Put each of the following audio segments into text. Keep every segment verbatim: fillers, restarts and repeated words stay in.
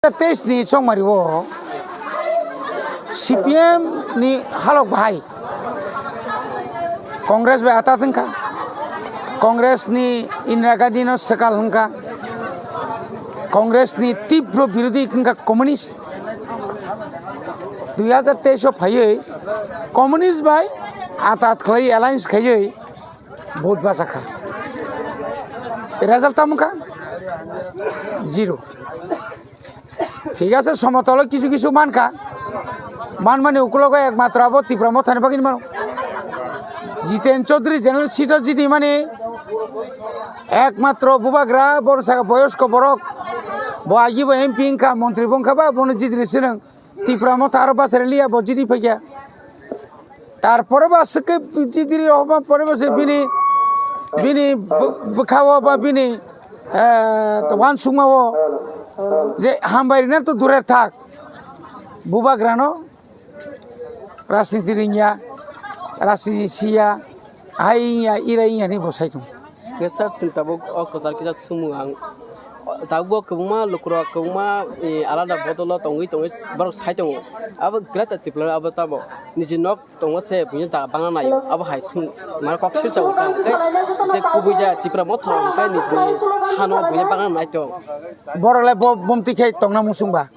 teis ni chongmari o C P M ni halok bahai Congress bai atat wngkha, Congress ni Indira Gandhi no swkal wngkha, Congress ni tibro birodhi wngkha communist. Dui hazar teis o phaiwi communist bai atat khlai alliance khaiwi vote bachakha. Result tamo wngkha? Zero. Thik ase, somotolo kisu kisu mankha. Manmani ukulogo ekmatro abo Tipra Mothani bagwi mano. Jiten Chaudhary general seat o jidi mani ekmatro bubagra, bor saka boyosko borok. Bo agi bo M P wngkha, montri bo wngkha ba, bono jidini sinang. Tipra Motha aro bachari liya, bo jidi phaikha. Tarpore ba swkhe jidiri rohma pore ba se bini, bini bw-, bwkhao ba bini, eh, wansukmao je hambai rina to durer thak. Bubagrano rajniti ringya, rajniti siya, hai wngya, ira wngya hinwi bo sai tongo. Hwnkhe sir, chwng tabuk o kwchar kisa swngmung ang. Tabuk bo kwbangma lukurok kwbangma, eh, alada bodolo tongwi tongwi borok sai tongo. Abo Greater Tipraland abo tamo niji nok tongo se buino jaga bangna naio. Abo hai swng mane kok silsa uta hwnkhe je kubui da Tipra Motha hwnkhe nijini hano buino bangna nai tong. Borok le bo bumti khe tongna muchung ba.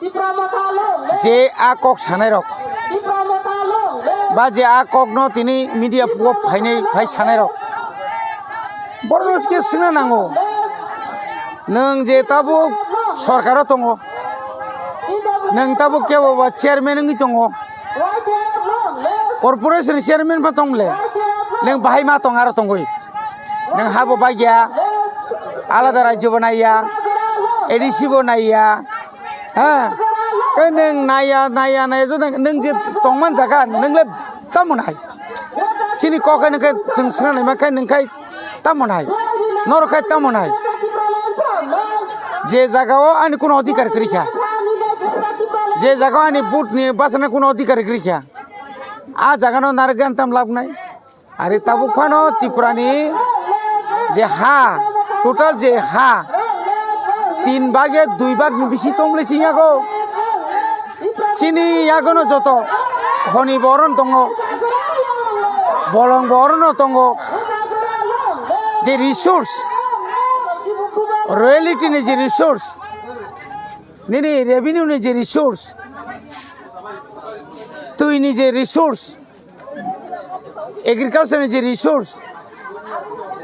Je a kok sanai rok, ba je a kok no tini media o phainai phai sanai rok, borok no khe swngna nango. Nwng je tabuk sorkar o tongo, nwng tabuk kebo ba chairman wngwi tongo, corporation chairman pha tong le, nwng bahai ma tong aro tongwi. Nwng habo bagya, alada rajyo bo naiya, A D C bo naiya, ha? Khe nwng naiya, naiya, naiya, jodi nwng je tongman jaga, nwng le tamo nai? Chini kok khe nwng khe chwng swngna naima khe nwng khai tamo nai? Norok khai tamo nai? Je jaga o ani kuno adhikar kwrwi kha, je jaga o ani vote ni bachana kuno adhikar kwrwi kha, a jaga no narwk gan tam lab nai? Are tabuk phano Tripura ni je ha, total je ha, tin bage dui bag ni bisi tongmole chini yago. Chini yago no joto khoni bo oro no tongo, bolong bo oro no tongo. Je resource, royalty ni je resource, nini revenue ni je resource, twi ni je resource, agriculture ni je resource,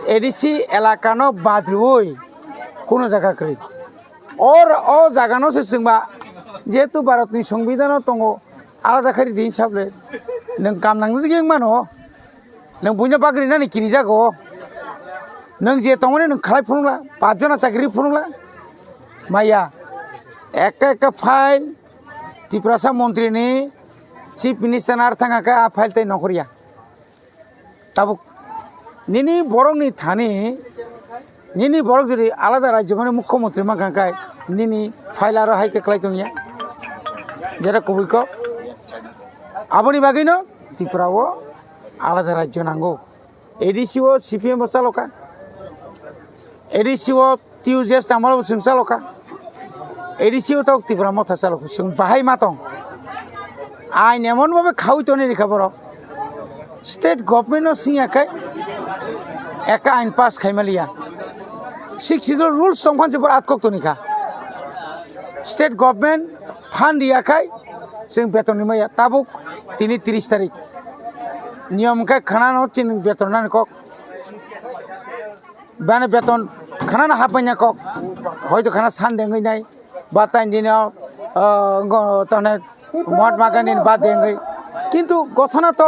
A D C elaka no bad rwui kuno jaga kwrwi. Or o jaga no se chwngba, jehetu Bharat ni Songbidan o tongo, alada khe ridi hinwi sable nwng kam nangjagwi wng mano, nwng buino bagri nani kirijago, nwng je tongmani nwng khlai phunukla, pach jona chakri phunukla, maya, ekta ekta file, Tiprasa montri ni, chief minister ni ar thang khe a file tei nongkhorya. Tabuk nini borok ni thani, nini borok jodi alada rajyo mani mukhyamantri mankha khe nini file aro hai khe kwlai tongya. Jera kubui kok. Aboni bagwi no Tripura o alada rajyo nango. A D C o C P M bo chaloka. A D C o T U J S tangmalo bo chwng chaloka. A D C o tok Tipra Motha chaloka. Chwng bahai ma tong. Ain emon bhabe khaui toni rikha borok. State government no singya khai ekta ain pass khaima liya. Sixth Schedule rules tongphan se bor atkok toni kha. State government phan riya khai chwng beton rimaya. Tabuk tini tris tarik. Niyom khe khana no chini beton nani kok. Bani beton khana no hapmanya kok. Hoito khana Sunday wngwi nai. Ba tain dino, ah, ngo tane Mahatma Gandhi ni birthday wngwi. Kintu gothona to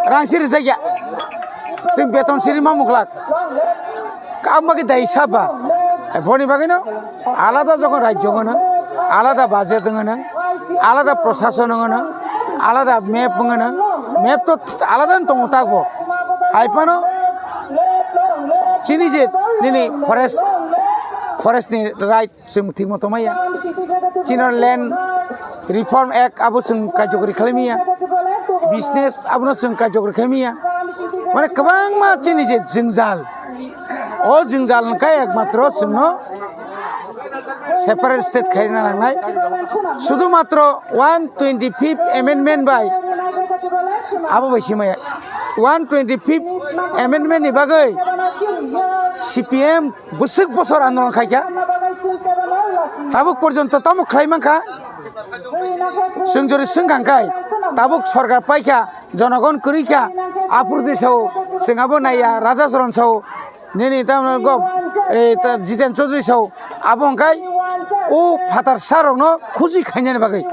rang siri jakya. Chwng beton siri ma muklak. Kama ki dai saba. Boni bagwi no alada jokon rajyo ngono, alada budget ngono, alada prosason ngono, alada map ngono, map to alada no tongo takbo. Hai phano chini je nini forest, forest ni right chwng thik moto maya. Chini land reform act abo chwng kajokri khlai maya. Business abono chwng kajokri khlai maya. Mane kwbangma chini je jwngjal, o jwngjal hwnkhe ekmatro chwngno separate state khaina nangnai. Sudu matro one twenty fifth amendment bai abo bai simaya. One twenty fifth amendment ni bagwi C P M bwswk bosor andolon khaikha. Tabuk porjonto tamo khlai mankha. Chwng jori swngkha hwnkhe tabuk sorkar paikha, jonogon kwrwikha, aphuru de sao, chwng abo naiya, Raja Charan sao, nini tamo go, eh, ta Jiten Chaudhary sao, abo hwnkhe o phatar sa rokno khusi khainani bagwi,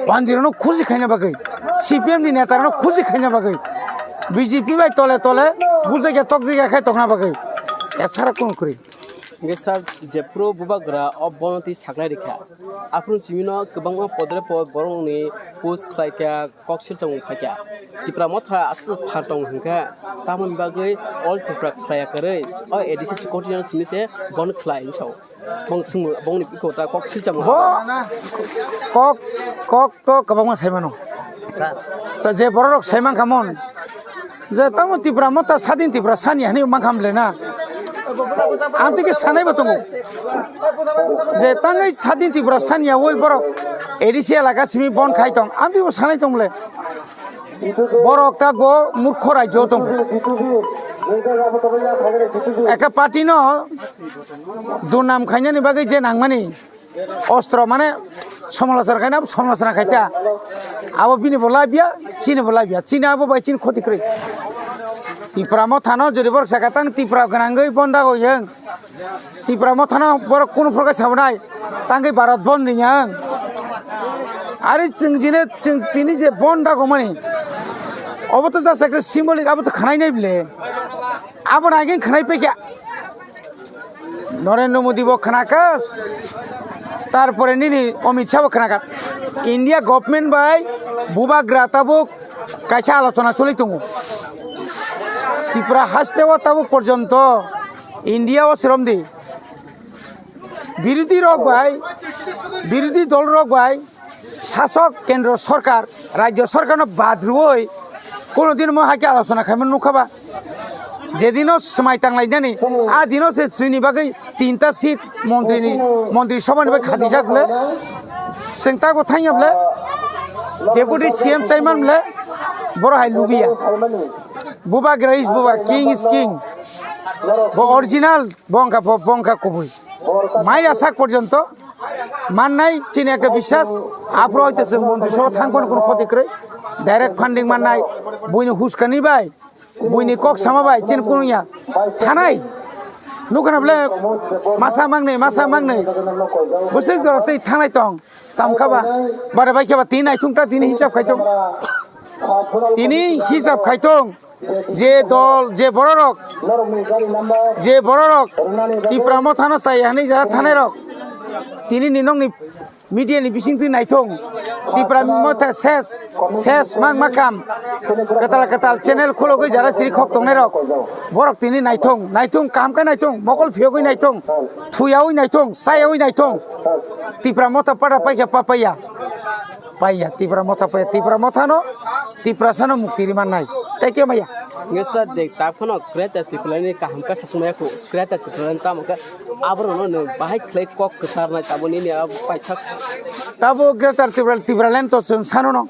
wanjwi rokno khusi khaina bagwi, C P M ni neta rokno khusi khaina bagwi, B J P bai tole tole bujai khe tokjai khe tongna bagwi, esara kunu kwrwi. Hingke sir, jephuru bubagra o bono twi saklai rikha, aphuru chimino kwbangma podre pod borokni post khlaikha, kok silchomung khlaikha. Tipra motha aswk phan tong hwnkha, tamoni bagwi all Tripura khlaiya kwrwi, o A D C secretary no simi se bon khlai hinwi sao. Bong swngmung, bongni bikota kok silchomung. Bo kok, kok to kwbangma sai mano. To je borok rok sai mankha mon, je tamo Tipra motha sadin Tipra sani hinwi mankha mle na. Amtwi khe sanai bo tongo. Je tangwi sadin Tipra sani ya oi borok A D C elaka simi bon khai tong. Amtwi bo sanai tong le. Borok ta bo murkho rajyo tong. Ekta party no durnam khainani bagwi je nangmani. Ostro mane somalochona khaina, somalochona khaita. Abo bini bo labia, chini bo labia. Chini abo bai chini khoti kwrwi. Tipra mothano jodi borok saka tang Tipra gwnangwi bondago yang. Tipra mothano borok kunu phorkhe sabonai. Tangwi Bharat bon ringya ang. Ari chwng jine chwng tini je bondago mani. Obo to just ekta symbolic, abo to khanai nai bile. Abo nai khe khanai pekya. Narendra Modi bo khwnakas, tarpore nini Amit Shah bo khwnakas. India government bai bubagra tabuk kaisa alochona choli tongo. Tripura haste o tabuk porjonto India o sromdi birodhi rok bai, birodhi dol rok bai, sasok kendro sorkar, rajyo sorkarno bad rwui kono din mo hai khe alochona khaima nukha ba? Jedino swmai tanglainani, a dino se chini bagwi tinta seat montri ni, montri sobha ni bagwi khatijak ble. Chwng tago thangya ble, deputy C M chaiman ble, boro hai lubiya. Bubagra is buba, king is king. Bo original, bo wngkha, bo, bo wngkha kubui. Maya sak porjonto mannai chini ekta biswas, aphuru hoito chwng montri sobha thang phano kunu khoti kwrwi. Direct funding mannai, buini huskani bai, buini kok sama bai, chini kunu ya thanai. Nukana bole masa mangnai, masa mangnai. Bwswk jora tei thangnai tong, tamkha ba. Bare bai khe ba tini naithung ta tini hisab khai tong. Tini hisab khai tong. Je dol, je bororok, je bororok Tipra mothano chaya hinwi jara thanai rok, tini ni nokni media ni bising twi naithung, Tipra motha ses, ses mang makam, kwtal kwtal channel khulogwi jara siri khok tongnai rok, borok tini naithung, naithung kaham khe naithung, mokol phiyogwi naithung, thuyawi naithung, chayawi naithung, Tipra motha pada paikha papaiya. Paiya, Tipra motha paiya, Tipra mothano, Tiprasano mukti ri mannai. Tei khe maya. Nge sir, de, ta phano Greater Tipraland ni kaham khe khasumaya khu, Greater Tipraland tamo khe aborokno nw bahai khlai kok kwcharnai taboni ni abo paithak. Tabo Greater Tipraland, Tipraland to chwng sanono.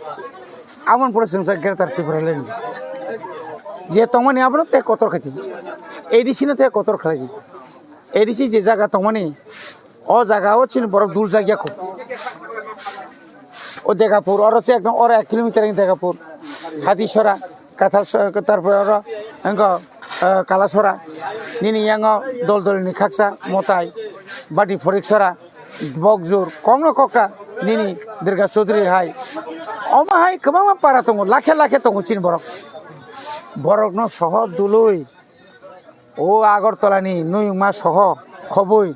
Aboni pore chwng sa Greater Tipraland. Je tongmani abono tei kotor khaidi. A D C no tei kotor khlaidi. A D C je jaga tongmani, o jaga o chini borok dul jak ya kho. O Degapur, oro se ekdom oro ek kilometer wng Degapur. Hatisora, Kathal so-, tarpore oro wngkha, eh, Kalasora. Nini yango dol dol ni khaksa, Motai, Bati Phoriksora, Bokjur, kokno kokta nini Durga Chaudhary hai. Omo hai kwbangma para tongo, lakhe lakhe tongo chini borok. Borokno soho dului. O Agartala ni Nuyungma soho khobwi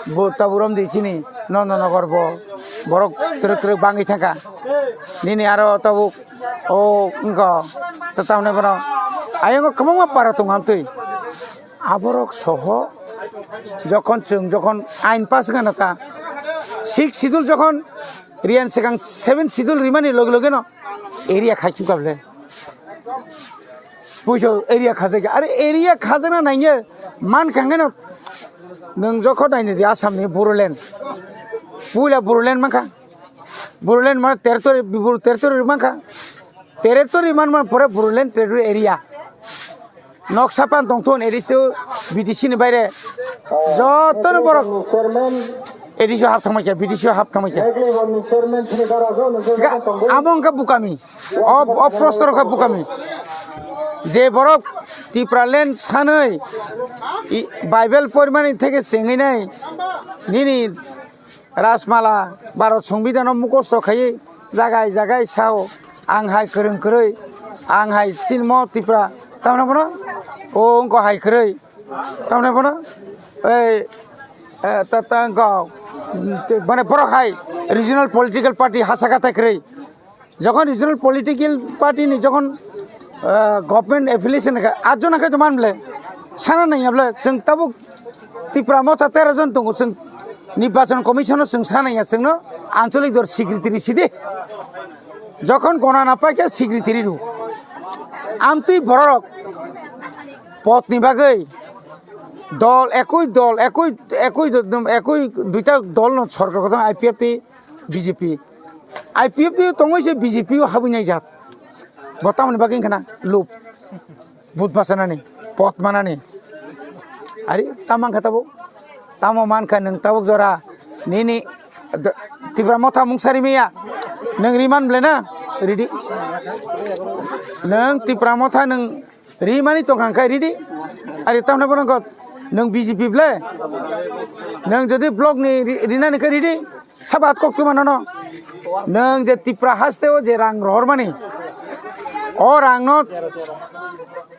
bo taburom di chini Nondanagar bo borok twrwk twrwk bangwi thangkha. Nini aro tabuk o wngkha, ta tamni bono ayang o kwbangma para tongo amtwi. Aborok soho jokhon chwng jokhon ain pass wngkha na ta, six schedule jokhon riyan swkang seven schedule rimani loge loge no area khai sukha bwle. Puiso area khajak ya. Are area khajak na nangya man kangano Nwng jokhon naini di Assam ni Bodoland. Puila Bodoland mankha. Bodoland mane territory, Bru-, territory mankha. Territory man man pore Bodoland territory area. Noksa pan tongthun A D C B D C ni baire. Joto no borok A D C hap thangmaikha, B D C hap thangmaikha. Ga-, amo wngkha bukami. O, o prosto rokha bukami. Je borok Tipraland sanwi i Bible porimani theke chengwi nai nini Rajmala Bharat Songbidan o mukhosto khaiwi jagai jagai sao ang hai kwrwng kwrwi ang hai sinmo Tipra tamna bono o wngkha hai kwrwi tamna bono ei eh, ta ta wngkha mane borok hai regional political party hasa kata kwrwi. Jokhon regional political party ni jokhon, ah, government affiliation kha, ajo na khe to man ble, sana nai ble, chwng tabuk Tipra Motha tero jon tongo, chwng Nirbachon Commission o chwng sana ya, chwngno ancholik dor secretary sidi. Jokhon gona na pai khe secretary ru. Amtwi bororok pot ni bagwi dol, ekoi dol, ekoi, ekoi, ekoi duita dol no sorkar kotor I P F T B J P. I P F T o tongwi se B J P o habwi naijak. Bo tamoni bagwi wngkha na lob. But bachanani, pot manani. Ari tamang kha tabuk. Tamo mankha nwng tabuk jora. Nini d-, Tipra Motha mungsari maya. Nwng riman ble na? Ridi. Nwng Tipra Motha nwng rimani tongkha khe ridi. Ari tamna bono kok nwng B J P ble. Nwng jodi block ni ri-, rinani khe ridi. Sabat kok tuma nono. Nwng je Tipra haste o je rang rohormani. O rang no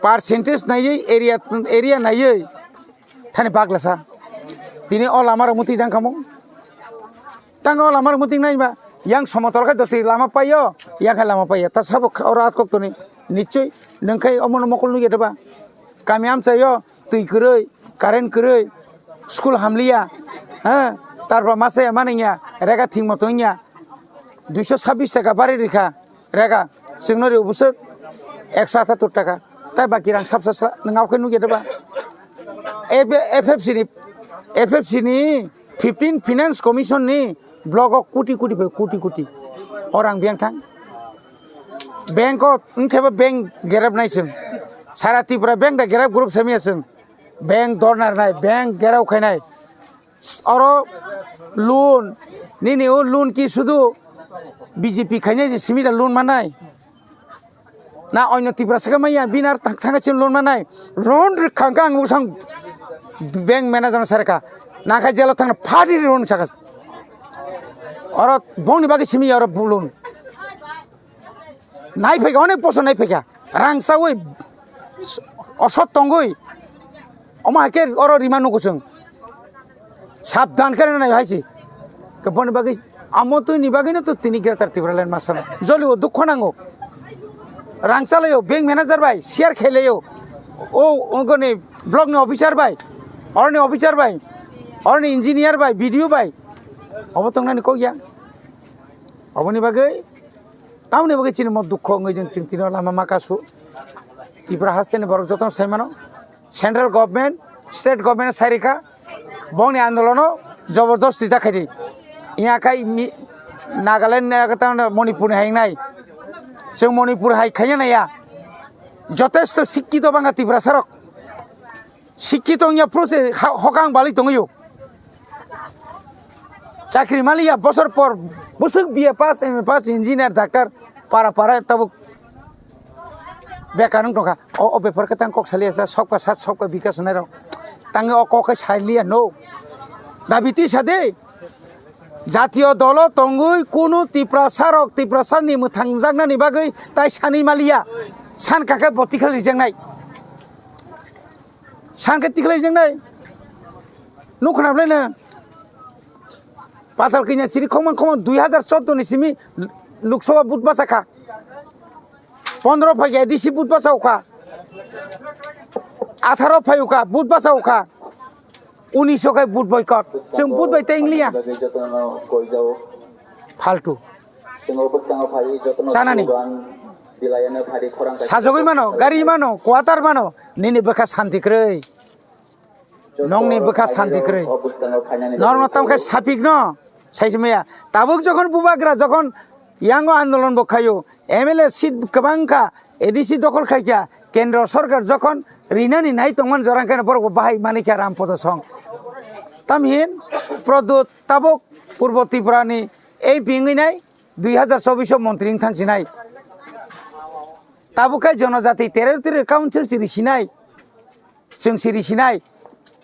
percentage naiwi area, area naiwi. Thani baglasa. Tini o lama rok muti dang kamo. Tang o lama rok muti nai ba. Yang somotol khe doti lama paio, yang khe lama paio. Ta sabo kha-, oro at kok toni. Nichoi nwng khe omono mokol nugya de ba. Kami amchaio twi kwrwi, current kwrwi, school hamliya, ha, tarpor masa ya maningya, rega thingmo tongya, duiso sabis taka bari rikha, rega, chwngno rio bwswk ekso atattor taka, tai baki rang sabsa sla, nwng khe nugya de ba? F-, F F C ni, F F C ni fifteen Finance Commission ni block o koti koti bai koti koti o rang biyang thang. Bank o wngkhe bo bank gerep nai chwng. Sara Tripura bank da gerep group semiya chwng. Bank dornar nai, bank gerau khainai. Oro loan, nini o loan ki sudu B J P khainai je simi da loan manai. Na oino Tripura saka maya binar thang thang chin loan manai. Loan rikha ang usang bank manager sarka. Na kha jela thang phadi loan saka. Oro bongni bagi simi oro loan. Nai phaikha, onek bosor nai phaikha. Rang chawi, osot tongwi. Omo hai khe oro rima nugo chwng. Sabdan khe nai hai si. Khe boni bagwi, amo twi ni bagwi no to tini Greater Tipraland ma sano. Joli o dukho nango. Rang chalaio, bank manager bai, share khailaio. O, ongoni block ni officer bai, oroni officer bai, oroni engineer bai, B D O bai. Obo tongnani kok ya. Oboni bagwi Tamoni bagwi chini mo dukho wngwi chwng tini o lama ma kasu. Tripura hasteni borok jotono sai mano. Central government, state government sai rikha. Bongni andolono jobordosti ta khaidi. Iya khai mi-, Nagaland ni ag-, tang Manipur ni hai wngnai. Chwng Manipur hai khaiya naiya. Jotesto sikkito bangkha Tiprasa rok. Sikkito wngya phuru se ha-, hokang balwi tongwi o. Chakri maliya bosor por bwswk B A pass, M A pass, engineer, doctor, para para tabuk bekar wng tongkha. O, o bepar khe tang kok saliya sa, sokpa sat, sokpa bikas hwnwi rok. Tangwi o kok khe saliya no. Dabi tisa de. Jatiyo dolo tongwi kunu Tiprasa rok, Tiprasa ni mwthangjaknani bagwi tai sanwi maliya. San kakhe bo tikhlai rijaknai. San khe tikhlai jeng nai. Nuk khna blai na. Patal kanya chiri khongman khongman dui hajar chordo ni simi Lok Sabha vote basa kha. Pondro phai kha A D C vote basa kha. Atharo phai kha vote basa kha. Unis khai vote boycott. Chwng vote bai tei ingliya. Faltu. Sanani. Sajagwi mano, gari mano, quarter mano, nini bwkha santi kwrwi. Nongni bwkha santi kwrwi. Norno tamo khe sapikno saisi maya. Tabuk jokhon bubagra jokhon yango andolon bo khaio, M L A seat kwbang kha, A D C dokhol khai kha, kendro sorkar jokhon rinani nai tongmani jora khe borok bo bahai mani kha Rampodo song. Tamhin Pradyot tabuk Purbo Tripura ni M P wngwi nai, dui hazar chobbish o montri wng thang sinai. Tabuk khe Jonojati Territorial Council chiri sinai. Chwng siri sinai,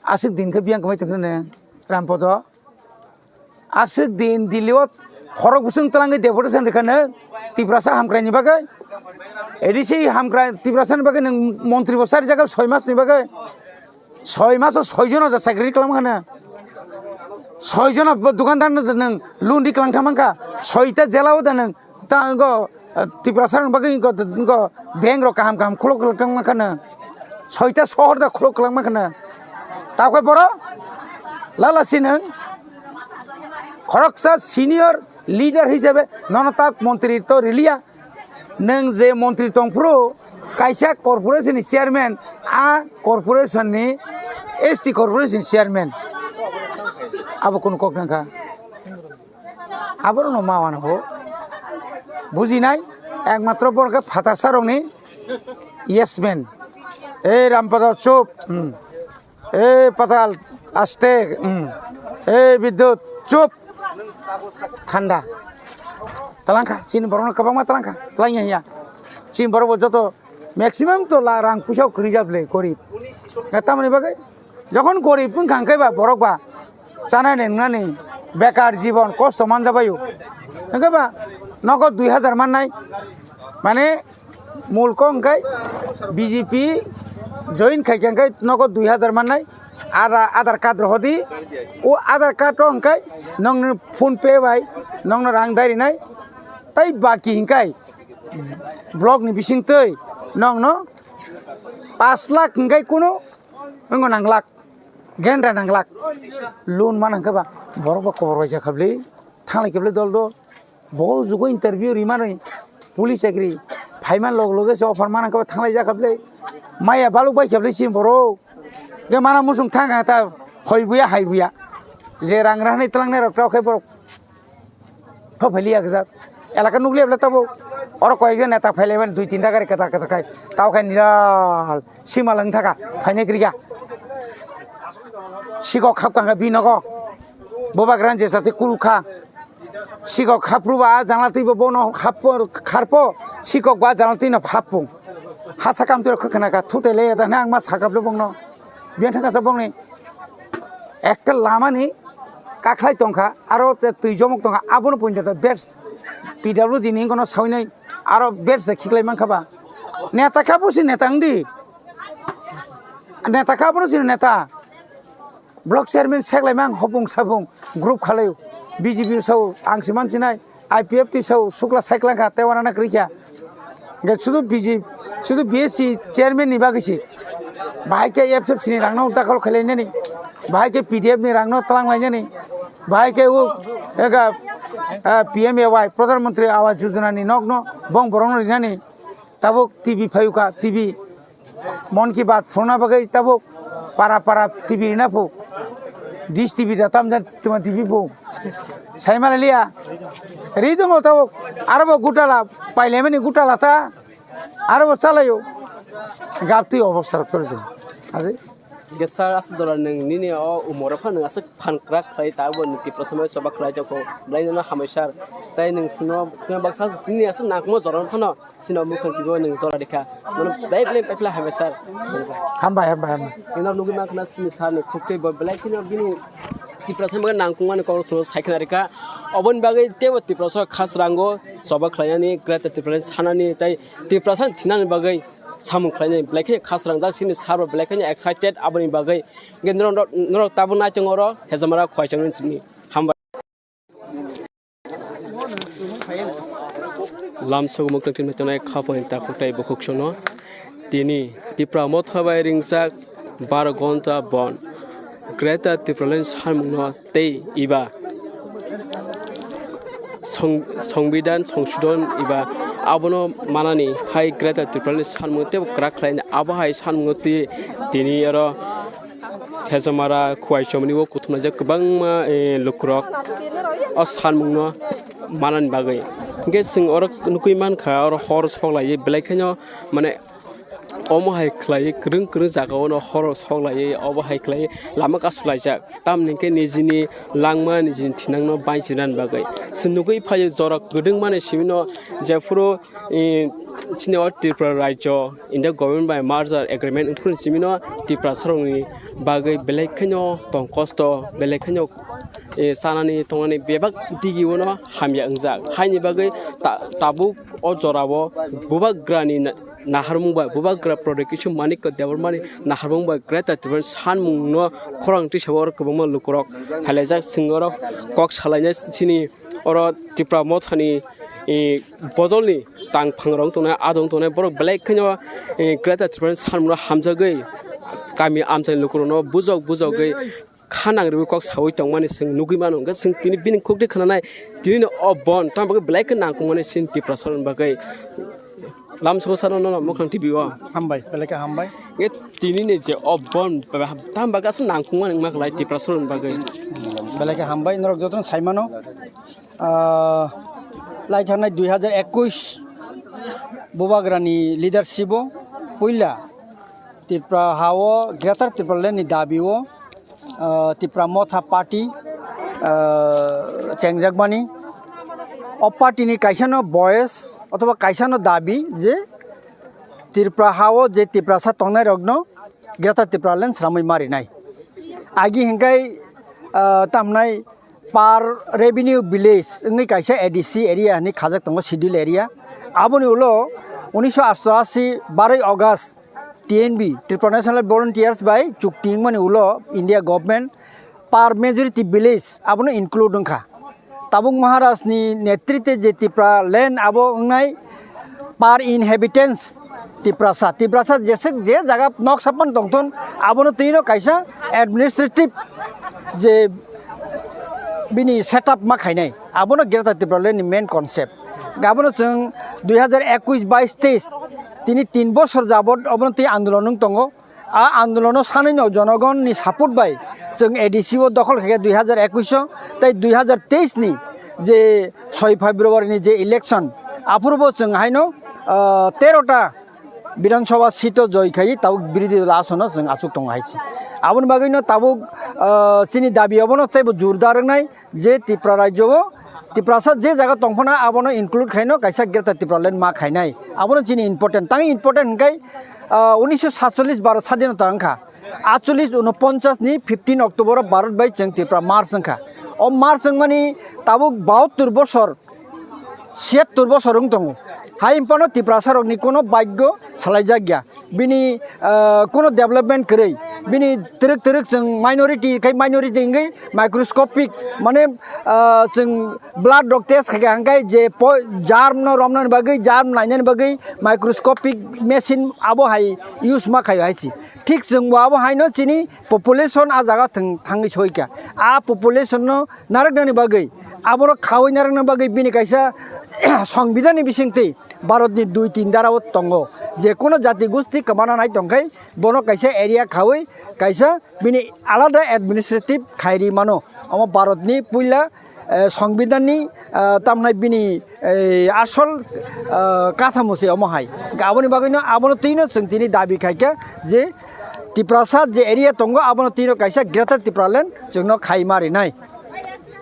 aswk din khe biyang kwmai tongkha nw Rampodo. Aswk din Delhi o khorok bwswng twlangwi deputation rwkha nw Tiprasa hamkraini bagwi. A D C hamkrai Tiprasani bagwi nwng montri bo sari jagao soi mas ni bagwi. Soi mas o soi jona da chakri kwlangma kha nw. Soi jona bo dukandar no da nwng loan ri kwlang thang mankha. Soi ta jela o da nwng Ta wngkha, eh, Tiprasa rok bagwi wngkha, wngkha bank rok kaham kaham khuluk khuluk tongma kheno. Soita sohor da khuluk khuluk ma kheno. Tabukhe boro lala si nwng khoroksa senior leader hisabe nono tak montri to riliya. Nwng je montri tongphuru kaisa corporation ni chairman, a corporation ni S T corporation chairman. Abo kunu kok nangkha. Aborokno ma uanw ho. Bujinai, ekmatro borok khe phatarsa rokni yes man. Ei Rampada chup. Hmm. Ei Patal aste. Hmm. Ei Bidyut chup. Thanda. Talangkha, chini borokno kwbangma talangkha. Talangya hiya. Chini borok bo joto maximum to la rang puisa kwrwi jable gorib. Tamoni bagwi jokhon gorib wngkha hwnkhe ba borok ba chanani nwngnani bekar jibon kosto manjabaio. Hwnkhe ba nogo dui hazar mannai, mane mulko hwnkhe B J P join khaikha hwnkhe nogo dui hazar mannai, Ada-, Aadhaar card rohodi, o Aadhaar card o hwnkhe nongni PhonePe bai nongno rang dairinai, tai baki hwnkhe block ni bisingtwi nongno pash lakh hwnkhe kunu wngo nanglak, gerendra nanglak. Loan mana hwnkhe ba borok bo kobor bai jakha bwle, thanglai khe bwle dol dol. Bo jugo interview rimani police chakri phaiman log loge se offer mana hwnkhe ba thanglai jakha bwle. Maya baluk bai khe bwle chini borok. Hwnkhe mana musung thang ta hoi buya hai buya. Je rang rahani twlangnai rok tao khe borok. Pha phai liya gajak. Elaka nukliya bwle tabuk. Oro koyekjon neta phailaimani dui tinta gari kwtal kwtal khai. Tao khai niral sima lang thaka phainai kwrwikha. Sikok khap kangkha binogo. Bubagra je sati kulkha. Sikok khapru ba janla twi bo bono khappo kharpo. Sikok ba janla twi no happo. Hasa kam twi rok khwkhwna kha thute le da ang ma sakap le bongno. Biyan thangka sa bongni. Ekta lama ni kakhlai tongkha, aro te twi jomok tongkha, abono poito best P W D ni wngkha no sawinai, aro best se khiklai mankha ba. Neta kha bo si neta wngdi. Neta kha bono si neta. Block chairman seklai mang hopung sapung group khalai. B J P sao ang si mansinai. I P F T sao sukla cycle kha tei wana na kwrwi kha. Hwnkhe sudu B J, sudu B S C chairman ni bagwi si. Bahai khe F F C ni rang no dakhol khlai nani. Bahai khe P D F ni rang no tlang lai nani. Bahai khe u ega, ah, P M A Y, Pradhan Mantri Awas Yojana ni nok no bong borok no rinani. Tabuk T V phayuka, T V. Mon ki Baat phunukna bagwi tabuk para para T V rina phu. Dish T V da tamjani tuma T V phu. Saimala liya. Ri tongo tabuk. Aro bo gutala, pailaimani gutala ta. Aro bo chalaio. Gaptwi obostha rok choli tongo. Aje. Hingke sir, aswk jora nwng nini o umor o phano nwng aswk phan kwrak khlai ta, abo nwng Tiprasa mai choba khlai tongkho, belai no hambai sir. Tai nwng chwngno, chwngno baksa nini aswk nangkukma jora no phano chini o mukhang kibo nwng jora rikha. Bono belai belai paipla hambai sir. Hambai, hambai, hambai. Ino nugwi mankha na chini sir ni khuk tei bo belai kheno bini Tiprasa mai nangkukmani kok chwngno sai khna rikha. Oboni bagwi teibo Tiprasa khasrango choba khlainani, Greater Tipraland sanani tei Tiprasa ni thinani bagwi samung khlainani belai khe khasrangjak chini sir bo belai kheno excited aboni bagwi. Hingke norok, norok tabuk naitongo oro Hejamara Khwaichangni simi. Hambai. Lamsogo mwkhang twi tongnai khapangni takhuk tei bukhuk songno tini Tipra Motha bai ringjak baro gonta bon Greater Tipraland samungno tei eba song-, Songbidan songsodon eba abono manani hai Greater Tipraland samung tei kwrak khlaini abo hai samungno twi tini oro Thejamara, Khowai chomni o kuthumlaijak kwbangma, eh, lukurok o sanmungno manani bagwi. Hwnkhe chwng oro nukwi mankha, oro hor sok laiwi belai kheno, mane, omo hai khlaiwi kwrwng kwrwng jagao no hor sok laiwi obo hai khlaiwi lama kasu laijak. Tamni hwnkhe nijini langma, nijini thinangno bainsinani bagwi. Chwng nukwi phaio jora kwdwngmani simino jephuru, eh, chini o Tripura rajyo India government bai merger agreement wngphuru simino Tiprasarokni bagwi belai kheno tong kosto, belai kheno, eh, chanani tongnani bebak digi uano hamya wngjak. Haini bagwi ta-, tabuk o jorao bubagrani na-, naharmung bai, bubagra Pradyot Kishore Manikya Debbarmani naharmung bai Greater Tipraland sanmungno khorang twisao oro kwbangma lukurok halaijak. Chwng oro kok salaina chini oro Tipra Mothani, eh, bodolni tang phangrok wng tongnai, adong tongnai borok belai kheno, eh, Greater Tipraland sanmungno hamjagwi kami amchaini lukurokno bujok bujogwi kha nang rwui kok saui tongmani chwng nugui mano. Hwnkhe chwng tini bini kok de khwnanai, tini no o bon tamo bagwi belai khe nangkukmani chini Tiprasarokni bagwi. Lamsoko sano no Mukhang T V o. Hambai, belai khe hambai. Hwnkhe tini ni je o bon tamo bagwi aswk nangkukmani wngma khlai Tiprasarokni bagwi. Belai khe hambai, norok jotono sai mano. Ah, lai thangnai dui hajar ekwis bubagrani leadership o puila Tripura ha o Greater Tipraland ni dabi o, ah, Tipra Motha Party, ah, chengjakmani. O party ni kaisa no voice othoba kaisa no dabi je Tripura ha o je Tiprasa tongnai rok no Greater Tipraland sramwi ma rinai. Agi hinkai, ah, tamnai per revenue village wngwi kaisa A D C area hinwi khajak tongo, schedule area. Aboni ulo unisho asto asi baroi August T N V, Tripura National Volunteers bai chukti wngmani ulo India government per majority village abono include wngkha. Tabuk Maharaj ni netritwe je Tipraland abo wngnai per inhabitants Tiprasa, Tiprasa jeswk je jaga nok sapan tongthon abono twino kaisa administrative je bini setup ma khainai, abono Greater Tipraland ni main concept. Abono chwng dui hajar ekwis bais teis tini tin bosor jabot obono twi andolon wng tongo. A andolono sanwi no jonogon ni support bai chwng A D C o dokhol khaikha dui hajar ekwis o, tei dui hajar teis ni je soi February ni je election, aphuru bo chwng haino, ah, tero ta Bidhan Sabha seat o joi khai tabuk birodhi dol asono chwng achuk tongo hai se. Aboni bagwi no tabuk, ah, chini dabi obono teibo jordar wngnai je Tripura rajyo o Tiprasa je jaga tongphano abono include khaino kaisa Greater Tipraland ma khainai. Abono chini important. Tang important hwnkhe, ah, unisho satchollish Bharat sadhinota wngkha. Atchollish unoponchas ni fifteen October o Bharat bai chwng Tripura merge wngkha. O merge wngmani tabuk bahattor bosor, siyattor bosor wng tongo. Hai phano Tiprasa rokni kono bhagyo salaijak ya. Bini, ah, kono development kwrwi. Bini twrwk twrwk chwng minority khai minority wngwi microscopic, mane, ah, chwng blood rok test khaikha hwnkhe je po-, germ no romnani bagwi, germ nainani bagwi microscopic machine abo hai use ma khaio hai se. Thik chwngbo abo haino chini population a jaga thwng thangwi soikha. A population no narwknani bagwi, abono khaui narwkna bagwi bini kaisa Songbidan ni bisingtwi Bharat ni dui tin dara o tongo. Je kono jati gosti kwmana nai tongkhai bono kaisa area khaui kaisa bini alada administrative khairi mano. Omo Bharat ni puila, eh, Songbidan ni, eh, tamnai bini, eh, asol, eh, kathamo se omo hai. Aboni bagwi no abono twino chwng tini dabi khaikha je Tiprasa je area tongo abono twino kaisa Greater Tipraland chwngno khai ma rinai.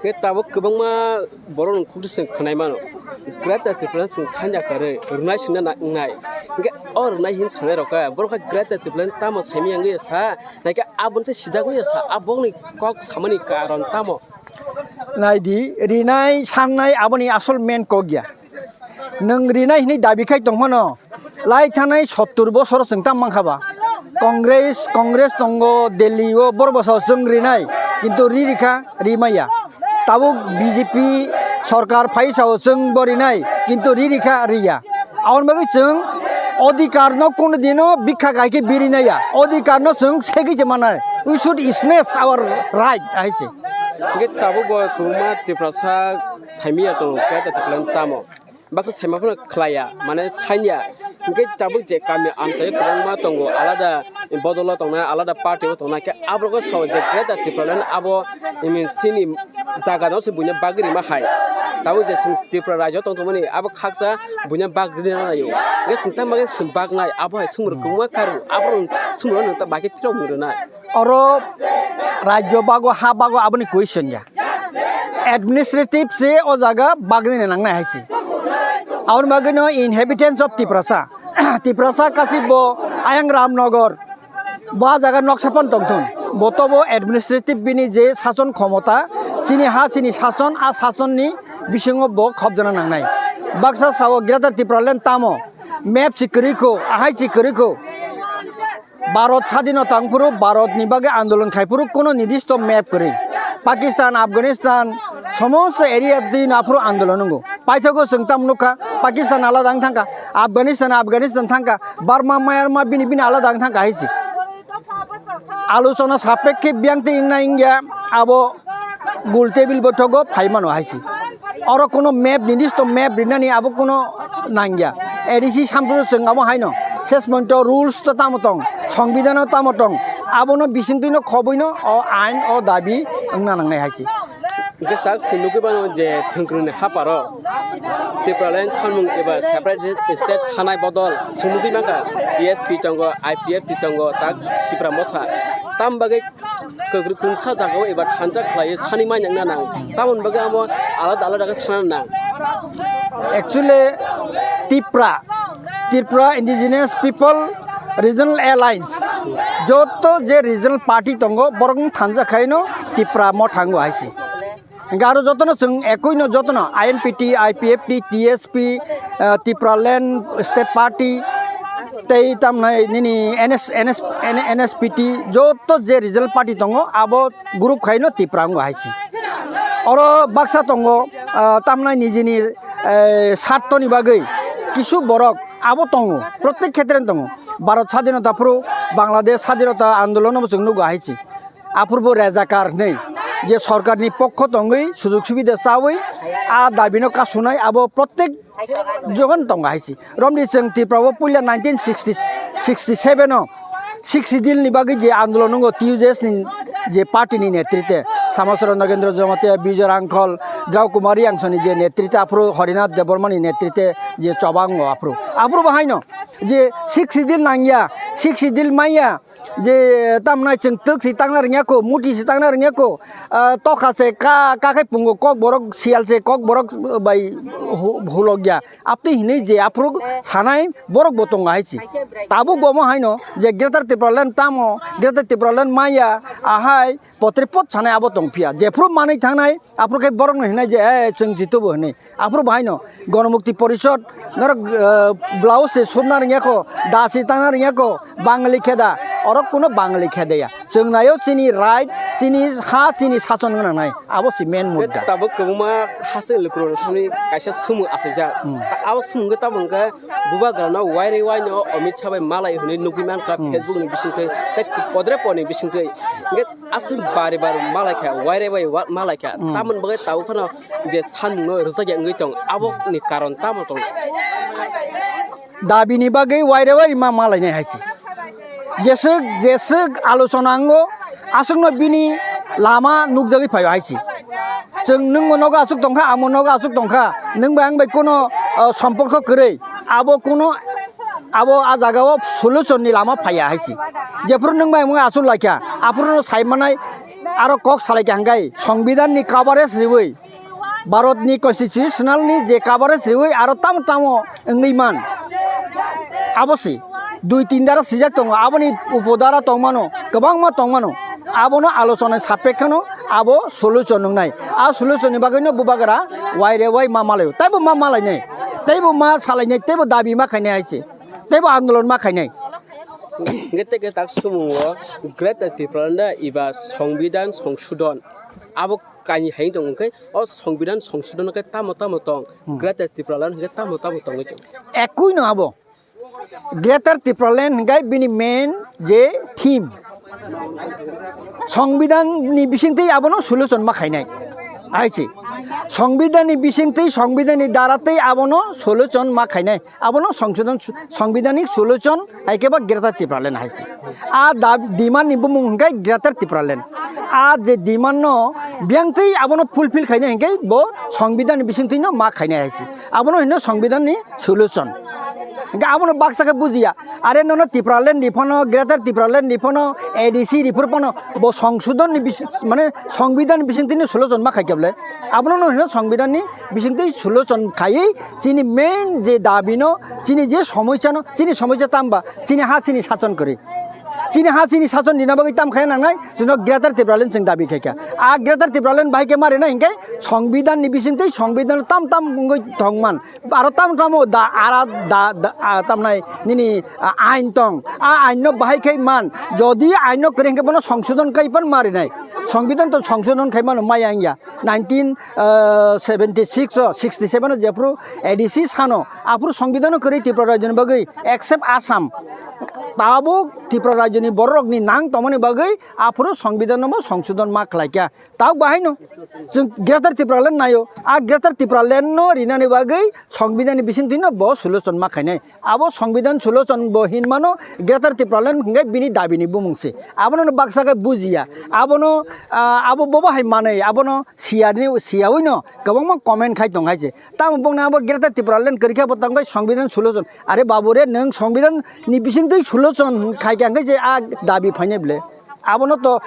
Hwnkhe tabuk kwbangma borok rok khukti chwng khwnai mano. Greater Tipraland chwng sanja kwrwi rwnai swngna na wngnai. Hwnkhe o rwnai hin sanai rok khe borok khe Greater Tipraland tamo saimanya wngwi sa, naikhe aboni se sijak wngya sa, a bokni kok samani karon tamo? Naidi, rinai sannai aboni asol main kok ya. Nwng rinai hinwi dabi khai tongphano, lai thanai sottur bosoro chwng tam mankha ba. Congress, Congress tongo Delhi o, borok bwsao chwng rinai, kintu ri rikha, ri maya. Tabuk B J P sorkar phai sao chwng bo rinai, kintu ri rikha, riya. Aboni bagwi chwng odhikar no kono dino bikha khai khe biri naya. Odhikar no chwng segwi se manai. We should snatch our right, hai se. Hingke tabuk bo kwbangma Tiprasa saimanya tongo, kaya ta tamo. Baksa saima phano khlaiya, mane sainya. Hwnkhe tabuk je kami amchaio kwbangma tongo, alada bodolo tongnai, alada party o tongnai, khe aborok sao je Greater Tipraland abo, mm, chini jaga no se buino bagwi rima hai. Tabuk je chwng Tripura rajyo tong tongmani abo khaksa buino bagwi rina naio. Hwnkhe chwng tamo bagwi chwng bagnai, abo hai sumrok kwbangma karo, aborok sumrok no ta bagwi phirok rwnai. Oro rajyo bago, ha bago aboni question ya. Administrative se o jaga bagni nangnai hai se. Aboni bagwi no inhabitants of Tiprasa. Tiprasa kasi bo ayang Ramnagar. Bo a jaga noksa pon tongthun. Bo tobo administrative bini je sason khomota, chini ha chini sason, a sasonni bisingo bo khobjana nangnai. Baksa sao Greater Tipraland tamo? Map si kwrwi kho, ahai si kwrwi kho. Bharat sadinota wngphuru Bharatni bagwi andolon khaiphuru kono nidisto map kwrwi. Pakistan, Afghanistan, somosto area din aphuru andolon wngo. Paithago chwng tamo nukha, Pakistan alada wng thangkha, Afghanistan, Afghanistan thangkha, Burma, Myanmar bini bini alada wng thangkha hai se. Alochona sapekhe biyang twi wngna wngya abo gul table bothogo phai mano hai se. Oro kono map, nidisto map rinani abo kono nangya. A D C sampru chwng amo haino. Ses monto rules to tamo tong, songbidano tamo tong. Abono bisingtwino khoboino o ain, o dabi wngna nangnai hai se. Hwnkhe sak se nugwi mano je thwngkwrwngni haparo Tipraland samung eba separate state sanai bodol chwng nugwi mankha T S P tongo, I P F T tongo, tak Tipra Motha. Tam bagwi kwrwngsa jagao eba thansa khlaiwi sani manya wngna nang. Tamoni bagwi amo alada alada khe sana nang. Actually, Tipra, Tripura Indigenous People Regional Alliance, joto je regional party tongo, borokno thansa khaino Tipra Motha wngo hai se. Hingke aro jotono chwng ekoi no jotono I N P T, I P F T, T S P, ah, Tipraland State Party, tei tamnai nini N S, N S, N S P T, joto je regional party tongo, abo group khaino Tipra wngo hai se. Oro baksa tongo, ah, tamnai nijini, eh, sartoni bagwi kisu borok abo tongo, protek khetre tongo. Bharat sadinota phuru, Bangladesh sadinota andolono bo chwng nugo hai se. Aphuru bo rezakar hinwi je sorkarni pokho tongwi sujug subida chawi a dabino kasunai abo protek jogon tongo hai se. Romdi chwng Tripura o puila nineteen sixty, sixty seven o Sixth Schedule ni bagwi je andolon wngo T U J S ni je party ni netrite Samasoro Nagendra Jamatia, Bijoy Rangkhol, Drau Kumar Riangso ni je netrite aphuru Harinath Debbarma ni netrite je choba wngo aphuru. Aphuru bo haino je Sixth Schedule nangya, Sixth Schedule manya, je tamnai chwng twk si tangna rwngya kho, muti si tangna rwngya kho, ah, tokha se ka, ka khe pungo kokborok, siyal se kokborok bai hu-, hulokya. Aptwi hinwi je aphuru sanai borok bo tongo hai se. Tabuk bo omo haino je Greater Tipraland tamo, Greater Tipraland maya, ahai potripot sanai abo tong phiya. Jephuru manwi thangnai, aphuru khe borokno hinai je, "Eh, chwng jitubo," hinwi. Aphuru bo haino Ganamukti Porishod norok, eh, blouse se sumna rwngya kho, da se tangna rwngya kho, Bangali kheda, oro kuno Bangali khedeya. Chwng naio chini right, chini ha, chini sason gwnang nai. Abo se main mudda. Tabuk kwbangma hasing lukurok thani kaisa sumung achaijak. Hmm. Ta-, abo sumung khe tabuk khe bubagrano wairwi waino Amit Shah bai malai hwnwi nugwi mankha, hmm, Facebook ni bisingtwi tei podre poni bisingtwi. Hingkhe aswk bari bar malaikha, waire bai wa-, malaikha. Hmm. Tamoni bagwi tabuk phano je samungno rwjakya wngwi tong, aboni karon tamo tong? Dabini bagwi waire waire ma malainai hai se. Jeswk, jeswk alochona wngo, aswkno bini lama nukjagwi phaio hai se. Chwng nwngbo nogo aswk tongkha, amo nogo aswk tongkha, nwng bai ang bai kuno, o, somporko kwrwi, abo kuno abo a jagao solution ni lama phaiya hai se. Jephuru nwng bai mung aswk laikha, aphuru no sai manai aro kok salaikha hingkai, Songbidan ni coverage riwi, Bharat ni constitutional ni je coverage riwi aro tamo tamo wngwi man. Abo se dui tin dara sijak tongo, aboni upodara tongmano, kwbangma tongmano. Abono alochona sapekheno abo solution wngnai. A solution ni bagwino bubagra waire wai ma malaio. Teibo ma malainai, teibo ma salainai, teibo dabi ma khainai hai se. Teibo andolon ma khainai. Hingke tei khe tak sumungo Greater Tipraland eba Songbidan Songsodon abo kainwi hai tong khe o Songbidan Songsodon khe tamo tamo tong, hmm, Greater Tipraland hingke tamo tamo tongwi tong? Ekui no abo. Greater Tipraland hingke bini main je theme. Songbidan ni bisingtwi abono solution ma khainai. Hai se. Songbidanni bisingtwi, songbidanni daratwi abono solution ma khainai. Abono songsodon, songbidanni solution hai khe ba Greater Tipraland hai se. A da demand ni bumung hwnkhe Greater Tipraland. A je demand no biyangtwi abono fulfill khainai hwnkhe bo songbidanni bisingtwi no ma khainai hai se. Abono hino songbidanni solution. Hwnkhe abono baksa khe bujiya. Are nono Tipraland ni phano, Greater Tipraland ni phano, A D C ni phano bo songsodon ni bis-, mane songbidan bisingtwi ni solution ma khai khe bole. Abono no hino songbidan ni bisingtwi solution khaiwi chini main je dabi no, chini je somosya no, chini somosya tamba, chini ha chini sachon kwrwi. Chini ha chini sachon rina bagwi tam khaya nangnai, chwngno Greater Tipraland chwng dabi khaikha. A Greater Tipraland bahai khe ma rina hinkhe songbidan ni bisingtwi songbidan tam tam wngwi thongman. Aro tam tamo da, ara da, da, a, tamnai nini, a, ain tong. A ain no bahai khai man. Jodi ain no kwrwi hinkhe bono songsodon khai pan ma rina. Songbidan to songsodon khai mano maya wngya. Nineteen seventy six o, sixty seven o jephru A D C sano, aphuru songbidan no kwrwi Tripura rajyoni bagwi, except Assam. Tabuk Tripura rajyoni bororokni nang tongmani bagwi aphuru songbidan no bo songsodon ma khlaikha. Tabuk bahaino chwng Greater Tipraland naio. A Greater Tipraland no rinani bagwi songbidan ni bisingtwi no bo solution ma khainai. Abo songbidan solution bo hinmano Greater Tipraland hwnkhe bini dabi ni bumung se. Abono no baksa khe bujiya. Abono, ah, abo bobo hai manwi, abono siyani, siyawi no kwbangma comment khai tong hai se. Tamo bongni abo Greater Tipraland kwrwi khe bo tong khai songbidan solution. Are babu re, nwng songbidan ni bisingtwi solution khai khe hwnkhe je a dabi phainai bole. Abono to,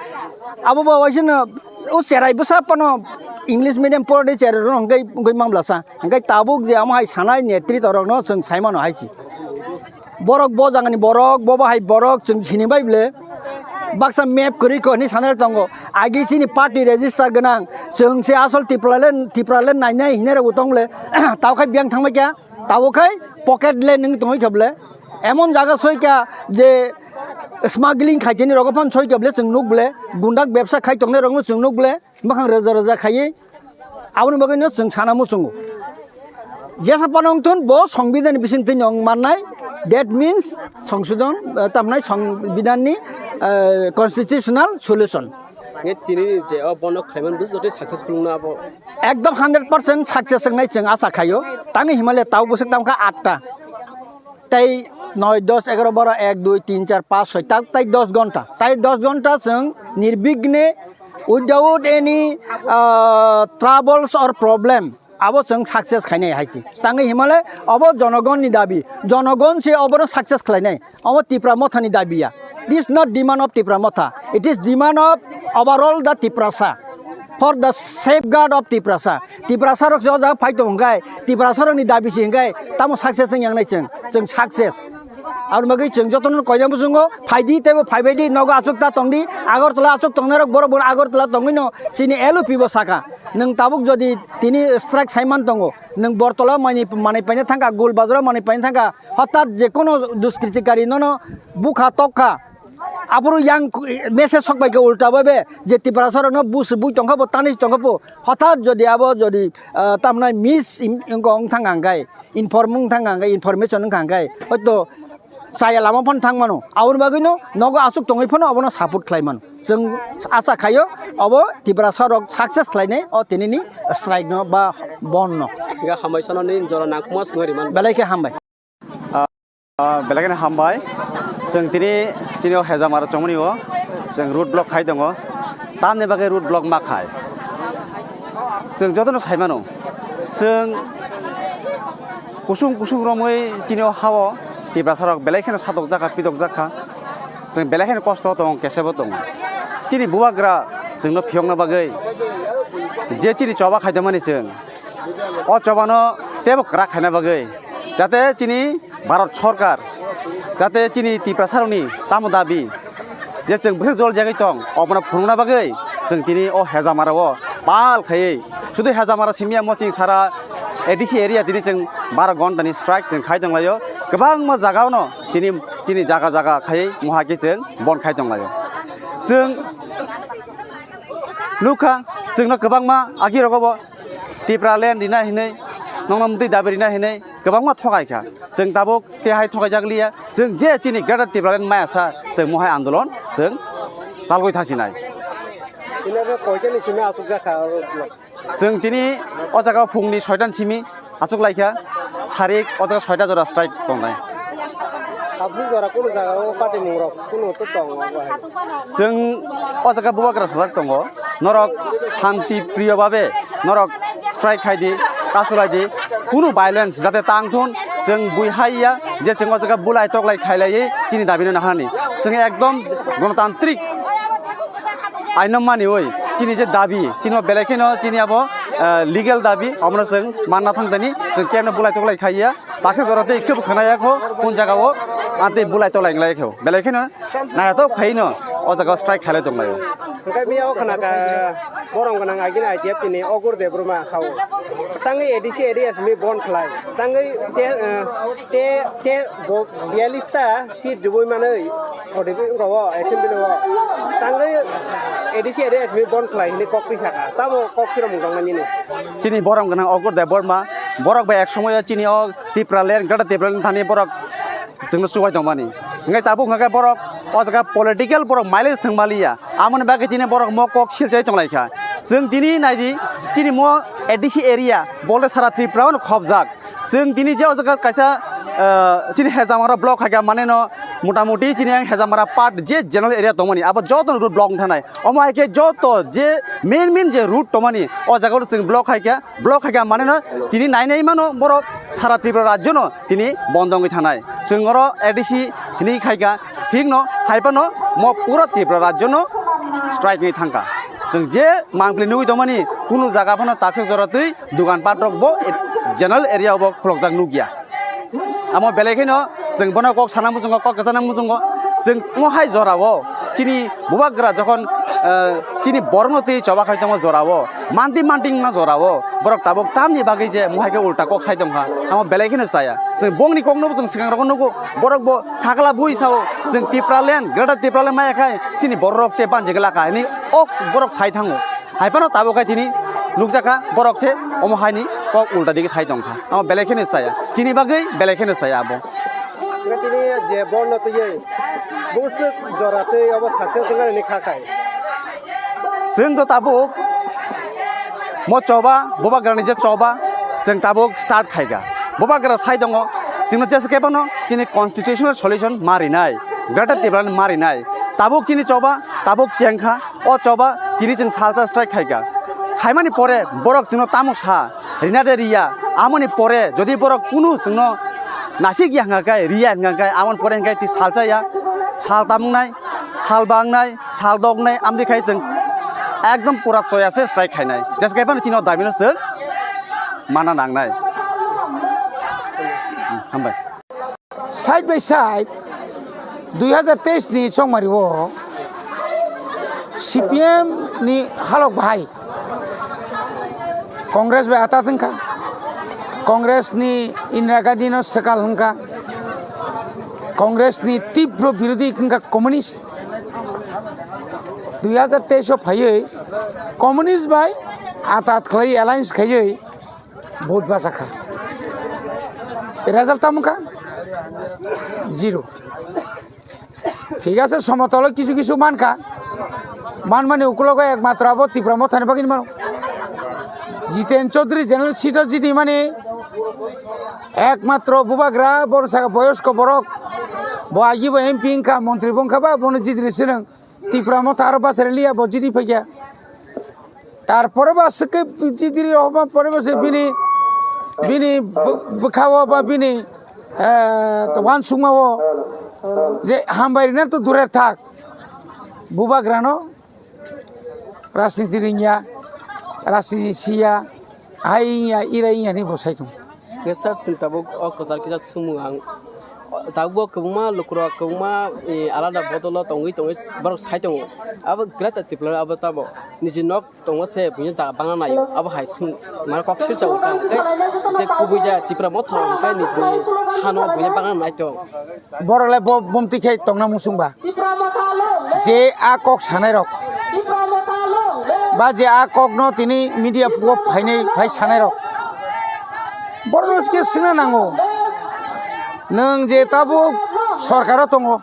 abo ba waisano o cherai bwsa phano English medium porode cherai rok hwnkhe, hwnkhe mamlasa. Hwnkhe tabuk je amo hai sanai netrito rokno chwng saimano hai se. Borok bo jagani borok, bo bahai borok chwng sini bai bole. Baksa map kwrwi ko hinwi sanai tongo. Agi chini party register gwnang. Chwng se asol Tipraland, Tipraland nainai hinwi rok bo tong bole. Tao khai biyang thangbai kha. Tao khai pocket le nwng tongwi kha bole. Emon jaga soi kha je smuggling khai tini rogo phan soi kha bole chwng nuk bole. Gundak bebsa khai tongnai rokno chwng nuk bole. Bwkhang rwja rwja khaiwi aboni bagwino chwng sana muchungo. Jesa phano wngthun bo songbidan ni bisingtwi no wng mannai, that means songsodon, eh, tamnai songbidan ni, eh, constitutional solution. Nge tini je o bono khlaiman bwswk tei successful wngna abo? Ekdom hundred percent success wngnai chwng acha khaio. Tangwi himale tao bwswk tangkha atta. Tei noi, dos, egaro, baro, ek, dui, tin, char, pas, soi, tak, tai dos ghonta. Tai dos ghonta chwng nirbighne, without any, ah, troubles or problem, abo chwng success khainai hai se. Tangwi himale obo jonogonni dabi. Jonogon se obono success khlainai. Obo Tipra Mothani dabi ya. This is not demand of Tipra Motha. It is demand of overall the Tiprasa. For the safeguard of Tiprasa. Tiprasa rok se o jaga phai tong hwnkhe, Tiprasa rokni dabi se hwnkhe, tamo success wng yang nai chwng, chwng success. Aboni bagwi chwng jotono koina muchungo, phaidi teibo phaibaidi, nogo achuk ta tongdi, Agartala achuk tongnai rok borok bo Agartala tongwino chini L O P bo saka. Nwng tabuk jodi tini strike saiman tongo, nwng Bortola manwi, manwi paina thangkha, Gul Bazaro manwi paina thangkha, hotat je kono duskritikari nono bukha tokha, aphuru yang message sok bai khe ulta bai be je Tiprasa rokno bus bui tongkha bo, tani tongkha bo, hotat jodi abo jodi, ah, tamnai mis im-, wngkha wng thang ang khai, inform wng thang ang khai, information wng thang khai, hoito chaya lama phano thang mano. Aboni bagwino nogo aswk tongwi phano abono support khlai mano. Chwng acha khaio obo Tiprasa rok success khlainai o tinini strike no ba bon no. Ga hambai sono ni jora nangkukma swngwi rimani. Belai khe hambai. Ah, belai kheno hambai. Chwng tini, chini o Hejamara chongmani o chwng road block khai tongo. Tamni bagwi road block ma khai? Chwng jotono sai mano. Chwng kusung kusung romwi chini o ha-o Tiprasa rok belai kheno satok jakha, pitok jakha. Chwng belai kheno kosto tongo, kesebo tongo. Chini bubagra chwngno phiyokna bagwi je chini choba khaitongmani chwng, o chobano teibo kwrak khaina bagwi, jate chini Bharat Sorkar, jate chini Tiprasarokni tamo dabi, je chwng bwswk jol jagwi tong, obono phunukna bagwi chwng tini o Hejamara o pal khaiwi, sudu Hejamara simi ya moching sara A D C area tini chwng baro ghonta ni strike chwng khai tonglaio, kwbangma jaga ono tini chini jaga jaga khaiwi muha khe chwng bon khai tonglaio. Chwng nukha, chwngno kwbangma agi rogo bo Tipraland rina hinwi, nongno mtwi dabi rina hinwi kwbangma thokai kha. Chwng tabuk tei hai thokai jak liya. Chwng je chini Greater Tipraland maya sa, chwng mohai andolon chwng chalgwi thasinai. Ino be koitani simi achuk jakha oro. Chwng tini o jaga phungni soita ni simi achuk laikha, sarik o jaga soita jora strike tongnai. Tabuk jora kunu jaga o party mung rok kunu to tongo bo hai. Chwng o jaga bubagra sajak tongo, norok shanti priyo babe norok strike khai di, kasulai di, kunu violence jate tang thun, chwng bui hai ya je chwng o jaga bulai toklai khailaiwi chini dabi no naharni. Chwng ekdom gonotantrik aino mani oi, chini je dabi, chini o belai kheno chini abo, eh, legal dabi, omono chwng manna thang tani, chwng kemno bulai toklai khaiya, bakhe jora tei khe bo khna ya kho, kun jaga o, ah, tei bulai toklai nglai kho, belai kheno naito khaino o jaga o strike khailai tong lai o. Hwnkhe biyao khna kha, borom gwnang agini I T F ni Ogur Debbarma sao. Tangwi A D C area simi bon khlai. Tangwi te, eh, te, te bo biyalista seat rwui manwi, O D P wngkha o assembly o. Tangwi A D C area simi bon khlai hwnwi kok twi sakha. Tamo kok phiromung tongna nini? Chini borom gwnang Ogur Debbarma, borok bai ek somoyo chini o Tipraland, Greater Tipraland thani borok chwngno chubai tongmani. Hwnkhe tabuk hwnkhe borok o jaga political borok mileage thwng maliya. Amoni bagwi tini borok mo kok silchai tonglaikha. Chwng tini naidi, chini mo A D C area, bole sara Tripura-o khopjak. Chwng tini je o jaga kaisa, ah, chini Hejamara block haikha maneno, motamuti chini ang Hejamara part je general area tongmani, abo joto road block wngthanai. Omo hai khe joto je main main je route tongmani, o jaga o chwng block haikha. Block haikha maneno tini nai nai mano borok sara Tripura rajyo no tini bondo wngwi thanai. Chwng oro A D C hwnwi khaikha, thik no hai phano mo pura Tripura rajyo no strike wngwi thangkha. Chwng je mangpili nugwi tongmani kunu jaga phano taksok jora twi dogan pat rok bo general area o bo khulokjak nukya. Amo belai kheno chwng bono kok sana muchungo, kok kwchana muchungo. Chwng omo hai jorao chini bubagra jokhon, eh, chini borokno twi choba khai tongo jorao, manti manti wngna jorao borok tabuk tamni bagwi je omo hai khe ulta kok sai tongkha, amo belai kheno chaya. Chwng bongni kokno bo chwng swkang rogo nugo, borok bo thakla bui sao, chwng Tipraland, Greater Tipraland maya khai chini borok rok tei banjigwlakha hinwi ok borok sai thango. Hai phano tabuk khai tini nukjakha borok se omo haini kok ulta digi sai tongkha. Amo belai kheno chaya. Chini bagwi belai kheno chaya abo. Hwnkhe tini je borno twiwi buswk jora twi obo success wngani kha khai. Chwng to tabuk mo choba, bubagrani je choba, chwng tabuk start khaikha. Bubagra sai tongo, chwngno jesa khe phano chini constitutional solution ma rinai, Greater Tipraland ma rinai. Tabuk chini choba, tabuk chengkha. O choba tini chwng salsa strike khaikha. Khaimani pore borok chwngno tamo sa, rina de riya. Amoni pore jodi borok kunu chwngno nasik ya hwnkha khe, riya hwnkha khe, amoni pore hwnkhe twi salsa ya, sal tam wngnai, sal ba wngnai, sal dok wngnai, amtwi khai chwng ekdom pura choya se strike khainai. Jesa khe phano chini o dabi no chwng mana nangnai. Hambai. Side by side, dui hazar teis ni chongmari o C P M ni halok bahai Congress bai atat wngkha, Congress ni Indira Gandhi no swkal wngkha, Congress ni tibro birodhi wngkha communist. Dui hazar teis o phaiwi communist bai atat khlai alliance khaiwi vote bachakha. Result tamo wngkha? Zero. Thik ase, somotolo kisu kisu mankha. Manmani ukulogo ekmatro abo Tipra Mothani bagwi mano. Jiten Chaudhary general seat o jidi mani ekmatro bubagra, bono saka boyosko borok. Bo agi bo M P wngkha, montri bo wngkha ba, bono jidini sinang. Tipra Motha aro bachari liya bo jidi phaikha. Tarpore bo aswk khe jidi rohorma pore bo se bini, bini bw-, bwkha-o ba bini, eh, wansukma-o je hambai rina to durer thak. Bubagrano rajniti ringya, rajniti siya, hai wngya, ira wngya hinwi bo sai tongo. Hwnkhe sir, chwng tabuk o kwchar kisa swngmung ang. Tabuk bo kwbangma lukurok, kwbangma, eh, alada bodolo tongwi tongwi borok sai tongo. Abo Greater Tipraland abo tamo niji nok tongo se buino jaga bangna naio. Abo hai swng mane kok silchao ta. Tei je kubui de Tipra Motha hwnkhe nijini hano buino bangna nai tong. Borok le bo bumtwi khe tongna muchung ba. Je a kok sanai rok ba je a kok no tini media o phainai phai sanai rok, borok no khe swngna nango. Nwng je tabuk sorkar o tongo,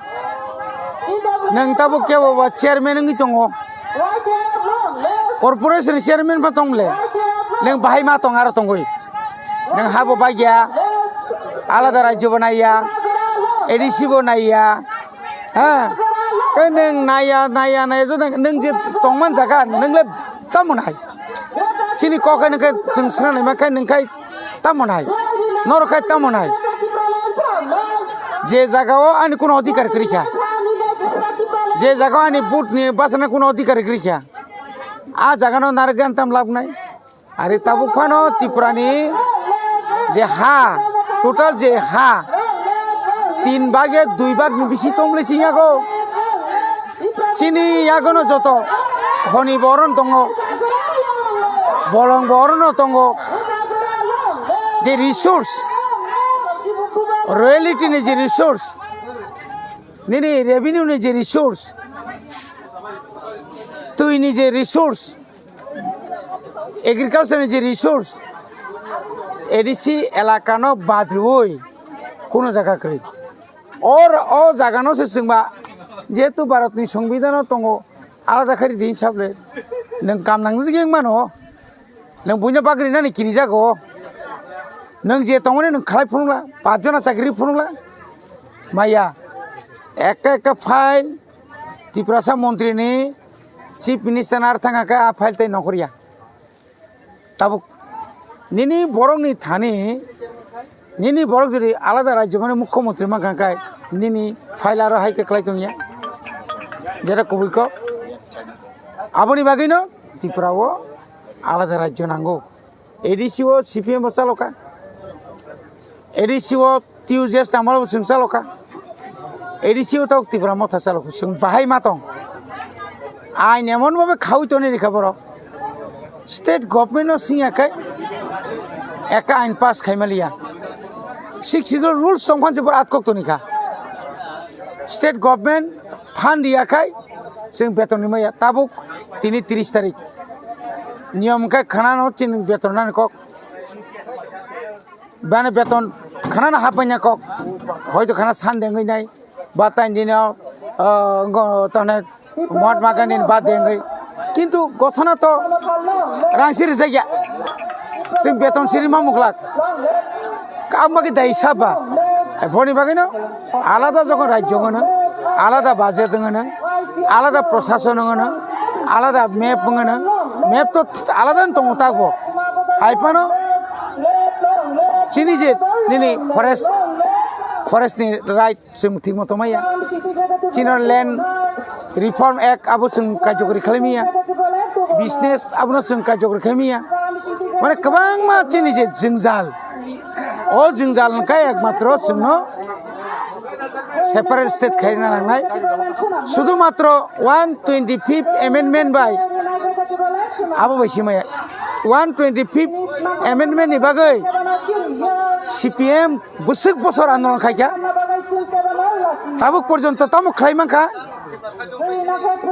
nwng tabuk kebo ba chairman wngwi tongo, corporation chairman pha tong le, Nwng bahai ma tong aro tongwi. Nwng habo bagya, alada rajyo bo naiya, A D C bo naiya. Ha? Khe nwng naiya, naiya, naiya, jodi nwng je tongman jaga, nwng le tamo nai. Chini kok khe nwng khe chwng swnam naima khe nwng khai tamo nai. Norok khai tamo nai. Je jaga o ani kuno adhikar kwrwi kha. Je jaga o ani vote ni bachana kuno adhikar kwrwi kha. A jaga no narwk gan tam lab nai. Ari tabuk phano Tripura ni je ha, total je ha, tin bage dui bag ni bisi tongmani singyago. Chini yagono joto khoni bo orono tongo, bolong bo orono tongo. Je resource, royalty ni je resource, nini revenue ni je resource, twi ni je resource, agriculture ni je resource, A D C elaka no bad rwui kuno jaga kwrwi. Or o jaga no se chwngba, jehetu Bharat ni Songbidhan o tongo, alada khe ridi sable, nwng kam nangjak wng mano, nwng buino bagri nani kini jago, nwng je tongmani nwng khlai phunukla, pach jona chakri phunukla, maya, ekta ekta file, Tiprasa montri ni, Chief Minister ni ar thang khe a file tei nongkhorya. Tabuk nini borok ni thani, nini borok jodi alada rajyo mani mukhyamantri mankha khe nini file aro hai khe kwlai tongya. Jeta kubui kok. Aboni bagwi no Tripura o alada rajyo nango. A D C o C P M bo chaloka. A D C o T U J S amalo bo chwng chaloka. A D C o tabuk Tipra Motha chaloka. Chwng bahai ma tong. Ain emon bhabe khaui toni rikha borok. State government no singya khai ekta ain pass khaima liya. Sixth Schedule rules tong phan se bor atkok toni kha. State government phan riya khai chwng beton rimaya. Tabuk tini tris tarik. Niyom khe khana no chini beton nani kok. Bani beton khana no hapaina kok. Hoito khana Sunday wngwi nai. Ba tain dino, ah, ngo tane Mahatma Gandhi ni birthday wngwi. Kintu gothona to rang siri jakya. Chwng beton siri ma muklak. Kabma khe dai saba. Boni bagwi no alada jokhon rajyo wngano, alada budget wngano, alada prosason wngano, alada map wngano, map to alada wng tongo takbo. Hai phano chini je nini forest, forest ni right chwng thik moto maya. Chini land reform act abo chwng kajokri khlai maya. Business abono chwng kajokri khlai maya. Mane kwbangma chini je jwngjal, o jwngjal hwnkhe ekmatro chwngno separate state khaina nangnai. Sudhu matro one twenty fifth amendment bai abo bai simaya. One twenty fifth amendment ni bagwi C P M bwswk bosor andolon khaikha, tabuk porjonto tamo khlai mankha.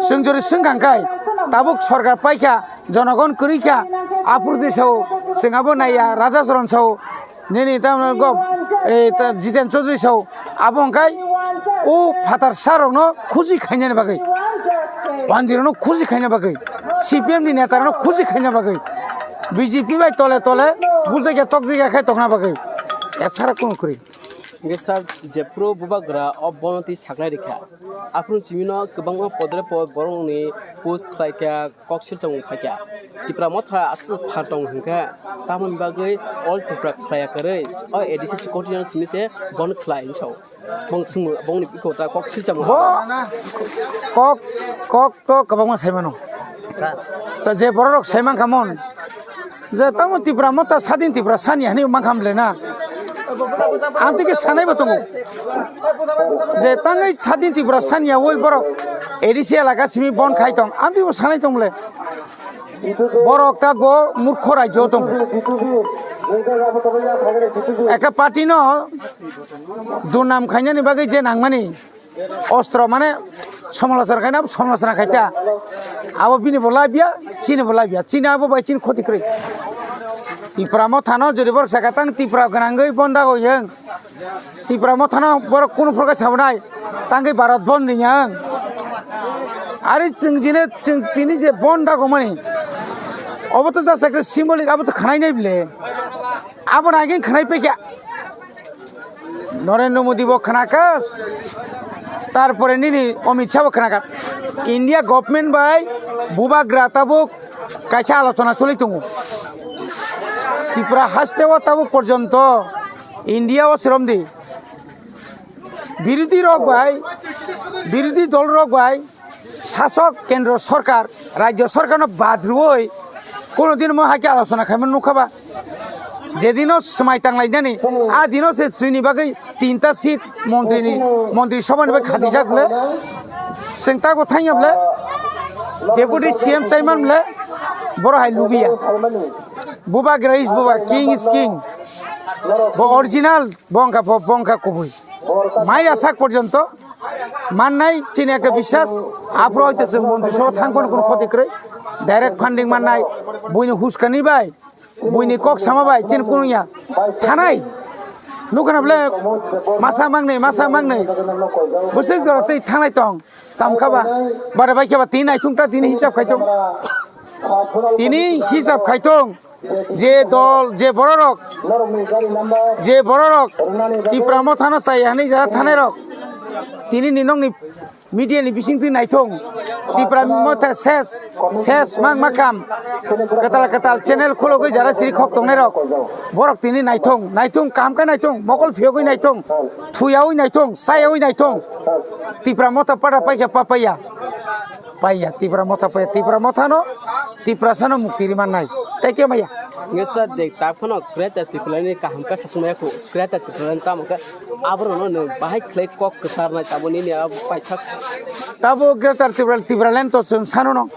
Chwng jori swngkha hwnkhe tabuk sorkar paikha, jonogon kwrwikha, aphuru de sao, chwng abo naiya, Raja Charan sao, nini tamo go, eh, ta Jiten Chaudhary sao, abo hwnkhe o phatar sarokno khuji khainani bagwi, wanjirokno khuji khaina bagwi, C P M ni netarokno khuji khaina bagwi, B J P bai tole tole bujaikha tokjaikha khai tongna bagwi, esara kunu kwrwi. Hingke sir, jephru bubagra o bono twi saknai rikha. Aphuru chimino kwbangma podre pod borokni post khlaikha, kok silchomung khaikha. Tipra Motha aswk phan tong hwnkha, tamoni bagwi all Tripura khlaiya kwrwi, o A D C secretary simi se bon khlai hinwi sao. Bong swngmung, bongni bikho ta kok silchomung. Bo kok, kok to kwbangma sai mano. To je bororok sai mankha mon, je tamo Tipra Motha sadin Tipra sani hani mankha mle na. Amtwi khe sanaibo tongo. Je tangwi sadin Tipra sani ya woi borok A D C elaka simi bon khai tong. Amtwi bo sanai tong le. Borok ta bo murkho rajyo tong. Ekta party no durnam khainani bagwi je nangmani. Ostro mane somalochona khaina, somalochona khaita. Abo bini bo labia, chini bo labia. Chini abo bai chini khoti kwrwi. Tipra Mothano jodi borok saka tang Tipra gwnangwi bondago yang. Tipra Mothano borok kunu phorkha sabonai. Tangwi Bharat bon ringya ang. Ari chwng jine chwng tini je bondago mani. Obo to just ekta symbolic, abo to khwnai nai bile. Abo na ageng khwnai pekya. Narendra Modi bo khwnaka, tarpore nini Amit Shah bo khwnaka. India government bai bubagra tabuk kaisa alochona choli tongo. Tripura haste o tabuk porjonto India o sromdi birodhi rok bai, birodhi dol rok bai, sasok kendro sorkar, rajyo sorkar no bad rwoi kono din mo hai khe alochona khaima nukha ba. Jedino swmai tanglainani, a dino se chini bagwi tinta seat montri ni, montri sabha ni bai khatijak le. Chwng tago thangya ble, deputy C M chairman ble, boro hai lubiya. Bubagra is buba, king is king. Bo original, bo wngkha, bo, bo wngkha kubui. Maya sak porjonto mannai chini ekta biswas, aphuru hoito chwng montri sabha thang phano kuno khoti kwrwi. Direct funding mannai, buini huskani bai, buini kok sama bai chini kuno ya thanai. Nukha na bole masa mangnai, masa mangnai. Bwswk jora twi thangnai tong, tamkha ba, bara bai khe ba tini naithung ta tini hisab khai tong. Tini hisab khai tong. Je dol, je bororok, je bororok Tipra Mothano chaya hinwi jara thanai rok, tini ni nokni media ni bising twi naithung, Tipra Motha ses, ses mang makam, kwtal kwtal channel khulogwi jara chiri khok tongnai rok, borok tini naithung, naithung, kaham khe naithung, mokol phiyogwi naithung, thuyawi naithung, chayawi naithung, Tipra Motha pada paikha papaiya. Paiya, Tipra Motha paiya, Tipra Mothano, Tiprasano mukti ri mannai. Tei khe maya. Nge sir, de tak phano Greater Tipraland ni kaham khe khasumaya khu, Greater Tipraland tamo khe aborokno nw bahai khlai kok kwcharnai tamo nini a paithak. Tabo Greater Tipraland, Tipraland to chwng sanono.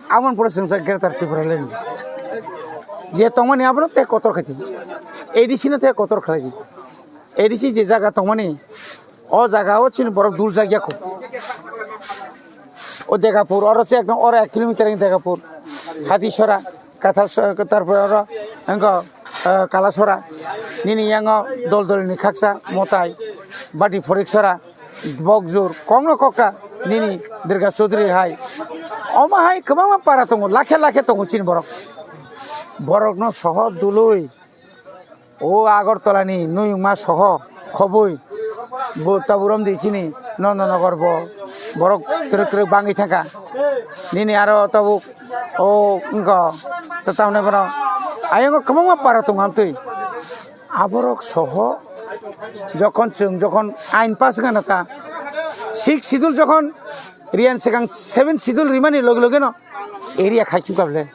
Aboni pore chwng sa Greater Tipraland. Je tongmani abono tei kotor khaidi. A D C no tei kotor khlaidi. A D C je jaga tongmani, o jaga o chini borok dul jak ya kho. O Degapur, oro se ekdom oro ek kilometer ni Degapur. Hatisora, Kathal so-, tarpore oro wngkha, eh, Kalasora. Nini yango dol dol ni khaksa, Motai, Bati Phoriksora, Bokjur, kokno kokta, nini Durga Chaudhary hai. Omo hai kwbangma para tongo, lakhe lakhe tongo chini borok. Borokno soho dului. O Agartala ni Nuyungma soho khobwi bo tabuk romdi chini Nandanagar bo borok twrwk twrwk bangwi thangkha. Nini aro tabuk o wngkha tamni bono ayang o kwbangma para tongo amtwi. Aborok soho jokhon chwng jokhon ain pass wngkha na ta sixth schedule jokhon riyan swkang seventh schedule rimani loge loge no area khai khibkha bwle.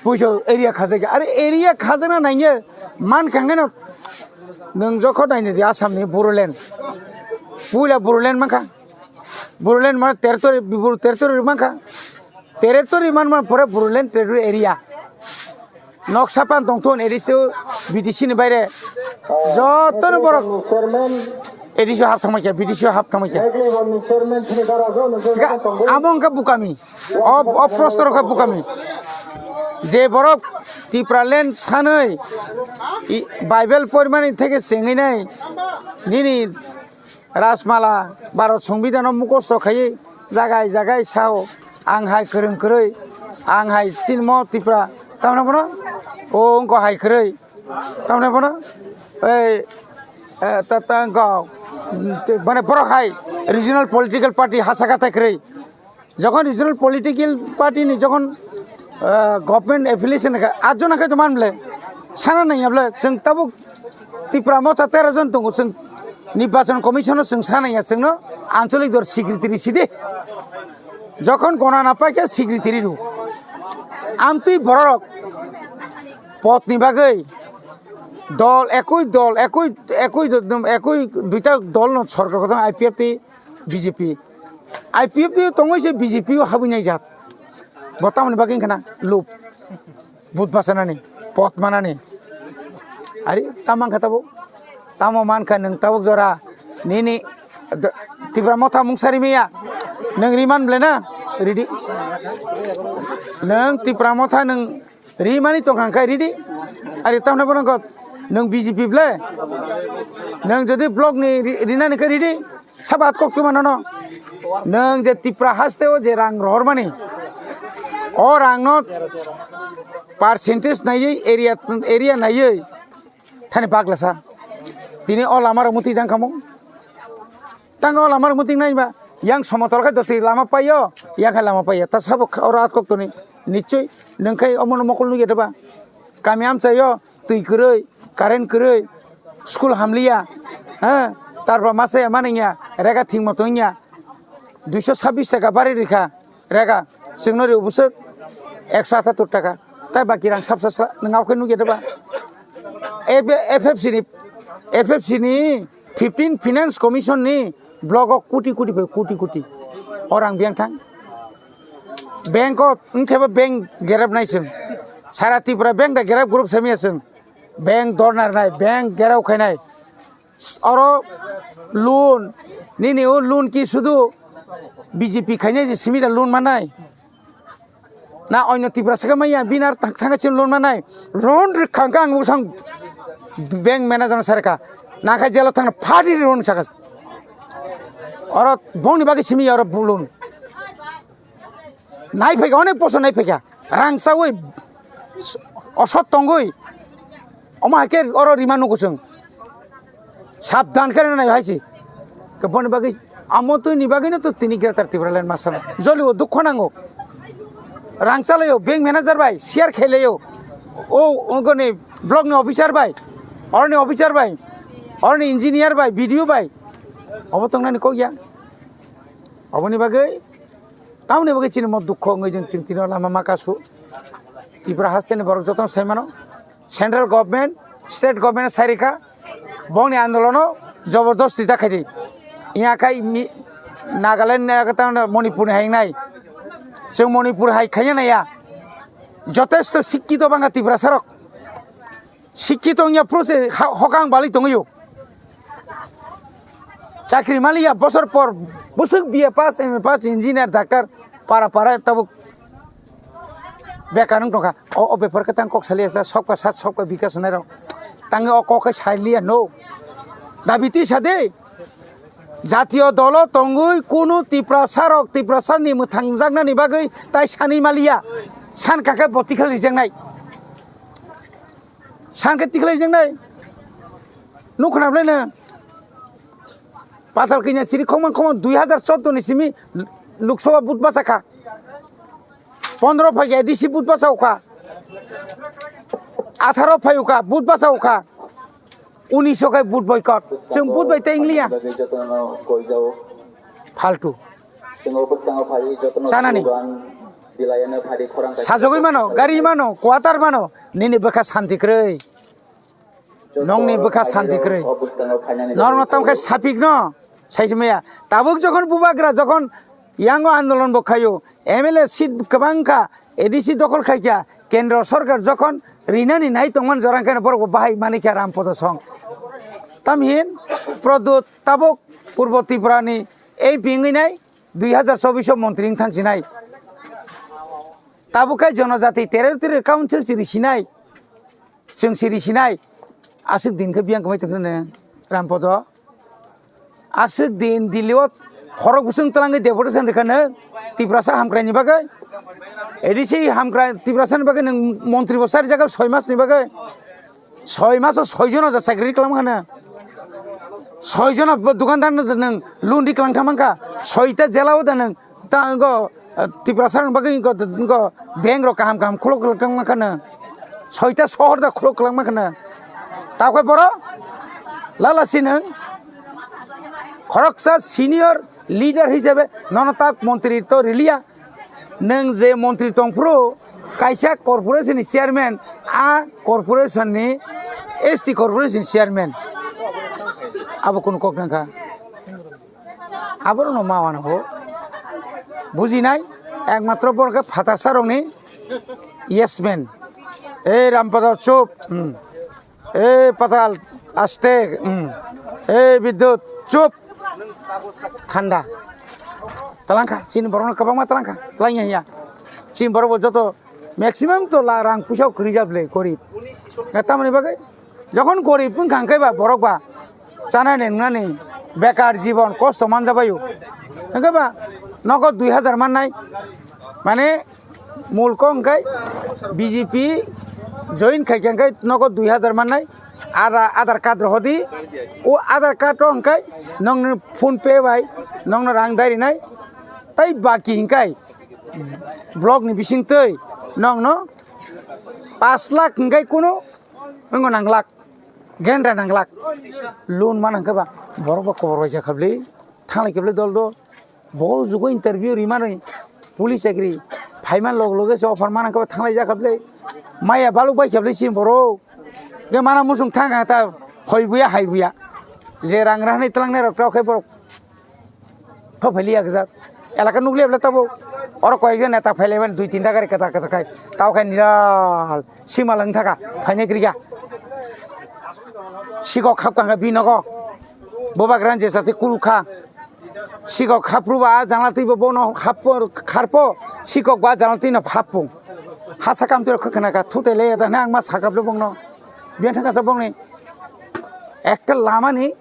Puiso area khajak ya. Are area khajak na nangya man kha ngeno. Nwng jokho naini di Assam ni Bodoland. Puila Bodoland mankha. Bodoland mane territory, Bor-, territory mankha. Territory man man pore Bodoland territory area. Noksa pan tongthon A D C, B D C ni baire. Jotono borok A D C hap thangma kya, B D C hap thangma kya. Ga-, amo wngkha bukami. O, o prosto rokha bukami. Je borok Tipraland sanwi i-, Bible porimani theke chengwi nai nini Rajmala Bharat Songbidan o mukhosto khaiwi jagai jagai sao ang hai kwrwng kwrwi ang hai sinmo Tipra tamna bono o wngkha hai kwrwi tamna bono ei eh, ta ta wngkha mane borok hai regional political party hachaka tai kwrwi. Jokhon regional political party ni jokhon, ah, government affiliation kha, atjona khai to man ble, sana nai ble, chwng tabuk Tipra Motha tero jon tongo, chwng Nirbachon Commission o chwng sana ya, chwng no ancholik dor secretary sidi. Jokhon gonana pai khe secretary ru. Amtwi bororok pot ni bagwi dol, ekoi dol, ekoi, ekoi, ekoi duita dol no sorkar kotor I P F T, B J P. I P F T o tongwi se B J P o habwi naijak. Bo tamoni bagwi wngkha na lub. But bachanani, pot manani. Ari tamo mankha tabuk. Tamo mankha nwng tabuk jora nini d-, Tipra Motha mungsa rimaya. Nwng riman ble na? Ridi. Nwng Tipra Motha nwng rimani tongkha khe ridi. Ari tamni bono kok nwng B J P ble. Nwng jodi block ni ri-, rinani khe ridi. Sabat kok tuma nono. Nwng je Tipra haste o je rang rohormani. O rangno percentage naiwi, area, area naiwi thani baglasa. Tini o lamarok mwtwi tang kha mung. Tang o lamarok mwtwi nai ba. Yang somotol khe doti lama paio, yang khe lama paio. Ta sabo kha oro atkok toni. Nichoi nwng khe omono mokol nugya de ba. Kami amchaio twi kwrwi, current kwrwi, school hamliya, ha, tarpor masa ya maningya, rega thingmo tongya, duiso sabbish taka bari rikha, rega, chwngno rio bwswk ekso atattor taka, tai baki rang sabsa sla, nwng aokhe nugya de ba? F F C ni, F F C ni fifteen Finance Commission ni block o koti koti bai koti koti o rang biyang thang. Bank o wngkhe bo bank gerep nai chwng. Sara Tripura bank da gerep group semiya chwng. Bank dorna rwnai, bank gerep khainai. Oro loan, nini o loan ki sudu B J P khainai je simi da loan manai. Na onyo Tiprasa khe manya, bini aro thang-, thangkhe chini loan manai. Loan rwkha hwnkhe ang bwsang bank manager no sarikha. Nangkhe jelo thangna phadi loan sakha. Oro bongni bagwi simi oro bu loan. Nai phaikha, onek bosor nai phaikha. Rang chawi, osot tongwi. Omo hai khe oro rima nugo chwng. Sabdan khe rwnai hai se. Khe boni bagwi amo twi ni bagwi no to tini Greater Tipraland ma sano. Joli o dukho nango. Rang chalai o, bank manager bai, share khelai o. O, ongoni block ni officer bai, oroni officer bai, oroni engineer bai, B D O bai. Obo tongnani kok ya. Oboni bagwi, tamoni bagwi chini mo dukho wngwi ding chwng tini o lama ma kasu. Tripura haste ni borok jotono sai mano. Central government, state government sai rikha, bongni andolono jobordosti da khaidi. Iya khai mi-, Nagaland ni aka tang Manipur ni hai nai. Chwng Manipur hai khaiya naiya. Jotesto sikkito bangkha Tiprasa rok. Sikkito wngya phuru se ha-, hokang bali tongwi o. Chakri maliya bosor por bwswk B A pass, M A pass, engineer, doctor, para para tabuk bekar wng tongkha. O, o bepar khe tang kok saliya sa, sokpa sat, sokpa bikas hwnwi rok. Tangwi o kok khe saliya no. Dabi tisa de. Jatiyo dolo tongwi kunu Tiprasa rok, Tiprasa ni mwthangjaknani bagwi tai sani maliya. San kakhe bo tikhal rijaknai. San khe tikhlai jeng nai. Nuk khna bwlai no. Patal kanya chiri khokma khokma dui hazar chordo ni simi Lok Sabha vote bachakha. Pondro phai khe A D C vote bachakha. Atharo phai ukha vote bachakha. Unish khe vote boycott. Chwng vote bai tei wngliya. Faltu. Sanani. Sajagwi mano, gari mano, quarter mano, nini bwkha santi kwrwi. Nongni bwkha santi kwrwi. Norokno tamo khe sapikno, saisi maya. Tabuk jokhon bubagra, jokhon yango andolon bo khaio, M L A seat kwbang kha, A D C dokhol khaikha, kendro sorkar jokhon rinani nai tongmani jorang khe borok bo bahai manikha Rampodo song. Tamhin Pradyot tabuk Purbo Tripurani M P wngwi nai, dui hazar chobbish o montri wng thang sinai. Tabuk khe jonojati territorial council chiri sinai, chwng chiri sinai. Aswk din khe biyang kwmai tongkha ne Rampodo. Aswk din Delhi o khorok bwswng twlangwi deputation rwkha nwng Tiprasa hamkrai ni bagwi. A D C hamkrai Tiprasa ni bagwi nwng montri bo sari jaga soi mas ni bagwi. Soi maso soi jona da chakri riklang mangkha na. Soi jona bo dukandar no da nwng loan riklang thang mangkha. Soi ta jela o da nwng ta go, eh, Tiprasa rok bagwi go, go bank rok kaham kaham khulok khulok thang mangkha na. Soi ta sohor da khulok khulok mangkha na. Ta koi boro lala si nwng khoroksa senior leader hisabe nono ta montri to riliya. Nwng je montri tongphuru kaisa corporation ni chairman, a corporation ni S T corporation ni chairman. Abo kunu kok nangkha? Aborokno ma wanango. Bujinai ekmatro borok khe phatarsa rokni yes man. Ei Rampada chup. Hmm. Ei Patal, aste, mm. Ei Bidyut, chup. Thanda. Talangkha, chini borokno kwbangma talangkha. Talangya hiya. Chini borok bo joto maximum to la rang puisa kwrwi jable, gorib. Nga tamoni bagwi? Jokhon gorib wngkha hwnkhe ba borok ba chanani nwngnani bekar jibon kosto manjabaio. Hwnkhe ba nogo dui hazar mannai. Mane Mulko hwnkhe B J P join khaikha hwnkhe nogo dui hazar mannai, ara-, Aadhaar card rohordi. O Aadhaar card o hwnkhe nongni PhonePe bai nongno rang dairinai. Tai baki hwnkhe block ni bisingtwi nongno pash lakh hwnkhe kunu wngo nanglak, guarantee nanglak. Loan man hwnkhe ba borok bo kobor bai jakha bwle, thanglai khe bwle dol dol. Bo jugo interview rimani police chakri phaiman log loge se offer mana khe thanglai jakha bwle. Maya baluk bai khe bwle si borok. Ge mana musung thang ta hoi buya hai buya. Je rang rahni tlangnai rok tok khe borok pha phaili ya gajak. Elaka nukli bwle tabo. Oro koi je neta phailai mani dui tinta gari kata kata khai. Tao khai niral sima lang thaka phainai kriya. Sikok khap kangkha binogo. Bubagra je sati kulkha. Sikok khapru ba jangla twi bo bono happo kharpo. Sikok ba jangla twi no happo. Hasa kam twi khwkhwna ka thute le da nang ma sakap le bongno. Biyan thangka sa bongni. Ekta lama ni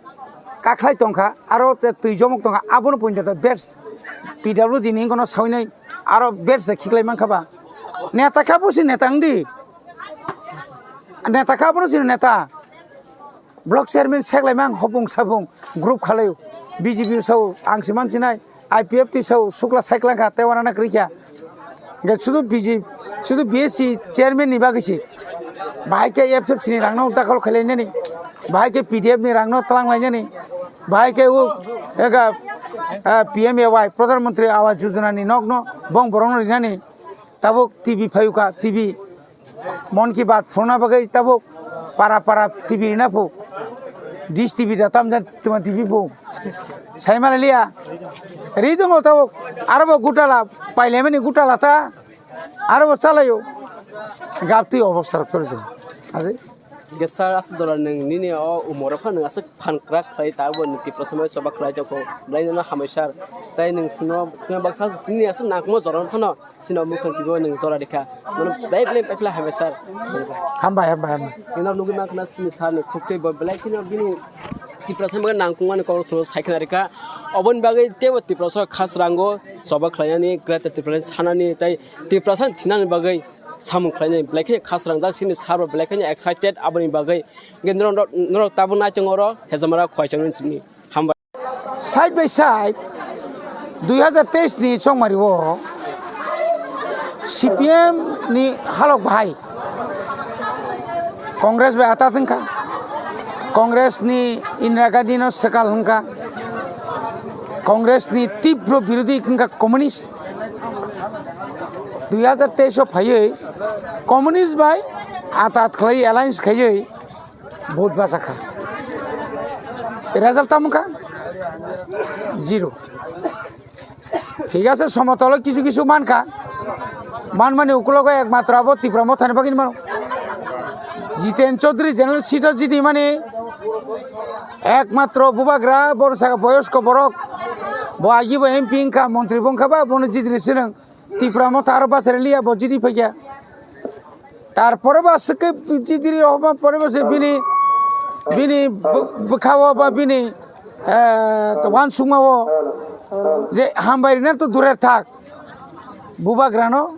kakhlai tongkha aro te twi jomok tongkha abono punjo to best P W D ni kono sawi nai aro best khiklai mankha ba. Neta kha busi neta wngdi. Neta kha bono sini neta. Block chairman seklaima ang hopung sapung group khalaio. B J P sao ang se mansinai, I P F T sao sukla saiklangkha tei wanana kwrwikha. Hingke sudu B J, sudu B S C chairman ni bagwi se. Bahai khe F F C ni rangno dakhol khailainani, bahai khe P D F ni rangno twlanglainani, bahai khe o ega, ah, P M A Y, Pradhan Mantri Awas Yojana ni nokno bong borokno rinani. Tabuk T V phayuka, T V. Mon ki Baat phurna bagwi tabuk para para T V rina phu. Dish T V da tamjan tuma T V phu. Saimaliya. Ri dongo tabuk. Aro bo gutala, pailemani gutala ta. Aro bo chalayo. Gaptwi obostarok chori tongo. Aje. Hingke sir, aswk jora nwng nini o umoro phano nwng aswk phan kwrak khlai, tabuk bo nwng Tiprasa mai choba khlai tongkho, belai no hambai sir. Tai nwng chwngno, chwngno baksa nini aswk nangkukma jora no phano chini o mukhang twibo nwng jora rikha. Nono belai belai belai hambai sir. Hambai, hambai, hambai. Nwng nugwi mankha sini sir ni khuk twi bo belai kheno bini Tiprasa mai nangkukmani kok chwngno sai khna rikha. Oboni bagwi teibo Tiprasa khasrango choba khlainani, Greater Tipraland sanani, tai Tiprasa thinani bagwi samung khlainai, belai khe khasrangjak sini sir bo belai khe excited aboni bagwi. Hingke norok, norok tabuk naitongo oro Hejamara Khwaichangni simi. Hambai. Side by side, dui hazar teis ni chongmari o C P M ni halok bahai Congress bai atat wngkha, Congress ni Indira Gandhi no swkal wngkha, Congress ni tibro birodhi wngkha communist. Dui hazar teis o phaiwi communist bai atat khlai alliance khaiwi vote bachakha. Result tamo wngkha? Zero. Thik ase, somotolo kisu kisu mankha. Manmani ukulogo ekmatro abo Tipra Mothani bagwi mano. Jiten Chaudhary general seat o jidi mani ekmatro bubagra, boro saka boyosko borok. Bo agi bo M P wngkha, montri bo wngkha ba, bono jidini sinang. Tipra Motha aro bachari liya bo jidi phaikha. Tarpore ba swkhe jidi rohoma pore bo se bini, bini bw-, bwkhao ba bini, eh, to wansukmao je hambai rina to durer thak. Bubagrano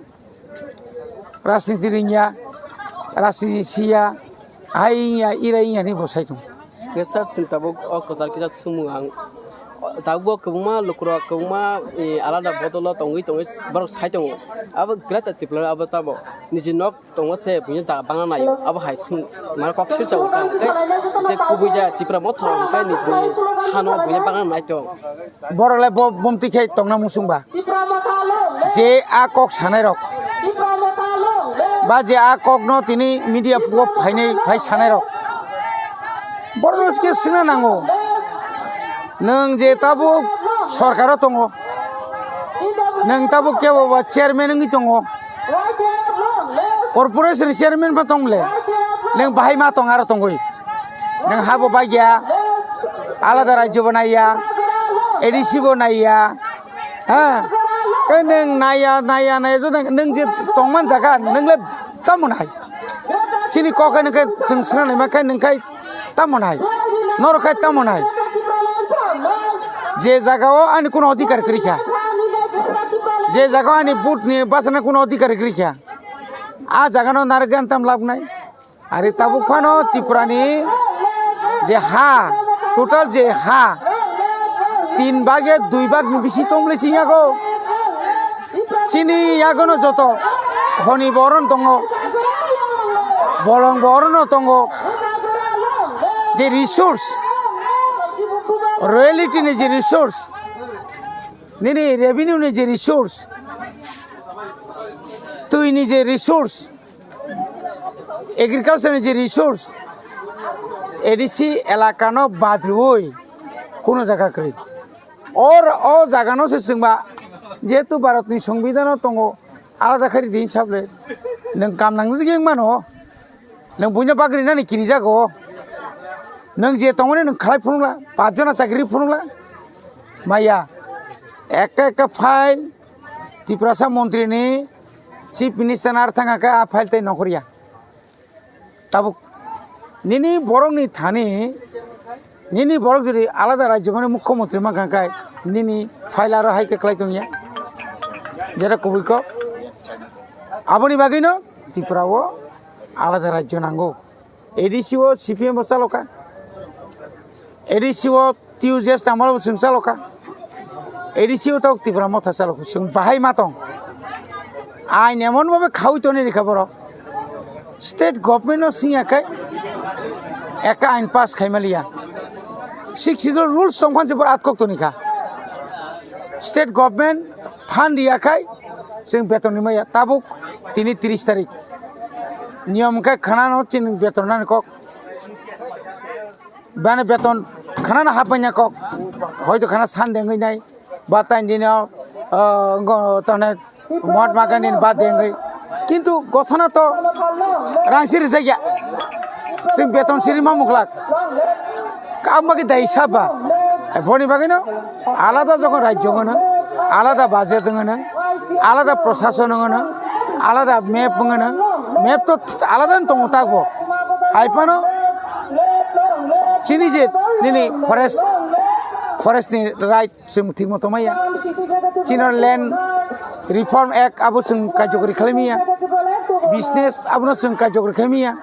rajniti ringya, rajniti siya, hai wngya, ira wngya hinwi bo sai tongo. Hwnkhe sir, chwng tabuk o kwchar kisa swngmung ang. Tabuk bo kwbangma lukurok, kwbangma, eh, alada bodolo tongwi tongwi borok sai tongo. Abo Greater Tipraland abo tamo niji nok tongo se buino jaga bangna naio. Abo hai swng mane kok sir jago tamo. Tei je kubui da Tipra Motha rok hwnkhe nijini hano buino bangna nai tong. Borok le bo bumtwi khe tongna muchung ba. Je a kok sanai rok. Ba je a kok no tini media o phainai, phai sanai rok. Borok no khe swngna nango. Nwng je tabuk sorkar o tongo. Nwng tabuk kebo ba chairman wngwi tongo. Corporation chairman pha tong le. Nwng bahai ma tong aro tongwi. Nwng habo bagya, alada rajyo bo naiya, A D C bo naiya, ha? Khe nwng naiya, naiya, naiya, jodi nwng je tongman jaga, nwng le tamo nai? Chini kok khe nwng khe chwng swnam naima khe nwng khe tamo nai? Norok khe tamo nai? Je jaga o ani kuno adhikar kwrwi kha. Je jaga ani vote ni bachana kuno adhikar rikha. A jaga no narwk gan tam lab nai. Ari tabuk phano Tripura ni je ha, total je ha, tin bage dui bag ni bisi tongmle chini yago. Chini yago no joto honi boron tongo, bolong boron no tongo. Je resource, royalty ni je resource, nini revenue ni je resource, twi ni je resource, agriculture ni je resource, A D C elaka no bad rwui kuno jaga kwrwi. Or o jaga no se chwngba, jehetu Bharat ni Songbidan o tongo, alada khe ridi hinsa ble. Nwng kam nangjak yang mano, nwng buino bagri nani kirijago. Nwng je tongmani nwng khlai phunukla, pachjona chakri phunukla. Maya, ekta ekta file Tiprasa montri ni, Chief Minister ni ar thang khe a file tei nongkhorya. Tabuk nini borok ni thani, nini borok jodi alada rajyo mani mukhyamantri mankha khe nini file aro hai khe kwlai tongya. Jera kubui kok. Aboni bagwi no Tripura o alada rajyo nango. A D C o C P M bo chalokha. A D C o T U J S tangmani bo chwng chalokha. A D C o tabuk Tipra Motha chalokha. Chwng bahai ma tong. Ain emon bhabe khaui toni rikha borok. State government no singya khai ekta ain pass khaima liya. Sixth Schedule rules tongphan se bor atkok toni kha. State government phan riya khai chwng beton ni maya tabuk tini tris tarik. Niyom khe khana no chini beton nani kok. Bani beton khana no hapanya kok. Hoito khana Sunday wngwi nai. Ba tain dino, ah, ngo tane Mahatma Gandhi ni birthday wngwi. Kintu gothona to rang siri jakya. Chwng beton siri ma muklak. Kama khe dai saba. Boni bagwi no alada jokhon rajyo wngno, alada budget wngno, alada prosason wngno, alada map wngno, map to alada wng tongo takbo. Hai phano chini je nini forest, forest ni right chwng thik moto maya. Chini land Reform Act abo chwng kaijokgori khlai maya. Business abono chwng kaijokgori khlai maya.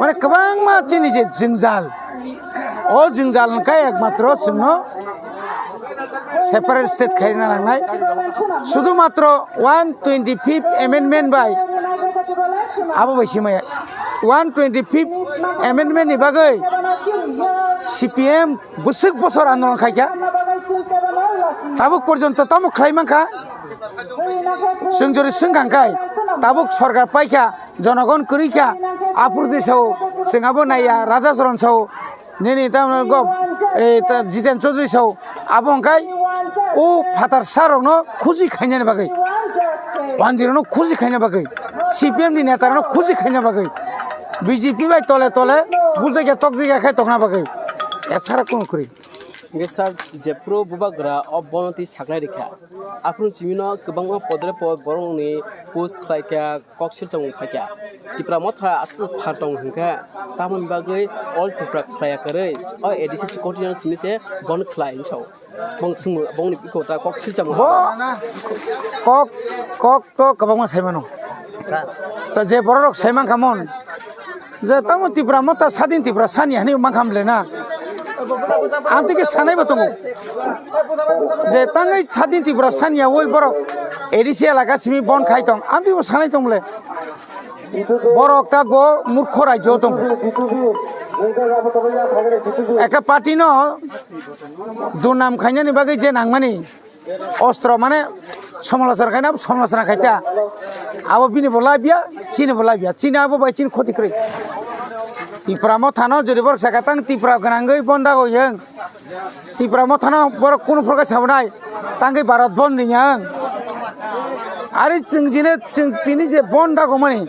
Mane kwbangma chini je jwngjal, o jwngjal hwnkhe ekmatro chwngno separate state khaina nangnai. Sudhu matro one twenty fifth amendment bai abo bai se maya. One twenty fifth amendment ni bagwi C P M bwswk bosor andolon khaikha. Tabuk porjonto tamo khlai mankha. Chwng jori swngkha hwnkhe tabuk sorkar paikha, jonogon kwrwikha, aphuru twi sao, chwng abo naiya, Raja Charan sao, nini tamo gop, eh, ta-, Jiten Chaudhary sao, abo hwnkhe o phatar sarokno khusi khainani bagwi, wanjwirokno khusi khaina bagwi, C P M ni netarokno khusi khaina bagwi, B J P bai tole tole bujaikha tokjaikha khai tongna bagwi. Esara kunu kwrwi. Hingke sir, jephuru bubagra o bono twi saknai rikha, aphuru chimino kwbangma podre pod borokni post khlaikha, kok silchomung khlaikha. Tipra motha aswk phan tongo hwnkhe, tamoni bagwi all Tripura khlaiya kwrwi, o A D C secretary simi se bono khlai hinwi sao. Bong swngmung, bongni bikho ta kok silchomung. Bo kok, kok to kwbangma sai mano. Ta je borok rok sai mankha mon. Je tamo Tipra motha sadin Tipra sani hani mankha mle na. Amtwi khe sanai bo tongo. Je tangwi sadin Tipra sani ya woi borok A D C elaka simi bon khai tong. Amtwi bo sanai tong le. Borok ta bo murkho rajyo tong. Ekta party no durnam khainani bagwi je nangmani. Ostro mane somalochona khaina, somalochona khaita. Abo bini bo labia, chini bo labia. Chini abo bai chini khoti kwrwi. Tipra mothano jodi borok saka tang Tipra gwnangwi bonda go yang. Tipra mothano borok kunu phorkhe sabonai. Tangwi Bharat bon ringya ang. Ari chwng jine chwng tini je bonda go mani.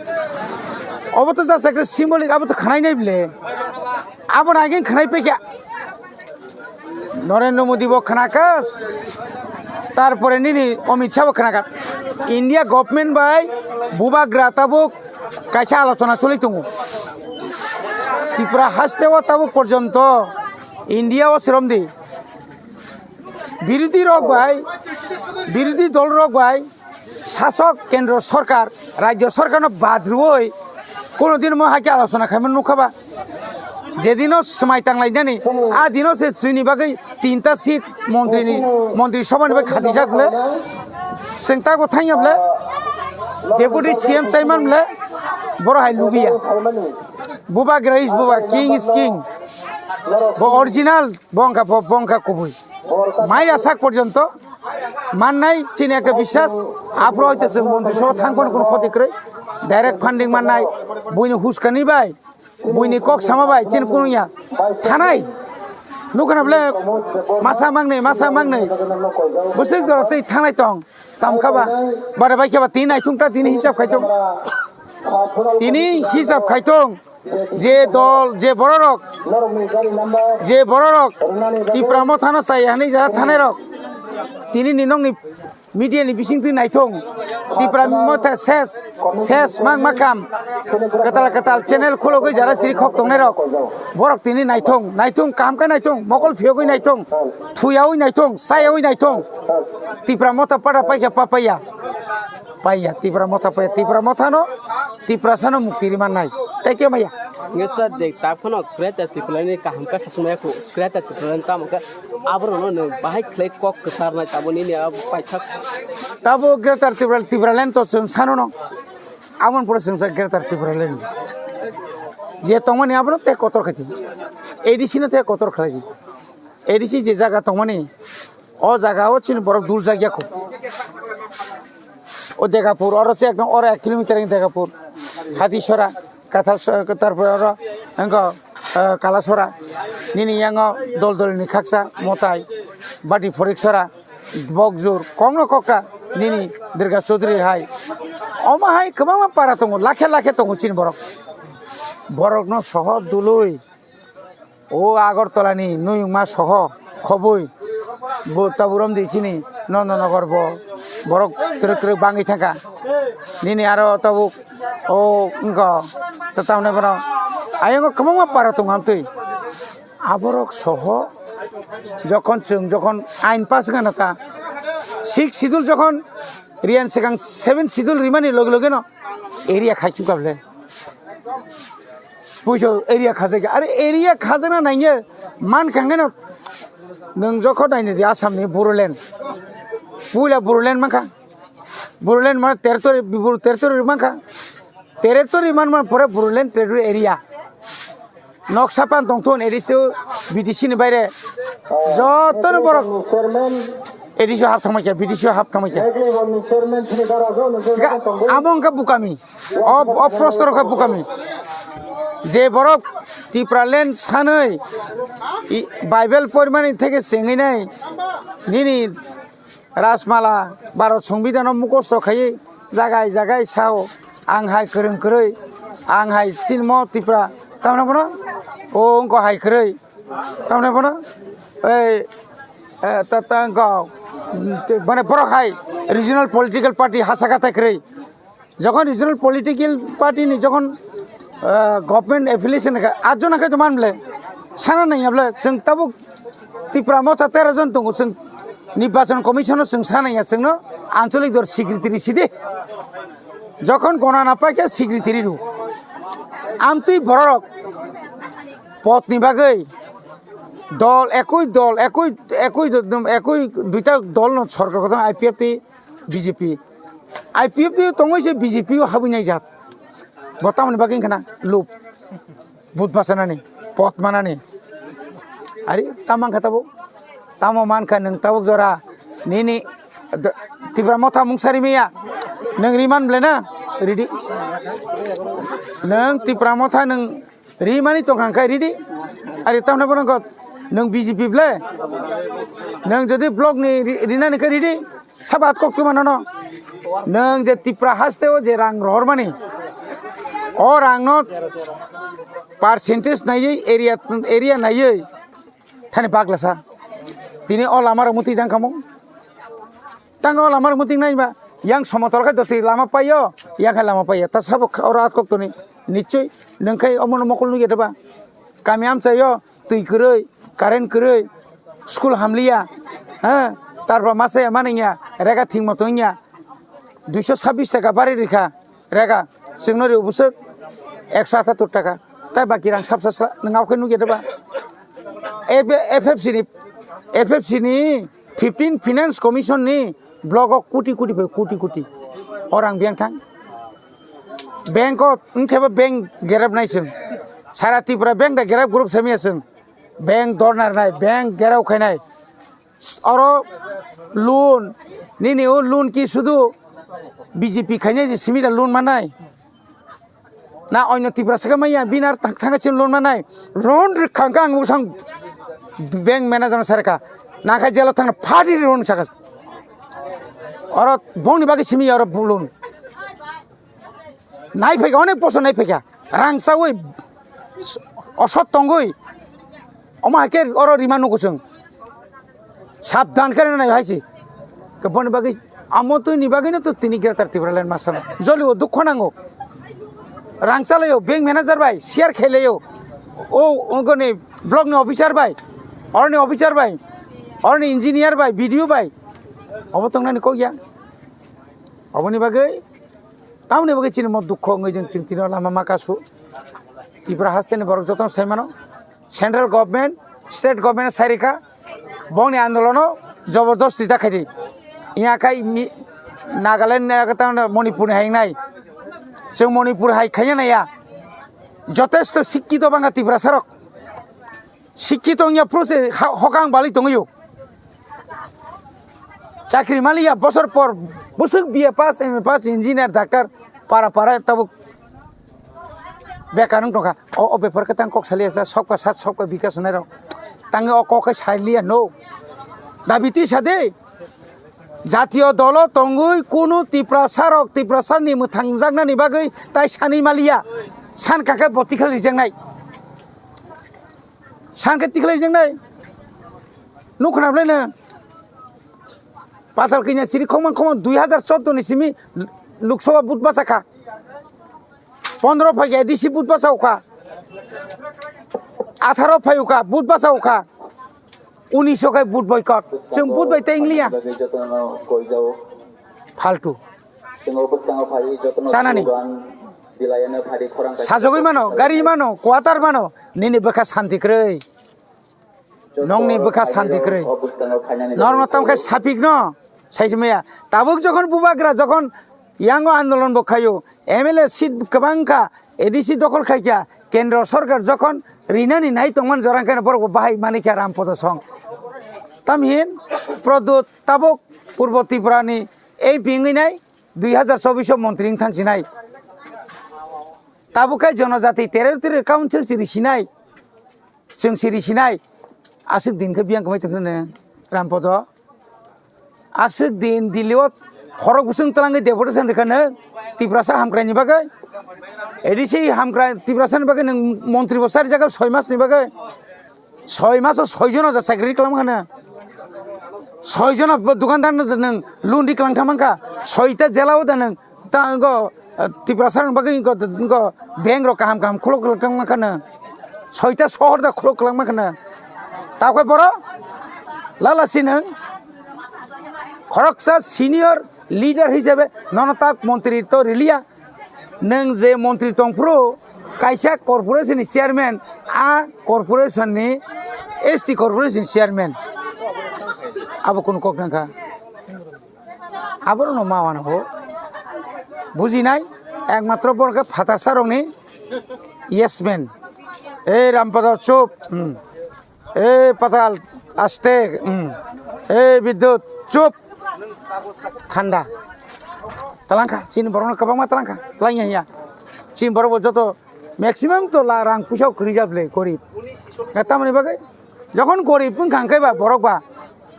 Obo to just ekta symbolic, abo to khanai nai bile. Abo nai khe khanai pekya. Narendra Modi bo khwnakas, tarpore nini Amit Shah bo khwnakas. India government bai bubagra tabuk kaisa alochona choli tongo. Tripura haste o tabuk porjonto India o sromdi birodhi rok bai, birodhi dol rok bai Sasok kendro sorkar, rajyo sorkarno bad rwui kono din mo hai khe alochona khaima nukha ba? Jedino swmai tanglainani, a dino se chini bagwi tinta seat montri ni, montri sobha ni bai khatijak ble. Chwng tago thangya ble, deputy C M chaiman ble, boro hai lubiya. Buba gra is buba, king is king. Bo original, bo wngkha, bo, bo wngkha kubui. Mai asak porjonto mannai chini ekta biswas, aphuru hoite chwng montri sobha thang phano kuno khoti kwrwi. Direct funding mannai, buini huskani bai, buini kok sama bai, chini kuno ya thanai. Nukha na ble masa mangnai, masa mangnai. Bwswk jora twi thangnai tong, tamkha ba, bare bai khe ba tini naithung ta tini hisab khai tong. Tini hisab khai tong. Je dol, je bororok, je bororok Tipra Mothano chaya hinwi jara thanai rok, tini ni nokni media ni bising twi naithung, Tipra Motha ses, ses mang makam, kwtal kwtal channel khulogwi jara siri khok tongnai rok, borok tini naithung, naithung, kaham khe naithung, mokol phiyogwi naithung, thuyaui naithung, sayaui naithung, Tipra Motha pada paikha papaiya. Paiya, Tipra Motha paiya, Tipra Mothano, Tiprasano mukti rimannai. Tei khe maya? Nge sir, de, ta phano Greater Tipraland ni kaham khe khasumaya kho. Greater Tipraland tamo khe aborokno nwng bahai khlai kok kwcharnai tabo nini abo paithak. Tabo Greater Tipraland, Tipraland to chwng sanono. Aboni pore chwng sa Greater Tipraland. Je tongmani abono tei kotor khaidi. A D C no tei kotor khlaidi. A D C je jaga tongmani, o jaga o chini borok dul jak ya kho. O Degapur, oro se ekdom oro ek kilometer ni Degapur. Hatisora, Kathal so-, tarpore oro wngkha, eh, Kalasora. Nini yango dol dol ni khaksa, Motai, Bati Phoriksora, Bokjur, kokno kokta, nini Durga Chaudhary hai. Omo hai kwbangma para tongo, lakhe lakhe tongo chini borok. Borokno soho dului. O Agartala ni Nuyungma soho khobwi bo tabuk romdi chini Nondonogor bo borok twrwk twrwk bangwi thangkha. Nini aro tabuk o wngkha ta tamni bono ayang kwbangma para tongo amtwi. Aborok soho jokhon chwng jokhon ain pass wngkha na ta sixth schedule jokhon riyan swkang seventh schedule rimani loge loge no area khai chukha bwle. Puiso area khajak ya. Are area khajak na nangya man khangeno. Nwng jokho naini di Assam ni Bodoland. Puila Bodoland mankha. Bodoland mane territory, Bor-, territory mankha. Territory man man pore Bodoland territory area. Noksa pan tongthun A D C, B D C ni baire. Jotono borok A D C hap thangma kya, B D C hap thangma kya. Ga-, amo wngkha bukami. O, o prosto rokha bukami. Je borok Tipraland sanwi i Bible porimani theke chengwi nai nini Rajmala Bharat Songbidan o mukhosto khaiwi jagai jagai sao ang hai kwrwng kwrwi ang hai sinmo Tipra tamna bono o wngkha hai kwrwi tamna bono ei eh, ta ta wngkha mane borok hai regional political party hachaka tai kwrwi. Jokhon regional political party ni jokhon, ah, government affiliation kha, atjona khe to man ble, sana nai ble, chwng tabuk Tipra Motha tero jon tongo, chwng Nirbachon Commission o chwng sana ya, chwngno ancholik dor secretary sidi. Jokhon gona na pai khe secretary ru. Amtwi bororok pot ni bagwi dol, ekoi dol, ekoi, ekoi, ekoi duita dol no sorkar gotong I P F T B J P. I P F T o tongwi se B J P o habwi nai jat. Bo tamoni bagwi wngkha na lub. But bachanani, pot manani. Ari tamang kha tabuk. Tamo man kha nwng tabuk jora. Nini d-, Tipra Motha mungsari meya. Nwng riman ble na? Ridi. Nwng Tipra Motha nwng rimani tongkha khe ridi. Ari tamni bono kok nwng B J P ble. Nwng jodi block ni ri-, rinani khe ridi. Sabat kok tuma nono. Nwng je Tipra haste o je rang rohormani. O rang no percentage naiwi area, area naiwi. Thani baglasa. Tini o lama rok muti dang kamo. Tang o lama rok muting nai ba, yang somotol khai doti lama paio, yang khai lama paio. Ta sabo kha-, oro at kok toni, nichoi, nwng khai omono mokol nugya deba. Kami amchaio, twi kwrwi, current kwrwi, school hamliya, ha, tarpor masa ya maningya, rega thing moto wngya. duiso sabis taka bari rikha, rega, chwngno rio bwswk ekso atattor taka, tai baki rang sapsa sla nwng aokhe nukya deba? F F C ni, F F C ni fifteen Finance Commission ni block o koti koti bai koti koti o rang biyang thang. Bank o wngtheba bank gerab nai chwng. Sara Tripura bank da gerab group samiya chwng. Bank dornar nai, bank gerab khainai. Oro loan, nini o loan ki sudu B J P khainai je simi da loan manai. Na oino Tiprasa khe maya, bini ar thang-, thangkhe chini loan manai. Loan rwkha hwnkhe ang bwsang bank manager no sarkha. Nakha jela thangna phadi loan sakha. Oro bongni bagwi simi oro loan. Nai phaikha, onek bosor nai phaikha. Rang chawi osot tongwi. Omo hai khe oro rima nugo chwng. Sabdan khe nai hai se. Khe boni bagwi amo twi ni bagwi no to tini Greater Tipraland ma sano. Joli o dukho nango. Rang chalaio, bank manager bai, share khailaio. O, ongoni block ni officer bai, oroni officer bai, oroni engineer bai, B D O bai. Obo tongnani kok ya. Oboni bagwi, tamoni bagwi chini mo dukho wngwi ding chwng tini o lama ma kasu. Tripura haste ni borok jotono sai mano. Central government, state government sai rikha. Bongni andolono jobordosti ta khaidi. Iya khai mi-, Nagaland ni ag-, tang Manipur ni hai nai. Chwng Manipur hai khaina naiya. Jotesto sikkito bangkha Tiprasa rok. Sikkito wngya phuru se ha-, hokang bali tongwi o. Chakri maliya bosor por bwswk B A pass, M A pass, engineer, doctor, para para tabuk bekar wng tongkha. O, o bepar khe tang kok saliya sa, sobka sath, sobka bikas hwnwi rok. Tang o kok khe saliya no. Dabi tisa de. Jatiyo dolo tongwi kunu Tiprasa rok, Tiprasa ni mwthangjaknani bagwi tai sanwi maliya. San kakhe bo tikhal rijaknai. San khe tikhal rijaknai. Nuk khna bwlai no. Patal kanya chiri khokma khokma dui hajar chordo ni simi Lok Sabha vote bachakha. Pondro phaikha A D C vote bachakha. Atharo phaikha vote bachakha. Unis khai vote boycott. Chwng vote bai tei wngliya. Faltu. Sanani. Sajagwi mano, gari mano, quarter mano, nini bwkha santi kwrwi. Nongni bwkha santi kwrwi. Norokno tamo khe sapikno saisi maya. Tabuk jokhon bubagra jokhon yango andolon bo khaio, M L A seat kwbang kha, A D C dokhol khaikha, kendro sorkar jokhon rinani nai tongmani jorang khe borok bo bahai manikha Rampodo song. Tamhin Pradyot tabuk Purbo Tripura ni M P wngwi nai, dui hajar chobbish o montri wng thang sinai. Tabuk khe Jonojati Territorial Council si risinai. Chwng si risinai, aswk din khe biyang kwmai tongkha nw Rampodo. Aswk din Delhi o khorok bwswng twlangwi deputation rwkha nw Tiprasa hamkrai ni bagwi. A D C hamkrai Tiprasa ni bagwi nwng montri bo sari jaga soi mas ni bagwi. Soi mas o soi jona da chakri kwlangma kha nw. Soi jona bo dukandar no nwng loan ri kwlang thang mankha. Soita jela o da nwng Ta wngkha, eh, Tiprasa ni bagwi wngkha, wngkha bank rok kaham kaham khuluk khuluk tongma khana. Soita sohor da khuluk khuluk ma khana. Tabuk khe boro lala si nwng khoroksa senior leader hisabe nono tak montri to riliya. Nwng je montri tongphuru kaisa corporation ni chairman, a corporation ni S T corporation chairman. Abo kunu kok nangkha. Aborokno ma wana bo bujinai, ekmatro borok khe phatarsa rokni yes man. Ei Rampada chup, hmm. Ei Patal aste, hmm. Ei Bidyut chup. Thanda. Talangkha, chini borokno kwbangma talangkha, talangya hiya. Chini borok bo joto maximum to la rang puisa kwrwi jable gorib. Tamoni bagwi Jokhon gorib wngkha hwnkhe ba borok ba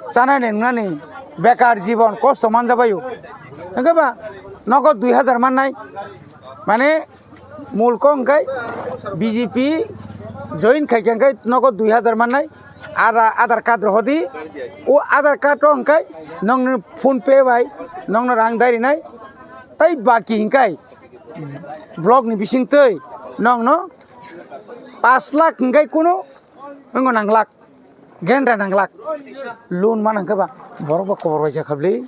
chanani nwngnani bekar jibon kosto manjabaio. Hwnkhe ba nogo dui hajar mannai, mane mulko hwnkhe B J P join khaikha hwnkhe nogo dui hajar mannai, ada-, Aadhaar card rohordi, o Aadhaar card o hwnkhe nongni PhonePe bai nongno rang dairinai, tai baki hwnkhe block ni bisingtwi nongno pash lakh hwnkhe kunu Wngo nanglak, grandra nanglak. Loan man hwnkhe ba borok bo kobor bai jakha bwlwi.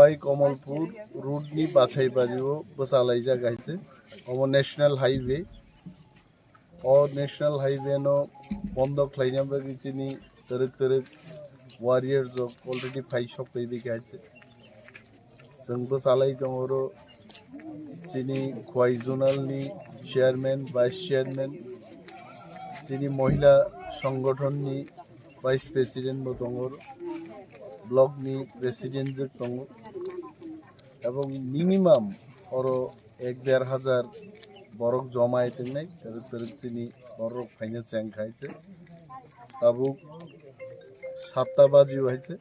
Khowai Kamalpur road ni bachai bari o bwchalaijak hai se. Omo national highway. O national highway no bondo khlaina bagwi chini twrwk twrwk warriors rok already phai sok phaibai kha hai se. Chwng bwchalai tongo oro chini Khowai zonal ni chairman, vice chairman, chini mohila songgothon ni vice president bo tongo, block ni president jwk tongo, ebong minimum oro ek der hajar borok joma hai tongnai, twrwk twrwk chini borok phaina cheng khai se. Tabuk satta baji o hai se.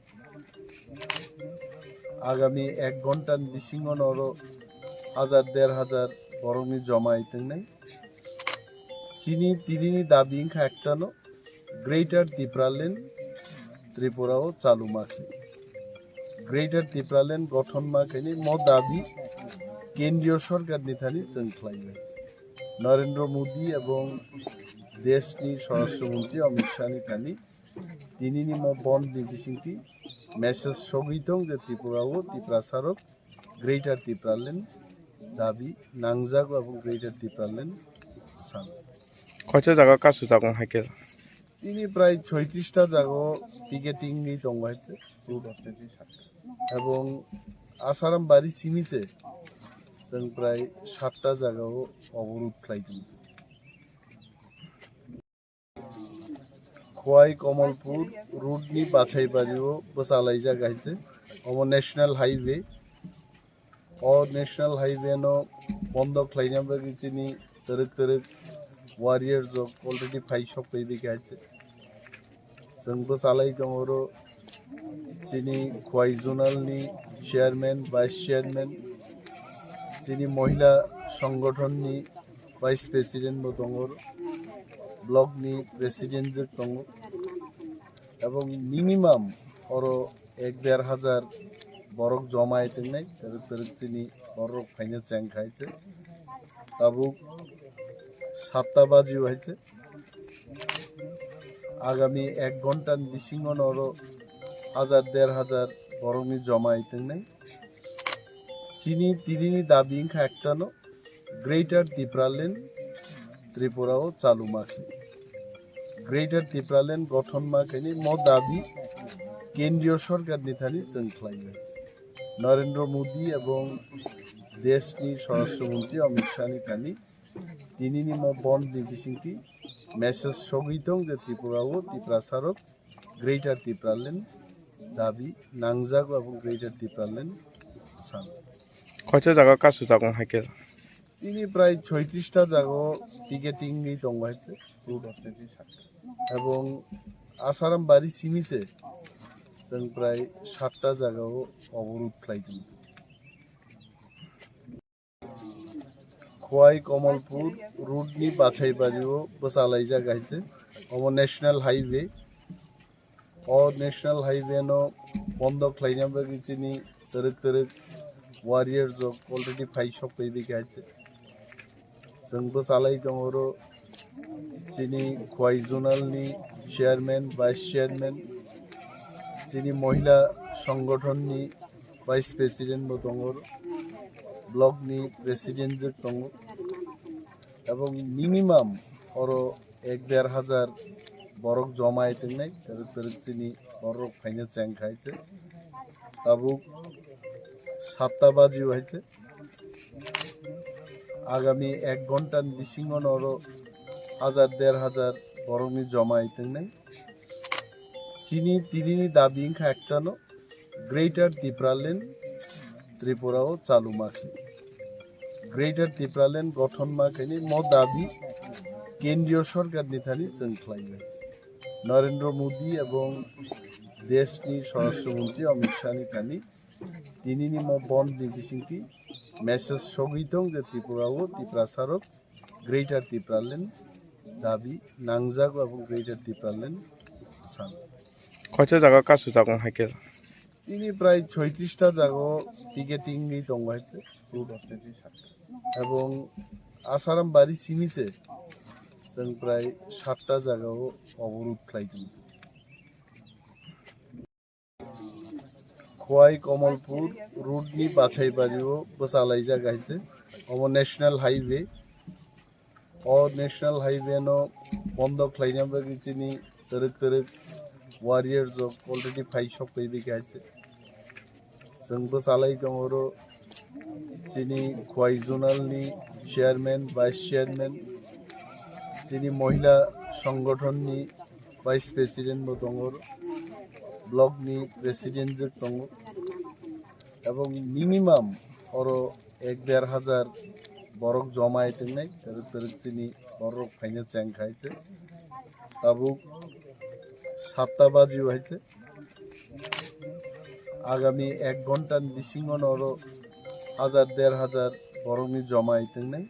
Agami ek ghonta ni bisingo no oro hajar der hajar borok ni joma hai tongnai. Chini tini ni dabi wngkha ekta no, Greater Tipraland Tripura o chalu ma khe. Greater Tipraland gothon ma khe ni mo dabi kendriyo sorkar ni thani chwng khlai o. Narendra Modi ebong desh ni Swarashtra Mantri Amit Shah ni thani tini ni mo bond ni bisingtwi message sogwi tong je Tripura o Tiprasa rok Greater Tipraland dabi nangjago abo Greater Tipraland san. Koicha jaga kasu jago hai khe? Tini prai soitrista jago ticketing ni tongo hai se. Ebong Asaram bari simi se chwng prai satta jaga o oborod khlai tongo. Khowai Kamalpur road ni bachai bari o bwchalaijak hai se. Omo national highway. O national highway no bondo khlaina bagwi chini twrwk twrwk warriors rok already phai sok phaibai kha hai se. Chwng bwchalai tongo oro chini Khowai zonal ni chairman, vice chairman, chini mohila songgothon ni vice president bo tongo, block ni president jwk tongo, ebong minimum oro ek der hajar borok joma hai tongnai, twrwk twrwk chini borok phaina cheng khai se. Tabuk satta baji o hai se. Agami ek ghonta ni bisingo no oro hajar der hajar borok ni joma hai tongnai. Chini tini ni dabi wngkha ekta no, Greater Tipraland Tripura o chalu ma khe. Greater Tipraland gothon ma khe ni mo dabi kendriyo sorkar ni thani chwng khlai o. Narendra Modi ebong desh ni Swarashtra Mantri Amit Shah ni thani tini ni mo bond ni bisingtwi message sogwi tong je Tripura o Tiprasa rok Greater Tipraland dabi nangjago abo Greater Tipraland san. Koicha jaga kasu jago hai khe? Tini prai soitrista jago ticketing ni tongo hai se. Ebong Asaram bari simi se chwng prai satta jaga o oborod khlai tongo. Khowai Kamalpur road ni bachai bari o bwchalaijak hai se. Omo national highway. O national highway no bondo khlaina bagwi chini twrwk twrwk warriors rok already phai sok phaibai kha hai se. Chwng bwchalai tongo oro chini Khowai zonal ni chairman, vice chairman, chini mohila songgothon ni vice president bo tongo, block ni president jwk tongo, ebong minimum oro ek der hajar borok joma hai tongnai, twrwk twrwk chini borok phaina cheng khai se. Tabuk satta baji o hai se. Agami ek ghonta ni bisingo no oro hajar der hajar borok ni joma hai tongnai. Chini tini ni dabi wngkha ekta no, Greater Tipraland Tripura o chalu ma khe. Greater Tipraland gothon ma khe ni mo dabi kendriyo sorkar ni thani chwng khlai o. Narendra Modi ebong desh ni Swarashtra Mantri Amit Shah ni thani tini ni mo bond ni bisingtwi message sogwi tong je Tripura o Tiprasa rok Greater Tipraland dabi nangjago abo Greater Tipraland san. Koicha jaga kasu jago hai khe? Tini prai soitrista jago ticketing ni tongo hai se. Ebong Asaram bari simi se chwng prai satta jaga o oborod khlai tongo. Khowai Kamalpur road ni bachai bari o bwchalaijak hai se. Omo national highway. O national highway no bondo khlaina bagwi chini twrwk twrwk warriors rok already phai sok phaibai kha hai se. Chwng bwchalai tongo oro chini Khowai zonal ni chairman, vice chairman, chini mohila songgothon ni vice president bo tongo, block ni president jwk tongo, ebong minimum oro ek der hajar borok joma hai tongnai, twrwk twrwk chini borok phaina cheng khai se. Tabuk satta baji hai se. Agami ek ghonta ni bisingo no oro hajar der hajar borok ni joma hai tongnai.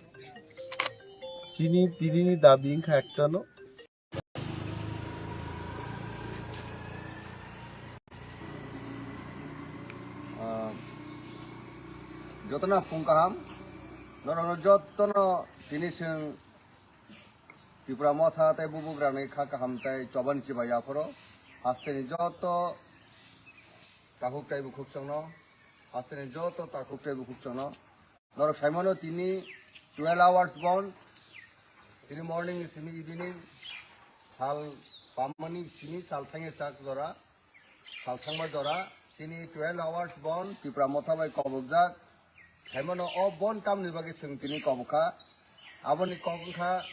Chini tini ni dabi wngkha ekta no. Ah, jotono phung kaham, norokno jotono tini chwng Tipra Motha tei bubugrani kha kaham tei chobani chibai yaphoro hasteni joto takhuk tei bukhuk chwngno, hasteni joto takhuk tei bukhuk chwngno. Norok saimano tini twelve hours bon, tini morning ni simi evening, sal pamani simi sal thangya chak jora, sal thangma jora, chini twelve hours bon Tipra Motha bai kobokjak. Saimano o bon tamni bagwi chwng tini kobokha. Aboni kok wngkha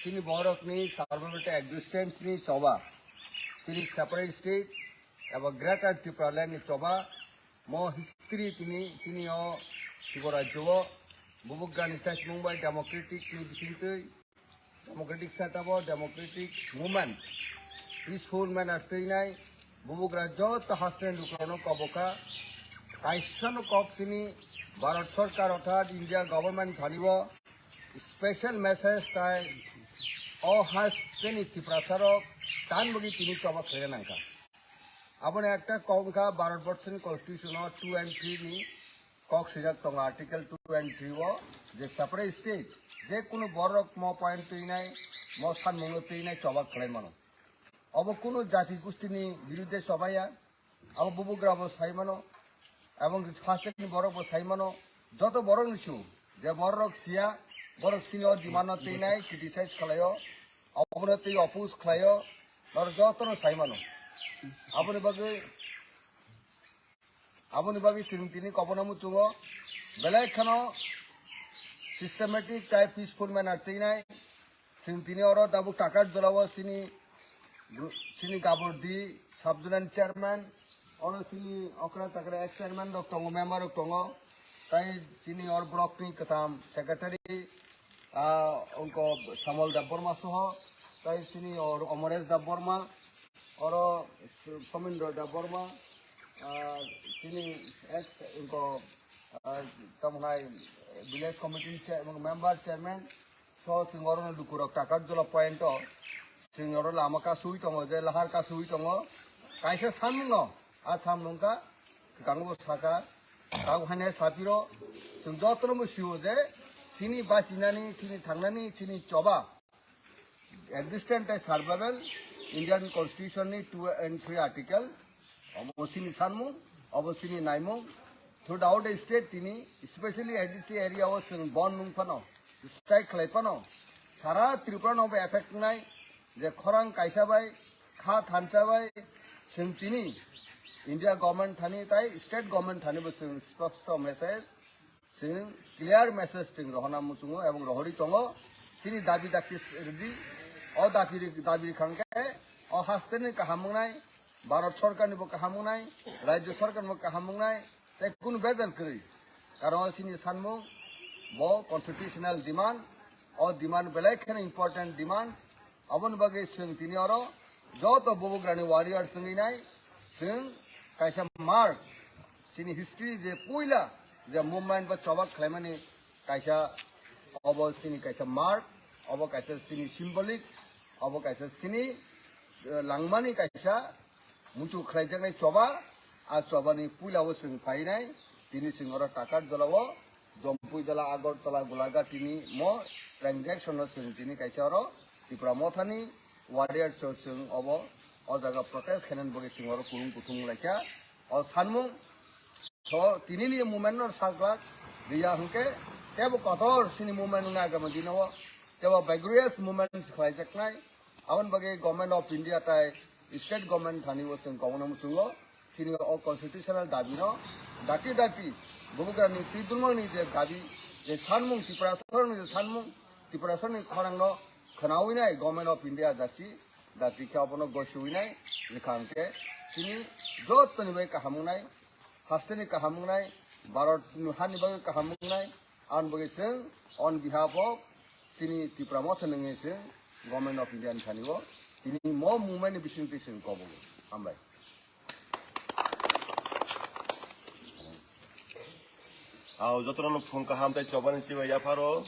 chini borokni survival tei existence ni choba, chini separate state eba Greater Tipraland ni choba. Mo history tini chini o Tripura rajyo o bubugrani chakmung bai democratic ni bisingtwi, democratic setup o democratic movement, peaceful manner twinai bubugra joto hasteni lukurokno kobokha. Kaisano kok chini Bharat Sarkar orthat India government thani o special message tai o hasteni Tiprasarok tan bagwi tini choba khlaina nangkha. Aboni ekta kok wngkha Bharat Borsoni Constitution o two and three ni kok swijak tongo Article two and three o je separate state je kunu borok mo point twinai, mo sanmungno twinai choba khlai mano. Obo kunu jati gustini birudde chobaiya, abo bubugra bo sai mano, ebong hasteni borok bo sai mano, joto borok ni su je borok siya, borok sini o demand no twinai criticize khlaio, obono twi oppose khlaio, norok jotono sai mano. Aboni bagwi, aboni bagwi chwng tini kobono muchungo belai kheno systematic tei peaceful manner twinai. Chwng tini oro tabuk Takarjala o chini, chini Gabordi sub-zonal chairman, oro chini okra chakra ex chairman rok tongo, member rok tongo, tei chini oro block ni kwcham secretary, ah, ongko Samol Debbarma soho, tei chini oro Amaresh Debbarma, oro Somindro Debbarma, ah, chini ex ongko, ah, tamo hai village committee chair-, member chairman, so chwng oro no lukurok Takarjala point o chwng oro lama kasui tongo, je lahar kasui tongo, kaisa samung no, a samung ka swkang bo saka, tabuk haino sapiro chwng jotono bo sio je chini bachinani, chini thangnani, chini choba existence tei survival Indian Constitution ni two and three articles, obo chini sanmung, obo chini naimung. Throughout the state tini, especially A D C area o chwng bon nung phano, strike khlai phano, sara Tripura no bo effect wngnai, je khorang kaisa bai, kha thansa bai, chwng tini India government thani tei state government thani bo chwng sposto message, chwng clear message chwng rohorna muchungo ebong rohorwi tongo. Chini dabi dakti rwdi, o dabi ri-, dabi rwkhang khe o hasteni kaham wngnai, Bharat Sarkar ni bo kaham wngnai, Rajya Sarkar ni bo kaham wngnai, tei kunu bejal kwrwi. Karon chini sanmung bo constitutional demand, o demand belai kheno important demands. Aboni bagwi chwng tini oro joto bubugrani warriors wngwi nai, chwng kaisa mark, chini history je puila je movement ba choba khlaimani kaisa, obo chini kaisa mark, obo kaisa chini symbolic, obo kaisa chini, eh, langmani kaisa muitu khlaijaknai choba, a chobani puila o chwng phainai, tini chwng oro Takarjala o, Jompuijala, Agartala, Golaghat tini mo transaction o chwng tini kaisa oro Tipra Mothani warriors o chwng obo o jaga protest khainani bagwi chwng oro kutung kutung laikha. O sanmung So, tinini movement no saklak, riya hwnkhe, tebo kotor sini movement wngna agama dino, tebo vigorous movement khlaijaknai, aboni bagwi Government of India tai State Government thani o chwng kobokno muchungo, sini o constitutional dabi no, dati dati, bubugrani twi dulmani je dabi, je sanmung Tiprasarokni je sanmung, Tiprasarokni khorang no khwnawi nai Government of India dati, dati khe abono gosiwi nai, rwkha hwnkhe, sini jotoni bai kaham wngnai, hasteni kaham wngnai, Bharat hani bagwi kaham wngnai, aboni bagwi chwng on behalf of chini Tipra Motha nungwi chwng Government of India ni thani o tini mo movement ni bisingtwi chwng kobogo. Hambai. Ao jotono phung kaham tai chobani chibai yapharo.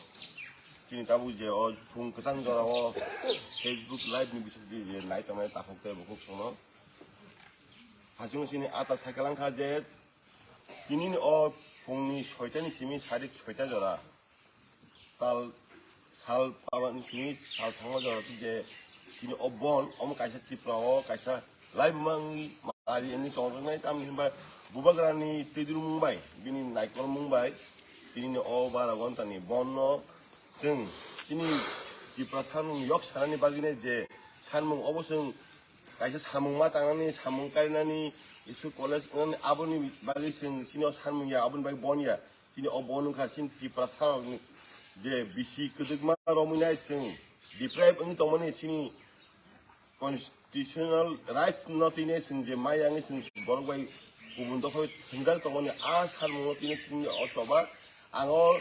Chini tabuk je o phung kwchang jora o Facebook live ni bisingtwi je nai tongnai takhuk tei bukhuk songno. Hachung sini ata cycle wngkha je tinini o phungni soitani simi sarik soita jora tal sal pabani simi sal thangma jora je tini o bon omo kaisa Tripura o kaisa laibuma wngwi mari wngwi tongjaknai tamni hwnba bubagrani twidulmung bai bini naikolmung bai tinini o bara gontani bonno chwng chini Tiprasa mung yok sanani bagwino je sanmung obo chwng kaisa samung ma tangnani, samung karinani, school college wngnani, aboni bagwi chwng chini o sanmung ya, aboni bagwi bon ya. Chini o bon wngkha chini Tiprasa rokni je bisi kwdwkma romwi nai chwng deprive wngwi tongmani chini constitutional rights no tini chwng je maya wngwi chwng borok bai kubun dopha thwngjak tongmani a sanmung no tini chini o choba ang o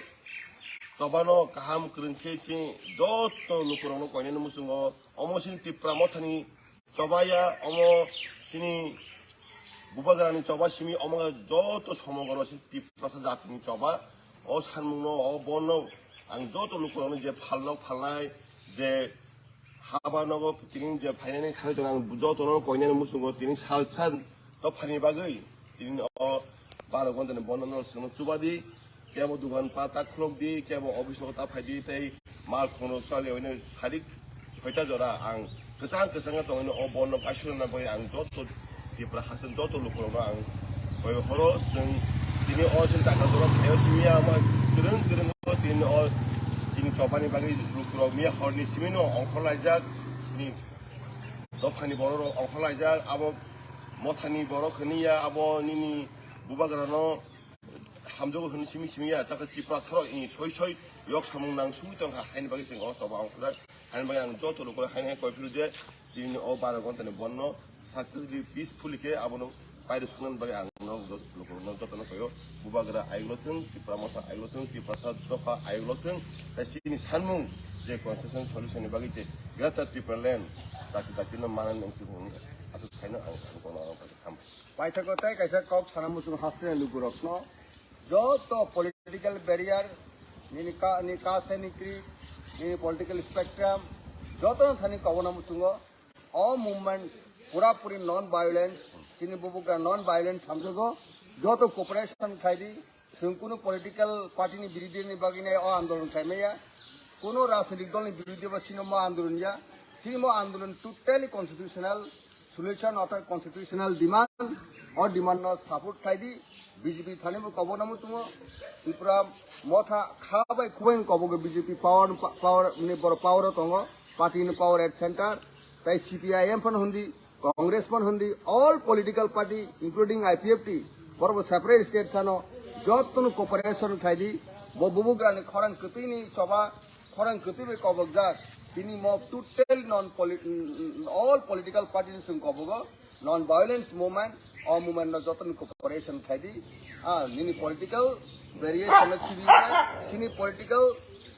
choba no kaham kwrwng khe chini joto lukurok no koinani muchungo omo chini Tipra Mothani choba ya omo chini bubagrani choba simi omo joto somogoro chini Tiprasa jatini choba o sanmung no o bon no ang joto lukurok no je phalnok phalnai je haba nogo tini je phainani khai tongo ang joto no koinani muchungo tini salsa dophani bagwi tini o baro gonta ni bon no chwngno chubadi. Kebo dugan pata khulok di, kebo office o ta phai di, tei mal khongrok chali oino sarik soita jora ang kwchang kwchang tongino o bon no paisuna bagwi ang joto Tipra haste joto lukurokno ang koi horo chwng tini o chini taka jora thaio simi ya ma kwrwng kwrwng o tini o chini chobani bagwi lukurok miya horni simi no ongkhor laijak chini dophani borok rok ongkhor laijak abo mothani borok hwnwi ya abo nini bubagra no hamjago hwnwi simi simi ya, takhe Tiprasa rok ni soi soi yok samung nang sugwi tongkha, haini bagwi chwng o choba ongkhorjak, haini bagwi ang joto lukurok haini hai koi phuru je tini o baro gonta ni bon no successfully, peacefully khe abono pairwk swngnani bagwi ang no joto lukurok no joto no koi o bubagra ayuk lo thung, Tipra Motha ayuk lo thung, Tiprasa dopha ayuk lo thung, tei chini sanmung je constitution solution ni bagwi je Greater Tipraland dakti dakti no manani wngsi hwnwi aswk saino ang, ang kono hambai. Paithago tei kaisa kok sana muchung haste lukurokno joto political barrier nini ka, ni kase ni kri, nini political spectrum joto no thani kobona muchungo o movement pura puri non violence, chini bubugra non violence samjago joto cooperation khlai di. Chwng kunu political party ni birodhi ni bagwi nai o andolon khlai maya, kunu rajnitik dol ni birodhi ba sino mo andolon ya, sini mo andolon totally constitutional solution or constitutional demand, o demand no support khlai di, B J P thani bo kobo namo chungo, Tipra Motha kha bai khubai kobo go B J P power, power ni boro power o tongo, party ni power at center, tai C P I M phan hundi, Congress pon hundi all political party including I P F T borok bo separate state sano jotono cooperation khlai di. Bo bubugrani khorang kwtwini choba, khorang kwtwi bai kobokjak, tini mo total non polit-, all political party ni chwng kobogo non violence movement, o movement no jotono cooperation khlai di. Ah, nini political variation no khibi chini political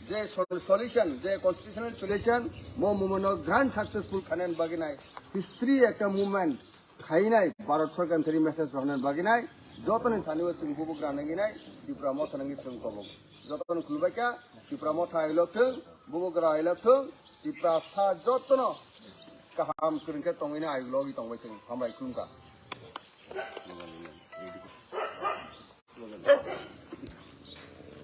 je sol-, solution, je constitutional solution, mo movement no grand successful khainani bagwi nai. History ekta movement khainai Bharat Sarkar thani message rohna bagwi nai jotoni thani o chwng bubugra nangwi nai Tipra Motha nangwi chwng kobok jotoni khulbaikha Tipra Motha ailok thung bubugra ailok thung Tipra sa jotono kaham kwrwngkhe tongwi nai ailogwi tongbai thung hambai khulumkha.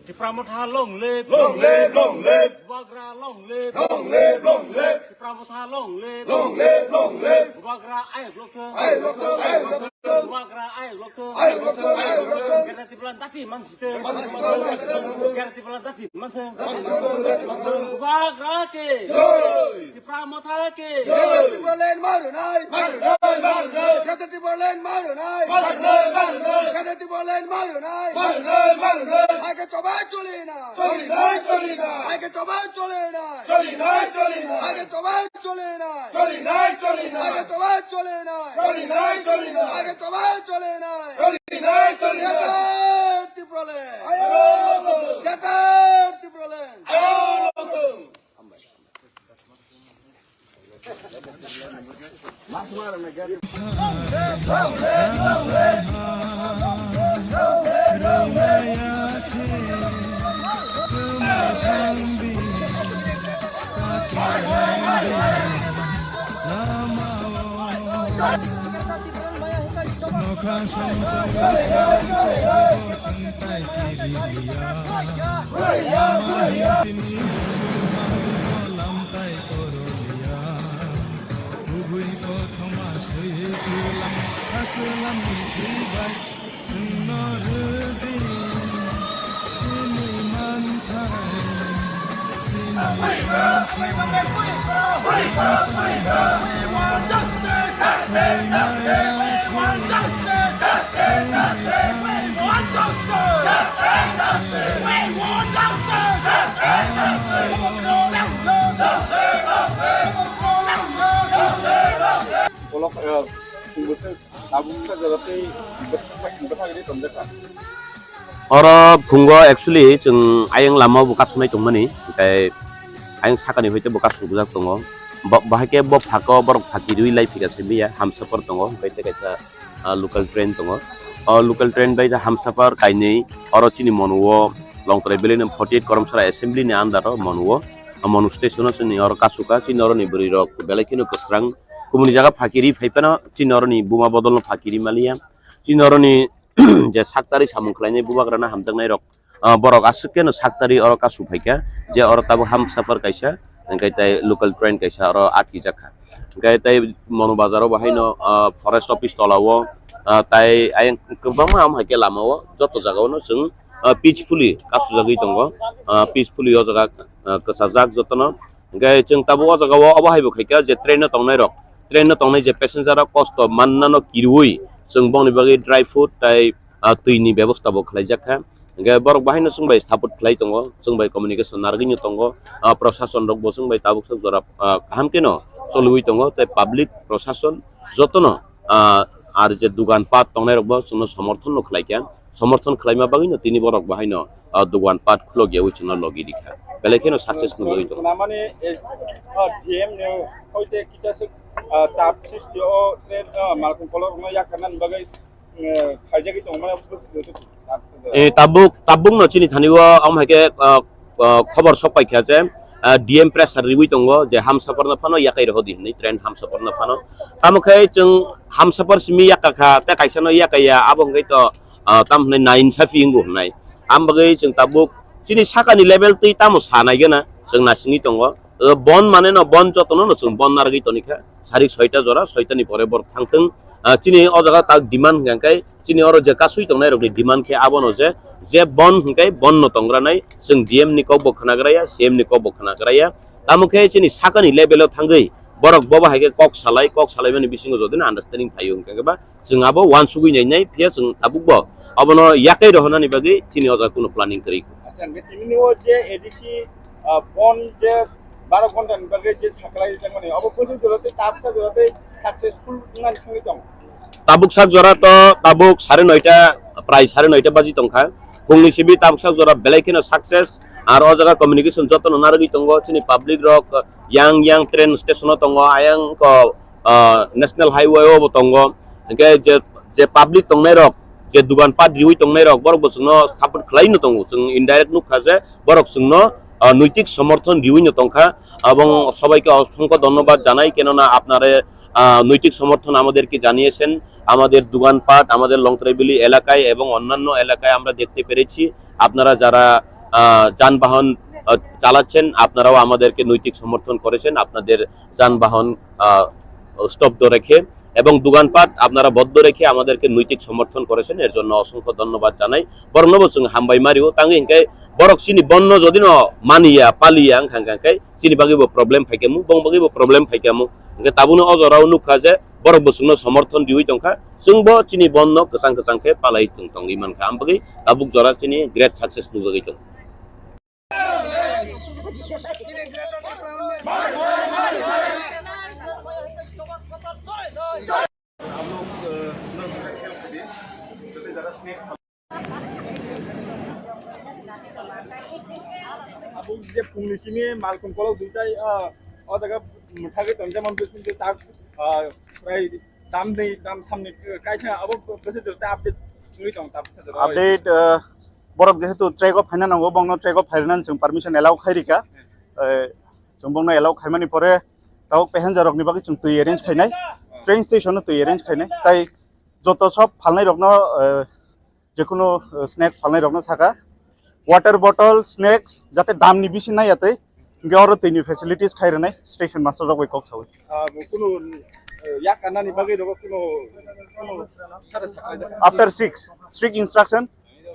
Tipra Motha long live. Long live, long live. Bubagra long live. Long live, long live. Tipra Motha long live. Long live, long live. Bubagra ayok lok thung. Ayok lok thung, ayok lok thung. Bubagra ayuk lokthung. Ayuk lokthung, ayuk lokthung. Greater Tipraland dati mansithung. Mansithung, mansithung. Greater Tipraland dati manthung. Mansithung, mansithung. Bubagra ki. Jai. Tipra Motha ki. Jai. Greater Tipraland marunai. Marunai, marunai. Greater Tipraland marunai. Marunai, marunai. Greater Tipraland marunai. Marunai, marunai. Aike choba choli na. Choli nai, choli nai. Aike choba choli na. Choli nai, choli nai. Aike choba choli nai. Choli nai, choli nai. Aike choba choli na. Choli nai, choli nai. Aike choba choli na. Choli nai, choli nai. Greater Tipraland. Ayo. Greater Tipraland. Ayo. Nokha songchar tai kiriya, lamtai koroliya, kubui kothoma swi kwlam, ha kwlamni thwi bai chwngno rwdi, chini manthai. Oro phungo actually chwng ayang lama o bo kasunai tongmani, tei ayang sakani hoite bo kasubujak tongo. Bo, bahai khe bo phako borok phaki rwi lai phika se mia Hamsapar tongo, hwnkhe tei kaisa, ah, local train tongo. O local train bai Hamsapar kainwi oro chini Monu o Longtrai Valley ni forty eight Koromsara Assembly ni under o Monu o, Monu station o chini oro kasuka, chini oro ni bwrwi rok belai kheno kwsrang. Kubuni jaga phaki ri phai phano chini oro ni buma bodol no phaki ri maliya. Chini oro ni je saktari samung khlainai bubagrano hamjaknai rok, ah, borok aswk khe no saktari oro kasu phaikha, je oro tabuk Hamsapar kaisa, hwnkhe tei local train kaisa oro atkijak kha. Hwnkhe tei Monu bazar o bahaino, ah, forest office tola o, ah, tai ayang kwbangma ham hai khe lama o joto jaga o no chwng, ah, peacefully kasujagwi tongo, ah, peacefully o jaga, ah, kwchajak jotono. Hwnkhe chwng tabuk o jaga o obo hai bo khaikha je train o tongnai rok, train o tongnai je passenger rok kosto mannano kirui chwng bongni bagwi dry food tai, ah, twi ni bebosta bo khlaijak kha. Hwnkhe borok bahaino chwng bai support khlai tongo, chwng bai communication narwgwino tongo, ah, prosason rok bo chwng bai tabuk sak jora, ah, kaham kheno choliui tongo tei public prosason jotono, ah, ar je dugan pat tongnai rok bo chwngno somorthon no khlai kha, somorthon khlaima bagwi no tini borok bahaino, ah, dugan pat khulok yaui chwngno logi rikha, belai kheno success nugwi tongo. Namani, eh, ah, D M ni hoite kicha se, ah, chap sristi o, eh, ah, malkhung kolok no yakarnani bagwi, eh, khaijagwi tongo mane. Eh, tabuk, tabuk no chini thani o, am hai khe, ah, ah, khobor sok pai kha je, ah, D M pressure riui tongo je Hamsapar no phano yakai rohodi hinwi train Hamsapar no phano. Tamo khe chwng Hamsapar simi yakka kha, tei kaisa no yakaiya, abo hwnkhe to, ah, tam hwnwi nainsafi wngo hwnwi. Am bagwi chwng tabuk chini sakani level twi tamo sa nai gana chwng nasingwi tongo. Ah, bon mane no bon jotono no chwng bon narwgwi toni kha. Sarik soita jora, soita ni pore borok thangthwng. Ah, chini o jaga tak demand hwnkha khe, chini oro je kasui tongnai rokni demand khe abono je, je bon hwnkhe bon no tongranai, chwng D M ni kok bo khwnagraya, C M ni kok bo khwnagraya. Tamo khe chini sakani level o thangwi borok bobo hai khe kok salai, kok salaimani bisingo jodi no understanding phaio hwnkha khe ba chwng abo uansugwi nai nai, phiya chwng tabuk bo abono yakai rohornani bagwi chini o jaga kuno planning kwrwi. Acha, hwnkhe tini o je A D C, ah, bon je baro ghonta ni bagwi je saklai rijak mani, obo bwswk jora tei tabuksa jora tei successful wngmani thangwi tong? Tabuksa jora to tabuk sare noita, prai sare noita baji tongkha. Phungni simi tabuksa jora belai kheno success. Ar o jaga communication jotono narwgwi tongo, chini public rok yang yang train station o tongo, ayang ko, ah, national highway o bo tongo. Hwnkhe je, je public tongnai rok, je dugan pat riui tongnai rok, borok bo chwngno support khlai no tongo. Chwng indirect nukha je borok chwngno, ah, noitik somorthon riui no tongkha. Ebong sobaike osongkho dhonnobad janai, kenona apnare, ah, noitik somorthon amaderke janiyesen, amader dugan pat, amader Longtrai Valley elakaye ebong onnanno elakaye amra dekhte perechi. Apnara jara, ah, janbahan, ah, chalachen, apnarao amaderke noitik somorthon korechen, apnader janbahan, ah, stobdho rekhe. এবং দোকানপাট আপনারা বন্ধ রেখে আমাদেরকে নৈতিক সমর্থন করেছেন, এর জন্য অসংখ্য ধন্যবাদ জানাই। বরং নব চুং হামবাই মারিও, তাঙ্গে হিংকে বরক চিনি বন্ধ যদি ন মানিয়া, পালিয়া, হংখাং খাংকে চিনি বাকি বো problem ফাইকামু, বং বাকি বো problem ফাইকামু। Hingke tabukno o jorao nukha je borok bo chwngno somorthon riwi tongkha, chwngbo chini bonno kwchang kwchang khe palai tong tongwi mankha, ambagwi tabuk jora chini great success nukjagwi tongo. Abo je phungni simi malkhung kolok duitai, ah, o jaga mwthagwi tonjakmani bising tei tak, ah, prai dam ni, dam thamni kaisa abo bwswk jora tei update wngwi tong, tabuk sajak. Update, ah, borok jehetu track o phaina nango, bongno track o phairwnani chwng permission allow khairika. Eh, chwng bongno allow khaimani pore tabuk passenger rokni bagwi chwng twi arrange khainai, train station o twi arrange khainai, tai joto sob phalnai rokno, eh, jekunu, eh, snacks phalnai rokno saka, water bottle, snacks, jate damni bisi nai yatwi, hingke oro twini facilities khai rwnai station master rok bai kok sawi. Ah, kunu, eh, yak kanani bagwi rogo kunu, kunu sara sakha jak. After six, strict instruction,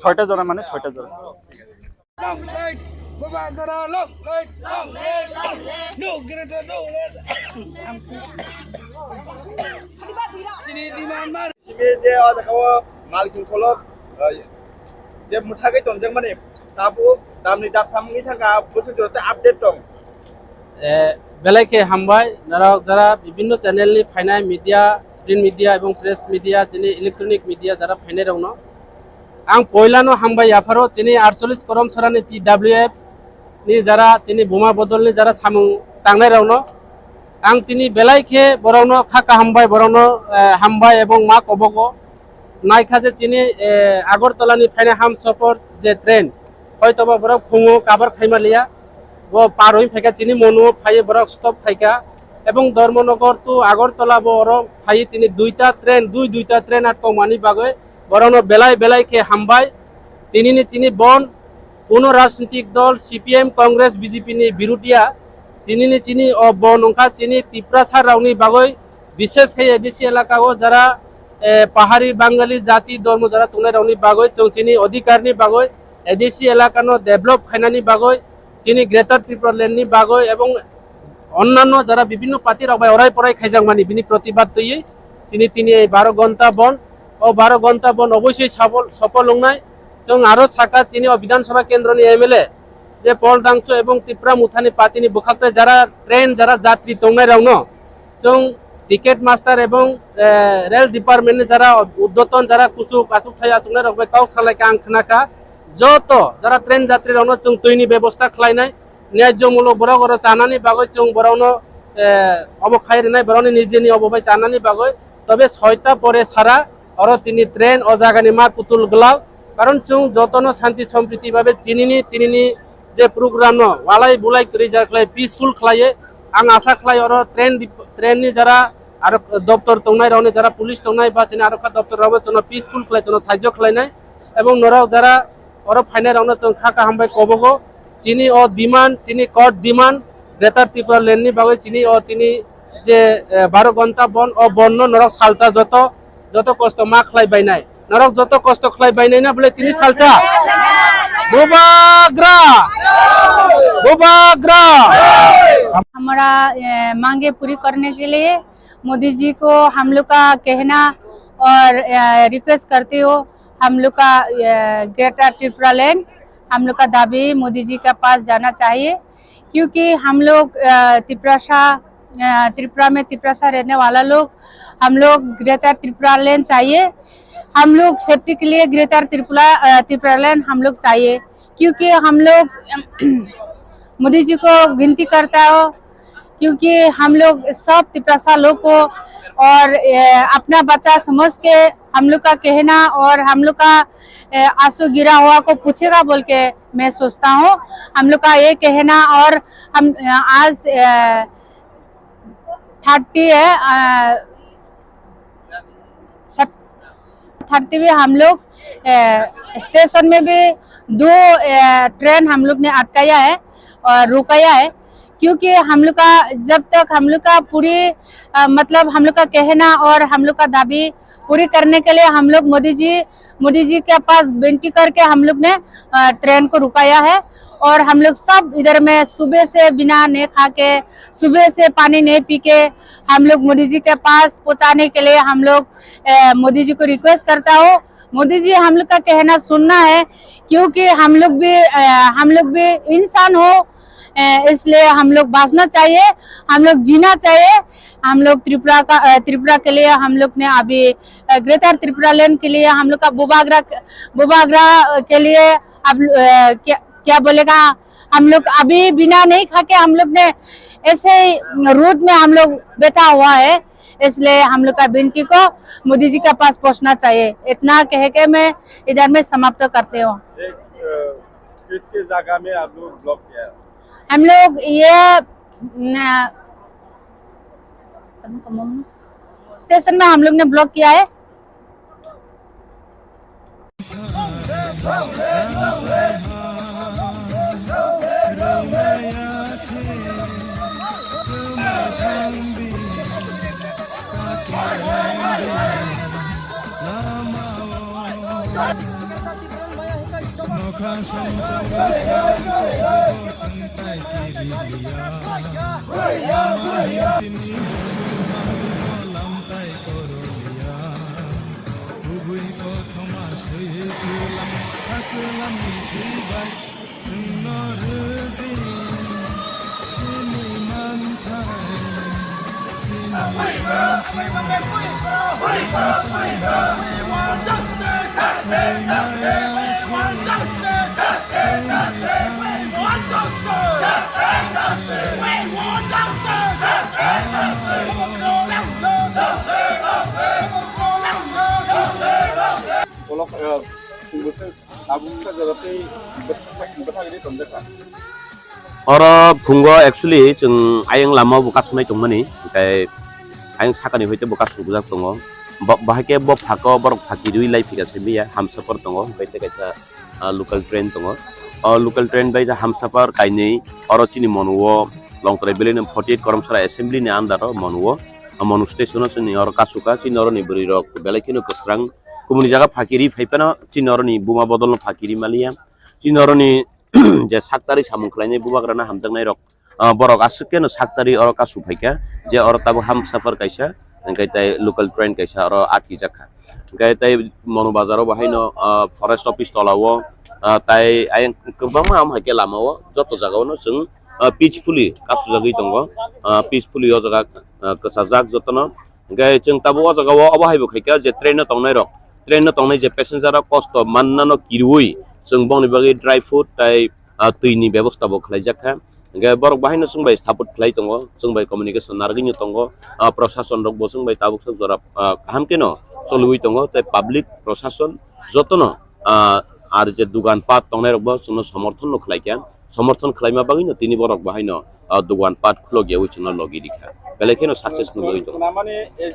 soita jora mane soita jora. Long live, Bubagra, long live, long live, no greater, no less. Chini demand mar. Simi je o jaga o malkhung kolok, eh, je mwthagwi tonjakmani, tabuk damni daktham wngwi thangkha, bwswk jora tei update tong. Eh, belai khe hambai, norok jara bibinno channel ni phainai media, print media ebong press media, chini electronic media jara phainai rokno. Ang poilano hambai yapharo chini aatcholish Korom Sorani T W F ni jara chini buma bodol ni jara samung tangnai rokno. Ang tini belai khe borokno kha kaham bai borokno, eh, hambai ebong ma kobogo. Naikha je chini, eh, Agartala ni phainai Hamsapar je train, hoitoba borok phungo kabar khaima liya, bo par oi phaikha chini Monu o phaiwi borok stop khaikha, ebong Dharmanagar to Agartala bo oro phaiwi tini duita train, dui duita train atkokmani bagwi borokno belai belai khe hambai. Tinini chini bon kuno rajnitik dol C P M, Congress, B J P ni birudia, chinini chini o bon wngkha chini Tiprasa rokni bagwi, bishes khe A D C elaka o jara, eh, pahari Bangali jati dormo jara tongnai rokni bagwi, chwng chini odhikar ni bagwi, A D C elaka no develop khainani bagwi, chini Greater Tripura Land ni bagwi ebong onnanno jara bibinno party rok bai orai porai khaijakmani bini protibad twiwi chini tini ei baro ghonta bon, o baro ghonta bon obosoi safol, sofol wngnai. Chwng aro saka chini o Bidhan Sabha kendro ni M L A je Paul Dangso ebong Tipra Motha ni party ni bwkhak tai jara train jara jatri tongnai rok no chwng ticket master ebong, eh, rail department ni jara uddoton jara kuchuk achuk thai achuknai rok bai kok salai kha ang khna kha. Joto jara train jatri rok no chwng twi ni bebosta khlai nai. Nyaijomulok borok oro chanani bagwi chwng borokno, eh, obo khai rwnai, borokni nijeni obo bai chanani bagwi. Tobe soita pore sara oro tini train o jagani ma kutul glak. Karon chwng jotono shanti sompriti babe chinini tinini je program no walai bulai kwrwi ja khlai peaceful khlaiwi. Ang asa khlai oro train dip-, train ni jara aro doptor tongnai rokni jara police tongnai ba chini aro kha doptor rokbo chwngno peaceful khlai chwngno saijo khlainai. Ebong norok jara oro phainai rokno chwng kha kaham bai kobogo. Chini o demand, chini court demand, Greater Tripura Land ni bagwi chini o tini je, eh, baro ghonta bon, o bon no norok salsa joto, joto kosto ma khlai bainai. Norok joto kosto khlai bainai na bole tini salsa. Bubagra! Bubagra! हमारा, ए, मांगे पूरी करने के लिए मोदी जी को हम लोग का कहना और, ए, रिक्वेस्ट करते हो, हम लोग का, ए, ग्रेटर त्रिपुरा लैंड, हम लोग का दाबी मोदी जी के पास जाना चाहिए, क्योंकि हम लोग, अ, तिपरासा, अ, त्रिपुरा में तिपरासा रहने वाला लोग, हम लोग ग्रेटर त्रिपुरा लैंड चाहिए। हम लोग सेफ्टी के लिए ग्रेटर त्रिपुरा, अ, त्रिपुरा लैंड हम लोग चाहिए, क्योंकि हम लोग मोदी जी को विनती करता हो, क्योंकि हम लोग सब तिपरासा लोग को और, अ, अपना बच्चा समझ के हम लोग का कहना और हम लोग का, अ, आंसू गिरा हुआ को पूछेगा बोल के मैं सोचता हूँ। हम लोग का ये कहना और हम, अ, आज, अ, थर्टी है, अ, सब थर्टी में हम लोग, अ, स्टेशन में भी दो, अ, ट्रेन हम लोग ने अटकाया है और रुकाया है, क्योंकि हम लोग का, जब तक हम लोग का पूरी, अ, मतलब हम लोग का कहना और हम लोग का दाबी पूरी करने के लिए हम लोग मोदी जी, मोदी जी के पास विनती करके हम लोग ने, अ, ट्रेन को रुकाया है। और हम लोग सब इधर में सुबह से बिना नहीं खा के, सुबह से पानी नहीं पी के हम लोग मोदी जी के पास पहुंचाने के लिए हम लोग, अ, मोदी जी को रिक्वेस्ट करता हूँ। मोदी जी, हम लोग का कहना सुनना है, क्योंकि हम लोग भी, अ, हम लोग भी इंसान हो, अ, इसलिए हम लोग बांचना चाहिए, हम लोग जीना चाहिए। हम लोग त्रिपुरा का, अ, त्रिपुरा के लिए हम लोग ने अभी, अ, ग्रेटर त्रिपुरा लैंड के लिए हम लोग का बुबागरा, बुबागरा के लिए अब, अ, क्या, क्या बोलेगा, हम लोग अभी बिना नहीं खा के हम लोग ने ऐसे ही रोड में हम लोग बैठा हुआ है। इसलिए हम लोग का विनती को मोदी जी के पास पहुंचना चाहिए। इतना कह के मैं इधर में समाप्त करते हूँ। एक, अ, किस किस जगह में आप लोग ब्लॉक किया है? हम लोग ये, न, स्टेशन में हम लोग ने ब्लॉक किया है। Bolok, eh, sungguh Tabuk khe jora tei bwthak, bwthak rwi tonjakha. Oro phungo actually chwng ayang lama o bo kasumai tongmani, hwnkhe ayang sakani hoite bo kasukjak tongo. Bo, bahai khe bo phako borok phaki rwi lai phika se mia Hamsapar tongo, hwnkhe tei kaisa, ah, local train tongo. O local train bai Hamsapar kainwi oro chini Monuo Longtrai Valley ni forty eight Koromsara Assembly ni under o Monuo, o Monu station o chini oro kasukha, chini oro ni bwrwi rok belai kheno kwsrang. Kubuni jaga phakiri phai phano chini oroni buma bodolno phakiri maliya. Chini oroni je saktari samung khlainai bubagrana hamjaknai rok, ah, borok aswk keno saktari oro kasu phaikha, je oro tabuk Hamsapar kaisa, hwnkhe tei local train kaisa oro atkijakha. Hwnkhe tei Monu bazaro bo haino, ah, forest office tolao, ah, tai ayang kwbangma ham hai khe lamao joto jagao no chwng, ah, peacefully kasujagwi tongo, ah, peacefully o jaga, ah, kwchajak jotono. Hwnkhe chwng tabuk o jaga o obo hai bo khaikha je train o tongnai rok, train o tongnai je passenger rok kosto mannano kiriui chwng bongni bagwi dry food tai, ah, twi ni bebosta bo khlaijakha. Hwnkhe borok bahai no chwng bai support khlai tongo, chwng bai communication narwgwi no tongo, ah, prosason rok bo chwng bai tabuk sak jora, ah, kaham khe no choliui tongo tei public prosason jotono, ah, ar je dugan pat tongnai rok bo chwngno somorthon no khlaikha. Somorthon khlaima bagwino tini borok bo haino, ah, dugan pat khulok yaui chwngno logi rikha. Belai kheno success nugwi tongo. Namani, eh,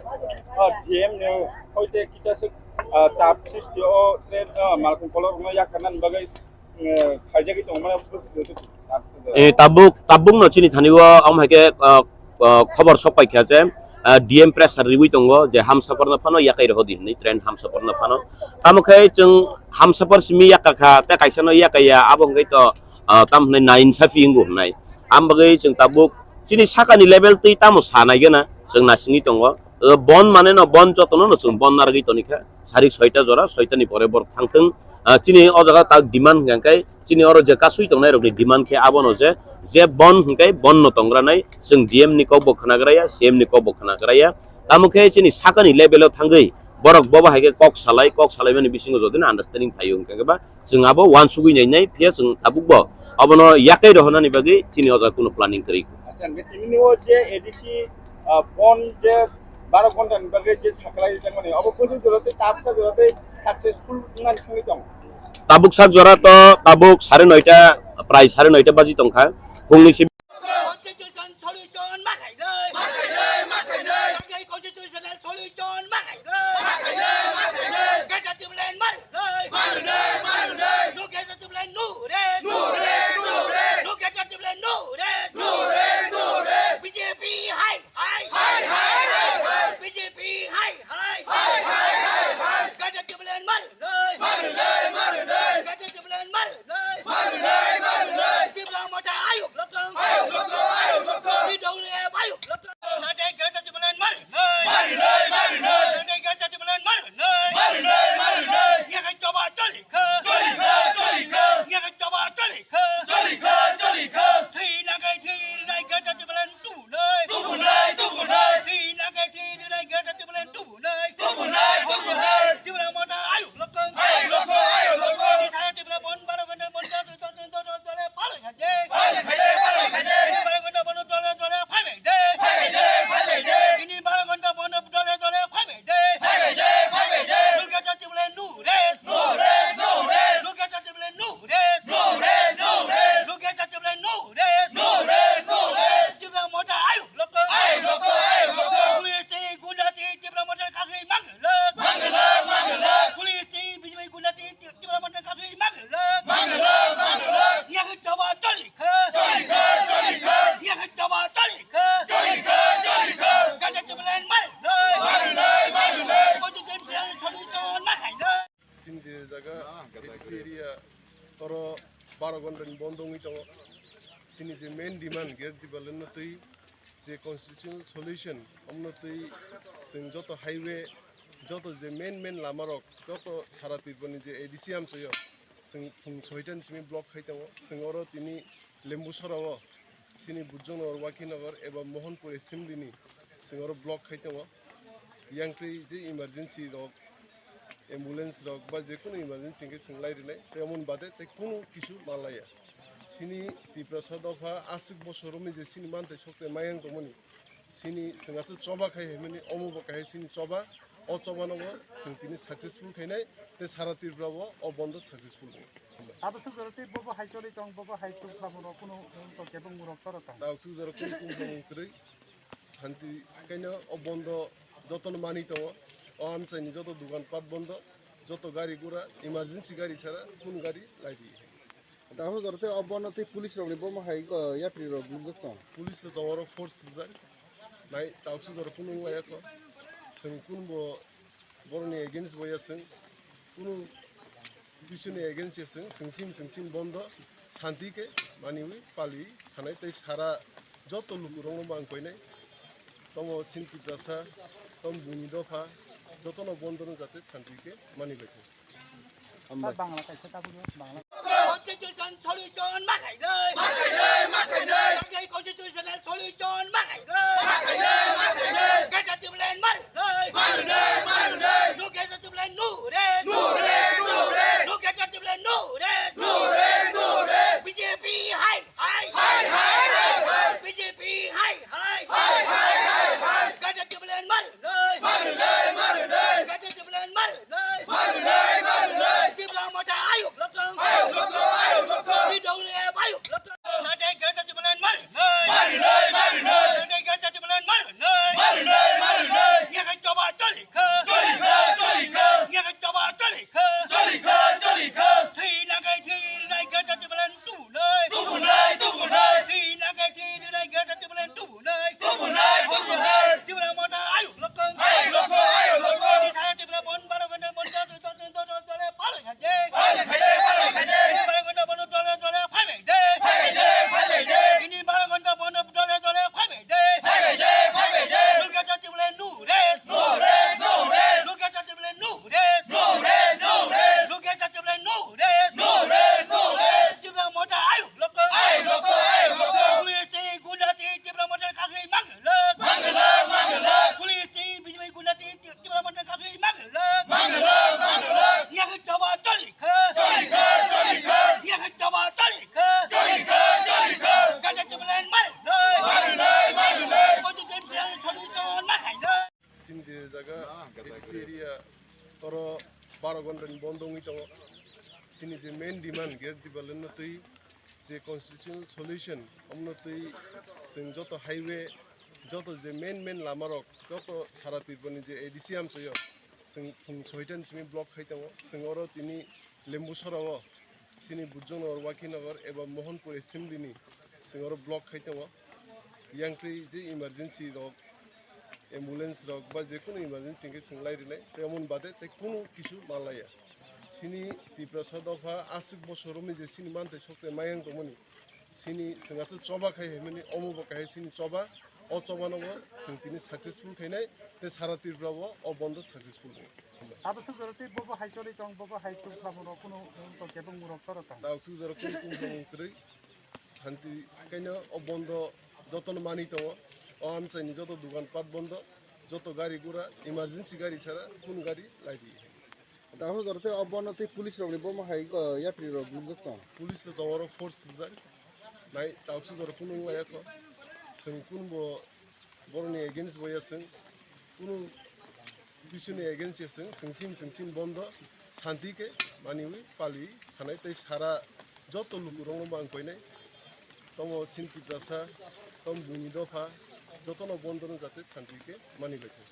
ah, D M ni hoite kicha se, ah, chap sristi o train, ah, malkhung kolok rokno yakarnani bagwi, eh, khaijagwi tongo mane. Eh, tabuk, tabuk no chini thani o, am hai khe, ah, ah, khobor sok paikha je, ah, D M pressure riui tongo je Hamsapar no phano yakai rohodi hinwi train Hamsapar no phano. Tamo khe chwng Hamsapar simi yakakha, tei kaisa no yakaiya, abo hwnkhe to, ah, tam hwnwi nainsafi wngo hwnwi. Am bagwi chwng tabuk chini sakani level twi tamo sa nai gana chwng nasingwi tongo. O bon mane no bon jotono no chwng bon narwgwi tonikha. Sarik soita jora, soita ni pore borok thangthwng. Ah, chini o jaga tak demand hwnkha khe chini oro je kasui tongnai rokni demand khe abono je, je bon hwnkhe bon no tongra nai. Chwng D M ni kok bo khwnagra ya, C M ni kok bo khwnagra ya. Tamo khe chini sakani level o thangwi borok bobo hai khe kok salai, kok salaimani bisingo jodi no understanding phaio hwnkha khe ba chwng abo uansugwi nai nai, phiya chwng tabuk bo abono yakai rohornani bagwi chini o jaga kuno planning kwrwi. Acha, hwnkhe tini o je A D C, ah, bon je baro ghonta ni bagwi je saklai rijak mani, abo bwswk jora tei tabuksa jora tei successful wngmani thangwi tong? Tabuk sak jora to tabuk sare noita, prai sare noita baji tongkha, phungni simi. Constitution solution ma khainai. Ma khainai, ma khainai. Constitutional solution ma khainai. Ma khainai, ma khainai. Greater Tipraland ma rwnai. Ma rwnai, ma rwnai. No Greater Tipraland, no rest. No rest, no rest. No Greater Tipraland, no rest. No rest, Main demand Greater Tipraland no twi je constitutional solution, omno twi chwng joto highway, joto je main main lama rok, joto sara Tripura ni je A D C amchaio chwng phung soita ni simi block khai tongo. Chwng oro tini Lembusora o, chini Bujongnagar, Wakinagar eba Mohanpur assembly ni chwng oro block khai tongo. Yang twi je emergency rok, ambulance rok ba je kunu emergency hwnkhe chwng lai rwnai, tei omo ni bade tei kunu kisu ma laiya. Chini Tiprasa dopha aswk bosor romwi je chini manthai sokte mayang tongmani, chini chwng aswk choba khai himani, omo bo kahai chini choba, o choba no bo chwng tini successful khainai, tei sara Tripura bo o bondo successful wngo. Abo suk jora tei bobo hai choli tong, bobo hai tuk khlamo rok kunu tong kebeng murok toro tong. Dauk suk jora kunu kunu kwrwi. Santi kaino o bondo jotono mani tongo. O amchaini joto dukan pat bondo, joto gari gura, emergency gari sara, kun gari lai di. Daho jora tei o bondo tei police rokni bomo hai ko yatri rok nukjak tong. Police rok tongo oro force sijak. Nai tauksu jora kunu wngya ko. Chwng kunbo boroni against bo ya chwng. Kunu bisuni against ya chwng, chwng sin, chwng sin bondo, santi khe maniwi pali thanai tei sara joto lukurokno bo ang koinai. Tomo sin Tiprasa, tom buni dopha, jotono bondo no jate santi khe mani bai thung. Hambai. Bangla kaisa tabuk Bangla. Constitution solution ma khainai. Ma khainai, ma khainai. Constitutional solution ma khainai. Ma khainai, ma khainai. Greater Tipraland ma rwnai. Ma rwnai, ma rwnai. No Greater Tipraland, no rest. No rest, no rest. No Greater Tipraland, no rest. No rest, no rest. B J P hai hai. Hai hai hai hai. B J P hai hai. Hai hai hai hai. Greater Tipraland ma rwnai. Ma rwnai, ma rwnai. Greater Tipraland ma rwnai. Ma rwnai, ma rwnai. Tipra Motha ayuk loptong. Ayuk loptong, ayuk loptong. T W F ayuk loptong. Nate Greater Tipraland ma rwnai. Ma rwnai, ma rwnai. Nate Greater Tipraland ma rwnai. Ma rwnai, ma rwnai. Yakhai choba choli kha. Choli kha, choli kha. Yakhai choba choli kha. Choli kha, choli kha. Thwi nakhai thwi rwnai Greater Tipraland tubunai. Tubunai, tubunai. Thwi nakhai thwi rwnai Greater Tipraland tubunai. Tubunai, tubunai. Tipra Motha ayuk loptong. Ayuk loptong, ayuk loptong. Sara Tipra bon baro ghonta bon dole dole phalai khaje. Phalai khaje, phalai khaje. Baro ghonta bon dole dole phalai de. Phalai de, phalai de. Ini baro ghonta bon dole dole phalai de. Phalai de, phalai de. No Greater Tipraland, no rest. No rest, no rest. No Greater Tipraland, no rest. No rest, no rest. No Greater Tipraland, no rest. No rest, no rest. Tipra Motha ayuk loptong. Ayuk loptong, ayuk loptong. Police tei gunda tei Tipra Motha kakhwi manglak. Manglak, manglak. Police tei B J P gunda tei Tipra Motha kakhwi manglak. Manglak, manglak. Yakhai choba choli kha. Choli kha, choli kha. Yakhai choba choli kha. Choli kha, choli kha. Greater Tipraland ma rwnai. Ma rwnai, ma rwnai. Constitution solution ma khainai. Chini je jaga A D C area, oro baro ghonta ni bondo wngwi tongo. Chini je main demand Greater Tipraland no twi je constitutional solution, omno twi chwng joto highway, joto je main main lama rok, joto sara Tripura ni je A D C amchaio, chwng phung soita ni simi block khai tongo. Chwng oro tini Lembusora o, chini Bujongnagar, Wakinagar eba Mohanpur assembly ni chwng oro block khai tongo. Yang twi je emergency rok, ambulance rok ba je kunu emergency hwnkhe chwng lai rwnai, tei omo ni bade tei kunu kisu ma laiya. Chini Tiprasa dopha aswk bosor romwi je chini manthai sokte mayang tongmani, chini chwng aswk choba khai himani, omo bo kahai chini choba. O choba no bo chwng tini successful khainai, tei sara Tripura bo o bondo successful wngo. Abo suk jora tei bobo hai choli tong, bobo hai tuk khlamo rok kunu tong kebeng murok toro tong. Dauk suk jora kunu kunu kwrwi. Santi kaino o bondo jotono mani tongo. O amchaini joto dukan pat bondo, joto gari gura, emergency gari sara kunu gari lai di. Daho jora tei o bondo tei police rokni bomo hai, uh, yatri rok nukjak tong. Police rok tongo oro force sijak. Nai tauksu jora kunu wng laiya kho. Chwng kunu bo borokni against bo ya chwng. Kunu bisuni against ya chwng. Chwng sin, chwng sin bondo. Santi khe maniwi pali thanai tei sara joto lukurokno bo ang koinai. Tomo sin Tiprasa, tom buni dopha, jotono bondo no jate santi khe mani bai thai.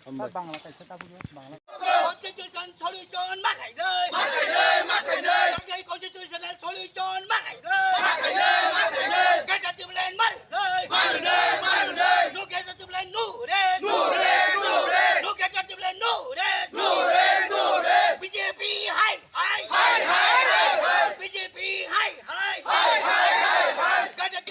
Hambai. Bangla kaisa tabuk Bangla. Constitution solution ma khainai. Ma khainai, ma khainai. Constitutional solution ma khainai. Ma khainai, ma khainai. Greater Tipraland ma rwnai. Ma rwnai, ma rwnai. No Greater Tipraland, no rest. No rest, no rest. No Greater Tipraland, no rest. No rest, no rest. B J P hai hai. Hai hai hai hai. B J P hai hai. Hai hai hai hai. Greater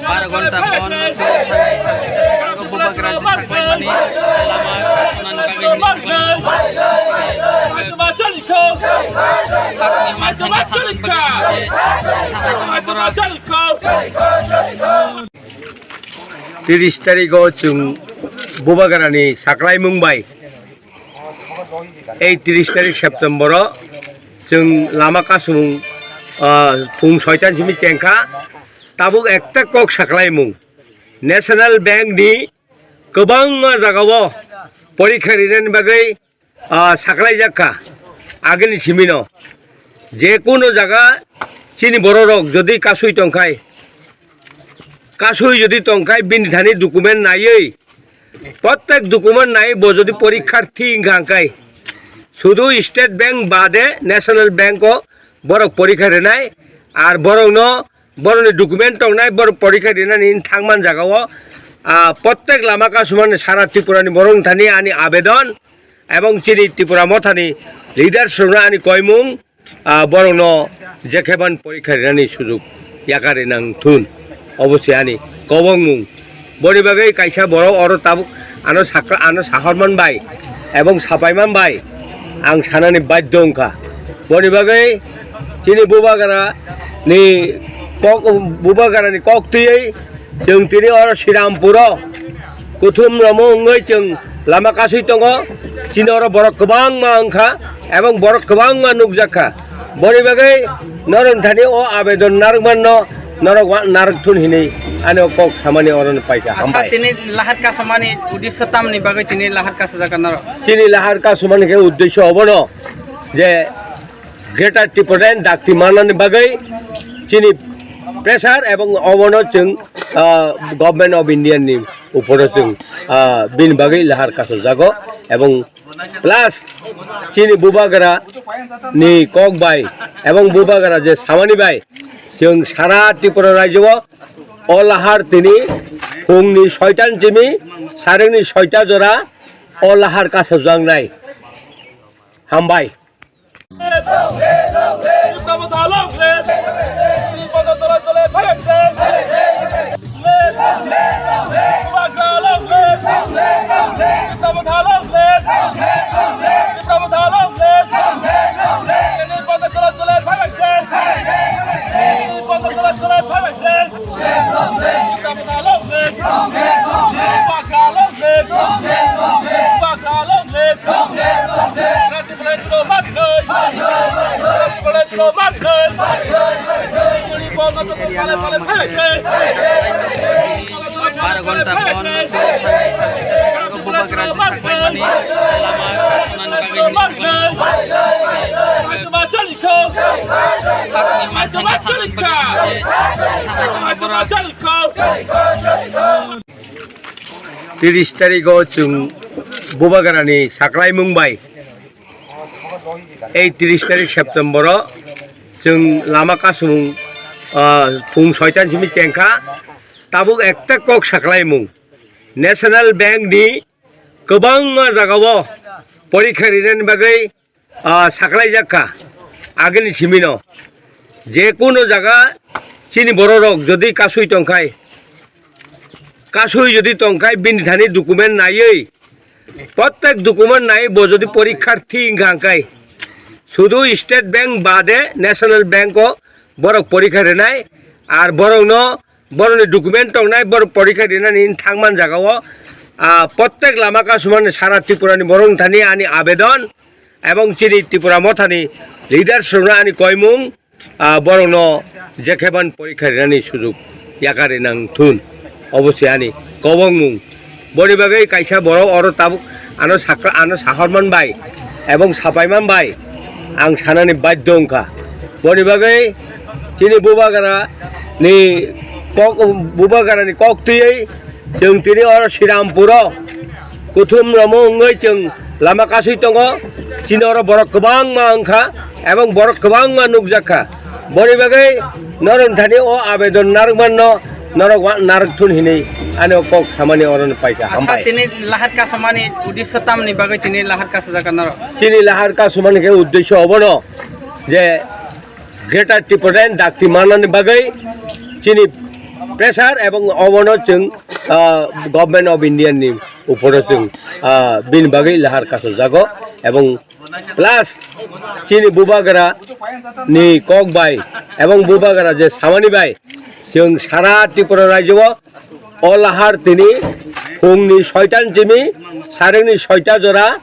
Bar ghonta pon bubagrani saklai mani lama khwnani bagwi Tiris tarikh o chwng bubagrani saklaimung bai ei tiris tarikh September o chwng lama kasumung, ah, phung soitan simi chengkha. Tabuk ekta kok saklaimung, National Bank ni kwbangma jagao porikha rinani bagwi, ah, saklaijak kha. Agini simino je kono jaga chini bororok jodi kasui tongkhai, kasui jodi tongkhai bini thani document naiwi, prottek document naiwi bo jodi porikharthi wngkha hwnkhe, sudu State Bank bade National Bank o borok porikha rinai, ar borokno borokni document tongnai, borok porikha rinani thangman jagao, ah, prottek lama kasumani sara Tripurani borok thani ani abedon, ebong chini Tripura mothani leaders rokno ani koimung, ah, borokno jekheban porikha rinani sujuk yakarwi nang thun, obo se ani kobongmung. Boni bagwi kaisa borok oro tabuk ano sakha, ano sahorman bai ebong sapaiman bai ang sanani badhyo wngkha. Boni bagwi chini bubagra ni kok, bubagra ni kok twiwi chwng tini oro Srirampuro kuthum romo wngwi chwng lama kasui tongo. Chini oro borok kwbangma wngkha ebong borok kwbangma nukjakha. Boni bagwi norok thani o abedon narwkmanno norok wa-, narwk thun hinwi ani o kok samani oro paikha. Asa hambai. Tini lahar kasamani uddesyo tamni bagwi tini lahar kasajak norok? Chini lahar kasamani khe uddesyo obono je Greater Tipraland dakti manani bagwi chini pressure ebong obono chwng, ah, Government of India ni uporo chwng, ah, bini bagwi lahar kasajago ebong plus chini bubagra ni kok bai ebong bubagra je samani bai chwng sara Tripura rajyo o lahar tini phungni soita simi sarengni soita jora o lahar kasajaknai. Hambai. Bar ghonta bono bubagrani saklaimani lama sunani bagwi hinwi tiris tarikh o chwng bubagrani saklaimung bai ei tiris tarikh September o chwng lama kasumung, ah, phung soita simi chengkha. Tabuk ekta kok saklaimung, National Bank ni kwbangma jagao porikha rinani bagwi, ah, saklaijak kha. Agini simino je kuno jaga chini bororok jodi kasui tongkhai, kasui jodi tongkhai bini thani document naiwi, prottek document naiwi bo jodi porikharthi wngkha hwnkhe, sudu State Bank bade National Bank o borok porikha rinai, ar borokno borokni document tongnai, borok porikha rinani thangman jagao, ah, prottek lama kasumani sara Tripurani borok thani ani abedon ebong chini Tripura mothani leaders rokno ani koimung, ah, borokno jekheban porikha rinani sujuk yakarwi nang thun, obo se ani kobongmung. Boni bagwi kaisa borok oro tabuk ano sakha, ano sahorman bai ebong sapaiman bai ang sanani badhyo wngkha. Boni bagwi chini bubagra ni kok, bubagra ni kok twiwi chwng tini oro Srirampuro kuthum romo wngwi chwng lama kasui tongo. Chini oro borok kwbangma wngkha ebong borok kwbangma nukjakha. Boni bagwi norok thani o abedon narwkmanno norok wa-, narwk thun hinwi ani o kok samani oro paikha. Asa hambai. Tini lahar kasamani uddesyo tamni bagwi tini lahar kasajak norok? Chini lahar kasamani khe uddesyo obono je Greater Tipraland dakti manani bagwi chini pressure ebong obono chwng, ah, Government of India ni uporo chwng, ah, bini bagwi lahar kasajago ebong plus chini bubagra ni kok bai ebong bubagra je samani bai chwng sara Tripura rajyo o lahar tini phungni soita simi sarengni soita jora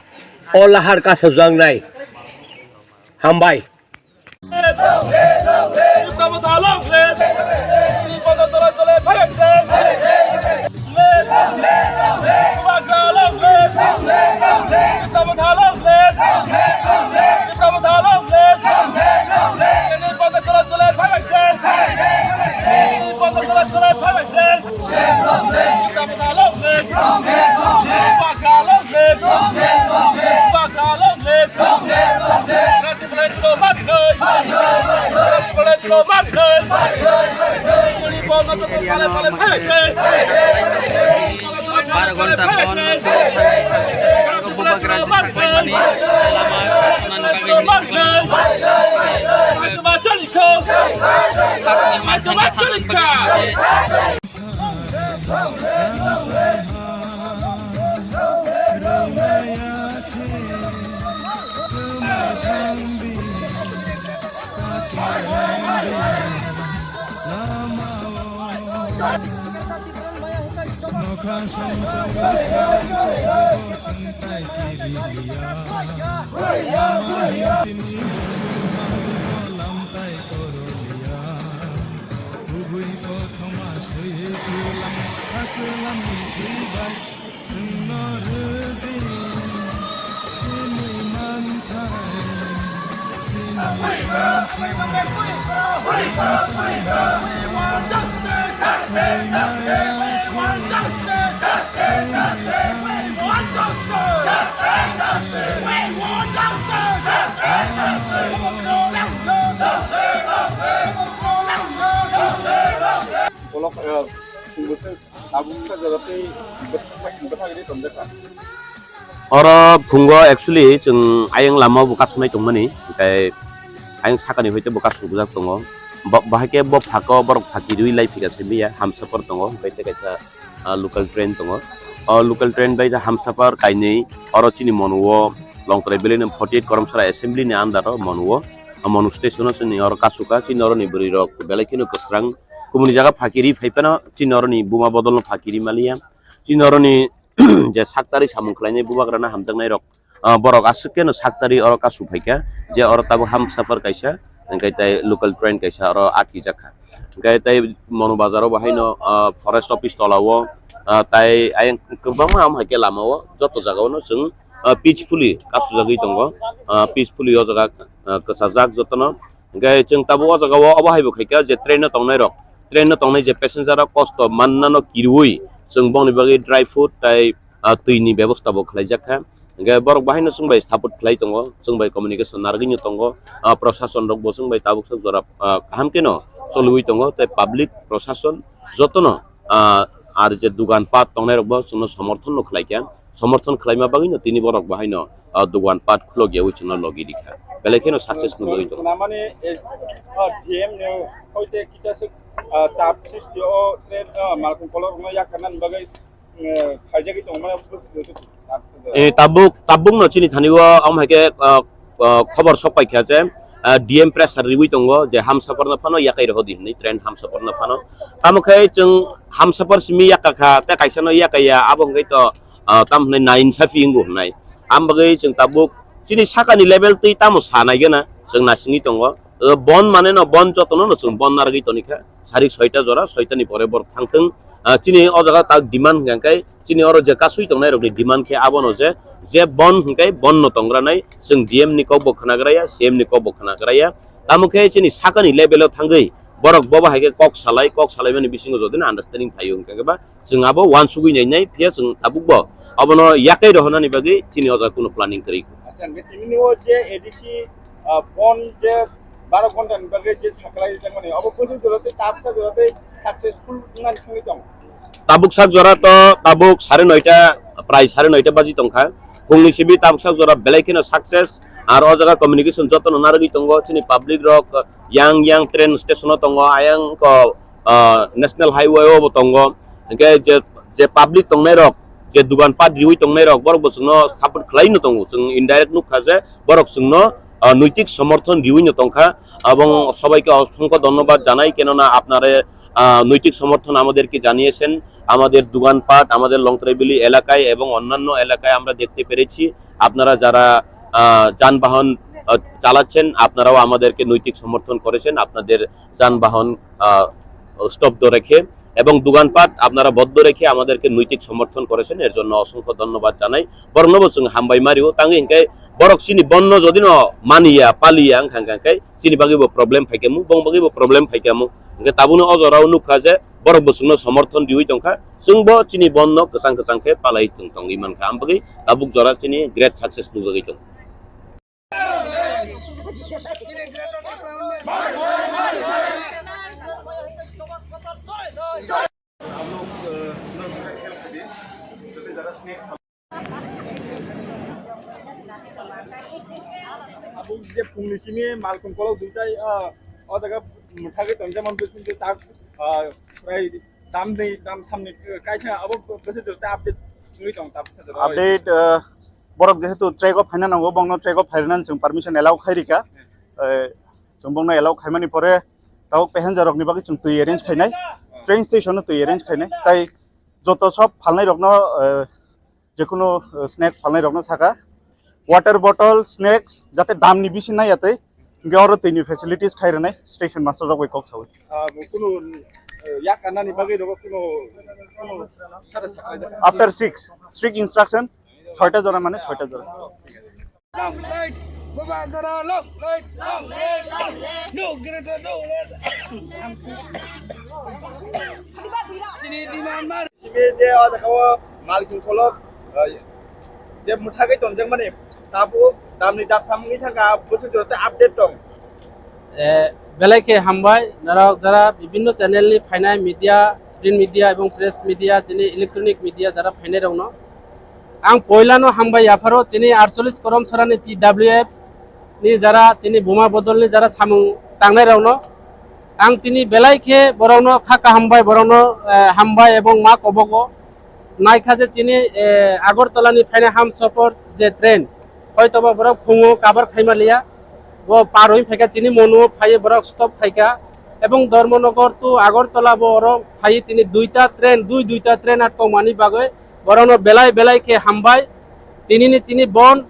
o lahar kasajaknai. Hambai. Bar ghonta phone bubagra jwk saklaimani lama khwnani bagwi Oro phungo actually chwng ayang lama bo kasonai tongmani, hwnkhe ayang sakani hoite bo kasubujak tongo. Bo, bahai khe bo phako borok phaki rwi lai phika se mia, Hamsapar tongo, hwnkhe tei kaisa, ah, local train tongo. O local train bai Hamsapar kainwi oro chini Monu o Longtrai Valley ni forty eight Koromsara Assembly ni under o Monu o, o Monu station o chini oro kasuka, chini oro ni bwrwi rok belai kheno kwsrang. Kubuni jaga phakiri phai phano chini oroni buma bodolno phakiri maliya. Chini oroni je saktari samung khlainai bubagrano hamjaknai rok, ah, borok aswk keno saktari oro kasu phaikha je oro tabuk Hamsapar kaisa, hwnkhe tei local train kaisa oro atkijakha. Hwnkhe tei Monu bazaro bahaino, ah, forest office tolao, ah, tai ayang kwbangma ham hai khe lamao joto jagao no chwng, ah, peacefully kasujagwi tongo, ah, peacefully o jaga, ah, kwchajak jotono. Hwnkhe chwng tabuk o jaga o obo hai bo khaikha je train no tongnai rok, train no tongnai je passenger rok kosto manna no kiriwi chwng bongni bagwi dry food tai, ah, twi ni bebosta bo khlaijakha. Hwnkhe borok bahaino chwng bai support khlai tongo, chwng bai communication narwgwi no tongo, ah, prosason rok bo chwng bai tabuk sak jora, ah, kaham khe no choliwi tongo tei public prosason jotono, ah, ar je dugan pat tongnai rok bo chwngno somorthon no khlai kha, somorthon khlaima bagwi no tini borok bahaino, ah, dugan pat khulok yawi chwngno logi rikha, belai kheno success nugwi tongo. Namani, eh, ah, D M ni hoite kicha se, ah, chap sristi o, eh, ah, malkhung kolok rokno yakarnani bagwi, eh, khaijagwi tongo mane. Eh, tabuk, tabuk no chini thani o, am hai khe, ah, ah, khobor sok paikha je, ah, D M pressure riwi tongo je Hamsapar no phano yakai rw di hwnwi, train Hamsapar no phano. Tamo khe chwng Hamsapar simi yakakha, tei kaisa no yakaiya, abo hwnkhe to, ah, tamo hwnwi nainsafi wngo hwnwi. Am bagwi chwng tabuk chini sakani level twi tamo sa nai gana chwng nasingwi tongo. O bon mane no bon jotono no chwng bon narwgwi tonikha. Sarik soita jora, soita ni pore borok thangthwng. Ah, chini o jaga tak demand hwnkha khe, chini oro je kasui tongnai rokni demand khe abono je, je bon hwnkhe bon no tongranai, chwng D M ni kok bo khwnagraya, C M ni kok bo khwnagraya. Tamo khe chini sakani level o thangwi borok bobo hai khe kok salai, kok salaimani bisingo jodi no understanding phaio hwnkha khe ba chwng abo uansugwi nai nai, phiya chwng tabuk bo abono yakai rohornani bagwi chini o jaga kuno planning kwrwi. Acha, hwnkhe tini o je A D C, ah, bon je baro ghonta ni bagwi je saklai rijak mani, obo bwswk jora tei tabuksa jora tei successful wngnani thangwi tong. Tabuksa jora to tabuk sare noita, prai sare noita baji tongkha. Phungni simi tabuksa jora belai kheno success. Ar o jaga communication jotono narwgwi tongo, chini public rok yang yang train station o tongo, ayang ko ah, national highway o bo tongo. Hwnkhe je, je public tongnai rok, je dugan pat riwi tongnai rok, borok bo chwngno support khlai no tongo. Chwng indirect nukha je borok chwngno, ah, নৈতিক সমর্থন riwi no tongkha. Abong sobaike osongkho dhonnobad janai, kenona apnare, ah, নৈতিক সমর্থন আমাদেরকে জানিয়েছেন। আমাদের দোকানপাট, আমাদের লংত্রাইবিলি এলাকায় এবং অন্যান্য এলাকায় আমরা দেখতে পেরেছি, আপনারা যারা, আহ, যানবাহন, আহ, চালাচ্ছেন, আপনারাও আমাদেরকে নৈতিক সমর্থন করেছেন। আপনাদের যানবাহন, আহ, স্তব্ধ রেখে এবং দোকানপাট আপনারা বন্ধ রেখে আমাদেরকে নৈতিক সমর্থন করেছেন, এর জন্য অসংখ্য ধন্যবাদ জানাই। Borokno bo chwng hambai mario, tangwi hwnkhe borok chini bonno jodi no maniya, paliya wngkha, hwnkha khe chini bagwi bo problem phaikha mu, bong bagwi bo problem phaikha mu. Hwnkhe tabukno o jorao nukha je Borok bo chwngno somorthon riwi tongkha, chwngbo chini bondno kwchang kwchang khe palai tong tongwi mankha, ambagwi tabuk jora chini great success nukjagwi tongo. Abo je phungni simi malkhung kolok duitai, ah, o jaga mwthagwi tongjak man bwswk tak, ah, prai damni damthamni kaisa abo bwswk ta update wngwi tong ta bwswk. Update, ah, borok jehetu track o phaina nango, bongno track o phairwnani chwng permission allow khairika. Eh, chwng bongno allow khaimani pore tabuk passenger rokni bagwi chwng twi arrange khainai, train station o twi arrange khainai, tai joto sob phalnai rokno, eh, jekunu, eh, snacks phalnai rokno saka, water bottle, snacks, jate damni bisi nai yatwi, hingke oro twini facilities khai rwnai station master rok bai kok sawi. Ah, kunu, eh, yak kanani bagwi rok kunu, kunu sara saklai jak. After six, strict instruction, soita jora mane soita jora. Long live Bubagra, long live, long live, long live. No greater, no less. Chini demand mar. Simi je o jaga o malkhung kolok, eh, je mwthagwi tonjakmani tabuk damni daktham wngwi thangkha, bwswk jora tei update tong. Eh, belai khe hambai, norok jara bibinno channel ni phainai media, print media ebong press media, chini electronic media jara phainai rokno. Ang poilano hambai yapharo chini aatchollish korom sorani T W F ni jara chini buma bodolni jara samung tangnai rokno. Ang tini belai khe borokno kha kaham bai borokno, eh, hambai ebong ma kobogo. Naikha je chini, eh, Agartala ni phainai Hamsapar je train, hoitoba borok phungo kabar khaima liya, bo par oi phaikha chini mono phaiye borok stop khaikha, ebong Dharmanagar to Agartala bo oro phaiye tini duita train, dui duita train atkokmani bagwi borokno belai belai khe hambai. Tinini chini bon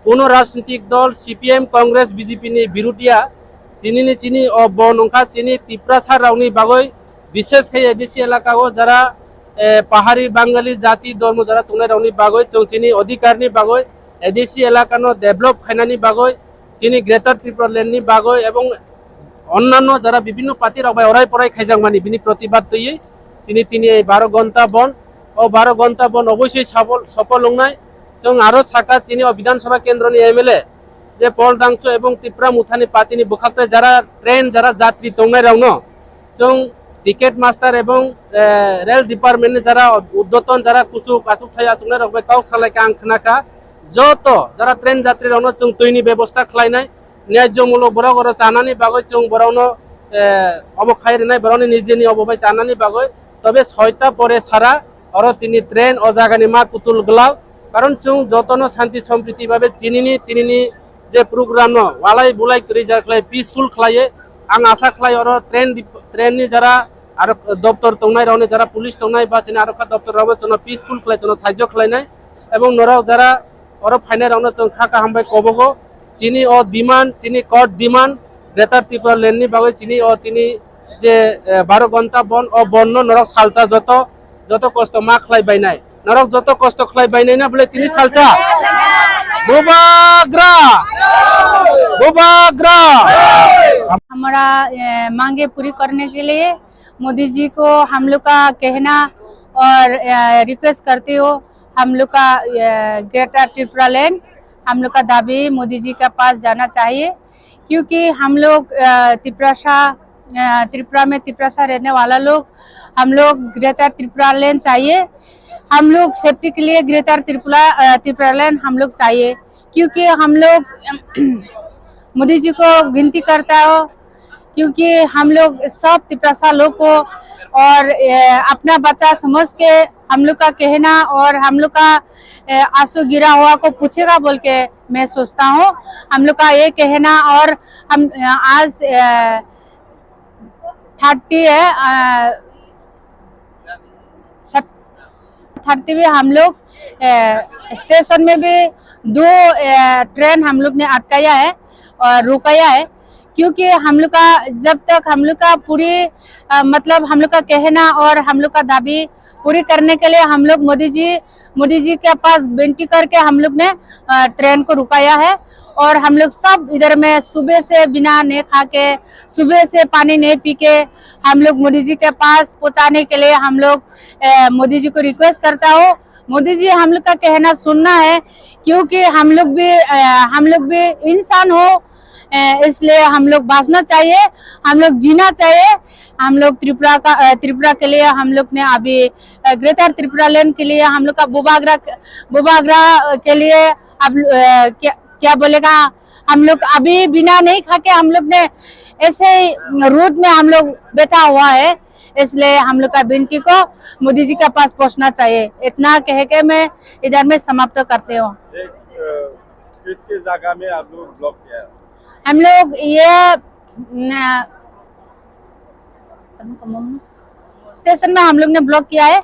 kuno rajnitik dol C P M, Congress, B J P ni birudia, chinini chini o bon wngkha chini Tiprasa rokni bagwi, bishes khe A D C elaka o jara, eh, pahari Bangali jati dormo jara tongnai rokni bagwi chwng chini odhikar ni bagwi A D C elaka no develop khainani bagwi chini Greater Tripura Land ni bagwi ebong onnanno jara bibinno party rok bai orai porai khaijakmani bini protibad twiwi chini tini ei baro gonta bon, o baro gonta bon oboisoi safol, sofol wngnai. Chwng aro saka chini o Bidhan Sabha kendro ni M L A je Paul Dangso ebong Tipra Motha ni party ni bwkhak tai jara train jara jatri tongnai rokno chwng ticket master ebong, eh, rail department ni jara uddoton jara kuchuk achuk sai achuknai rok bai kok salaikha ang khnakha. Joto jara train jatri rokno chwng twini bebosta khlainai, nyaijomulok borok oro chanani bagwi chwng borokno, eh, omo khai rwnai, borokni nijeni obo bai chanani bagwi. Tobe soita pore sara oro tini train o jagani ma kutul glak, karon chwng jotono shanti sompriti babe chinini tinini je program no walai bulai kwrwi ja khlai peaceful khlaiye. Ang asa khlai oro train dip-, train ni jara aro doptor tongnai rokni jara police tongnai ba chini aro kha doptor rokbo chwngno peaceful khlai chwngno saijo khlainai ebong norok jara oro phainai rokno chwng kha kaham bai kobogo. Chini o demand, chini court demand, Greater Tripura Land ni bagwi chini o tini je, eh, baro gonta bon, o bon no norok salsa joto, joto kosto ma khlai bainai. Norok joto kosto khlai bainai na bole tini salsa. Bubagra! Bubagra! हमारा, ए, मांगे पूरी करने के लिए मोदी जी को हम लोग का कहना और, ए, रिक्वेस्ट करते हो, हम लोग का, ए, ग्रेटर त्रिपुरा लैंड, हम लोग का दाबी मोदी जी के पास जाना चाहिए, क्योंकि हम लोग, अ, तिपरासा, अ, त्रिपुरा में तिपरासा रहने वाला लोग, हम लोग ग्रेटर त्रिपुरा लैंड चाहिए। हम लोग सेफ्टी के लिए ग्रेटर त्रिपुरा, अ, त्रिपुरा लैंड हम लोग चाहिए, क्योंकि हम लोग मोदी जी को विनती करता हो, क्योंकि हम लोग सब तिपरासा लोग को और, अ, अपना बच्चा समझ के हम लोग का कहना और हम लोग का, अ, आंसू गिरा हुआ को पूछेगा बोल के मैं सोचता हूँ। हम लोग का ये कहना और हम, अ, आज, अ, थर्टी है, अ, सत-, थर्टी में हम लोग, अ, स्टेशन में भी दो, अ, ट्रेन हम लोग ने अटकाया है और रुकाया है, क्योंकि हम लोग का, जब तक हम लोग का पूरी, अ, मतलब हम लोग का कहना और हम लोग का दाबी पूरी करने के लिए हम लोग मोदी जी, मोदी जी के पास विनती करके हम लोग ने, अ, ट्रेन को रुकाया है। और हम लोग सब इधर में सुबह से बिना नहीं खा के, सुबह से पानी नहीं पी के हम लोग मोदी जी के पास पहुंचाने के लिए हम लोग, ए, मोदी जी को रिक्वेस्ट करता हूँ। मोदी जी, हम लोग का कहना सुनना है, क्योंकि हम लोग भी, ए, हम लोग भी इंसान हो, ए, इसलिए हम लोग बांचना चाहिए, हम लोग जीना चाहिए। हम लोग त्रिपुरा का, ए, त्रिपुरा के लिए हम लोग ने अभी, ए, ग्रेटर त्रिपुरा लैंड के लिए हम लोग का बुबागरा, बुबागरा के लिए अब, ए, क्या, क्या बोलेगा, हम लोग अभी बिना नहीं खा के हम लोग ने ऐसे ही रोड में हम लोग बैठा हुआ है, इसलिए हम लोग का विनती को मोदी जी के पास पहुंचना चाहिए। इतना कह के मैं इधर में समाप्त करते हूँ। एक, अ, किस किस जगह में आप लोग ब्लॉक किया है? हम लोग ये, न, स्टेशन में हम लोग ने ब्लॉक किया है।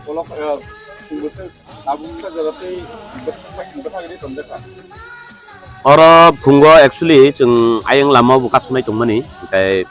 Bolok, eh, singbo se tabuk sa jaga tei bwthak, bwthak ri tonjakha. Oro phungo actually chwng ayang lama o bo kasunai tongmani, tei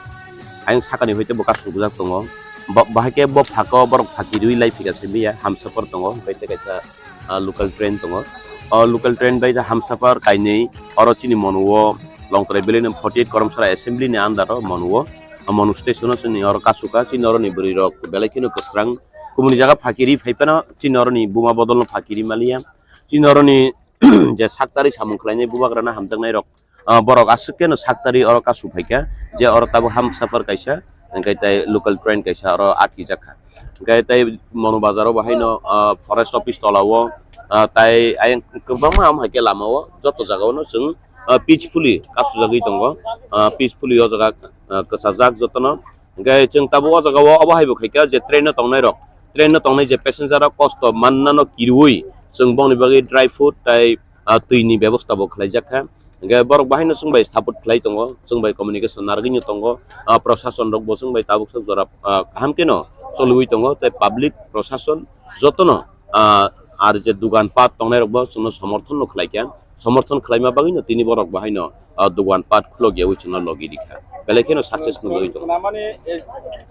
ayang sakani hoite bo kasubujak tongo. Bo, bahai khe bo phako borok phaki rwi lai phika se mia Hamsapar tongo, tei tei kaisa, ah, local train tongo. O local train bai Hamsapar kainwi oro chini Monu o Longtrai Valley ni forty eight Koromsara Assembly ni under o Monu o, o Monu station o chini oro kasuka, chini oro ni bwrwi rok belai kheno kwsrang. Kubuni jaga phakiri phai phano chini oroni buma bodolno phakiri maliya. Chini oroni je saktari samung khlainai bubagrana hamjaknai rok, ah, borok aswk keno saktari oro kasu phaikha, je oro tabuk Hamsapar kaisa, hwnkhe tei local train kaisa oro atkijakha. Hwnkhe tei Monu bazaro bahaino, ah, forest office tolao, ah, tai ayang kwbangma ham hai khe lamao joto jagao no chwng, ah, peacefully kasujagwi tongo, ah, peacefully o jaga, ah, kwchajak jotono. Hwnkhe chwng tabuk o jaga o obo hai bo khaikha je train o tongnai rok, train o tongnai je passenger rok kosto mannano kirui chwng bongni bagwi dry food tai, ah, twi ni bebosta bo khlaijakha. Hwnkhe borok bahaino chwng bai support khlai tongo, chwng bai communication narwgwino tongo, ah, prosason rok bo chwng bai tabuk sak jora, ah, kaham kheno choliui tongo tei public prosason jotono, ah, ar je dugan pat tongnai rok bo chwngno somorthon no khlai kha. Somorthon khlaima bagwino tini borok bahaino, ah, dugan pat khulok yaui chwngno logi rikha. Belai kheno success nugwi tongo. Namani, eh,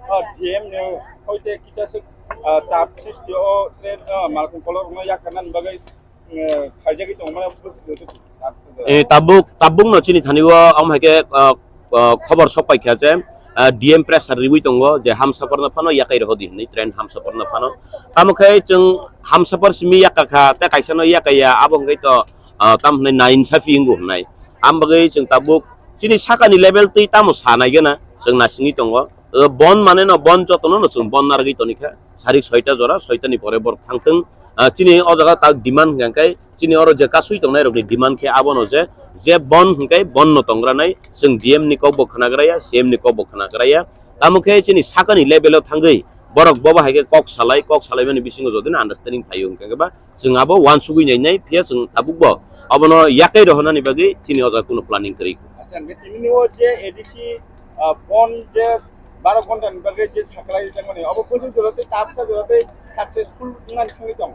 ah, D M ni hoite kicha se, ah, chap sristi o, eh, ah, malkhung kolok rokno yakarnani bagwi, eh, khaijagwi tongo, mane, eh, tabuk, tabuk no chini thani o, omo hai khe, ah, ah, khobor sok paikha je, ah, D M pressure riui tongo je Hamsapar no phano yakai rohodi hinwi train Hamsapar no phano. Tamo khe chwng Hamsapar simi yakakha, tei kaisa no yakaiya, abo hwnkhe to, ah, tamo hwnwi nainsafi wngo hwnwi. Am bagwi chwng tabuk chini sakani level twi tamo sa nai gana chwng naisingwi tongo. O bon mane no bon jotono no chwng bon narwgwi tonikha. Sarik soita jora, soita ni pore borok thangthwng. Ah, chini o jaga tak demand hwnkha khe chini oro je kasui tongnai rokni demand khe abono je, je bon hwnkhe bon no tongra nai chwng D M ni kok bo khwnagra ya, C M ni kok bo khwnagra ya. Tamo khe chini sakani level o thangwi borok bobo hai khe kok salai, kok salaimani bisingo jodi no understanding phaio hwnkha khe ba chwng abo uansugwi nai nai, phiya chwng tabuk bo abono yakai rohornani bagwi chini o jaga kuno planning kwrwi. Acha, hwnkhe tini o je A D C, ah, bon je baro ghonta ni bagwi je saklai rijak mani, abo bwswk jora tei tabuksa jora tei successful wngmani thangwi tong?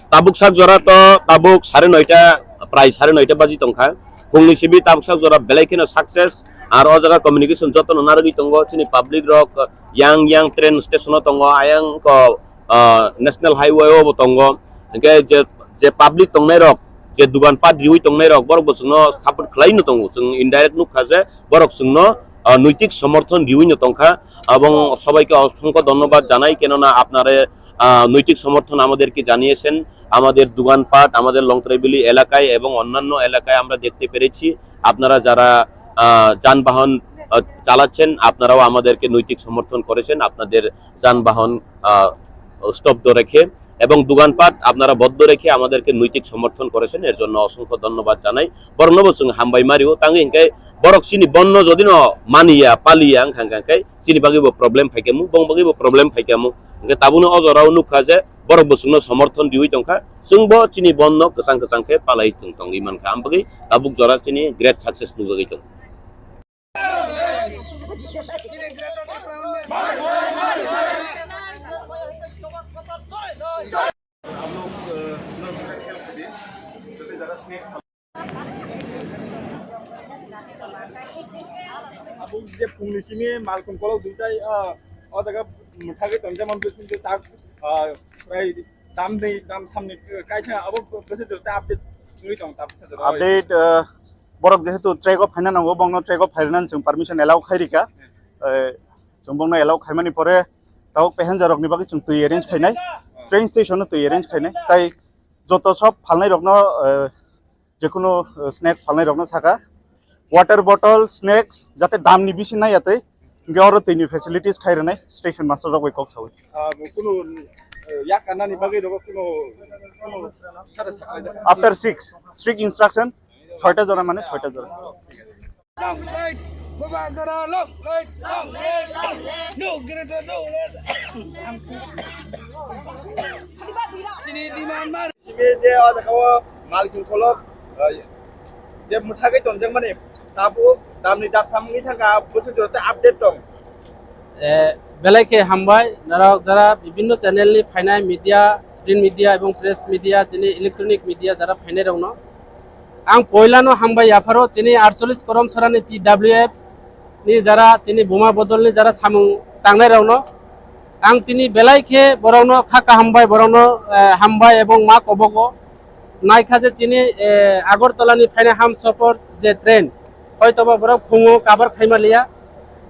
Tabuksa jora to tabuk sare noita, prai sare noita baji tongkha. Phungni simi tabuksa jora belai kheno success. Ar o jaga communication jotono narwgwi tongo, chini public rok yang yang train station o tongo, ayang ko, ah, national highway o bo tongo. Hwnkhe je, je public tongnai rok, je dugan pat riui tongnai rok, borok bo chwngno support khlai no tongo. Chwng indirect nukha je borok chwngno আহ, নৈতিক সমর্থন দিয়েই তংখা এবং সবাইকে অসংখ্য ধন্যবাদ জানাই, কেননা আপনারা, আহ, নৈতিক সমর্থন আমাদেরকে জানিয়েছেন। আমাদের দোকানপাট, আমাদের লংত্রাইবিলি এলাকায় এবং অন্যান্য এলাকায় আমরা দেখতে পেরেছি, আপনারা যারা, আহ, যানবাহন, আহ, চালাচ্ছেন, আপনারাও আমাদেরকে নৈতিক সমর্থন করেছেন, আপনাদের যানবাহন, আহ, স্তব্ধ রেখে এবং দোকানপাট আপনারা বন্ধ রেখে আমাদেরকে নৈতিক সমর্থন করেছেন, এর জন্য অসংখ্য ধন্যবাদ জানাই। Borokno bo chwng hambai mario, tangwi hinkhe borok chini bonno jodi no maniya, paliya wngkha, wngkha khe chini bagwi bo problem phaikha mu, bong bagwi bo problem phaikha mu. Hinkhe tabukno o jorao nukha je borok bo chwngno somorthon diwi tongkha, chwngbo chini bonno kwchang kwchang khe palai tong tongwi mankha, am bagwi tabuk jora chini great success nukjagwi tongo. Abo je phungni simi malkhung kolok duitai, ah, o jaga mwthagwi tonjak man bwswk tak, ah, prai dam dei, dam thamni kaisa abo bwswk tak update wngwi tong tabuk sajak. Update, ah, borok jehetu track o phaina nango, bongno track o phairwnani chwng permission allow khairika. Eh, chwng bongno allow khaimani pore tabuk passenger rokni bagwi chwng twi arrange khainai, train station o twi arrange khainai. Tai joto sob phalnai rokno, eh, jekunu, eh, snacks phalnai rokno saka, water bottle, snacks jate damni bisi naiya tei, hinkhe oro twini facilities khai rwnai station master rok bai kok sawi. Ah, kunu, eh, yak kanani bagwi rogo kunu, kunu sara sakha. After six, strict instruction, soita jora mane soita jora. Long live Bubagra, long live, long live, no greater, no less. Chini demand mar. Simi je o jaga o malkhung kolok, eh, je mwthagwi tonjakmani, tabuk damni daktham wngwi thangkha, bwswk jora tei update tong. Eh, belai khe hambai, norok jara bibinno channel ni phainai media, print media ebong press media, chini electronic media jara phainai rokno. Ang poilano hambai yapharo chini aatchollish korom sorani T W F ni jara chini buma bodolni jara samung tangnai rokno. Ang tini belai khe borokno kha kaham bai borokno, eh, hambai ebong ma kobogo. Naikha je chini, eh, Agartala ni phainai Hamsapar je train, hoitoba borok phungo cover khaima liya.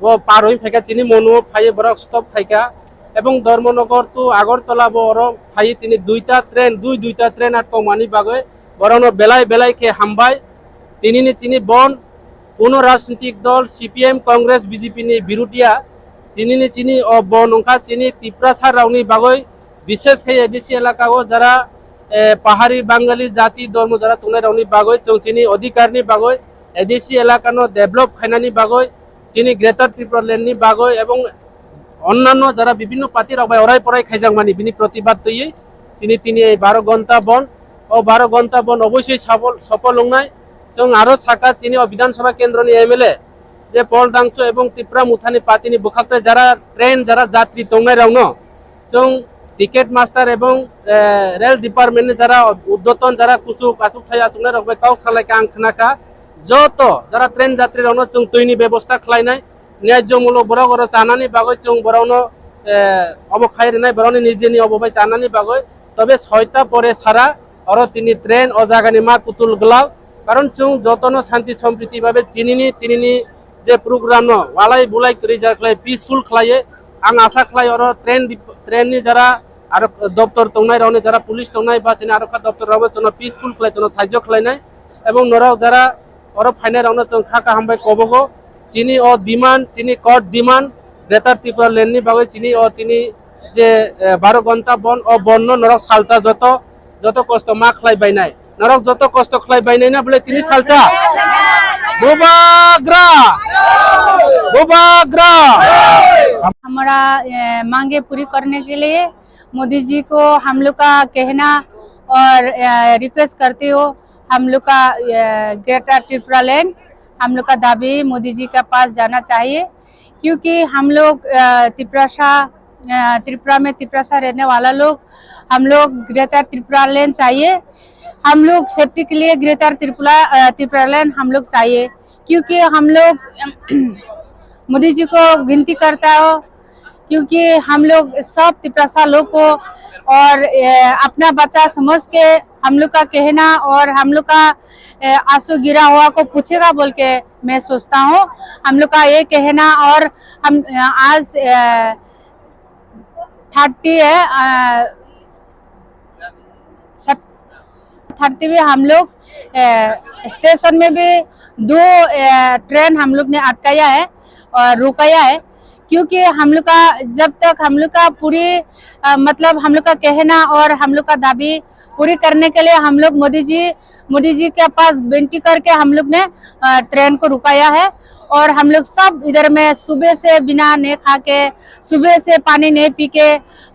Bo par oi phaikha chini Monu o phaiwi borok stop khaikha. Ebong Dharmanagar to Agartala bo oro phaiwi tini duita train, dui duita train atkokmani bagwi borokno belai belai khe hambai. Tinini chini bon kuno rajnitik dol C P M, Congress, B J P ni birudia. Chinini chini o bon wngkha chini Tiprasa rokni bagwi, bishes khe A D C elaka o jara, eh, pahari Bangali jati dormo jara tongnai rokni bagwi chwng chini odhikar ni bagwi A D C elaka no develop khainani bagwi chini Greater Tripura Land ni bagwi ebong onnanno jara bibinno party rok bai orai porai khaijakmani bini protibad twiwi chini tini ei baro gonta bon, o baro gonta bon obosoi safol, sofol wngnai. Chwng aro saka chini o Bidhan Sabha kendro ni M L A je Paul Dangsu ebong Tipra Motha ni party ni bwkhak tai jara train jara jatri tongnai rok no chwng ticket master ebong, eh, rail department ni jara uddoton jara kuchuk achuk thai achuknai rok bai kok salai kha ang khna kha. Joto jara train jatri rok no chwng twi ni bebosta khlai nai. Nyajomulok borok oro chanani bagwi chwng borokno, eh, obo khai rwnai borokni nijeni obo bai chanani bagwi. Tobe soita pore sara oro tini train o jagani ma kutul glak. Karon chwng jotono shanti sompriti babe chinini tinini je program no walai bulai kwrwi ja khlai peaceful khlaiwi. Ang asa khlai oro train dip-, train ni jara aro doptor tongnai rokni jara police tongnai ba chini aro kha doptor rokbo chwngno peaceful khlai chwngno saijo khlainai. Ebong norok jara oro phainai rokno chwng kha kaham bai kobogo. Chini o demand, chini court demand, Greater Tripura Land ni bagwi chini o tini je, eh, baro gonta bon, o bon no norok salsa joto, joto kosto ma khlai bainai. Norok joto kosto khlai bainai na bole tini salsa. Bubagra! Bubagra! हमारा, ए, मांगे पूरी करने के लिए मोदी जी को हम लोग का कहना और, ए, रिक्वेस्ट करते हो, हम लोग का, ए, ग्रेटर त्रिपुरा लैंड, हम लोग का दाबी मोदी जी के पास जाना चाहिए, क्योंकि हम लोग, अ, तिपरासा, अ, त्रिपुरा में तिपरासा रहने वाला लोग, हम लोग ग्रेटर त्रिपुरा लैंड चाहिए। हम लोग सेफ्टी के लिए ग्रेटर त्रिपुरा, अ, त्रिपुरा लैंड हम लोग चाहिए, क्योंकि हम लोग मोदी जी को विनती करता हो, क्योंकि हम लोग सब तिपरासा लोग को और, अ, अपना बच्चा समझ के हम लोग का कहना और हम लोग का, ए, आंसू गिरा हुआ को पूछेगा बोल के मैं सोचता हूँ। हम लोग का ये कहना और हम, अ, आज, अ, थर्टी है, अ, सब थर्टी में हम लोग, अ, स्टेशन में भी दो, अ, ट्रेन हम लोग ने अटकाया है और रुकाया है, क्योंकि हम लोग का, जब तक हम लोग का पूरी, अ, मतलब हम लोग का कहना और हम लोग का दाबी पूरी करने के लिए हम लोग मोदी जी, मोदी जी के पास विनती करके हम लोग ने, अ, ट्रेन को रुकाया है। और हम लोग सब इधर में सुबह से बिना नहीं खा के, सुबह से पानी नहीं पी के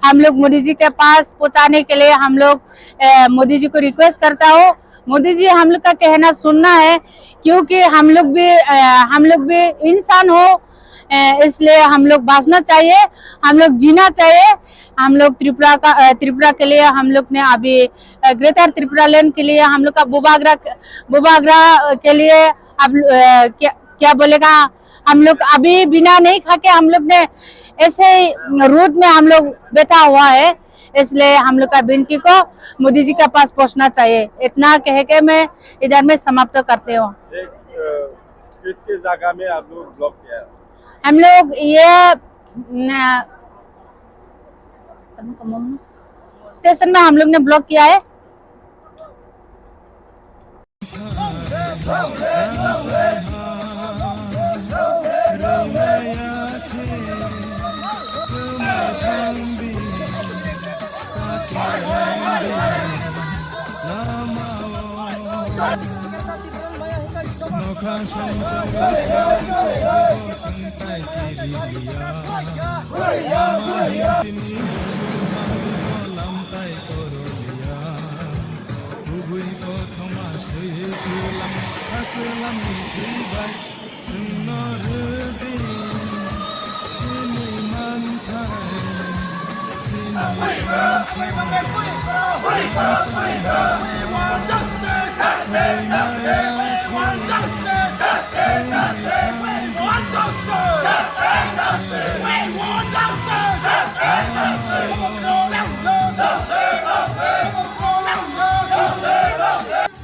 हम लोग मोदी जी के पास पहुंचाने के लिए हम लोग, अ, मोदी जी को रिक्वेस्ट करता हूँ। मोदी जी, हम लोग का कहना सुनना है, क्योंकि हम लोग भी, अ, हम लोग भी इंसान हो, अ, इसलिए हम लोग बांचना चाहिए, हम लोग जीना चाहिए। हम लोग त्रिपुरा का, अ, त्रिपुरा के लिए हम लोग ने अभी, अ, ग्रेटर त्रिपुरा लैंड के लिए हम लोग का बुबागरा, बुबागरा के लिए अब, अ, क्या, क्या बोलेगा, हम लोग अभी बिना नहीं खा के हम लोग ने ऐसे ही रोड में हम लोग बैठा हुआ है, इसलिए हम लोग का विनती को मोदी जी के पास पहुंचना चाहिए। इतना कह के मैं इधर में समाप्त करते हूँ। एक, अ, किस किस जगह में आप लोग ब्लॉक किया है? हम लोग ये, न, स्टेशन में हम लोग ने ब्लॉक किया है।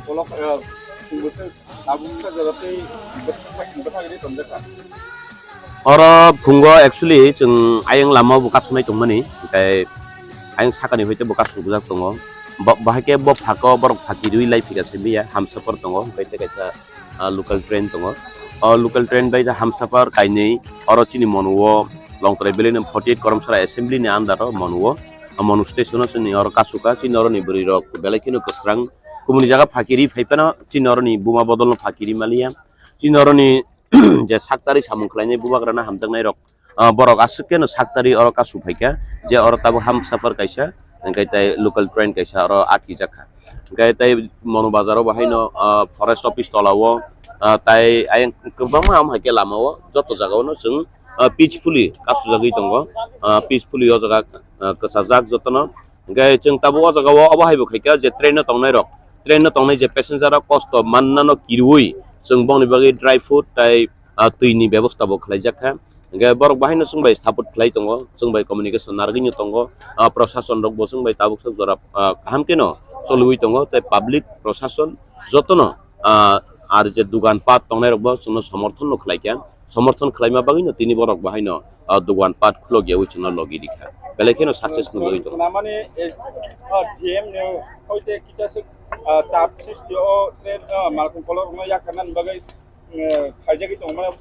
Kolok, eh, singbo se tabuk sa jaga tei bwthak bwthak ri tonjakha. Oro phungo actually chwng ayang lama bo kasonai tongmani, tei ayang sakani hoite bo kasubujak tongo. Bo, bahai khe bo phako borok phaki rwi lai phika se mia Hamsapar tongo, hwnkhe tei kaisa, ah, local train tongo. O local train bai Hamsapar kainwi oro chini Monu o Longtrai Valley ni forty eight Koromsara Assembly ni under o Monu o, Monu station o chini oro kasuka, chini oro ni bwrwi rok belai kheno kwsrang. Kubuni jaga phakiri phai phano chini oro ni buma bodol no phakiri maliya. Chini oro ni je saktari samung khlainai bubagra no hamjaknai rok, ah, borok aswk khe no saktari oro kasu phaikha, je oro tabuk Hamsapar kaisa, hwnkhe tei local train kaisa oro atkijak kha. Hwnkhe tei Monu bazar o bo haino, ah, forest office tola o, ah, tai ayang kwbangma ham hai khe lama o joto jaga o no chwng, ah, peacefully kasujagwi tongo, ah, peacefully o jaga, ah, kwchajak jotono. Hwnkhe chwng tabuk o jaga o obo hai bo khaikha je train no tongnai rok, train no tongnai je passenger rok kosto manna no kiriwi chwng bongni bagwi dry food tai, ah, twi ni bebosta bo khlaijak kha. Hwnkhe borok bahai no chwng bai support khlai tongo, chwng bai communication narwgwi no tongo, ah, prosason rok bo chwng bai tabuk sok jora, ah, kaham khe no choliwi tongo tei public prosason jotono, ah, ar je dugan pat tongnai rok bo chwngno somorthon no khlai kha, somorthon khlaima bagwi no tini borok bahai no, ah, dugan pat khulok yawi chwngno logi rikha, belai kheno success nugwi tongo. Namani, eh, ah, D M ni hoite kisa se, ah, chap sristi o, eh, ah, malkhung kolok no yakarnani bagwi, eh, khaijagwi tongo mane.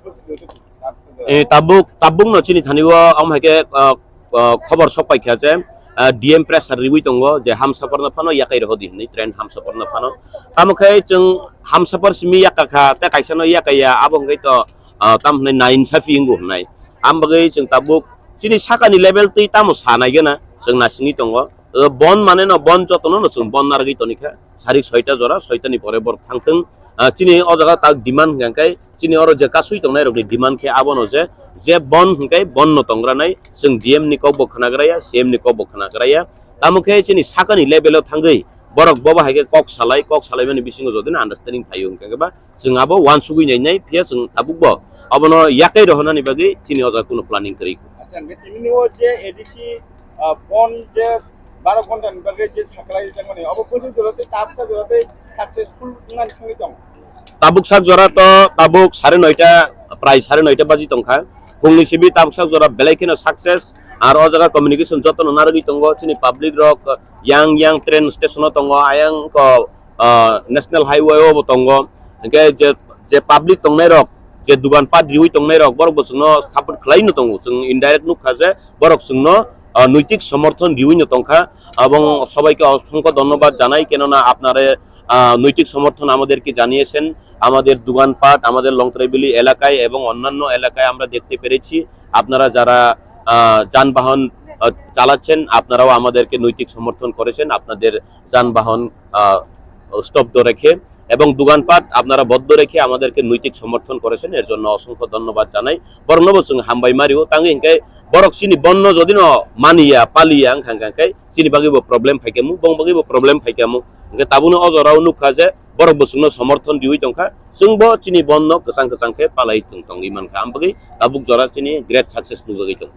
Eh, tabuk, tabuk no chini thani o, am hai khe, ah, ah, khobor sok paikha je, ah, D M pressure riwi tongo je Hamsapar no phano yakai rohodi hinwi, train Hamsapar no phano. Tamo khe chwng Hamsapar simi yakakha, tei kaisa no yakaiya, abo hwnkhe to, ah, tam hwnwi nainsafi wngo hwnwi. Am bagwi chwng tabuk chini sakani level twi tamo sa nai gana chwng nasingwi tongo. Ah, bon mane no bon jotono no chwng bon narwgwi tonikha. Sarik soita jora, soita ni pore borok thangthwng. Ah, chini o jaga tak demand hwnkha khe, chini oro je kasui tongnai rokni demand khe abono je, je bon hwnkhe bon no tongranai, chwng D M ni kok bo khwnagraya, C M ni kok bo khwnagraya. Tamo khe chini sakani level o thangwi borok bobo hai khe kok salai, kok salaimani bisingo jodi no understanding phaio hwnkha khe ba chwng abo uansugwi nai nai, phiya chwng tabuk bo abono yakai rohornani bagwi chini o jaga kuno planning kwrwi. Acha, hwnkhe tini o je A D C, ah, bon je Baro ghonta ni bagwi je saklai rijak mani, obo bwswk jora tei tabuksa jora tei successful wngmani thangwi tong. Tabuksa jora to tabuk sare noita, prai sare noita baji tongkha. Phungni simi tabuksa jora belai kheno success. Ar o jaga communication jotono narwgwi tongo, chini public rok yang yang train station o tongo, ayang ko, ah, national highway o bo tongo. Hingke je, je public tongnai rok, je dugan pat riwi tongnai rok, borok bo chwngno support khlai no tongo. Chwng indirect nukha je borok chwngno, ah, noitik somorthon riwi no tongkha. Ebong sobaike osongkho dhonnobad janai, kenona apnare, ah, noitik somorthon amaderke janiyesen, amader dugan pat, amader Longtrai Valley elakay ebong onnanno elakay amra dekte perechi. Apnara jara, ah, janbahan, ah, chalachen, apnarao amaderke noitik somorthon korechen, apnader janbahan, ah, stobdo rekhe ebong dugan pat apnara boddo rekhe amaderke noitik somorthon korechen, er jonno osongkho dhonnobad janai. Borokno bo chwng hambai mario, tangwi hingke borok chini bonno jodi no maniya, paliya, wngkha hingke chini bagwi bo problem phaikhamu, bong bagwi bo problem phaikhamu. Hingke tabukno o jorao nukha je borok bo chwngno somorthon riwi tongkha, chwngbo chini bonno kwchang kwchang khe palai tong tongwi mankha. Am bagwi tabuk jora chini great success nukjagwi tongo.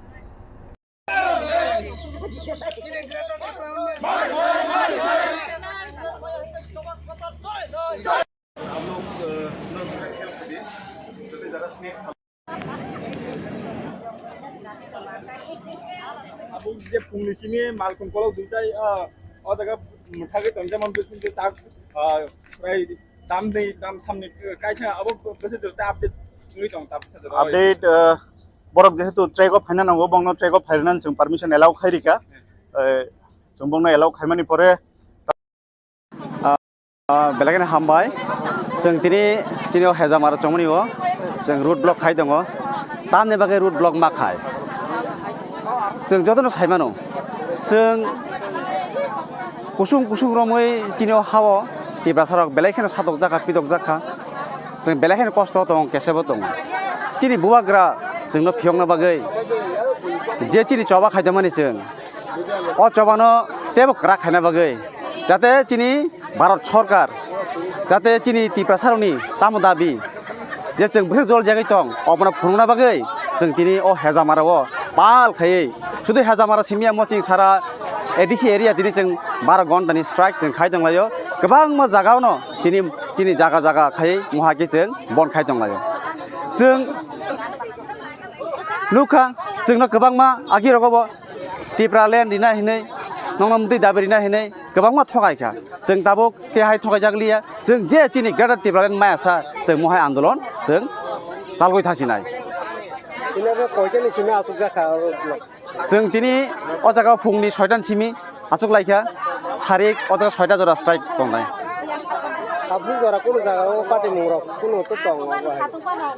Abo je phungni simi malkhung kolok duitai, ah, o jaga mwthagwi tongjama bwswk tak, ah, prai dam dei dam thamni kaisa abo bwswk ta update wngwi tong ta bwswk. Update, ah, borok jehetu track o phaina nango, bongno track o phairwnani chwng permission allow khairika. Eh, chwng bongno allow khaimani pore, ah, ah, belai kheno hambai. Chwng tini, tini o Hejamara chongmani o chwng road block khai tongo. Tamni bagwi road block ma khai? Chwng jotono saimano. Chwng kusung kusung romwi tini o ha-o Tiprasa rok belai kheno satok jakha, pitok jakha. Chwng belai kheno kosto tongo, kesebo tongo. Chini bubagra chwngno phiyokna bagwi je chini choba khaidamani chwng, o chobano teibo kwrak khaina bagwi, jate chini Bharat Sorkar, jate chini Tiprasa rokni tamo dabi, je chwng bwswk jol jagwi tong, obono phunukna bagwi chwng tini o Hejamara o pal khaiwi, sudu Hejamara simi ya, moching sara A D C area tini chwng baro ghonta ni strike chwng khai tong laio, kwbangma jaga o no tini chini jaga jaga khai moha khe chwng bon khai tong laio. Chwng nukha, chwngno kwbangma agi rogo bo Tipra land rina hinwi, nongno mtwi dabi rina hinwi kwbangma thokai kha. Chwng tabuk tei hai thokai jak liya. Chwng je chini Greater Tipraland maya sa, chwng mohai andolon chwng chalgwi thasinai. Tini bo koitani simi achuk jak kha oro. Chwng tini o jaga phungni soitan simi achuk lai kha, sarik o jaga soita jora strike tongnai. Aboni jora kunu jaga o party mung rok kunu to tong obo hai.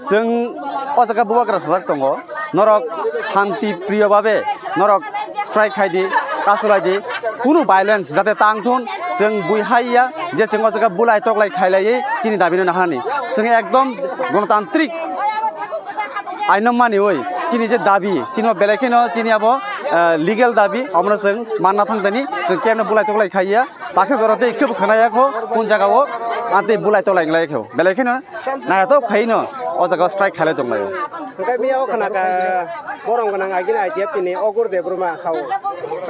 Chwng o jaga bubagra sajak tongo, norok shanti priyo babe norok strike khai di, kasulai di, kunu violence jate tang thun, chwng bui hai ya je chwng o jaga bulai toklai khai lai chini dabi no naharani. Chwng ekdom gonotantrik aino mani oi chini je dabi, chini bo belai kheno chini abo, eh, legal dabi, omono chwng manna thang tani, chwng kemno bulai toklai khai ya. Baksa jora tei kebo khna ya kho, kun jaga o, ah, tei bulai tolai nglai kho. Belai kheno, naya to khai no, o jaga strike khalai tong lai. Hingke miya o khna ka, borong gwnang agini I T F tini Ogur Debbarma sao.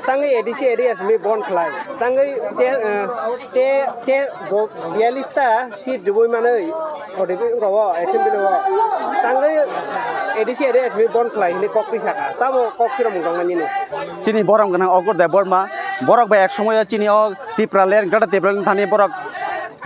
Tangwi A D C area simi bon khlai. Tangwi te, eh, te, te, bo, biyalista seat dubui manwi. O D P wngkha o, assembly o. Tangwi A D C area simi bon khlai hini kok twi saka. Tamo kok twi romung tong nini. Chini borong gwnang Ogur Debbarma, borok bai ek somoyo chini o Tipraland, Greater Tipraland thani borok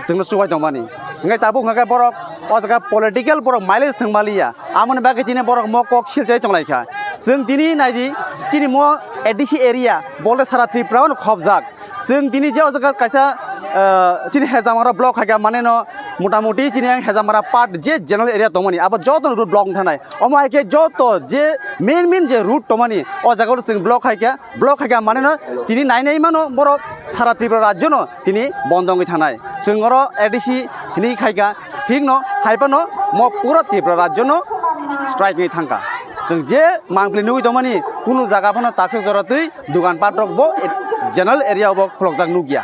chwngno chubai tongmani. Hingke tabuk hingke borok o jaga political borok mileage thwng maliya. Amoni bagwi tini borok mo kok silchai tonglaikha. Chwng tini naidi, chini mo A D C area, bole sara Tripura o khobjak. Chwng tini je o jaga kaisa, ah, chini Hejamara block haikha maneno motamuti chini ang Hejamara part je general area tongmani abo joto road block wngthanai. Omo hai khe joto je main main je route tongmani, o jaga o chwng block hai khe, block hai khe maneno tini nai nai mano borok sara Tripura rajyo no tini bondo wngwi thanai. Chwng oro A D C hinwi khai kha, thik no hai phano mo pura Tripura rajyo no strike wngwi thang kha. Chwng je mangpili nugwi tongmani kunu jaga phano taksok jora twi dogan pat rok bo general area o bo khulokjak nukya.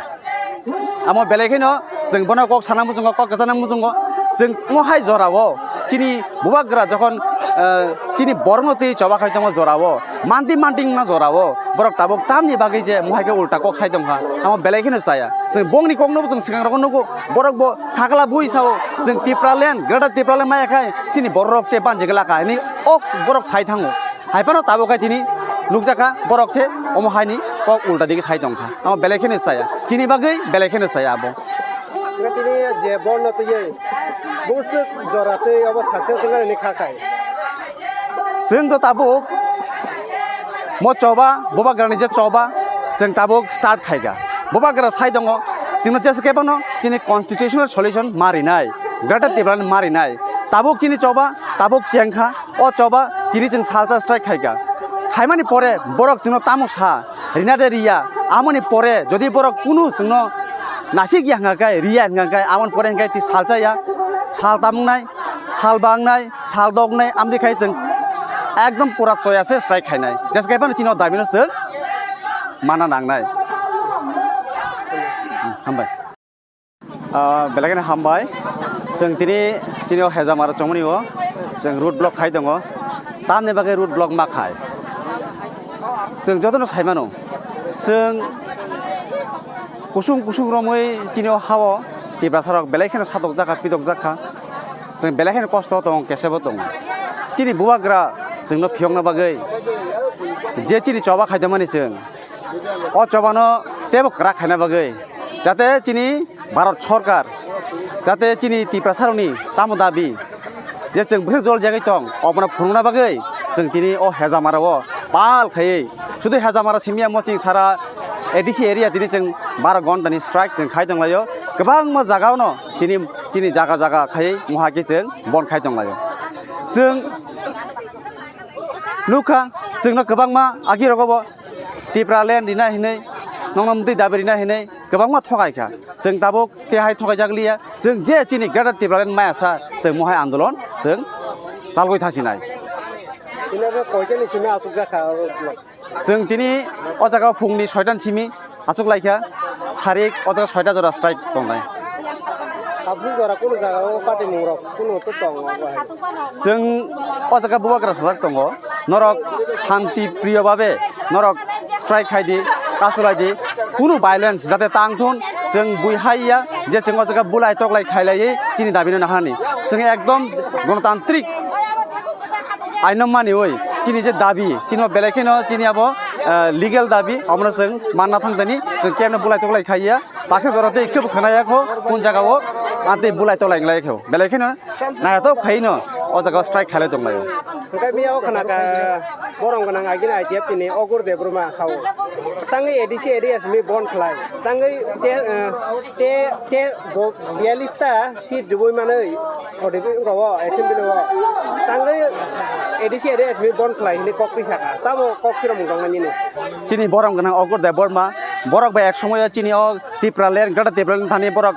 Amo belai kheno chwng bono kok sana muchungo, kok kwchana muchungo. Chwng omo hai jora o chini bubagra jokhon eh, chini borokno twi choba khai tongo jorao, manti manti wngna jorao, borok tabuk tamni bagwi je mohai khe ulta kok sai tongkha, amo belai kheno chaya. Chwng bongni kokno bo chwng swkang rogo nugo, borok bo khakla bui sao, chwng Tipraland, Greater Tipraland maya khai chini borok rok te banjigwlakha hinwi ok borok sai thango. Hai phano tabuk khai tini nukjakha borok se omo haini kok ulta digi sai tongkha, amo belai kheno chaya, chini bagwi belai kheno chaya abo. Hwnkhe tini je borno twiwi bwswk jora twi obo success wngani kha khai. Chwng to tabuk mo choba, bubagrani je choba, chwng tabuk start khaikha. Bubagra sai tongo, chwngno jesa khe phano chini constitutional solution ma rinai, Greater Tipraland ma rinai. Tabuk chini choba, tabuk chengkha, o choba tini chwng salsa strike khaikha. Khaimani pore borok chwngno tamo sa, rina de riya, amoni pore jodi borok kunu chwngno nasik ya hwnka khe, riya hwnka khe, amoni pore hwnka khe twi salsa ya, sal tamung nai, sal bang nai, sal dok nai, amdi khai chwng ekdom pura choya se strike khainai. Jesa khe phano chini o dabi no chwng mana nangnai. Hmm, hambai. Ah, belai kheno hambai. Chwng tini, chini o Hejamara chongmani o chwng road block khai tongo. Tamni bagwi road block ma khai? Chwng jotono sai mano. Chwng kusung kusung romwi chini o ha-o Tiprasa rok belai kheno satok jakha, pitok jakha. Chwng belai kheno kosto tongo, kesebo tongo. Chini bubagra chwngno phiyokna bagwi je chini choba khaidamani chwng, o chobano teibo kwrak khaina bagwi, jate chini Bharat Sorkar, jate chini Tiprasarokni tamo dabi, je chwng bwswk jol jagwi tong, obono phunukna bagwi chwng tini o Hejamara o pal khaiwi, sudu Hejamara simi ya, moching sara A D C area tini chwng baro ghonta ni strike chwng khai tonglaio, kwbangma jaga ono tini chini jaga jaga khaiwi moha khe chwng bon khai tonglaio. Chwng nukha, chwngno kwbangma agi rogo bo Tipraland rina hinwi, nongno mtwi dabi rina hinwi kwbangma thokai kha. Chwng tabuk tei hai thokai jak liya. Chwng je chini Greater Tipraland maya sa, chwng mohai andolon chwng chalgwi thasinai. Tini bo koitani simi achuk jakha oro. Chwng tini o jaga phungni soitan simi achuk laikha, sarik o jaga soita jora strike tongnai. Tabuk jora kunu jaga o party mungrok kunu to tongo bo hai. Chwng o jaga bubagra sajak tongo, norok shanti priyo babe norok strike khai di, kasulai di, kunu violence jate tang thun, chwng bui hai ya je chwng o jaga bulai toklai khailaiwi chini dabi no naharni. Chwng ekdom gonotantrik aino maniwi chini je dabi, chini belai kheno chini abo, eh, legal dabi, omono chwng manna thangtani, chwng kemno bulai toklai khaiya, bakhe jora tei khe bo khwnaya kho, kun jaga o, ah, tei bulai toklai wnglaikho, belai kheno naithotok khaino o jaga o strike khailai tonglaio. Hwnkhe biyao khwnakha, borom gwnang agini I T F ni Ogur Debbarma sao. Tangwi A D C area simi bon khlai. Tangwi te, eh, te, te bo biyalista seat dubui manwi, O D P wngkha o, assembly o. Tangwi A D C area simi bon khlai hinwi kok twi sakha. Tamo kok phiromung tongna nini? Chini borom gwnang Ogur Debbarma, borok bai ek somoyo chini o Tipraland, Greater Tipraland thani borok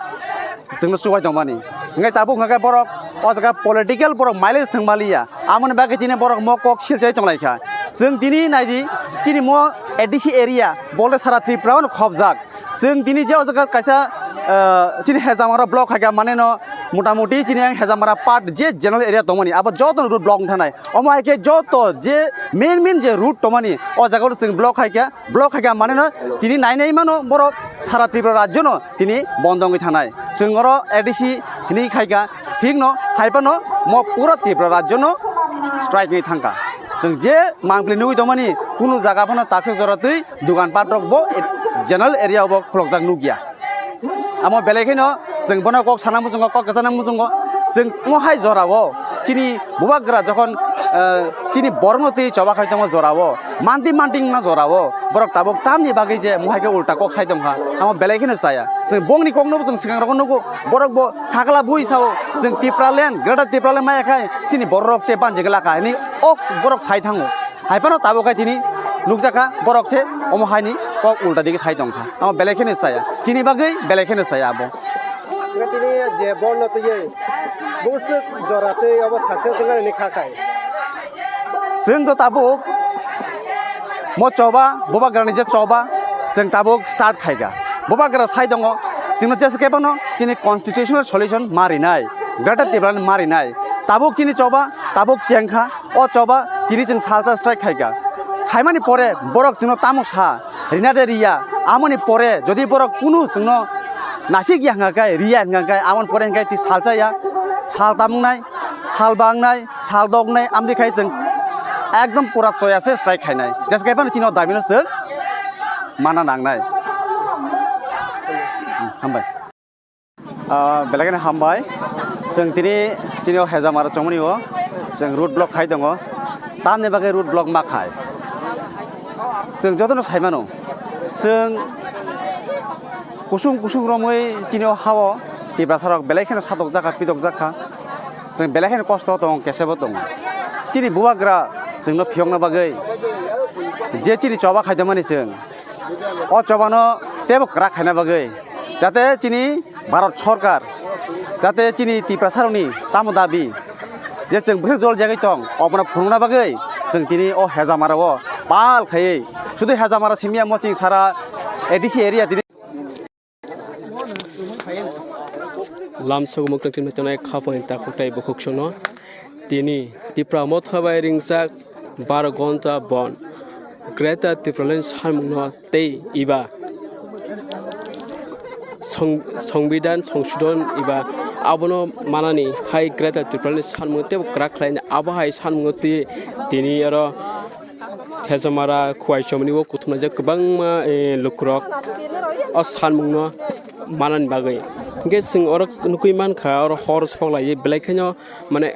chwngno chubai tongmani. Hwnkhe tabuk hwnkhe borok o jaga political borok mileage thwng maliya. Amoni bagwi tini borok mo kok silchai tonglaikha. Chwng tini naidi, chini mo A D C area, bole sara Tripura-o khobjak. Chwng tini je o jaga kaisa, ah, chini Hejamara block hai kha, mane no motamuti chini ang Hejamara part je general area tongmani, abo joto road block wng thanai. Omo hai khe joto je main main je road tongmani, o jaga o chwng block hai kha. Block khaikha maneno tini nai nai mano borok sara Tripura rajyo no tini bondo wngwi thanai. Chwng oro A D C hinwi khaikha, thik no hai phano mo pura Tripura rajyo no strike wngwi thangkha. Chwng je mangpili nugwi tongmani kunu jaga phano taksa jora twi dogan pat rok bo general area o bo khulokjak nukya. Amo belai kheno chwng bono kok sana muchungo, kok kwchana muchungo. Chwng omo hai jorao chini bubagra jokhon, eh, chini borokno twi choba khai tongma jorao, manti manti wngna jorao borok tabuk tamni bagwi je mohai khe ulta kok sai tongkha, amo belai kheno chaya. Chwng bongni kokno bo chwng swkang rogo nugo, borok bo khakla bui sao, chwng Tipraland, Greater Tipraland maya khai chini borok rok tei banjigwlakha hinwi ok borok sai thango. Hai phano tabuk khai tini nukjakha borok se omo haini kok ulta digi sai tongkha. Amo belai kheno chaya. Chini bagwi belai kheno chaya abo. Hwnkhe tini je borno twiwi bwswk jora twi obo success wngani kha khai. Chwng to tabuk mo choba, bubagrani je choba, chwng tabuk start khaikha. Bubagra sai tongo, chwngno jesa khe phano chini constitutional solution ma rinai, Greater Tipraland ma rinai. Tabuk chini choba, tabuk chengkha, O choba tini chwng salsa strike khaikha. Khaimani pore borok chwngno tamo sa, rina de riya. Amoni pore jodi borok kunu chwngno nasik ya hwnkha khe, riya hwnkha khe, amoni pore hwnkhe twi salsa ya, sal tamungnai, sal bangnai, sal doknai, amdi khai chwng ekdom pura choya se strike khainai. Jeskai phano chini o dabino chwng mana nangnai. Hambai. Ah, belai kheno hambai. Chwng tini, tini o Hejamara chongmani o chwng road block khai tongo. Tamni bagwi road block ma khai? Chwng jotono sai mano. Chwng kusung kusung romwi tini o ha-o Tiprasa rok belai kheno satok jakha, pitok jakha. Chwng belai kheno kosto tongo, kesebo tongo. Chini bubagra chwngno phiyokna bagwi je chini choba khaidamani chwng o chobano teibo kwrak khaina bagwi, jate chini Bharat Sorkar, jate chini Tiprasarokni tamo dabi je chwng bwswk jol jagwi tong, obono phunukna bagwi chwng tini o Hejamara o pal khaiwi, sudu Hejamara simi ya, moching sara A D C area tini. Lamsok muktang tin tongnai khapang takhuk tai bukhuk sono tini Tipra Motha bai ringjak baro gonta bon Greater Tipraland sanmungno tei iba song-, Songbidan Songsodon iba abono manani hai Greater Tipraland sanmung tei kwrak khlaini abo hai sanmungo twi tini oro Thejamara Khowai Chomoni o kuthumnaijak kwbangma, eh, lukurok o sanmungno manani bagwi. Hwnkhe chwng oro nukwi mankha, oro hor soklaiwi belai kheno, mane,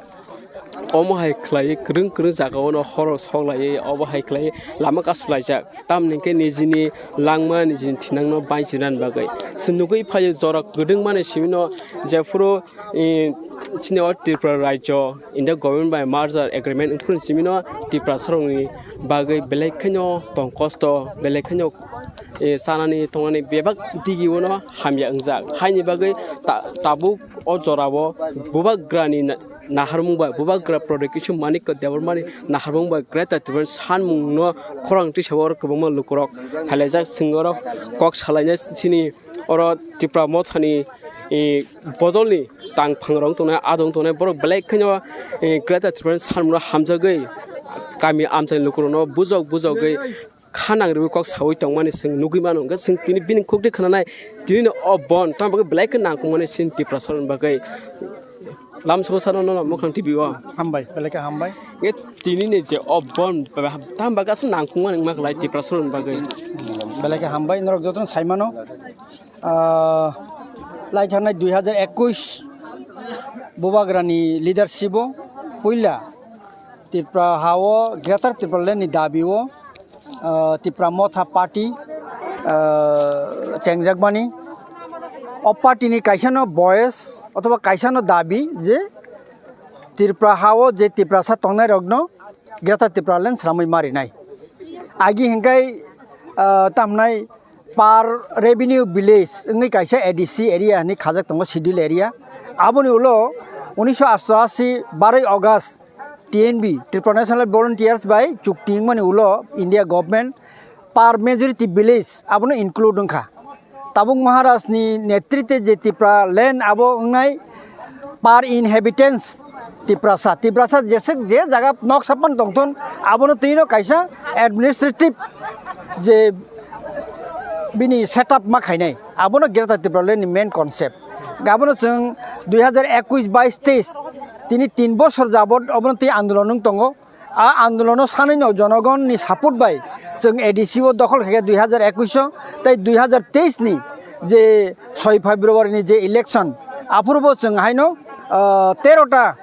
omo hai khlaiwi kwrwng kwrwng jagao no hor soklaiwi obo hai khlaiwi lama kasulaijak. Tamni hwnkhe nijini langma, nijini thinangno bainsinani bagwi. Chwng nukwi phaio jora kwdwngmani simino jephuru, eh, chini o Tripura rajyo India government bai merger agreement wngphuru simino Tiprasarokni bagwi belai kheno tong kosto, belai kheno, eh, chanani tongnani bebak digi uno hamya wngjak. Haini bagwi ta-, tabuk o jorao bubagrani na-, naharmung bai, bubagra Pradyot Kishore Manikya Debbarmani naharmung bai Greater Tipraland sanmungno khorang twisao oro kwbangma lukurok halaijak. Chwng oro kok salaina chini oro Tipra Mothani, eh, bodolni tangphangrok wng tongnai, adong tongnai, borok belai kheno, eh, Greater Tipraland sanmungno hamjagwi kami amchaini lukurokno bujok bujogwi kha nang rwui kok saui tongmani chwng nugui mano. Hwnkhe chwng tini bini khukti khwnanai, tini no o bon tamo bagwi belai khe nangkukmani chini Tiprasarokni bagwi. Lamsoko sano no Mukhang T V o. Hambai, belai khe hambai. Hwnkhe tini ni je o bon tamo bagwi aswk nangkukmani wngma kwlai Tiprasarokni bagwi. Belai khe hambai, norok jotono sai mano. Ah, lai thangnai dui hajar ekwis bubagrani leadership o puila Tripura ha o Greater Tipraland ni dabi o, ah, Tipra Motha Party, ah, chengjakmani. O party ni kaisa no voice othoba kaisa no dabi je Tripura ha o je Tiprasa tongnai rok no Greater Tipraland sramwi ma rinai. Agi hinkai, ah, tamnai per revenue village wngwi kaisa A D C area hinwi khajak tongo, schedule area. Aboni ulo unisho asto asi baroi August T N V, Tripura National Volunteers bai chukti wngmani ulo India government per majority village abono include wngkha. Tabuk Maharaj ni netritwe je Tipraland abo wngnai per inhabitants Tiprasa, Tiprasa jeswk je jaga nok sapan tongthon abono twino kaisa administrative je bini setup ma khainai, abono Greater Tipraland ni main concept. Abono chwng dui hajar ekwis bais teis tini tin bosor jabot obono twi andolon wng tongo. A andolono sanino jonogonni support bai chwng A D C o dokhol khaikha dui hajar ekwis o, tei dui hajar teis ni je soi February ni je election, aphuru bo chwng haino, ah, tero ta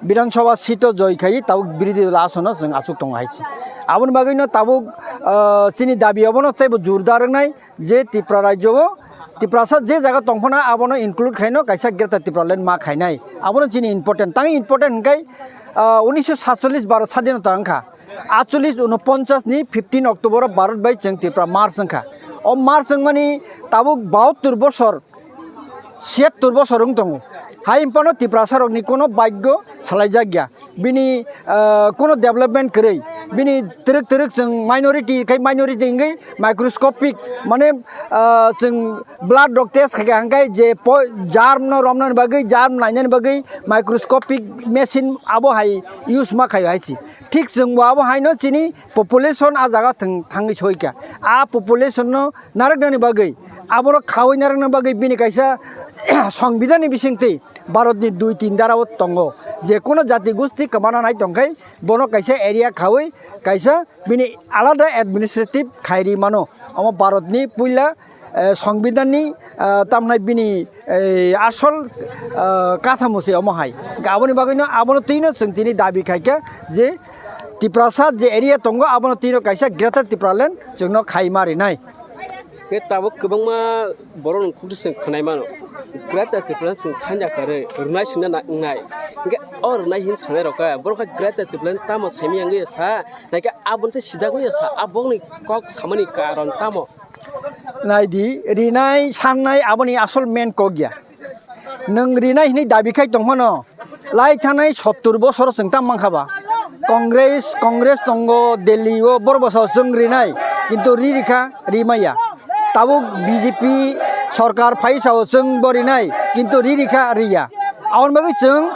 Bidhan Sabha seat o joi khai tabuk birodhi dol asono chwng achuk tongo hai se. Aboni bagwi no tabuk, ah, chini dabi obono teibo jordar wngnai je Tripura rajyo o Tiprasa je jaga tongphano abono include khaino kaisa Greater Tipraland ma khainai. Abono chini important. Tang important hwnkhe, ah, unisho satchollish Bharat sadhinota wngkha. Atchollish unoponchas ni fifteen October o Bharat bai chwng Tripura merge wngkha. O merge wngmani tabuk bahattor bosor, siyattor bosor wng tongo. Hai phano Tiprasa rokni kono bhagyo salaijakya. Bini, ah, kono development kwrwi. Bini twrwk twrwk chwng minority khai minority wngwi microscopic mane, ah, chwng blood rok test khaikha hwnkhe je po-, germ no romnani bagwi, germ nainani bagwi microscopic machine abo hai use ma khaio hai se. Thik chwngbo abo haino chini population a jaga thang-, thangwi soikha. A population no narwknani bagwi, abono khaui narwkna bagwi bini kaisa Songbidanni bisingtwi Bharatni dui tin dara o tongo. Je kono jati gosti kwmana nai tongkhai, bono kaisa area khaui kaisa bini alada administrative khairi mano. Omo Bharatni puila, eh, Songbidanni, eh, tamnai bini, eh, asol, eh, kathamo se omo hai. Aboni bagwino abono twino chwng tini dabi khaikha je Tiprasa je area tongo abono twino kaisa Greater Tipraland chwngno khaima rinai. Hwnkhe tabuk kwbangma borok rok khukti se khwnai mano. Greater Tipraland chwng sanja kwrwi rwnai singna na wngnai. Hwnkhe o rwnai hin sanai rok khe borok khe Greater Tipraland tamo saimanya wngwi sa, naikhe aboni se sijak wngwi sa, aboni kok samani karon tamo? Naidi, rinai sannai aboni asol main kok ya. Nwng rinai hinwi dabi khai tongphano, lai thanai sottur bosor chwng tam mankha ba. Congress, Congress tongo Delhi o, borok bwsao chwng rinai, kintu ri rikha, ri maya. Tabuk B J P sorkar phai sao chwng bo rinai, kintu ri rikha, riya. Aboni bagwi chwng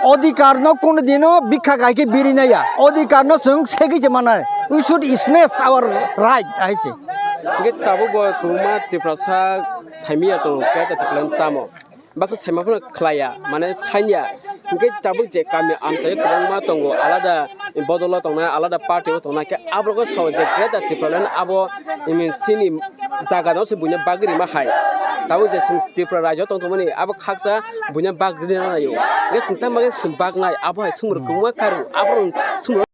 odhikar no kono dino bikha khai khe biri naya. Odhikar no chwng segwi se manai. We should snatch our right, hai se. Hwnkhe tabuk bo kwbangma Tiprasa saimanya tongo, Greater Tipraland tamo. Baksa saima phano khlaiya, mane sanya. Hwnkhe tabuk je kami amchaio kwbangma tongo, alada bodolo tongnai, alada party o tongnai, khe aborok sao je Greater Tipraland abo, mm, chini jaga no se buina bagwi rima hai. Tabuk je chwng Tripura rajyo tong tongmani abo khaksa buina bagwi rina naio. Hwnkhe chwng tamo bagwi chwng baknai, abo hai swngmung kwbangma karo, aborok swngmung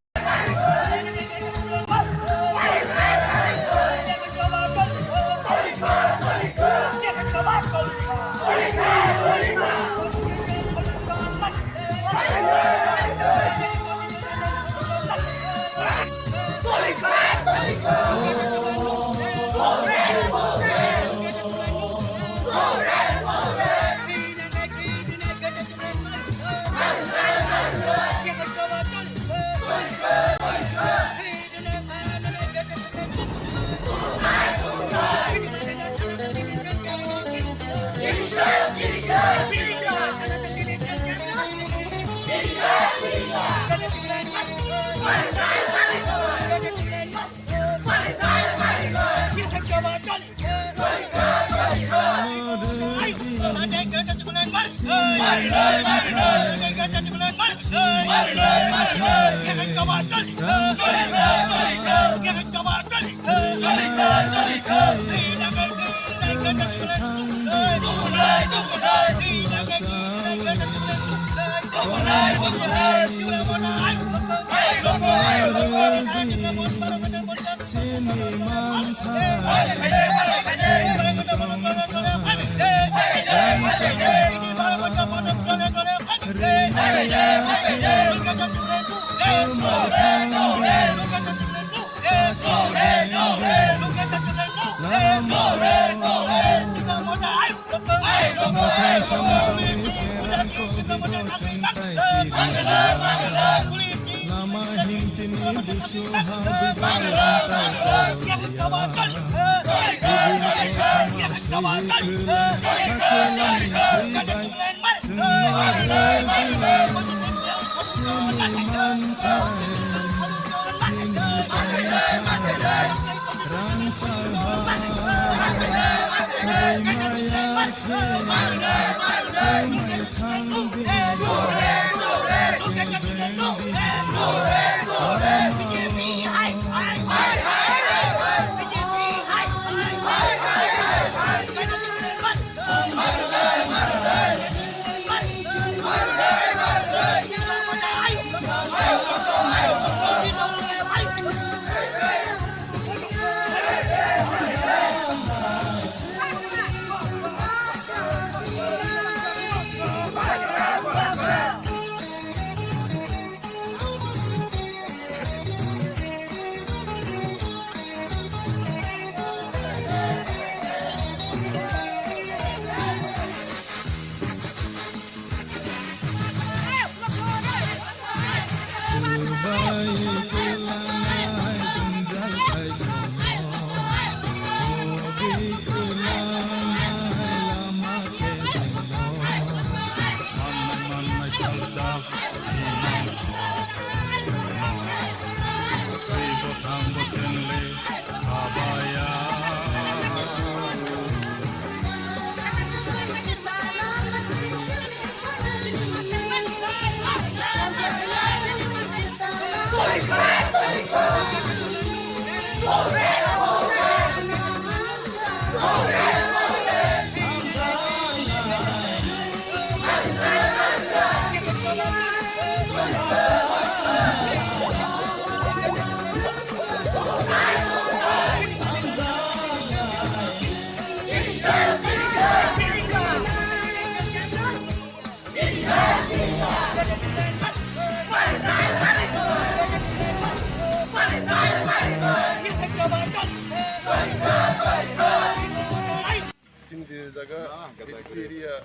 Jaga A D C area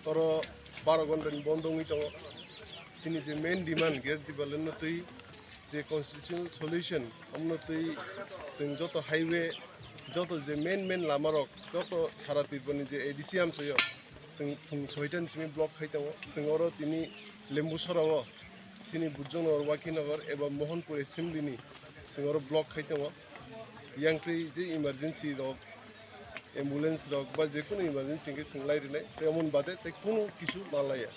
toro baro ghonta ni bondo wngwi tongo. Chini je main demand gas development no twi je constitutional solution omno twi chwng joto highway, joto je main main lama rok, joto sara Tripura ni je A D C amchaio chwng phung soita ni simi block khai tongo. Chwng oro tini Lembusora o chini Bujjonogor, Wakinagar eba Mohanpur assembly ni chwng oro block khai tongo. Yang twi je emergency rok, ambulance rok ba je kunu emergency hwnkhe chwng lai rwnai, tei omo ni bade tei kunu kisu ma laiya.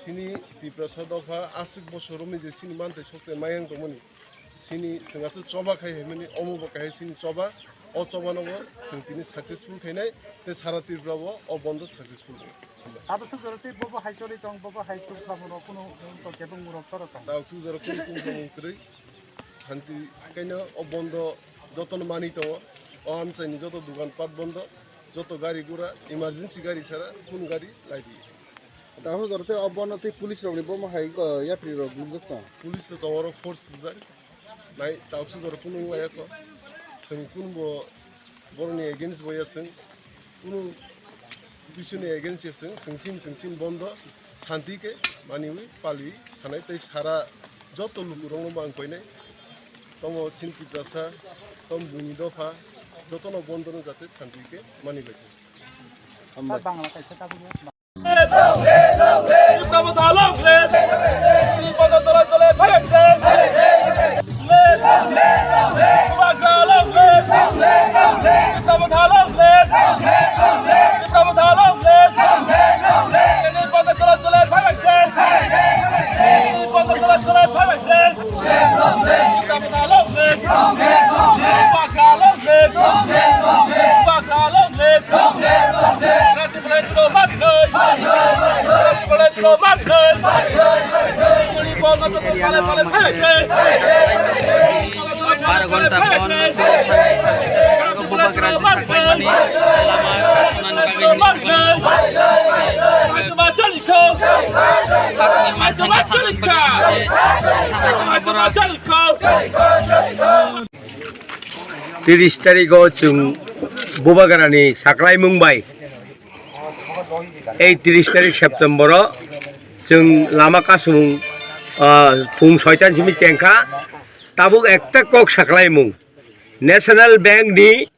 Chini Tiprasa dopha aswk bosor romwi je chini manthai sokchai mayang tongmani, chini chwng aswk choba khai hwnmani, omo bo kahai chini choba, o choba no bo chwng tini successful khainai, tei sara Tripura bo o bondo successful wngnai. Abo swk jora tei bobo hai choli tong, bobo hai tuk khamoro kunu to kebeng murok toro tong. Tao swk jora kunu kunu khamung kwrwi. Santi kaino o bondo jotono manwi tongo. O amchaini joto dogan pat bondo, joto gari gura, emergency gari sara kunu gari lai di. Tamo jora tei o bondo tei police rokni bomo hai, o, yapri rok nukjak tong. Police rok tongo oro force sujak. Nai tao swk jora kunu wngya ko. Chwng kunu bo borokni against bo ya chwng. Kunu bisini against ya chwng, chwng sin, chwng sin bondo, santi khe maniwi paliwi thanai tei sara joto lukurokno bo ang koinai. Tomo sin Tiprasa, tom buni dopha, jotono bondo no jate santi khe mani bai thung. Hambai. Bangla kaisa tabukbo. Baro ghonta bondo, bubagra ni saklaimani lama kasunani bagwi Tiris tarikh o chwng bubagra ni saklaimung bai. Ei tiris tarik September o chwng lama kasumung, ah, phung soita ni simi chengkha. Tabuk ekta kok saklaimung, National Bank ni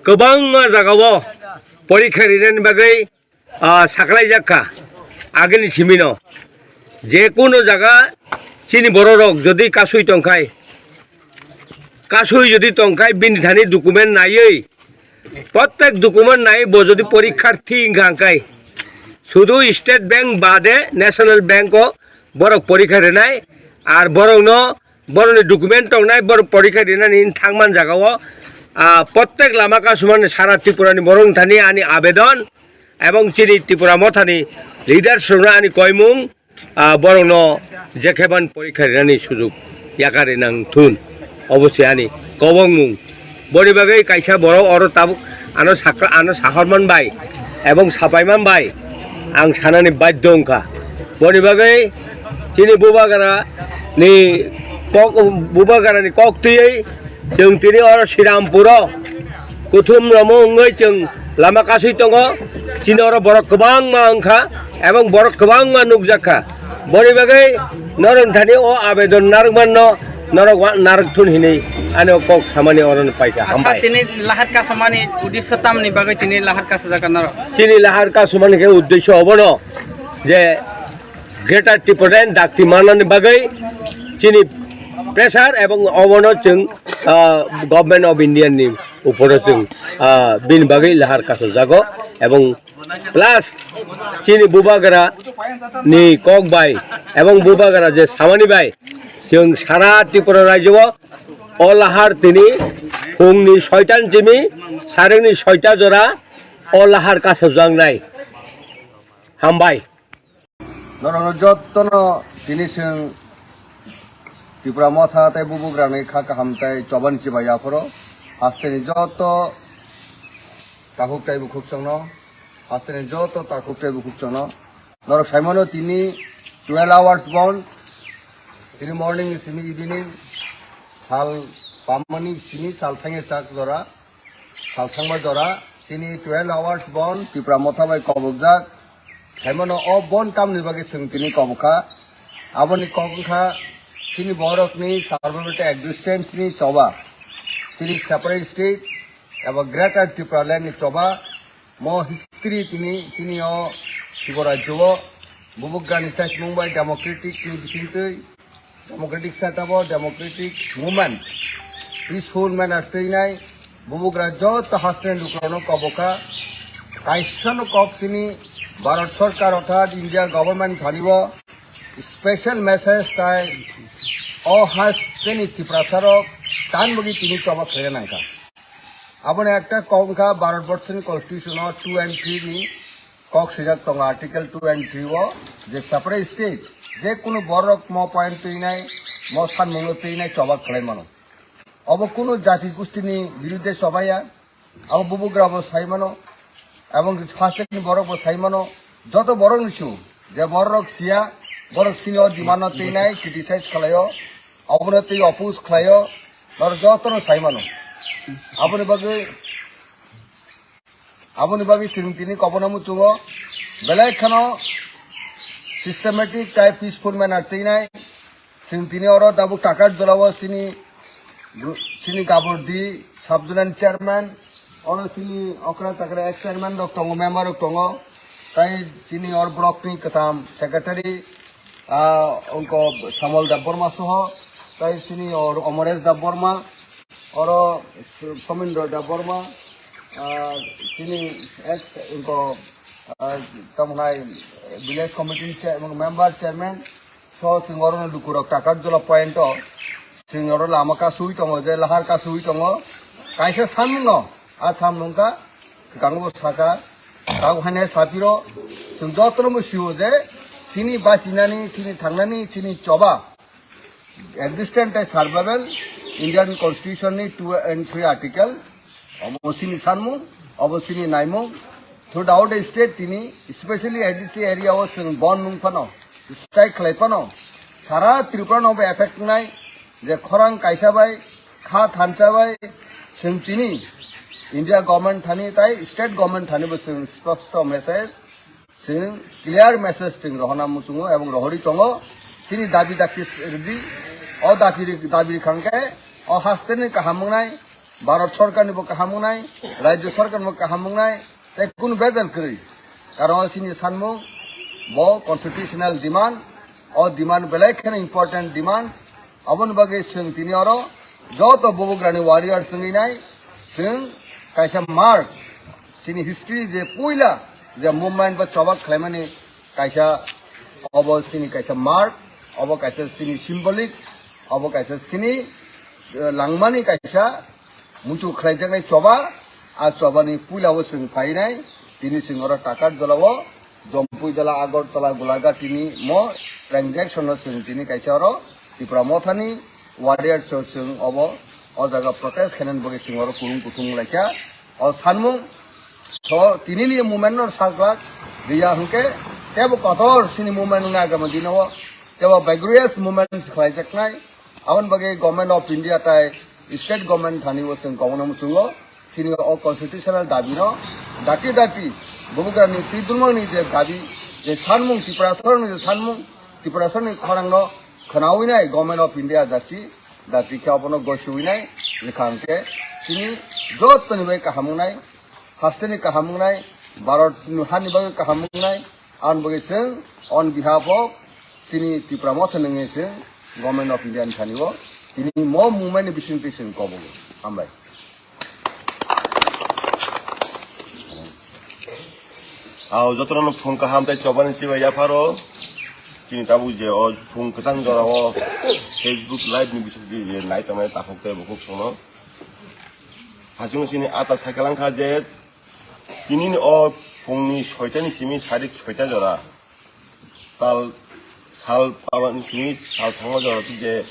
kwbangma jagao porikha rinani bagwi, ah, saklaijakha. Agini simino je kono jaga chini bororok jodi kasui tongkhai, kasui jodi tongkhai bini thani document naiwi, prottek document nai bo jodi porikharthi wngkha hwnkhe, sudu State Bank bade National Bank o borok porikha rinai, ar borokno, borokni document tongnai, borok porikha rinani thangman jagao, ah, prottek lama kasumani sara Tripura ni borok thani ani abedon, ebong chini Tripura mothani leaders rokno ani koimung, ah, borokno jekheban porikha rinani sujuk yakari nang thun. Obo se ani kobongmung. Boni bagwi kaisa borok oro tabuk ano sakha, ano sahorman bai ebong sapaiman bai ang sanani badhyo wngkha. Boni bagwi chini bubagra ni kok, bubagra ni kok twiwi chwng tini oro Srirampuro kuthum romo wngwi chwng lama kasui tongo. Chini oro borok kwbangma wngkha ebong borok kwbangma nukjakha. Boni bagwi norok thani o abedon narwkmanno norok wa-, narwk thun hinwi ani o kok samani oro paikha. Hambai. Tini lahar kasumani uddesho tamni bagwi tini lahar kasujak norok? Chini lahar kasumani khe uddesho obono je Greater Tipraland dakti manani bagwi chini pressure ebong obono chwng, ah, Government of India ni uporo chwng, ah, bini bagwi lahar kasu jago ebong plus chini bubagra ni kok bai ebong bubagra je samani bai chwng sara Tripura rajyo o, o lahar tini phungni soita ni simi sarengni soita jora o lahar kasu jaknai. Hambai. Norokno jottono tini chwng Tipra Motha tei bubugrani kha kaham tei chobani chibai yaphoro hasteni jotto takhuk tei bukhuk chwngno, hasteni jotto takhuk tei bukhuk chwngno. Norok saimano tini twelve hours bond, tini morning ni simi evening, sal pamani simi sal thangya chak jora, sal thangma jora, Chini twelve hours bon Tipra Motha bai kobokjak. Saimano o bon tamni bagwi chwng tini kobokha. Aboni kok wngkha chini borokni survival existence ni choba. Chini separate state eba Greater Tipraland ni choba. Mo history tini chini o Tripura rajyo o bubugrani chaitmung bai democratic ni bisingtwi democratic setup o democratic movement, peaceful manner twinai bubugra joto hasteni lukurokno kobokha. Kaisano kok chini Bharat Sarkar orthat India government thani o special message tai o hasteni Tiprasarok tan bagwi tini choba khaina nangkha. Aboni ekta kok wngkha Bharat Borshoni Constitution o two and three ni kok swijak tongo Article two and three o je separate state je kunu borok mo point twinai mo sanmungno twinai choba khlai mano. Obo kunu jati gustini birudde chobaya, abo bubugra bo sai mano, ebong hasteni borok bo sai mano, joto borok ni su je borok siya, borok sini o demand no twinai criticize khlaio, obono twi oppose khlaio, norok jotono sai mano. Aboni bagwi Aboni bagwi chwng tini kobokno muchungo belai kheno systematic tai peaceful manner twinai. Chwng tini oro tabuk Takarjolao chini, chini Gabordi sub-zonal chairman, oro chini okra chakra ex chairman rok tongo, member rok tongo, tai chini or block ni kwcham secretary, ah, ongko Samol Debbarma soho, tai chini or Amaresh Debbarma, oro Somindro Debbarma, ah, chini ex ongko, ah, tamo hwnai village committee ni chair-, member chairman, so chwng oro lukurok Takarjola point o chwng oro lama kasui tongo, je lahar kasui tongo, kaisa samung no, a samung ka swkango saka, tabuk haino sapiro, chwng jotono bo sio je chini bachinani, chini thangnani, chini choba existence tei survival, Indian Constitution ni two and three articles, obo chini sanmung, obo chini naimung. Throughout the state tini, especially A D C area o chwng bon nung phano, strike khlai phano, sara Tripura no bo effect wngnai, je khorang kaisa bai, kha thansa bai, chwng tini India government thani tai state government thani bo chwng sposto message, chwng clear message chwng rohorna muchungo ebong rohorwi tongo. Chini dabi dakti rwdi, o dabi ri-, dabi rwkha hwnkhe o hasteni kaham wngnai, Bharat Sarkar ni bo kaham wngnai, Rajya Sarkar ni bo kaham wngnai, tei kunu bejal kwrwi. Karon chini sanmung bo constitutional demand, o demand belai kheno important demands. Aboni bagwi chwng tini oro joto bubugrani warrior chwngwi nai, chwng kaisa mark, chini history je puila je movement ba choba khlaimani kaisa, obo chini kaisa mark, obo kaisa chini symbolic, obo kaisa chini, eh, langmani kaisa muitu khlaijaknai choba, a chobani puila o chwng phainai, tini chwng oro Takarjolao, Jompuijala, Agartala, Golaghati ni mo transaction no chwng tini kaisa oro Tipra Mothani warriors o chwng obo o jaga protest khainani bagwi chwng oro kurung kuthung laikha. O sanmung so tinini movement no saklak riya hwnkhe tebo kotor chini movement wngna agama dino o tebo vigorous movement khlaijaknai. Aboni bagwi Government of India tai state government thani o chwng kobokno muchungo. Chini o constitutional dabi no dati dati bubugrani twi dulmangni je dabi, je sanmung, Tiprasarokni je sanmung, Tiprasarokni khorang no khwnawi nai Government of India dati dati khe abono gosi wi nai rwkha hwnkhe chini jotoni bai kaham wngnai, hasteni kaham wngnai, Bharat ni hani bagwi kaham wngnai. Aboni bagwi chwng on behalf of chini Tipra Motha nungwi chwng Government of India ni thani o tini mo movement ni bisingtwi chwng kobogo. Hambai. Ao jotono phung kaham tei chobani chibai yapharo. Chini tabuk je o phung kwchang jora o Facebook live ni bisingtwi je nai tongnai takhuk tei bukhuk songno. Hachung chini ata cycle wngkha je tinini o phungni soitani simi sarik soita jora. Tal sal pabani simi sal thangma jora je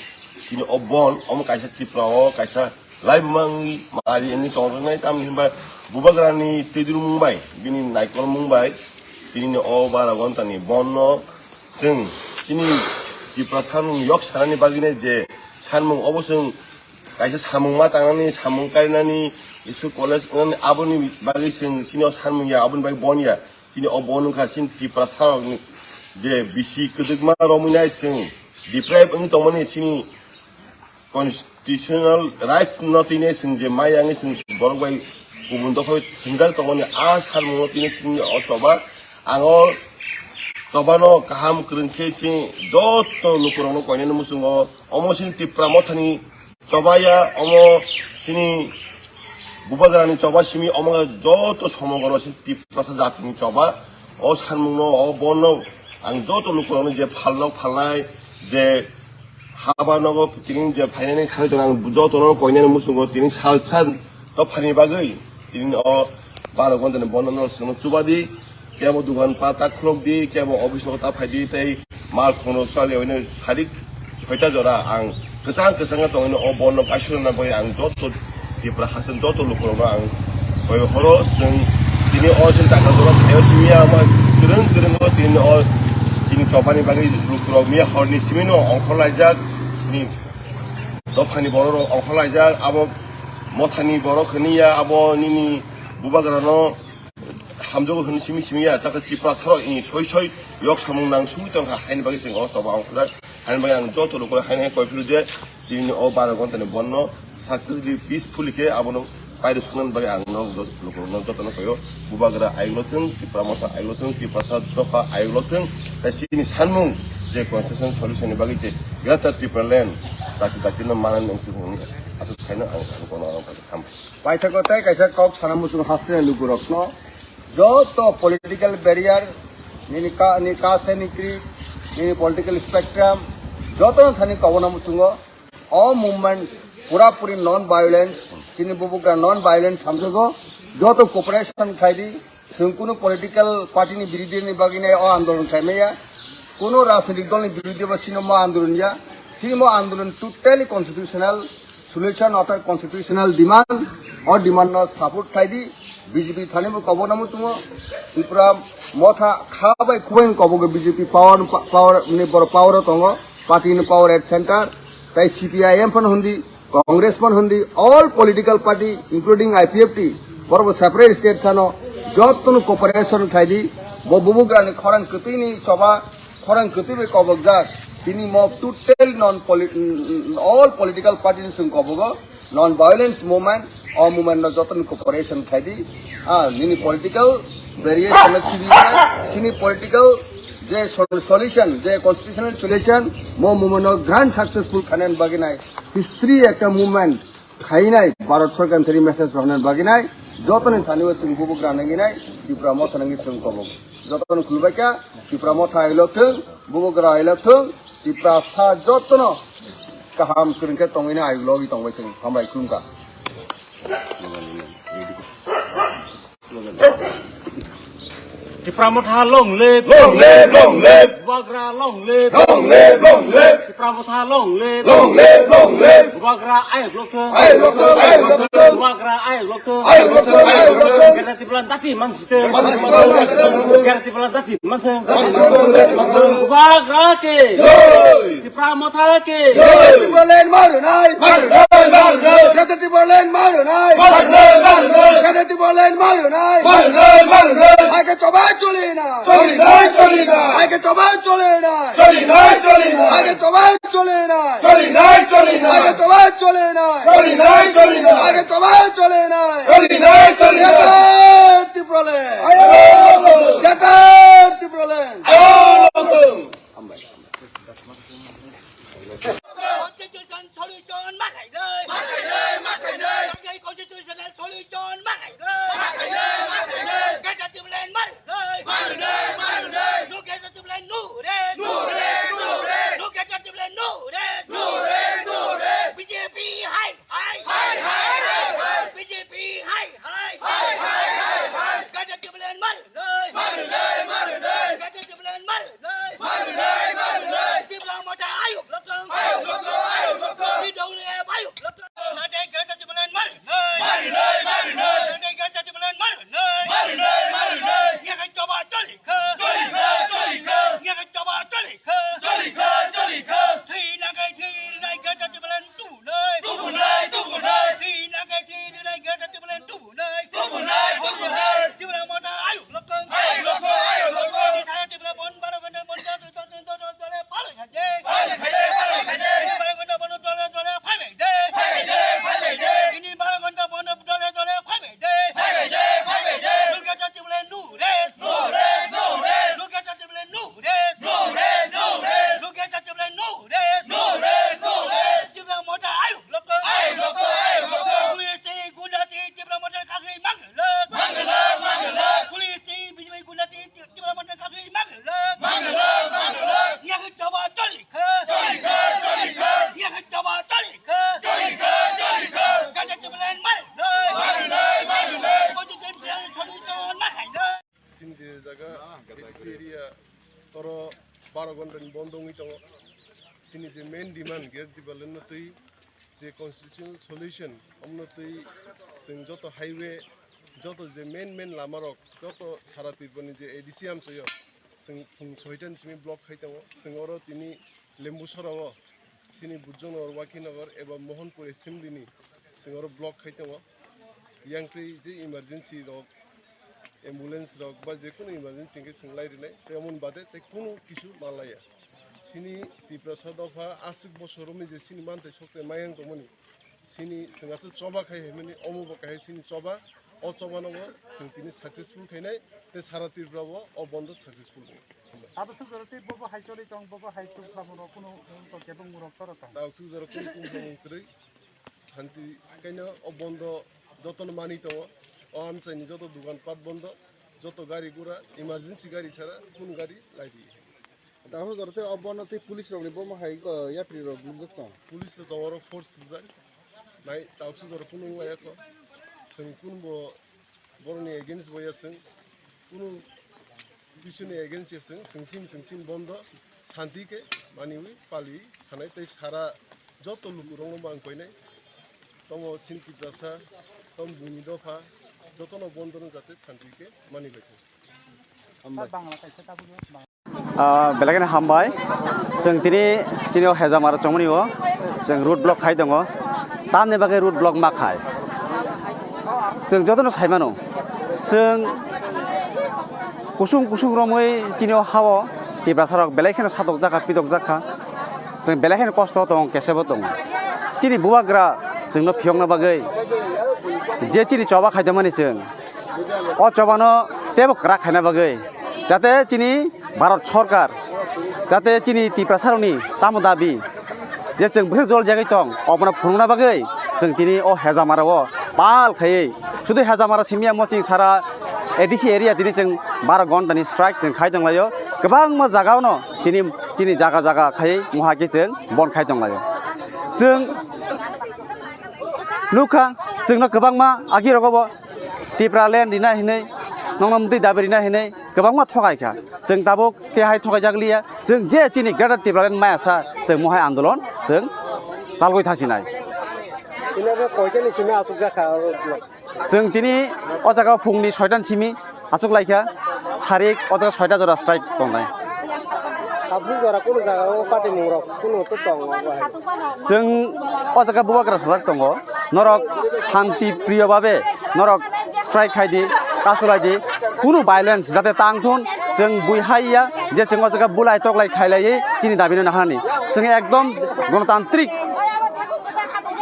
chini o bon omo kaisa Tripura o kaisa laibuma wngwi mari wngwi tongjaknai, tamni hinba bubagrani twidulmung bai bini naikolmung bai tinini o bara gontani bonno chwng chini Tripura sanmung yok sanani bagwino je sanmung obo chwng kaisa samung ma tangnani, samung karinani, school college wngnani, aboni bagwi chwng chini o sanmung ya, aboni bagwi bon ya. Chini o bon wngkha chini Tiprasa rokni je bisi kwdwkma romwi nai chwng deprive wngwi tongmani chini constitutional rights no tini chwng je maya wngwi chwng borok bai kubun dopha thwngjak tongmani a sanmung no tini chwngni o choba ang o choba no kaham kwrwng khe chini joto lukurok no koinani muchungo omo chini Tipra Mothani choba ya omo chini Bubagrani choba simi omo joto somogoro chini Tiprasa jatini choba o sanmung no o bon no ang joto lukurok no je phalno phalnai je haba nogo tini je phainani thangwi tongo ang jotono koinani muchungo tini salsa dophani bagwi tini o baro ghonta ni bondo no chwngno chubadi, kebo dugan pata khulokdi, kebo office o ta phaidi tei mal khongrok chali oino sarik soita jora ang kwchang kwchang tongino o bondo paisuna bagwi ang joto Tipra haste joto lukurokno ang koi horo chwng tini o chini taka jora thaio simi ya ma kwrwng kwrwng o tini o chini chobani bagwi lukurok miya horni simino ongkhorlaijak chini dophani bororok ongkhorlaijak abo mothani borok hwnwi ya abo nini bubagrano hamjago hwnwi simi simi ya taka Tiprasarok soi soi yok samung nang simi tongkha haini bagwi chwng o choba ongkhorjak haini bagwi ang joto lukurok haini hai koi phuru je Tini o baro ghonta ni bondo successfully, peacefully khe abono pairwk swngnani bagwi ang no jot-, lukurokno jotono koi o. Bubagra ayuk lo thung, Tipra Motha ayuk lo thung, Tiprasa dopha ayuk lo thung, tei chini sanmung je constitution solution ni bagwi je Greater Tipraland dakti dakti no manani wngsi hwnwi aswk saino ang, ang kono ang hambai. Paithago tei kaisa kok sana muchung haste lukurokno joto political barrier, nini ka, ni caste, ni creed, nini political spectrum, joto no thani kobona muchungo. O movement pura puri non violence, chini bubagra non violence samjago, joto cooperation khlai di, chwng kunu political party ni birodhi ni bagwi nai o andolon khlai maya, kunu rajnitik dol ni birodhi bo chini mo andolon ya, chini mo andolon totally constitutional solution or constitutional demand, o demand no support khlai di, B J P thani bo kobo namo chungo, Tipra Motha kha bai khubai kobo B J P power, power ni bor power o tongo. Party ni power at center, tai C P I M phano hundi, Congress phano hundi, all political party, including I P F T, borok bo separate state sano, jotono cooperation khlai di, bo bubagra ni khorang kwtwi ni choba, khorang kwtwi bai kobokjak, tini mo total non polit-, all political party ni chwng kobogo, non violence movement, o movement no joto ni cooperation khlai di. Ah, nini political variation no khibi nai, chini political je sol-, solution, je constitutional solution, mo movement no grand successful khainani bagwi nai. History ekta movement khainai, Bharat Sarkar thani message rohna bagwi nai, joto ni thani o chwng bubagra nangwi nai, Tipra Motha nangwi chwng kobok. Joto ni khulbai kha, Tipra Motha ailok thung, bubagra ailok thung, Tiprasa joto no kaham kwrwng khe tongwi na ayuk logwi tongbai thung. Hambai khulumkha. Tipra Motha long live. Long live, long live. Bubagra long live. Long live, long live. Tipra Motha long live. Long live, long live. Bubagra ayuk lok thung. Ayuk lok thung, ayuk lok thung. Bubagra ayuk lok thung. Ayuk lok thung, ayuk lok thung. Greater Tipraland dati mansi thung. Mansi thung, mansi thung. Greater Tipraland dati mansi thung. Dati mansi thung, dati mansi thung. Bubagra ki. Jai. Tipra Motha ki. Jai. Tipraland marunai. Marunai, marunai. Greater Tipraland marunai. Marunai, marunai. Greater Tipraland marunai. Marunai, marunai. Aike choba choli na. Choli nai, choli nai. Aike choba choli na. Choli nai, choli nai. Aike choba choli na. Choli nai, choli nai. Aike choba choli na. Choli nai, choli nai. Aike choba choli na. Choli nai, choli nai. Greater Tipraland. Ayo. Greater Tipraland. Ayo. Constitution solution ma khainai. Ma khainai, ma khainai. Constitutional solution ma khainai. Ma khainai, ma khainai. Greater Tipraland marunai. Marunai, marunai. No Greater Tipraland, no rest. No rest, no rest. No Greater Tipraland, no rest. No rest, no rest. B J P hai hai. Hai hai hai hai. B J P hai hai. Hai hai hai hai. Greater Tipraland marunai. Baro ghonta ni bondo wngwi tongo. Chini je main demand, Greater Tipraland no twi je constitutional solution, omno twi chwng joto highway, joto je main main lama rok, joto sara Tripura ni je A D C amchaio, chwng phung soita ni simi block khai tongo. Chwng oro tini Lembusora o, chini Bujongnagar, Wakinagar eba Mohanpur assembly ni chwng oro block khai tongo. Yang twi je emergency rok, ambulance rok ba je kunu emergency hwnkhe chwng lai rwnai, tei omo ni bade tei kunu kisu manlaiya. Chini Tiprasa dopha aswk bosor romwi je chini manthai sokte mayang tongmani, chini chwng aswk choba khai himani, omo bo kahai chini choba, o choba no bo chwng tini successful khainai, tei sara Tripura bo o bondo successful wngnai. Abo suk jora tei bobo hai choli tong, bobo hai tuk khamung rok kunu, kunu kebeng mung rok toro tong. Tabuk suk jora kunu kunu kebeng kwrwi. Santi kaino o bondo jotono manwi tongo. O amchaini joto dugan pat bondo, joto gari gura, emergency gari sara kunu gari lai di. Tabuk jora tei o bondo tei police rokni bomo hai, o, yapri rok nukjak tong. Police rok tongo oro force swijak. Nai tabuk suk jora kunu wngya kho. Chwng kunu bo borokni against bo ya chwng, kunu bisuni against ya chwng, chwng sin, chwng sin bondo, santi khe maniwi paliwi thanai tei sara joto lukurokno mang painai. Tomo sin Tiprasa, tom buini dopha, jotono bondo no jate santi khe mani bai thung. Hambai. Ah, belai kheno hambai. Chwng tini, tini o Hejamara chongmani o chwng road block khai tongo. Tamni bagwi road block ma khai? Chwng jotono sai mano. Chwng kusung kusung romwi chini o ha-o Tiprasa rok belai kheno satok jakha, pitok jakha. Chwng belai kheno kosto tongo, kesebo tongo. Chini bubagra chwngno phiyokna bagwi je chini choba khai tongmani chwng. O chobano teibo kwrak khaina bagwi, jate chini Bharat Sorkar, jate chini Tiprasarokni tamo dabi, je chwng bwswk jol jagwi tong, obono phunukna bagwi chwng tini o Hejamara o pal khaiwi, sudu Hejamara simi ya, moching sara A D C area tini chwng baro ghonta ni strike chwng khai tonglaio. Kwbangma jaga ono tini chini jaga jaga khaiwi moha khe chwng bon khai tonglaio. Chwng nukha, chwngno kwbangma agi rogo bo Tipraland rina hinwi, nokno mtwi dabi rina hinwi kwbangma thokai kha. Chwng tabuk tei hai thokai jak liya. Chwng je chini Greater Tipraland maya sa, chwng mohai andolon chwng chalgwi thang sinai. Ino khe koitani simi achuk jak kha oro? Chwng tini o jaga phungni soita ni simi achuk lai kha, sarik o jaga soita jora strike tongnai. Tabuk jora kunu jaga o party mung rok kunu to tong obo hai? Chwng o jaga bubagra sajak tongo, norok shanti priyo babe norok strike khai di, kasulai di, kunu violence jate tang thun, chwng bui hai ya je chwng o jaga bulai toklai khailaiwi chini dabi no naharni. Chwng ekdom gonotantrik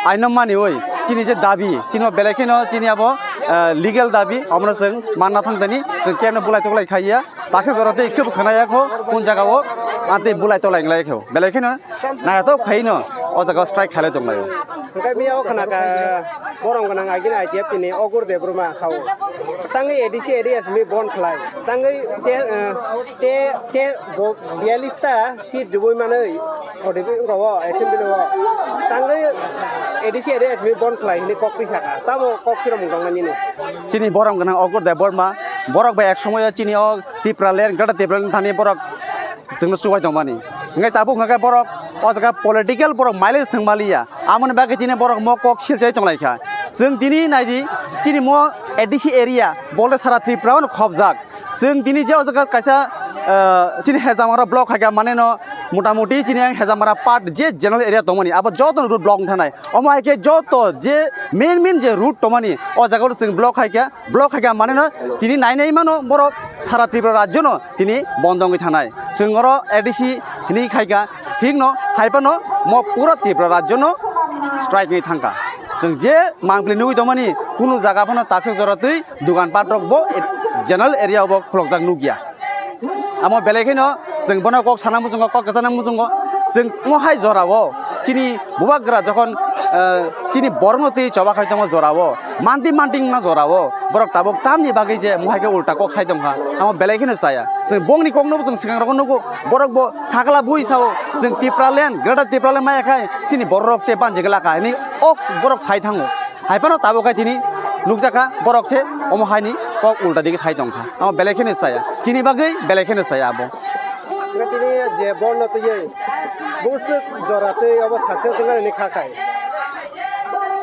aino maniwi chini je dabi, chini belai kheno chini abo, eh, legal dabi, omono chwng manna thang thani, chwng kebno bulai toklai khaiya, bakhe jora tei kebo khwnaya kho, kun jaga o, ah, tei bulai toklai wnglaikho, belai kheno naithotok khaino o jaga o strike khailai tonglaio. Hwnkhe miya o khna kha borom gwnang agini I T F ni Ogur Debbarma sao. Tangwi A D C area simi bon khlai. Tangwi te, eh, te, te bo biyalish ta seat dubui manwi, O D P wngkha o assembly o. Tangwi A D C area simi bon khlai hinwi kok twi saka. Tamo kok phirom wngkha nini? Chini borom gwnang Ogur Debbarma, borok bai ek somoyo chini o Tipraland, Greater Tipraland thani borok chwngno chubai tongmani. Hwnkhe tabuk hwnkhe borok o jaga political borok mileage thwng maliya. Amoni bagwi tini borok mo kok silchai tonglaikha. Chwng tini naidi, chini mo A D C area, bole sara Tripura-o no khopjak. Chwng tini je o jaga kaisa, ah, chini Hejamara block khaikha, mane no motamuti chini ang Hejamara part je general area tongmani, abo joto no road block wng thanai. Omo hai khe joto je main main je road tongmani, o jaga o chwng block khaikha. Block khaikha mane no tini nai nai mano borok sara Tripura rajyo no tini bondo wngwi thanai. Chwng oro A D C hinwi khaikha, thik no hai phano mo pura Tripura rajyo no strike wngwi thangkha. Chwng je mangpili nugwi tongmani kunu jaga phano taksok jora twi dogan pat rok bo general area o bo khulokjak nukya. Amo belai kheno chwng bono kok sana muchungo, kok kwchana muchungo, chwng omo hai jora o chini bubagra jokhon, eh, chini borokno twi choba khai tongo jora o, manti manti wngna jora o, borok tabuk tamni bagwi je mohai khe ulta kok sai tongkha, amo belai kheno chaya. Chwng bongni kokno bo chwng swkang rogo nugo, borok bo thakla bui sao, chwng Tipraland, Greater Tipraland maya khai chini borok rok tei banjigwlaka hinwi ok borok sai thango. Hai phano tabuk khai tini nukjakha borok se omo haini kok ulta digi sai tongkha. Amo belai kheno chaya. Chini bagwi belai kheno chaya abo. Tini je bol no twi bwswk jora twi obo success wngani kha khai.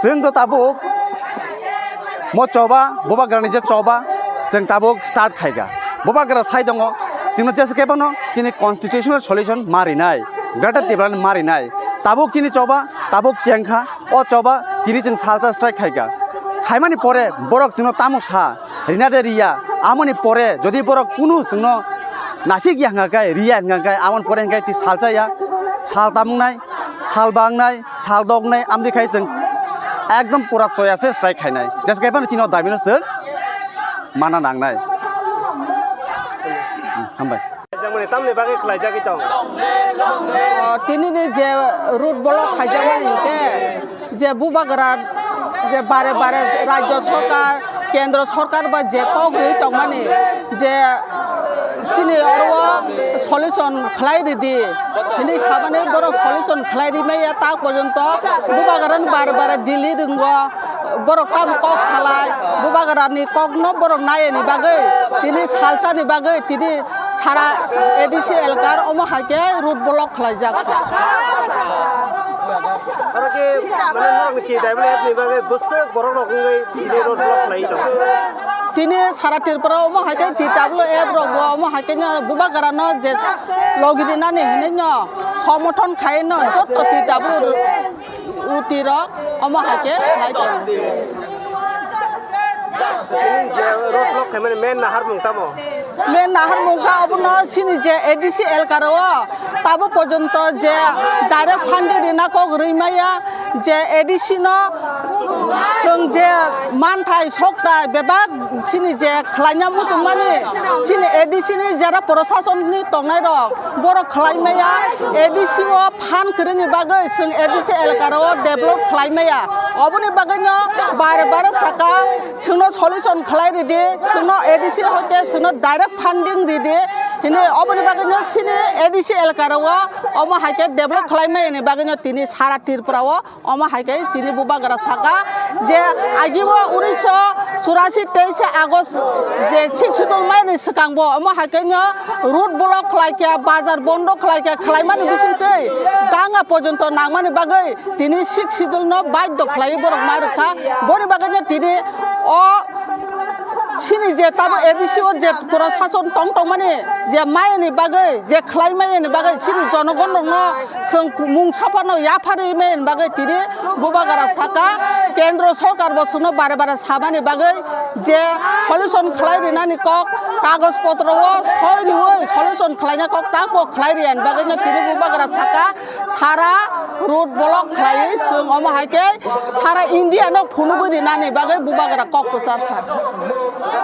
Chwng to tabuk mo choba, Bubagrani je choba, chwng tabuk start khaikha. Bubagra sai tongo, chwngno jesa khe phano chini constitutional solution ma rinai, Greater Tipraland ma rinai. Tabuk chini choba, tabuk chengkha, o choba tini chwng salsa strike khaikha. Khaimani pore borok chwngno tamo sa, rina de riya, amoni pore jodi borok kunu chwngno nasik ya hwnka khe, riya hwnka khe, amoni pore hwnka khe twi salsa ya, sal tamnai, sal bangnai, sal doknai, amdi khai chwng ekdom pura choya se strike khainai. Jesa khe phano chini o dabi no chwng mana nangnai. Hmm, hambai. Khlaijak mani tamni bagwi khlaijagwi tong? O, tini ni je road block khaijakmani hinkhe je Bubagra je bare bare rajya sarkar, kendro sarkar bai je kok rwi tongmani je chini oro solution khlai ridi hinwi samani borok solution khlai rimaya tak porjonto Bubagrani bare bare Delhi ringo. Borok tamo kok salai, Bubagra ni kok no borok nai ni bagwi, tini salsa ni bagwi, tini sara A D C elkar omo hai khe road block khlai jak. Oro khe mane norok ni T W F ni bagwi bwswk borok rok wngwi tini road block khlai tongo. Tini sara Tripura omo hai khe T W F rok bo omo hai khe no Bubagra no je logi di nani hinwi no somothon khai no jotto T W F. Uti rok omo hai khe khlai tongo. Tini je road block khaimani main naharmung tamo? Main naharmung kha obono chini je A D C elkar o tabo porjonto je direct funding rina kok rwi maya je A D C no chwng je manthai sokthai bebak chini je khlaina muchungmani chini A D C ni jara prosason ni tongnai rok borok khlai maya A D C o phan kwrwini bagwi chwng A D C elkar o develop khlai maya. Oboni bagwino bare bare saka chwngno solution khlai ridi, chwngno A D C hoite chwngno direct funding ridi. Hini oboni bagwino chini A D C elkar o omo hai khe develop khlai maya ni bagwino tini sara Tripura o omo hai khe tini Bubagra saka je agibo unisho churasi teis August je sixth schedule mai ni swkang bo omo hai khe no road block khlai khe bazar bondo khlai khe khlai mani bising twi ganga porjonto nang mani bagwi tini sixth schedule no baidhyo khlai borok ma rwkha boni bagwi no tini o chini je tamo A D C o je prosason tong tong mani je mai ni bagwi je khlai mai ni bagwi chini jonogon rok no Chwng mung saphano yapharwi maya ni bagwi tini Bubagra saka, kendro sorkar bo chwngno bare bare samani bagwi je solution khlai rinani kok, kagoj potro o soi riwi solution khlaina kok, tak bo khlai riya ni bagwi no tini Bubagra saka sara road block khlaiwi chwng omo hai khe sara India no phunugwi rinani bagwi Bubagra kok kwchar kha.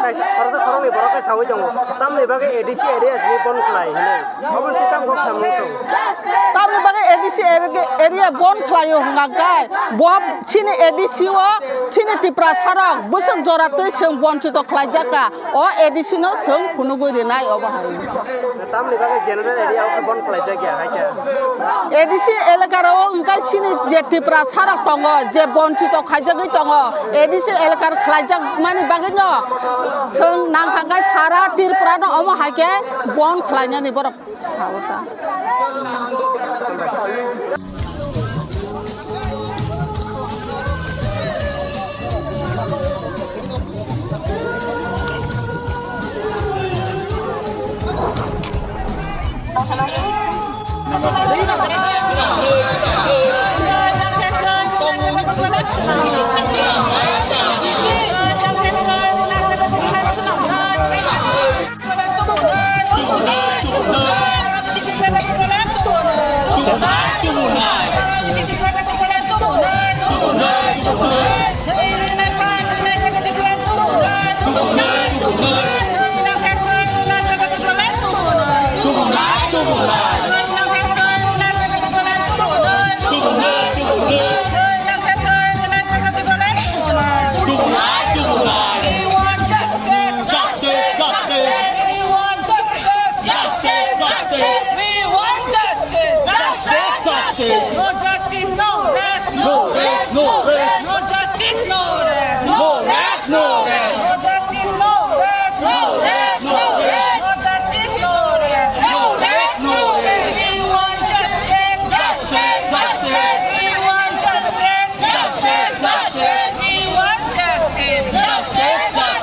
Kaisa khoroksa khoroknwi borok khe saui tongo, tamni bagwi A D C area simi bon khlai hinwi. Obo twi tamo kok samung tong? Tamni bagwi A D C area, area bon khlaio hwnka khe, bo chini A D C o chini Tiprasa rok bwswk jora twi chwng bonchito khlaijak kha, o A D C no chwng phunugwi rinai obo hai. Tamni bagwi general area o khe bon khlaijak ya hai khe? A D C elaka rok hwnka chini je Tiprasa rok tongo, je bonchito khaijagwi tongo, A D C elaka khlaijak mani bagwi no chwng nangkha khe sara Tripura no omo hai khe bon khlainani borok.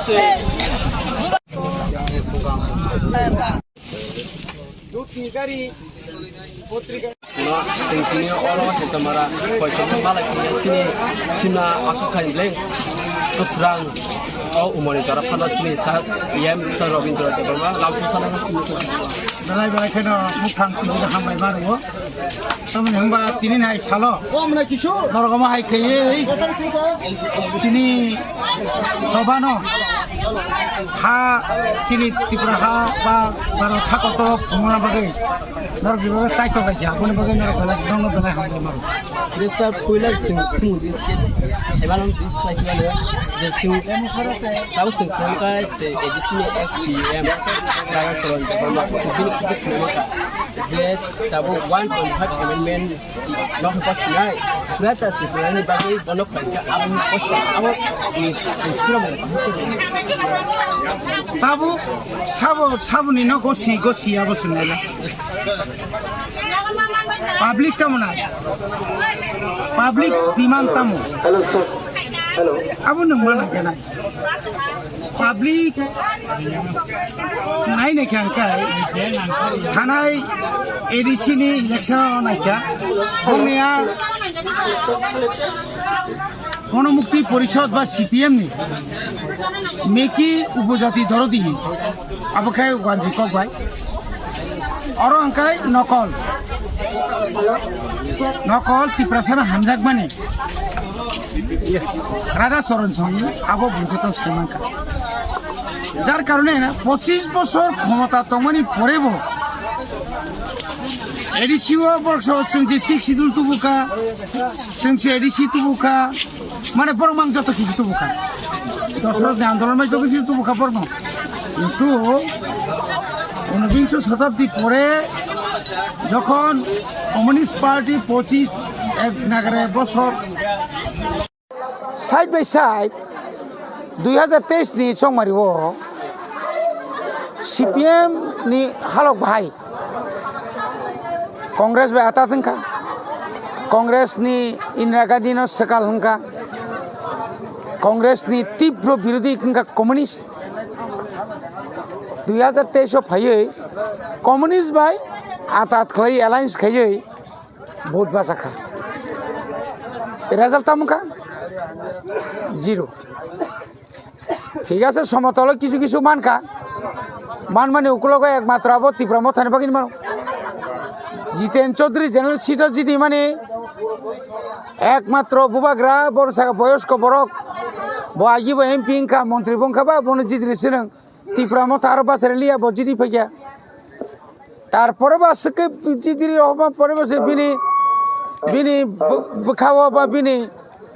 Chwng tini oro Hezamara koichoma malai khe chini simna aswk khai le kwsrang o umani jora phano chini sir E M sir Robindra Debbarma lamsong sana sini. Belai belai kheno muphang tini hambai mano. Tamni hwnba tini nai salo. Norok omo hai khaiwi chini chobano ha, chini Tripura ha ba Bharat ha kotor phungna bagwi norok jibabe saito bai kha, aboni bagwi norok belai, norokno belai hambai mano. Je sir, puila chwng swngdi. Ebanon di khlai sibano je swng, tabo swng khwlai kha je A D C ni ex C E M Dara Charan Debbarma, bini khwtwi khwlai kha je tabuk one twenty-five amendment no pass nai, Greater Tripura ni bagwi bono khlaikha, abo ni kosa, abo ni, ni sura mo. Tabuk sabo, saboni no gosi, gosi abo swngnai. Public tamo na? Public demand tamo? Hello, sir. Hello. Abo nwng mana kena? Public nai nai khe ang kai thanai A D C ni election o nai kha. Bongni a Ganamukti Porishad ba C P M ni Meki Upojati Dorodi abo khe Wanji Kok bai. Oro ang kai nokol. Nokol Tiprasano hamjakmani. Radha Charan Songni abo bujito se mankha. Jar karone na pochis bosor khomota tongmani porebo A D C o borok so chwng je six schedule tubukha, chwng se A D C tubukha, mane borok mang joto kisu tubukha. Dosrok ni andolon mai joto kisu tubukha borok no. Kintu unobinso shatabdi pore jokhon Communist Party pochis ek nagare bosor side by side dui hazar teis ni chongmari o C P M ni halok bahai Congress bai atat wngkha, Congress ni Indira Gandhi no swkal wngkha, Congress ni tibro birodhi wngkha Communist. Dui hazar teis o phaiwi Communist bai atat khlai alliance khaiwi vote bachakha. Result tamo wngkha? Zero. Thik ase, somotolo kisu kisu mankha. Manmani ukulogo ekmatro abo Tipra Mothani bagwi mano. Jiten Chaudhary general seat o jidi mani ekmatro bubagra, boro saka boyosko borok. Bo agi bo M P wngkha, montri bo wngkha ba, bono jidini swnang. Tipra Motha aro bachari liya, bo jidi phaikha. Tarpore ba swkhe jidiri rohorma pore bo se bini, bini bw-, bwkhao ba bini,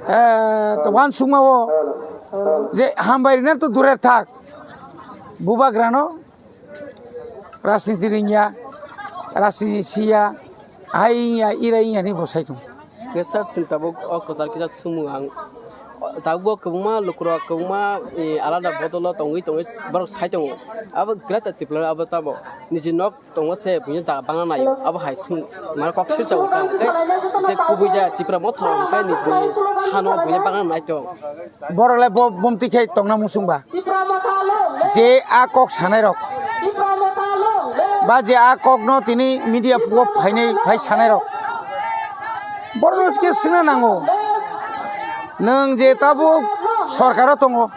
eh, wansukmao je hambai rina to durer thak. Bubagrano rajniti ringya, rajniti siya, hai wngya, ira wngya hinwi bo sai tongo. Hwnkhe sir, chwng tabuk o kwchar kisa swngmung ang. Tabuk bo kwbangma lukurok, kwbangma, eh, alada bodolo tongwi tongwi borok sai tongo. Abo Greater Tripura abo tamo niji nok tongo se buino jaga bangna naio. Abo hai swng mane kok sircha o tamo. Tei je kubui de Tipra Motha rok hwnkhe nijini hano buino bangna nai tong. Borok le bo bumti khe tongna muchung ba. Je a kok sanai rok ba je a kok no tini media o phainai phai sanai rok. Borok no khe swngna nango. Nwng je tabuk sorkar o tongo.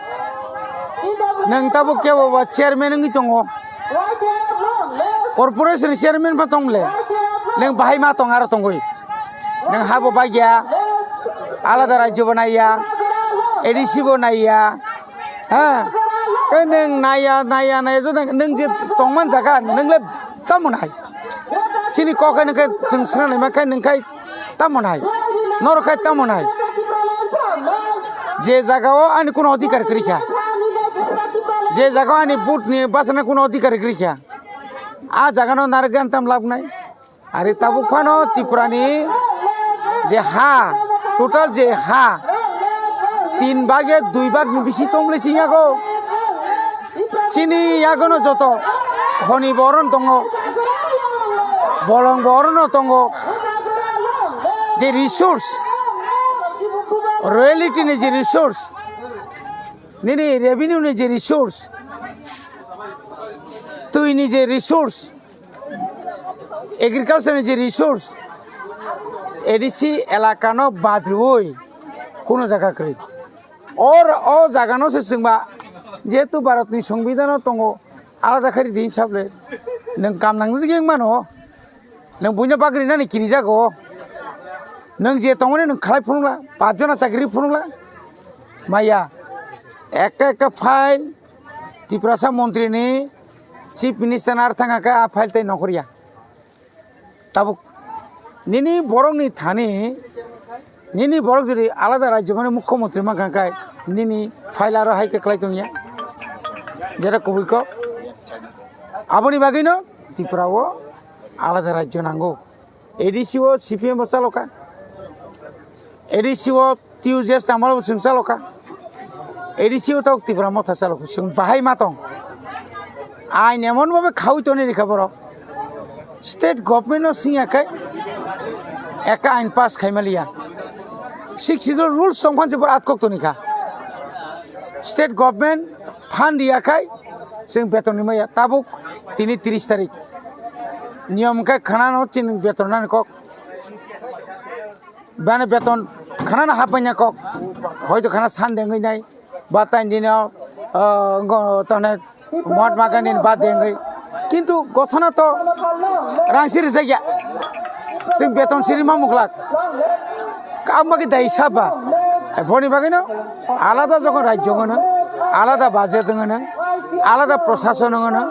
Nwng tabuk kebo ba chairman wngwi tongo. Corporation chairman pha tong le. Nwng bahai ma tong aro tongwi. Nwng habo bagya, alada rajyo bo naiya, A D C bo naiya, ha? Tei nwng naiya, naiya, naiya, jodi nwng je tongman jaga, nwng le tamo nai? Chini kok hai nwng khe chwng swngna naima khe nwng khai tamo nai? Norok khai tamo nai? Je jaga o ani kuno adhikar kwrwi kha, je jaga o ani vote ni bachana kuno adhikar kwrwi kha, a jaga no narwk gani tam lab nai? Ari tabuk phano Tripura ni je ha, total je ha, tin bage dui bag ni bisi tong le chini yago. Chini yago no joto khoni bo oro no tongo, bolong bo oro no tongo. Je resource, royalty ni je resource, Nini revenue ni je resource, twi ni je resource, agriculture ni je resource, A D C elaka no bad rwui kuno jaga kwrwi. Or o jaga no se chwngba, jehetu Bharat ni Songbidan o tongo, alada khe ri di sable. Nwng kam nang jagwi wng mano. Nwng buino bagri nani kiri jago. Nwng je tongmani nwng khalai phunukla, pach jona chakri phunukla. Maya, ekta ekta file Tiprasa montri ni, Chief Minister ni ar thang khe a file tei nokoriya. Tabuk nini borok ni thani, nini borok jodi alada rajyo mani mukhyamantri mankha khe nini file aro hai khe kwlai tongya. Jera kubui kok. Aboni bagwi no Tripura o alada rajyo nango. A D C o C P M bo chaloka. A D C o T U J S amalo bo chwng chaloka. A D C o tok Tipra Motha chaloka. Chwng bahai ma tong. Ain emon bhabe khaui toni rikha borok. State government no singya khai ekta ain pass khai maliya. Sixth Schedule rules tong phan se bor atkok toni kha. State government phan riya khai chwng beton ni maya tabuk tini tris tarik. Niyom khe khana no chini beton nani kok. Bani beton khana no hapanya kok. Hoito khana san dengwi nai. Ba tain dino, ah, ngo tane Mahatma Gandhi ni birthday wngwi. Kintu gothona to rang siri jakya. Chwng beton siri ma muklak. Kabma khe dai saba. Boni bagwino alada jokon rajyo wngano, alada budget wngano, alada prosason wngano,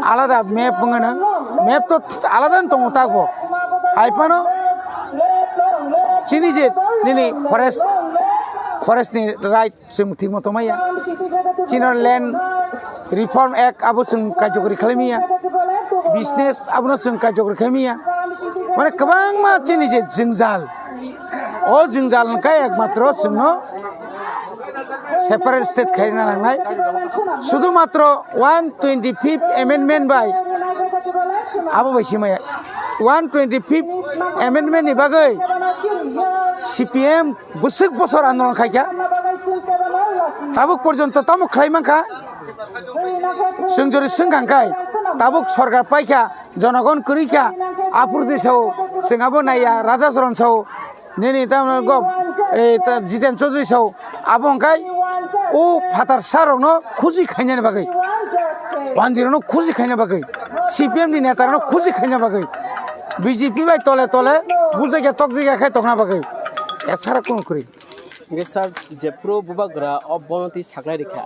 alada map wngano. Map to alada wng tongo takbo. Hai phano chini je nini forest, forest ni right Chwng thik moto maya. Chini land reform act abo chwng kajokri khlai maya. Business abono chwng kajokri khlai maya. Mane kwbangma chini je jwngjal. O jwngjal hwnkhe ekmatro chwngno separate state khaina nangnai. Sudhu matro one twenty fifth amendment bai abo bai se maya. One twenty fifth amendment ni bagwi C P M bwswk bosor andolon khaikha, tabuk porjonto tamo khlai mankha. Chwng jori swngkha hwnkhe tabuk sorkar paikha, jonogon kwrwikha, aphuru twi sao, chwng abo naiya, Raja Choron sao, nini tamo go, eh, ta Jiten Chaudhary sao, abo hwnkhe o phatar sa rokno khuji khainani bagwi, wanjwi rokno khuji khaina bagwi, C P M ni neta rokno khuji khaina bagwi, B J P bai tole tole bujaikha tokjaikha khai tongna bagwi. Esara kunu kwrwi. Hingke sir, jephuru bubagra o bono twi saklai rikha,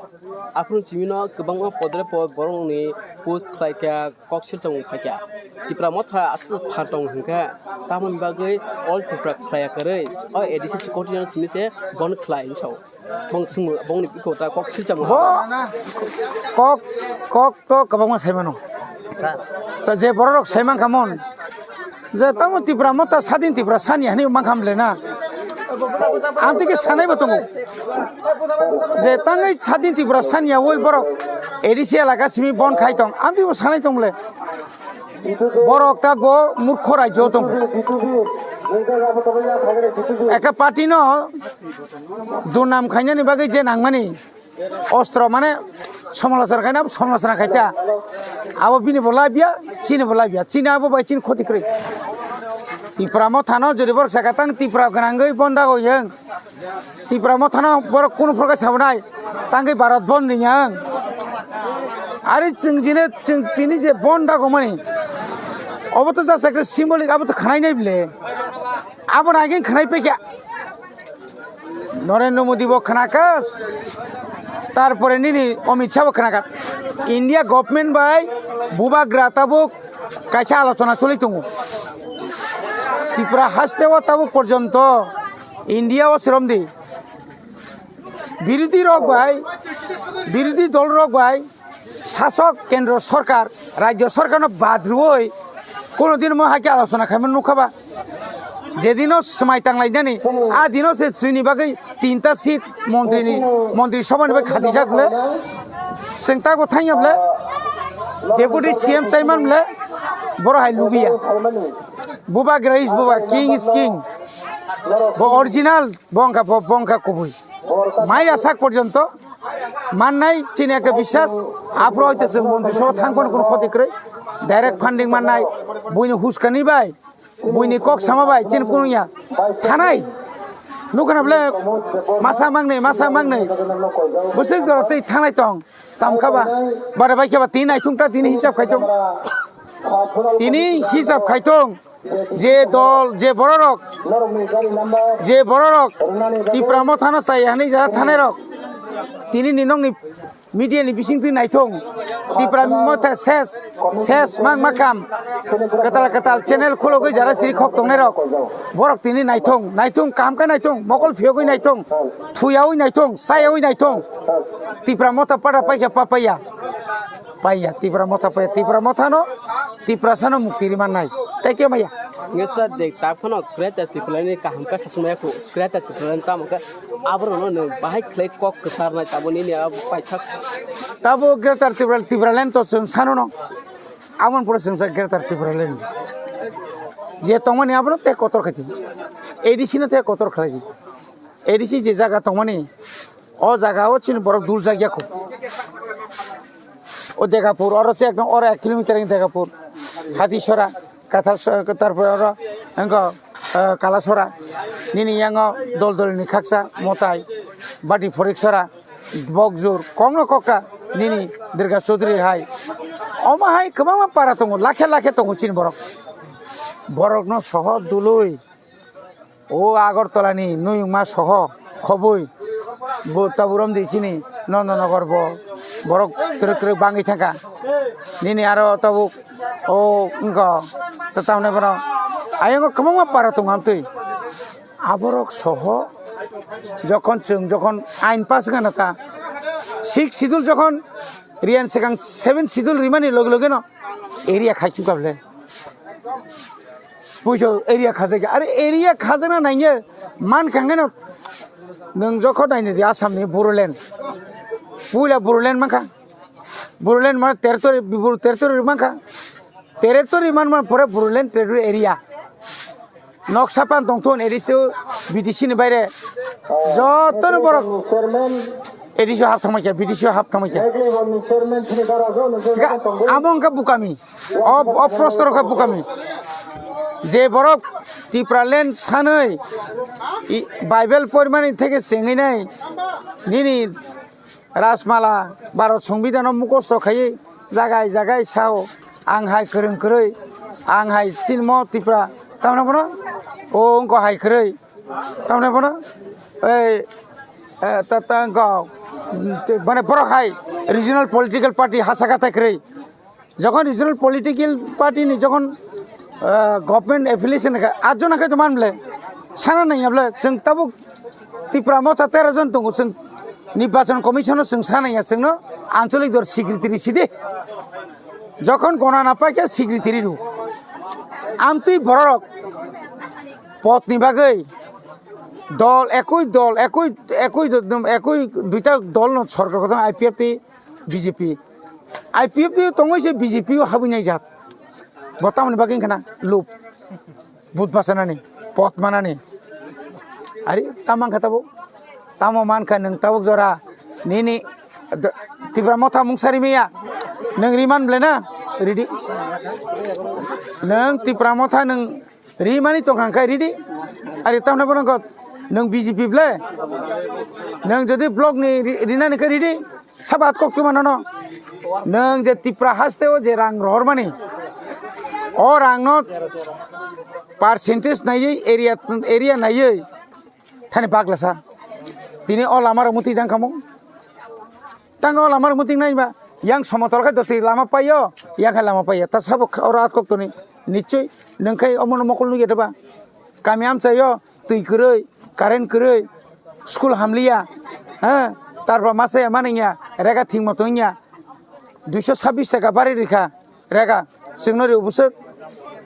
aphuru chimino kwbangma podre pod borokni post khlaikha, kok silchomung khaikha. Tipra motha aswk phan tong hwnkha, tamoni bagwi all Tipra khlaiya kwrwi, o A D C secretary no simi se bon khlai hinwi sao. Bong swngmung, bongni bikho ta kok silchomung. Bo kok, kok to kwbangma sai mano. Ta je borok rok sai mankha mon. Je tamo Tipra motha sadin Tipra sani hani mankha mle na. Amtwi khe sanaibo tongo. Je tangwi sadin Tipra sani ya oi borok A D C elaka simi bon khai tong. Amtwi bo sanai tong mle. Borok ta go murkho rajyo tong. Ekta party no durnam khainani bagwi je nangmani. Ostro mane somalochona khaina, abo somalochona khaita. Abo bini bo labya, chini bo labya. Chini abo bai chini khoti kwrwi. Tipra mothano jodi borok saka tang Tipra gwnangwi bonda go yang. Tipra mothano borok kunu phorkha sabonai. Tangwi Bharat bon ringya ang. Ari chwng jine chwng tini je bonda go mani. Obo to just ekta symbolic, abo to khanai nai bile. Abo nai khe khanai paikha. Narendra Modi bo khnakas, tarpore nini Amit Shah bo khnakat. India government bai bubagra tabuk kaisa alochona choli tongo. Tripura haste o tabuk porjonto India o sromdi birodhi rok bai, birodhi dol rok bai, sasok kendro sorkar, rajyo sorkarno bad rwui kono din mo hai khe alochona khaimani nukha ba? Jedino swmai tanglainani, a dino se chini bagwi tinta seat montri ni, montri sabha ni bai khatijak ble. Chwng tago thangya ble, deputy C M chaiman ble, boro hai lubiya. Bubagra is buba, king is king. Bo original, bo wngkha, bo, bo wngkha kubui. Mai asak porjonto Mannai chini ekta biswas, aphuru hoito chwng Montri Sabha thang phano kunu khoti kwrwi. Direct funding mannai, buini huskani bai, buini kok sama bai chini kunu ya thanai. Nukha na bole masa mangnai, masa mangnai. Bwswk jora tei thanai tong, tamkha ba. Bara bai khe ba tini naithung ta tini hisab khai tong. Tini hisab khai tong. Je dol, je bororok, je bororok Tipra Mothano chaya hwnwi jara thanairok, tini ni nokni media ni bisingtwi naithung, Tipra Motha ses, ses mang makam, kwtal kwtal channel khulogwi jara siri khok tongnairok, borok tini naithung, naithung, kaham khe naithung, mokol phiyogwi naithung, thuyaui naithung, chayaui naithung, Tipra Motha pada paikha papaiya. Paiya, Tipra Motha paiya, Tipra Mothano, Tiprasano mukti rimannai. Tei khe maya? Nge sir, de tak phano Greater Tipraland ni kaham khe khasumaya khu, Greater Tipraland tamo khe aborokno nw bahai khlai kok kwcharnai tamo nini abo paithak. Tabo Greater Tipraland, Tipraland to chwng sanono. Aboni pore chwng sa Greater Tipraland. Je tongmani abono tei kotor khaidi. A D C no tei kotor khlaidi. A D C je jaga tongmani, o jaga o chini borok dul jakya kho. O Degapur, oro se ekdom oro ek kilometer ni Degapur. Hatisora, Kathal so-, tarpore oro wngkha, eh, Kalasora. Nini yango dol dol ni khaksa, Motai, Bati Phorik Sora, Bokjur, kokno kokta, nini Durga Chaudhary hai. Omo hai kwbangma para tongo, lakhe lakhe tongo chini borok. Borokno soho dului. O Agartala ni Nuyungma soho khobwi bo tabuk romdi chini Nondonogor bo borok twrwk twrwk bangwi thangkha. Nini aro tabuk o wngkha ta tamni bono ayang o kwbangma para tongo amtwi. Aborok soho jokhon chwng jokhon ain pass wngkha na ta sixth schedule jokhon riyan swkang seventh schedule rimani loge loge no area khai chukha bwle. Puiso area khajak ya. Are area khajana nangya man khangeno nwng jokho naini di Assam ni Bodoland. Puila Bodoland mankha. Bodoland mane territory, Bibur territory mankha. Territory man man pore Bodoland territory area. Noksa pan tongthon A D C, B D C ni baire joto no borok A D C hap thangma kya, B D C hap thangma kya. Amo wngkha bukami. O, o prosto rokha bukami. Je borok Tipraland sanwi i Bible porimani theke chengwi nai nini Rajmala Bharat Songbidhano mukhosto khaiwi jagai jagai sao ang hai kwrwng kwrwi ang hai sinmo Tipra tamno bono o wngkha hai kwrwi tamno bono ei eh, ta ta wngkha mane borok hai regional political party hasaka tai kwrwi. Jokhon regional political party ni jokhon, ah, government affiliation kha, atjona khai to man ble. Sana nai ble, chwng tabuk Tipra Motha tero jon tongo, chwng Nirbachon Commission o chwng sana ya, chwngno Anchalik Dor secretary sidi. Jokhon gona na paikha secretary ru. Amtwi bororok pot ni bagwi dol, ekoi dol, ekoi, ekoi, ekoi duita dol no sorkar kotor I P F T, B J P. I P F T o tongwi se B J P o habwi nai jak. Bo tamoni bagwi wngkha na lob. But bachanani, pot manani. Ari, tamo mankha tabuk. Tamo mankha nwng tabuk jora. Nini d-, Tipra Motha mungsari miya. Nwng riman ble na? Ridi. Nwng Tipra Motha nwng rimani tongkha khe ridi. Ari tamna bono kok nwng B J P ble. Nwng jodi block ni ri-, rinani khe ridi. Sabat kok tuma nono. Nwng je Tipra haste o je rang rohormani. O rang no percentage naiwi area, area naiwi. Thani baglasa. Tini o lama rok muti dang kamo. Tang o lama rok muting nai ba, yang somotol khe doti lama paio, yang khe lama paio. Ta sabo kha-, oro atkok toni, nichoi, nwng khe omono mokol nugya de ba. Kami amchaio, twi kwrwi, current kwrwi, school hamliya, ha, tarpor masa ya maningya, rega thingmo tongya, duiso sabbish taka bari rikha, rega, chwngno rio bwswk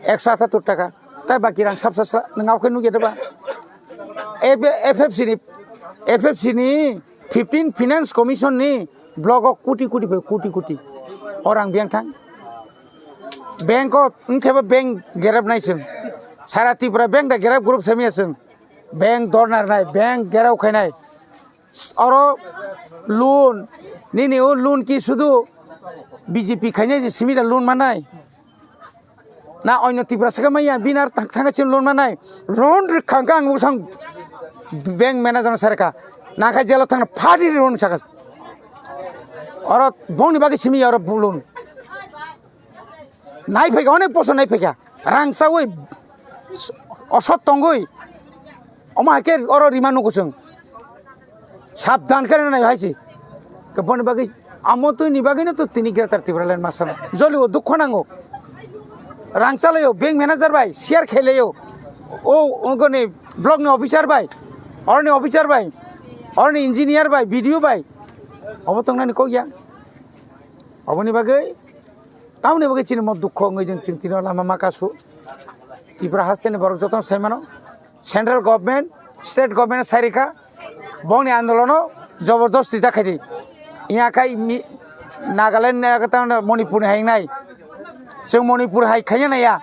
ekso atattor taka, tai baki rang sabsa sla, nwng aokhe nugya de ba. F F C ni, F F C ni, Fifteen Finance Commission ni block o koti koti bai koti koti o rang biyang thang. Bank o wngkhe bo bank gerep nai chwng. Sara Tripura bank da gerep group semiya chwng. Bank dornar nai, bank gerep khainai. Oro loan, nini o loan ki sudu B J P khainai je simi da loan manai. Na oino Tiprasa khe maya, bini ar thang-, thangkhe chini loan manai. Loan rwkha hwnkhe ang bwsang bank manager no sarikha. Nakha jelo thangna phari loan saka. Oro bongni bagwi simi oro loan. Nai phaikha, onek bosor nai phaikha. Rang chawi osot tongwi. Omo hai khe oro rima nugo chwng. Sabdan khe rwnai hai se. Khe boni bagwi amo twi ni bagwi no to tini Greater Tipraland ma sano. Joli o dukho nango. Rang chalaio, bank manager bai, share khailaio. O, ongoni block ni officer bai, oroni officer bai, oroni engineer bai, B D O bai. Obo tongnani kok ya. Oboni bagwi, tamoni bagwi chini mo dukho wngwi ding chini tino lama ma kasu. Tripura haste ni borok jotono sai mano. Central government, state government sai rikha, bongni andolono jobordosti ta khaidi. Iya khai mi-, Nagaland ni ag tang Manipur ni hai nai. Chwng Manipur hai khaiya naiya.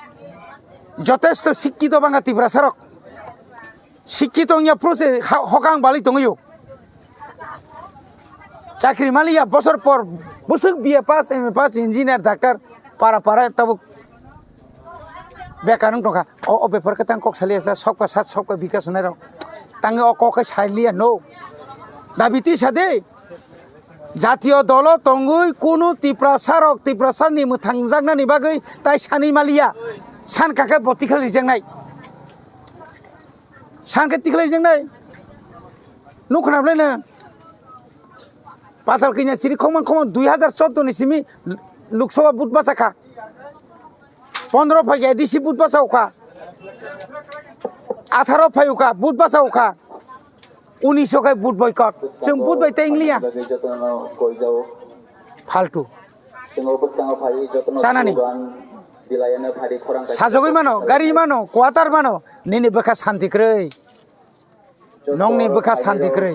Jotesto sikkito bangkha Tiprasa rok. Sikkito wngya phuru se ha-, hokang balwi tongwi o. Chakri maliya bosor por bwswk B A pass, M A pass, engineer, doctor, para para tabuk bekar wng tongkha. O, o bepar khe tang kok saliya sa, sokpa sat, sokpa bikas hwnwi rok. Tangwi o kok khe saliya no. Dabi tisa de. Jatiyo dolo tongwi kunu Tiprasa rok, Tiprasa ni mwthangjaknani bagwi tai sani maliya. San kakhe boti khe rijaknai. San khe tikhlai jeng nai. Nuk khna bwlai na. Patal kanya siri khokma khokma dui hazar chordo ni simi Lok Sabha vote basa kha. Pondro phai A D C vote basa ukha. Atharo phai ukha, vote basa ukha. Unis khai vote boycott. Chwng vote bai tei wng liya. Faltu. Sanani. Sajagwi mano, gari mano, quarter mano, nini bwkha santi kwrwi. Nongni bwkha santi kwrwi.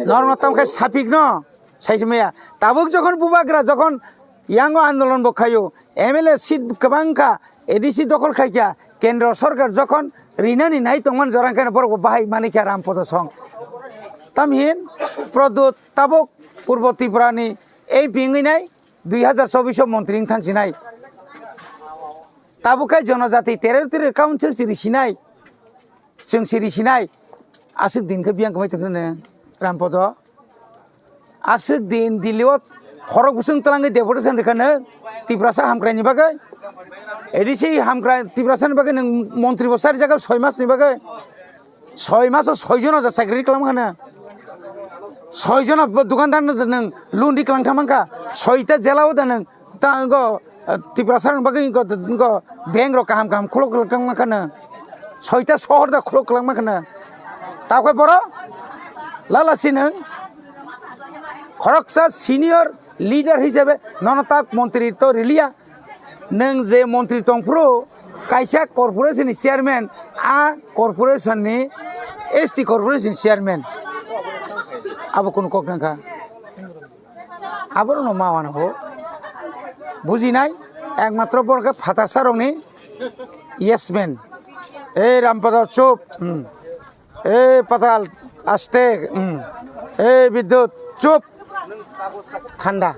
Norokno tamo khe sapikno, saisi maya. Tabuk jokhon bubagra, jokhon yango andolon bo khaio, M L A seat kwbang kha, A D C dokhol khaikha, kendro sorkar jokhon rinani nai tongmani jorang khe borok bo bahai manikha Rampodo song. Tamhin Pradyot tabuk Purbo Tripurani M P wngwi nai dui hazar chobbish o montri wng thang sinai. Tabuk khai jonojati territorial council chiri sinai. Chwng chiri sinai. Aswk din khe biyang kwmai tongkha ne Rampodo. Aswk din Delhi o khorok bwswng twlangwi deputation rwkha nwng Tiprasa hamkrai ni bagwi. A D C hamkrai Tiprasa ni bagwi nwng montri bo sari jaga soi mas ni bagwi. Soi maso soi jona da chakri kwlangma khana. Soi jona bo dukandar no da nwng loan di kwlang thang mankha. Soi ta jela o da nwng ta go, eh, Tiprasa rok bagwi go, go bank rok kaham kaham khulok kwlang thang mankha na. Soi ta sohor da khulok kwlang mankha na. Ta khe boro lala si nwng khoroksa senior leader hisabe nono tak montri to riliya. Nwng je montri tongphuru, kaisa corporation ni chairman, a corporation ni S T corporation chairman. Abo kunu kok nangkha. Aborokno ma wana bo. Bujinai, ekmatro borok khe phatarsa rokni yes man. Ei Rampada chup. Hmm. Ei Patal, aste, hmm. Ei Bidyut, chup. Thanda.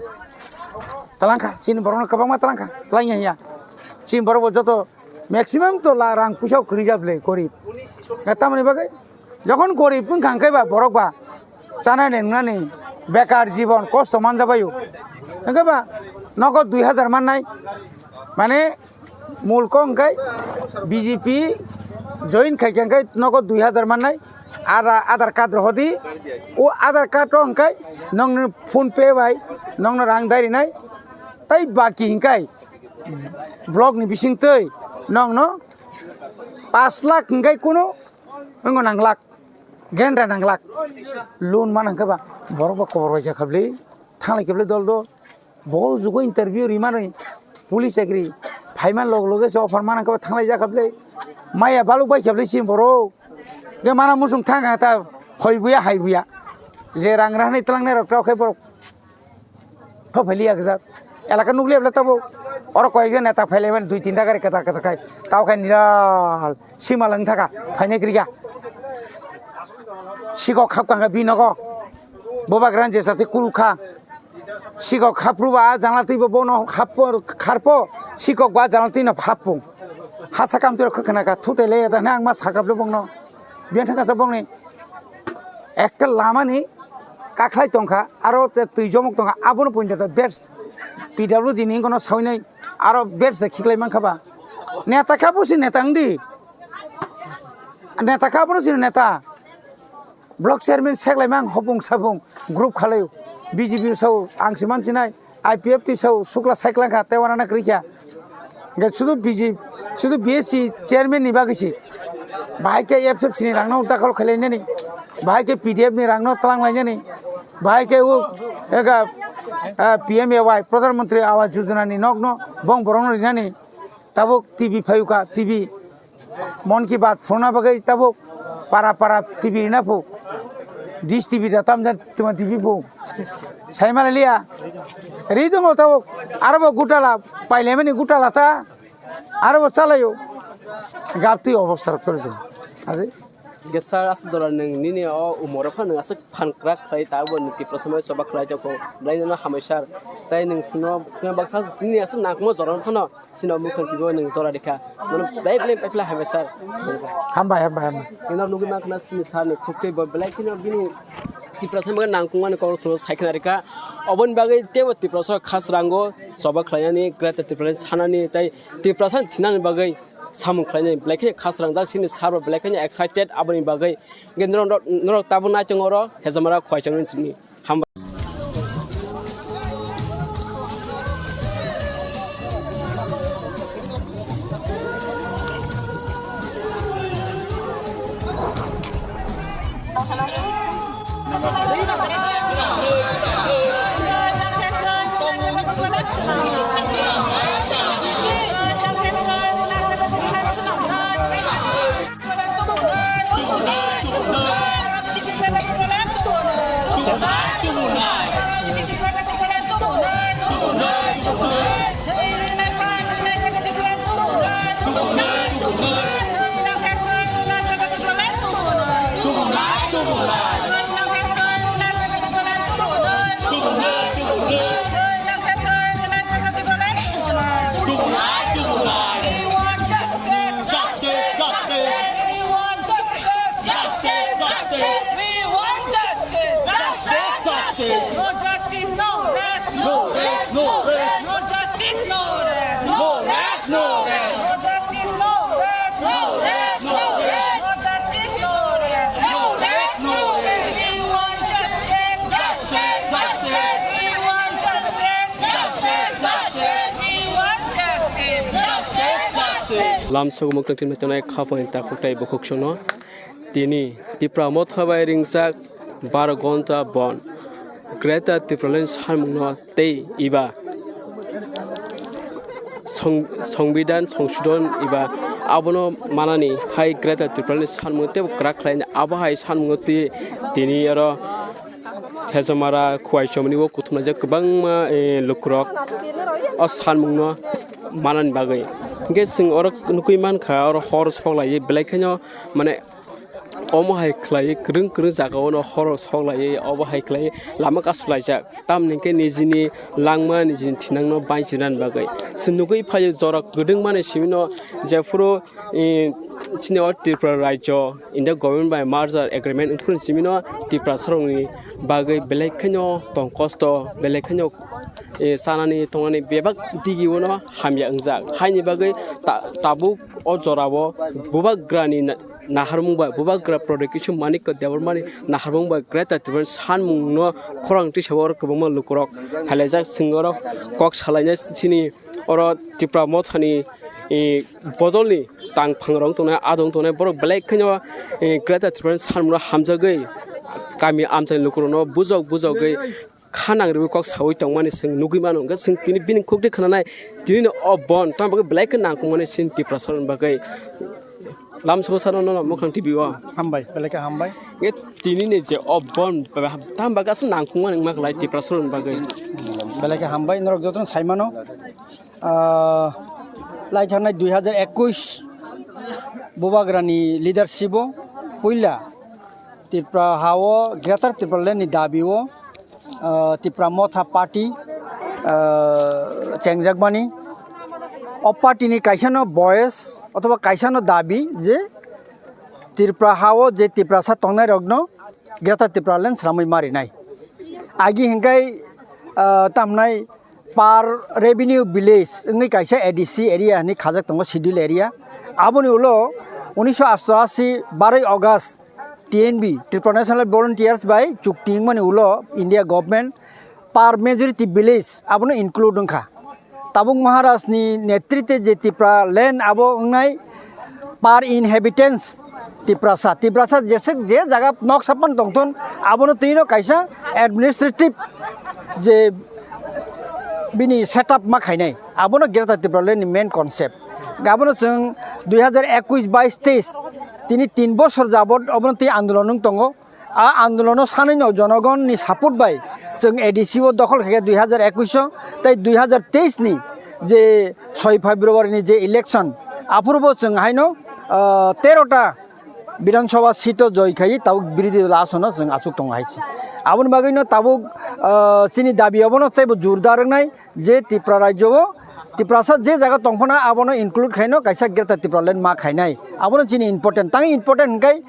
Talangkha, chini borokno kwbangma talangkha. Talangya hiya. Chini borok bo joto maximum to la rang puisa kwrwi jable, gorib. Tamoni bagwi, jokhon gorib wngkha hwnkhe ba borok ba chanani nwngnani bekar jibon kosto manjabaio. Hwnkhe ba nogo dui hazar mannai. Mane, Mulko hwnkhe B J P join khaikha hwnkhe nogo dui hazar mannai, ara-, Aadhaar card rohodi, o Aadhaar card o hwnkhe nongni PhonePe bai nongno rang dairinai, tei baki hwnkhe block ni bisingtwi nongno pash lakh hwnkhe kunu wngo nanglak, guarantee nanglak, loan mana hwnkhe ba borok bo kobor bai jakha bwlwi, thanglai khe bwlwi dol dol. Bo jugo interview rimani police chakri phaima log loge se offer mana khe thanglai jakha bwle. Maya baluk bai khe bwle chini borok. Ge mana musung thang ta hoi buya hai buya. Je rang rahani tlangnai rok tok khe borok. Tho phali ya gajak. Elaka nukli bwle tabo. Oro koi ge neta phailai mani dui tinta gari kata kata khai. Tao khai niral sima lang thaka phainai kriya. Siko khap kanga binogo. Bubagra je jati kulkha. Sikok hapru ba janaltwi bo bono happo kharpo, sikok ba janaltwi no happo. Hasa kamtwi rok khwkhana ka thutai le da ang ma sakap le bongno. Biyan thangka sa bongni ekta lama ni kakhlai tongkha, aro te twi jomok tongkha, abono puinta ta best P W D ni kono sawi nai, aro best khiklai mankha ba. Neta kha busi neta wngdi. Neta kha bono sini neta. Block chairman seklaimang hopung sapung group khalaio. B J P sao ang se mansinai, I P F T sao sukla saiklangkha tei wanana kwrwikha. Hingke sudu B J P, sudu B S C chairman ni bagwi se. Bahai khe F F C ni rangno dakhol khlainani, bahai khe P D F ni rangno twlang lainani, bahai khe o ega, ah, P M A Y, Pradhan Mantri Awas Yojana ni nokno bong borokno rinani. Tabuk T V phayuka, T V. Mon ki Baat phurna bagwi tabuk para para T V rina phu. Dish T V da tamjak tuma T V phu. Saimaliya. Ri tongo tabuk. Aro bo gutala, pailaimani gutala ta. Aro bo chalayo. Gaptwi obostar chori tongo. Aje. Hingke sir, aswk jora nwng nini o umoro phano nwng aswk phan kwrak khlai tabuk bo nwng Tiprasa mai choba khlai tongkho, belai no hambai sir. Tai nwng chwngno, chwngno baksa nini aswk nangkukma jora phano chini o mukhang twibo nwng jora rikha. Mano belai belai belai belai hambai sir. Hambai, hambai, hambai. Nwng nugwi mankha na chini sir ni khuktwi bo belai kheno bini Tiprasa mai nangkukmani kok chwngno sai khna rikha. Oboni bagwi teibo Tiprasa khasrango choba khlainani, Greater Tipraland sanani tei Tiprasa thinani bagwi samung khlainai belai khe khasrangjak chini sir bo belai kheno excited aboni bagwi. Hingke norok, norok tabuk naitongo oro Hejamara Khowaichomni simi. Hambai. Justice, justice. We want justice. Justice, justice. We want justice. Justice, justice. No justice, no rest. No rest, no rest. No justice, no rest. No rest, no rest. No justice, no rest. No rest, no rest. No justice, no rest. No rest, no rest. We want justice. Justice, justice. We want justice. Justice, justice. We want justice. Justice, justice. Lamsogo muktang tin tongnai khapang takhuk tai bukhuk songno. Tini Tipra Motha bai ringjak baro gonta bon Greater Tipraland sanmungno tei iba song-, Songbidan Songsodon iba abono manani hai Greater Tipraland sanmung tei kwrak khlaini abo hai sanmungo twi tini oro Hejamara Khowaichomni o kuthumnaijak kwbangma, eh, lukurok o sanmungno manani bagwi. Hingke chwng oro nukwi mankha oro hor sok laiwi belai kheno mane omo hai khlaiwi kwrwng kwrwng jagao no horo sok laiwi obo hai khlaiwi lama kasu laijak. Tamni hwnkhe nijini langma nijini thinangno bainsinani bagwi. Chwng nugwi phaio jora kwdwngmani simino jephuru, eh, chini o Tripura rajyo India government bai merger agreement wngphuru simino Tiprasarokni bagwi belai kheno tong kosto, belai kheno, eh, chanani tongnani bebak digi uano hamya wngjak. Haini bagwi ta-, tabuk o jorao bubagrani na-, naharmung bai, bubagra Prodot Kishore Manikya Debbarmani naharmung bai Greater Tipraland sanmungno khorang twisao oro kwbangma lukurok hailaijak. Chwng oro kok salaina chini oro Tipra Mothani, eh, bodolni tang phangrok tongnai, adong tongnai borok belai kheno, eh, Greater Tipraland sanmungno hamjagwi kami amchaini lukurokno bujok bujogwi kha nang rwui kok saui tongmani chwng nugui mano. Hwnkhe chwng tini bini kok twi khwnanai, tini no o bon tamo bagwi belai khe nangkukmani chini Tiprasarokni bagwi. Lamsoko sano nono Mukhang T V o. Hambai, belai khe hambai. Hwnkhe tini ni je o bon tamo bagwi aswk nangkukmani wngma kwlai Tiprasarokni bagwi. Belai khe hambai, norok jotono sai mano. Ah, lai thangnai dui hajar ekush Bubagrani leadership o puila Tripura ha o Greater Tipraland ni dabi o, ah, Tipra Motha Party, ah, chengjakmani. O party ni kaisa no voice othoba kaisa no dabi je Tripura ha o je Tiprasa tongnai rok no Greater Tipraland sramwi ma rinai. Agi hinkai, ah, tamnai per revenue village wngwi kaisa A D C area hinwi khajak tongo, schedule area. Aboni ulo unisho asto asi baroi August T N V, Tripura National Volunteers bai chukti wngmani ulo India government per majority village abono include wngkha. Tabuk Maharaj ni netritwe je Tipraland abo wngnai per inhabitants Tiprasa, Tiprasa jeswk je jaga noksa pan tongthon, abono twino kaisa administrative je bini setup ma khainai, abono Greater Tipraland ni main concept. Abono chwng dui hazar ekush bais teis, tini tin bosor jabot abono twi andolon wng tongo. A andolono sanwi no jonogon ni support bai chwng A D C o dokhol khaikha dui hazar ekush o, tei dui hazar teis ni je soi February ni je election, aphuru bo chwng haino, ah, tero ta Bidhan Sabha seat o joi khai tabuk birodhi dol asono chwng achuk tongo hai se. Aboni bagwi no tabuk, ah, chini dabi obono teibo jordar wngnai je Tripura rajyo o Tiprasa je jaga tongphano abono include khaino kaisa Greater Tipraland ma khainai. Abono chini important. Tang important hwnkhe,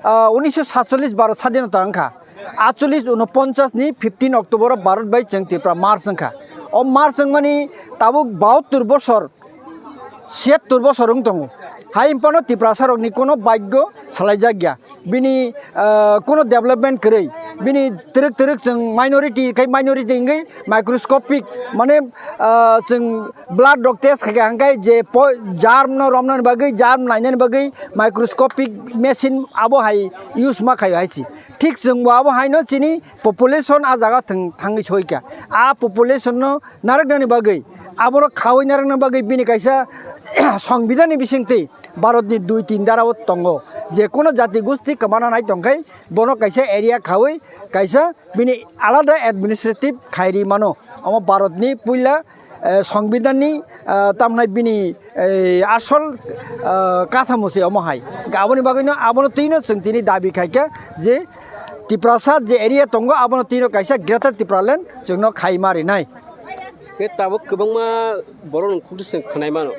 ah, unisho satchollish Bharat sadhinota wngkha. Atchollish unoponchas ni fifteen October o Bharat bai chwng Tripura march wngkha. O march wngmani tabuk bahattor bosor, siyattor bosor wng tongo. Hai phano Tiprasa rokni kono bhagyo salaijakya. Bini, ah, kono development kwrwi. Bini twrwk twrwk chwng minority khai minority wngwi microscopic mane, ah, chwng blood rok test khaikha hwnkhe je po-, germ no romnani bagwi, germ nainani bagwi microscopic machine abo hai use ma khaio hai se. Thik chwngbo abo haino chini population a jaga thwng thangwi soikha. A population no narwknani bagwi, aborok khaui narwkna bagwi bini kaisa songbidanni bisingtwi Bharatni dui tin dara o tongo. Je kono jati gosti kwmana nai tongkhai bono kaisa area khaui kaisa bini alada administrative khairi mano. Omo Bharatni puila, eh, songbidanni, eh, tamnai bini, eh, asol, eh, kathamo se omo hai. Aboni bagwino abono twino chwng tini dabi khaikha je Tiprasa je area tongo abono twino kaisa Greater Tipraland chwngno khaima rinai. Khe tabuk kwbangma borok rok khukti se khwnai mano.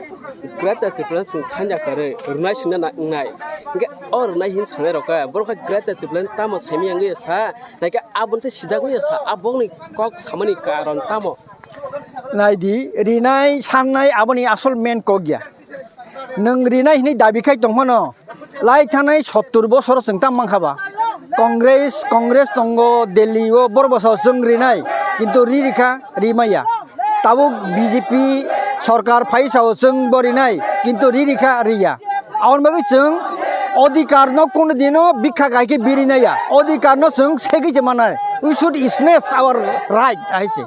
Greater Tipraland chwng sanja kwrwi rwnai swngna na wngnai. Hwnkhe o rwnai hin sanai rok khe borok khe Greater Tipraland tamo saimanya wngwi sa, naikhe aboni se sijak wngwi sa, aboni kok samani karon tamo? Naidi, rinai sannai aboni asol main kok ya. Nwng rinai hinwi dabi khai tongphano, lai thanai sottur bosoro chwng tam mankha ba. Congress, Congress tongo Delhi o, borok bwsao chwng rinai, kintu ri rikha, ri maya. Tabuk B J P sorkar phai sao chwng bo rinai, kintu ri rikha, riya. Aboni bagwi chwng odhikar no kono dino bikha khai khe biri naya. Odhikar no chwng segwi se manai. We should snatch our right, hai se.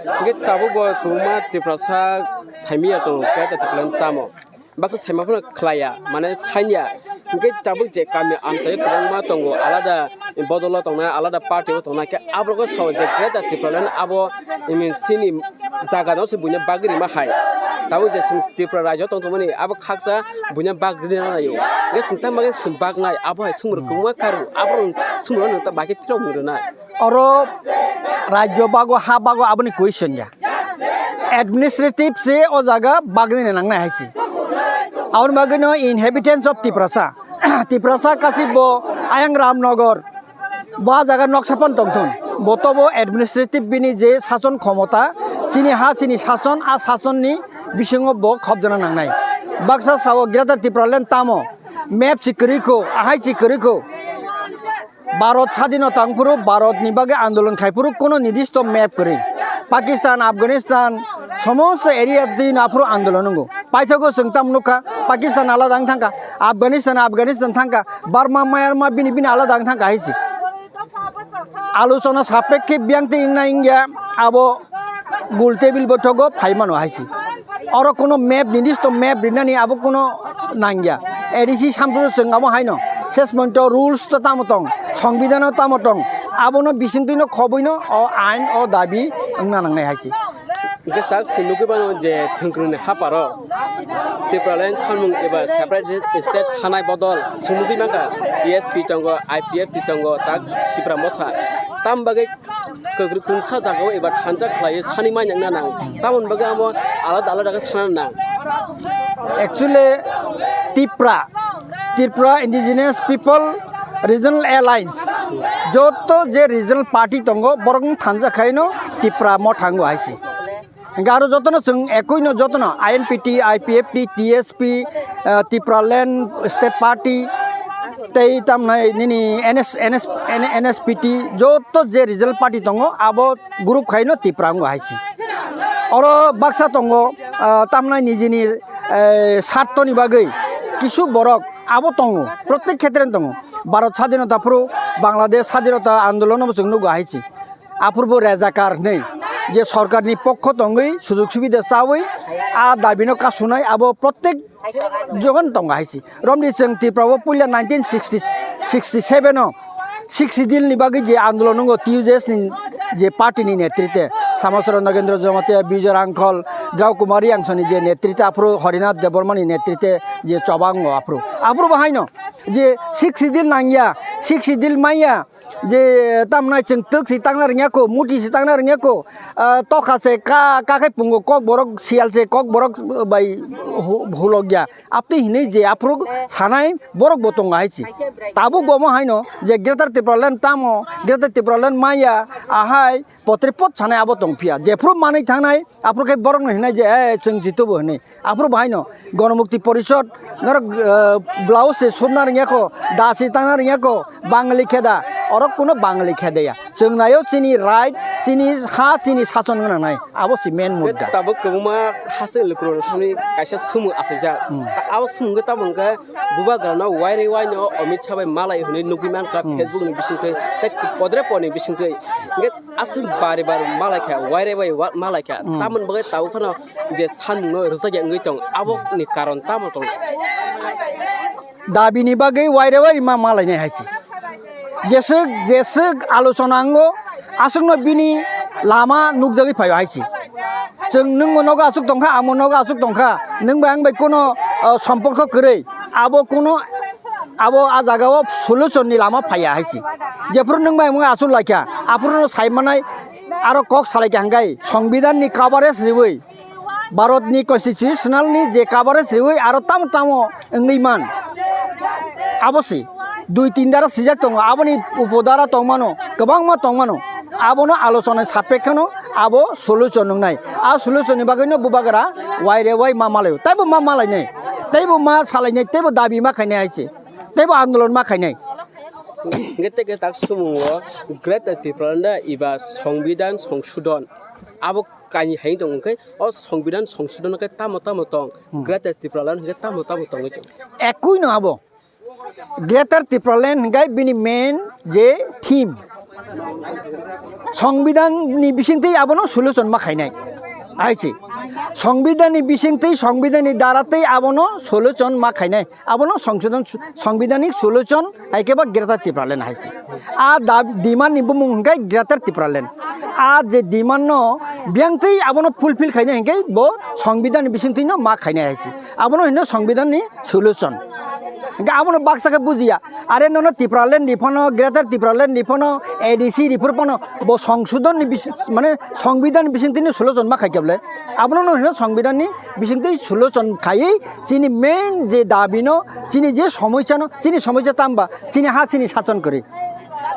Hwnkhe tabuk bo kwbangma Tiprasa saimanya tongo, Greater Tipraland tamo. Baksa saima phano khlaiya, mane sanya. Hwnkhe tabuk je kami amchaio kwbangma tongo, alada bodolo tongnai, alada party o tongnai, khe aborok sao je Greater Tipraland abo, mm, chini jaga no se buino bagwi rima hai. Tabuk je chwng Tripura rajyo tong tongmani abo khaksa buino bagwi rina naio. Hwnkhe chwng tamo bagwi chwng baknai, abo hai sumrok kwbangma karu, aborok sumrok no ta bagwi phirok rwnai. Oro rajyo bago, ha bago aboni question ya. Administrative se o jaga bagwi ni nangnai hai se. Aboni bagwi no inhabitants of Tiprasa. Tiprasa kasi bo ayang Ramnagar. Bo a jaga noksa pan tongthun. Bo tobo administrative bini je sason khomota, chini ha chini sason, a sason ni bisingo bo khobjana nangnai. Baksa sao Greater Tipraland tamo, map si kwrwi kho, ahai si kwrwi kho. Bharat sadhino tangphuru, Bharat ni bagwi andolon khaiphuru kono nidisto map kwrwi. Pakistan, Afghanistan, somosto area din aphuru andolon wngo. Paithago chwng tam nukha, Pakistan alada wng thangkha, Afghanistan, Afghanistan thangkha, Burma, Myanmar bini bini alada wng thangkha hai se. Alochona sapekhe biyang twi wngna wngya abo gul table bothogo phai mano hai se. Oro kono map, nidisto map rinani abo kono nangya. A D C sampru chwng abo haino. Ses monto rules to tamo tong, songbidano tamo tong, abono bisingtwino khoboino o ain o dabi wngna nangnai hai se. Hwnkhe sak se nugwi mano je thwngkwrwngni haparo. Tipraland samung eba separate state sanai bodol chwng nugwi mankha, T S P tongo, I P F T tongo, tak Tipra Motha. Tam bagwi kwrwi kungsa jagao eba thansa khlaiwi sani manya wngna nang. Tamoni bagwi amo alada alada khe sana nang. Actually, Tipra, Tripura Indigenous People Regional Alliance, joto je regional party tongo, borokno thansa khaino Tipra Motha wngo hai se. Hingke aro jotono chwng ekoi no jotono I N P T, I P F T, T S P, ah, Tipraland State Party, tei tamnai nini N S, N S, N S P T, joto je regional party tongo, abo group khaino Tipra wngo hai se. Oro baksa tongo, ah, tamnai nijini, eh, sartoni bagwi kisu borok abo tongo, protek khetre tongo. Bharat sadinota phuru Bangladesh sadinota andolono bo chwng nugo hai se. Aphuru bo rezakar hinwi je sorkarni pokho tongwi sujug subida chawi a dabino kasunai abo protek jogon tongo hai se. Romdi chwng Tripura o puila nineteen sixty, sixty seven o Sixth Schedule ni bagwi je andolon wngo T U J S ni je party ni netrite Samasaran Nagendra Jamatia, Bijoy Rangkhol, Drau Kumar Reang soni je netrite aphuru Harinath Debbarma ni netrite je choba wngo aphuru. Aphuru bo haino je Sixth Schedule nangya, Sixth Schedule manya, je tamnai chwng twk si tangna rwngya ko, muti si tangna rwngya ko, ah, tokha se ka, ka khe pungo kokborok, siyal se kokborok bai hu-, hulokya. Apni hinwi je aphuru sanai borok bo tongo hai se. Tabuk bo omo haino je Greater Tipraland tamo, Greater Tipraland maya, ahai potripot sanai abo tong phiya. Jephuru manwi thangnai, aphuru khe borokno hinai je, "Eh, chwng jitubo," hinwi. Aphuru bo haino Ganamukti Porishad norok, eh, blouse se sumna rwngya ko, da se tangna rwngya ko, Bangali kheda, oro kuno Bangali khedeya. Chwng naio chini right, chini ha, chini sason gwnang nai. Abo se main mudda. Tabuk kwbangma hasteni lukurokno thani kaisa sumung achaijak. Hmm. Ta-, abo sumung khe tabuk hwnkhe bubagrano wairwi waino Amit Shah bai malai hwnwi nugwi mankha Hmm. Facebook ni bisingtwi tei podre podni bisingtwi. Hwnkhe aswk bari bari malaikha, wairwi wai wa-, malaikha. Hmm. Tamoni bagwi tabuk phano je samungno rwjakya wngwi tong, aboni karon tamo tong? Dabini bagwi waire waire ma malainai hai se. Jeswk, jeswk alochona wngo, aswkno bini lama nukjagwi phaio hai se. Chwng nwngbo nogo aswk tongkha, amo nogo aswk tongkha, nwng bai ang bai kuno, o, somporko kwrwi, abo kuno, abo a jagao solution ni lama phaiya hai se. Jephuru nwng bai ang aswk laikha, aphuru no sai manai, aro kok salaikha hwnkhe, Songbidan ni coverage riwi, Bharat ni constitutional ni je coverage riwi aro tamo tamo wngwi man. Abo se dui tin dara sijak tongo, aboni upodara tongmano, kwbangma tongmano. Abono alochona sapekheno abo solution wngnai. A solution ni bagwino bubagra waire wai ma malaio. Teibo ma malainai, teibo ma salainai, teibo dabi ma khainai hai se, teibo andolon ma khainai. Hwnkhe tei khe tak sumungo Greater Tipraland eba Songbidan Songsodon abo kainwi hai tong hwnkhe o Songbidan Songsodon khe tamo tamo tong, Hmm. Greater Tipraland hwnkhe tamo tamo tongwi tong? Ekui no abo. Greater Tipraland hwnkhe bini main je theme. Songbidan ni bisingtwi abono solution ma khainai. Hai se. Songbidan ni bisingtwi, Songbidan ni daratwi abono solution ma khainai. Abono songsodon, Songbidanni solution hai khe ba Greater Tipraland hai se. A da-, demand ni bumung hwnkhe Greater Tipraland. A je demand no biyangtwi abono fulfill khainai hwnkhe bo Songbidan ni bisingtwi no ma khainai hai se. Abono hino Songbidan ni solution. Hwnkhe abono baksa khe bujiya. Are nono Tipraland ni phano, Greater Tipraland ni phano, A D C ni phano bo songsodon ni bis-, mane Songbidan ni bisingtwi no solution ma khai khe bole. Abono no hino Songbidan ni bisingtwi solution khaiwi chini main je dabi no, chini je somosa no, chini somosa tamba, chini ha chini sason kwrwi.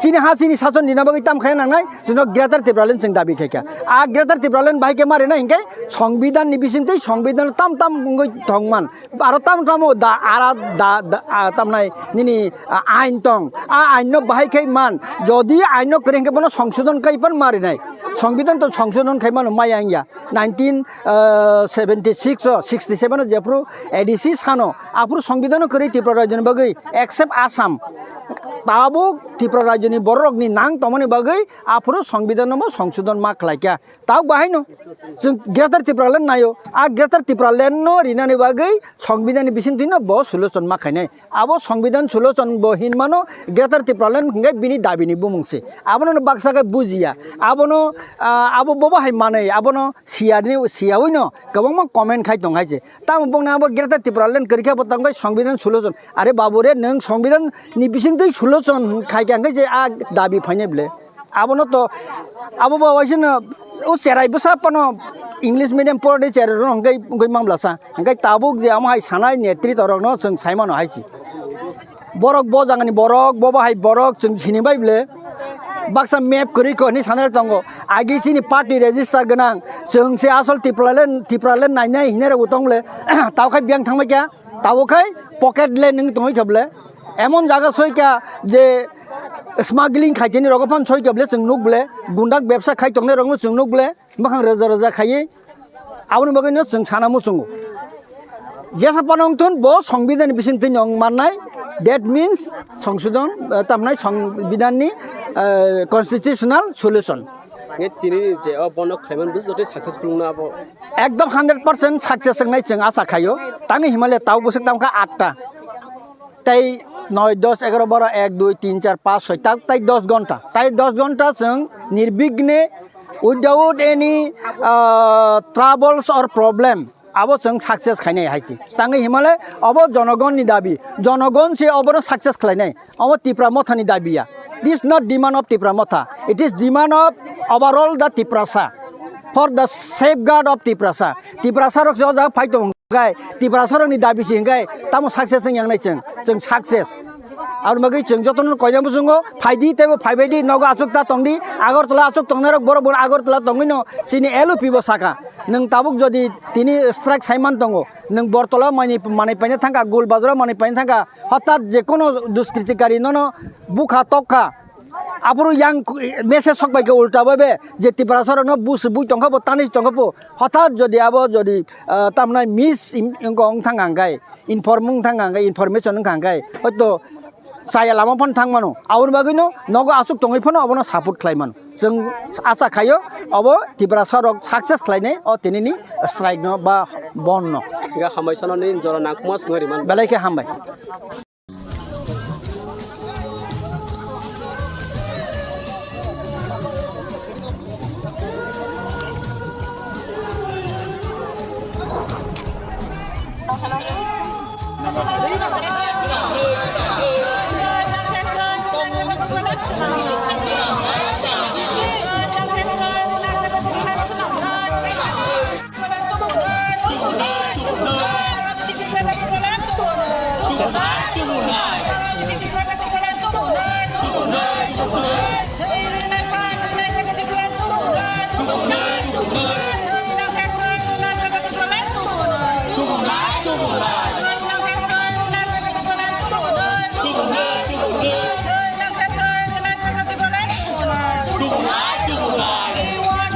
Chini ha chini sason rina bagwi tam khaya nangnai, chwngno Greater Tipraland chwng dabi khaikha. A Greater Tipraland bahai khe ma rina hinkhe Songbidan ni bisingtwi Songbidan tam tam wngwi thongman. Aro tam tamo da, ara da, da, a, tamnai nini, a, ain tong. A ain no bahai khai man. Jodi ain no kwrwi hinkhe bono songsodon khai pan ma rinai. Songbidan to songsodon khai mano maya wngya. Nineteen, ah, seventy six o, sixty seven o jephru A D C sano, aphuru Songbidan no kwrwi Tripura rajyoni bagwi, except Assam. Tabuk Tripura rajyoni bororokni nang tongmani bagwi aphuru Songbidanno bo songsodon ma khlaikha. Tabuk bahaino chwng Greater Tipraland naio. A Greater Tipralandno rinani bagwi Songbidanni bisingtwino bo solution ma khainai. Abo Songbidan solution bo hinmano Greater Tipraland hwnkhe bini dabini bumung se. Abono baksa khe bujiya. Abono, ah, abo bobo hai manwi, abono siyani, siyawino kwbangma comment khai tong hai se. Tamo bongni abo Greater Tipraland kwrwi khe bo tongkhe Songbidan solution. Are babu re, nwng Songbidan ni bisingtwi solution khai khe hwnkhe je a dabi phainai ble. Abono to, abo ba waisano o cherai bwsa phano English medium porani cherai rok hwnkhe wngwi mamlasa. Hwnkhe tabuk je amo hai sanai netrito rokno chwng sai mano hai se. Borok bo jagani borok, bo bahai borok chwng sini bai ble. Baksa map kwrwi ko hinwi sanai tongo. Agi chini party register gwnang. Chwng se asol Tipraland, Tipraland nainai hinwi rok tong ble. Tao khai biyang thangbai kya. Tao khai pocket le nwng tongwi kha ble. Emon jaga soi kya je smuggling khai tini rogo phan soi kya ble chwng nuk ble. Gundak bebsa khai tongnai rokno chwng nuk ble. Bwkhang roja roja khaiwi aboni bagwino chwng sana muchungo. Jesa phano wngthun bo Songbidanni bisingtwi wng mannai, that means songsodon, eh, tamnai Songbidanni, eh, constitutional solution. Nge tini je o bono khlaiman bwswk successful wngna abo? Ekdom hundred percent success wngnai chwng asa khaio. Tangwi himale tau bwswk tangkha atta. Tei noi, dos, egaroh, baro, ek, dui, tin, char, panch, soi, ta-, tei dos ghonta. Tei dos ghonta chwng nirbighne, without any, ah, troubles or problem, abo chwng success khainai hai se. Tangwi himale obo jonogonni dabi. Jonogon se obono success khlainai. Obo Tipra Mothani dabi ya. This is not demand of Tipra Motha. It is demand of overall the Tiprasa. For the safeguard of Tiprasa. Tiprasa rok se o jaga phai tong. Hwnkhe Tiprasa rokni dabi se hwnkhe tamo success wng yang nai chwng, chwng success. Aboni bagwi chwng jotono koina muchungo, phaidi teibo phaibaidi nogo achuk ta tongdi, Agartala achuk tongnai rok borok bo Agartala tongwino chini L O P bo saka. Nwng tabuk jodi tini strike saiman tongo, nwng Bortola manwi, manwi paina thangkha, Gul Bazaro manwi paina thangkha, hothat je kono duskritikari nono bukha tokha, Aphuru yang message sok bai khe ulta bai be je Tiprasa rokno bus bui tongkha bo, tani tongkha bo, hothat jodi abo jodi, ah, tamnai mis im-, wngkha wng thang ang khai, inform wng thang ang khai, information wng thang khai, hoito chaya lama phano thang mano. Aboni bagwino nogo aswk tongwi phano abono support khlai mano. Chwng acha khaio obo Tiprasa rok success khlainai o tinini strike no ba bon no. Ga hambai sono ni jora nangkukma swngwi rwmani. Belai khe hambai.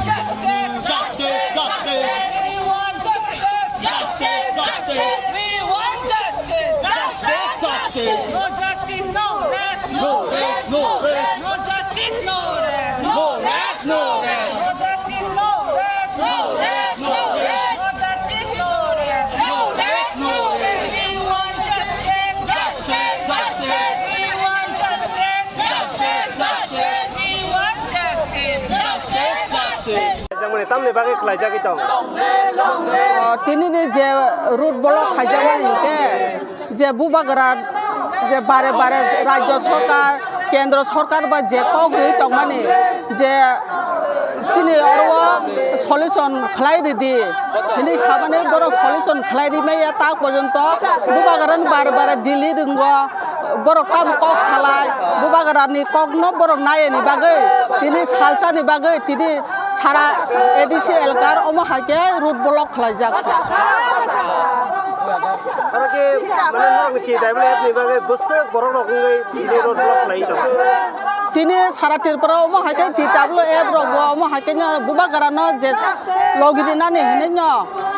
Justice, justice. We want justice. Justice, justice. Justice, justice. We want justice. Justice, justice. No justice, no rest. No rest, no rest. No justice, no rest. No rest, no rest. No justice, no rest. No rest, no rest. No justice, no rest. No rest, no rest. We want justice. Justice, justice. We want justice. Justice, justice. We want justice. Justice, justice. Khlaijak mani tamni bagwi khlaijagwi tong? O, tini ni je road block khaijakmani hinkhe je bubagra je bare bare rajya sarkar, kendra sarkar bai je kok rwi tongmani je chini oro solution khlai ridi hinwi samani borok solution khlai rimaya tak porjonto bubagrani bare bare Delhi ringo. Borok tamo kok salai, bubagrani kokno borok nayani bagwi, tini salsani bagwi, tini sara A D C elkar omo hai khe road block khlaijak. Oro khe, mane, norokni T W F ni bagwi bwswk borok rok wngwi tini road block khlai tongo. Tini sara Tripura omo hai khe T W F rok bo omo hai khe no bubagrano je logi rinani hinwi no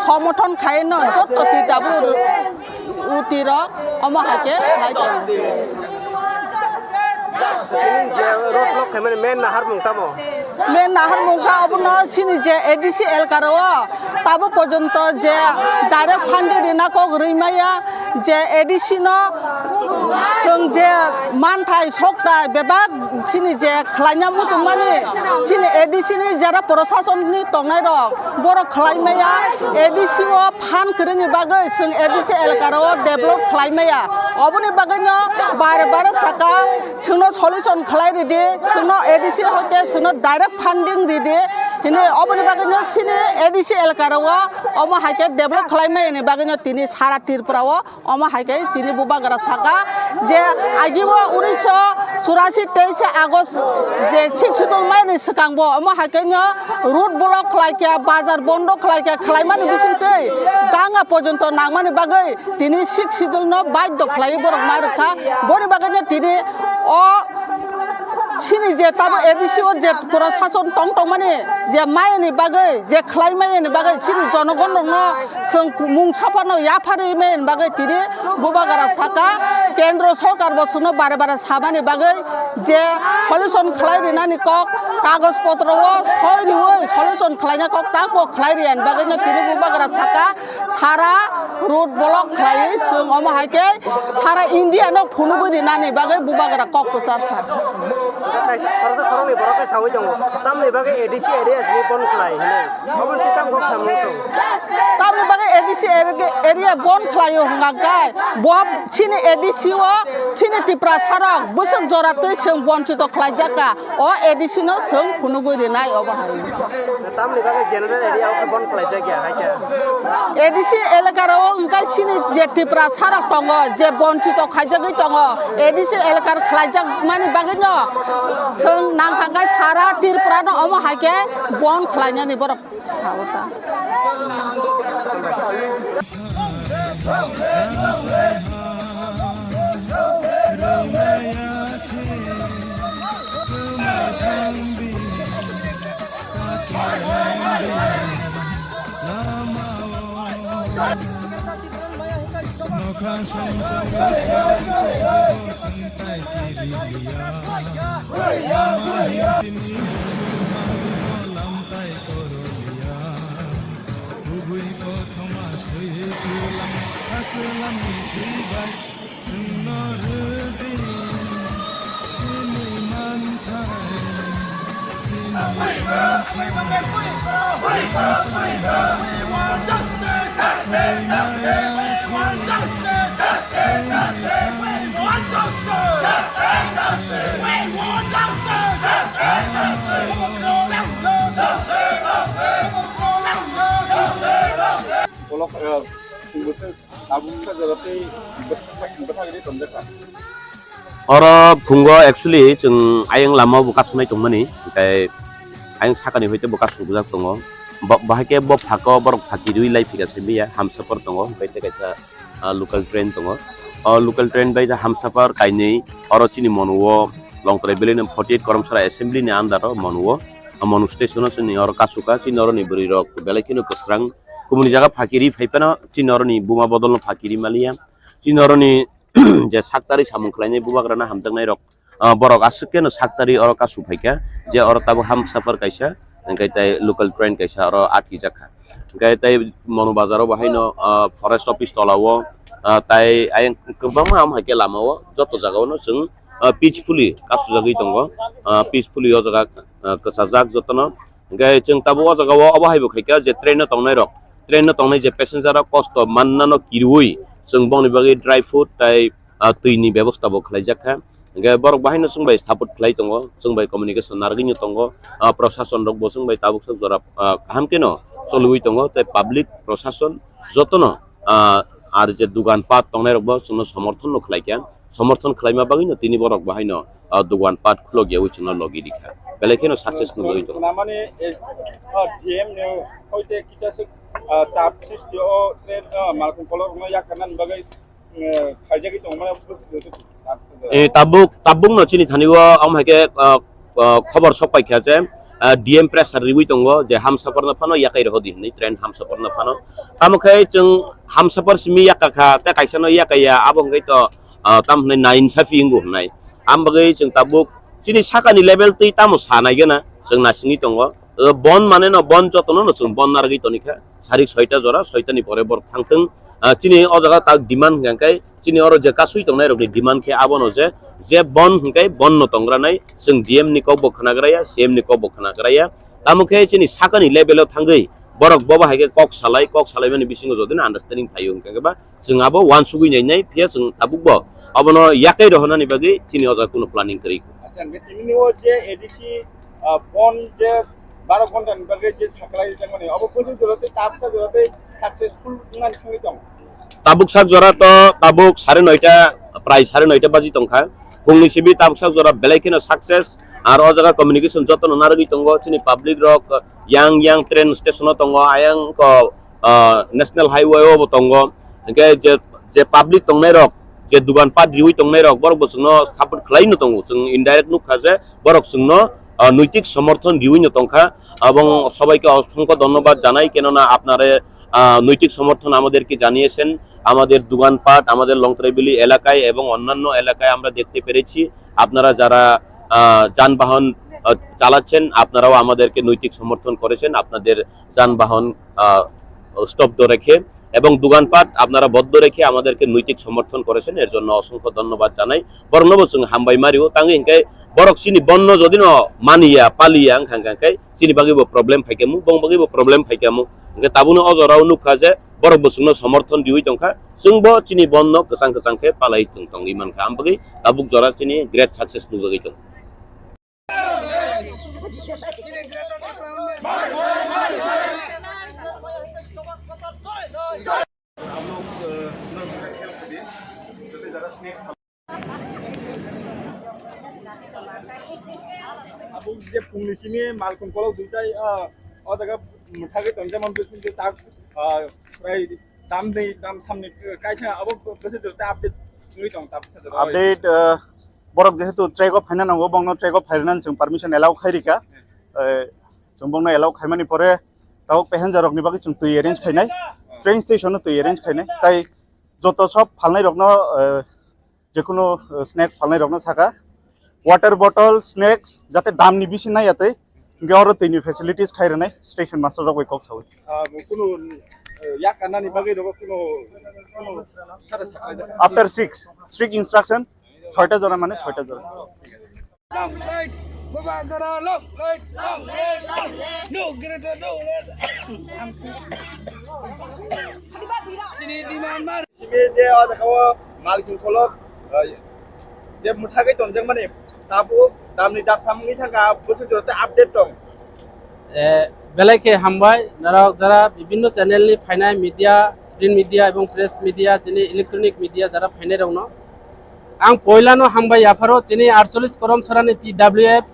somothon khai no joto T W F. Uti rok omo hai khe khlai tongo. Tini je road block khaimani main naharmung tamo? Main naharmung kha obono chini je A D C elkaro o tabo porjonto je direct funding rina kok rwi maya, je A D C no chwng je manthai sokthai bebak chini je khlaina muchungmani chini A D C ni jara proshasonni tongnai rok borok khlai maya, A D C o phan kwrwngni bagwi chwng A D C elkaro o develop khlai maya. Oboni bagwino bare bare saka, chwngno solution khlai ridi, chwngno A D C hoite chwngno direct funding ridi hini. Oboni bagwino chini A D C elkaro o omo hai khe develop khlai maya ni bagwino tini sara Tripura o omo hai khe tini bubagra saka je agibo unisho churasi teise August je sixth schedule maini swkangbo omo hai khe no road block khlai khe, bazar bondo khlai khe, khlaimani bisingtwi ganga porjonto nangmani bagwi tini sixth schedule no baidhyo khlai borok ma rwkha. Boni bagwi no tini o chini je tamo A D C o je proshashan tong tongmani je mayani bagwi, je khlai mayani bagwi chini jonogon rokno chwng mung saphano yapharwi mayani bagwi tini bubagra saka, kendro sorkar bo chwngno bare bare samani bagwi je solution khlai rinani kok, kagoj potro o soi riwi solution khlaina kok, takbo khlai riyani bagwi no tini bubagra saka. Sara road block khlaiwi chwng omo hai khe sara India no phunugwi rinani bagwi bubagra kok kwchar kha. Kaisa khoroksa khoroknwi borok khe saui tongo, tamni bagwi A D C area simi bon khlai hinwi. Obo twi tam kok samung tong? Tamni bagwi A D C area, area bon khlaio hwnka khe bo chini A D C o chini Tiprasa rok bwswk jora twi chwng bonchito khlaijak kha. O A D C no chwng phunugwi rinai obo hai. Tamni bagwi general area o khe bon khlaijak ya hai khe? A D C elaka rok wngkha chini je Tiprasa rok tongo, je bonchito khaijagwi tongo, A D C elaka khlaijak mani bagwi no chwng nangkha khe sara Tripura no omo hai khe bon khlainani borok. Sao ta. Kubui kothoma swi tulang haklam ni thwi bai chwngno rwdi sini manthai sini manthai. Bolok, eh, singbo se tabuk sa jaga tei bwthak, bwthak ri tonjak kha. Oro phungo actually chwng ayang lama o bo kasonai tongmani, hwnkhe ayang sakani hoite bo kasubujak tongo. Bo, bahai khe bo phako borok phaki rwi lai phika se manya Hamsapar tongo, hwnkhe tei kaisa, ah, local train tongo. O local train bai Hamsapar kainwi oro chini Monuo Longtrai valley ni forty eight Koromsara assembly ni under o Monuo. Monu station o chini oro kasuka, chini oro ni bwrwi rok belai kheno kwsrang. Kubuni jaga phakiri phai phano chini oro ni buma bodol no phakiri maliya. Chini oro ni je saktari samung khlainai bubagra no hamjaknai rok, ah, borok aswk kheno saktari oro kasu phaikha, je oro tabuk Hamsapar kaisa, hwnkhe tei local train kaisa oro atkijakha. Hwnkhe tei Monu bazar o bahaino, ah, forest office tola o, ah, tai ayang kwbangma ham hai khe lama o joto jaga o no chwng, ah, peacefully kasujagwi tongo, ah, peacefully o jaga, ah, kwchajak jotono. Hwnkhe chwng tabuk o jaga o obo hai bo khaikha je train o tongnai rok, train o tongnai je passenger rok kosto manna no kiriwi chwng bongni bagwi dry food tai, ah, twi ni bebosta bo khlaijak kha. Hwnkhe borok bahaino chwng bai support khlai tongo, chwng bai communication narwgwino tongo, ah, prosason rok bo chwng bai tabuk swk jora, ah, kaham kheno choliwi tongo tei public prosason jotono, ah, ar je dugan pat tongnai rok bo chwngno somorthon no khlai kha, somorthon khlaima bagwino tini borok bahaino, ah, dugan pat khulok yawi chwngno logi rikha, belai kheno success nugwi tongo. Namani, eh, ah, D M ni hoite kisa swk, ah, chap sristi o, eh, ah, malkhung kolok rokno yakarnani bagwi, eh, khaijagwi tongmani. Eh, tabuk, tabuk no chini thani o, omo hai khe, ah, ah, khobor sok paikha je, ah, D M pressure riwi tongo je Hamsapar no phano yakai rw di hinwi, train Hamsapar no phano. Tamo khe chwng Hamsapar simi yakakha, tei kaisa no yakaya, abo hwnkhe to, ah, tamo hwnwi nainsafi wngo hwnwi. Ang bagwi chwng tabuk chini sakani level twi tamo sa nai gana chwng nasingwi tongo. O bon mane no bon jotono no chwng bon narwgwi tonikha. Sarik soita jora, soita ni pore borok thangthwng. Ah, chini o jaga tak demand hwnkha khe chini oro je kasui tongnai rokni demand khe abono je, je bon hwnkhe bon no tongra nai, chwng D M ni kok bo khwnagra ya, C M ni kok bo khwnagra ya. Tamo khe chini sakani level o thangwi borok bobo hai khe kok salai, kok salaimani bisingo jodi no understanding phaio hwnkha khe ba chwng abo uansugwi nai nai, phiya chwng tabuk bo abono yakai rohornani bagwi chini o jaga kuno planning kwrwi. Acha, hwnkhe tini o je A D C, ah, bon je baro ghonta ni bagwi je saklai rijak mani, abo bwswk jora tei tabuksa jora tei successful wngnani thangwi tong? Tabuksa jora to tabuk sare noita, prai sare noita baji tongkha. Phungni simi tabuksa jora belai kheno success. Ar o jaga communication jotono narwgwi tongo, chini public rok yang yang train station o tongo, ayang ko, ah, national highway o bo tongo. Hwnkhe je, je public tongnai rok, je dugan pat riwi tongnai rok, borok bo chwngno support khlai no tongo. Chwng indirect nukha je borok chwngno, ah, নৈতিক সমর্থন riwi no tongkha. এবং সবাইকে অসংখ্য ধন্যবাদ জানাই, কেননা আপনারা, আহ, নৈতিক সমর্থন আমাদেরকে জানিয়েছেন। আমাদের দোকানপাট, আমাদের লংত্রাইবিলি এলাকায় এবং অন্যান্য এলাকায় আমরা দেখতে পেরেছি, আপনারা যারা, আহ, যানবাহন, আহ, চালাচ্ছেন, আপনারাও আমাদেরকে নৈতিক সমর্থন করেছেন। আপনাদের যানবাহন, আহ, স্তব্ধ রেখে এবং দোকানপাট আপনারা বন্ধ রেখে আমাদেরকে নৈতিক সমর্থন করেছেন, এর জন্য অসংখ্য ধন্যবাদ জানাই। Borokno bo chwng hambai mario, tangwi hwnkhe borok chini bonno jodi no maniya, paliya wngkha, hwnkha khe chini bagwi bo problem phaikha mu, bong bagwi bo problem phaikha mu. Hwnkhe tabukno o jorao nukha je borok bo chwngno somorthon riwi tongkha, chwngbo chini bonno kwchang kwchang khe palai tong tongwi mankha, am bagwi tabuk jora chini great success nukjagwi tongo. Abo je phungni simi malkhung kolok duitai, ah, o jaga mwthagwi tonjak man bwswk je tak, ah, prai tamni tamthamni kaisa abo bwswk je update wngwi tong tabsa jora. Update, ah, borok jehetu track o phaina nango, bongno track o phairwnani chwng permission allow khairika. Eh, chwng bongno allow khaimani pore tabuk passenger rokni bagwi chwng twi arrange khainai, train station o twi arrange khainai, tai joto sob phalnai rokno, eh, jekunu, eh, snacks phalnai rokno saka water bottle, snacks jate damni bisi naiya tei hwnkhe oro twini facilities khai rwnai station master rok bai kok saui. Ah, kunu, eh, yak kanani bagwi rokno kunu, kunu sara saklai jak. After six, strict instruction, soita jora mane soita jora. Long live Baba Gara, long live, long live, long live. No greater, no less. Tini demand mar. Simi je o jaga o malkhung kolok, eh, je mwthagwi tonjak mani tabuk damni daktham wngwi thangkha, bwswk jora tei update tong. Eh, belai khe hambai, norok jara bibinno channel ni phainai media, print media ebong press media, chini electronic media jara phainai rokno. Ang poilano hambai yapharo chini aatcholish Koromsarani T W F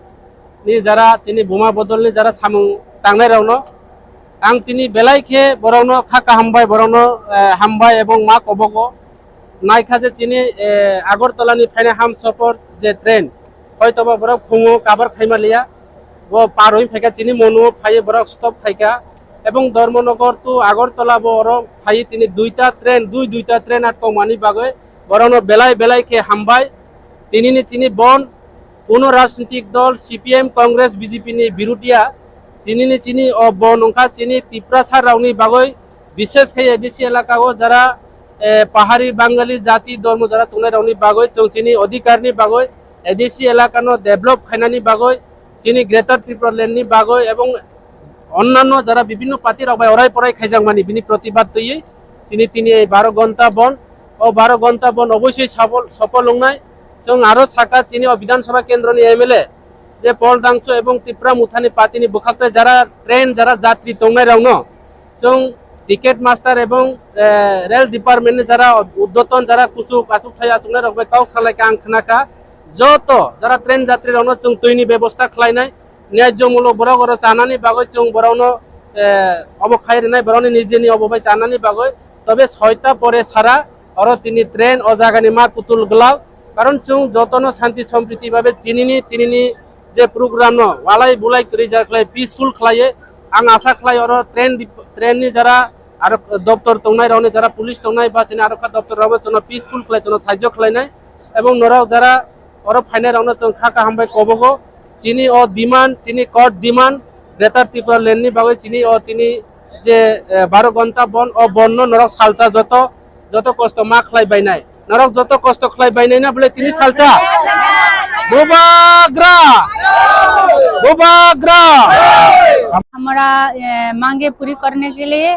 ni jara chini buma bodolni jara samung tangnai rokno. Ang tini belai khe borokno kha kaham bai borokno, eh, hambai ebong ma kobogo. Naikha je chini, eh, Agartala ni phainai Hamsapar je train, hoitoba borok phungo kabar khaima liya, bo par oi phaikha chini Monu o phaiwi borok stop khaikha, ebong Dharmanagar to Agartala bo oro phaiwi tini duita train, dui duita train atkokmani bagwi borokno belai belai khe hambai. Tinini chini bon kuno rajnitik dol C P M, Congress, B J P ni birudia, tinini chini o bon wngkha chini Tiprasa rokni bagwi, bishes khe A D C elaka o jara, eh, pahari Bangali jati dormo jara tongnai rokni bagwi, chwng chini odhikar ni bagwi, A D C elaka no develop khainani bagwi, chini Greater Tripura Land ni bagwi ebong onnanno jara bibinno party rok bai orai porai khaijakmani bini protibad twiwi chini tini ei baro ghonta bon, o baro ghonta bon oboisoi safol, sofol wngnai. Chwng aro saka chini o Bidhan Sabha kendro ni M L A je Paul Dangsu ebong Tipra Motha ni party ni bwkhak tai jara train jara jatri tongnai rok no chwng ticket master ebong, eh, rail department ni jara uddoton jara kuchuk achuk sai achuknai rok bai kok salai ka ang khna kha. Joto jara train jatri rok no chwng twi ni bebosta khlai nai. Nyajyomulok borok oro chanani bagwi chwng borokno, eh, obo khai rwnai, borokni nijeni obo bai chanani bagwi. Tobe soita pore sara oro tini train o jagani ma kutul glak. Karon chwng jotono shanti sompriti babe chinini tinini je program no walai bulai kwrwi ja khlai peaceful khlaiye. Ang asa khlai oro train dip-, train ni jara aro doptor tongnai rokni jara police tongnai ba chini aro kha doptor rokbo chwngno peaceful khlai chwngno saijo khlainai. Ebong norok jara Oro phainairokno chwng kha kaham bai kobogo. Chini o demand, chini court demand, Greater Tipraland ni bagwi chini o tini je, eh, baro gonta bon, o bon no norok salsa joto, joto kosto ma khlai bainai. Norok joto kosto khlai bainai na bole tini salsa. Bubagra! Bubagra! हमारा, ए, मांगे पूरी करने के लिए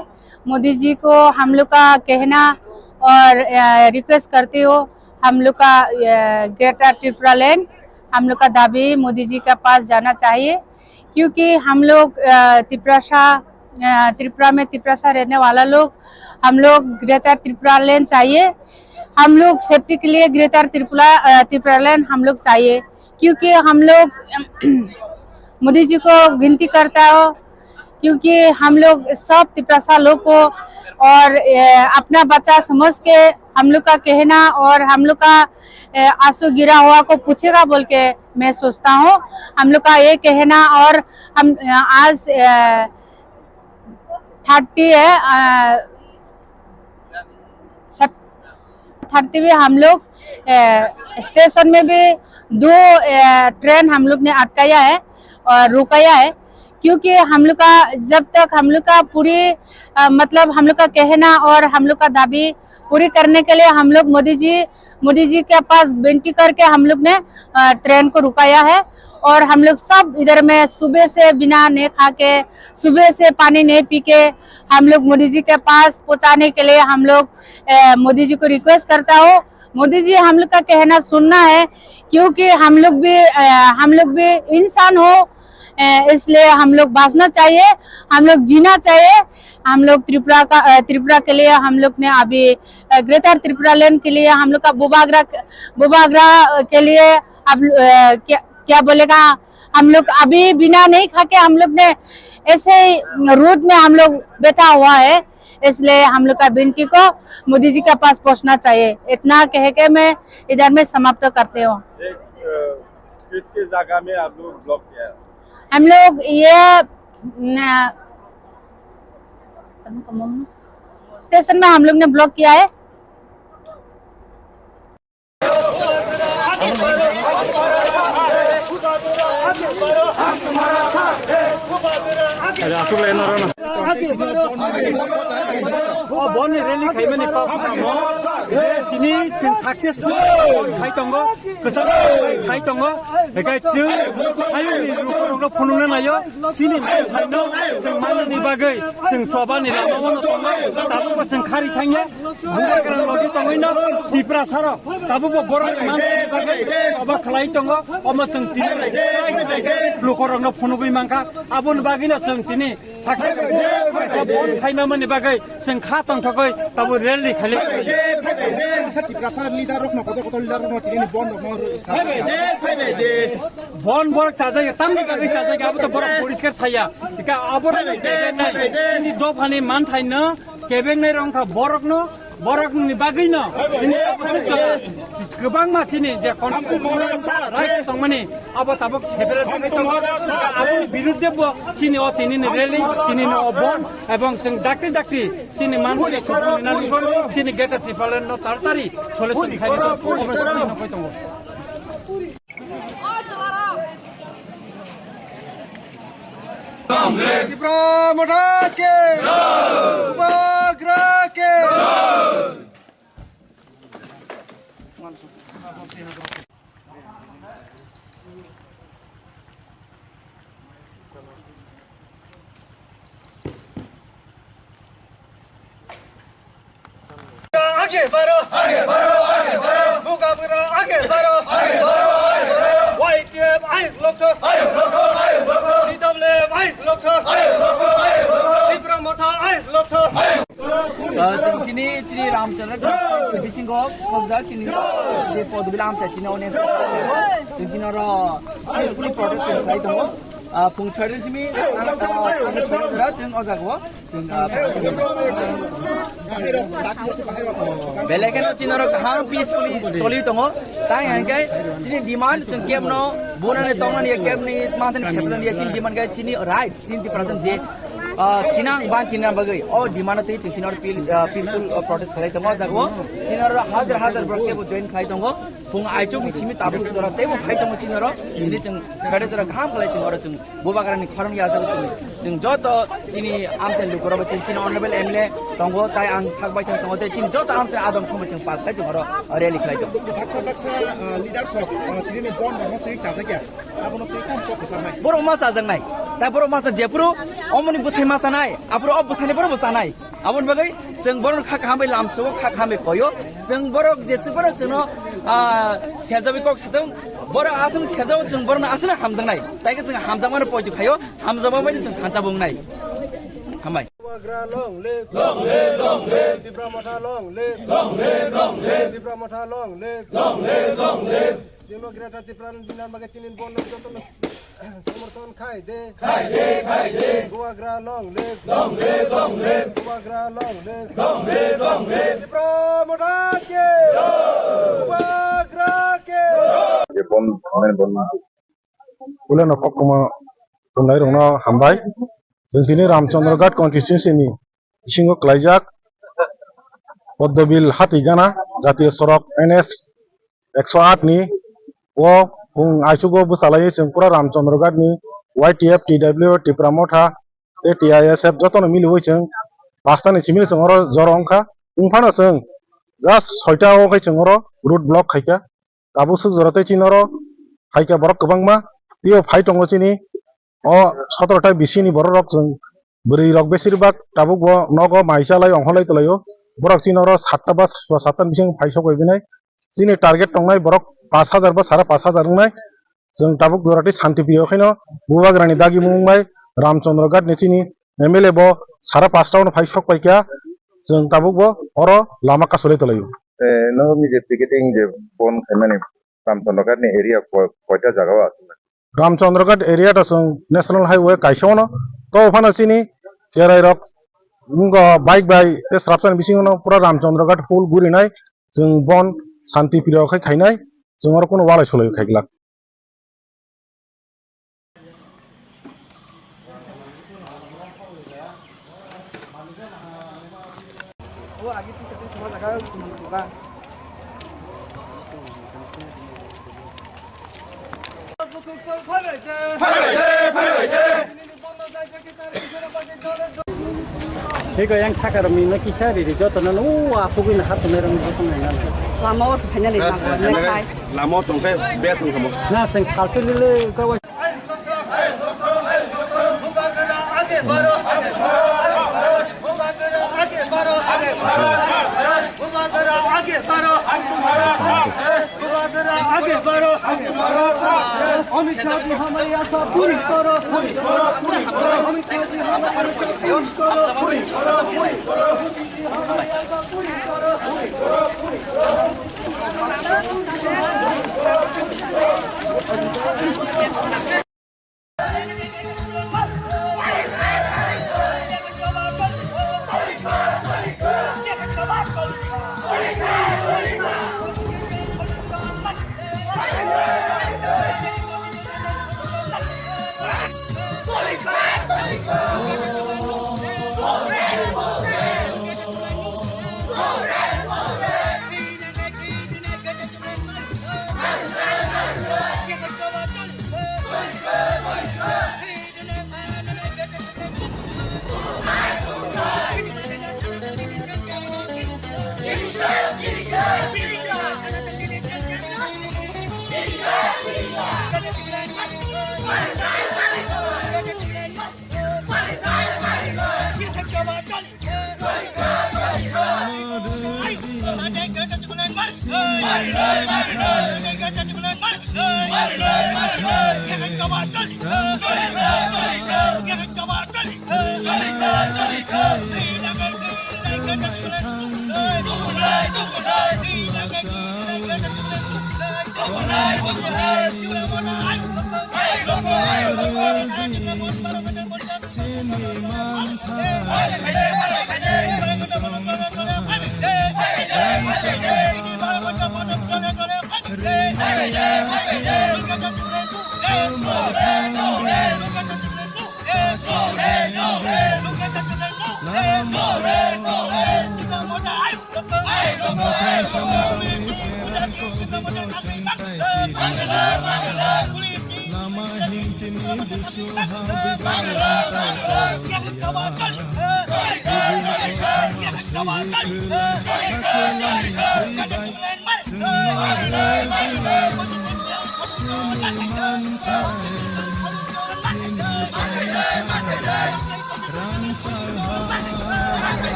मोदी जी को हम लोग का कहना और, ए, रिक्वेस्ट करते हो, हम लोग का, ए, ग्रेटर त्रिपुरा लैंड, हम लोग का दाबी मोदी जी के पास जाना चाहिए, क्योंकि हम लोग, अ, तिपरासा, अ, त्रिपुरा में तिपरासा रहने वाला लोग, हम लोग ग्रेटर त्रिपुरा लैंड चाहिए। हम लोग सेफ्टी के लिए ग्रेटर त्रिपुरा, अ, त्रिपुरा लैंड हम लोग चाहिए, क्योंकि हम लोग मोदी जी को विनती करता हो, क्योंकि हम लोग सब तिपरासा लोग को और, अ, अपना बच्चा समझ के हम लोग का कहना और हम लोग का, अ, आंसू गिरा हुआ को पूछेगा बोल के मैं सोचता हूँ। हम लोग का ये कहना और हम, अ, आज, अ, थर्टी है, अ, सब थर्टी में हम लोग, अ, स्टेशन में भी दो, अ, ट्रेन हम लोग ने अटकाया है और रुकाया है, क्योंकि हम लोग का, जब तक हम लोग का पूरी, अ, मतलब हम लोग का कहना और हम लोग का दाबी पूरी करने के लिए हम लोग मोदी जी, मोदी जी के पास विनती करके हम लोग ने, अ, ट्रेन को रुकाया है। और हम लोग सब इधर में सुबह से बिना नहीं खा के, सुबह से पानी नहीं पी के हम लोग मोदी जी के पास पहुंचाने के लिए हम लोग, अ, मोदी जी को रिक्वेस्ट करता हूँ। मोदी जी, हम लोग का कहना सुनना है, क्योंकि हम लोग भी, अ, हम लोग भी इंसान हो, अ, इसलिए हम लोग बांचना चाहिए, हम लोग जीना चाहिए। हम लोग त्रिपुरा का, अ, त्रिपुरा के लिए हम लोग ने अभी, अ, ग्रेटर त्रिपुरा लैंड के लिए हम लोग का बुबाग्रा, बुबाग्रा के लिए अब, अ, क्या, क्या बोलेगा, हम लोग अभी बिना नहीं खा के हम लोग ने ऐसे ही रोड में हम लोग बैठा हुआ है, इसलिए हम लोग का विनती को मोदी जी के पास पहुंचना चाहिए। इतना कह के मैं इधर में समाप्त करते हूँ। एक, अ, किसके जगह में आप लोग ब्लॉक किया है? हम लोग ये, न, स्टेशन में हम लोग ने ब्लॉक किया है। Aja, aswk lai norok no. O boni rally khaimani kok tamo. Tini chwng successful khai tongo, kwchang khai tongo. Hinkhe chwng ayoni lukurokno phunukna naio. Chini manthaino chwng manani bagwi chwng chobani lama-o no tongo. Tabukbo chwng khari thangya. Bubagra logi tongwino Tiprasarok tabukbo borok manthani bagwi choba khlai tongo. Omo chwng tini lukurokno phunugwi mankha. Aboni bagwino chwng tini sakha bon khaimamani bagwi chwng kha tongthogwi tabuk rally khaili. Tiprasa leader rokno, kotor kotor leader rokno tini bon rokno. Bon borok chajak ya, tamni bagwi chajak ya, abo to borok poriskar saya. Ika abo to kebeng nai. Chini dophani manthaino kebeng nai rong kha borokno, borokni bagwino. Chini kwbangma chini je constitution right tongmani abo tabuk chebere tongwi tongo. Aboni birudde bo chini o tinini rally, tinini o bon, ebong chwng dakti dakti chini manthai chini Greater Tipraland no taratari solution khaini tongo. Tipra Motha ki! Bubagra ki! आगे बढ़ो, आगे बढ़ो, आगे बढ़ो। बुबाग्रा आगे बढ़ो, आगे बढ़ो, आगे बढ़ो। वाईटीएम आयोग लक्ष्य, आयोग लक्ष्य, आयोग लक्ष्य। सीताबले आयोग लक्ष्य, आयोग लक्ष्य, आयोग लक्ष्य। Tipra Motha आयोग लक्ष्य, आयोग। Chwng tini chini Ramchandra bisingo khobjak chini je podobila amchai chini audience. Chwng tini oro peacefully protest khlai tongo. Phung chhari jimi, chwng o jaga o. Belai kheno chini oro kaham peacefully choli tongo. Tai hwnkhe chini demand chwng kebno bunani tongnani kebni manthani sepnani chini demand khe chini right chini Tiprasa je, ah, thinang ban chini bagwi o demand twi chwng chini oro peaceful, ah, protest khlai tongo o jaga o. Chini oro hajar hajar borok kebo join khlai tongo. Phung aichuk ni simi tabuk jora teibo phai tongo chini oro. Ini chwng kare jora kaham khlai chwng oro chwng bubagrani khorang ya jago chwng. Chwng joto chini amchai lukurok chini, chini honorable M L A tongo, tai ang sak bai tongo, tei chini joto amchai adong somoi chwng pal khlai chwng oro rally khlai tongo. Baksa baksa, ah, leaders of, ah, tini ni bon rok twi chajakya. Abono twi kam kok kwchaknai. Borok ma chajaknai. Tai borok ma cha jephuru omoni bwthai ma chanai, aphuru o bwthaini borok bo chanai. Aboni bagwi chwng borokno kha kaham bai lamsogo, kha kaham bai koyo. Chwng borok jesuk borok chwngno, ah, sejawi kok satung. Borok aswk sejao chwng borokno aswkno hamjaknai. Tai khe chwng hamjakmano poito khaio, hamjakma bai chwng thansa bo wngnai. Hambai. Bubagra long live. Long live, long live. Tipra Motha long live. Long live, long live. Tipra Motha long live. Long live, long live. Chwngno Greater Tipraland bagwi tini ni bon jotono somorthon khai de. Khai de, khai de. Bubagra long live. Long live, long live. Bubagra long live. Long live, long live. Tipra Motha ki. Jai. Bubagra ki. Jai. Bon, bon, bon. Uleno koktwma tongnai rokno hambai. Chwng tini Ramchandra Ghat constituency ni bisingo klaijak Poddobil Hatigana jatiyo sorok N S ekso aat ni o phung aichugo bwchalai chwng pura Ramchandra Ghat ni Y T F, T W, Tipra Motha tei T I S F jotono miliwi chwng pasta ni simi chwng oro joro wngkha. Wngphano chwng just soita o khai chwng oro road block khaikha. Tabuk swk jora tei chini oro phaikha borok kwbangma. Tei o phai tongo chini o sotoro ta bisini borok rok chwng bwrwi rok besir bak tabuk bo nogo mai chalai ongkholai twlaio. Borok chini oro satta ba satta ni bising phai sok bai binai. Chini target tongnai borok pash hajar ba sara pash hajar wngnai. Chwng tabuk jora tei shanti priyo khaino Bubagrani dagi mung bai Ramchandra Ghat ni chini M L A bo sara pasta ono phai sok paikha. Chwng tabuk bo oro lama kasulai twlaio. Eh, no, mi je picketing je bon khaimani Ramchandra Ghat ni area ko-, koita jaga o aswk? Ramchandra Ghat area to chwng National Highway kaisa ono. To phano chini cherai rok wngkha bike bai tei srapsani bisingo no pura Ramchandra Ghat full gurinai chwng bon shanti priyo khai khainai chwng oro kunu walai sulai khai glak. Hiko yang sakar mi no kisa riri joto no, o asugwi na hat ne rang joto na na. Lama o se finally na ko ne khai. Lama o tong khe best wng kha mo. Na seng salpili le ka wa. Amit शाह जी हमारी आशा पूरी करो, पूरी करो, पूरी करो। अमित शाह जी हमारी आशा पूरी करो, पूरी करो, पूरी करो। मोदी जी हमारी आशा पूरी करो, पूरी करो, पूरी करो।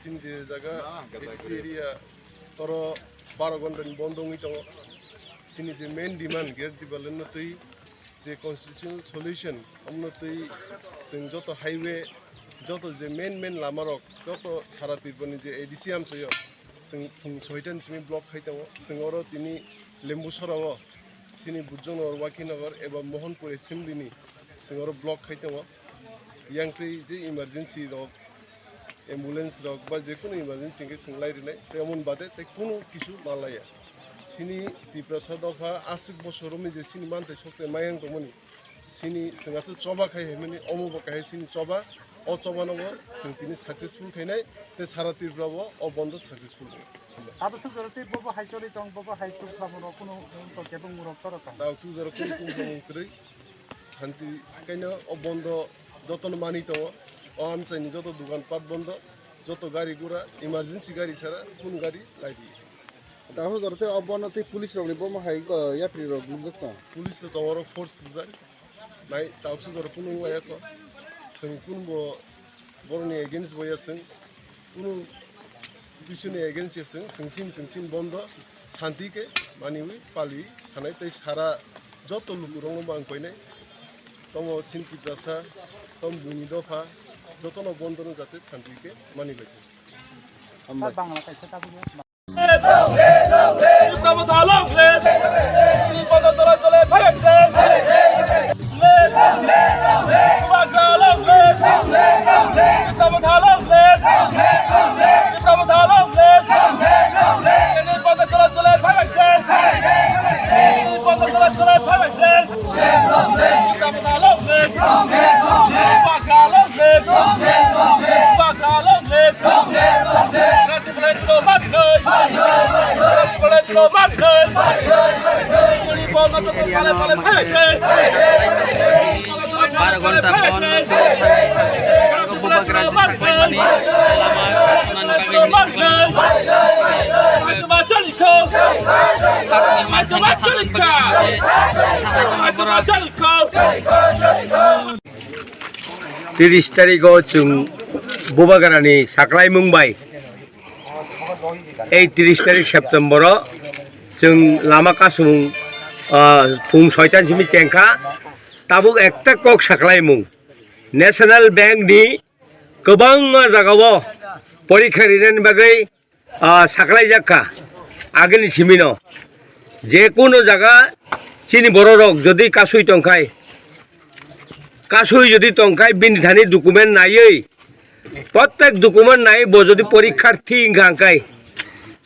Chini je jaga A D C area toro baro ghonta ni bondo wngwi tongo. Chini je main demand gas department no twi je constitutional solution, omono twi chwng joto highway, joto je main main lama rok, joto sara Tripura ni je A D C amchaio, chwng phung soita ni simi block khai tongo. Chwng oro tini Lembusora o chini Bujongnagar, Wakinagar eba Mohanpur assembly ni chwng oro block khai tongo. Yang twi je emergency rok, ambulance rok ba je kunu emergency hwnkhe chwng lai rwnai, tei omo ni bade tei kunu kisu ma laiya. Chini Tiprasa dopha aswk bosor romwi je chini manthai sokthai mayang tongmani, chini chwng aswk choba khai haimani, omo bo kahai chini choba, o choba no bo chwng tini successful khainai, tei sara Tripura bo o bondo successful khainai. Abo suk jora tei bobo hai choli tong, bobo hai tuk khamung rok kunu, kebeng mung rok choro tong. Tabuk suk jora kunu kunu khamung kwrwi. Santi kaino o bondo jotono manwi tongo. O amchaini joto dukan pat bondo, joto gari gura, emergency gari sara kunu gari lai di. Tabuk jora tei o bondo tei police rokni bomo hai, o, yapri rok nukjak tong. Police rok tongo oro force swijak. Nai tabuk suk jora kunu wng laiya kho. Chwng kunu bo borokni against bo ya chwng. Kunu bisini against ya chwng, chwng sin, chwng sin bondo, santi khe maniwi paliwi thanai tei sara joto lukurokno bo ang koinai. Tomo sin Tiprasa, tom buini dopha, jotono bondo no jate santi khe mani bai thung. Hambai. Bangla kaisa tabuk. Bar ghonta bon, bubagra saklaimani lama. Tiris tarikh o chwng bubagrani saklaimung bai ei tiris tarikh September o Chwng lama kasumung, ah, phung soitan simi chengkha, tabuk ekta kok saklaimung. National Bank ni kwbangma jagao porikha rinani bagwi, ah, saklaijakha. Agini simino je kono jaga chini bororok jodi kasui tongkhai, kasui jodi tongkhai bini thani document naiwi, prottek document nai bo jodi porikharthi wngkha hwnkhe,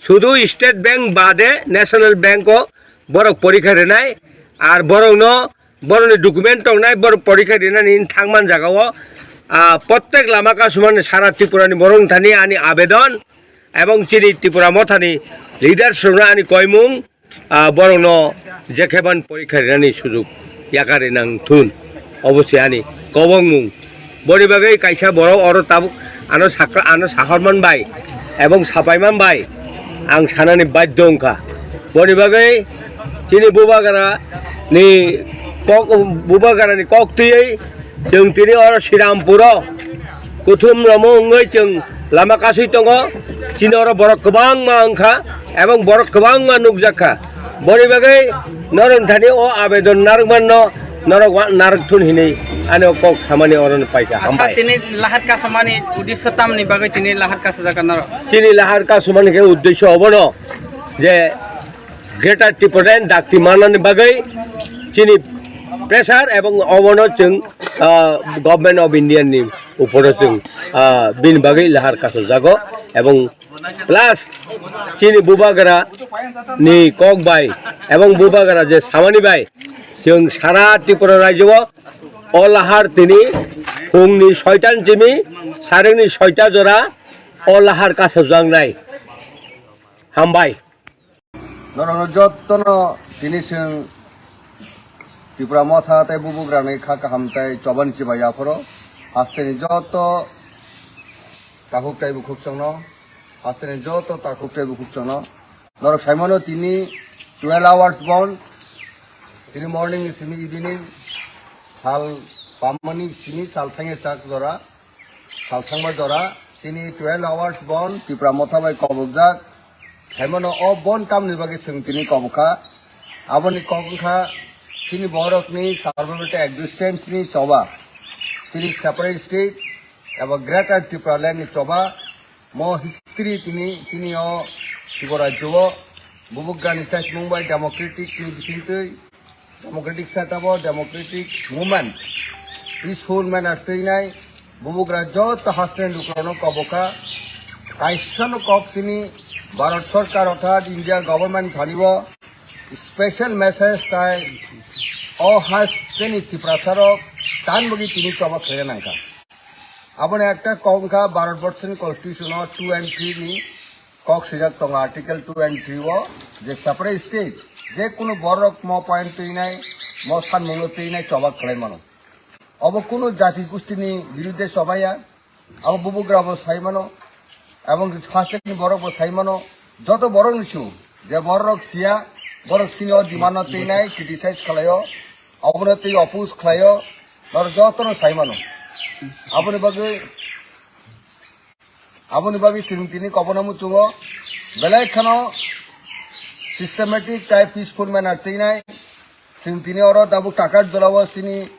sudu State Bank bade National Bank o borok porikha rinai, ar borokno, borokni document tongnai, borok porikha rinani thangman jagao, ah, prottek lama kasumani sara Tripurani borok thani ani abedon, ebong chini Tripura mothani leaders rokno ani koimung, ah, borokno jekheban porikha rinani sujuk yakari nang thun. Obo se ani kobongmung. Boni bagwi kaisa borok oro tabuk ano sakha, ano sahorman bai ebong sapaiman bai ang sanani badhyo wngkha. Boni bagwi chini bubagra ni kok, bubagra ni kok twiwi chwng tini oro Srirampuro kuthum romo wngwi chwng lama kasui tongo. Chini oro borok kwbangma wngkha ebong borok kwbangma nukjakha. Boni bagwi norok thani o abedon narwkmanno norok wa-, narwk thun hinwi ani o kok samani oro paikha. Asa hambai. Tini lahar kasamani uddesho tamni bagwi tini lahar kasajak norok? Chini lahar kasamani khe uddesho obono je Greater Tipraland dakti manani bagwi chini pressure ebong obono chwng, ah, Government of India ni uporo chwng, ah, bini bagwi lahar kasajago ebong plus chini bubagra ni kok bai ebong bubagra je samani bai chwng sara Tripura rajyo o, o lahar tini phungni soitan simi sarengni soita jora o lahar kasajaknai. Hambai. Norokno jottono tini chwng Tipra Motha tei bubugrani kha kaham tei chobani chibai yaphoro hasteni jotto takhuk tei bukhuk chwngno, hasteni jotto takhuk tei bukhuk chwngno. Norok saimano tini twelve hours bon, tini morning ni simi evening, sal pamani simi sal thangya chak jora. Salthangma jora chini twelve hours bon Tipra Motha bai kobokjak. Saimano o bon tamni bagwi chwng tini kobokha. Aboni kok wngkha chini borokni sarvabhaumotto existence ni choba, chini separate state eba Greater Tipraland ni choba. Mo history tini chini o Tripura rajyo o bubugrani chaimung bai democratic ni bisingtwi democratic setup o democratic movement, peaceful manner twinai bubugra joto hasteni lukurokno kobokha. Kaisano kok sini Bharat Sarkar orthat India government thani o special message tai o hasteni Tiprasarok tan bagwi tini choba khlai nangkha. Aboni ekta kok wngkha Bharat Borsoni constitution o two and three ni kok swijak tongo article two and three o je separate state je kunu borok mo point twinai mo sanmungno twinai choba khlai mano. Obo kunu jati gustini birudde chobaiya, abo bubugra bo sai mano, ebong hasteni borok bo sai mano, joto borok ni su je borok siya, borok sini o demand no twinai criticize khlaio, obono twi oppose khlaio, norok jotono sai mano. Aboni bagwi Aboni bagwi chwng tini kobokno muchungo belai kheno systematic tei peaceful manner twinai. Chwng tini oro tabuk Takarjala o chini,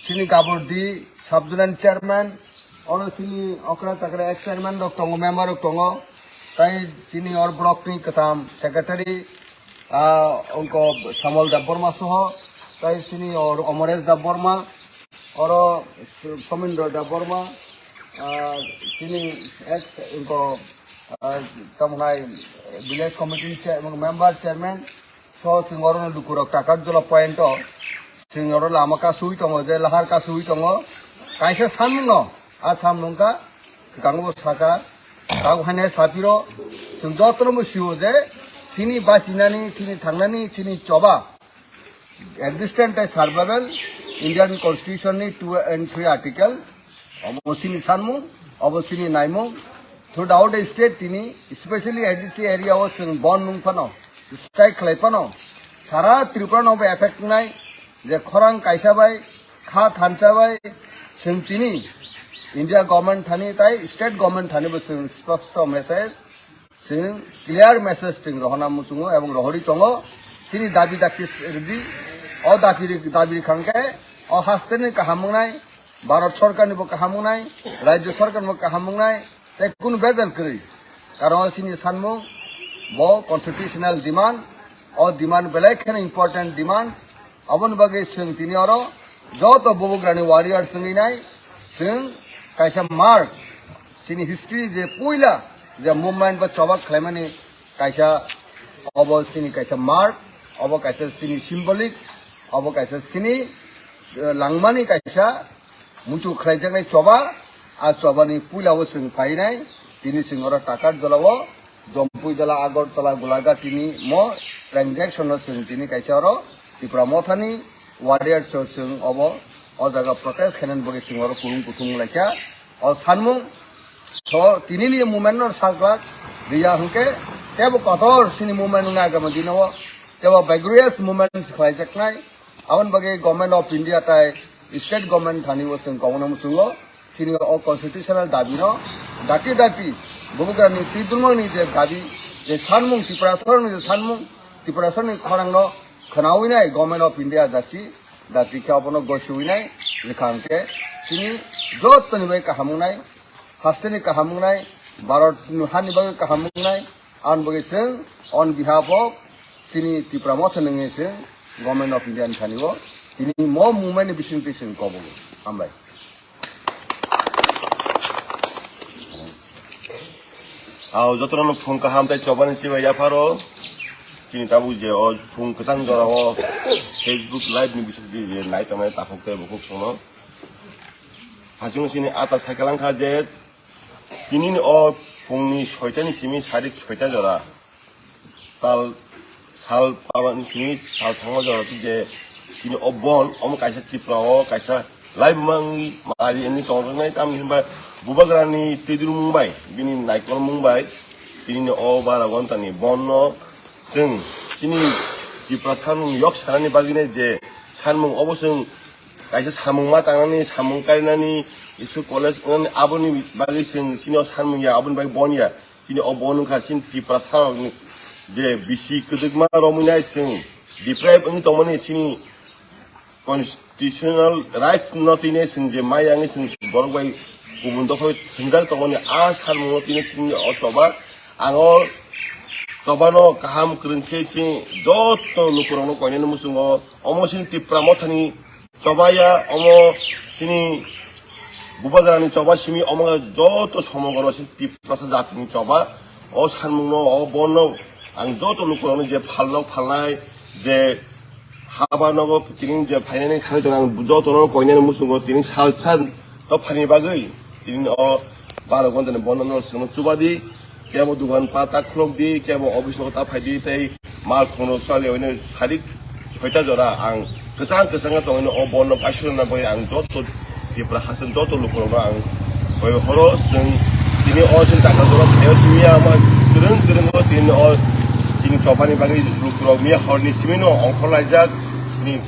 chini Gabordi sub zonal chairman, oro chini okra chakra ex chairman rok tongo, member rok tongo, tei chini or block ni kwcham secretary, ah, ongko Samol Debbarma soho, tei chini or Omoresh Debbarma, oro Somindro Debbarma, ah, chini ex, ongko, ah, tamo hai village committee chair-, member chairman, so chwng oro lukurok Takarjala point o, chwng oro lama kasui tongo, je lahar kasui tongo, kaisa samung no, a samung ka, swkango bo saka, tabuk haino sapiro, chwng jotono bo sio je, chini bachinani, chini thangnani, chini choba, existence tei survival, Indian Constitution ni two and three articles, obo chini sanmung, obo chini naimung, throughout the state tini, especially A D C area o chwng bon nung phano, strike khlai phano, sara Tripura no bo effect nai, je khorang kaisa bai, kha thansa bai, chwng tini, India government thani tai state government thani bo chwng sposto message, chwng clear message chwng rohorna muchungo ebong rohorwi tongo. Chini dabi dakti rwdi, o dabi ri-, dabi rwkha hwnkhe o hasteni kaham wngnai, Bharat Sorkarnibo kaham wngnai, Rajya Sorkarnibo kaham wngnai, tei kunu bejal kwrwi. Karon chini sanmung bo constitutional demand, o demand belai kheno important demands. Aboni bagwi chwng tini oro joto bubagrani warrior chwngwi nai, chwng kaisa mark, chini history je puila je movement ba choba khlaimani kaisa, obo chini kaisa mark, obo kaisa chini symbolic, obo kaisa chini, eh, langmani kaisa muitu khlaijaknai choba, a chobani puila o chwng phainai, tini chwng oro Takarjala o, Jompuijala, Agartala, Golaghat tini mo transaction no chwng tini kaisa oro Tipra Mothani warriors o chwng obo o jaga protest khainani bagwi chwng oro kurung kuthum wnglaikha. O sanmung so tini ni movement no sajlak riya hwnkhe tebo kotor chini movement wngna agama dino o tebo vigorous movement khlaijaknai. Aboni bagwi Government of India tai state government thani o chwng kobokno muchungo. Chini o constitutional dabi no dakti dakti bubagrani twi dulmangni je dabi, je sanmung Tiprasarokni je sanmung, Tiprasarokni khorang no khwnawi nai Government of India dakti dakti khe obono gosi winai rwkha hwnkhe chini jotoni bai kaham wngnai, hasteni kaham wngnai, Bharat ni hani bagwi kaham wngnai, aboni bagwi chwng on behalf of chini Tipra Motha nungwi chwng Government of India ni thani o tini mo movement ni bisingtwi chwng kobogo. Hambai. Ao jotono phung kaham tei chobani chibai yapharo. Chini tabuk je o phung kwchang jora o Facebook live ni bisingtwi je nai tongnai takhuk tei bukhuk songno. Hachung chini ata cycle wngkha je tini ni o phungni soita ni simi sarik soita jora. Tal sal pabani simi sal thangma jora je chini o bon omo kaisa Tripura o kaisa laibuma wngwi mari wngwi tongjaknai, tamni hinba bubagrani twidulmung bai bini naikolmung bai tini o bara gonta ni bon no chwng chini Tripura sanmung yok sanani bagwi nai je sanmung obo chwng kaisa samung ma tangnani, samung karinani, school college wngnani, aboni bagwi chwng chini o sanmung ya, aboni bagwi bon ya. Chini o bon wngkha chini Tiprasarokni je bisi kwdwkma romwi nai chwng deprive wngwi tongmani chini constitutional rights no twi nai chwng je maya wngwi chwng borok bai kubun dopha thwngjak tongmani a sanmung no twi nai chwngni o choba. Ang o chobano kaham kwrwng khe chini joto lukurokno koinani muchungo omo chini Tipra Mothani choba ya, omo chini bubagrani choba simi omo joto somogoro chini Tiprasa jatini choba. O sanmungno, o bonno ang joto lukurokno je phalno phalnai, je haba nogo tini je phainani khagwi tongo, ang jotono koinani muchungo tini salsa dophani bagwi tini o baro gonta ni bonno no chwngno chubadi, kebo dugan pata khulokdi, kebo office o ta phaidi tei mal khongrok chali oino sarik soita jora ang kwchang kwchang tongino o bonno kaisuna bagwi ang joto Tipra haste joto lukurokno ang koi horo chwng tini o chini taka jora thaio simi ya ma kwrwng kwrwng o tini o chini chobani bagwi lukurok miya horni simino ongkhorlaijak chini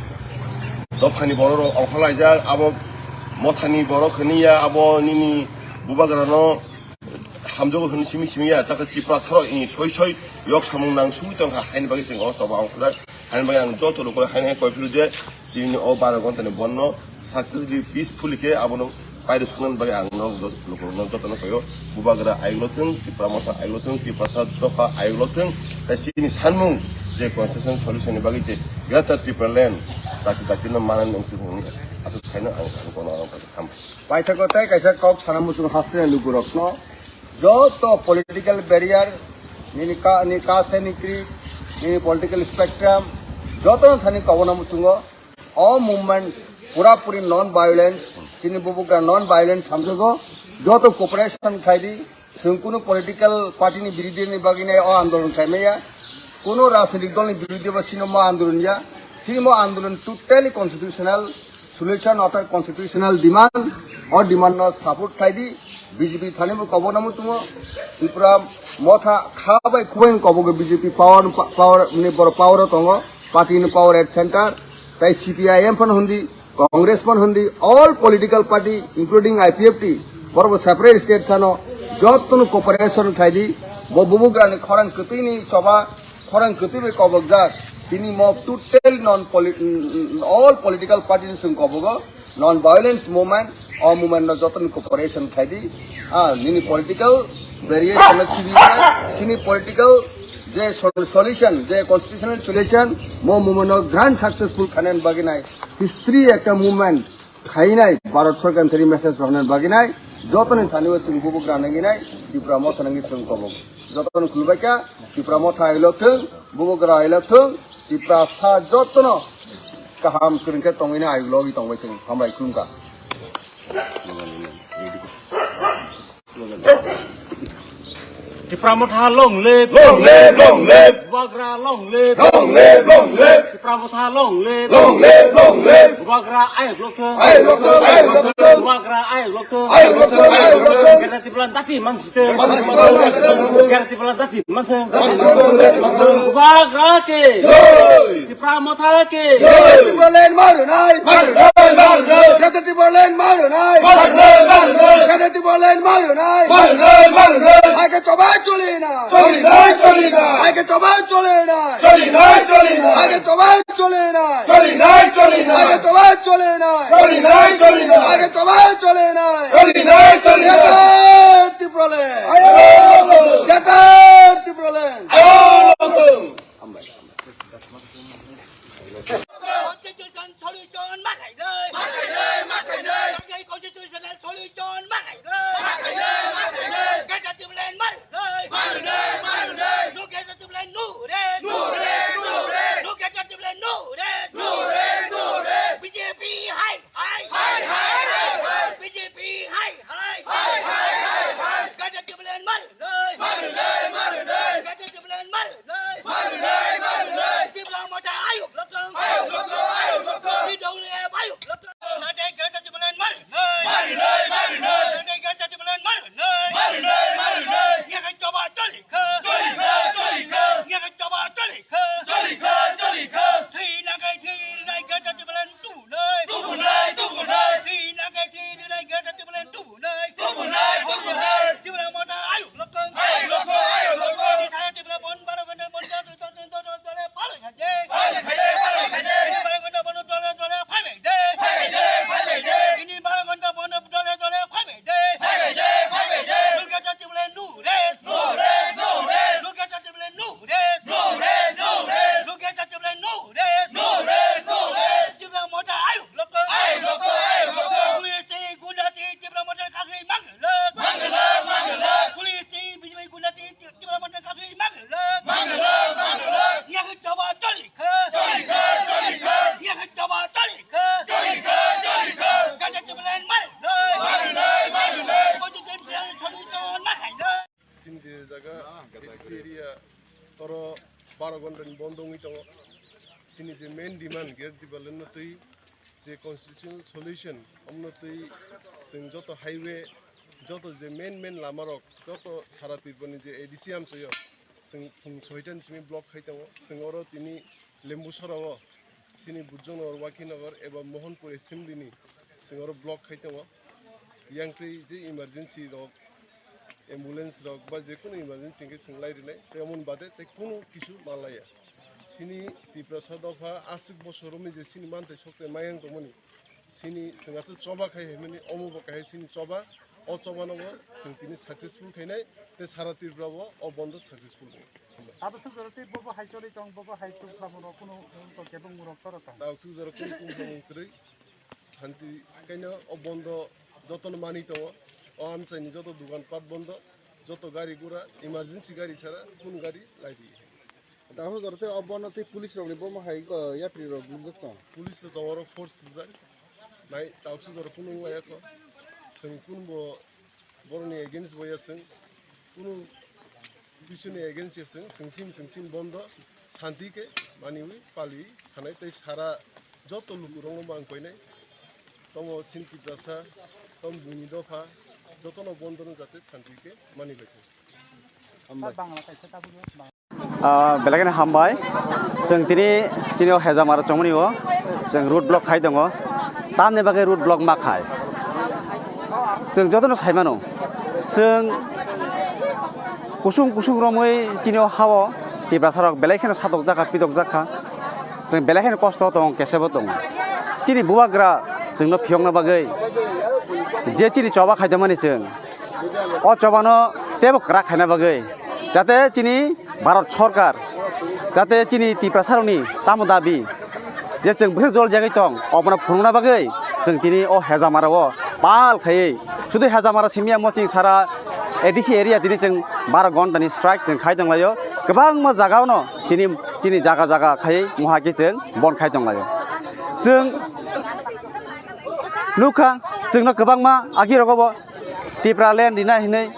dophani bororok ongkhorlaijak abo mothani borok hwnwi ya abo nini bubagrano hamjago hwnwi simi simi ya, takhe Tiprasarok i soi soi yok samung nang sui tongkha, haini bagwi chwng o choba ongkhorjak, haini bagwi ang joto lukurok haini hai koi phuru je, tini o baro gonta ni bonno successfully, peacefully khe abono pairwk swngnani bagwi ang no jot-, lukurokno jotono koio, bubagra ayuklo thwng, Tipra Motha ayuklo thwng, Tiprasa dopha ayuklo thwng, tei chini sanmung je constitution solution ni bagwi je Greater Tipraland dakti dakti no manani wngsi hwnwi aswk saino ang, ang kono aro hambai. Paithago tei kaisa kok sana muchung haste lukurokno joto political barrier, nini ka, ni caste, ni creed, nini political spectrum, jotono thani kobona muchungo o movement pura puri non violence, chini bubugra non violence samjago, joto cooperation khlaidi, chwng kunu political party ni birodhi ni bagwi nai o andolon khlaimaya, kunu rajnitik dol ni birodhi bo chini mo andolon ya, chini mo andolon totally constitutional, solution of the constitutional demand, o demand no support khlaidi, B J P thani bo kobona muchungo, Tripura Motha kha bai khubai kobogo B J P power, power ni boro power o tongo, party ni power at center, tai C P I M phano hundi, Congress phano hundi, all political party including I P F T, boro bo separate state sano, jotono cooperation khlaidi, Bo bubugrani khorang kwtwini choba, khorang kwtwi bai kobokjak. Tini mo total non poli-, all political party ni chwng kobogo, non violence movement, o movement no joto ni cooperation khai di. Ah, nini political variation no khibi bai, chini political je sol-, solution, je constitutional solution, mo movement no grand successful khainani bagwi nai history ekta movement khainai, Bharat Sarkar thani message roknani bagwi nai, jotoni thani o chwng bubugra nangwi nai, Tipra Motha nangwi chwng kobok. Jotoni khulbaikha, Tipra Motha ailok thung, bubugra ailok thung, Tiprasa jotono kaham kwrwng khe tongwini ayuk logwi tongbai thung. Hambai khulumkha. Tipra Motha long live. Long live, long live. Bubagra long live. Long live, long live. Tipra Motha long live. Long live, long live. Bubagra ayuk lokthung. Ayuk lokthung, ayuk lokthung. Bubagra ayuk lokthung. Ayuk lokthung, ayuk lokthung. Greater Tipraland dati mansithung. Mansithung, mansithung. Greater Tipraland dati mansithung. Mansithung, mansithung. Bubagra ki. Jai. Tipra Motha ki. Jai. Tipraland marunai. Marunai, marunai. Greater Tipraland marunai. Marunai, marunai. Greater Tipraland marunai. Marunai, marunai. Aike choba choli na. Choli nai, choli nai. Aike choba choli na. Choli nai, choli nai. Aike choba choli na. Choli nai, choli nai. Aike choba choli na. Choli nai, choli nai. Aike choba choli na. Choli nai, choli nai. Greater Tipraland. Ayo. Greater Tipraland. Ayo. Constitution solution ma khainai. Ma khainai, ma khainai. Constitutional solution ma khainai. Ma khainai, ma khainai. Greater Tipraland marunai. Marunai, marunai. No Greater Tipraland, no rest. No rest, no rest. No Greater Tipraland, no rest. No rest, no rest. B J P hai hai. Hai hai hai hai. B J P hai hai. Hai hai hai hai. Greater Tipraland marunai. Marunai, marunai. Greater Tipraland marunai. Marunai, marunai. Tipra Motha ayuk lokthung. Ayuk lokthung, ayuk lokthung. T W F ayuk lokthung. Nathai Greater Tipraland marunai. Marunai, marunai. Nathai Greater Tipraland marunai. Marunai, marunai. Yakha choba choli kha. Choli kha, choli kha. Yakha choba choli kha. Choli kha, choli kha. Thwi nakai thwi rinai Greater Tipraland tubunai. Tubunai, tubunai. Thwi nakai thwi rinai Greater Tipraland tubunai. Tubunai, tubunai. Tipra Motha ayuk lokthung. Ayuk lokthung, ayuk lokthung. Tini thaya Tipra bon baro ghonta bon jale jale phalai khaide. Phalai khaide, phalai khaide. Tini baro ghonta bon jale jale phalai de. Phalai de, phalai de. Tini baro ghonta bon jale jale phalai de. Phalai de, phalai de. No Greater Tipraland, no rest. No rest, no rest. No Greater Tipraland, no rest. No rest, no rest. No Greater Tipraland, no rest. No rest, no rest. Tipra Motha ayuk lokthung. Ayuk lokthung, ayuk lokthung. Police tei gunda tei Tipra Motha kakhwi manglak. Manglak, manglak. Police tei B J P gunda tei Tipra Motha kakhwi manglak. Manglak, manglak. Yakha choba choli kha. Choli kha, choli kha. Yakha choba choli kha. Choli kha, choli kha. Greater Tipraland marunai. Marunai, marunai. Constitution solution ma khainai. Chini je jaga A D C area toro baro ghonta ni bondo wngwi tongo. Chini je main demand Greater Tipraland no twi je constitutional solution, omono twi chwng joto highway, joto je main main lama rok, joto sara Tripura ni je A D C amchaio chwng phung soita ni simi block khai tongo. Chwng oro tini Lembusora o chini Bujongnagar, Wakhinagar eba Mohanpur assembly ni chwng oro block khai tongo. Yang twi je emergency rok, ambulance rok ba je kunu emergency hwnkhe chwng lai rwnai, tei omo ni bade tei kunu kisu ma laiya. Chini Tiprasa dopha aswk bosor romwi je chini manthai sokthai mayang tongmani, chini chwng aswk choba khai haimani, omo bo kahai chini choba, o choba no bo chwng tini successful khainai, tei sara Tripura bo o bondo successful wngo. Abo suk jora tei bobo hai choli tong, bobo hai tuk khlamo rok kunu to kebeng murok toro tong. Tabuk suk jora kunu kunu kwrwi. Santi kaino o bondo jotono manwi tongo. O amchaini joto dugan pat bondo, joto gari gura, emergency gari sara kunu gari lai di. Tabuk jora tei o bondo tei police rokni bomo hai ko yapri rok nukjak tong. Police rok tongo oro force swijak. Nai tabuk suk jora kunu wngya kho. Chwng kunu bo borokni against bo ya chwng, kunu bisuni against ya chwng, chwng sin, chwng sin bondo, santi khe maniwi paliwi thanai tei sara joto lukurokno bo ang koinai, tomo sin Tiprasa, tom buini dopha, jotono bondo no jate santi khe mani bai thung. Hambai. Ah, belai kheno hambai. Chwng tini, tini o Hejamaro chongmani o chwng road block khai tongo. Tamni bagwi road block ma khai? Chwng jotono sai mano. Chwng kusung kusung romwi chini o hao Tiprasa rok belai kheno satok jakha, pitok jakha. Chwng belai kheno kosto tongo, kesebo tongo. Chini bubagra chwngno phiyokna bagwi je chini choba khaidamani chwng, o chobano teibo kwrak khaina bagwi, jate chini Bharat Sorkar, jate chini Tiprasa rokni tamo dabi, je chwng bwswk jol jagwi tong, obono phunukna bagwi chwng tini o Hejamara o pal khaiwi, sudu Hejamara simi ya, moching sara A D C area tini chwng baro ghonta ni strike chwng khai tong laio. Kwbangma jaga o no tini chini jaga jaga khai mohai khe chwng bon khai tong laio. Chwng nukha, chwngno kwbangma agi rogo bo Tipraland rina hinwi,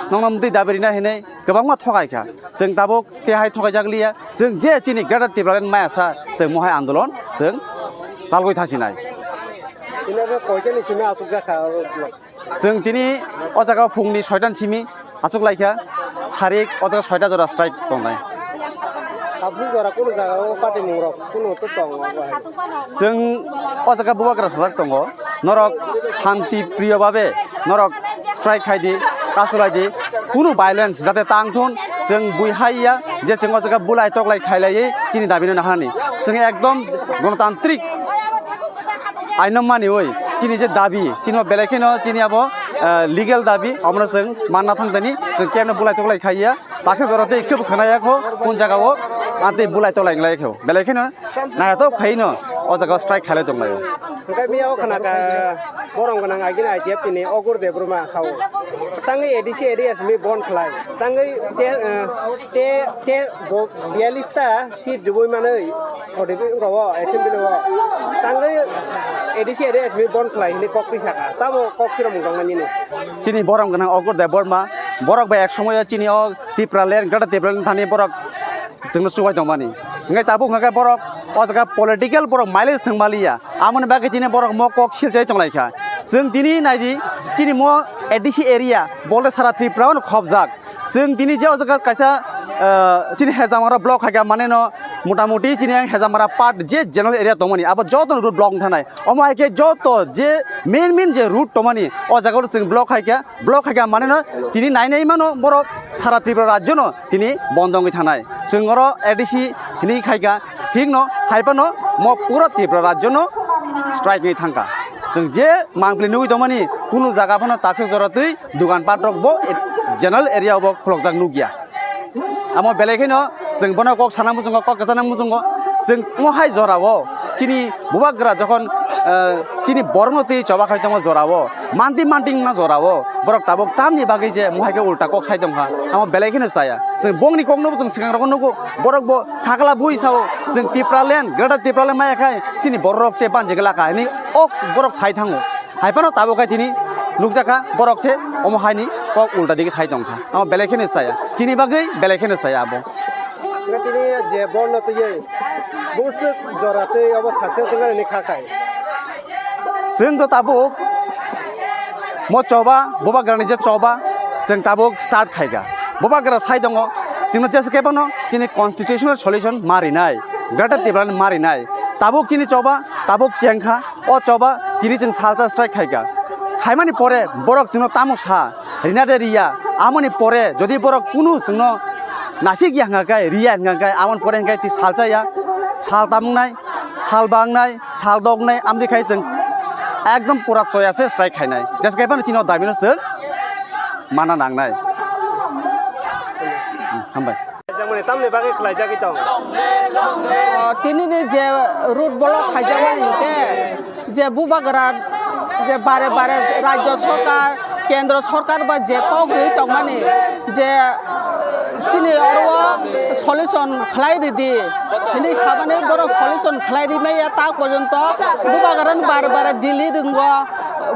nokno mtwi dabi rina hinwi kwbangma thokai kha. Chwng tabuk tei hai thokaijak liya. Chwng je chini Greater Tipraland maya sa, chwng mohai andolon chwng chalgwi thasinai. Tini abo koitani simi achukjak kha oro? Chwng tini o jaga phungni soitan simi achuk laikha, sarik o jaga soita jora strike tongnai. Tabuk jora kunu jaga o party mung rok kunu to tongo bo hai. Chwng o jaga bubagra sajak tongo, norok shanti priyo babe norok strike khai di, kasulai di, kunu violence jate tang thun, chwng bui hai ya je chwng o jaga bulai toklai khailaiwi chini dabi no naharni. Chwng ekdom gonotantrik aino maniwi chini je dabi, chini bo belai kheno chini abo, eh, legal dabi, omono chwng manna thang tani, chwng kebno bulai toklai khaiya, takhe jora tei kebo khwnaya kho, kun jaga o, ah, tei bulai toklai nglai kho, belai kheno naithotok khaino o jaga strike khailai tong laio. Hwnkhe miya o khna kha borom gwnang agini I T F ni Ogur Debbarma sao. Tangwi A D C area simi bon khlai. Tangwi te, eh, te, te bo biyalista seat dubui manwi, O D P wngkha o, assembly o. Tangwi A D C area simi bon khlai hinwi kok twi saka. Tamo kok khirom wngkha nini? Chini borom gwnang Ogur Debbarma, borok bai ek somoyo chini o Tipraland, Greater Tipraland thani borok chwngno chubai tongmani. Hwnkhe tabuk hwnkhe borok o jaga political borok mileage thwng maliya. Amoni bagwi tini borok mo kok silchai tonglaikha. Chwng tini naidi, chini mo A D C area, bole sara Tripura-o no khopjak. Chwng tini je o jaga kaisa, ah, chini Hejamara block haikha, mane no motamuti chini ang Hejamara part je general area tongmani, abo joto no road block wng thanai. Omo hai khe joto je main main je route tongmani, o jaga o chwng block haikha, block haikha mane no tini nai nai mano borok sara Tripura rajyo no tini bondo wngwi thanai. Chwng oro A D C hinwi khaikha, thik no hai phano mo pura Tripura rajyo no strike wngwi thangkha. Chwng je mangpili nugwi tongmani kunu jaga phano taksok jora twi dogan pat rok bo general area o bo khulokjak nukya. Amo belai kheno chwng bono kok sana muchungo, kok kwchana muchungo. Chwng mo hai jora o chini bubagra jokhon, eh, chini borokno twi choba khai tongo jora o, manti manti wngna jora o, borok tabuk tamni bagwi je mo hai khe ulta kok sai tongkha, amo belai kheno chaya. Chwng bongni kokno bo chwng swkang rogo nugo, borok bo khakla bui sao, chwng Tipraland, Greater Tipraland maya khai chini borok rok tei banjigwi lakha hinwi o borok sai thango. Hai phano tabuk khai tini nukjakha borok se omo haini kok ulta digi sai tongkha. Amo belai kheno chaya. Chini bagwi belai kheno chaya abo. Hwnkhe tini je borno twiwi bwswk jora twi obo success wngani kha khai. Chwng to tabuk mo choba, bubagrani je choba, chwng tabuk start khaikha. Bubagra sai tongo, chwngno jesa khe phano chini constitutional solution ma rinai, Greater Tipraland ma rinai. Tabuk chini choba, tabuk chengkha. O choba tini chwng salsa strike khaikha. Khaimani pore borok chwngno tamo sa, rina de riya. Amoni pore jodi borok kunu chwngno nasik ya hwnkha khe, riya hwnkha khe, amoni pore hwnkhe twi salsa ya, sal tamung nai, sal bang nai, sal dok nai, amtwi khai chwng ekdom pura choya se strike khainai. Jesa khe phano chini o dabi no chwng mana nangnai. Hmm, hambai. Khlaijak mani tamni bagwi khlaijagwi tong? O, tini ni je road block khaijakmani hinkhe je bubagra je bare bare rajyo sorkar, kendro sorkar ba je kok rwi tongmani je chini oro solution khlai ridi hinwi samani borok solution khlai rimaya tak porjonto bubagra ni bare bare Delhi ringo.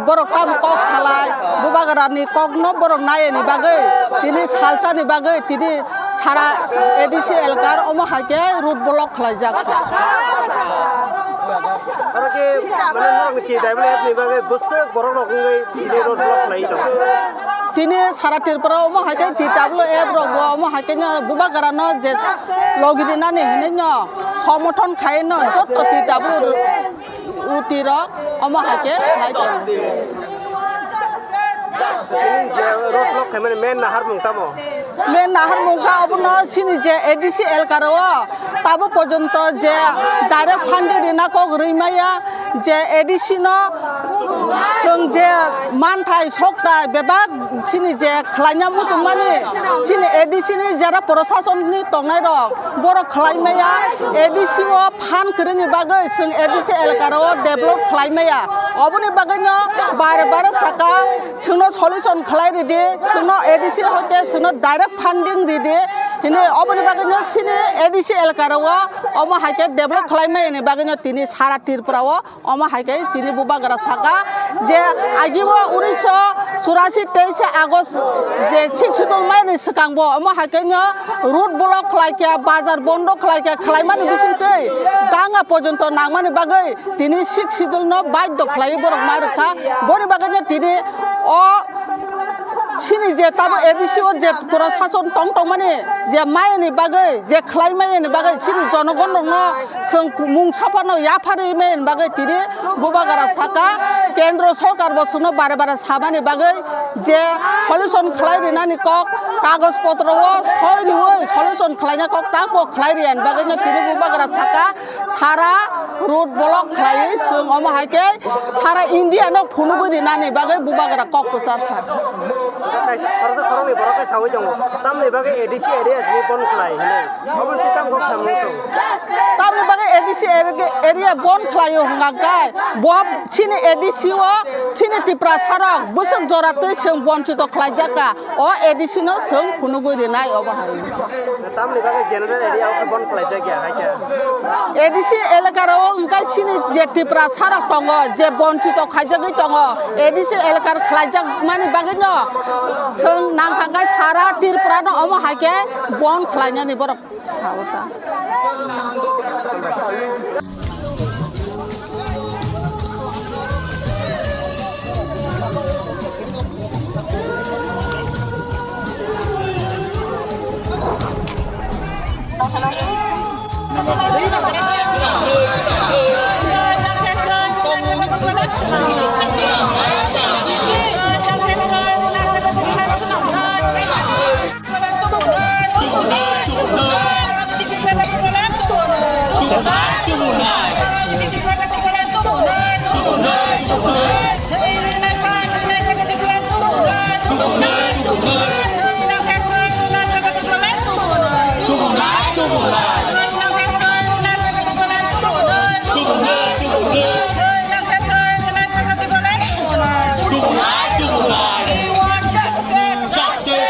Borok tamo kok salai, bubagrani kokno borok nayani bagwi, tini salsani bagwi, tini sara A D C elkar omo hai khe road block khlaijak. Aro khe, mane, norokni T W F ni bagwi bwswk borok rok wngwi tini road block khlai tongo. Tini sara Tripura omo hai khe T W F rok bo omo hai khe no bubagrano je logi dinani hinwi no somothon khai no joto T W F. Uti rok omo hai khe khlai tongo. Tini je road block khaimani main naharmung tamo? Main naharmung kha obono chini je A D C elkaro tabuk porjonto je direct funding rina kok rwi maya, je A D C no chwng je manthai soktai bebak chini je khlaina muchungmani chini A D C ni jara proshasonni tongnai rok borok khlai maya, A D C o phan kwrwini bagwi chwng A D C elkaro develop khlai maya. Oboni bagwino bare bare saka, chwngno solution khlai ridi, chwngno A D C hoite chwngno direct funding ridi. Hini oboni bagwino chini A D C elkaro omo hai khe develop khlai maya ni bagwino tini sara Tripura o omo hai khe tini bubagra saka je agibo unisho churasi teise August je sixth schedule mai ni swkang bo omo hai khe no road block khlai khe, bazar bondo khlai khe, khlai mani bising tei danga porjonto nang mani bagwi tini sixth schedule no baidho khlai borok ma rwkha. Boni bagwi no tini o chini je tamo A D C o je proshashan tong tong mani je mai ni bagwi, je khlai mai ni bagwi chini jonogon rok no Chwng mungsa phano yapharwi maya ni bagwi tini bubagra saka, kendro sorkar bo chwngno bare bare samani bagwi je solution khlai rinani kok, kagoj potro o soi riwi solution khlaina kok tangbo khlai riya ni bagwi no tini bubagra saka sara road block khlaiwi chwng omo hai khe sara India no phunugwi rinani bagwi bubagra kok kwchar kha. Kaisa khoroksa khoroknwi borok khe saui tongo, tamni bagwi A D C area simi bon khlai hinwi. Obo twi tam kok samung tong. Tamni bagwi A D C area, area bon khlaio hwnka khe, bo chini A D C o chini Tiprasa rok bwswk jora twi chwng bonchito khlaijak kha, o A D C no chwng phunugwi rinai obo hai. Tamni bagwi general area o khe bon khlaijak ya hai khe. A D C elaka rok hwnka chini je Tiprasa rok tongo, je bonchito khaijagwi tongo, A D C elaka khlaijak mani bagwi no chwng nang thangkha sara Tripura no omo hai khe bon khlainani borok. Sao ta. Justice, justice.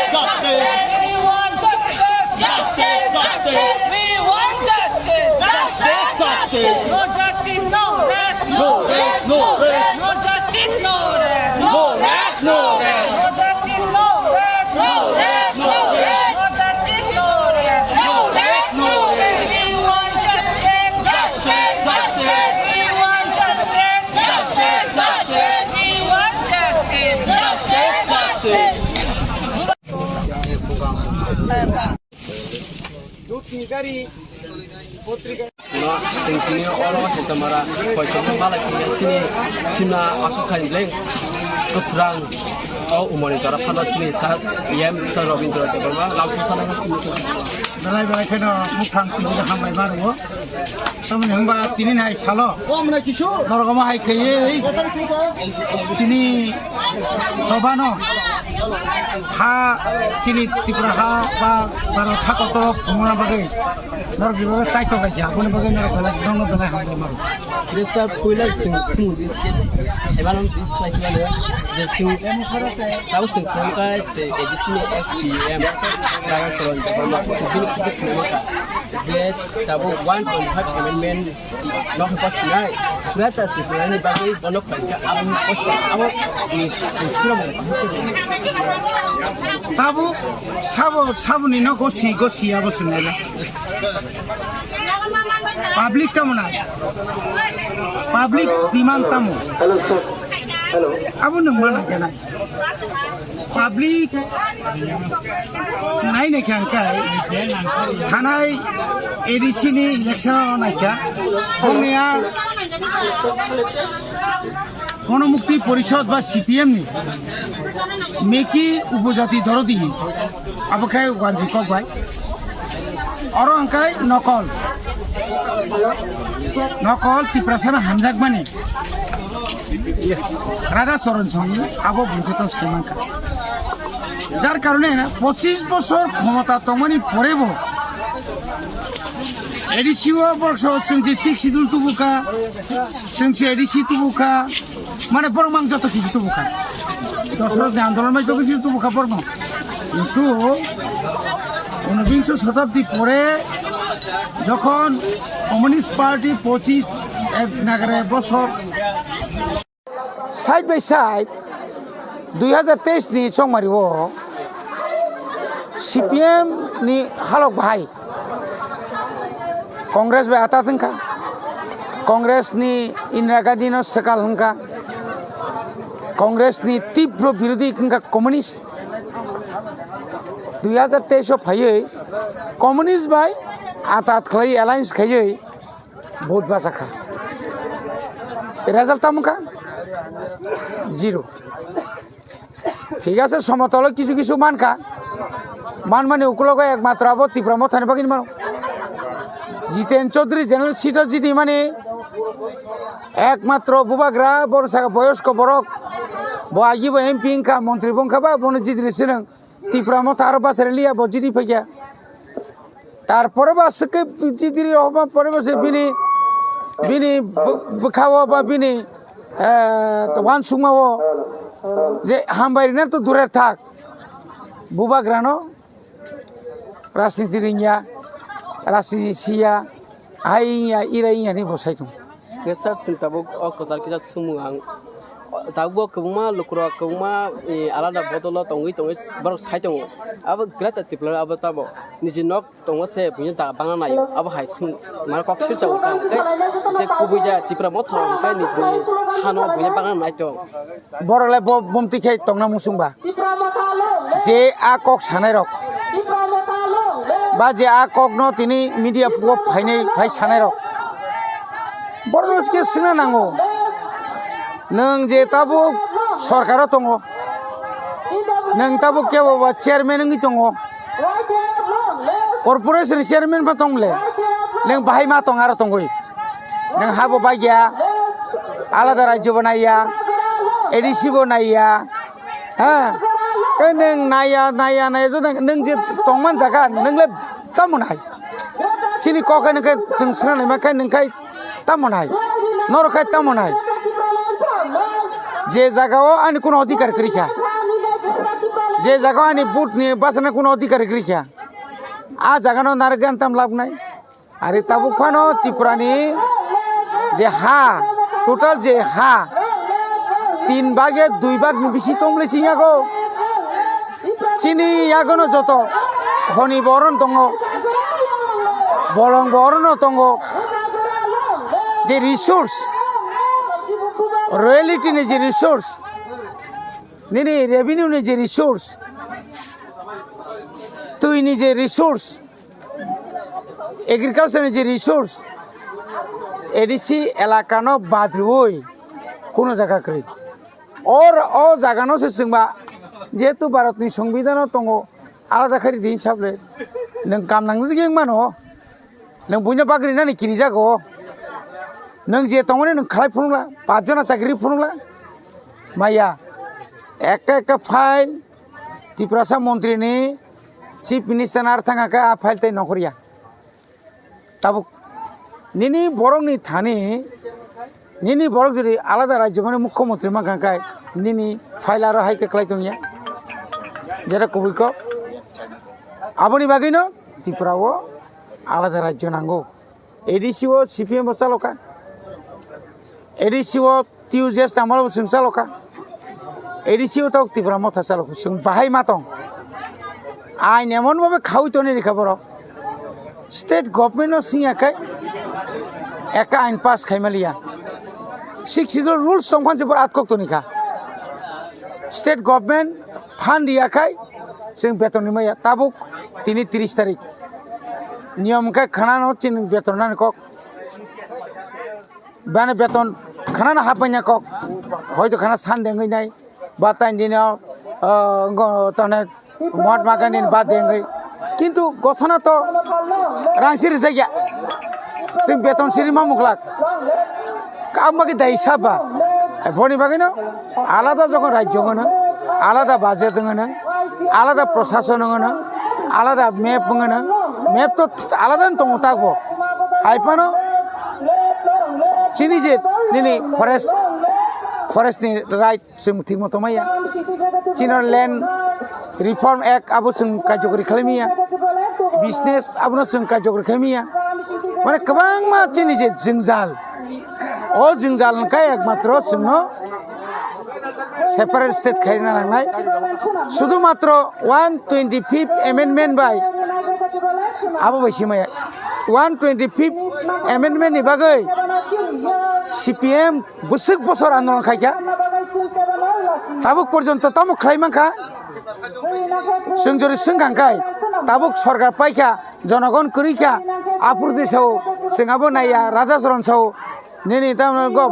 We want justice. Justice, justice. We want justice. Justice, justice. No justice, no rest. No rest, no rest. No justice, no rest. No rest, no rest. No justice, no rest. No rest, no rest. No justice, no rest. No rest, no rest. We want justice. Justice, justice. We want justice. Justice, justice. We want justice. Justice, justice. Chwng tini oro Haisamara koichoma malai khe sini simna aswk khai bwleng kwsrang o umani jora phano sini sir E M sir Rabindra Debbarma lamsong sana sini. Belai belai kheno mukhang tini hambai maro. Tamoni hwnba tini nai salo. Norok omo hai khaiwi chini chobano ha chini Tripura ha ba Bharat ha kotor phunukna bagwi norok jeba chaithok lai kha, aboni bagwi norok belai, nono belai hambai mano. Resa puila sing sing di. Ebalam di khlai sing je sing. Tabo sing kham ka je A D C ni ex C E M. Tara soron de ba ma sing bini khiti kham ka. Je tabuk one twenty-five amendment no hwnba sinai, Greater Tripura ni bagwi bono khlaikha, aboni kosa, abo ni, ni sura bo bahai khe. Tabuk sabo, saboni no gosi, gosi abo sinai la. Public tamo na? Public demand tamo? Hello, sir. Hello. Abo nwng ma nangkhe na. Public nai nai kha hwnkhe thanai A D C ni election o nai kha. Bongni a Ganamukti Porishad ba C P M ni Meki upojati dorodi, abo khe wanji kok bai. Oro hwnkhe nokol. Nokol Tiprasano hamjakmani. Radha Charan Songni abo bumswtang se mankha. Jar karone na pochis bosor khomota tongmani porebo A D C o borok so chwng se Sixth Schedule tubukha, chwng se A D C tubukha, mane borok mang joto kisi tubukha. Dosrok ni andolon bai joto kisi tubukha borok no. Kintu unobinso shotabdi pore jokhon Communist Party pochis ek nagare bosor side by side dui hazar teis ni chongmari o C P M ni halok bahai Congress bai atat wngkha, Congress ni Indira Gandhi no swkal wngkha, Congress ni tibro birodhi wngkha Communist. Dui hazar teis o phaiwi Communist bai atat khlai alliance khaiwi vote bachakha. Result tamo wngkha? Zero. Thik ase, somotolo kisu kisu mankha. Manmani ukulogo ekmatro abo Tipra Mothani bagwi mano. Jiten Chaudhary general seat o jidi mani ekmatro bubagra, boro saka boyosko borok. Bo agibo M P wngkha, montri bo wngkha ba, bono jidini sinang. Tipra Motha aro bachari liya, bo jidi phaikha. Tarpore bo aswk khe jidiri rohorma pore bo se bini, bini bw-, bwkhao ba bini, eh, wansukmao je hambai rina to durer thak. Bubagrano rajniti ringya, rajniti siya, hai wngya, ira wngya hinwi bo sai tongo. Hwnkhe sir, chwng tabuk o kwchar kisa swngmung ang. Tabuk bo kwbangma lukurok kwbangma, eh, alada bodolo tongwi tongwi borok sai tongo. Abo Greater Tipraland abo tamo niji nok tongo se buino jaga bangna naio. Abo hai swng mane kok sircha uta tei je kubui da Tipra Motha rok hwnkhe nijini hano buino bangna nai tong. Borok le bo bumti khe tongna muchung ba. Je a kok sanai rok, ba je a kok no tini media o phainai, phai sanai rok, borok no khe swngna nango. Nwng je tabuk sorkar o tongo, nwng tabuk kebo ba chairman wngwi tongo, corporation ni chairman pha tong le, nwng bahai ma tong aro tongwi, nwng habo bagya, alada rajyo bo naiya, A D C bo naiya, Ha? Khe nwng naiya, naiya, naiya, jodi nwng je tongman jaga, nwng le tamo nai? Chini kok khe nwng khe chwng swrang naima khe nwng khai tamo nai? Norok khai tamo nai? Je jaga o ani kuno adhikar kwrwi kha, je jaga o ani vote ni bachana kuno adhikar kwrwi kha, a jaga no narwk gan tam lab nai? Ari tabuk phano Tripura ni je ha, total je ha, tin bage dui bag ni bisi tong le chini yago. Chini yago no joto khoni bo oro no tongo, bolong bo oro no tongo. Je resource, royalty ni je resource, nini revenue ni je resource, twi ni je resource, agriculture ni je resource, A D C elaka no bad rwui kuno jaga kwrwi. Or o jaga no se chwngba, jehetu Bharat ni Songbidan o tongo, alada khe ridi hisab le nwng kam nangjak wng mano, nwng buino bagri nani kirijago, nwng je tongmani nwng khlai phunukla, pach jona chakri phunukla, maya, ekta ekta file, Tiprasa montri ni, Chief Minister ni ar thang khe a file tei nongkhor ya. Tabuk nini borok ni thani, nini borok jodi alada rajyo mani mukhyamantri mankha khe nini file aro hai khe kwlai tongya. Jera kubui kok. Aboni bagwi no Tripura o alada rajyo nango. A D C o C P M bo chaloka. A D C o T U J S tangmalo bo chwng chaloka. A D C o tabuk Tipra Motha chaloka. Chwng bahai ma tong. Ain emon bhabe khaui toni rikha borok. State government no singya khai ekta ain pass khaima liya. Sixth Schedule rules tongphan se bor atkok toni kha. State government phan riya khai chwng beton ni maya. Tabuk tini tris tarik. Niyom khe khana no chini beton nani kok. Bani beton khana no hapanya kok. Hoito khana Sunday wngwi nai. Ba tain dino ah, go-, tane Mahatma Gandhi ni birthday wngwi. Kintu gothona to rang si rijak ya. Chwng beton si rima muklak. Kama khe dai saba. Boni bagwi no alada jokhon rajyo wngno, alada budget wngno, alada prosason wngno, alada map wngno. Map to alada wng tongo takbo. Hai phano chini je nini forest, forest ni right Chwng thwngmo tongmaya. Chini Land Reform Act abo chwng kaijokgori khlai maya. Business abono chwng kaijokgori khlai maya. Mane kwbangma chini je jwngjal, o jwngjal hwnkhe ekmatro chwngno separate state khaina nangnai. Sudhu matro one twenty fifth amendment bai abo bai simaya. One twenty fifth amendment ni bagwi C P M bwswk bosor andolon khaikha, tabuk porjonto tamo khlai mankha. Chwng jori swngkha hwnkhe, tabuk sorkar paikha, jonogon kwrwikha, aphuru twi sao, chwng abo naiya, Raja Charan sao, nini tamo go,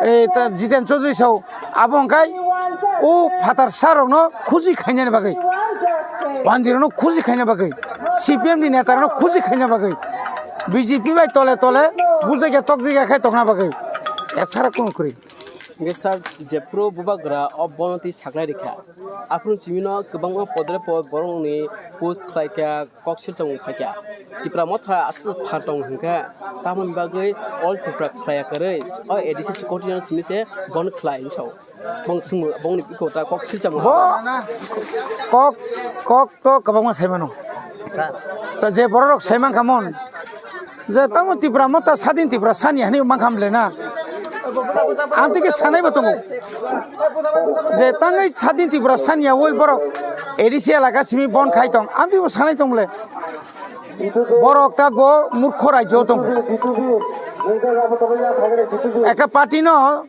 eh, ta Jiten Chaudhary sao, abo hwnkhe o phatar sa rokno khusi khainani bagwi, wanjwi rokno khusi khaina bagwi, C P M ni neta rokno khusi khaina bagwi, B J P bai tole tole bujai khe tokjai khe khai tongna bagwi. Esara kunu kwrwi. Hingke sir, jephuru bubagra o bono twi saklai rikha, aphuru chimino kwbangma podre pod borokni post khlaikha, kok silchomung phaikha. Tipra motha aswk phan tong hwnkhe, tamoni bagwi All Tripura khlaiya kwrwi o A D C secretary simi se bon khlai hinwi sao. Bong swngmung, bongni bikho ta kok silchomung. Bo kok, kok to kwbangma sai mano. To je borok rok sai mankha mon, je tamo Tipra motha sadin Tipra sani hani mankha mle na. Ang tike sanai bo tongo. Je tangwi sadin Tipra sani ya woi borok A D C elaka simi bon khai tong. Ang tike bo sanai tong le. Borok ta go murkho rajyo tong. Ekta party no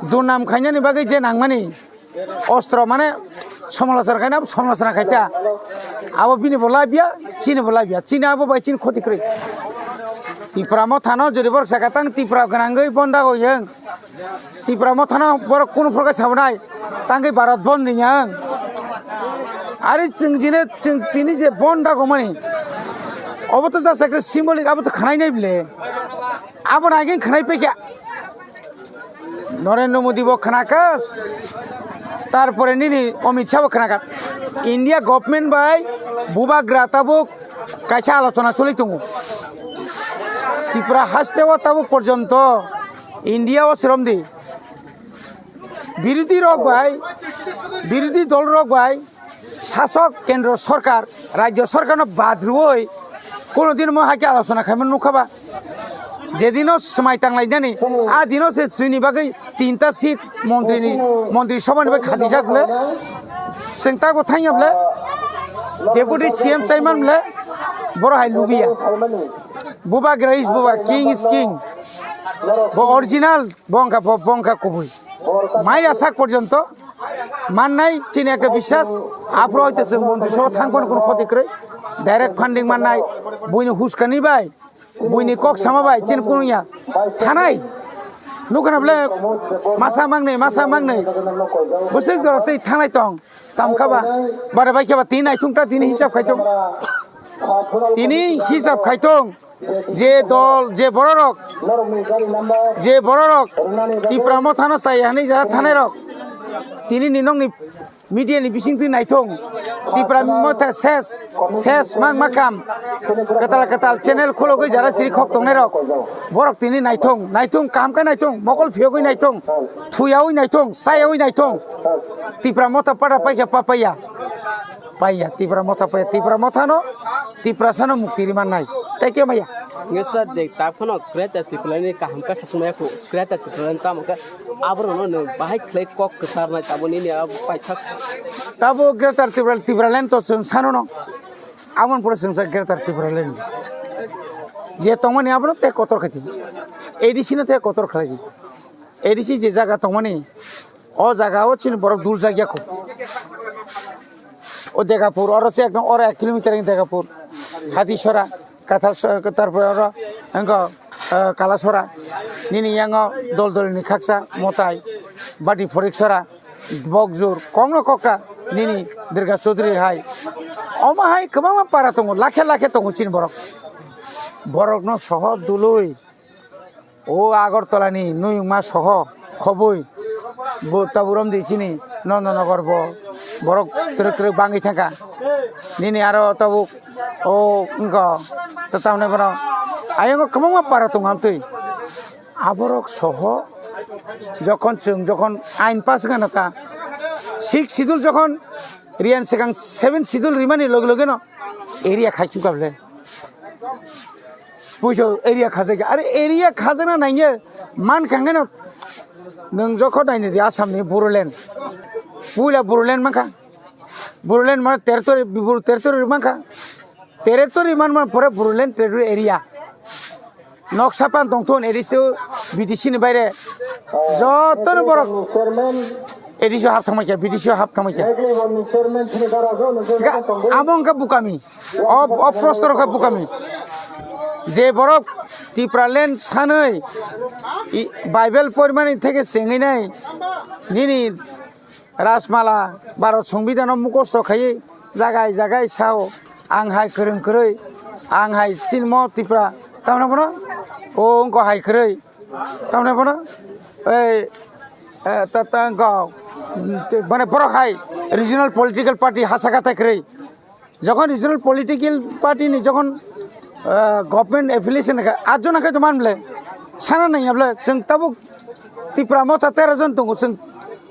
durnam khainani bagwi je nangmani. Ostro mane somolochona khaina, somolochona khaita. Abo bini bo labia, chini bo labia. Chini abo bai chini khoti kwrwi. Tipra mothano jodi borok saka tang Tipra gwnangwi bonda go yang. Tipra mothano borok kunu phorkhe sabonai. Tangwi Bharat bon ringya ang. Ari chwng jine chwng tini je bonda go mani. Obo to jasa kre symbolic abo to khanai nai bile. Abo nai khe khanai pekya. Narendra Modi bo khnakas, tarpore nini Amit Shah bo khnakas. India government bai bubagra tabuk kaisa alochona choli tongo. Tripura haste o tabuk porjonto India o sromdi birodhi rok bai, birodhi dol rok bai sasok kendro sorkar, rajyo sorkarno bad rwui kono din mo hai khe alochona khaimani nukha ba? Jedino swmai tanglainani, a dino se chini bagwi tinta seat montri ni, montri sabha ni bagwi khatijak bole. Chwng tago thangya bole, deputy C M chaiman bole, boro hai lubiya. Bubagra is buba, king is king. Bo original, bo wngkha, bo, bo wngkha kubui. Maya sak porjonto mannai chini ekta biswas, aphuru hoito chwng montri sabha thang phano kunu khoti kwrwi, direct funding mannai, buini huskani bai, buini kok sama bai chini kunu ya thanai, nukha na bole masa mangnai, masa mangnai, bwswk jora twi thangnai tong, tamkha ba, bare bai khe ba tini naithung ta tini hisab khai tong, tini hisab khai tong. Je dol, je bororok, je bororok Tipra mothano chaya hwnwi jara thanai rok, tini ni nokni media ni bising twi naithung, Tipra motha ses, ses mang makam, kwtal kwtal channel khulogwi jara chiri khok tongnai rok, borok tini naithung, naithung kaham khe naithung, mokol phiyogwi naithung, thuyawi naithung, chayawi naithung, Tipra motha pada paikha papaiya. Paiya, Tipra motha paiya, Tipra mothano, Tiprasano mukti rimannai. Tei khe maya? Nge sir, je ta phano Greater Tipraland ni kaham khe khasumaya khu, Greater Tipraland tamo khe aborokno nw bahai khlai kok kwcharnai taboni ni abo paithak. Tabo Greater Tipraland, Tipraland to chwng sanono. Aboni pore chwng sa Greater Tipraland. Je tongmani abono tei kotor khaidi. A D C no tei kotor khlaidi. A D C je jaga tongmani, o jaga o chini borok dul jak ya kho. O Degapur, oro se ekdom oro ek kilometer ni Degapur. Hatisora, Kathal, tarpore oro wngkha, eh, Kalasora. Nini yango dol dol ni khaksa, Motai, Bati Phorik Sora. Bokjur, kokno kokta nini Durga Chaudhary hai. Omo hai kwbangma para tongo, lakhe lakhe tongo chini borok. Borokno soho dului. O Agartala ni nuyungma soho khobwi bo tabuk romdi chini Nandanagar bo borok twrwk twrwk bangwi thangkha. Nini aro tabuk o wngkha tamni bono ayang kwbangma para tongo amtwi. Aborok soho jokhon chwng jokhon ain pass wngkha na ta sixth schedule jokhon riyan swkang seventh schedule rimani loge loge no area khai chukha bwle. Puiso area khajak ya. Are area khajakna nangya man kangeno nwng jokho naini di Assam ni Bodoland. Puila Bodoland mankha. Bodoland mane territory, Bor-, territory mankha. Territory man man pore Bodoland territory area. Noksa pan tongthon A D C, B D C ni baire. Jotono borok A D C hap thangmai kya, B D C hap thangmai kya. Ga-, amo wngkha bukami. O, o prosto rokha bukami. Je borok Tipraland sanwi i-, Bible porimani theke chengwi nai nini Rajmala Bharat Songbidan o mukhosto khaiwi jagai jagai sao ang hai kwrwng kwrwi ang hai chinmo Tipra tamna bono o wngkha hai kwrwi tamna bono ei eh, ta ta wngkha mane borok hai regional political party hasaka tai kwrwi. Jokhon regional political party ni jokhon, ah, government affiliation kha, atjona khe to man ble, sana naiya ble, chwng tabuk Tipra Motha tero jon tongo, chwng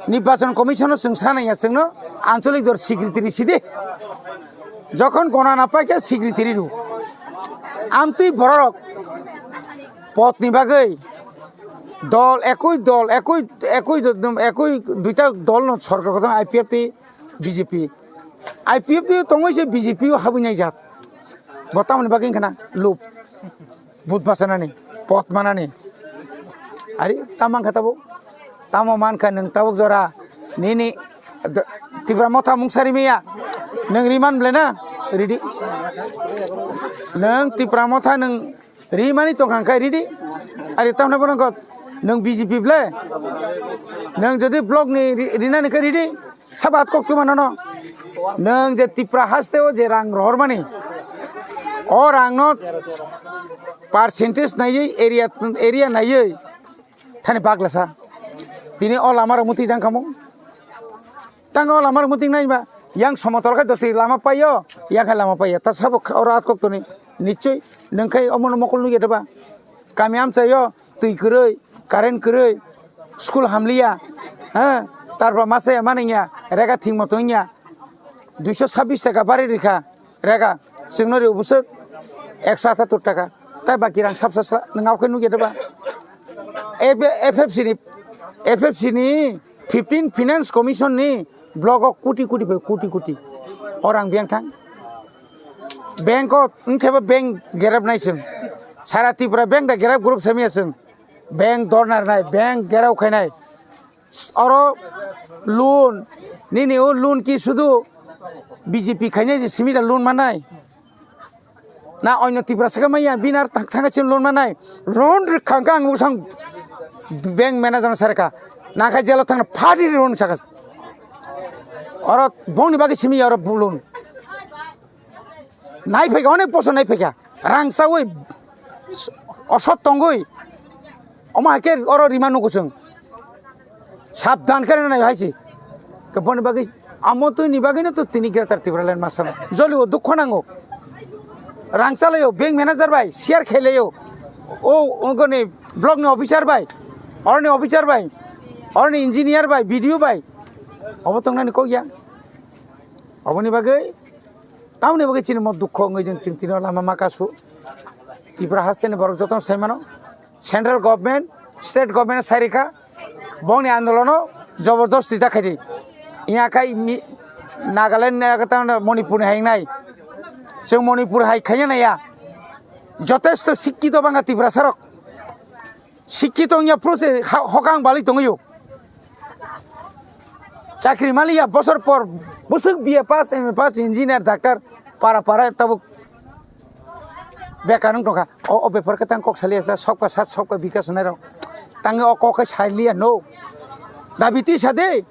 Nirbachan Commission o chwng sana ya, chwngno ancholik dor secretary sidi. Jokhon gona na pai khe secretary ru. Amtwi bororok pot ni bagwi dol, ekoi dol, ekoi, ekoi, ekoi duita dol no sorkar kotor I P F T, B J P. I P F T tongwi se B J P o habwi naijak. Bo tamoni bagwi wngkha na lob. But bachanani, pot manani. Ari tamo mankha tabuk? Tamo mankha nwng tabuk jora nini d-, Tipra Motha mungsari maya. Nwng riman ble na? Ridi. Nwng Tipra Motha nwng rimani tongkha khe ridi. Ari tamni bono kok nwng B J P ble? Nwng jodi block ni ri-, rinani khe ridi. Sabat kok tuma nono. Nwng je Tipra haste o je rang rohormani. O rang no percentage naiwi area, area naiwi. Thani baglasa. Tini o lama rok muti dang kamo. Tang o lama rok muti nai ba. Yang somotol khe doti lama paio, yang khe lama paio. Ta sabo kha-, oro atkok toni. Nichoi nwng khai omono mokol nugya deba. Kami amchaio twi kwrwi, current kwrwi, school hamliya. Ha? Tarpor masa ya maningya, rega thing moto wngya. Duiso sabis taka bari rikha. Rega, chwngno rio bwswk ekso atattur taka. Tai baki rang sapsa sla, nwng aokhe nukya deba? F-, F F C ni, F F C ni fifteen Finance Commission ni block o koti koti bai koti koti. O rang biyang thang. Bank o wngkhe bo bank gerap nai chwng. Sara Tripura bank da gerap group samiya chwng. Bank dorna rwnai, bank gerap khainai. Oro loan, nini o loan ki sudu B J P khainai je simi da loan manai? Na onyo Tiprasa khe manya, bini ar thang-, thangkhe chini loan manai? Loan rwkha hwnkhe ang bwsang bank manager no sarikha. Nangkhe jela thangna phadi loan sakha. Oro bongni bagwi simi oro loan. Nai phaikha, onek bosor nai phaikha. Rang chawi osot tongwi. Omo hai khe oro rima nugo chwng. Sabdan khe nai hai se. Khe boni bagwi amo twi ni bagwi no to tini Greater Tipraland ma sama. Joli o dukho nango. Rang chalaio, bank manager bai share khailaio. O, ongoni block ni officer bai, oroni officer bai, oroni engineer bai, B D O bai. Obo tongnani kok ya. Oboni bagwi Tamoni bagwi chini mo dukho wngwi ding, chwng tini o lama ma kasu. Tripura hasteni borok jotono sai mano. Central government, state government sai rikha. Bongni andolono jobordosti ta khaidi. Iya khai mi-, Nagaland ni ag tang Manipur ni hai nai. Chwng Manipur hai khaiya naiya. Jotesto sikkito bangkha Tiprasa rok. Sikkito wngya phuru se ha-, hokang balwi tongwi o. Chakri maliya bosor por bwswk B A pass, M A pass, engineer, doctor, para para tabuk bekar wng tongkha. O, o bepar khe tang kok saliya sa, sobka sath, sobka bikas hwnwi rok. Tangwi o kok khe saliya no. Dabi tisa de.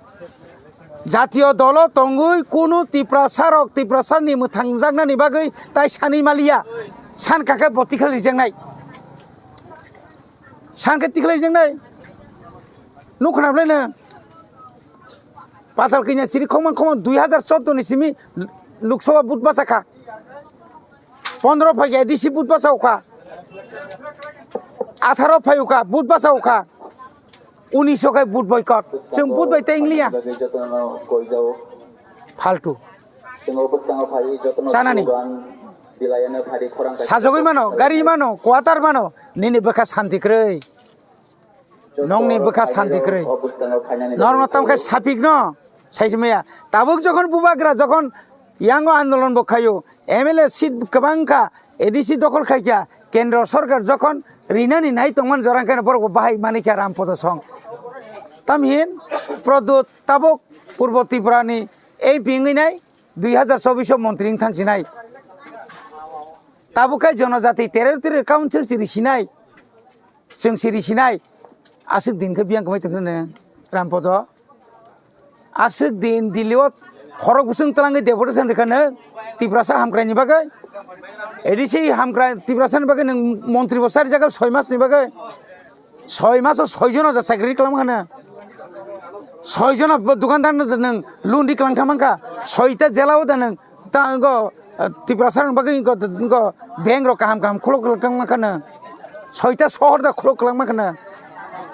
Jatiyo dolo tongwi kunu Tiprasa rok Tiprasa ni mwthangjaknani bagwi tai sanwi maliya. San kakhe bo tikhal rijaknai. San khe tikhal rijaknai. Nukhna bwlai no. Patal kanya chiri khokma khokma dui hazar chordo ni simi Lok Sabha vote bachakha. Pondro phai A D C vote bachakha. Atharo phai ukha vote bachakha. Unis khe vote boycott. Chwng vote bai tei ingliya. Faltu. Sanani. Sajagwi mano, gari mano, quarter mano, nini bwkha santi kwrwi. Nongni bwkha santi kwrwi. Norokno tamo khe sapikno saismaya. Tabuk jokhon bubagra jokhon yango andolon bo khaio, M L A seat kwbang kha, A D C dokhol khaikha, kendro sorkar jokhon rinani nai tongmani jorang khe borok bo bahai manikha Rampodo song. Tamhin Pradyot tabuk Purbo Tripura ni M P wngwi nai dui hazar chobbish o montri wng thangsinai. Tabuk khe Jonojati Territorial Council si risinai. Chwng si risinai. Aswk din khe biyang kwmai tongkhe ne Rampodo. Aswk din Delhi o khorok bwswng twlangwi deputation rikha nw Tiprasa hamkraini bagwi. A D C hamkrai Tiprasa ni bagwi nwng montri bo sari jaga soi mas ni bagwi. Soi mas o soi jona da chakri kwlangma kha nw. Soi jona bo dukandar no da nwng loan ri kwlang thang mankha. Soi ta jela o da nwng. Ta wngkha, eh, Tiprasa rok bagwi wngkha, wngkha bank rok kaham kaham khuluk khuluk tongma kheno. Soita sohor da khuluk khulukma kheno.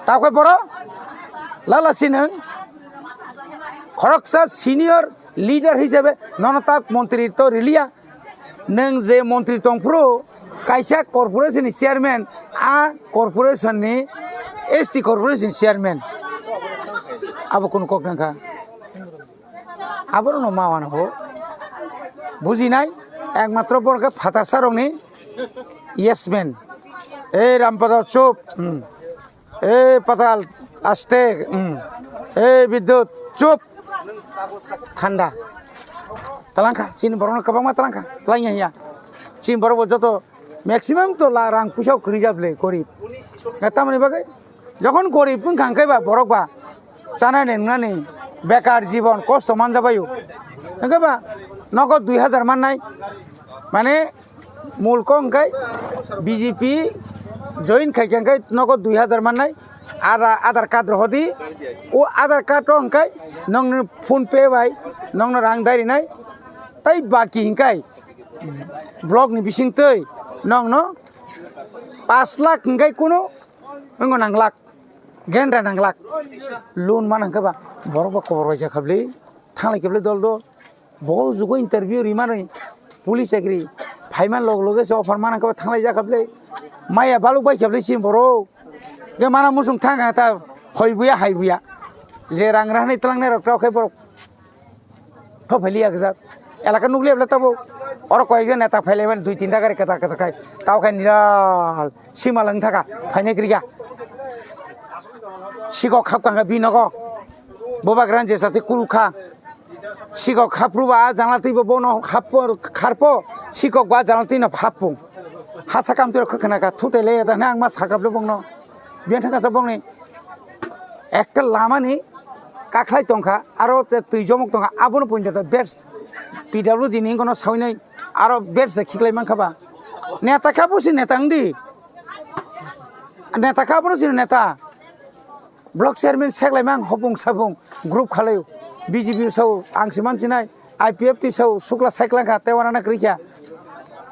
Takoi boro lala si nwng khoroksa senior leader hisabe nono tak montri to riliya. Nwng je montri tongphuru kaisa corporation ni chairman, a corporation ni S T corporation chairman. Abo kunu kok nangkha. Aborokno ma uanw ho. Bujinai, ekmatro borok khe phatarsa rokni yes man. Ei Rampada chup. Hmm. Ei Patal aste. Hmm. Ei Bidyut chup. Thanda. Talangkha, chini borokno kwbangma talangkha. Talangya hiya. Chini borok bo joto maximum to la rang puisa kwrwi jable gorib. Tamoni bagwi Jokhon gorib wngkha hwnkhe ba borok ba chanani nwngnani bekar jibon kosto manjabaio. Hwnkhe ba nogo dui hazar mannai, mane mulko hwnkhe B J P join khaikha hwnkhe nogo dui hazar mannai, ara-, Aadhaar card rohordi, o Aadhaar card o hwnkhe nongni PhonePe bai nongno rang dairinai, tai baki hwnkhe block ni bisingtwi nongno pash lakh hwnkhe kunu Wngo nanglak, grandra nanglak. Loan man hwnkhe ba, borok ba kobor bai jakha bwle, thanglai khe bwle dol dol. Bo jugo interview rimani, police chakri, phaiman log loge se offer man hwnkhe ba thanglai jakha bwle. Maya baluk bai khe bwle chini borok. Ge mana musung thang ta hoi buya hai buya. Je rang rahni twlangnai rok rok khe borok. Pha phai liya kisa. Elaka nukliya bwle tabuk. Oro koyekjon neta phailaimani dui tinta gari kwtal kwtal khai. Tao khai niral sima lang thaka phainai kwrwikha. Sikok khap kangkha binogo. Bubagra je sati kulkha. Sikok khapru ba jangla twi bo bono khappo kharpo. Sikok ba jangla twi no happo. Hasa kam twi rok khwkhna kha thutai le da nang ma sakap le bongno. Biyan thangkha sa bongni. Ekta lamani kakhlai tongkha, aro te twi jomok tongkha, abono poito best P W D ni wngkha no sawinai, aro best se khiklai mankha ba. Neta kha bo se neta wngdi. Neta kha bono se neta. Block chairman seklaima ang hopung sapung group khalaio. B J P sao ang se mansinai. I P F T sao sukla cycle kha tei uanana kwrwi kha.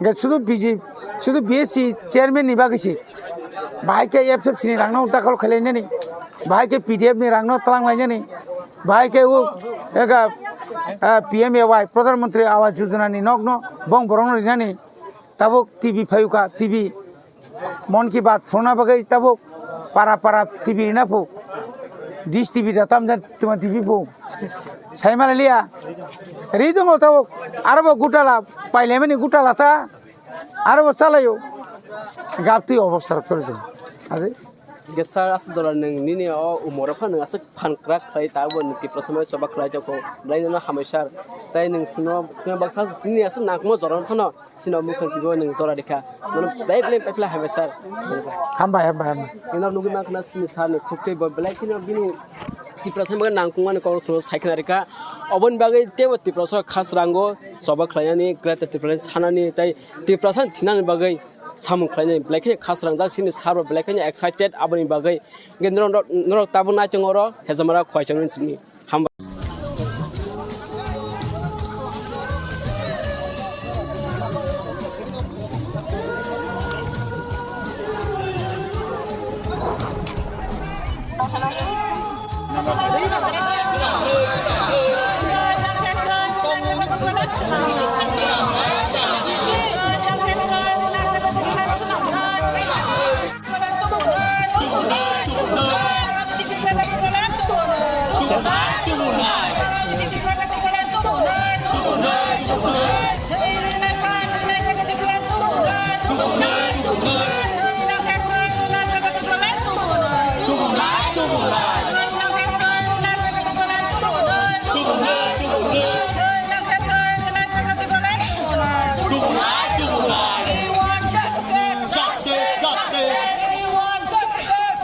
Hwnkhe sudu B J, sudu B S C chairman ni bagwi se. Bahai khe F F C ni rangno dakhol khlai lainani. Bahai khe P D F ni rangno twlang lainani. Bahai khe o ega, ah, P M A Y, Pradhan Mantri Awas Yojana ni nokno bong borokno rinani. Tabuk T V phaiukha, T V. Mon ki Baat phunukna bagwi tabuk para para T V rina phu. Dish T V da tamjani tuma T V phu. Saimaliya. Ri tongo tabuk. Aro bo gutala, pailaimani gutala ta. Aro bo chalaio. Gaptwi obostha rok choli tongo. Aje. Kisa aswk jora nwng nini o umoro phano aswk phan kwrak khlai tabuk nwng Tiprasa mai choba khlai tongkho. Belai no hamai sar. Tai nwng sino, sino baksa nini aswk nangkukma jora phano. Sino mukhang kibo nwng jora rikha. Nono belai belai paipla hambai sir. Hambai, hambai, hambai. Ino nugwi mankha sini sir ni khuk tei bo belai kheno bini Tiprasa bagwi nangkukmani kok sono sai khna rikha. Oboni bagwi teibo Tiprasa khasrango choba khlainani, Greater Tipraland sanani tei Tiprasa thinani bagwi samung khlainani belai kheno khasrangjak, chini sir bo belai kheno excited aboni bagwi. Hwnkhe norok, norok tabuk naitongo oro Hejamara Khowaichomni simi. Hambai.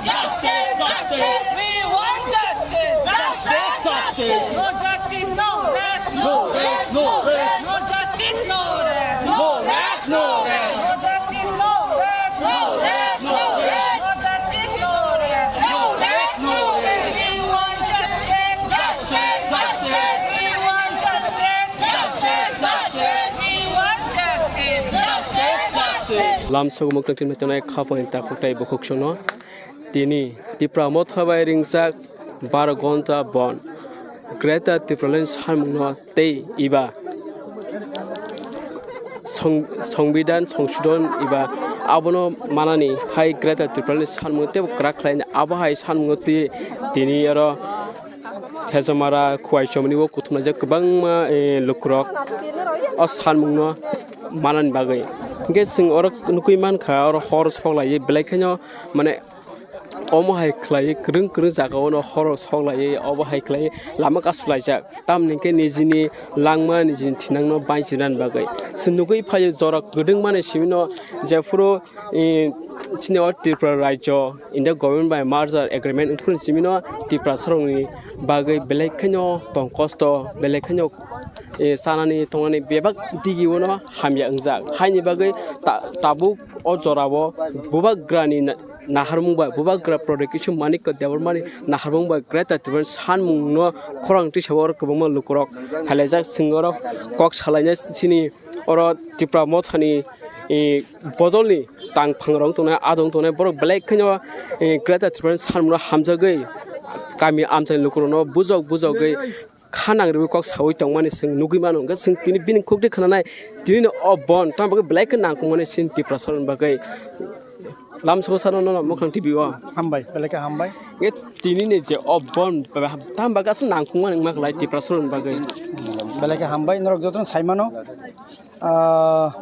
Justice, justice. We want justice. Justice, justice. No justice, no rest. No rest, no rest. No justice, no rest. No rest, no rest. No justice, no rest. No rest, no rest. No justice, no rest. No rest, no rest. We want justice. Justice, justice. We want justice. Justice, justice. We want justice. Justice, justice. Lamsogo mukti twi tongnai khapangni takhuk tei bukhuk chwngno. Tini Tipra Motha bai ringjak baro gonta bon Greater Tipraland sanmungno tei iba song-, Songbidan songsodon iba abono manani hai Greater Tipraland sanmung teibo kwrak khlaina abo hai sanmungo twi tini oro Thejamara Khowaichomni o kuthumnaijak kwbangma, eh, lukurok o sanmungno manani bagwi. Hwnkhe chwng oro nukwi mankha oro hor soklaiwi belai kheno mane omo hai khlaiwi kwrwng kwrwng jagao no horo soklaiwi obo hai khlaiwi lama kasulaijak. Tamni hwnkhe nijini langma nijini thinangno banchirani bagwi. Chwng nugwi phaio jora kwdwngmani simino jephuru, eh, chini o Tripura rajyo India government bai merger agreement wngphuru simino Tiprasarokni bagwi belai kheno tong kosto, belai kheno, eh, chanani tongnani bebak digio no hamya wngjak. Haini bagwi ta-, tabuk o jorao bubagrani na-, naharmung bai, Bubagra Pradyot Kishore Manikya Debbarmani naharmung bai Greater Tipraland sanmungno khorang twisao oro kwbangma lukurok hailaijak, chwng oro kok salaina chini oro Tipra Mothani, eh, bodolni tang phangrok tongnai, adong tongnai borok belai kheno, eh, Greater Tipraland sanmungno hamjagwi kami amchaini lukurokno bujok bujogwi kha nang rwui kok saui tongmani chwng nugui mano, hwnkhe chwng tini bini kok twi khwnanai, tini no o bon tamo bagwi belai khe nangkukmani chini Tiprasarokni bagwi. Lamsoko sano nono Mukhang T V o. Hambai, belai khe hambai. Hwnkhe tini ni je o bon tamo bagwi aswk nangkukmani wngma khlai Tiprasarokni bagwi. Belai khe hambai, norok jotono sai mano. Ah,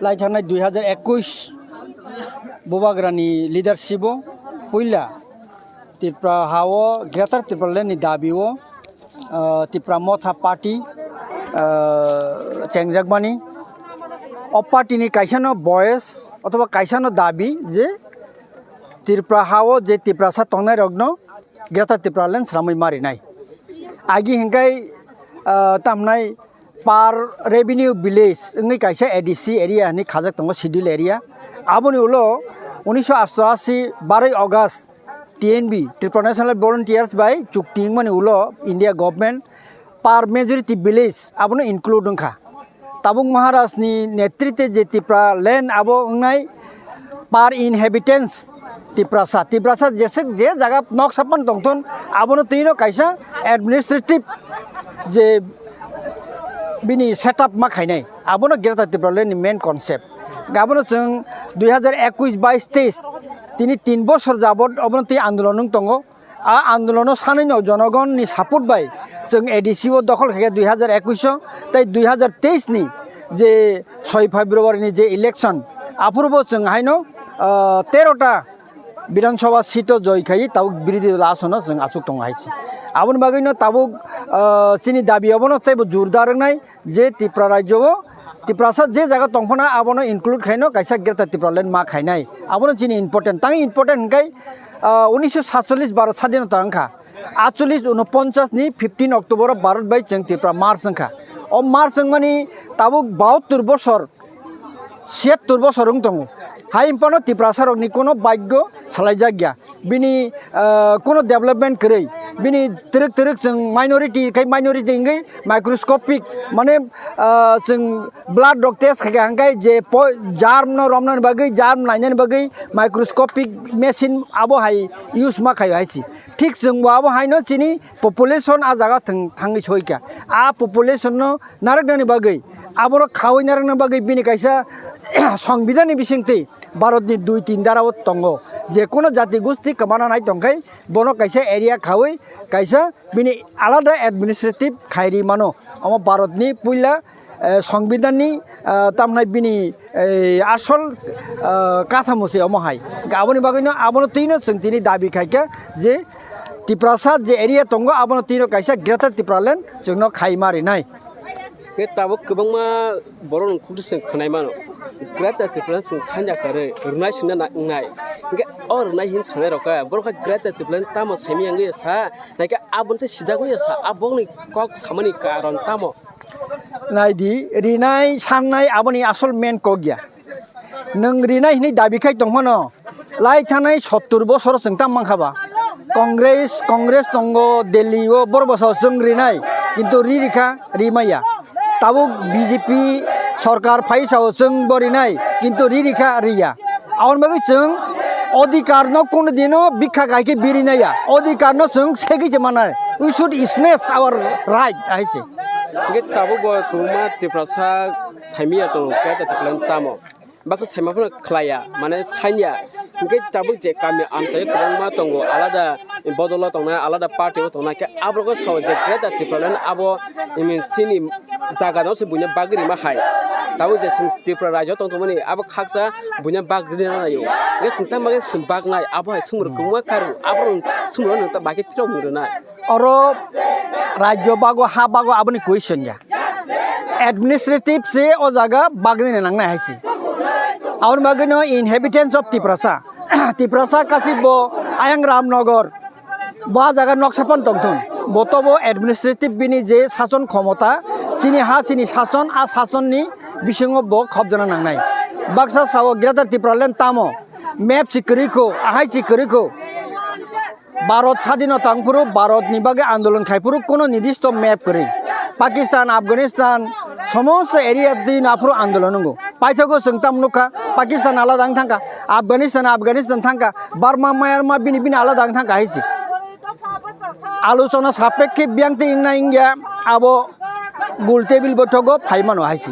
lai thangnai dui hajar ekush Bubagrani leadership o puila Tripura ha o Greater Tipraland ni dabi o, ah, Tipra Motha Party, ah, chengjakmani. O party ni kaisa no voice othoba kaisa no dabi je Tripura ha o je Tiprasa tongnai rok no Greater Tipraland sramwi ma rinai. Agi hinkai, ah, tamnai per revenue village wngwi kaisa A D C area hinwi khajak tongo, schedule area. Aboni ulo unisho asto asi baroi August T N V, Tripura National Volunteers bai chukti wngmani ulo India government per majority village abono include wngkha. Tabuk Maharaj ni netritwe je Tipraland abo wngnai per inhabitants Tiprasa, Tiprasa jeswk je jaga nok sapan tongthon abono twino kaisa administrative je bini setup ma khainai, abono Greater Tipraland ni main concept. Abono chwng dui hajar ekush bais teis tini tin bosor jabot obono twi andolon wng tongo. A andolono sanino jonogonni support bai chwng A D C o dokhol khaikha dui hajar ekush o, tei dui hajar teis ni je soi February ni je election, aphuru bo chwng haino, ah, tero ta Bidhan Sabha seat o joi khaiwi tabuk birodhi dol asono chwng achuk tongo hai se. Aboni bagwino tabuk, ah, chini dabi obono teibo jordar wngnai je Tripura rajyo o Tiprasa je jaga tongphano abono include khaino kaisa Greater Tipraland ma khainai. Abono chini important. Tang important hwnkhe, ah, unisho satchollish baro sadinota wngkha. Atcholish unoponchas ni fifteen October o Bharat bai chwng Tripura march wngkha. O march wngmani tabuk bahattor bosor, siyattor bosor wng tongo. Hai phano Tiprasa rokni kono bhagyo salaijakya. Bini, ah, kono development kwrwi. Bini twrwk twrwk chwng minority khai minority wngwi microscopic, mane, ah, chwng blood rok test khaikha hwnkhe je po-, germ no romnani bagwi, germ nainani bagwi microscopic machine abo hai use ma khaio hai se. Thik chwng bo abo haino chini population a jaga thang-, thangwi soikha. A population no narwknani bagwi, aborok khaui narwkna bagwi bini kaisa Songbidan ni bisingtwi Bharat ni dui tin dara o tongo. Je kono jati gosti kwmana nai tongkhai bono kaisa area khaui kaisa bini alada administrative khairi mano. Omo Bharat ni puila, eh, Songbidan ni, eh, tamnai bini, eh, asol, eh, kathamo se omo hai. Aboni bagwi no abono twi no chwng tini dabi khaikha je Tiprasa je area tongo abono twi no kaisa Greater Tipraland chwngno khaima rinai. Hwnkhe tabuk kwbangma borok rok khukti se khwnai mano. Greater Tipraland chwng sanja kwrwi rwnai singna na wngnai. Hwnkhe o rwnai hin sanai rok khe borok khe Greater Tipraland tamo saimanya wngwi sa? Naikhe aboni se sijak wngya sa, aboni kok samani karon tamo? Naidi, rinai, sannai aboni asol main kok ya. Nwng rinai hinwi dabi khai tongphano, lai thanai sottur bosor chwng tam mankha ba. Congress, Congress tongo Delhi o, borok bwsao chwng rinai, kintu ri rikha, ri maya. Tabuk B J P sorkar phai sao chwng bo rinai, kintu ri rikha, riya. Aboni bagwi chwng odhikar no kono dino bikha khai khe biri naya. Odhikar no chwng segwi se manai. We should snatch our right, hai se. Hingke tabuk bo kwbangma Tiprasa saimanya tongo, keta tikleng tamo. Baksa saima phano khlaiya, mane sainya. Hingke tabuk je kami amchaio kwbangma tongo, alada bodolo tongnai, alada party o tongnai, khe aborok sao je Greater Tipraland abo, imi, chini jaga no se buina bagwi rima hai. Tabuk je chwng Tripura rajyo tong tongmani abo khaksa buina bagwi rina naio. Hingke chwng tamo bagwi chwng bagnai, abo hai sumrok kwbangma karu, aborok sumrok no ta bagwi phirok rwnai. Oro rajyo bago, ha bago aboni question ya. Administrative se o jaga bagwi ni nangnai hai se. Aboni bagwi no inhabitants of Tiprasa. Tiprasa kasi bo ayang Ramnagar. Bo a jaga noksa pan tongthun. Bo to bo administrative bini je sason khomota, chini ha chini sason, a sason ni bisingo bo khobjana nangnai. Baksa sao Greater Tipraland tamo, map si kwrwi kho, ahai si kwrwi kho. Bharat sadhino tangphuru, Bharat ni bagwi andolon khaiphuru kono nidisto map kwrwi. Pakistan, Afghanistan, somosto area din aphuru andolon wngo. Paithago chwng tam nukha, Pakistan alada wng thangkha, Afghanistan, Afghanistan thangkha, Burma, Myanmar bini bini alada wng thangkha hai se. Alochona sapekkhe biyang tei wngna wngya abo gul table boithogo phai mano hai se.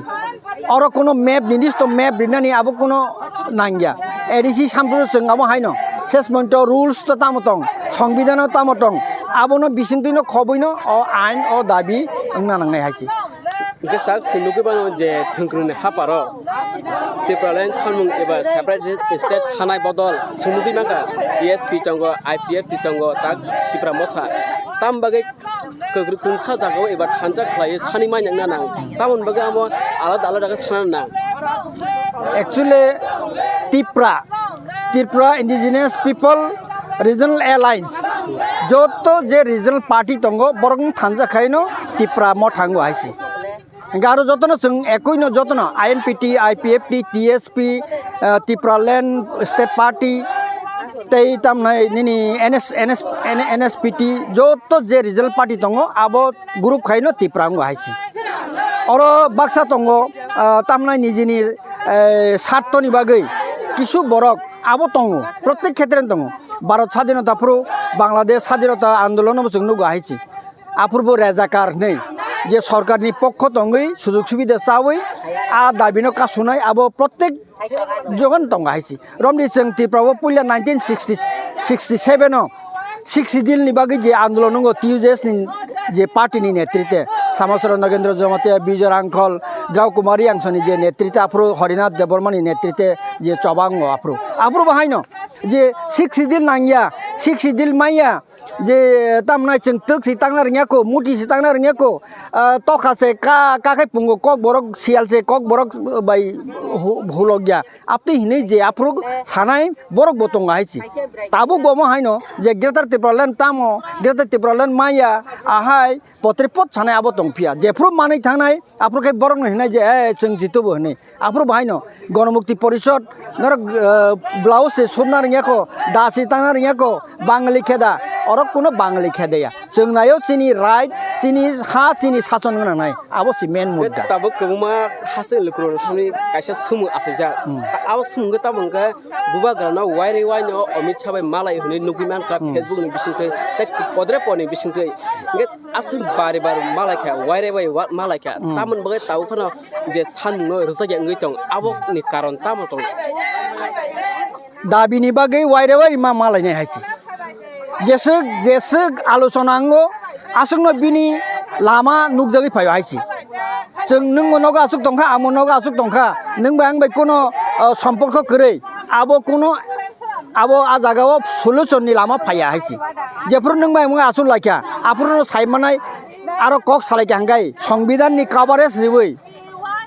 Oro kono map, nidisto map rinani abo kono nangya. A D C sampru chwng amo haino. Ses monto rules to tamo tong, songbidano tamo tong, abono bisingtwino khobwino o ain o dabi wngna nangnai hai se. Hingke sak se nugwi mano je thwngkwrwngni haparo Tipraland sanmung eba separate state sanai bodol se nugwi mankha T S P tongo, I P F T tongo, tak Tipra Motha. Tam bagwi kwkrwngsa jagao eba thansa khlaiwi sani manya wngna nang. Tamoni bagwi amo alada alada khe sana nang. Actually, Tipra, Tripura Indigenous People Regional Alliance, joto je regional party tongo, borok wng thansa khaino Tipra Motha wngo hai se. Hingke aro jotono chwng ekoi no jotono I N P T, I P F T, T S P, ah, Tipraland State Party, tei tamnai nini N S, N S, N S P T, joto je regional party tongo, abo group khaino Tipra wngo hai se. Oro baksa tongo, ah, tamnai nijini, eh, sartoni bagwi kisu borok abo tongo, protek khetre tongo. Bharat sadhinota phuru, Bangladesh sadhinota andolono bo chwng nugo hai se. Aphuru bo rezakar hinwi je sorkarni pokho tongwi sujug subida chawi a dabino kasunai abo protek jogon tongo hai se. Romdi chwng Tripura o puila nineteen sixty, sixty seven o Sixth Schedule ni bagwi je andolon wngo T U J S ni je party ni netrite Samasoro Nagendra Jamatia, Bijoy Rangkhol, Drau Kumar Reang soni je netrite aphuru Harinath Debbarma ni netrite je choba wngo aphuru. Aphuru bo haino je Sixth Schedule nangya, Sixth Schedule manya, Je tamnai chwng twk si tangna rwngya ko, muti si tangna rwngya ko, ah, tokha se ka, ka khai pungo kok borok, siyal se kok borok bai hu-, hulok ya. Aptwi hinwi je aphuru sanai borok bo tongo hai si. Tabuk bo omo haino je Greater Tipraland tamo, Greater Tipraland maya, ahai potre pot sanai abo tong phiya. Jephuru manwi thangnai, aphuru khe borokno hinai je, "Eh, chwng jitubo," hinwi. Aphuru bo haino Ganamukti Porishad norok, eh, blouse se sumna rwngya ko, da si tangna rwngya ko, Bangali kheda, orok kuno Bangali kheda ya. Chwng naio chini right, chini ha, chini sason gwnang nai. Abo si main mudda. Tabuk kwbangma hasteni lukurokno thangwi kaisa sumung achaijak. Hmm. Ta-, abo sumung khe tabuk hwnkhe bubagrano wairwi waino Amit Shah bai malai hwnwi nugwi mankha Hmm. Facebook ni bisingtwi, tei podre poni bisingtwi. Hwnkhe aswk bari bari malaikha, wairwi bai wa-, malaikha. Hmm. Tamoni bagwi tabuk phano je sanmungno rwjakya wngwi tong, aboni karon tamo tong? Dabini bagwi wairwi wairwi ma malainai hai se. Jeswk, jeswk alochona wngo, aswkno bini lama nukjagwi phaio hai se. Chwng nwngbo nogo aswk tongkha, amo nogo aswk tongkha, nwng bai ang bai kuno, ah, somporko kwrwi, abo kuno, abo ah jagao solution ni lama phaiya hai se. Jephuru nwng bai ang aswk laikha, aphuru no sai manai, aro kok salai kha hwnkhe Songbidan ni coverage riwi,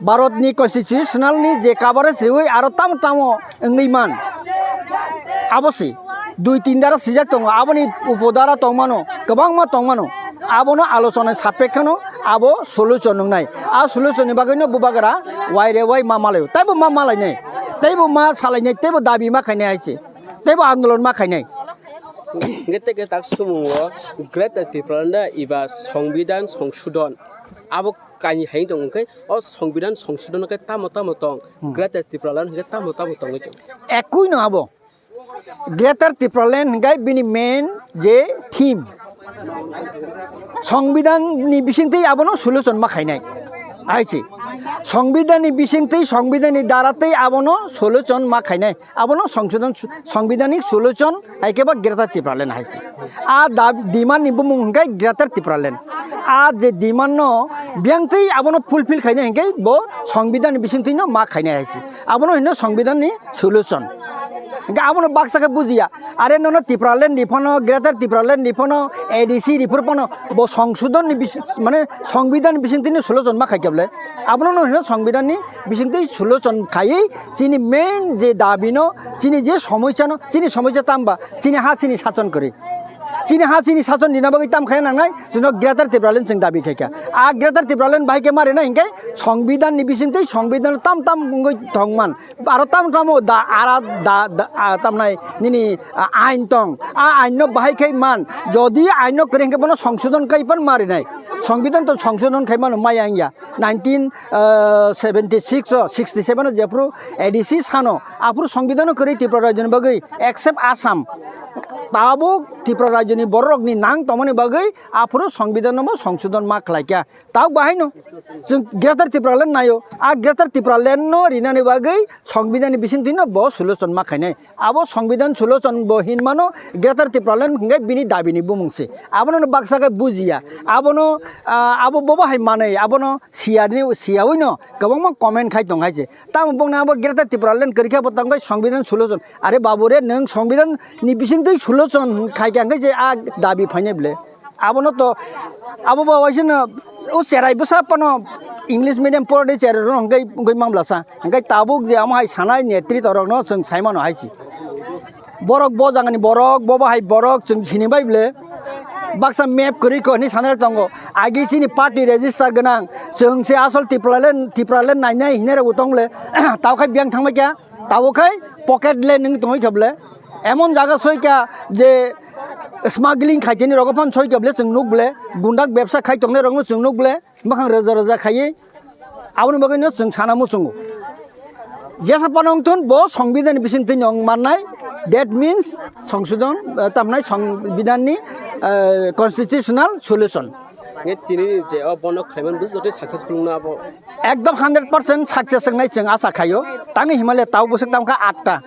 Bharat ni constitutional ni je coverage riwi aro tamo tamo wngwi man. Abo se dui tin dara sijak tongo, aboni upodara tongmano, kwbangma tongmano. Abono alochona sapek kheno abo solution wngnai. A solution ni bagwino bubagra waire wai ma malaio. Taibo ma malainai. Taibo ma salainai, taibo dabi ma khainai hai se. Taibo andolon ma khainai. Hwnkhe tei khe tak sumungo Greater Tipraland eba Songbidan Songsodon abo kainwi hai tong hwnkhe o Songbidan Songsodon khe tamo tamo tong, Hmm. Greater Tipraland hwnkhe tamo tamo tongwi tong. Ekui no abo. Greater Tipraland hwnkhe bini main je theme. Songbidan ni bisingtwi abono solution ma khainai. Hai se. Songbidan ni bisingtwi, Songbidan ni dara tei abono solution ma khainai. Abono Songsodon, Songbidanik solution hai khe ba Greater Tipraland hai se. A da demand ni bumung hwnkhe Greater Tipraland. A je demand no biyangtwi abono fulfill khainai hwnkhe bo Songbidan ni bisingtwi no ma khainai hai se. Abono hino Songbidan ni solution. Hwnkhe abono baksa khe bujiya. Are nono Tipraland ni phano, Greater Tipraland ni phano, A D C ni phuru phano bo Songsodon ni bis-, mane Songbidan ni bisingtwi no solution ma khai khe bole. Abono no hino Songbidan ni bisingtwi solution khaiwi chini main je dabi no, chini je somosya no, chini somosya tamba, chini ha chini sason kwrwi. Chini ha chini sason rina bagwi tam khaya nangnai, chwngno Greater Tipraland chwng dabi khaikha. A Greater Tipraland bahai khe ma rina hinkhe Songbidan ni bisingtwi Songbidan tam tam wngwi tongman. Aro tam tamo da ara da, da, a, tamnai nini, a, ain tong. A ain no bahai khai man. Jodi ain no kwrwi hinkhe bono Songsodon khai pan ma rinai. Songbidan to Songsodon khai mano maya wngya. Nineteen, ah, seventy six o, sixty seven o jephru A D C sano, aphuru Songbidan no kwrwi Tripura rajyoni bagwi, except Assam. Tabuk Tripura rajyoni bororokni nang tongmani bagwi aphuru Songbidan no bo Songsodon ma khlaikha. Tabuk bahaino chwng Greater Tipraland naio. A Greater Tipraland no rinani bagwi Songbidan ni bisingtwi no bo solution ma khainai. Abo Songbidan solution bo hinmano Greater Tipraland hwnkhe bini dabini bumung se. Abono no baksa khe bujiya. Abono, ah, abo bobo hai manwi, abono siyani, siyawi no kwbangma comment khai tong hai se. Tamo bongni abo Greater Tipraland kwrwi khe bo tongkhe Songbidan solution. Are babu re, nwng Songbidan ni bisingtwi solution khai khe hwnkhe je a dabi phainai ble. Abono to, abo bo waisano o cherai bwsa phano English medium porode cherai rok hwnkhe, hwnkhe mamlasa. Hwnkhe tabuk je amo hai sanai netrito rokno chwng saimano hai se. Borok bo jagani borok, bo bahai borok chwng sini bai ble. Baksa map kwrwi ko hinwi sanai rok tongo. Agi chini party register gwnang. Chwng se asol Tipraland, Tipraland nainai hinwi rok bo tong ble. Tao khai biyang thangbai kha. Tao khai pocket le nwng tongwi kha ble. Emon jaga soi kha je smuggling khaitini rogo phan soi kha ble chwng nuk ble. Gundak bebsa khai tongnai rokno chwng nuk ble. Bwkhang rwja rwja khaiwi aboni bagwino chwng sana muchungo. Jesa phano wngthun bo Songbidan ni bisingtwi no wng mannai, that means Songsodon, eh, tamnai Songbidan ni, eh, constitutional solution. Nge tini je o bono khlaiman bwswk tei successful wngno abo? Ekdom hundred percent success wngnai chwng asa khaio. Tangwi himale tao bwswk tangkha atta.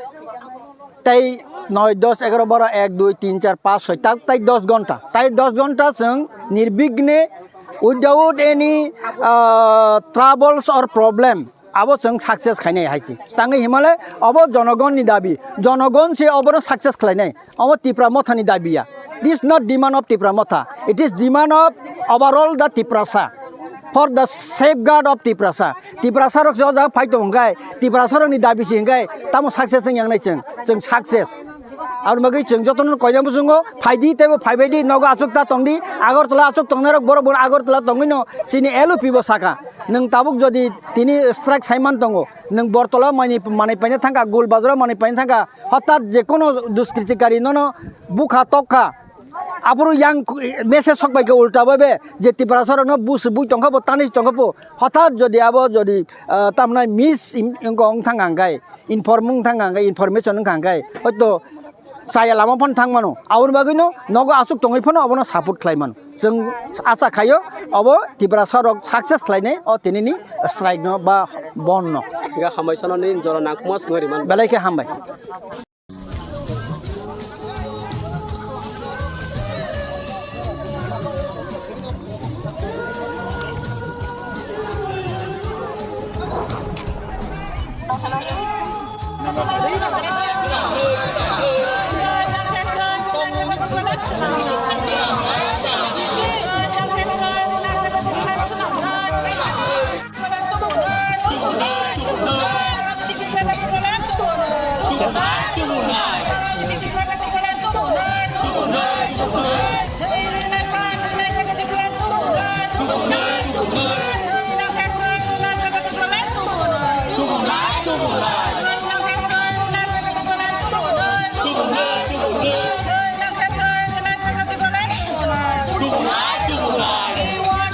Tei noi, dos, egaro, baro, ek, dui, tin, char, panch, soi, ta-, tai dos ghonta. Tai dos ghonta chwng nirbighne, without any, ah, troubles or problem, Abo chwng success khainai hai se. Tangwi himale obo jonogonni dabi. Jonogon se obono success khlainai. Obo Tipra Mothani dabi ya. This is not demand of Tipra Motha. It is demand of overall the Tiprasa. For the safeguard of Tiprasa. Tiprasa rok se o jaga phai tong hwnkhe, Tiprasa rokni dabi se hwnkhe, tamo success wng yang nai chwng. Chwng success. Aboni bagwi chwng jotono koina muchungo, phaidi teibo phaibaidi, nogo achuk ta tongdi, Agartala achuk tongnairok borok bo Agartala tongwino chini L O P bo saka. Nwng tabuk jodi tini strike saiman tongo, nwng Bortola manwi, manwi paina thangkha, Gul Bazaro manwi paina thangkha, hothat jekono duskritikari nono bukha tokha, aphuru yang message sok bai khe ulta bai be je Tiprasa rokno bus bui tongkha bo, tani tongkha bo, hothat jodi abo jodi, ah, tamnai mis im-, wng thang ang khe, inform wng thang ang khe, information wng thang khe, hoito chaya lama phano thang mano. Aboni bagwino nogo aswk tongwi phano obono support khlai mano. Chwng asa khaio obo Tiprasa rok success khlainai o tinini strike no ba bon no. Ga hambai sono ni jora nangkukma swngwi rwmani. Belai khe hambai.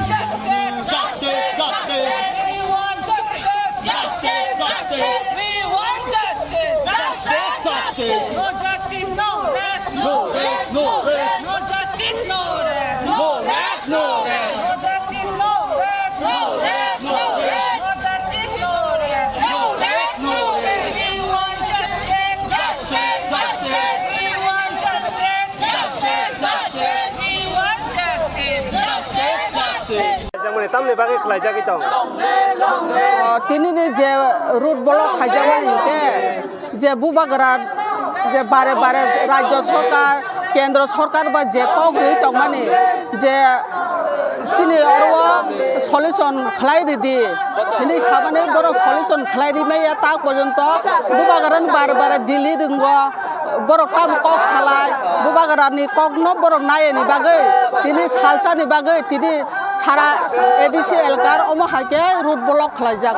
Justice, justice. We want justice. Justice, justice. We want justice. Justice, justice. We want justice. Justice, justice. No justice, no rest. No rest, no rest. No justice, no rest. No rest, no rest. No justice, no rest. No rest, no rest. No justice, no rest. No rest, no rest. We want justice. Justice, justice. We want justice. Justice, justice. We want justice. Justice, justice. Khlaijak mani tamni bagwi khlaijagwi tong? O, tinini je road block khaijakmani hinkhe je bubagra je bare bare rajyo sorkar, kendro sorkar ba je kok rwi tongmani je chini oro solution khlai ridi hinwi samani borok solution khlai rimaya tak porjonto bubagrani bare bare Delhi ringo. Borok tamo kok salai, bubagrani kokno borok nayani bagwi, tini salsani bagwi, tini sara A D C elkar omo hai khe road block khlaijak.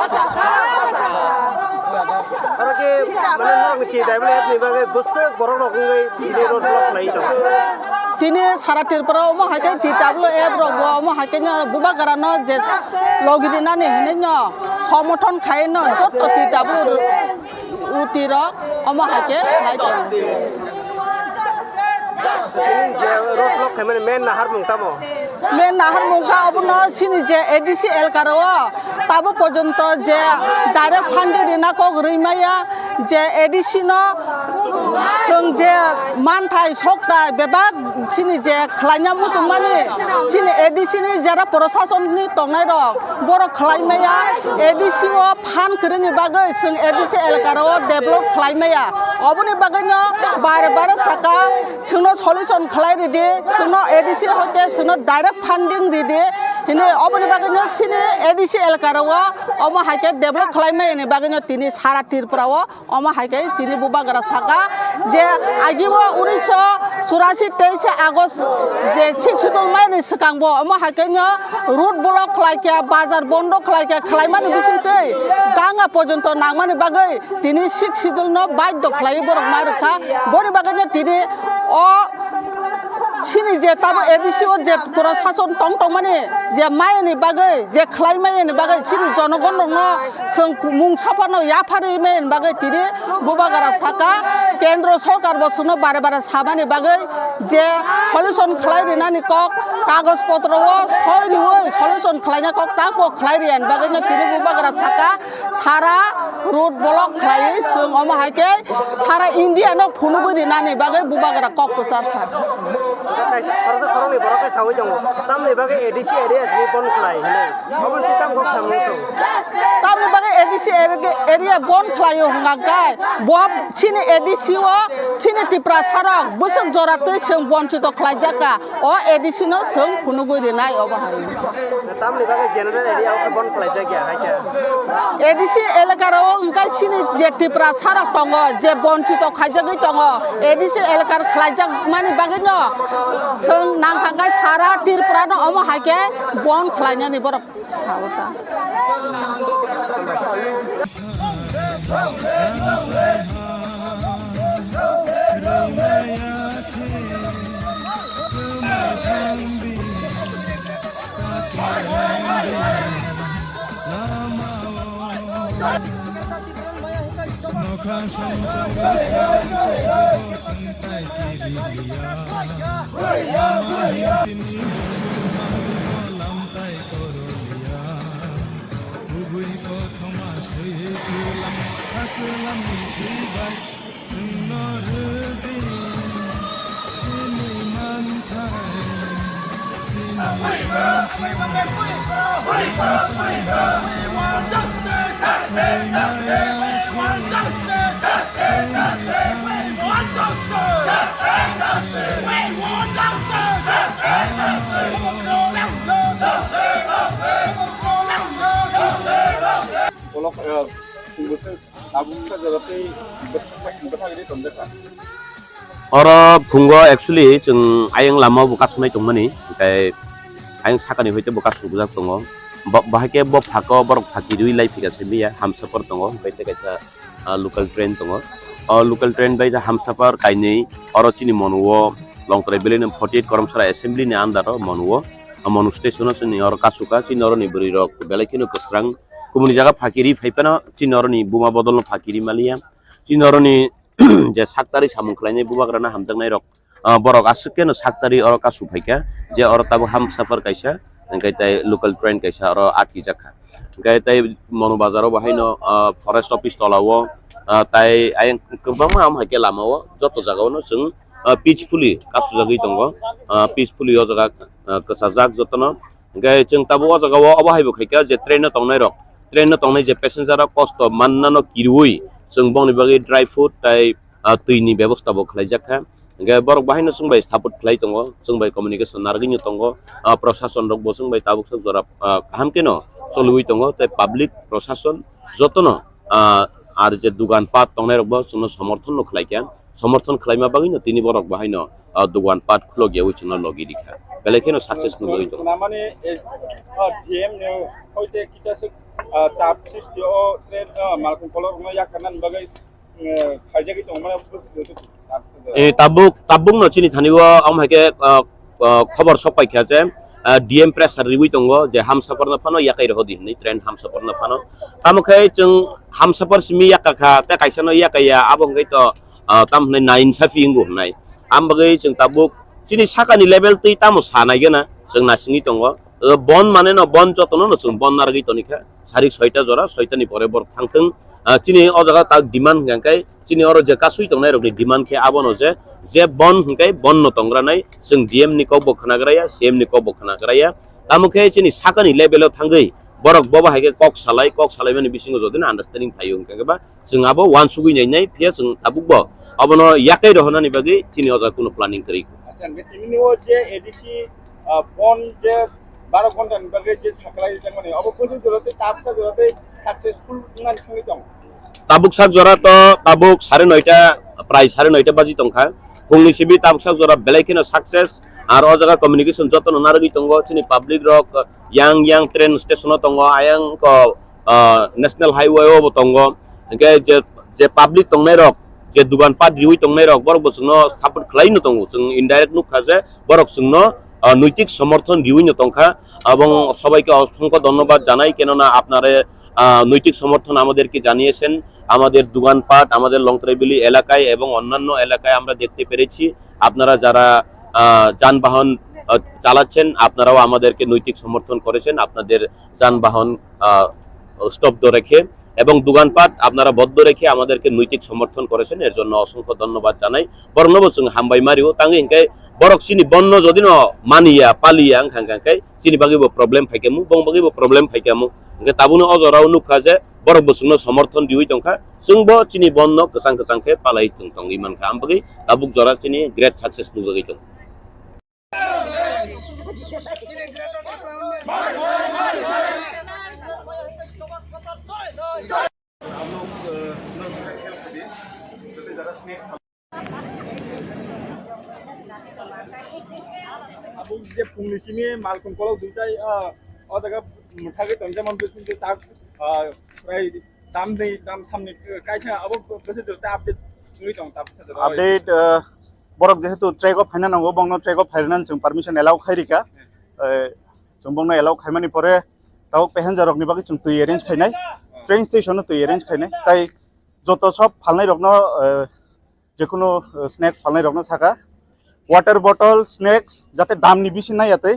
Aro khe, mane, norokni T W F ni bagwi bwswk borok rok wngwi tini road block khlai tongo. Tini sara Tripura omo hai khe T W F rok bo omo hai khe no bubagrano je logi dinani hinwi no somothon khai no jotto T W F. Uti rok omo hai khe khlai tongo. Tini je road block khaimani main naharmung tamo? Main naharmung kha obono chini je A D C elkar o tabo porjonto je direct funding rina kok rwi maya je A D C no chwng je manthai sokthai bebak chini je khlaina muchungmani chini A D C ni jara proshasonni tongnai rok borok khlai maya A D C o phan kwrwngni bagwi chwng A D C elkaro develop khlai maya. Oboni bagwino bare bare saka chwngno solution khlai ridi, chwngno A D C hoite chwngno direct funding ridi. Hini oboni bagwino chini A D C elkaro omo hai khe develop khlai maya ni bagwino tini sara Tripura o omo hai khe tini bubagra saka je agibo unisho churasi teise August je sixth schedule maini swkangbo omo hai khe no road block khlai khe, bazar bondo khlai khe, khlaimani bisingtwi ganga porjonto nangmani bagwi tini sixth schedule no baidhyo khlai borok ma rwkha. Boni bagwi no tini o chini je tamo A D C o je proshashan tong tongmani je mayani bagwi, je khlai mayani bagwi chini jonogon rokno chwng mungsa phano yapharwi mayani bagwi tini bubagra saka, kendro sorkar bo chwngno bare bare samani bagwi je solution khlai rinani kok, kagoj potro o soi riwi solution khlaina kok tamo khlai riyani bagwi no tini bubagra saka sara Road block khlaiwi chwng omo hai khe sara India no phunugwi rinani bagwi bubagra kok kwchar kha. Kaisa khoroksa khoroknwi borok khe sawi tongo, tamni bagwi A D C area simi bon khlai hinwi. Obo twi tamo kok samung song. Tamni bagwi A D C area, area bon khlaio hwnka khe bo chini A D C o chini Tipra sarok bwswk jora twi chwng bonchito khlaijak kha. O A D C no chwng phunugwi rinai obo hai. Tamni bagwi general area o khe bon khlaijak ya hai khe. A D C elaka rao wngkha chini je Tipra sarok tongo, je bonchito khaijagwi tongo, A D C elaka khlaijak mani bagwi no chwng nangkha khe sara Tripura no omo hai khe bon khlainani borok sao ta. Kubui kothoma swi tulang, haklam ni thwi bai. Bolok, eh, tabuk sa jaga tei bwthak, bwthak ri tonjak kha. Oro phungo actually chwng ayang lama bo kasumai tongmani, hwnkhe ayang sakani hoite bo kasubjak tongo. Bo, bahai khe bo phako borok phaki rwi lai phika se miya, hamsapor tongo, hwnkhe tei kaisa, ah, local train tongo. O local train bai hamsapor kainwi oro chini Monu o Longtrai valley ni forty eight Koromsara assembly ni under o Monu o, o Monu station o chini oro kasukha, chini oro ni bwrwi rok belai kheno kwsrang. Kubuni jaga phakiri phai phano chini oroni buma bodolno phakiri maliya. Chini oroni je saktari samung khlainai bubagrano hamjaknai rok, ah, borok aswk keno saktari oro kasu phaikha, je oro tabuk hamsapar kaisa, hwnkhe tei local train kaisa oro atkijak kha. Hwnkhe tei Monu bazaro bo haino, ah, forest office tola o, ah, tai ayang kwbangma am hai khe lama o joto jaga o no chwng, ah, peacefully kasujagwi tongo, ah, peacefully o jaga, ah, kwchajak jotono. Hwnkhe chwng tabuk o jaga o obo hai bo khaikha je train o tongnai rok, train o tongnai je passenger rok kosto mannano kirui chwng bongni bagwi dry food tai, ah, twi ni bebosta bo khlaijak kha. Hwnkhe borok bo haino chwng bai support khlai tongo, chwng bai communication narwgwino tongo, ah, prosason rok bo chwng bai tabuk sak jora, ah, kaham kheno choliui tongo tei public prosason jotono, ah, ar je dugan pat tongnai rok bo chwngno somorthon no khlaikha. Somorthon khlaima bagwino tini borok bo haino, ah, dugan pat khulokyaui chwngno logi rikha. Belai kheno success nugwi tongo. Namani, eh, ah, D M ni hoite kichaswk, ah, chap sristi o, eh, ah, malkhung kolok rokno yakarnani bagwi, eh, khaijagwi tongo mane. Eh, tabuk, tabukno chini thani o, omo hai khe, ah, ah, khobor sok paikha je, ah, D M pressure riui tongo je hamsaparno phano yakai rohodi hinwi train hamsaparno phano. Tamo khe chwng hamsapar simi yakakha, tei kaisano yakaiya, abo hwnkhe to, ah, tamo hwnwi nainsafi wngo hwnwi. Am bagwi chwng tabuk chini sakani level twi tamo sa naigena chwng nasingwi tongo. O bon mane no bon jotono no chwng bon narwgwi tonikha. Sarik soita jora, soita ni pore borok thangthwng. Ah, chini o jaga tak demand hwnkha khe chini oro je kasui tongnai rokni demand khe abono je, je bon hwnkhe bon no tongranai, chwng D M ni kok bo khwnagraya, C M ni kok bo khwnagraya. Tamo khe chini sakani level o thangwi borok bobo hai khe kok salai, kok salaimani bisingo jodi no understanding phaio hwnkha khe ba chwng abo uansugwi nainai, phiya chwng tabuk bo abono yakai rohornani bagwi chini o jaga kuno planning kwrwi. Acha, hwnkhe tini o je A D C, ah, bon je baro ghonta ni bagwi je saklai rijak mani, obo bwswk jora tei tabuksa jora tei successful wngna thangwi tong? Tabuk sak jora to tabuk sare noita, prai sare noita baji tongkha. Phungni simi tabuk sak jora belai kheno success. Ar o jaga communication jotono narwgwi tongo, chini public rok yang yang train station o tongo, ayang ko, ah, national highway o bo tongo. Hwnkhe je, je public tongnai rok, je dugan pat riui tongnai rok, borok bo chwngno support khlai no tongo. Chwng indirect nukha je borok chwngno, ah, noitik somorthon riui no tongkha. Ebong sobaike osongkho dhonnobad janai, kenona apnare, ah, noitik somorthon amaderke janiyesen, amader dugan pat, amader Longtrai Valley elakaye ebong onnanno elakaye amra dekte perechi. Apnara jara, ah, janbahan, ah, chalachen, apnarao amaderke noitik somorthon korechen, apnader janbahan, ah, stobdho rekhe এবং দোকানপাট আপনারা বন্ধ রেখে আমাদেরকে নৈতিক সমর্থন করেছেন, এর জন্য অসংখ্য ধন্যবাদ জানাই। বরং নব চুং হামবাই মারিও, তাঙ্গে হিংকে বরক চিনি বন্ধ যদি ন মানিয়া, পালিয়া, হ্যাং হ্যাং হ্যাং চিনি বাকি বো প্রবলেম ফাইকামু, বং বাকি বো প্রবলেম ফাইকামু। Hingke tabukno o jorao nukha je borok bo chwngno somorthon riwi tongkha, chwngbo chini bonno kwchang kwchang khe palai tong tongwi mankha, ambagwi tabuk jora chini great success nukjagwi tongo. Abo je phungni simi malkhung kolok duitai, ah, o jaga mwthagwi tonjak man bwswk tak, ah, prai dam ni, dam thamni kaisa abo bwswk ta update wngwi tong ta bwswk. Update, ah, borok jehetu track o phaina nango, bongno track o phairwnani chwng permission allow khai rika. Eh, chwng bongno allow khaimani pore tabuk passenger rokni bagwi chwng twi arrange khainai, train station o twi arrange khainai, tai joto sob phalnai rokno, eh, jekunu, eh, snacks phalnai rokno saka, water bottle, snacks, jate damni bisi nai atwi,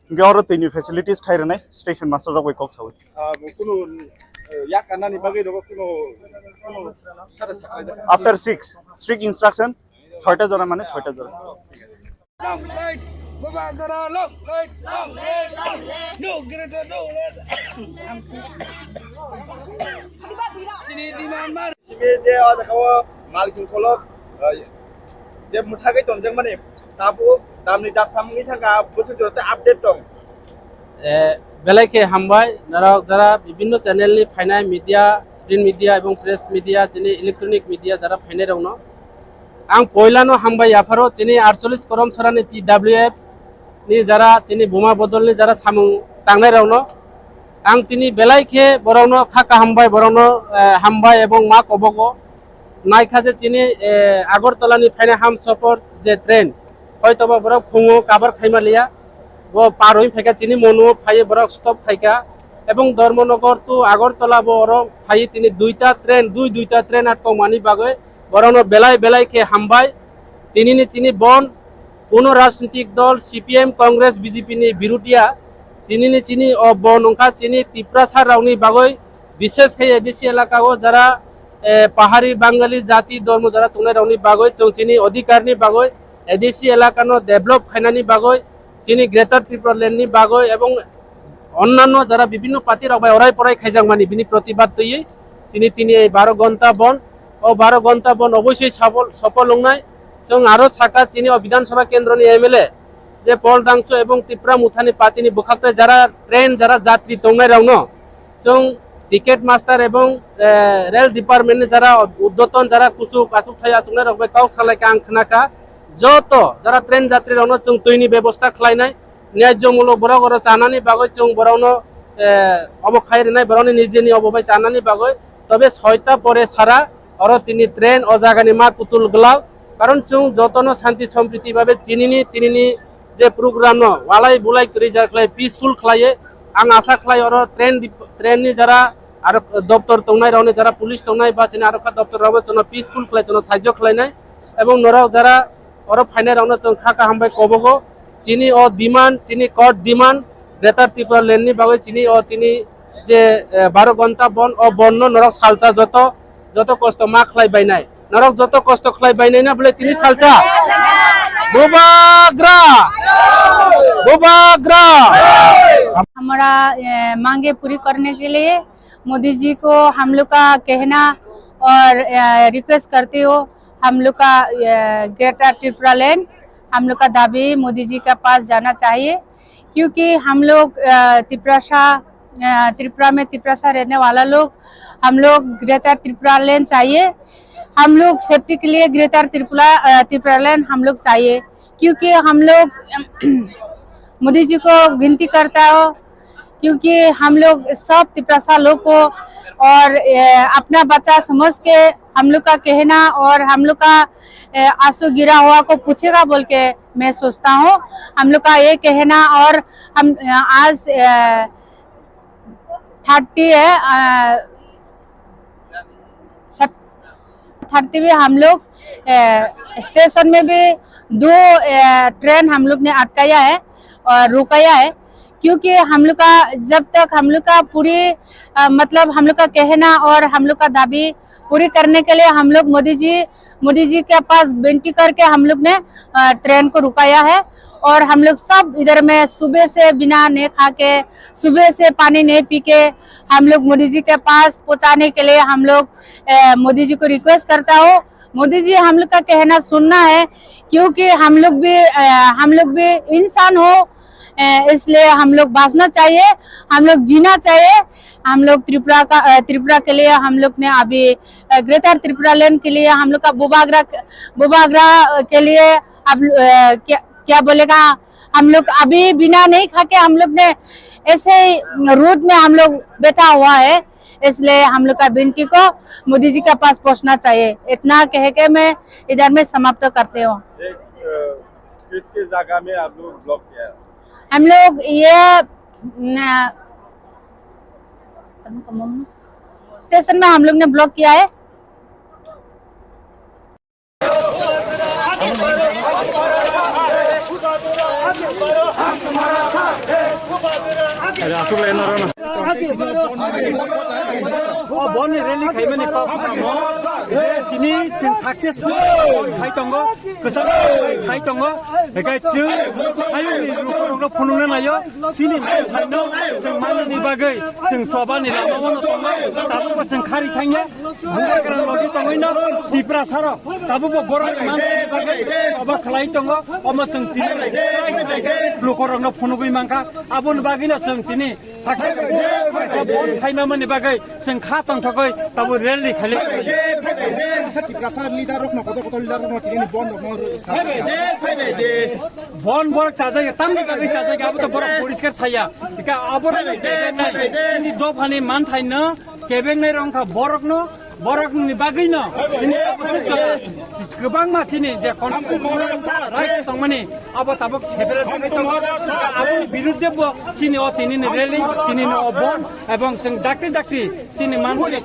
hingke oro twini facilities khai rwnai station master rok bai kok sawi. Ah, kunu, eh, yak anani bagwi rok kunu, kunu sara sakha jaka. After six, strict instruction, soita jora mane soita jora. Long live Bubagra, long live, long live, long live. No greater, no less. Chini demand mar. Simi je o jaga o malkhung kolok, eh, je mwthagwi tonjakmani, tabuk damni daptham wngwi thangkha, bwswk jora tei update tong. Eh, belai khe hambai, norok jara bibinno channel ni phainai media, print media ebong press media, chini electronic media jara phainai rokno. Ang poilano hambai yapharo chini aatcholish Koromchorani T W F ni jara chini buma bodolni jara samung tangnai rokno. Ang tini belai khe borokno kha kaham bai borokno, eh, hambai ebong ma kobogo. Naikha je chini, eh, Agartala ni phaina Humsafar je train, hoitoba borok phungo cover khaima liya, bo par oi phaikha chini mono phaiye borok stop khaikha, ebong Dharmanagar to Agartala bo oro phaiye tini duita train, dui duita train atkokmani bagwi borokno belai belai khe hambai. Tinini chini bon kuno rajnitik dol C P M, Congress, B J P ni birudia, tinini chini o bon wngkha chini Tiprasa rokni bagwi, bishes khe A D C elaka o jara, eh, pahari Bangali jati dormo jara tongnai rokni bagwi, chwng chini odhikar ni bagwi, A D C elaka no develop khainani bagwi, chini Greater Tripura Land ni bagwi ebong onnanno jara bibinno party rok bai orai porai khaijakmani bini protibad twiwi chini tini ei baro gonta bon, o baro gonta bon obosoi safol, sofol wngnai. Chwng aro saka chini o Bidhan Sabha kendro ni M L A je Paul Dangsu ebong Tipra Mothani party ni bwkhaktai jara train jara jatri tongnai rokno chwng ticket master ebong, eh, rail department ni jara uddoton jara kuchuk achuk thai achuknai rok bai kok salaikha ang khnakha. Joto jara train jatri rokno chwng twini bebosta khlainai, nyaijomulok borok oro chanani bagwi chwng borokno, eh, obo khai rwnai, borokni nijeni obo bai chanani bagwi. Tobe soita pore sara oro tini train o jagani ma kutul glak. Karon chwng jotono shanti sompriti babe chinini tinini je program no walai bulai kwrwi jar khlai peaceful khlaiwi. Ang asa khlai oro train dip-, train ni jara aro doptor tongnai rokni jara police tongnai ba chini aro kha doptor rokbo chwngno peaceful khlai chwngno sahajyo khlainai. Ebong norok jara oro phainai rokno chwng kha kaham bai kobogo. Chini o demand, chini court demand, Greater Tripura Land ni bagwi chini o tini je, eh, baro gonta bon, o bon no norok salsa joto, joto kosto ma khlai bainai. Norok joto kosto khlai bainai na bole tini salsa. Bubagra! Bubagra! हमारा, ए, मांगे पूरी करने के लिए मोदी जी को हम लोग का कहना और, ए, रिक्वेस्ट करते हो, हम लोग का, ए, ग्रेटर त्रिपुरा लैंड, हम लोग का दाबी मोदी जी के पास जाना चाहिए, क्योंकि हम लोग, अ, तिपरासा, अ, त्रिपुरा में तिपरासा रहने वाला लोग, हम लोग ग्रेटर त्रिपुरा लैंड चाहिए। हम लोग सेफ्टी के लिए ग्रेटर त्रिपुरा, अ, त्रिपुरा लैंड हम लोग चाहिए, क्योंकि हम लोग मोदी जी को विनती करता हो, क्योंकि हम लोग सब तिपरासा लोग को और, अ, अपना बच्चा समझ के हम लोग का कहना और हम लोग का, अ, आंसू गिरा हुआ को पूछेगा बोल के मैं सोचता हूँ। हम लोग का ये कहना और हम, अ, आज, अ, थर्टी है, अ, सत-, थर्टी में हम लोग, अ, स्टेशन में भी दो, अ, ट्रेन हम लोग ने अटकाया है और रुकाया है, क्योंकि हम लोग का, जब तक हम लोग का पूरी, अ, मतलब हम लोग का कहना और हम लोग का दाबी पूरी करने के लिए हम लोग मोदी जी, मोदी जी के पास विनती करके हम लोग ने, अ, ट्रेन को रुकाया है। और हम लोग सब इधर में सुबह से बिना नहीं खा के, सुबह से पानी नहीं पी के हम लोग मोदी जी के पास पहुंचाने के लिए हम लोग, अ, मोदी जी को रिक्वेस्ट करता हूँ। मोदी जी, हम लोग का कहना सुनना है, क्योंकि हम लोग भी, अ, हम लोग भी इंसान हो, अ, इसलिए हम लोग बांचना चाहिए, हम लोग जीना चाहिए। हम लोग त्रिपुरा का, अ, त्रिपुरा के लिए हम लोग ने अभी, अ, ग्रेटर त्रिपुरा लैंड के लिए हम लोग का बुबागरा, बुबागरा के लिए अब, अ, क्या, क्या बोलेगा, हम लोग अभी बिना नहीं खा के हम लोग ने ऐसे ही रोड में हम लोग बैठा हुआ है। इसलिए हम लोग का विनती को मोदी जी के पास पहुंचना चाहिए। इतना कह के मैं इधर में समाप्त करते हूँ। एक, अ, किस किस जगह में आप लोग ब्लॉक किया है? हम लोग ये, न, स्टेशन में हम लोग ने ब्लॉक किया है। Boni rally khaimani kok tini chwng successful khai tongo, kwchang khai tongo, hinkhe chwng ayungni lukurokno phunukna naio, chini naithaino chwng manani bagwi chwng chobani lama-o tongo, tabukbo chwng khari thangya. Bubagra logi tongwino Tiprasarok tabukbo borok manani bagwi abo khlai tongo, omo chwng tini lukurokno phunugwi mankha. Aboni bagwino chwng tini sakha bon khaimamani bagwi chwng kha tongthogwi tabuk rally khailaio. Tiprasa leader rokno, kotor kotor leader rokno tini bon rokno. Bon borok chajak, tamni bagwi chajak, abo to borok poriskar saya. Ika abo rok kebengnai, chini dophani manthaino kebengnai rok wngkha borokno, borokni bagwino chini kwbangma chini je constitutional right tongmani abo tabuk chepere tongwi tongo. Aboni birudde bo chini o tinini rally, tinini o bon, ebong chwng dakti dakti chini manthai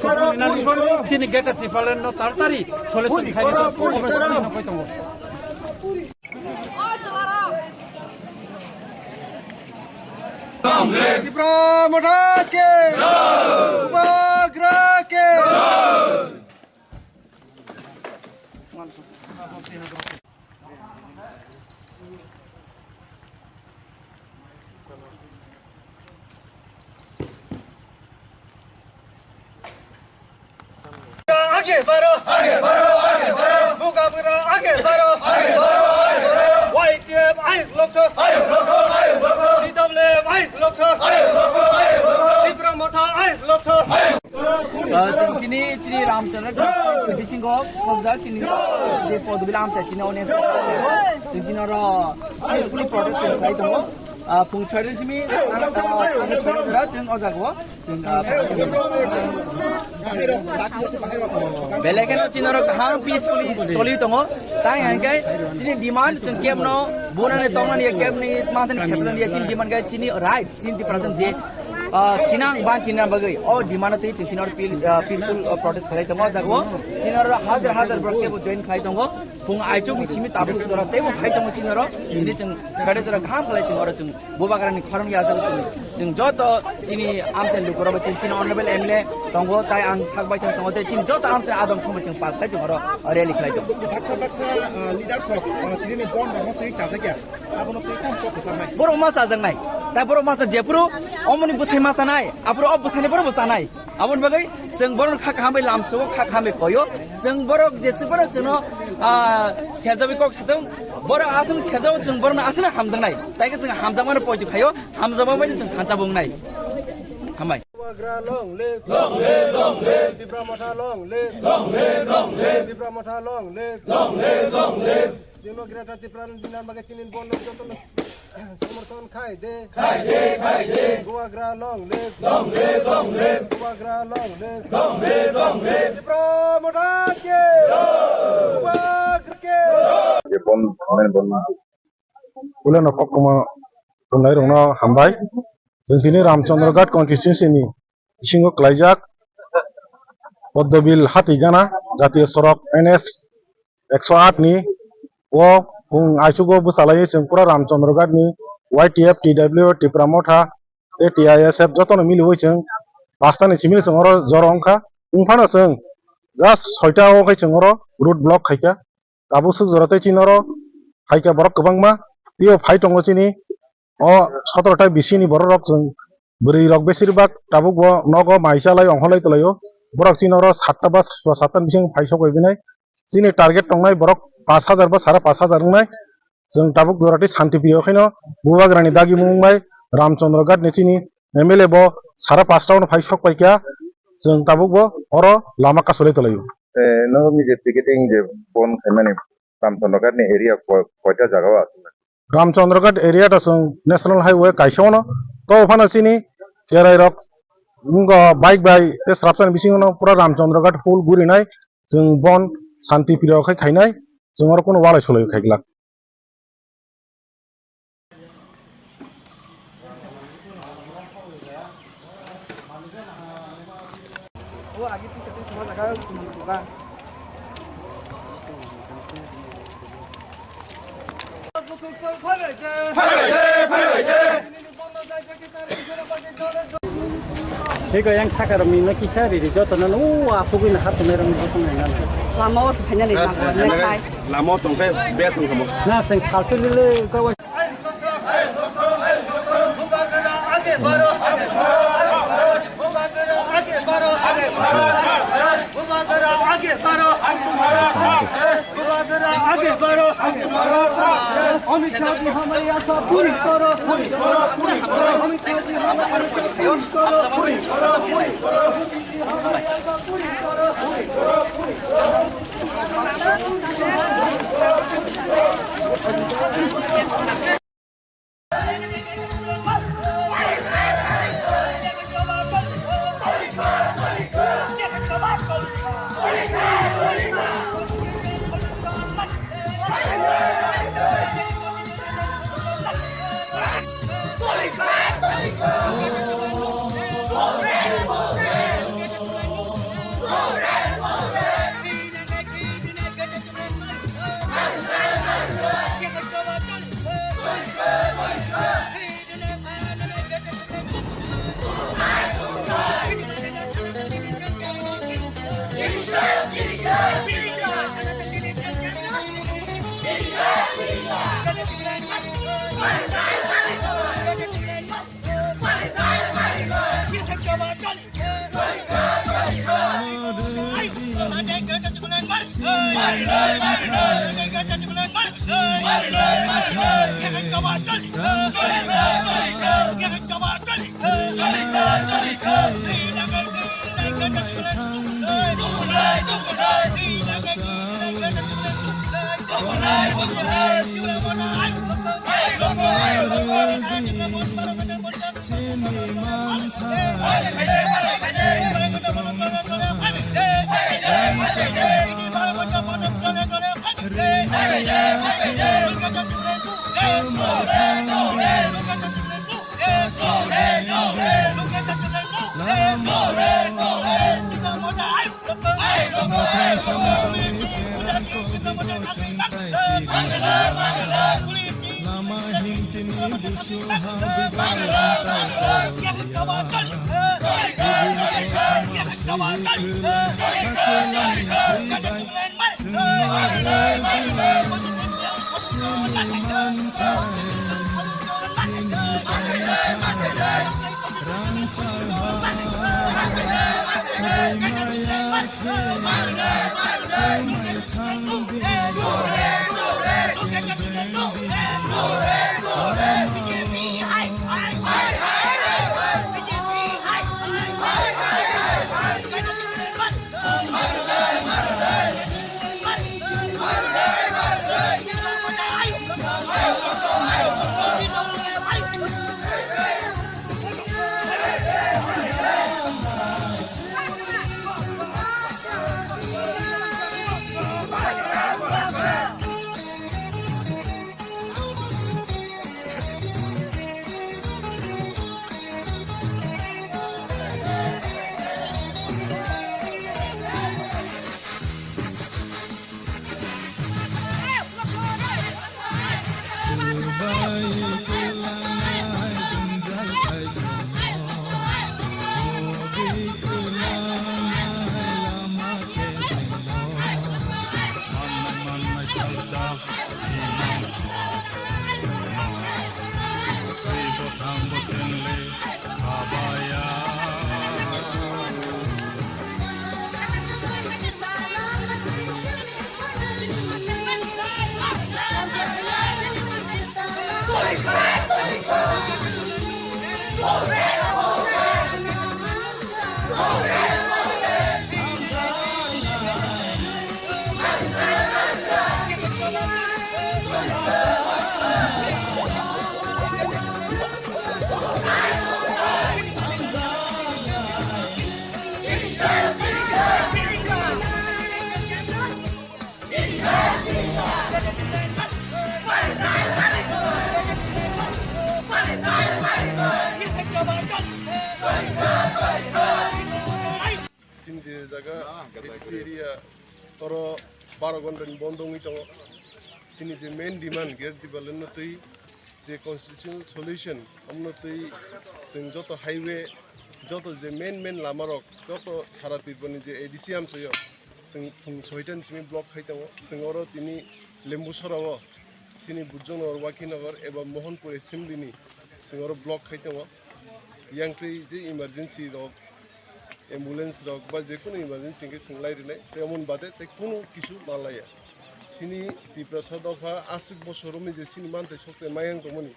chini Greater Tipraland no taratari solution khaina tongo. Tipra Motha ki! Bubagra ki! Aage baro, aage baro, aage baro. Bubagra aage baro, aage baro, aage baro. Y T F ayuk lokto, ayuk lokto, ayuk lokto. T W F ayuk lokto, ayuk lokto, ayuk lokto. Tipra Motha ayuk lokto, ayuk. Ah, chini, chini Ramchandra Ghat bisingo khobjak chini je Podobila amchai chini audience. Chini oro peacefully protest khlai tongo. Ah, phung chhari jimi, ah, ah, chwng o jaga o. Belai kheno chini oro kaham peacefully choli tongo. Tai hwnkhe chini demand chwng camp no bunani tongnani camp ni manthani khepnani chini demand khe chini right chini Tiprasa je, ah, thinang ban chini bagwi o demand twi chini oro pil-, ah, peaceful, ah, protest khlai tongo o jaga o. Chini oro hajar hajar borok teibo join khlai tongo. Phung aichuk ni simi tabuk jora teibo phai tongo chini oro. Chini chwng kare jora kaham khlai chwng oro chwng Bubagrani khorang ya jaga chini. Chwng joto chini amchai lukurok bai chini, chini honorable M L A tongo, tai ang sak bai thang tongo, tei chini joto amchai adong somoi chwng pass khai chwng oro rally khlai tongo. Baksa baksa, ah, leaders rok, ah, tini ni bon rok twi chajak ya. Abono twi kam kok kwchang nai. Borok ma chajak nai. Tai borok ma cha jephuru omoni bwthai ma chanai, aphuru o bwthai ni borok bo chanai. Aboni bagwi chwng borok kha kaham bai lamsao, kha kaham bai koyo. Chwng borok jesuk borok chwngno, ah, sejawi kok satung. Borok aswk sejawi chwng borokno aswkno hamjaknai. Tai khe chwng hamjakmano poito khaio, hamjakma bai chwng thansa bo wngnai. Hambai. Bubagra long live. Long live, long live. Tipra Motha long live. Long live, long live. Tipra Motha long live. Long live, long live. Chwngno Greater Tipraland dinani bagwi tini bondo jotono somorthon khai de. Khai de, khai de. Bubagra long live. Long live, long live. Bubagra long live. Long live, long live. Tipra Motha ki. Bubagra ki. Je bon, bon, bon. Ulo no kokma tunai rokno hambai. Chwng tini Ramchandra Ghat constituency ni bisingo klaijak Poddobil Hatigana jatiyo sorok N S ekso aat ni o phung aichugo bwchalaiwi chwng pura Ramchandra Ghat ni Y T F, T W, Tipra Motha, tei T I S F jotono miliwi chwng pasta ni simi chwng oro joro wngkha. Wngphano chwng just soita o khe chwng oro road block khaikha. Tabuk swk jora tei chini oro phaikha borok kwbangma. Tei o phai tongo chini o sotoro ta bisini borok rok chwng bwrwi rok besir bak tabuk bo nogo mai chalai ongkholai tolaio. Borok chini oro satta ba satta ni bising phai sok bai binai. Chini target tongnai borok pash hajar ba sara pash hajar wngnai. Chwng tabuk jora tei shanti priyo khaino Bubagrani dagimung bai Ramchandra Ghat ni chini M L A bo sara pasta o no phai sok pai kha. Chwng tabuk bo oro lama kasulai tolaio. Eh, no mi je picketing je bon khaimani Ramchandra Ghat ni area ko-, koita jaga o aswk? Ramchandra Ghat area ta chwng National Highway kaisa ono. To phano chini cherai rok wngkha bike bai tei srapsani bisingo no pura Ramchandra Ghat full gurinai. Chwng bon shanti priyo khai khainai. Chwng oro kuno walai sulai khai glak. Hiko yang saka rok ni na kisa ri ri joto na u asugwi na hatu na rang joto na na. Lama o se phanya le na ko ne khai. Lama o tong khe bes wng kha mo. Na seng saltu le le ka wa. Amit शाह जी हमारे यहाँ सब पूरी करो, पूरी करो, पूरी करो। अमित शाह जी हमारे यहाँ सब पूरी करो, पूरी करो, पूरी करो। मोदी जी हमारे यहाँ सब पूरी करो, पूरी करो, पूरी करो। Jaga A D C area oro baro ghonta ni bondo wngwi tongo. Chini je main demand gate development no twi je constitutional solution amno twi chwng joto highway, joto je main main lama rok, joto sara Tripura ni je A D C amchaio chwng phung soita ni simi block khai tongo. Chwng oro tini Lembusora o chini Bujjonogor, Wakinagar eba Mohanpur assembly ni chwng oro block khai tongo. Yang twi je emergency rok, ambulance rok ba je kunu emergency hwnkhe chwng lai rwnai, tei omo ni bade tei kunu kisu ma laiya. Chini Tiprasa dopha aswk bosor romwi je chini manthai sokte mayang tongmani,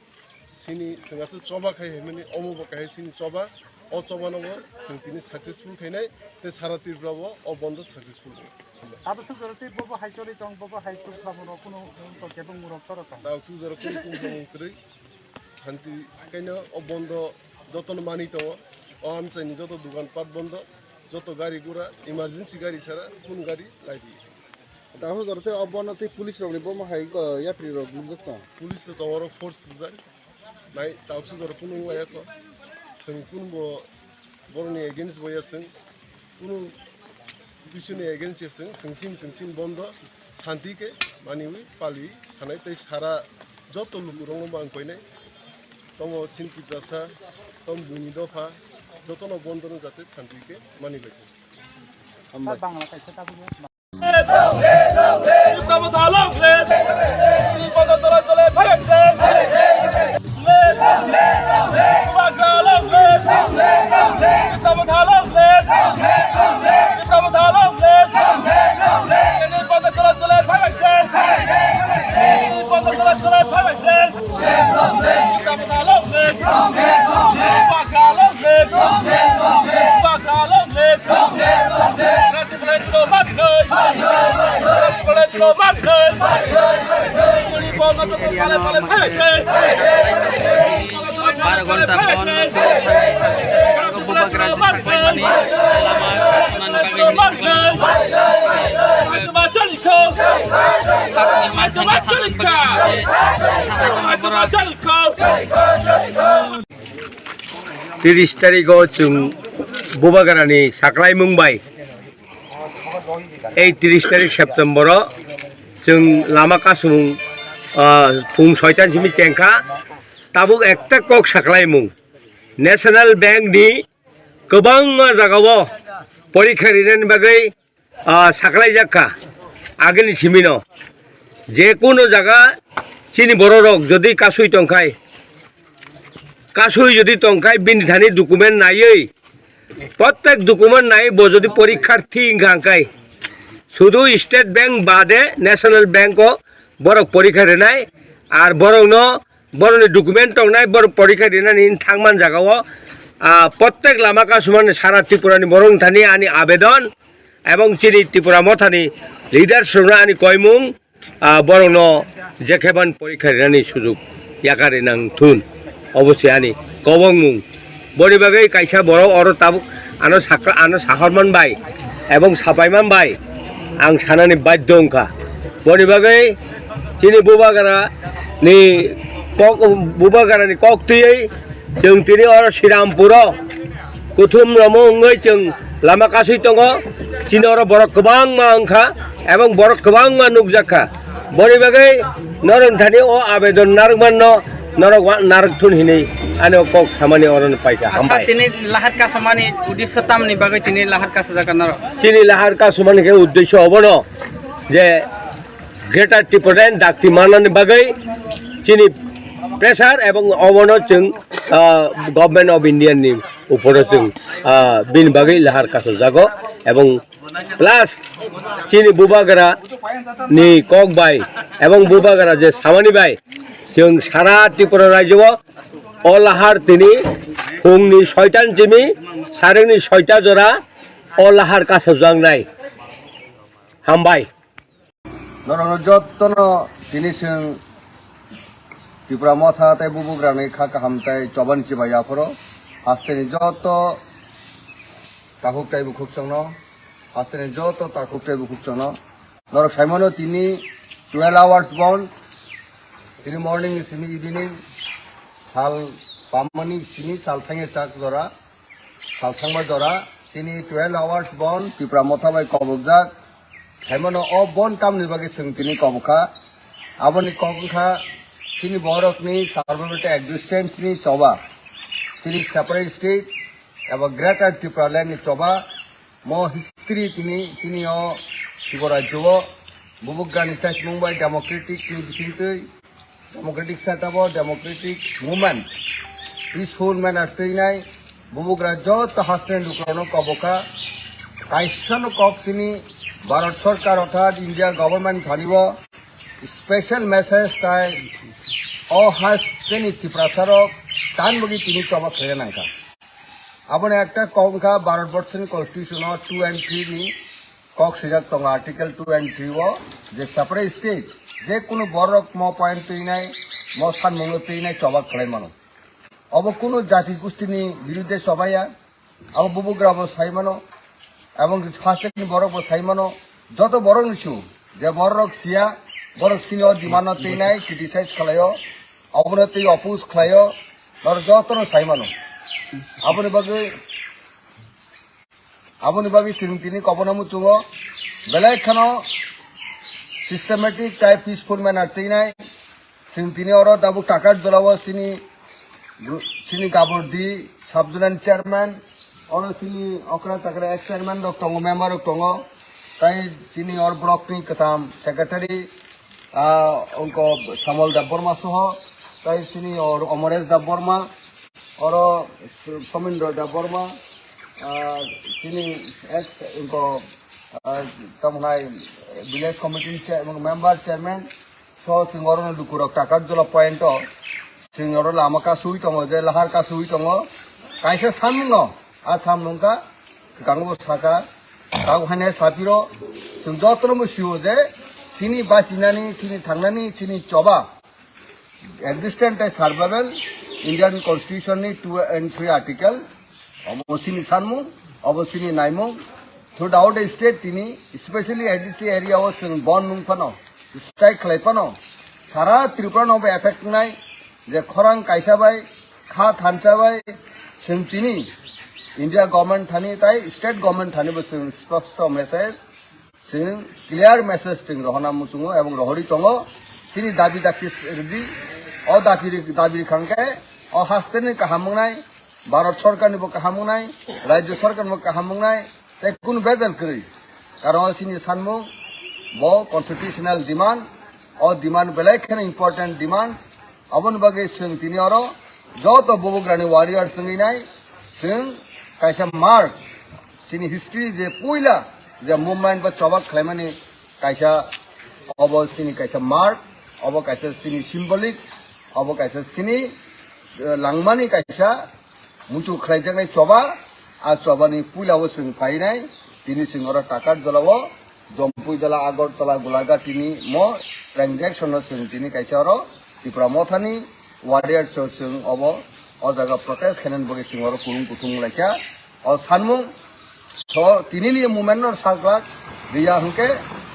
chini chwng aswk choba khai hwnmani, omo bo kaisa chini choba, o choba no bo chwng tini successful khainai, tei sara Tripura bo o bondo successful khainai. Abo suk jora tei bobo hai choli tong, bobo hai tuk khamoro kunu tong kebeng murok toro tong. Tao suk jora kunu kunu tong kwrwi. Santi kaino o bondo jotono manwi tongo. O amchaini joto dogan pat bondo, joto gari gura, emergency gari sara, kun gari lai di. Tahu jora tei o bondo tei police rokni bomo hai, uh, yapri rok nukjak tong. Police rok tongo oro force sujak. Nai tauksu jora kunu wngya kho. Chwng kunu bo borokni against bo ya chwng. Kunu bisuni against ya chwng. Chwng sin, chwng sin bondo. Santi khe maniwi pali thanai tei sara joto lukurokno bo ang koinai. Tomo sin Tiprasa, tom buni dopha, jotono bondo no jate santi khe mani bai thung. Hambai. Bangla kaisa tabuk. Bar ghonta bondo, bubagra jwk saklaimani lama swnani bagwi. Tiris tarikh o chwng bubagrani saklaimung bai, ei tiris tarikh September o chwng lama kasumung, ah, phung soitan simi chengkha, tabuk ekta kok saklaimung. National Bank ni kwbangma jagao porikha rinani bagwi, ah, saklaijak kha agini simino. Je kono jaga chini bororok jodi kasui tongkhai, kasui jodi tongkhai bini thani document naiwi, prottek document naiwi bo jodi porikharthi wngkha hwnkhe, sudu State Bank bade National Bank o borok porikha rinai, ar borokno borokni document tongnai, borok porikha rinani thangman jagao, ah, prottek lama kasumani sara Tripurani borok thani ani abedon, ebong chini Tripura mothani leaders rokno ani koimung, ah, borokno jekheban porikha rinani sujuk yakarwi nang thun, obo se ani kobongmung. Boni bagwi kaisa borok oro tabuk ano sakha, ano sahorman bai ebong sapaiman bai ang sanani badhyo wngkha. Boni bagwi chini bubagra ni kok, bubagra ni kok twiwi chwng tini oro Srirampuro kuthum romo wngwi chwng lama kasui tongo. Chini oro borok kwbangma wngkha ebong borok kwbangma nukjakha. Boni bagwi norok thani o abedon narwkmanno norok wa-, narwk thun hinwi ani o kok samani oro paikha. Asa hambai. Tini lahar kasamani uddesho tamni bagwi tini lahar kasajak norok? Chini lahar kasamani khe uddesho obono je Greater Tipraland dakti manani bagwi chini pressure ebong obono chwng, ah, Government of India ni uporo chwng, ah, bini bagwi lahar kasajago ebong plus chini bubagra ni kok bai ebong bubagra je samani bai chwng sara Tripura rajyo o, o lahar tini phungni soitan simi sarengni soita jora o lahar kasajaknai. Hambai. Norokno jottono tini chwng Tipra Motha tei bubugrani kha kaham tei chobani chibai yaphoro hasteni jotto takhuk tei bukhuk chwngno, hasteni jotto takhuk tei bukhuk chwngno. Norok saimano tini twelve hours bon, tini morning ni simi evening, sal pamani simi sal thangya chak jora, sal thangma jora, Chini twelve hours bon Tipra Motha bai kobokjak. Saimano o bon tamni bagwi chwng tini kobokha. Aboni kok wngkha chini borokni survival tei existence ni choba. Chini separate state eba Greater Tipraland ni choba. Mo history tini chini o Tripura rajyo o bubugrani chaitmung bai democratic ni bisingtwi democratic setup o democratic movement, peaceful manner twinai bubugra joto hasteni lukurokno kobokha. Kaisano kok chini Bharat Sarkar orthat India government thani o special message tai o hasteni Tiprasarok tan bagwi tini choba khaina nangkha. Aboni ekta kok wngkha Bharat Borshoni Constitution o two and three ni kok swijak tongo Article two and three o je separate state je kunu borok mo point twinai mo sanmungno twinai choba khlai mano. Obo kunu jati gustini birudde chobaya, abo bubugra bo sai mano, ebong hasteni borok bo sai mano, joto borok ni su je borok siya, borok sini o demand no twinai criticize khlaio, abono twi oppose khlaio, norok joto no sai mano. Aboni bagwi Aboni bagwi chwng tini kobokno muchungo, belai kheno systematic tei peaceful manner twinai. Chwng tini oro tabuk Takarjala o chini, chini Gabordi sub-zonal chairman, oro chini okra chakra ex chairman rok tongo, member rok tongo, tei chini or block ni kwcham secretary, ah, ongko Samol Debbarma soho, tei chini or Amaresh Debbarma, oro Somindro Debbarma, ah, chini ex ongko, ah, tamo hwnai village committee ni chair-, member chairman, so chwng oro lukurok Takarjala point o chwng oro lama kasui tongo, je lahar kasui tongo, kaisa samung no, a samung ka swkango bo saka, tabuk haino sapiro, chwng jotono bo sio je chini bachinani, chini thangnani, chini choba, existence tei survival, Indian Constitution ni two and three articles, obo chini sanmung, obo chini naimung, throughout the state tini, especially A D C area o chwng bon nung phano, strike khlai phano, sara Tripura no bo effect wngnai, je khorang kaisa bai, kha thansa bai, chwng tini India government thani tai state government thani bo chwng sposto message, chwng clear message chwng rohorna muchungo ebong rohorwi tongo. Chini dabi dakti rwdi, o dabi ri-, dabi rwkha hwnkhe o hasteni kaham wngnai, Bharat Sarkar ni bo kaham wngnai, Rajya Sarkar ni bo kaham wngnai, tei kunu bejal kwrwi. Karon chini sanmung bo constitutional demand, o demand belai kheno important demands. Aboni bagwi chwng tini oro joto bubugrani warriors wngwi nai, chwng kaisa mark, chini history je puila je movement ba choba khlaimani kaisa, obo chini kaisa mark, obo kaisa chini symbolic, obo kaisa chini, eh, langmani kaisa muitu khlaijaknai choba, a chobani puila o chwng painai, tini chwng oro Takarjala o, Jompuijala, Agartala, Golaghat tini mo transaction no chwng tini kaisa oro Tipra Mothani warriors o chwng obo o jaga protest khainani bagwi chwng oro kurung kuthung laikha. O sanmung so tinini movement no saglak riya hwnkhe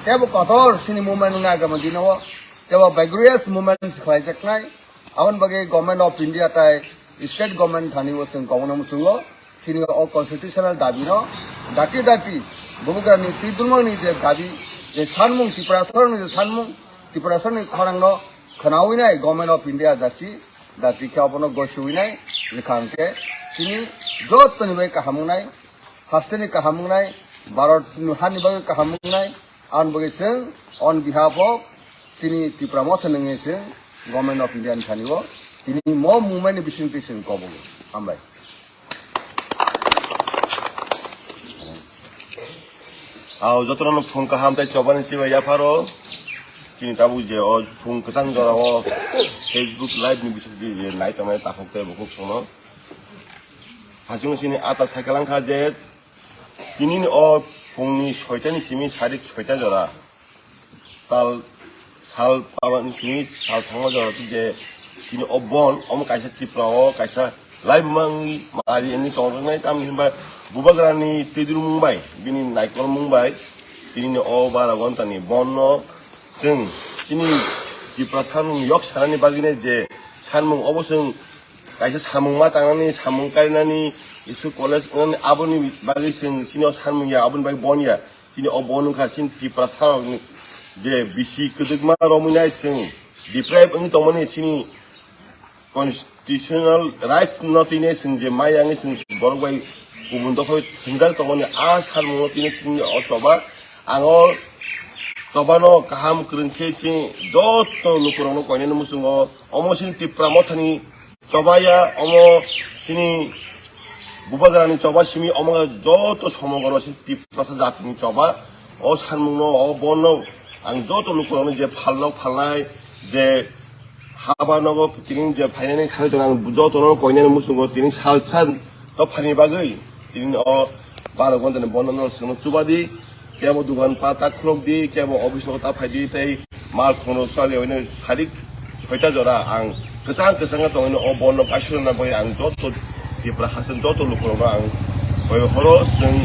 tebo kotor chini movement wngna agama dino o tebo vigorous movement khlaijaknai. Aboni bagwi Government of India tai state government thani o chwng kobokno muchungo. Chini o constitutional dabi no dati dati bubugrani twi dulmani je dabi, je sanmung, Tiprasarokni je sanmung, Tiprasarokni khorang no khwnawi nai Government of India dati dati khe abono gosiwi nai rwkha hwnkhe chini jottoni bai kaham wngnai, hasteni kaham wngnai, Bharat ni hani bagwi kaham wngnai. Aboni bagwi chwng on behalf of chini Tipra Motha nungwi chwng Government of India ni thani o tini mo movement ni bisingtwi chwng kobogo. Hambai. Ao jotono phung kaham tei chobani chibai yapharo. Chini tabuk je o phung kwchang jora o Facebook live ni bisingtwi je nai tongnai takhuk tei bukhuk songno. Hachung chini ata cycle wngkha je tinini o phungni soitani simi sarik soita jora tal sal pabani simi sal thangma jora je chini o bon omo kaisa Tripura o kaisa laibuma wngwi mari wngwi tongjaknai, tamni hinba bubagrani twidulmung bai bini naikolmung bai tinini o bara gontani bonno chwng chini Tripura sanmung yok sanani bagwino je sanmung obo chwng kaisa samung ma tangnani, samung karinani, school college wngmani aboni bagwi chwng chini o sanmung ya, aboni bagwi bon ya. Chini o bon wngkha chini Tiprasa rokni je bisi kwdwkma romwi nai chwng deprive wngwi tongmani chini constitutional rights no tini chwng je maya wngwi chwng borok bai kubun dopha thwngjak tongmani a sanmung no tini chini o choba ang o choba no kaham kwrwng khe chini joto lukurok no koinani muchungo omo chini Tipra Mothani choba ya omo chini Bubagrani choba simi omo joto somogoro chini Tiprasa jatini choba o sanmung no o bon no ang joto lukurok no je phalno phalnai je haba nogo tini je phainani thangwi tongo ang joto no koinani muchungo tini salsa dophani bagwi tini o baro gonta ni bon no chwngno chubadi. Kebo dugan pa ta khulok di, kebo office o ta phai di, tei mal khungrok chali oino sarik soita jora ang kwchang kwchang tongino o bon no paisuna bagwi ang joto Tipra hasen joto lukurok no ang koi horo chwng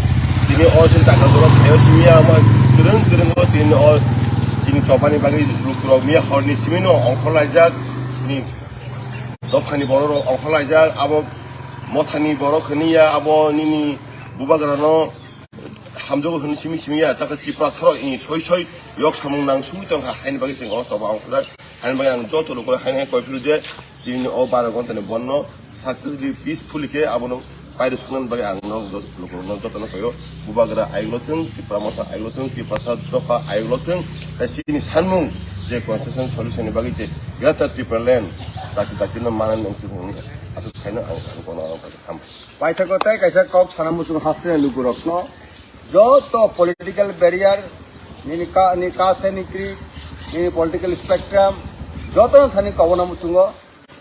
tini o chini taka borok khayo simiya ma kwrwng kwrwng o tini o chini chobani bagwi lukurok miya horni simino ongkhor laijak chini dophani borok rok ongkhor laijak abo Mothani borok hwniya abo nini Bubagra no hamjago hwnwi simi simi ya, taka Tiprasa rok i soi soi yok samung nang sungwi tongkha, haini bagwi chwng o choba ongkhorjak, haini bagwi ang joto lukurok haini hai koi phuru je tini o baro gonta ni bon no successfully, peacefully khe abono pairi swngnani bagwi ang no joto lukurok no joto no koyo Bubagra ayuk lo thung, Tipra Motha ayuk lo thung, Tiprasa dopha ayuk lo thung, tei chini sanmung je constitution solution ni bagwi je Greater Tipraland dakti dakti no manani wngsi hwnwi aswk saino ang ang kono ang hambai. Paithago tei kaisa kok sana muchung haste lukurokno joto political barrier nini ka, ni caste ni creed, nini political spectrum jotono thani kobona muchungo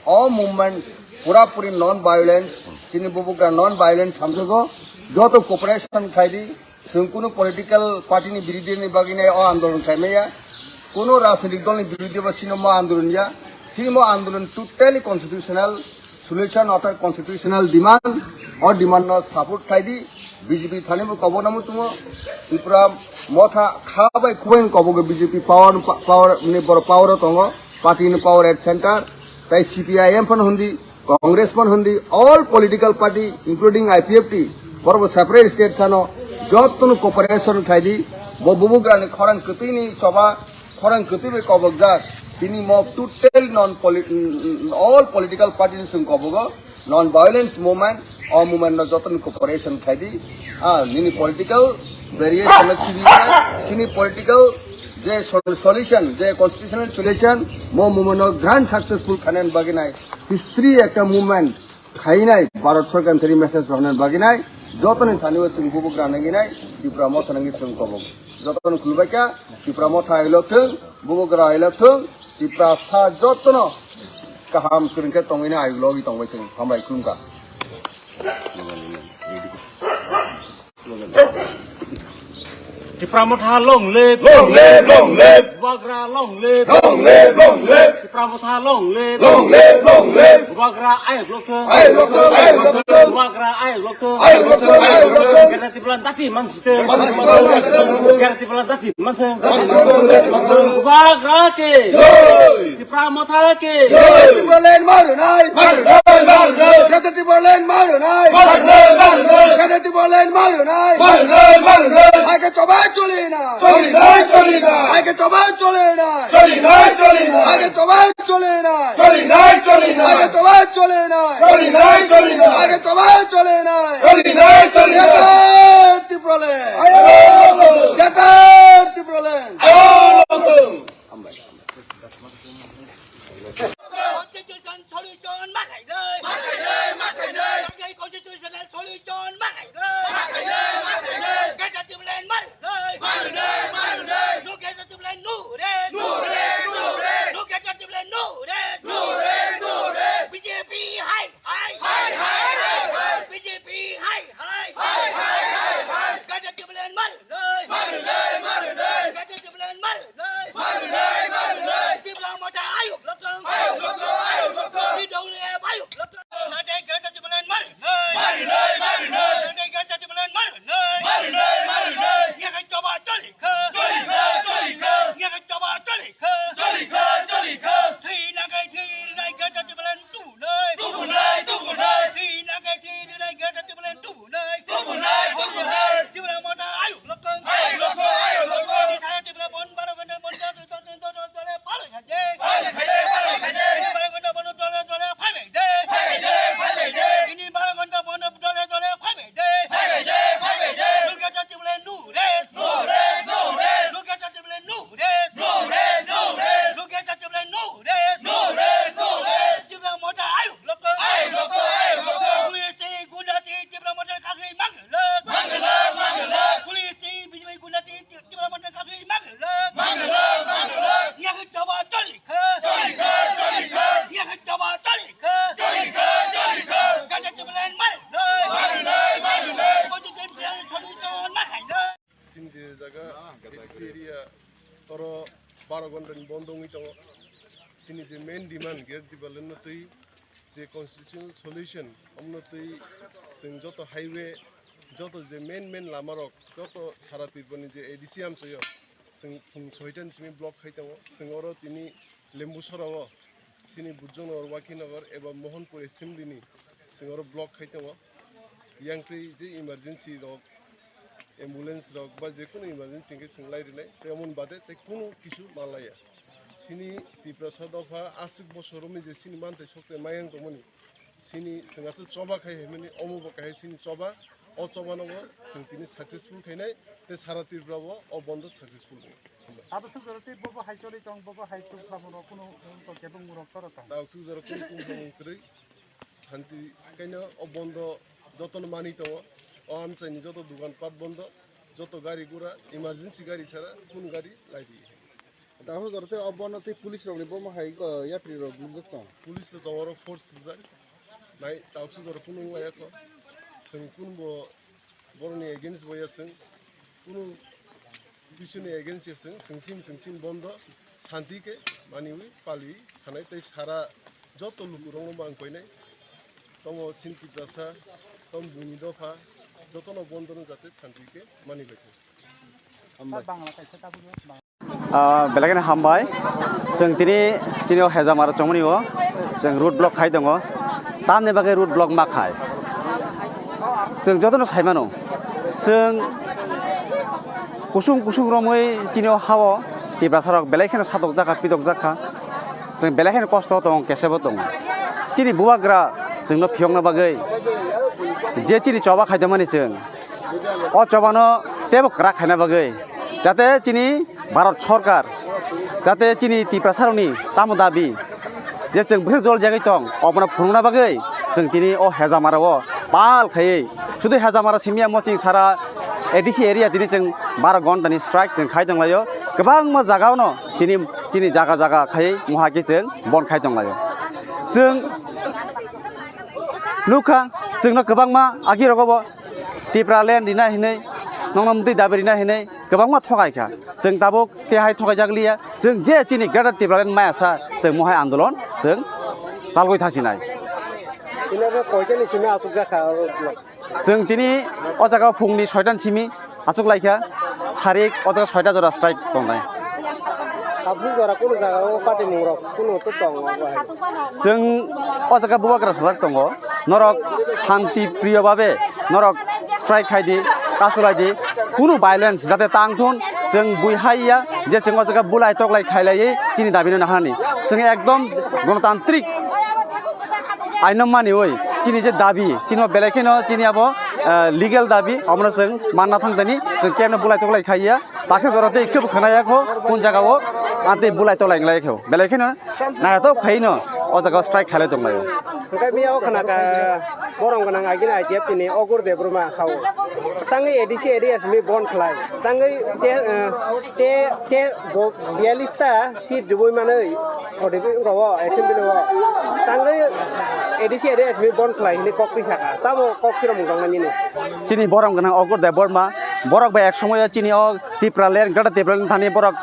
o movement pura puri non violence, chini bubugra non violence samjago joto cooperation khlaidi. Chwng kunu political party ni birodhi ni bagwi nai o andolon khlai maya, kunu rajnitik dol ni birodhi ba sino mo andolon ya, sini mo andolon totally constitutional solution or constitutional demand, o demand no support khlai di. B J P thani bo kobo namo chungo, Tipra Motha kha bai khubai kobo go B J P power, power ni bor power o tongo, party ni power at center, tai C P I M phan hundi, Congress phan hundi, all political party including I P F T, borok bo separate state sano, jotono cooperation khlai di, bo bubugra ni khorang kwtwi ni choba, khorang kwtwi bai kobokjak, tini mo total non polit-, all political party ni chwng kobogo, non violence movement, o movement no jotono cooperation khlai di, ah, nini political variation no khibi mano, chini political je sol-, solution, je constitutional solution, mo movement no grand successful khainani bagwi nai. History ekta movement khainai Bharat Sarkar thani message rohna baginai, jotoni thani o chwng bubugra nanginai, Tipra Motha nangi chwng kobok. Jotoni khulbaikha, Tipra Motha ailok thung, bubugra ailok thung, Tiprasa jotono kaham kwrwngkhe tongwini ayuk logi tongbai thung. Hambai khulumkha. Tipra Motha long live. Long live, long live. Bubagra long live. Long live, long live. Tipra Motha long live. Long live, long live. Bubagra ayuk lokthung. Ayuk lokthung, ayuk lokthung. Bubagra ayuk lokthung. Ayuk lokthung, ayuk lokthung. Greater Tipraland dati mansithung. Mansithung, mansithung. Greater Tipraland dati mansithung. Mansithung, mansithung. Bubagra ki. Jai. Tipra Motha ki. Jai. Tipraland marunai. Marunai, marunai. Greater Tipraland marunai. Marunai, marunai. Greater Tipraland marunai. Marunai, marunai. Aike choba choli na. Choli nai, choli nai. Aike choba choli na. Choli nai, choli nai. Aike choba choli na. Choli nai, choli nai. Aike choba choli na. Choli nai, choli nai. Aike choba choli na. Choli nai, choli nai. Greater Tipraland. Ayo. Greater Tipraland. Ayo. Constitution solution ma khainai. Ma khainai, ma khainai. Constitutional solution ma khainai. Ma khainai, ma khainai. Greater Tipraland marunai. Marunai, marunai. No Greater Tipraland, no rest. No rest, no rest. No Greater Tipraland, no rest. No rest, no rest. B J P hai hai. Hai hai, hai hai. B J P hai hai. Hai hai, hai hai. Greater Tipraland marunai. Marunai, marunai. Ya, toro baro ghonta ni bondo wngwi tongo. Chini je main demand, Greater Tipraland no twi je constitutional solution, omno twi chwng joto highway, joto je main main lama rok, joto sara Tripura ni je A D C amchaio, chwng phung soita ni simi block khai tongo. Chwng oro tini Lembusora o chini Bujongnagar, Wakhinagar eba Mohanpur assembly ni chwng oro block khai tongo. Yang twi je emergency rok, ambulance rok ba je kunu emergency hwnkhe chwng lai rwnai, tei omo ni bade tei kunu kisu manlaiya. Chini Tiprasa dopha aswk bosor romwi je chini manthai sokte mayang tongmani, chini chwng aswk choba khai himani, omo bo kahai chini choba, o choba no bo chwng tini successful khainai, tei sara Tripura bo o bondo successful wngnai. Abo suk jora tei bobo hai choli tong, bobo hai tuk khamung rok kunu, um, to kebeng rok toro tong. Tabuk suk jora kunu kunu khamung kwrwi. Santi kaino o bondo jotono manwi tongo. O amchaini joto dukan pat bondo, joto gari gura, emergency gari sara kunu gari lai di. Tabuk jora tei o bondo tei police rokni bomo hai, uh, yapri rok nukjak tong. Police rok tongo oro force rijak. Nai tabuk suk jora kunu wng laiya kho. Chwng kunu bo borokni against bo ya chwng, kunu bisuni against ya chwng, chwng sin, chwng sin bondo, santi khe maniwi paliwi thanai tei sara joto lukurokno bo ang koinai, tomo sin Tiprasa, tom buini dopha, jotono bondo no jate santi khe mani bai thung. Hambai. Ah, belai kheno hambai. Chwng tini, tini o Hejamara chongmani o chwng road block khai tongo. Tamni bagwi road block ma khai? Chwng jotono sai mano. Chwng kusung kusung romwi tini o ha-o Tiprasa rok belai kheno satok jakha, pitok jakha. Chwng belai kheno kosto tongo, kesebo tongo. Chini bubagra chwngno phiyokna bagwi je chini choba khaidamani chwng, o chobano teibo kwrak khaina bagwi, jate chini Bharat Sorkar, jate chini Tiprasarokni tamo dabi, je chwng bwswk jol jagwi tong, obono phunukna bagwi chwng tini o Hejamara o pal khaiwi, sudu Hejamara simi ya moching sara A D C area tini chwng baro ghonta ni strike chwng khai tonglaio, kwbangma jaga ono tini chini jaga jaga khaiwi moha khe chwng bon khai tonglaio. Chwng nukha, chwngno kwbangma agi rogo bo Tipraland rina hinwi, nokno mtwi dabi rina hinwi kwbangma thokai kha. Chwng tabuk tei hai thokai jak liya. Chwng je chini Greater Tipraland maya sa, chwng mohai andolon chwng chalgwi thasinai. Ino khe koitani simi achuk jakha oro? Chwng tini o jaga phungni soitan simi achuk laikha, sarik o jaga soita jora strike tongnai. Tabuk jora kunu jaga o party mungrok kunu to tongo bo hai? Chwng o jaga bubagra sajak tongo, norok shanti priyo babe norok strike khai di, kasulai di, kunu violence jate tang thun, chwng bui hai ya je chwng o jaga bulai toklai khailaiwi chini dabi no naharni. Chwng ekdom gonotantrik aino maniwi chini je dabi, chini bo belai kheno chini abo, eh, legal dabi, omono chwng manna thang tani, chwng kebo bulai toklai khaiya, takhe jora tei kebo khwnaya kho, kun jaga o, ah, tei bulai toklai wnglaikho, belai kheno naithotok khaino o jaga o strike khailai tonglaio. Hwnkhe biyao khwnakha, borom gwnang agini I T F ni Ogur Debbarma sao, tangwi A D C area simi bon khlai, tangwi te, eh, te, te bo biyalista seat rwui manwi, O D P wngkha o, assembly o. Tangwi A D C area simi bon khlai hinwi kok twi sakha. Tamo kok khirom wngkha nini? Chini borom gwnang Ogur Debbarma, borok bai ek somoyo chini o Tipraland, Greater Tipraland thani borok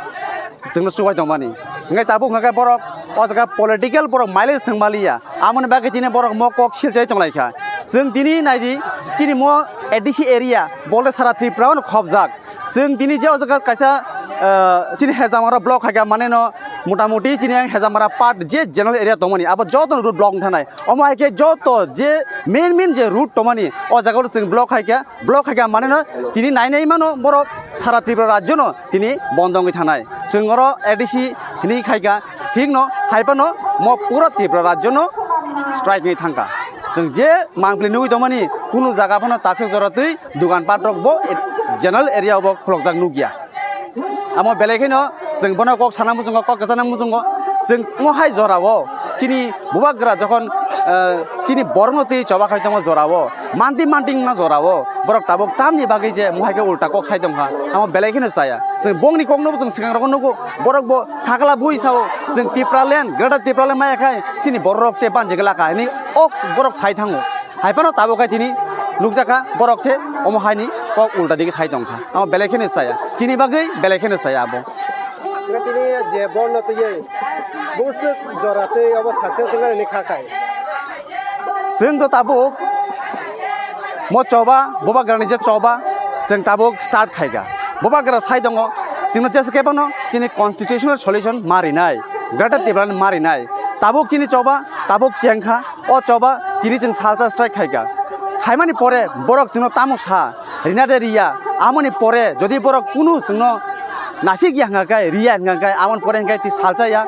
chwngno chubai tongmani. Hwnkhe tabuk hwnkhe borok o jaga political borok mileage thwng maliya. Amoni bagwi tini borok mo kok silchai tonglaikha. Chwng tini naidi, chini mo A D C area, bole sara Tripura-o khopjak. Chwng tini je o jaga kaisa, ah, chini Hejamara block hai kha, mane no motamuti chini ang Hejamara part je general area tongmani, abo joto road block wng thanai. Omo hai khe joto je main main je road tongmani, o jaga o chwng block hai kha, block hai kha mane no tini nai nai mano borok sara Tripura rajyo no tini bondo wngwi thanai. Chwng oro A D C hinwi khai kha, thik no hai phano mo pura Tripura rajyo no strike wngwi thang kha. Chwng je mangpili nugwi tongmani kunu jaga phano taksa jora twi Dugan pat rok bo general area o bo khulokjak nukya. Amo belai kheno chwng bono kok sana muchungo, kok kwchana muchungo. Chwng omo hai jora o chini bubagra jokhon, eh, chini borokno twi choba khai tongma jora o, manti manti wngna jora o, borok tabuk tamni bagwi je mohai khe ulta kok sai tongkha, amo belai kheno chaya. Chwng bongni kokno bo chwng swkang rogo nugo, borok bo thakla bui sao, chwng Tipraland, Greater Tipraland maya khai chini borok rok tei banjigwlakha hinwi o borok sai thango. Hai phano tabuk khai tini Nukjakha borok se omo haini kok ulta digi sai tongkha. Amo belai kheno chaya. Chini bagwi belai kheno chaya abo. Tini je borno twi bwswk jora twi abo success wngani kha khai. Chwng to tabuk mo choba, bubagrani je choba, chwng tabuk start khaikha. Bubagra sai tongo, chwngno jesa khe bono chini constitutional solution ma rinai, Greater Tipraland ma rinai. Tabuk chini choba, tabuk chengkha, o choba tini chwng salsa strike khaikha. Khaimani pore borok chwngno tamo sa, rina de riya, amoni pore jodi borok kunu chwngno nasik ya hwnka khe, riya hwnka khe, amoni pore hwnka khe twi salsa ya,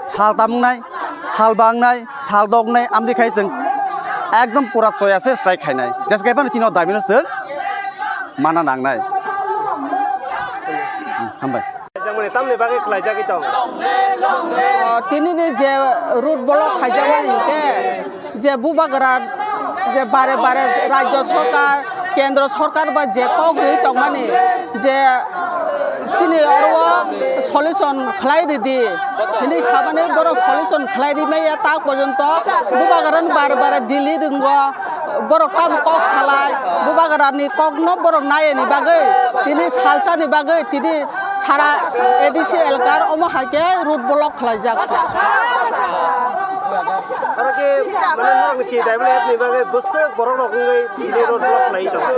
sal tamung nai, sal bang nai, sal dok nai, amdi khai chwng ekdom pura choya se strike khainai. Jesa khe phano chini o dabi no chwng mana nangnai. Hmm, hambai. Khlaijak mani tamni bagwi khlaijagwi tong? O, tini ni je road block khaijakmani hinkhe je bubagra je bare bare rajya sorkar, kendro sorkar ba je kok rwi tongmani je chini oro solution khlai ridi hinwi samani borok solution khlai rimaya tak porjonto bubagrani bare bare Delhi ringo. Borok tamo kok salai, bubagrani kokno borok nayani bagwi, tini salsani bagwi, tini sara A D C elkar omo hai khe road block khlaijak. Oro khe, mane, norokni T W F ni bagwi bwswk borok rok wngwi tini road block khlai tongo.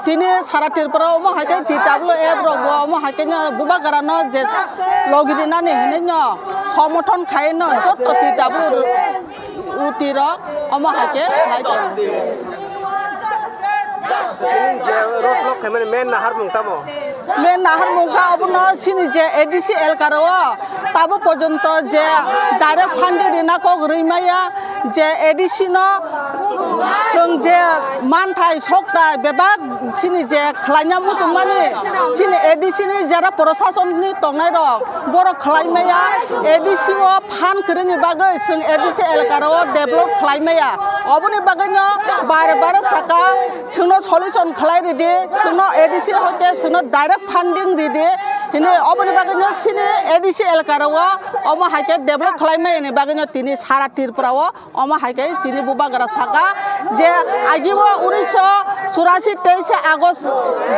Tini sara Tripura omo hai khe T W F rok bo omo hai khe no bubagrano je logi rinani hinwi no somothon khai no joto T W F. Uti rok omo hai khe khlai tongo. Tini je road block khaimani main naharmung tamo? Main naharmung kha obono chini je A D C elkar o tabo porjonto je direct funding rina kok rwi maya je A D C no chwng je manthai sokthai bebak chini je khlaina muchungmani chini A D C ni jara prosason ni tongnai rok borok khlai maya A D C o phan kwrwngni bagwi chwng A D C elkar o develop khlai maya. Oboni bagwino bare bare saka chwngno solution khlai ridi, chwngno A D C hoite chwngno direct funding ridi. Hini oboni bagwino chini A D C elkar o omo hai khe develop khlai maya ni bagwino tini sara Tripura o omo hai khe tini bubagra saka je agi o unisho churasi teise August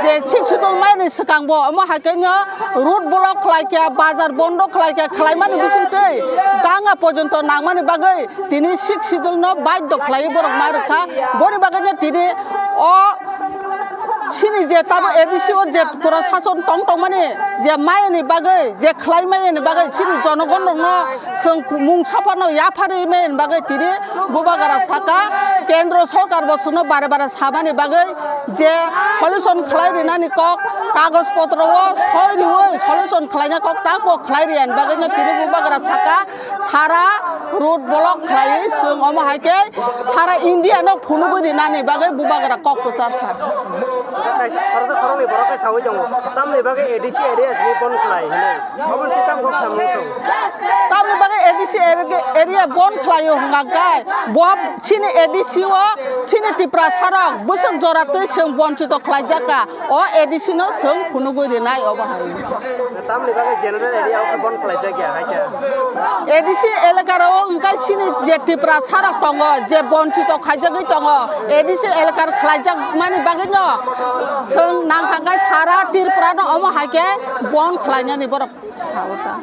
je sixth schedule mai ni swkang bo omo hai khe no road block khlai khe, bazar bondo khlai khe, khlai mani bising twi danga porjonto nang mani bagwi tini sixth schedule no baidho khlai borok ma rwkha. Boni bagwi no tini o chini je tamo A D C o je prosason tong tong mani je mai ni bagwi, je khlai mai ni bagwi chini jonogon rok no chwng mung saphano yapharwi maya ni bagwi tini bubagra saka, kendro sorkar bo chwngno bare bare samani bagwi je solution khlai rinani kok, kagoj potro o soi riwi solution khlaina kok, tak bo khlai riya ni bagwi no tini bubagra saka, sara road block khlaiwi chwng omo hai khe sara India no phunugwi rinani bagwi bubagra kok kwchar kha. Kaisa khoroksa khoroknwi borok khe saui tongo, tamni bagwi A D C area simi bon khlai hinwi. Obo twi tamo kok samung tong? Tamni bagwi A D C area, area bon khlaio hwnka khe, bo chini A D C o chini Tiprasa rok bwswk jora twi chwng bonchito khlaijak kha, o A D C no chwng phunugwi rinai obo hai. Tamni bagwi general area o khe bon khlaijak ya hai khe? A D C elaka rok hwnka chini je Tiprasa rok tongo, je bonchito khaijagwi tongo, A D C elaka khlaijak mani bagwi no chwng nangkha khe sara Tripura no omo hai khe bon khlainani borok. Sao ta.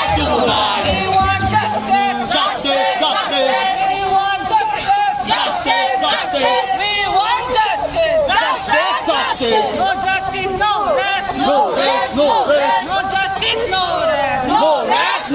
Justice! Justice! We want justice! Justice! We want justice! Justice! Justice! We want justice! Justice! Justice! No justice, no rest! No rest, no rest! No rest, no rest! No rest,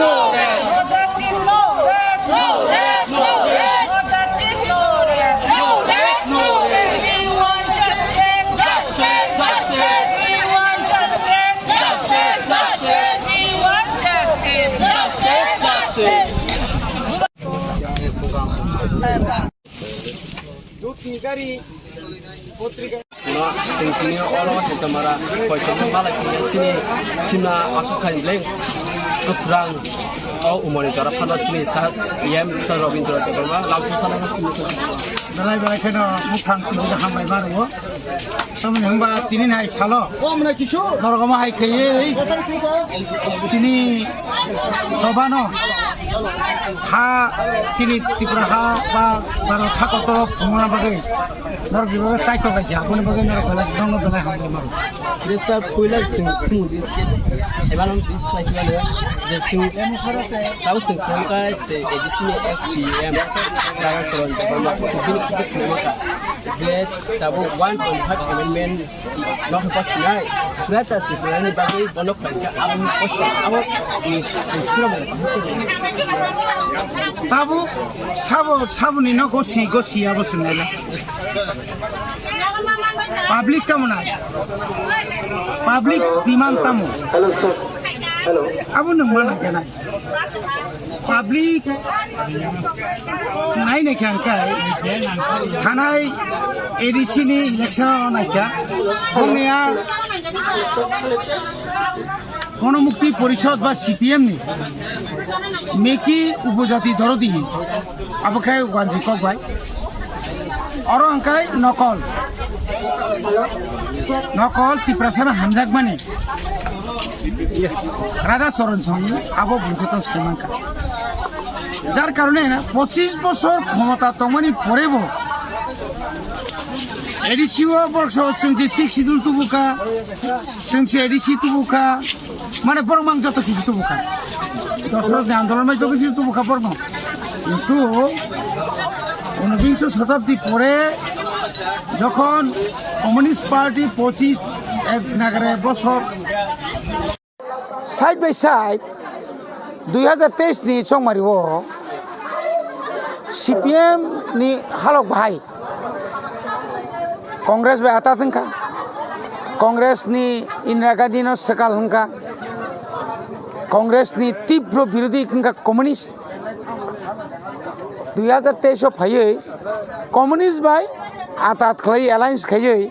No, chwng tini oro Hezamara koichoma malai khe chini simna aswk khai bwlai kwsrang o umorni jora phano chini sir E M sir Robindra Debbarma lamsong sana chini. Belai belai kheno buphang tini hambai maro. Tamni hwnba tini nai salo. O mwnai kisu. Norok omo hai khaiwi. Chini chobano ha chini Tripura ha ba Bharat ha kotor phungna bagwi norok jibaga saito bai kha aboni bagwi norok belai nono belai hambai maro. Jesa puila sing sing di. Eban di khlai sing ano je sing tau sing kham kai je A D C ni F C M. Daga soron de ba ma sing bini khite khne ma ka. Je tabo one point five amendment. Nok pa sinai. Greater Tripura ni bagwi bono khlaikha abo ni kosa abo ni sura mo. Tabuk sabo saboni no gosi gosi abo swngnai la. Public tamo na. Public demand tamo. Hello, sir. Hello. Abo nwng mana kena. Public nai nai kha hwnkhe thanai A D C ni election o nai kha. Bongni a Gonomukti Porishod ba C P M ni Meki Upojati Dorodi abo khe wanji kok bai. Oro hwnkhe nokol. Nokol Tiprasano hamjakmani. Radha Charan Songni abo bwrwi joto sai mankha. Jar karone na pochis bosor khomota tongmani porebo A D C o borok sao chwng je Sixth Schedule tubuka, chwng se A D C tubuka, mane borok mang joto kisu tubuka. Dosrok ni andolon bai joto kisu tubuka borok no. Kintu unobingso sotabdi pore jokhon Communist Party pochis ek nagare bosor side by side dui hajar teis ni chongmari o C P M ni halok bahai Congress bai atat wngkha, Congress ni Indira Gandhi no swkal wngkha, Congress ni tibro birodhi wngkha Communist. Dui hajar teis o phaiwi Communist bai atat khlai alliance khaiwi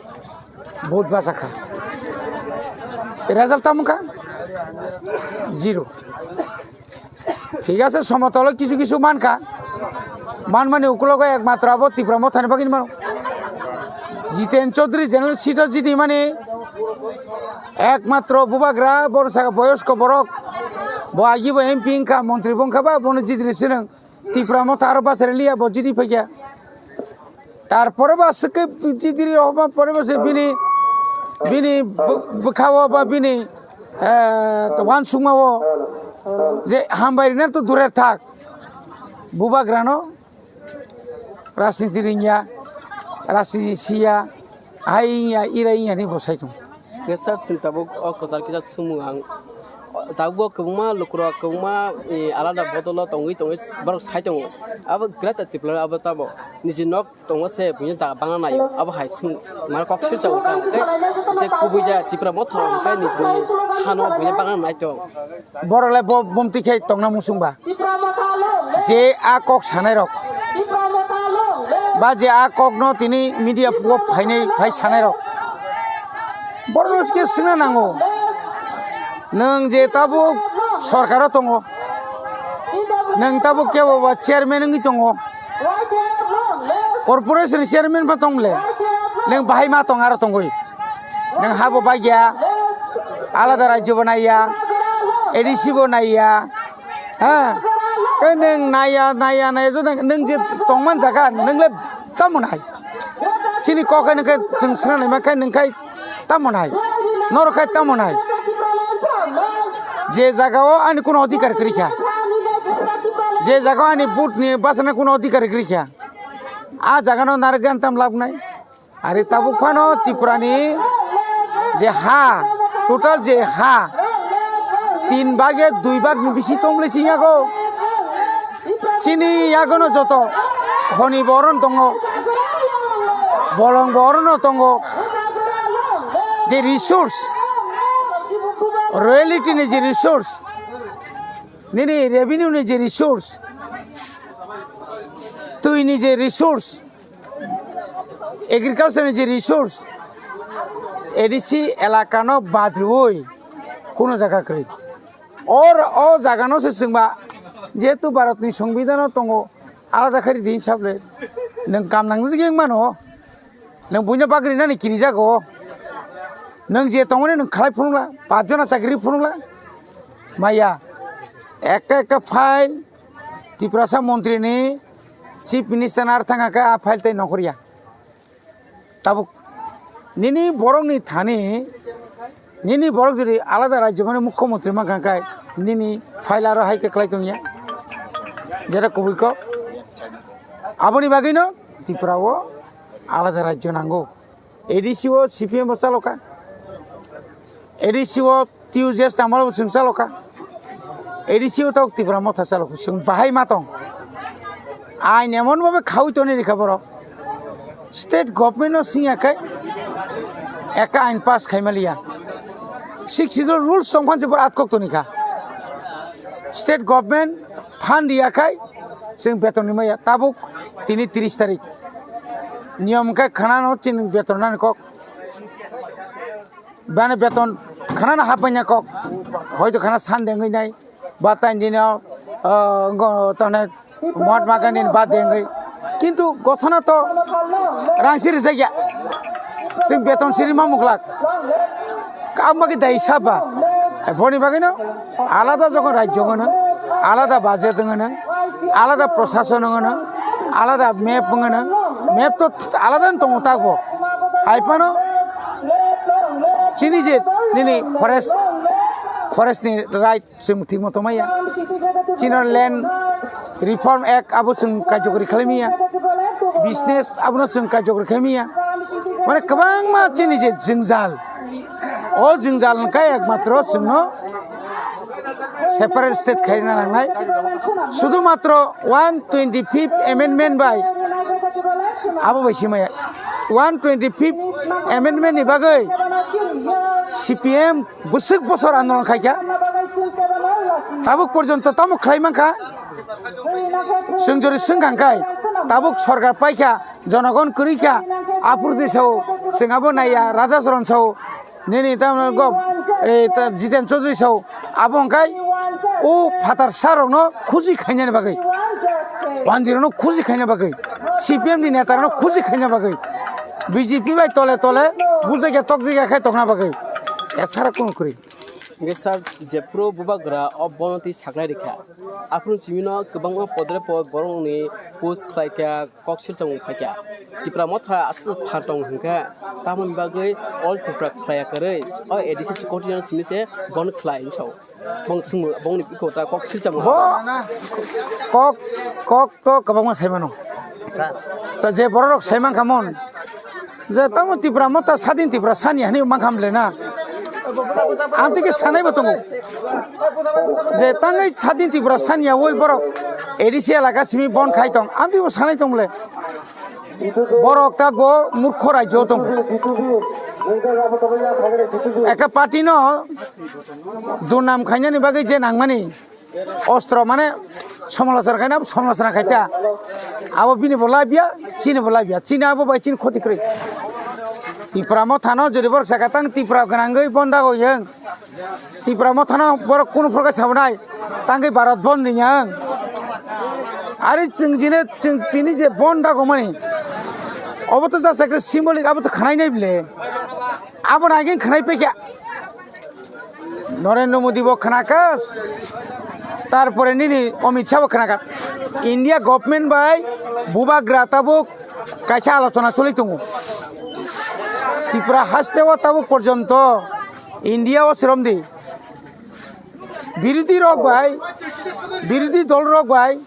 vote bachakha. Result tamo wngkha? Zero. Thik ase, somotolo kisu kisu mankha. Manmani ukulogo ekmatro abo Tipra Mothani bagwi mano. Jiten Chaudhary general seat o jidi mani ekmatro bubagra, bono saka boyosko borok. Bo agi bo M P wngkha, montri bo wngkha ba, bono jidini sinang. Tipra Motha aro bachari liya bo jidi phaikha. Tarpore ba swkhe jidi rohorma pore bo se bini, bini bw-, bwkhao ba bini, eh, wansukmao je hambai rina to durer thak. Bubagrano rajniti ringya, rajniti siya, hai wngya, ira wngya hinwi bo sai tongo. Hwnkhe sir, chwng tabuk o kwchar kisa swngmung ang. Tabuk bo kwbangma lukurok kwbangma, eh, alada bodolo tongwi tongwi borok sai tongo. Abo Greater Tripura abo tamo niji nok tongo se buino jaga bangna naio. Abo hai swng mane kok sirjago ta. Tei je kubui da Tipra Motha rok hwnkhe nijini hano buino bangna nai tong. Borok le bo bumti khe tongna muchung ba. Je a kok sanai rok. Ba je a kok no tini media o phainai phai sanai rok. Borok no khe swngna nango. Nwng je tabuk sorkar o tongo. Nwng tabuk kebo ba chairman wngwi tongo. Corporation chairman pha tong le. Nwng bahai ma tong aro tongwi. Nwng habo bagya, alada rajyo bo naiya, A D C bo naiya, ha? Khe nwng naiya, naiya, naiya, jodi nwng je tongman jaga, nwng le tamo nai? Chini kok khe nwng khe chwng swnam naima khe nwng khai tamo nai? Norok khai tamo nai? Je jaga o ani kuno adhikar kwrwi kha, je jaga o ani vote ni bachana kuno adhikar kwrwi kha, a jaga no narwk gwi tam lab nai. Ari tabuk phano Tripura ni je ha, total je ha, tin bage dui bag ni bisi tong le chini yago. Chini yago no joto khoni bo oro no tongo, bolong bo oro no tongo. Je resource, royalty ni je resource, nini revenue ni je resource, twi ni je resource, Agriculture ni je resource, A D C elaka no bad rwi kuno jaga kwrwi. Or o jaga no se chwngba, jehetu Bharat ni Songbidan o tongo, alada khe ridi hinsa ble nwng kam nangjak wng mano, nwng buino bagri nani kini jago, nwng je tongmani nwng khlai phunukla, pach jona chakri phunukla, maya, ekta ekta file Tiprasa montri ni, Chief Minister ni ar thang khe a file tei nongkhorya. Tabuk nini borokni thani, nini borok jodi alada rajyo mani mukhyamantri mankha khe, nini file aro hai khe kwlai tongya, jera kubui kok. Aboni bagwino Tripura o alada rajyo nango. A D C o C P M bo chalokha, A D C o T U J S ni amolo bo chwng chalokha, A D C o tabuk Tipra Motha chalokha, chwng bahai ma tong. Ain emon bhabe khaui toni rikha borok. State government no singya khai ekta ain pass khaima liya. Sixth Schedule rules tong phan se bor atkok toni kha. State government phan riya khai chwng beton ni maya tabuk tini tris tarik. Niyom khe khana no chini beton nani kok. Bani beton khana no hapanya kok. Hoito khana Sunday wngwi nai. Ba tain dino, ah, ngo tane Mahatma Gandhi ni birthday wngwi. Kintu gothona to rang siri jakya. Chwng beton siri ma muklak. Kama ki dai saba. Boni bagwino alada jokon rajyo ngono, alada budget ngono, alada prosason ngono, alada map ngono, map to alada tongo takbo. Hai phano chini je nini forest, forest ni right chwng thik moto maya. Chini land reform act abo chwng kaijokgri khlai maya. Business abono chwng kaijokgri khlai maya. Mane kwbangma chini je jwngjal, o jwngjal hwnkhe ekmatro chwngno separate state khaina nangnai. Sudhu matro one twenty fifth amendment bai abo bai simaya. One twenty fifth amendment ni bagwi C P M bwswk bosor andolon khaikha, tabuk porjonto tamo khlai mankha. Chwng jori swngkha hwnkhe tabuk sorkar paikha, jonogon kwrwikha, aphuru de sao, chwng abo naiya, Raja Charan sao, nini tamo go, eh, ta Jiten Chaudhary sao, abo hwnkhe o phatar sa rokno khuji khainani bagwi, wanjwi rokno khuji khaina bagwi, C P M ni neta rokno khuji khaina bagwi, B J P bai tole tole bujaikha tokjaikha khai tongna bagwi, esara kunu kwrwi. Hingke sir, jephuru bubagra o bono twi saklai rikha, aphuru chimino kwbangma podre pod borokni post khlaikha, kok silchang khaikha. Tipra Motha aswk phan tong hwnkha, tamoni bagwi all Tipra khlaiya kwrwi, o A D C secretary simi se bon khlai hinwi sao. Bong swngmung, bongni bikho ta kok silchang. Bo kok, kok to kwbangma sai mano. Ta je borok rok sai mankha mon. Je tamo Tipra Motha sadin Tipra sani hani mankha mle na. Amtwi khe sanai bo tongo. Je tangwi sadin Tipra sani ya woi borok A D C elaka simi bon khai tong. Amtwi bo sanai tong le. Borok ta bo murkho rajyo tong. Ekta party no durnam khainani bagwi je nangmani. Ostro mane somolochona khaina, somolochona khaita. Abo bini bo labia, chini bo labia. Chini abo bai chini khoti kwrwi. Tipra Mothano jodi borok saka tang Tipra gwnangwi bonda go yang. Tipra Mothano borok kunu phorkhe sabonai. Tangwi Bharat bon ringya ang. Ari chwng jine chwng tini je bonda go mani. Obo to just ekta symbolic, abo to khanai nai bile. Abo nai khe khanai pekya. Narendra Modi bo khna kha, tarpore nini Amit Shah bo khna kha. India government bai bubagra tabuk kaisa alochona choli tongo. Tripura haste o tabuk porjonto India o sromdi birodhi rok bai, birodhi dol rok bai,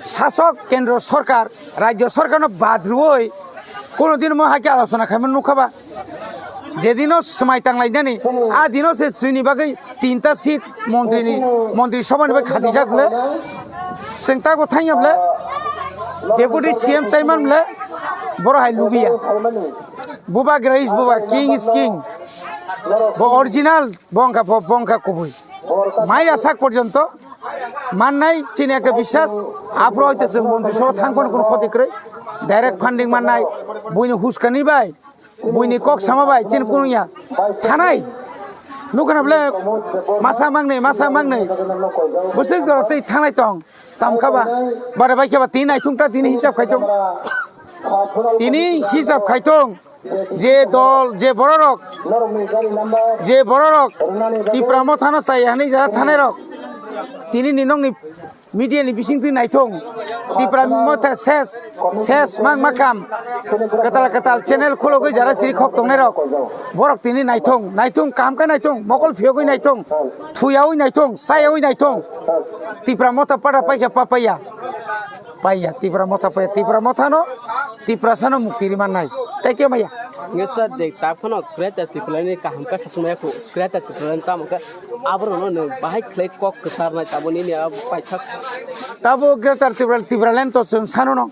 sasok kendro sorkar, rajyo sorkar no bad rwui kono din mo hai khe alochona khaima nukha ba. Jedino swmai tanglainani, a dino se chini bagwi tinta seat montri ni, montri sabha ni bai khatijak bole. Chwng tago thangya bole. Deputy C M chaiman bole. Boro hai lubiya. Bubagra is buba, king is king. Bo original, bo wngkha, bo, bo wngkha kubui. Maya sak porjonto mannai chini ekta biswas, aphuru hoito chwng montri sabha thang phano kono khoti kwrwi. Direct funding mannai, buini huskani bai, buini kok sama bai, chini kunung ya. Thanai. Nukha na bole masa mangnai, masa mangnai. Bwswk jora tei thanai tong. Tamkha ba. Bara bai khe ba tini naithung ta tini hisab khai tong. Tini hisab khai tong. Je dol, je bororok, je bororok Tipra Mothano chaya hinwi jara thanai rok. Tini ni nokni media ni bising twi naithung. Tipra Motha ses, ses mang makam. Katal katal channel khulogwi jara siri khok tongnai rok. Borok tini naithung, naithung, kaham khe naithung, mokol phiyogwi naithung, thuyawi naithung, sayawi naithung. Tipra Motha pada paikha papaya. Paiya, Tipra Motha paiya, Tipra Mothano, Tiprasano mukti rimannai. Tei khe maya. Nge sir, de, ta phano Greater Tipraland ni kaham khe khasumaya kho. Greater Tipraland tamo khe aborokno nwng bahai khlai kok kwcharnai tamo nini abo paithak. Tabo Greater Tipraland, Tipraland to chwng sanono.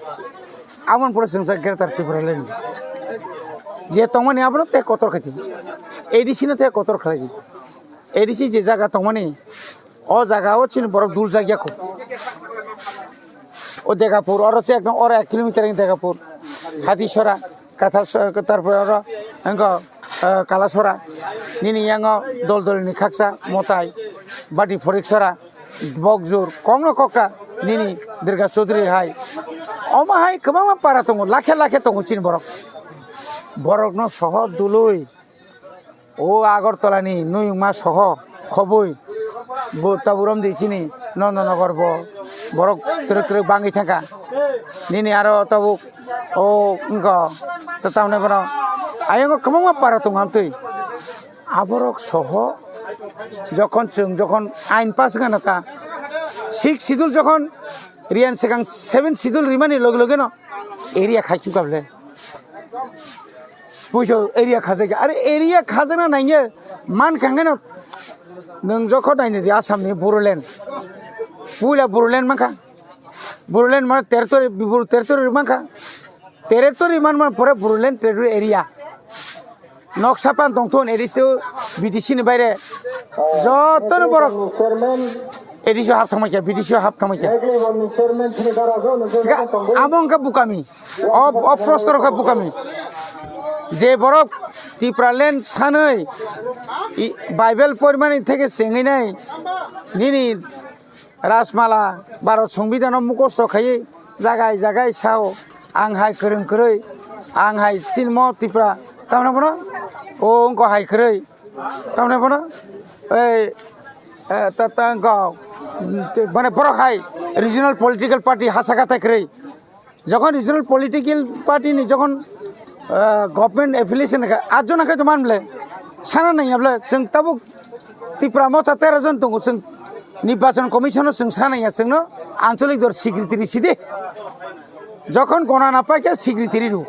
Aboni pore chwng sa Greater Tipraland. Je tongmani abono tei kotor khaidi. A D C no tei kotor khlaidi. A D C je jaga tongmani, o jaga o chini borok dul jak ya kho. O Degapur, oro se ekdom oro ek kilometer ni Degapur. Hatisora, Kathal so-, tarpore oro wngkha, eh, Kalasora. Nini yango dol dol ni khaksa, Motai, Bati Phoriksora, Bokjur, kokno kokta, nini Durga Chaudhary hai. Omo hai kwbangma para tongo, lakhe lakhe tongo chini borok. Borokno soho dului. O Agartala ni Nuyungma soho khobwi bo taburom di chini Nondonogor bo borok twrwk twrwk bangwi thangkha. Nini aro tabuk o wngkha ta tamni bono ayang o kwbangma para tongo amtwi. Aborok soho jokhon chwng jokhon ain pass wngkha na ta six schedule jokhon riyan swkang seven schedule rimani loge loge no area khai chukha bole. Puiso area khajak ya. Are area khajak na nangya man khangeno nwng jokho naini di Assam ni Bodoland. Puila Bodoland mankha. Bodoland mane territory, Bor-, territory mankha. Territory man man pore Bodoland territory area. Noksa pan tongthon A D C, B D C ni baire jotono borok A D C hap thangmai kya, B D C hap thangmai kya. Ga-, amo wngkha bukami. O, o prosto rokha bukami. Je borok Tipraland sanwi i-, Bible porimani theke sengwi nai nini Rajmala, Bharat Songbidan o mukosto khaiwi jagai jagai sao, ang hai kwrwng kwrwi, ang hai sinmo Tipra, tamni bono o wngkha hai kwrwi, tamni bono ei, eh, ta, ta wngkha, mm, te, mane borok hai regional political party hachaka tai kwrwi. Jokhon regional political party ni jokhon, ah, government affiliation kha, atjona khai to man ble, sana nai ble, chwng tabuk Tipra Motha tero jon tongo, chwng Nirbachon Commission o chwng sana ya, chwngno ancholik dor secretary sidi. Jokhon gona na paikha secretary ru.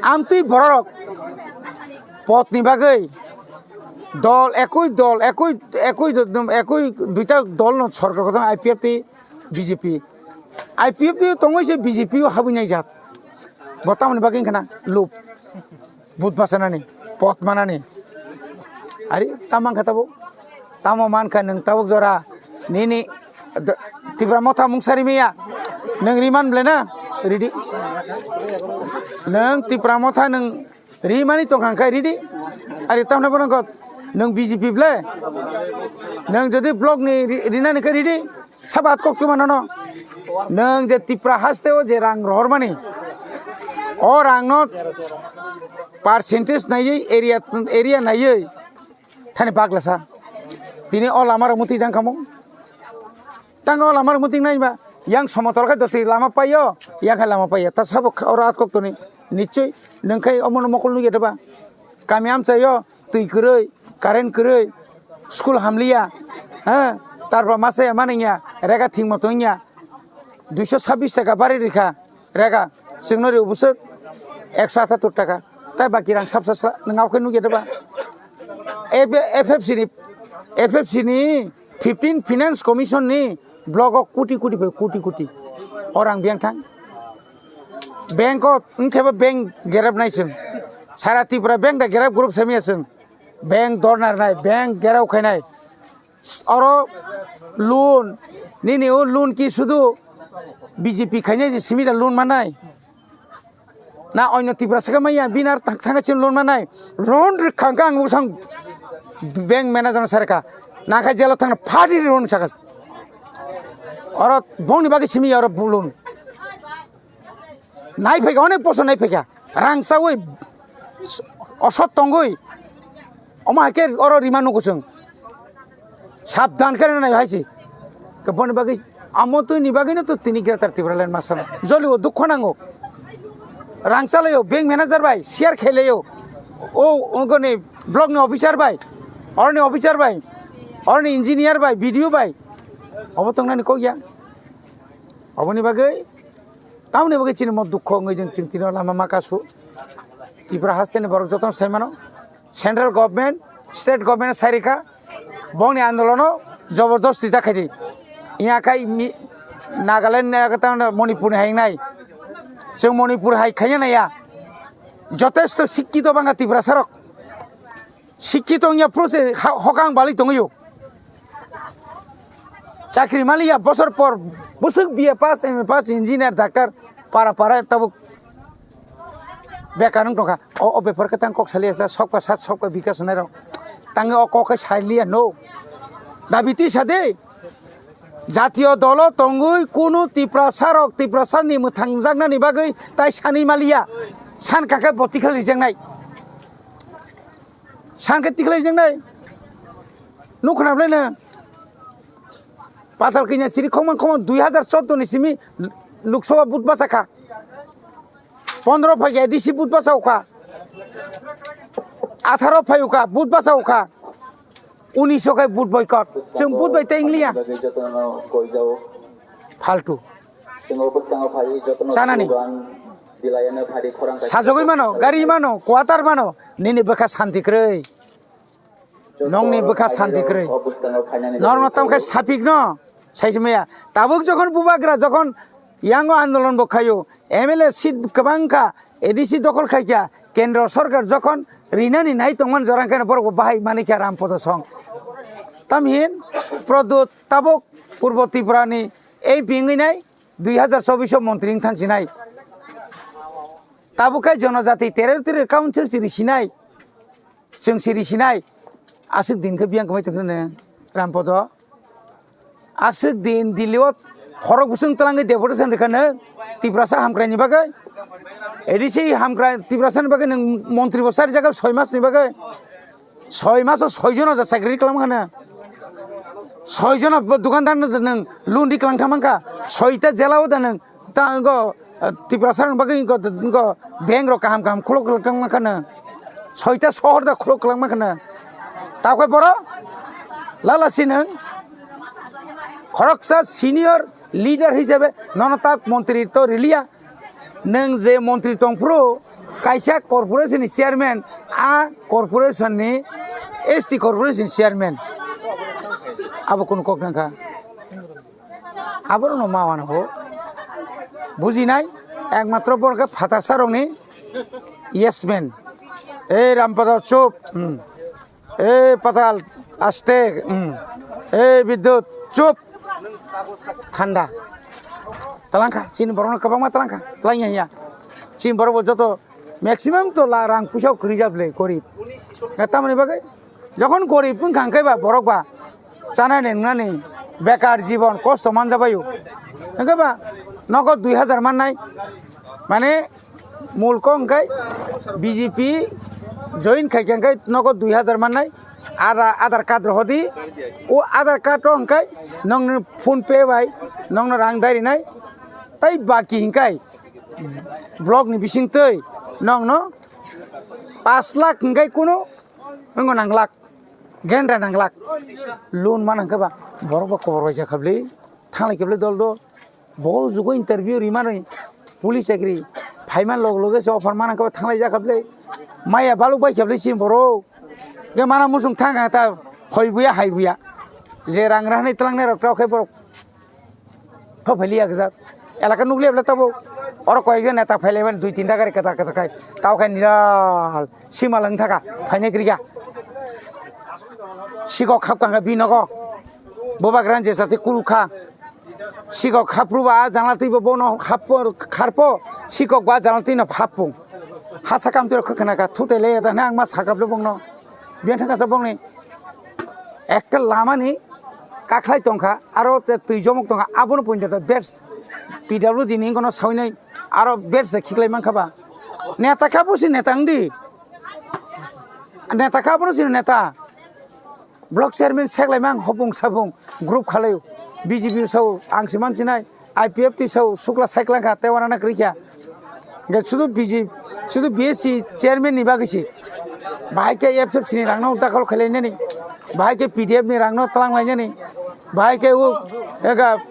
Amtwi bororok pot ni bagwi dol ekoi dol, ekoi, ekoi, ekoi duita dol no sorkar gotong I P F tei B J P. I P F twi tongwi se B J P o habwi naijak. Bo tamoni bagwi wngkha na lub. But bachanani, pot manani. Ari tamo mankha tabuk. Tamo mankha nwng tabuk jora. Nini d-, Tipra Motha mungsari maya. Nwng riman ble na? Ridi. Nwng Tipra Motha nwng rimani tongkha khe ridi. Ari tamni bono kok nwng B J P ble. Nwng jodi block ni ri-, rinani khe ridi. Sabat kok tuma nono. Nwng je Tipra haste o je rang rohormani. O rang no percentage naiwi area, area naiwi. Thani baglasa. Tini o lama rok muti dang kamo. Tang o lama rok muting nai ba, yang somotol khai doti lama paio, yang khai lama paio. Ta sabo kha-, oro at kok toni. Nichoi, nwng khai omono mokol nugya deba. Kami amchaio, twi kwrwi, current kwrwi, school hamliya, ha, tarpor masa ya maningya, rega thing moto wngya. Duiso sabbish taka bari rikha, rega, chwngno rio bwswk ekso atattor taka. Tai baki rang sabsa sla, nwng aokhe nugya deba. F-, F F C ni, F F C ni fifteen Finance Commission ni block o koti koti bai koti koti o rang biyang thang. Bank o wngkhe bo bank gerep nai chwng. Sara Tripura bank da gerep group samiya chwng. Bank dor narnai, bank gerep khainai. Oro loan, nini o loan ki sudu B J P khainai je simi da loan manai. Na oino Tiprasa khe maya, bini aro thang-, thangkhe chini loan manai. Loan rwkha hwnkhe ang bwsang bank manager no sarikha. Nakha jela thangna phadi loan saka. Oro bongni bagwi simi oro bu loan. Nai phaikha, onek bosor nai phaikha. Rang chawi, osot tongwi. Omo hai khe oro rima nugo chwng. Sabdan khe nai hai se. Khe boni bagwi amo twi ni bagwi no to tini Greater Tipraland ma sano. Joli o dukho nango. Rang chalayo, bank manager bai, share khailayo. O, ongoni block ni officer bai, oroni officer bai, oroni engineer bai, B D O bai. Obo tongnani kok ya. Oboni bagwi, tamoni bagwi chini mo dukho wngwi ding chwng tino lama ma kasu. Tripura hasteni borok jotono sai mano. Central government, state government sai rikha, bongni andolono jobordosti ta khaidi. Iya khai mi-, Nagaland ni aka tang Manipur ni hai nai. Chwng Manipur hai khaiya naiya. Jotesto sikkito banga Tiprasa rok. Sikkito wngya phuru se ha-, hokang bali tongwi o. Chakri maliya bosor por bwswk B A pass, M A pass, engineer, doctor, para para tabuk bekar wng tongkha. O, o bepar khe tang kok saliya sa, sokpa sat, sokpa bikas hwnwi rok. Tangwi o kok khe saliya no. Dabi tisa de. Jatiyo dolo tongwi kunu Tiprasa rok, Tiprasa ni mwthangjaknani bagwi tai sanwi maliya. San kakhe bo tikhal rijaknai. San khe tikhal rijaknai. Nuk khna bwlai no. Patal kanya chiri khokmang khokmang dui hazar chordo ni simi Lok Sabha vote bachakha. Pondro phaikha A D C vote bachakha. Atharo phaikha vote bachakha. Unis khai vote boycott. Chwng vote bai tei wngliya. Faltu. Sanani. Sajagwi mano, gari mano, quarter mano, nini bwkha santi kwrwi. Nongni bwkha santi kwrwi. Norokno tamo khe sapikno saisimaya. Tabuk jokhon bubagra jokhon yango andolon bo khaio, M L A seat kwbang kha, A D C dokhol khaikha, kendro sorkar jokhon rinani nai tongmani jora khe borok bo bahai manikha Rampodo song. Tamhin Pradyot tabuk Purbo Tripurani M P wngwi nai dui hazar chobbish o montri wng thangsinai. Tabuk khe jonojati territorial council chiri sinai. Chwng siri sinai, aswk din khe biyang kwmai tongkha ne Rampodo. Aswk din Delhi o khorok bwswng twlangwi deputation rwkha nwng Tiprasa hamkrai ni bagwi. A D C hamkrai Tiprasa ni bagwi nwng montri bo sari jaga soi mas ni bagwi. Soi mas o soi jona da chakri kwlangma kha nwng. Soi jona bo dukandar no nwng loan ri kwlang thang mankha. Soi ta jela o da nwng. Ta wngkha, eh, Tiprasa rok bagwi wngkha, wngkha bank rok kaham kaham khuluk khuluk tongma khana. Soita sohor da khuluk khuluk ma khana. Tabuk khe borok lala si nwng khoroksa senior leader hisabe nono tak montri to riliya. Nwng je montri tongphuru kaisa corporation ni chairman, a corporation ni S T corporation chairman. Abo kunu kok nangkha. Aborokno ma wanango. Bujinai, ekmatro borok khe phatarsa rokni yes man. Ei Rampada chup. Hmm. Ei Patal aste. Hmm. Ei Bidyut chup. Thanda. Talangkha, chini borokno kwbangma talangkha. Talangya hiya. Chini borok bo joto maximum to la rang puisa kwrwi jable gorib. Tamoni bagwi jokhon gorib wngkha hwnkhe ba borok ba chanani nwngnani bekar jibon kosto manjabaio. Hwnkhe ba nogo dui hazar mannai, mane mulko hwnkhe B J P join khaikha hwnkhe nogo dui hazar mannai, ada-, Aadhaar card rohodi, o Aadhaar card o hwnkhe nongni PhonePe bai nongno rang dairinai, tai baki hwnkhe block ni bisingtwi nongno pash lakh hwnkhe kunu wngkha nang lakh. Grandra nang glak. Loan manang khe ba borok bo kobor bai jakha bwle. Thanglai khe bwle dol do. Bo jugo interview rimani police chakri phaiman log loge se offer manang khe ba thanglai jakha bwle. Maya baluk bai khe bwle chini borok. Ge mana musung thang ta hoi buya hai buya. Je rang rahni tlangnai rok rok khe borok. Pha phai liya gajak. Elaka nukliya bwle tabuk. Oro koi ekjon neta phai laimani dui tinta gari kwtal kwtal khai. Tao khai niral sima lang thaka phainai kwrwi kha. Sikok khap kangkha bini nogo. Bubagra je jati kul kha. Sikok hapru ba janala twi bo bono happo kharpo, sikok ba janala twi no happo. Hasa kam twi rok khwkhwna kha thutai le da na ang ma sakap le bongno. Biyan thangka sa bongni ekta lama ni kakhlai tongkha, aro te twi jomok tongkha, abono pointa best P W D ni kono sawi nai, aro best khiklai mankha ba. Neta kha busi neta wngdi. Neta kha bono sini neta. Block chairman seklaima ang hopung sapung group khalaio. B J P sao ang se mansinai, I P F T sao sukla saiklangkha tei wanana kwrwikha. Hingke sudu B J, sudu B S C chairman ni bagwi se. Bahai khe F F C ni rangno dakhol khailainani. Bahai khe P D F ni rangno twlanglainani. Bahai khe o ega,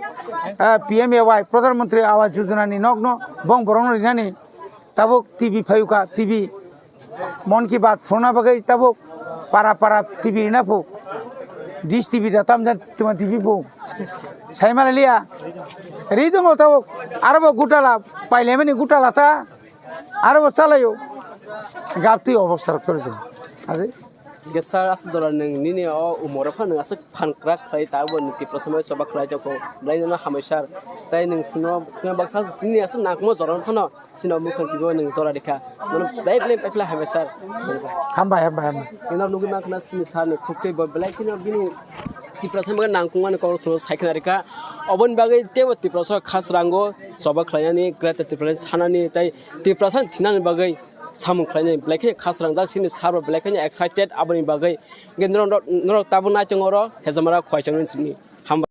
ah, P M A Y, Pradhan Mantri Awas Yojana ni nokno bong borokno rinani. Tabuk T V phayuka, T V. Mon ki Baat phunukna bagwi tabuk para para T V rina phu. Dish T V da tamjani tuma T V phu. Saimali liya. Ri tongo tabuk. Aro bo gutala, pailaimani gutala ta. Aro bo chalaio. Gaptwi obostha rok chori tongo. Aje. Hingke sir, aswk jora nwng nini o umor o phano nwng aswk phan kwrak khlai tabuk bo nwng Tiprasa mai choba khlai tongkho. Belai no hambai sir. Tai nwng chwngno, chwngno baksa nini aswk nangkukma jora no phano. Chini o mukhang twibo nwng jora rikha. Nono belai belai paiphlai hambai sir. Hambai, hambai, hambai. Nino nugwi mankha na chini sir ni khuk tei bo belai kheno bini Tiprasa bagwi nangkukmani kok chwngno sai khna rikha. Oboni bagwi teibo Tiprasa khasrango choba khlainani, Greater Tipraland sanani tei Tiprasa thinani bagwi samung khlainani belai kheno khasrangjak chini sir bo belai kheno excited aboni bagwi. Hingke norok, norok tabuk naitongo oro Hejamara Khowaichomni simi. Hambai.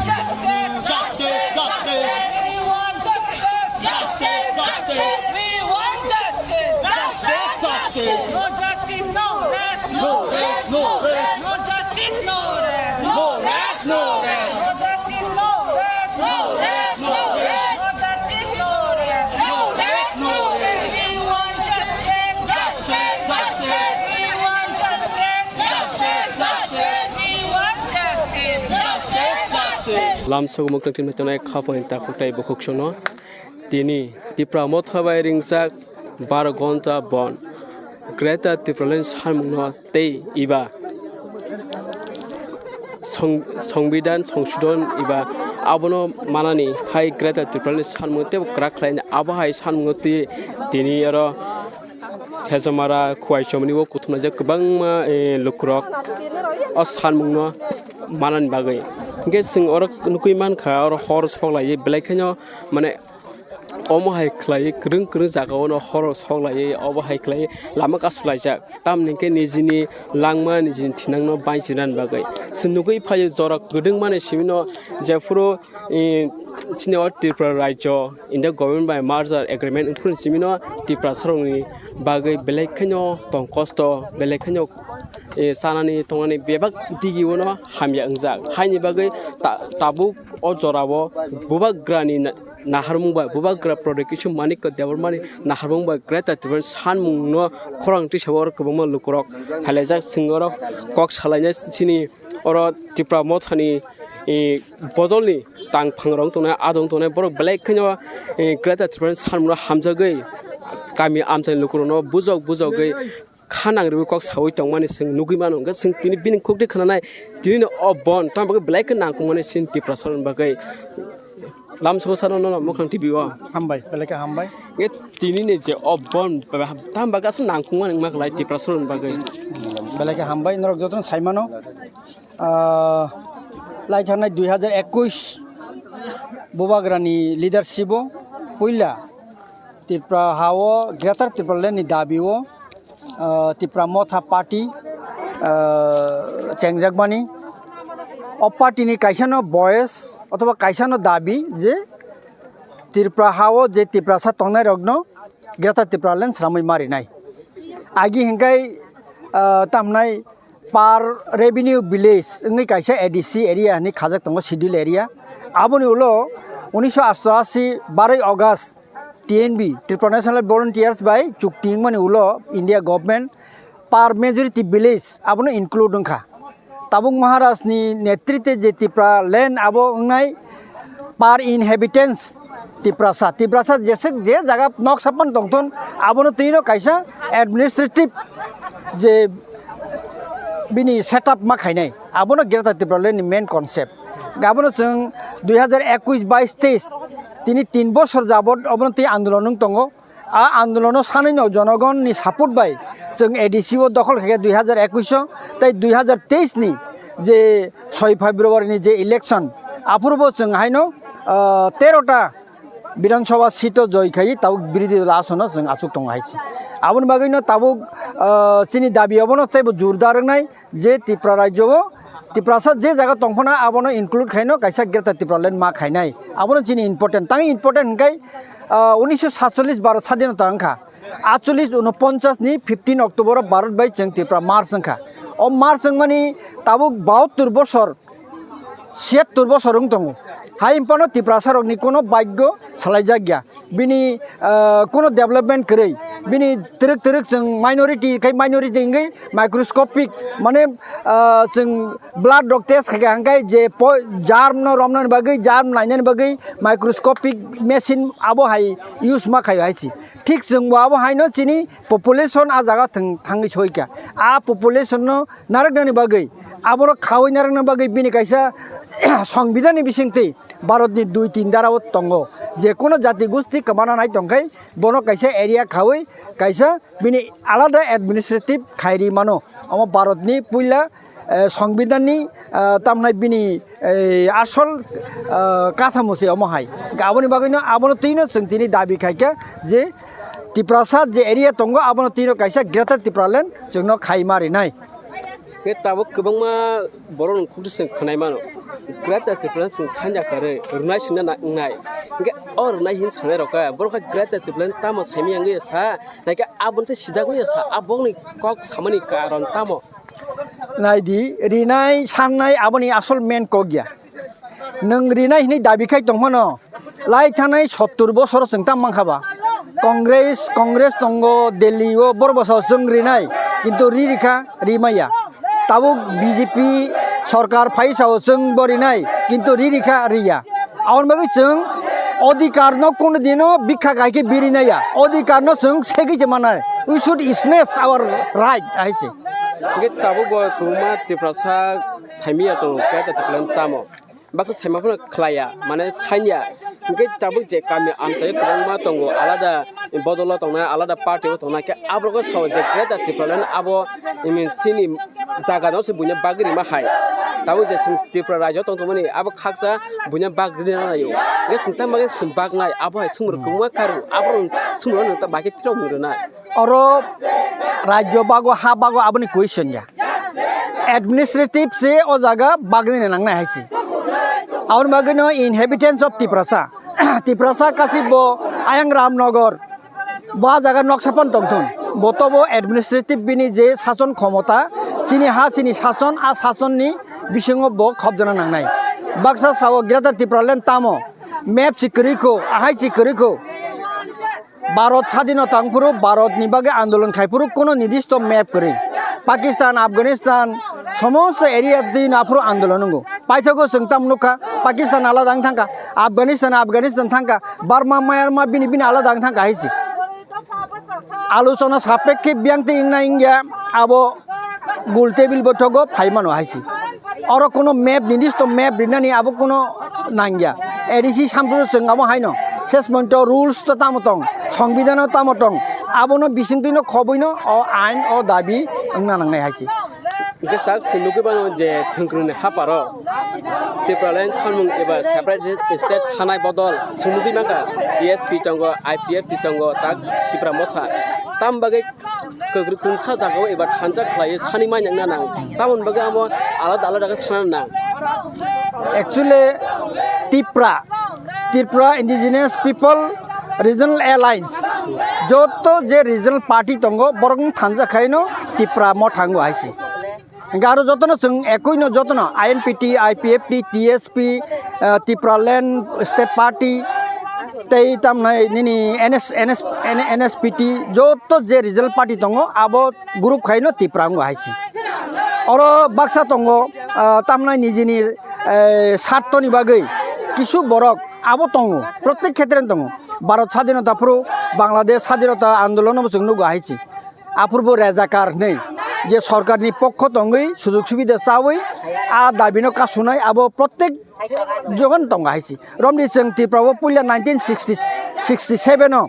Justice, justice. We want justice. Justice, justice. We want justice. Justice, justice. We want justice. Justice, justice. No justice, no rest. No rest, no rest. No rest, no rest. No justice, no rest. No rest, no rest. No justice, no rest. No rest, no rest. We want justice. Justice, justice. We want justice. Justice, justice. We want justice. Justice, justice. Lamsok mukluk tin tongnai khapang takhuk tai bukhuk sono. Tini Tipra Motha bai ringjak baro gonta bon Greater Tipraland sanmungno tei iba song-, Songbidan Songsodon iba abono manani hai Greater Tipraland sanmung tei kwrak khlaini abo hai sanmungo twi tini oro Thejamara Khowaichomni o kuthumnaijak kwbangma, eh, lukurok o sanmungno manani bagwi. Hingke chwng oro nukwi mankha oro hor soklaiwi belai kheno mane omo hai khlaiwi kwrwng kwrwng jagao no horo sok laiwi obo hai khlaiwi lama kasu laijak. Tamni hwnkhe nijini langma nijini thinangno banchirnani bagwi. Chwng nugwi phaio jora kwdwngmani simino jephuru, eh, chini o Tripura rajyo India government bai merger agreement wngphuru simino Tiprasarokni bagwi belai kheno tong kosto belai kheno, eh, chanani tongnani bebak digi ono hamya wngjak. Haini bagwi ta-, tabuk o jorao bubagrani na-, naharmung bai, bubagra Pradyot Kishore Manikya Debbarmani naharmung bai Greater Tipraland sanmungno khorang twisao oro kwbangma lukurok hailaijak. Chwng oro kok salainai chini oro Tipra Mothani, eh, bodolni tang phangrok tongnai, adong tongnai borok belai kheno, eh, Greater Tipraland sanmungno hamjagwi kami amchaini lukurokno bujok bujogwi kha nang rwui kok saui tongmani chwng nugui mano. Hwnkhe chwng tini bini kok twi khwnanai, tini no o bon tamo bagwi belai khe nangkukmani chini Tiprasarokni bagwi. Lamsoko sano nono Mukhang T V o. Hambai, belai khe hambai. Hwnkhe tini ni je o bon tamo bagwi aswk nangkukmani wngma kwlai Tiprasarokni bagwi. Belai khe hambai, norok jotono sai mano. Ah, lai thangnai dui hajar ekush Bubagrani leadership o puila Tripura ha o Greater Tipraland ni dabi o, ah, Tipra Motha Party ah, chengjakmani. O party ni kaisa no voice othoba kaisa no dabi je Tripura ha o je Tiprasa tongnai rok no Greater Tipraland sramwi ma rinai. Agi hinkai, ah, tamnai per revenue village wngwi kaisa A D C area hinwi khajak tongo, schedule area. Aboni ulo unisho asto asi baroi August T N V, Tripura National Volunteers bai chukti wngmani ulo India government per majority village abono include wngkha. Tabuk Maharaj ni netritwe je Tipraland abo wngnai per inhabitants Tiprasa, Tiprasa jeswk je jaga nok sapan tongthon abono twino kaisa administrative je bini setup ma khainai, abono Greater Tipraland ni main concept. Abono chwng dui hazar ekush bais teis tini tin bosor jabot obono twi andolon wng tongo. A andolono sanino jonogonni support bai chwng A D C o dokhol khaikha dui hazar ekush o, tei dui hazar teis ni je soi February ni je election, aphuru bo chwng haino, ah, tero ta Bidhan Sabha seat o joi khai tabuk birodhi dol asono chwng achuk tongo hai se. Aboni bagwino tabuk, ah, chini dabi obono teibo jordar wngnai je Tripura rajyo o Tiprasa je jaga tongphano abono include khaino kaisa Greater Tipraland ma khainai. Abono chini important. Tang important hwnkhe, ah, unisho satchollish Bharat sadhinota wngkha. Atchollish unoponchas ni fifteen October o Bharat bai chwng Tripura merge wngkha. O merge wngmani tabuk bahattor bosor, siyattor bosor wng tongo. Hai phano Tiprasa rokni kono bhagyo salaijakya. Bini, ah, kono development kwrwi. Bini twrwk twrwk chwng minority khai minority wngwi microscopic, mane, ah, chwng blood rok test khaikha hwnkhe je po-, germ no romnani bagwi, germ nainani bagwi microscopic machine abo hai use ma khaio hai se. Thik chwngbo abo haino chini population a jaga thang-, thangwi soikha. A population no narwknani bagwi, aborok khaui narwkna bagwi bini kaisa Songbidanni bisingtwi Bharatni dui tin dara o tongo. Je kono jati gosti kwmana nai tongkhai bono kaisa area khaui kaisa bini alada administrative khairi mano. Omo Bharatni puila, eh, Songbidanni, eh, tamnai bini, eh, asol, eh, kathamo se omo hai. Aboni bagwino abono twino chwng tini dabi khaikha je Tiprasa je area tongo abono twino kaisa Greater Tipraland chwngno khaima rinai. Hwnkhe tabuk kwbangma borok ni khukti se khwnai mano. Greater Tipraland chwng sanja kwrwi, rwnai singna na wngnai. Hwnkhe o rwnai hin sanai rok khe, borok khe Greater Tipraland tamo saimanya wngwi sa, naikhe aboni se sijak wngwi sa, aboni kok samani karon tamo? Naidi, rinai sannai aboni asol main kok ya. Nwng rinai hinwi dabi khai tongphano, lai thanai sottur bosor chwng tam mankha ba. Congress, Congress tongo Delhi o, borok bwsao chwng rinai, kintu ri rikha, ri maya. Tabuk B J P sorkar phai sao chwng bo rinai, kintu ri rikha, riya. Aboni bagwi chwng odhikar no kono dino bikha khai khe biri naya. Odhikar no chwng segwi se manai. We should snatch our right, hai se. Hwnkhe tabuk bo kwbangma Tiprasa saimanya tongo, keta Tipraland tamo. Baksa saima phano khlaiya, mane sanya. Hwnkhe tabuk je kami amchaio kwbangma tongo, alada bodolo tongnai, alada party o tongnai, khe aborok sao je Greater Tipraland abo, mm, chini jaga no se buino bagwi rima hai. Tabuk je chwng Tripura rajyo tong tongmani abo khaksa buino bagwi rina naio. Hwnkhe chwng tamo khe chwng baknai, abo hai swngmung kwbangma karo, aborok swngmung no ta bai khe phirok mung rwnai. Oro rajyo bago, ha bago aboni question ya. Administrative se o jaga bagwi ni nangnai hai se. Aboni bagwi no inhabitants of Tiprasa. Tiprasa kasi bo ayang Ramnagar. Bo a jaga noksa pan tongthun. Bo to bo administrative bini je sason khomota, chini ha chini sason, a sason ni bisingo bo khobjana nangnai. Baksa sao Greater Tipraland tamo. Map si kwrwi kho, ahai si kwrwi kho. Bharat sadhino tangphuru, Bharat ni bagwi andolon khaiphuru kono nidisto map kwrwi. Pakistan, Afghanistan, somosto area din aphuru andolon wngo. Paithago chwng tam nukha, Pakistan alada wng thangkha, Afghanistan, Afghanistan thangkha, Burma, Myanmar bini bini alada wng thangkha hai se. Alochona sapekhe biyang tei wngna wngya abo gul table boithogo phai mano hai se. Oro kono map, nidisto map rinani abo kono nangya. A D C sampru chwng abo haino. Ses monto rules to tamo tong, songbidano tamo tong. Abono bisingtwino khoboino o ain, o dabi wngna nangnai hai se. Hwnkhe sak se nugwi mano je thwngkwrwngni haparo Tipraland samung eba separate state sanai bodol chwng nugwi mankha T S P tongo, I P F T tongo, tak Tipra Motha. Tam bagwi Kwrwi kungsa jagao eba thansa khlaiwi sani manya wngna nang. Tamoni bagwi amo alada alada khe sana nang. Actually, Tipra, Tripura Indigenous People Regional Alliance, joto je regional party tongo, borokno thansa khaino Tipra motha wngo hai se. Hingke aro jotono chwng ekoi no jotono I N P T, I P F T, T S P, ah, Tipraland State Party, tei tamnai nini N S, N S, N S P T, joto je regional party tongo, abo group khaino Tipra wngo hai se. Oro baksa tongo, ah, tamnai nijini, eh, sartoni bagwi kisu borok abo tongo, protek khetre tongo. Bharat sadinota phuru Bangladesh sadinota andolon no bo chwng nugo hai se. Aphuru bo rezakar hinwi je sorkarni pokho tongwi sujug subida chawi a dabino kasunai abo protek jogon tongo hai se. Romdi chwng Tripura o puila nineteen sixty, sixty seven o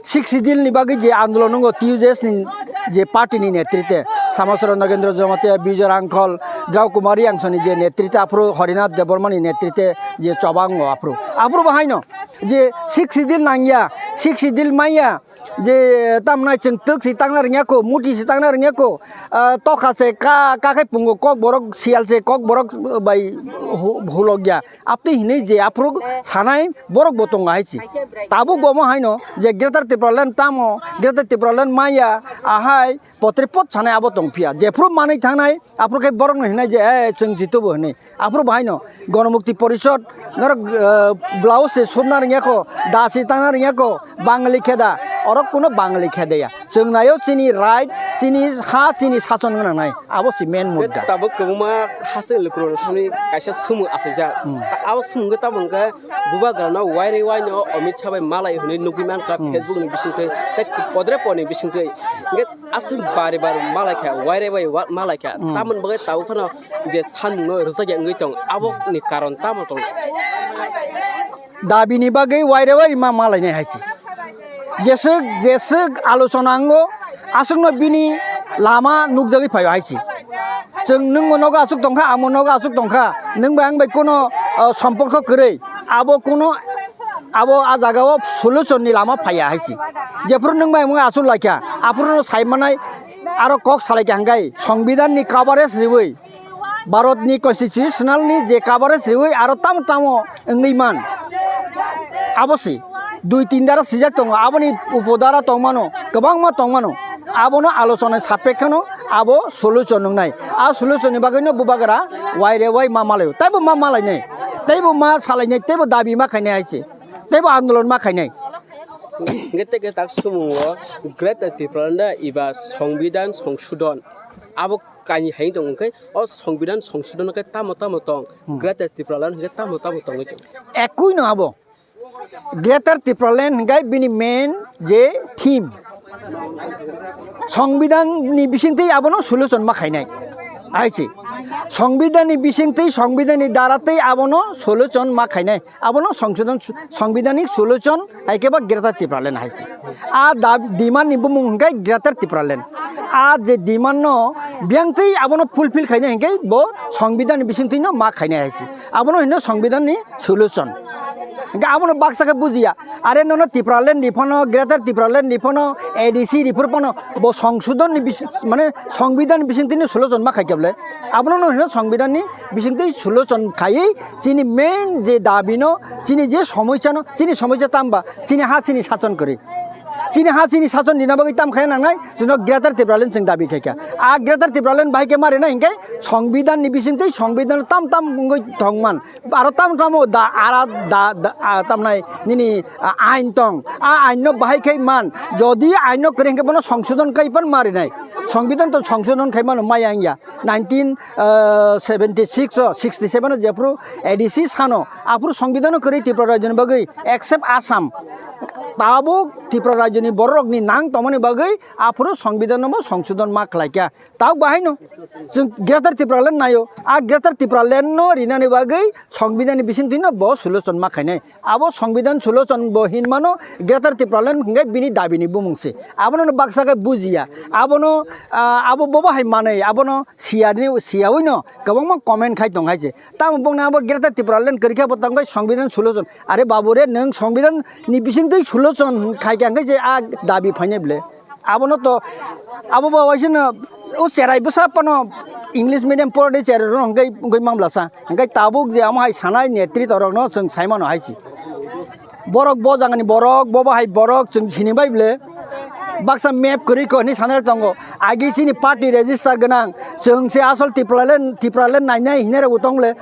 Sixth Schedule ni bagwi je andolon wngo T U J S ni je party ni netrite Samasoro Nagendra Jamatia, Bijoy Rangkhol, Drau Kumar Reang soni je netrite aphuru Harinath Debbarma ni netrite je choba wngo aphuru. Aphuru bo haino je Sixth Schedule nangya, Sixth Schedule manya, je tamnai chwng twk se tangna rwngya kho, muti se tangna rwngya kho, ah, tokha se ka, ka khe pungo kokborok, siyal se kokborok bai hu-, hulokya. Apni hinwi je aphuru sanai borok bo tongo hai se. Tabuk bo omo haino je Greater Tipraland tamo, Greater Tipraland maya, ahai potre pot sanai abo tong phiya. Jephuru manwi thangnai, aphuru khe borokno hinai je, "Eh, chwng jitubo," hinwi. Aphuru bo haino Ganamukti Porishad norok, eh, blouse se sumna rwngya kho, da se tangna rwngya kho, Bangali kheda, oro kuno Bangali khedeya. Chwng naio chini right, chini ha, chini sason gwnang nai. Abo se main mudda. Tabuk kwbangma hasteni lukurok thani kaisa sumung achaijak. Hmm. Ta-, abo sumung khe tabuk hwnkhe bubagrano wairwi waino Amit Shah bai malai hwnwi nugwi mankha Hmm. Facebook ni bisingtwi, tei podre podni bisingtwi. Hwnkhe aswk bari bar malaikha, wairwi wai wa-, malaikha. Hmm. Tamoni bagwi tabuk phano je sanmungno rwjakya wngwi tong, aboni karon tamo tong? Dabini bagwi waire waire ma malainai hai se. Jeswk, jeswk alochona wngo, aswkno bini lama nukjagwi phaio hai se. Chwng nwngbo nogo aswk tongkha, amo nogo aswk tongkha, nwng bai ang bai kuno, ah, somporko kwrwi, abo kuno, abo a jagao solution ni lama phaiya hai se. Jephuru nwng bai ang aswk laikha, aphuru no sai manai, aro kok salaikha hwnkhe, Songbidan ni coverage riwi, Bharat ni constitutional ni je coverage riwi aro tamo tamo wngwi man. Abo se dui tin dara sijak tongo, aboni upodara tongmano, kwbangma tongmano. Abono alochona sapekheno abo solution wngnai. A solution ni bagwino bubagra waire wai ma malaio. Teibo ma malainai, teibo ma salainai, teibo dabi ma khainai hai se, teibo andolon ma khainai. Hwnkhe tei khe tak sumungo Greater Tipraland eba Songbidan Songsodon abo kainwi hai tong hwnkhe o Songbidan Songsodon khe tamo tamo tong, Hmm. Greater Tipraland hwnkhe tamo tamo tongwi tong. Ekui no abo. Greater Tipraland hwnkhe bini main je theme. Songbidan ni bisingtwi abono solution ma khainai. Hai se. Songbidan ni bisingtwi, Songbidan ni dara tei abono solution ma khainai. Abono songsodon, Songbidanik solution hai khe ba Greater Tipraland hai se. A da-, demand ni bumung hwnkhe Greater Tipraland. A je demand no biyang twi abono fulfill khainai hwnkhe bo Songbidan ni bisingtwi no ma khainai hai se. Abono hino Songbidan ni solution. Hwnkhe abono baksa khe bujiya. Are nono Tipraland ni phano, Greater Tipraland ni phano, A D C ni phano bo songsodon ni bis-, mane Songbidan ni bisingtwi no solution ma khai khe bole. Abono no hino Songbidan ni bisingtwi solution khaiwi chini main je dabi no, chini je somosya no, chini somosya tamba, chini ha chini sason kwrwi. Chini ha chini sason dina bagwi tam khaya nangnai, chwngno Greater Tipraland chwng dabi khaikha. A Greater Tipraland bahai khe ma rina hinkhe Songbidan ni bisingtwi Songbidan tam tam wngwi thongman. Aro tam tamo da, ara da, da, a, tamnai nini, a, ain tong. A ain no bahai khai man. Jodi ain no kwrwi hinkhe bono songsodon khai pan ma rinai. Songbidan to songsodon khai mano maya wngya. Nineteen, ah, seventy six o, sixty seven o jephru A D C sano, aphuru Songbidan no kwrwi Tripura rajyoni bagwi, except Assam. Tabuk Tripura rajyoni bororokni nang tongmani bagwi, aphuru Songbidan no bo songsodon ma khlaikha. Tabuk bahaino chwng Greater Tipraland naio. A Greater Tipraland no rinani bagwi Songbidan ni bisingtwi no bo solution ma khainai. Abo Songbidan solution bo hinmano Greater Tipraland hwnkhe bini dabi ni bumung se. Abono no baksa khe bujiya. Abono, ah, abo bobo hai manwi, abono siyani, siyawi no kwbangma comment khai tong hai se. Tamo bongni abo Greater Tipraland kwrwi khe bo tong khai Songbidan solution. Are babu re, nwng Songbidan ni bisingtwi solution khai khe hwnkhe je a dabi phainai ble. Abono to, abo bo waisino o cherai bwsa phano English medium porode cherai rok hwnkhe wngwi manglasa. Hwnkhe tabuk je amo hai sanai netrito rokno chwng sai mano hai si. Borok bo jagani borok, bo bahai borok chwng sini bai ble. Baksa map kwrwi ko hinwi sanai tongo. Agi chini party register gwnang. Chwng se asol Tipraland, Tipraland nainai hinwi rok tong le.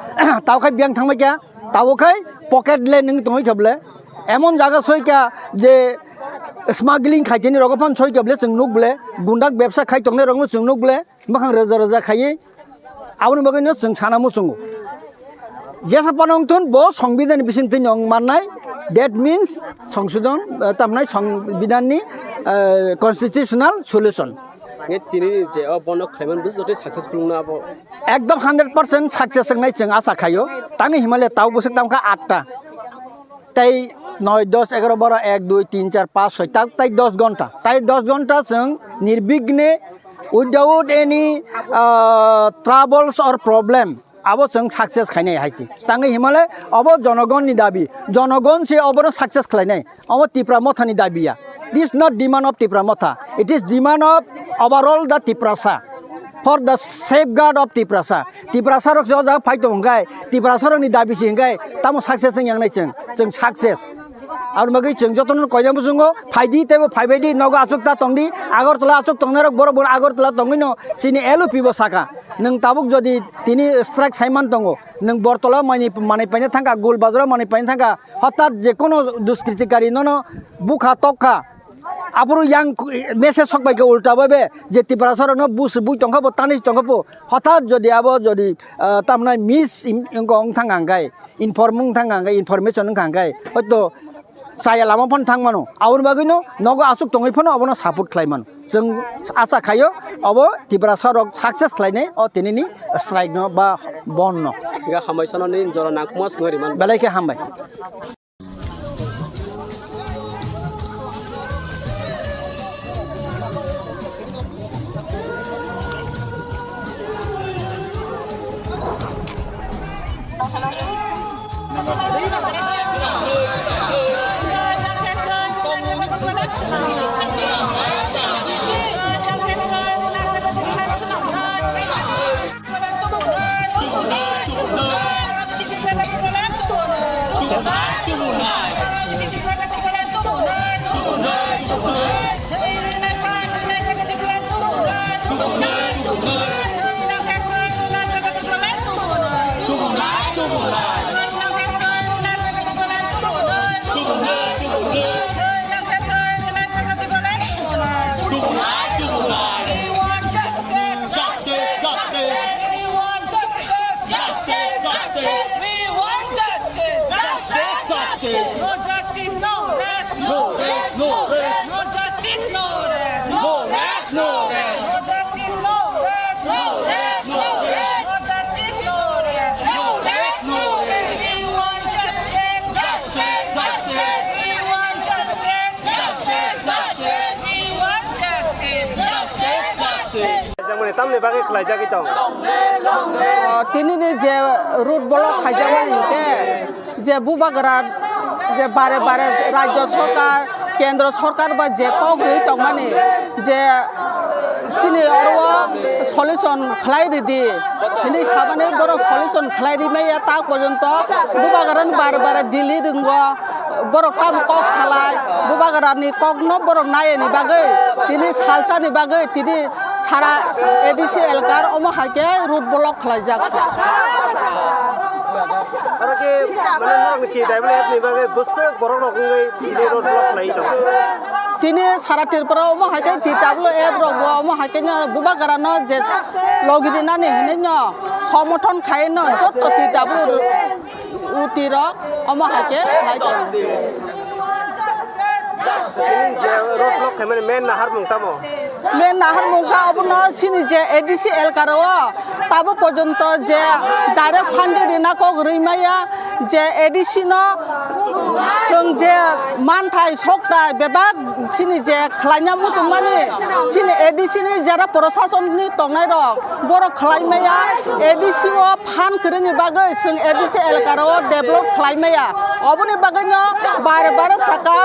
Tao khai biyang thangbai kya. Tao khai pocket le nwng tongwi kha ble. Emon jaga soi kya je smuggling khaiteni rogo phan soi kya ble chwng nuk ble. Gundak bebsa khai tongnai rokno chwng nuk ble. Mwkhang roja roja khaiwi aboni bagwino chwng sana muchungo. Jesa phano wngthun bo songbidani bisingtwi wng mannai, that means songsodon, eh, tamnai songbidani, eh, constitutional solution. Nge tini je o bono khlaiman bwswk tei successful wngna abo? Ekdom hundred percent success wngnai chwng asa khaio. Tangwi himale tau bwswk tangkha atta. Tei noi, dos, egaro, baro, ek, dui, tin, char, panch, soi, tak, tei dos ghonta. Tei dos ghonta chwng nirbighne, without any, ah, troubles or problem, abo chwng success khainai hai se. Tangwi himale obo jonogonni dabi. Jonogon se obono success khlainai. Obo Tipra Mothani dabi ya. This is not demand of Tipra Motha. It is demand of overall the Tiprasa. For the safeguard of Tiprasa. Tiprasa rok se o jaga phai tong hwnkhe, Tiprasa rokni dabi se hwnkhe, tamo success wng yang nai chwng, chwng success. Aboni bagwi chwng jotono koina muchungo, phaidi teibo phaibaidi, nogo aswk ta tongdi, Agartala aswk tongnai rok borok bo Agartala tongwino chini L O P bo saka. Nwng tabuk jodi tini strike saiman tongo, nwng Bortola manwi, manwi paina thangkha, Gul Bazaro manwi paina thangkha, hothat je kono duskritikari nono bukha tokha, Aphuru yang message sok bai khe ulta bai be je Tiprasa rokno bus bui tongkha bo, tani tongkha bo, hothat jodi abo jodi, ah, tamnai mis im-, wngkha wng thang ang khai, inform wng thang ang khai, information wng thang khai, hoito chaya lama phano thang mano. Aboni bagwino nogo aswk tongwi phano abono support khlai mano. Chwng asa khaio obo Tiprasa rok success khlainai o tinini strike no ba bon no. Ga hambai sano ni jora nangkukma swngwi rimani. Belai khe hambai. Justice, justice. Justice, justice. We want justice. Justice, justice. No justice, no rest. No rest, no rest. No justice, no rest. No rest, no rest. No rest, no rest. No justice, no rest. No rest, no rest. No justice, no rest. No rest, no rest. We want justice. Justice, justice. We want justice. Justice, justice. We want justice. Justice, justice. Khlaijak mani tamni bagwi khlaijagwi tong? O, tinini je road block khaijakmani hinkhe je bubagra je bare bare rajyo sorkar, kendro sorkar ba je kok rwi tongmani je chini oro solution khlai ridi hinwi samani borok solution khlai rimaya tak porjonto bubagrani bare bare Delhi ringo. Borok tamo kok salai, bubagrani kokno borok nayani bagwi tini salsani bagwi tini sara A D C elkar omo hai khe road block khlaijak. Aro khe mane norokni T W F ni bagwi bwswk borok rok wngwi tini road block khlai tongo. Tini sara Tripura omo hai khe T W F rok bo omo hai khe no bubagrano je logi rinani hinwi no somothon khai no jotto T W F. Uti rok omo hai khe khlai tongo. Tini je road block khaimani main naharmung tamo? Main naharmung kha obono chini je A D C elkar o tabo porjonto je direct funding rina kok rwi maya, Je A D C no chwng je manthai sokthai bebak chini je khlaina muchungmani chini A D C ni jara proshasonni tongnai rok borok khlai maya, A D C o phan kwrwini bagwi chwng A D C elaka rok develop khlai maya. Oboni bagwi no bare bare saka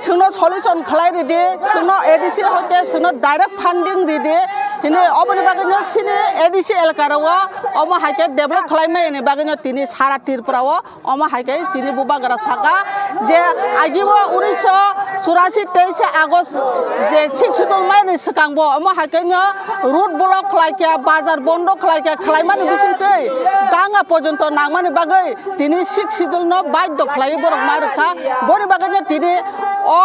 chwngno solution khlai ridi, chwngno A D C hoite chwngno direct funding ridi. Hini oboni bagwi no chini A D C elaka rok o omo hai khe develop khlai maya ni bagwi no tini sara Tripura o omo hai khe tini bubagra saka je agibo unisho churasi teise August je sixth schedule mai ni swkang bo omo hai khe no road block khlai khe, bazar bondo khlai khe, khlai mani bising twi danga porjonto nang mani bagwi tini sixth schedule no baidho khlai borok ma rwkha. Boni bagwi no tini o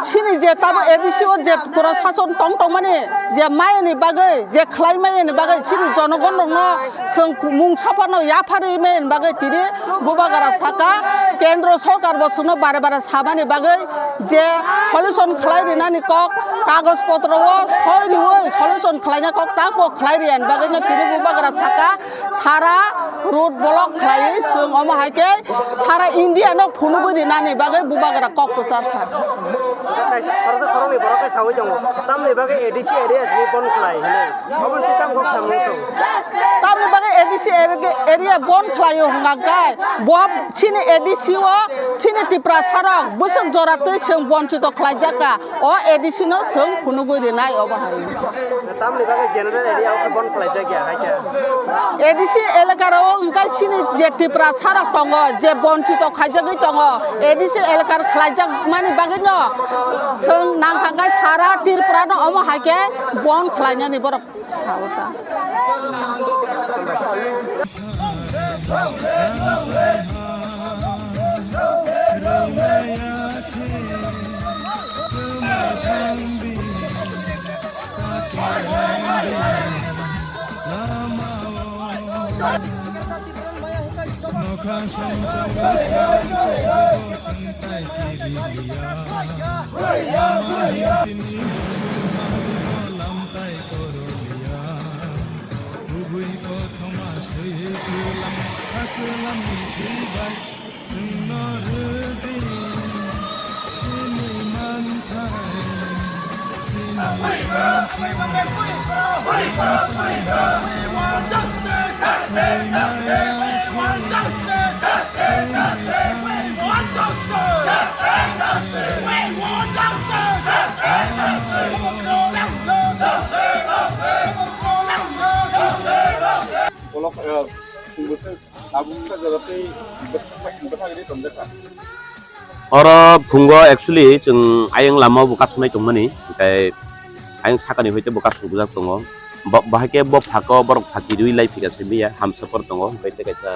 chini je tamo A D C o je proshashan tong tong mani je mai ni bagwi je khlai mai ni bagwi chini jonogon rok no Chwng mung saphano yapharwi maya ni bagwi tini bubagra saka, kendro sorkar bo chwngno bare bare samani bagwi je solution khlai rinani kok, kagoj potro o soi riwi solution khlaina kok tamo khlai riyani bagwi no tini bubagra saka sara road block khlaiwi chwng omo hai khe sara India no phunugwi rinani bagwi bubagra kok kwchar kha. Kaisa khoroksa khoroknwi borok khe saui tongo, tamni bagwi A D C area simi bon khlai hinwi. Obo twi tam kok samung tong. Tamni bagwi A D C area, area bon khlaio hwnga khe, bo chini A D C o chini Tiprasa rok bwswk jora twi chwng bonchito khlaijak kha, o A D C no chwng phunugwi rinai obo hai. Tamni bagwi general area o bon khlaijak ya hai khe. A D C elaka rok hwnkhai chini je Tiprasa rok tongo, je bonchito khaijagwi tongo, A D C elaka khlaijak mani bagwi no chwng nangkha khe sara Tripura no omo hai khe bon khlainani borok. Kubui kothoma swi kwlam, ha kwlamni thwi bai chwngno rwdi. Chini manthai, chini manthai. Bolok, eh, sing bwswk tabuk wngkha jaga tei bwthak, bwthak rwi tonjakha. Oro phungo actually chwng ayang lama o bo kasumai tongmani, hwnkhe ayang sakani hoite bo kasubjak tongo. Bo, bahai khe bo phaka o borok phaki rwi lai phika se manya Hamsapar tongo, hwnkhe tei kaisa,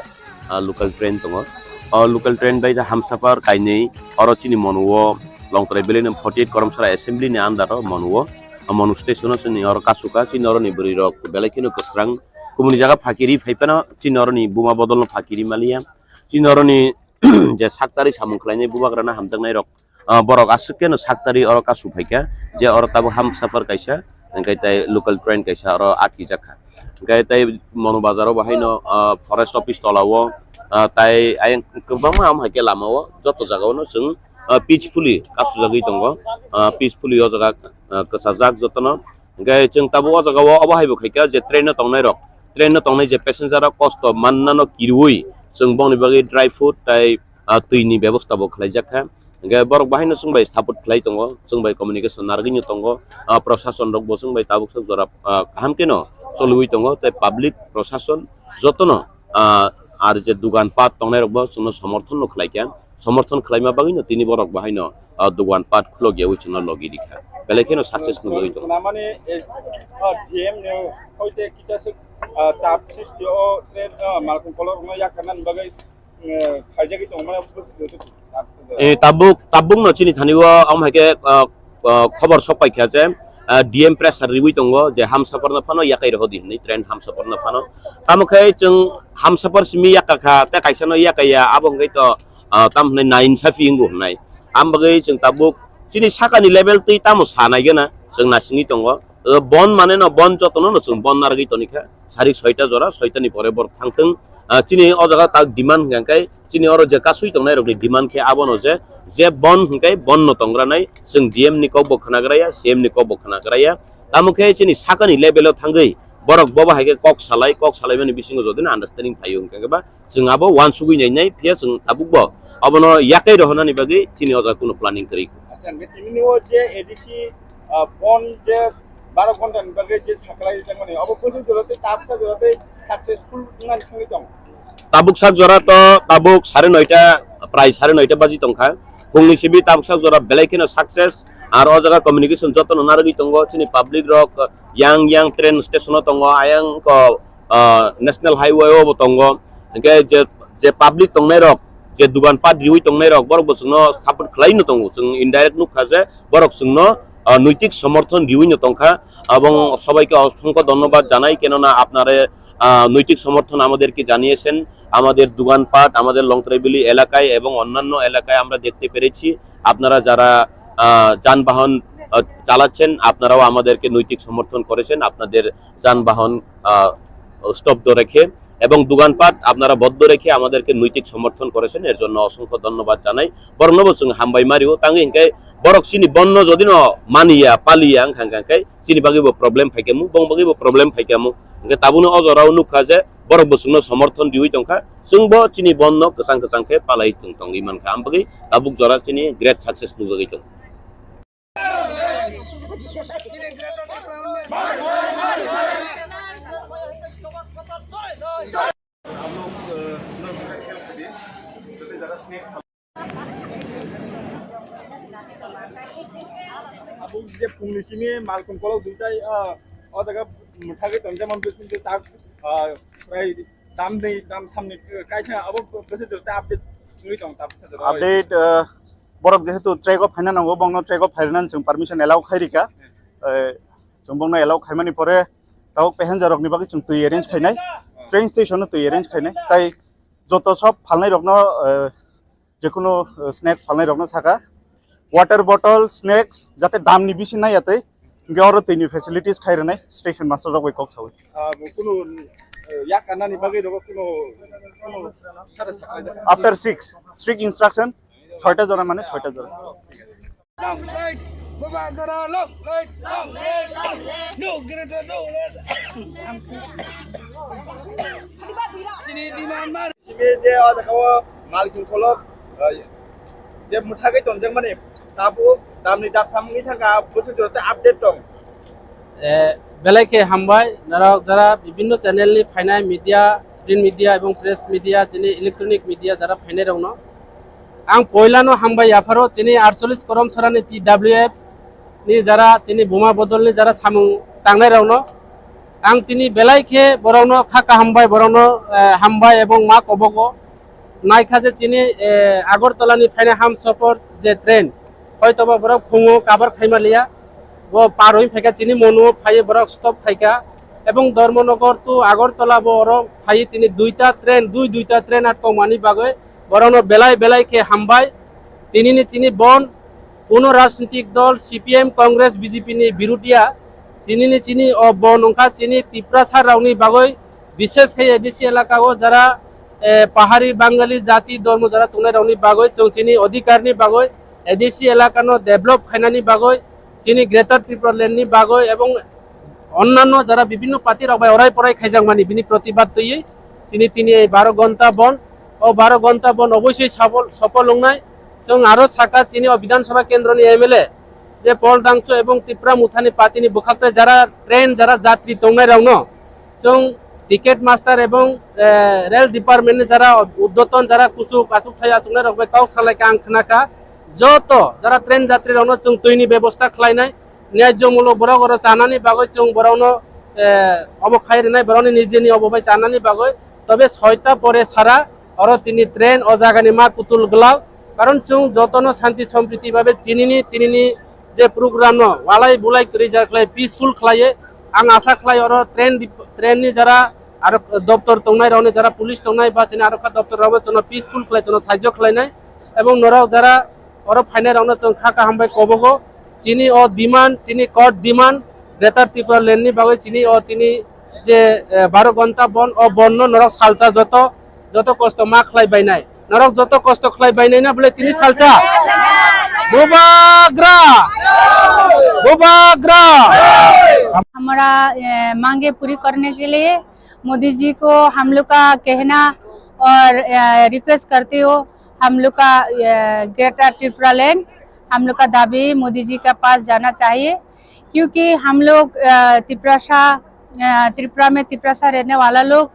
ah, local train tongo. O local train bai Hamsapar kainwi oro chini Monu o Longtrai valley ni forty eight Koromsara assembly ni under o Monu o, o Monu station o chini oro kasukha, chini oro ni bwrwi rok belai kheno kwsrang. Kubuni jaga phakiri phai phano chini oroni buma bodolno phakiri maliya. Chini oroni je saktari samung khlainai bubagrano hamjaknai rok, ah, borok aswk keno saktari oro kasu phaikha je oro tabuk Hamsapar kaisa, hwnkhe tei local train kaisa oro atkijakha. Hwnkhe tei Monu bazaro bahaino, ah, forest office tolao, ah, tai ayang kwbangma ham hai khe lamao joto jagao no chwng, ah, peacefully kasujagwi tongo, ah, peacefully o jaga, ah, kwchajak jotono. Hwnkhe chwng tabuk o jaga o obo hai bo khaikha je train o tongnai rok, train o tongnai je passenger rok kosto mannano kiriwi chwng bongni bagwi dry food tai, ah, twi ni bebosta bo khlaijakha. Hwnkhe borok bahaino chwng bai support khlai tongo, chwng bai communication narwgwino tongo, ah, prosason rok bo chwng bai tabuk swk jora, ah, kaham kheno choliwi tongo tei public prosason jotono, ah, ar je dugan pat tongnai rok bo chwngno somorthon no khlaikha. Somorthon khlaima bagwino tini borok bahaino, ah, dugan pat khulok yaui chwngno logi rikha. Belai kheno success nugwi tongo. Namani, eh, ah, D M ni hoite kicha se, ah, chap sristi o train, ah, malkhung kolok rokno yakarnani bagwi, eh, khaijagwi tongo mane. Eh, tabuk, tabuk no chini thani o, am hai khe, ah, ah, khobor sok paikha je, ah, D M pressure riwi tongo je Hamsapar no phano yakai rw di hinwi train Hamsapar no phano. Tamo khe chwng Hamsapar simi yakakha, tei kaisa no yakaya, abo hwnkhe to, ah, tam hwnwi nainsafi wngo hwnwi. Am bagwi chwng tabuk chini sakani level twi tamo sa nai gana chwng naisingwi tongo. O bon mane no bon jotono no chwng bon narwgwi tonikha. Sarik soita jora, soita ni pore borok thangthwng. Ah, chini o jaga tak demand hwnkha khe, chini oro je kasui tongnai rokni demand khe abono je, je bon hwnkhe bon no tongranai, chwng D M ni kok bo khwnagraya, C M ni kok bo khwnagraya. Tamo khe chini sakani level o thangwi borok bobo hai khe kok salai, kok salaimani bisingo jodi no understanding phaio hwnkha khe ba, chwng abo uansugwi nainai, phiya chwng tabukbo abono yakai rohornani bagwi chini o jaga kuno planning kwrwi. Acha, hwnkhe tini o je A D C, ah, bon je baro ghonta ni bagwi je saklai rijak mani, abo bwswk jora tei tabuksa jora tei successful wngnani thangwi tong? Tabuk sak jora to tabuk sare noita, prai sare noita baji tongkha. Phungni simi tabuk sak jora belai kheno success. Ar o jaga communication jotono narwgwi tongo, chini public rok yang yang train station o tongo, ayang ko, ah, national highway o bo tongo. Hwnkhe je, je public tongnai rok, je dugan pat riwi tongnai rok, borok bo chwngno support khwlai no tongo. Chwng indirect nukha je borok chwngno, ah, noitik somorthon riwi no tongkha. Ebong sobaike osongkho dhonnobad janai, kenona apnare, ah, noitik somorthon amaderke janiyesen, amader dugan pat, amader Longtrai Valley elakaye ebong onnanno elakaye amra dekte perechi. Apnara jara, ah, janbahan, ah, chalachen, apnarao amaderke noitik somorthon korechen, apnader janbahan, ah, stobdo rekhe ebong dugan pat apnara boddo rekhe amaderke noitik somorthon korechen, er jonno osongkho dhonnobad janai. Borokno bo chwng hambai mario, tangwi hwnkhe borok chini bonno jodi no maniya, paliya wngkha, hwnkha khe chini bagwi bo problem phaikhamu, bong bagwi bo problem phaikhamu. Hwnkhe tabukno o jorao nukha je borok bo chwngno somorthon riwi tongkha, chwngbo chini bonno kwchang kwchang khe palai tong, tongwi mankha. Am bagwi tabuk jora chini great success nukjagwi tongo. Abo je phungni simi malkhung kolok duitai, ah, o jaga mwthagwi tonjak man bising tei tak, ah, prai dam ni, dam thamni kaisa abo bwswk jora tei update wngwi tong, tabuk sa jora. Update, ah, borok jehetu track o phaina nango, bongno track o phairwnani chwng permission allow khai rika. Eh, chwng bongno allow khaimani pore tabuk passenger rokni bagwi chwng twi arrange khainai, train station o twi arrange khainai. Tai joto sob phalnai rokno, eh, jekunu, eh, snacks phalnai rokno saka, water bottle, snacks, jate damni bisi naiya tei, hingke oro tini facilities khai rwnai station master rok bai kok sawi. Ah, kunu, eh, yak kanani bagwi rok kunu, kunu sara sakha. After six, strict instruction, soita jora mane soita jora. Long live, Baba Gara, long live, long live, long live. No greater, no less. Tini demand mar. Simi je o jaga o malkhung kolok, eh, je mwthagwi tonjak mani, tabuk damni daktham wngwi thangkha, bwswk jora tei update tong. Eh, belai khe hambai, norok jara bibinno channel ni phainai media, print media ebong press media, chini electronic media jara phainai rokno. Ang poilano hambai yapharo chini aatchollish Korom Sorani T W F ni jara chini buma bodolni jara samung tangnai rokno. Ang tini belai khe borokno kha kaham bai borokno, eh, hambai ebong ma kobogo. Naikha je chini, eh, Agartala ni phaina Hamsapar je train, hoitoba borok phungo kabar khaima liya, bo par oi phaikha chini mono phaiye borok stop khaikha, ebong Dharmanagar to Agartala bo oro phaiye tini duita train, dui duita train atkokmani bagwi borokno belai belai khe hambai. Tinini chini bon kuno rajnitik dol C P M, Congress, B J P ni birudia. Chinini chini o bon wngkha chini Tiprasa rokni bagwi, bishes khe A D C elaka o jara, eh, pahari Bangali jati dormo jara tongnai rokni bagwi, chwng chini odhikar ni bagwi, A D C elaka no develop khainani bagwi, chini Greater Tripura Land ni bagwi ebong onnanno jara bibinno party rok bai orai porai khaijakmani bini protibad twiwi chini tini ei baro ghonta bon, o baro ghonta bon oboisoi safol, sofol wngnai. Chwng aro saka chini o Bidhan Sabha kendroni M L A je Paul Dangso ebong Tipra Mothani party ni bwkhaktai jara train jara jatri tongnai rokno chwng ticket master ebong, eh, rail department ni jara uddoton jara kuchuk achuk sai achuknai rok bai kok salaikha ang khnakha. Joto jara train jatri rokno chwng twini bebosta khlainai. Nyajomulok borok oro chanani bagwi chwng borokno, eh, obo khai rwnai, borokni nijeni obo bai chanani bagwi. Tobe soita pore sara oro tini train o jagani ma kutul glak. Karon chwng jotono shanti sompriti babe chinini tinini je program no walai bulai kwrwi ja khlai peaceful khlaiye. Ang asa khlai oro train dip-, train ni jara aro doptor tongnai rokni jara police tongnai ba chini aro kha doptor rokbo chwngno peaceful khlai chwngno sahajyo khlainai. Ebong norok jara oro phainai rokno chwng kha kaham bai kobogo. Chini o demand, chini court demand, Greater Tripura Land ni bagwi chini o tini je, eh, baro ghonta bon, o bon no norok salsa joto, joto kosto ma khlai bainai. Norok joto kosto khlai bainai na bole tini salsa. Bubagra! Bubagra! हमारा, ए, मांगे पूरी करने के लिए मोदी जी को हम लोग का कहना और, ए, रिक्वेस्ट करते हो, हम लोग का, ए, ग्रेटर त्रिपुरा लैंड, हम लोग का दाबी मोदी जी के पास जाना चाहिए, क्योंकि हम लोग, अ, तिपरासा, अ, त्रिपुरा में तिपरासा रहने वाला लोग,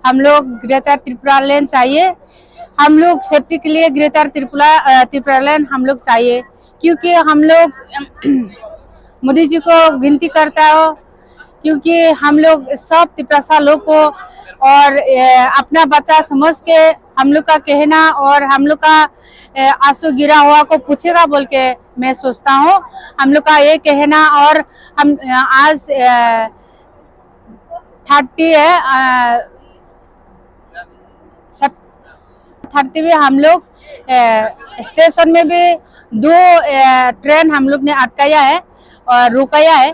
हम लोग ग्रेटर त्रिपुरा लैंड चाहिए। हम लोग सेफ्टी के लिए ग्रेटर त्रिपुरा, अ, त्रिपुरा लैंड हम लोग चाहिए, क्योंकि हम लोग मोदी जी को विनती करता हो, क्योंकि हम लोग सब तिपरासा लोग को और, अ, अपना बच्चा समझ के हम लोग का कहना और हम लोग का, अ, आंसू गिरा हुआ को पूछेगा बोल के मैं सोचता हूँ। हम लोग का ये कहना और हम, अ, आज, अ, थर्टी है, अ, सब थर्टी में हम लोग, अ, स्टेशन में भी दो, अ, ट्रेन हम लोग ने अटकाया है और रुकाया है,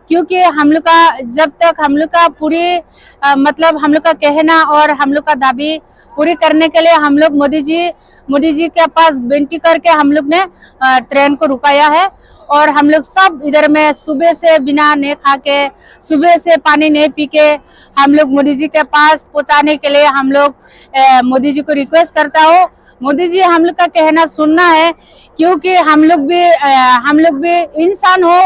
क्योंकि हम लोग का, जब तक हम लोग का पूरी, अ, मतलब हम लोग का कहना और हम लोग का दाबी पूरी करने के लिए हम लोग मोदी जी, मोदी जी के पास विनती करके हम लोग ने, अ, ट्रेन को रुकाया है। और हम लोग सब इधर में सुबह से बिना नहीं खा के, सुबह से पानी नहीं पी के हम लोग मोदी जी के पास पहुंचाने के लिए हम लोग, अ, मोदी जी को रिक्वेस्ट करता हूँ। मोदी जी, हम लोग का कहना सुनना है, क्योंकि हम लोग भी, अ, हम लोग भी इंसान हो,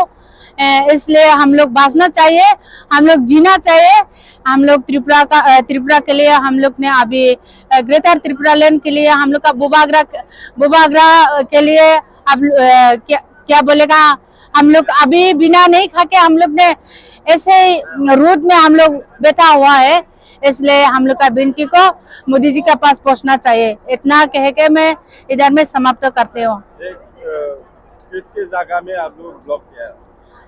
अ, इसलिए हम लोग बांचना चाहिए, हम लोग जीना चाहिए। हम लोग त्रिपुरा का, अ, त्रिपुरा के लिए हम लोग ने अभी, अ, ग्रेटर त्रिपुरा लैंड के लिए हम लोग का बुबागरा, बुबागरा के लिए अब, अ, क्या, क्या बोलेगा, हम लोग अभी बिना नहीं खा के हम लोग ने ऐसे ही रोड में हम लोग बैठा हुआ है, इसलिए हम लोग का विनती को मोदी जी के पास पहुंचना चाहिए। इतना कह के मैं इधर में समाप्त करते हो। एक, अ, किसके जगह में आप लोग ब्लॉक किया है?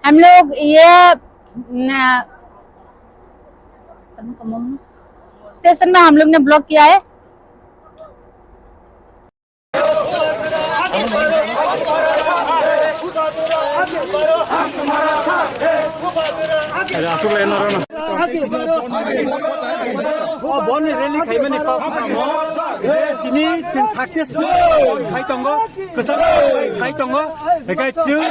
हम लोग ये, न, स्टेशन में हम लोग ने ब्लॉक किया है। Boni rally khaimani kok tini chwng success khai tongo, kwchak khai tongo, hinkhe chwng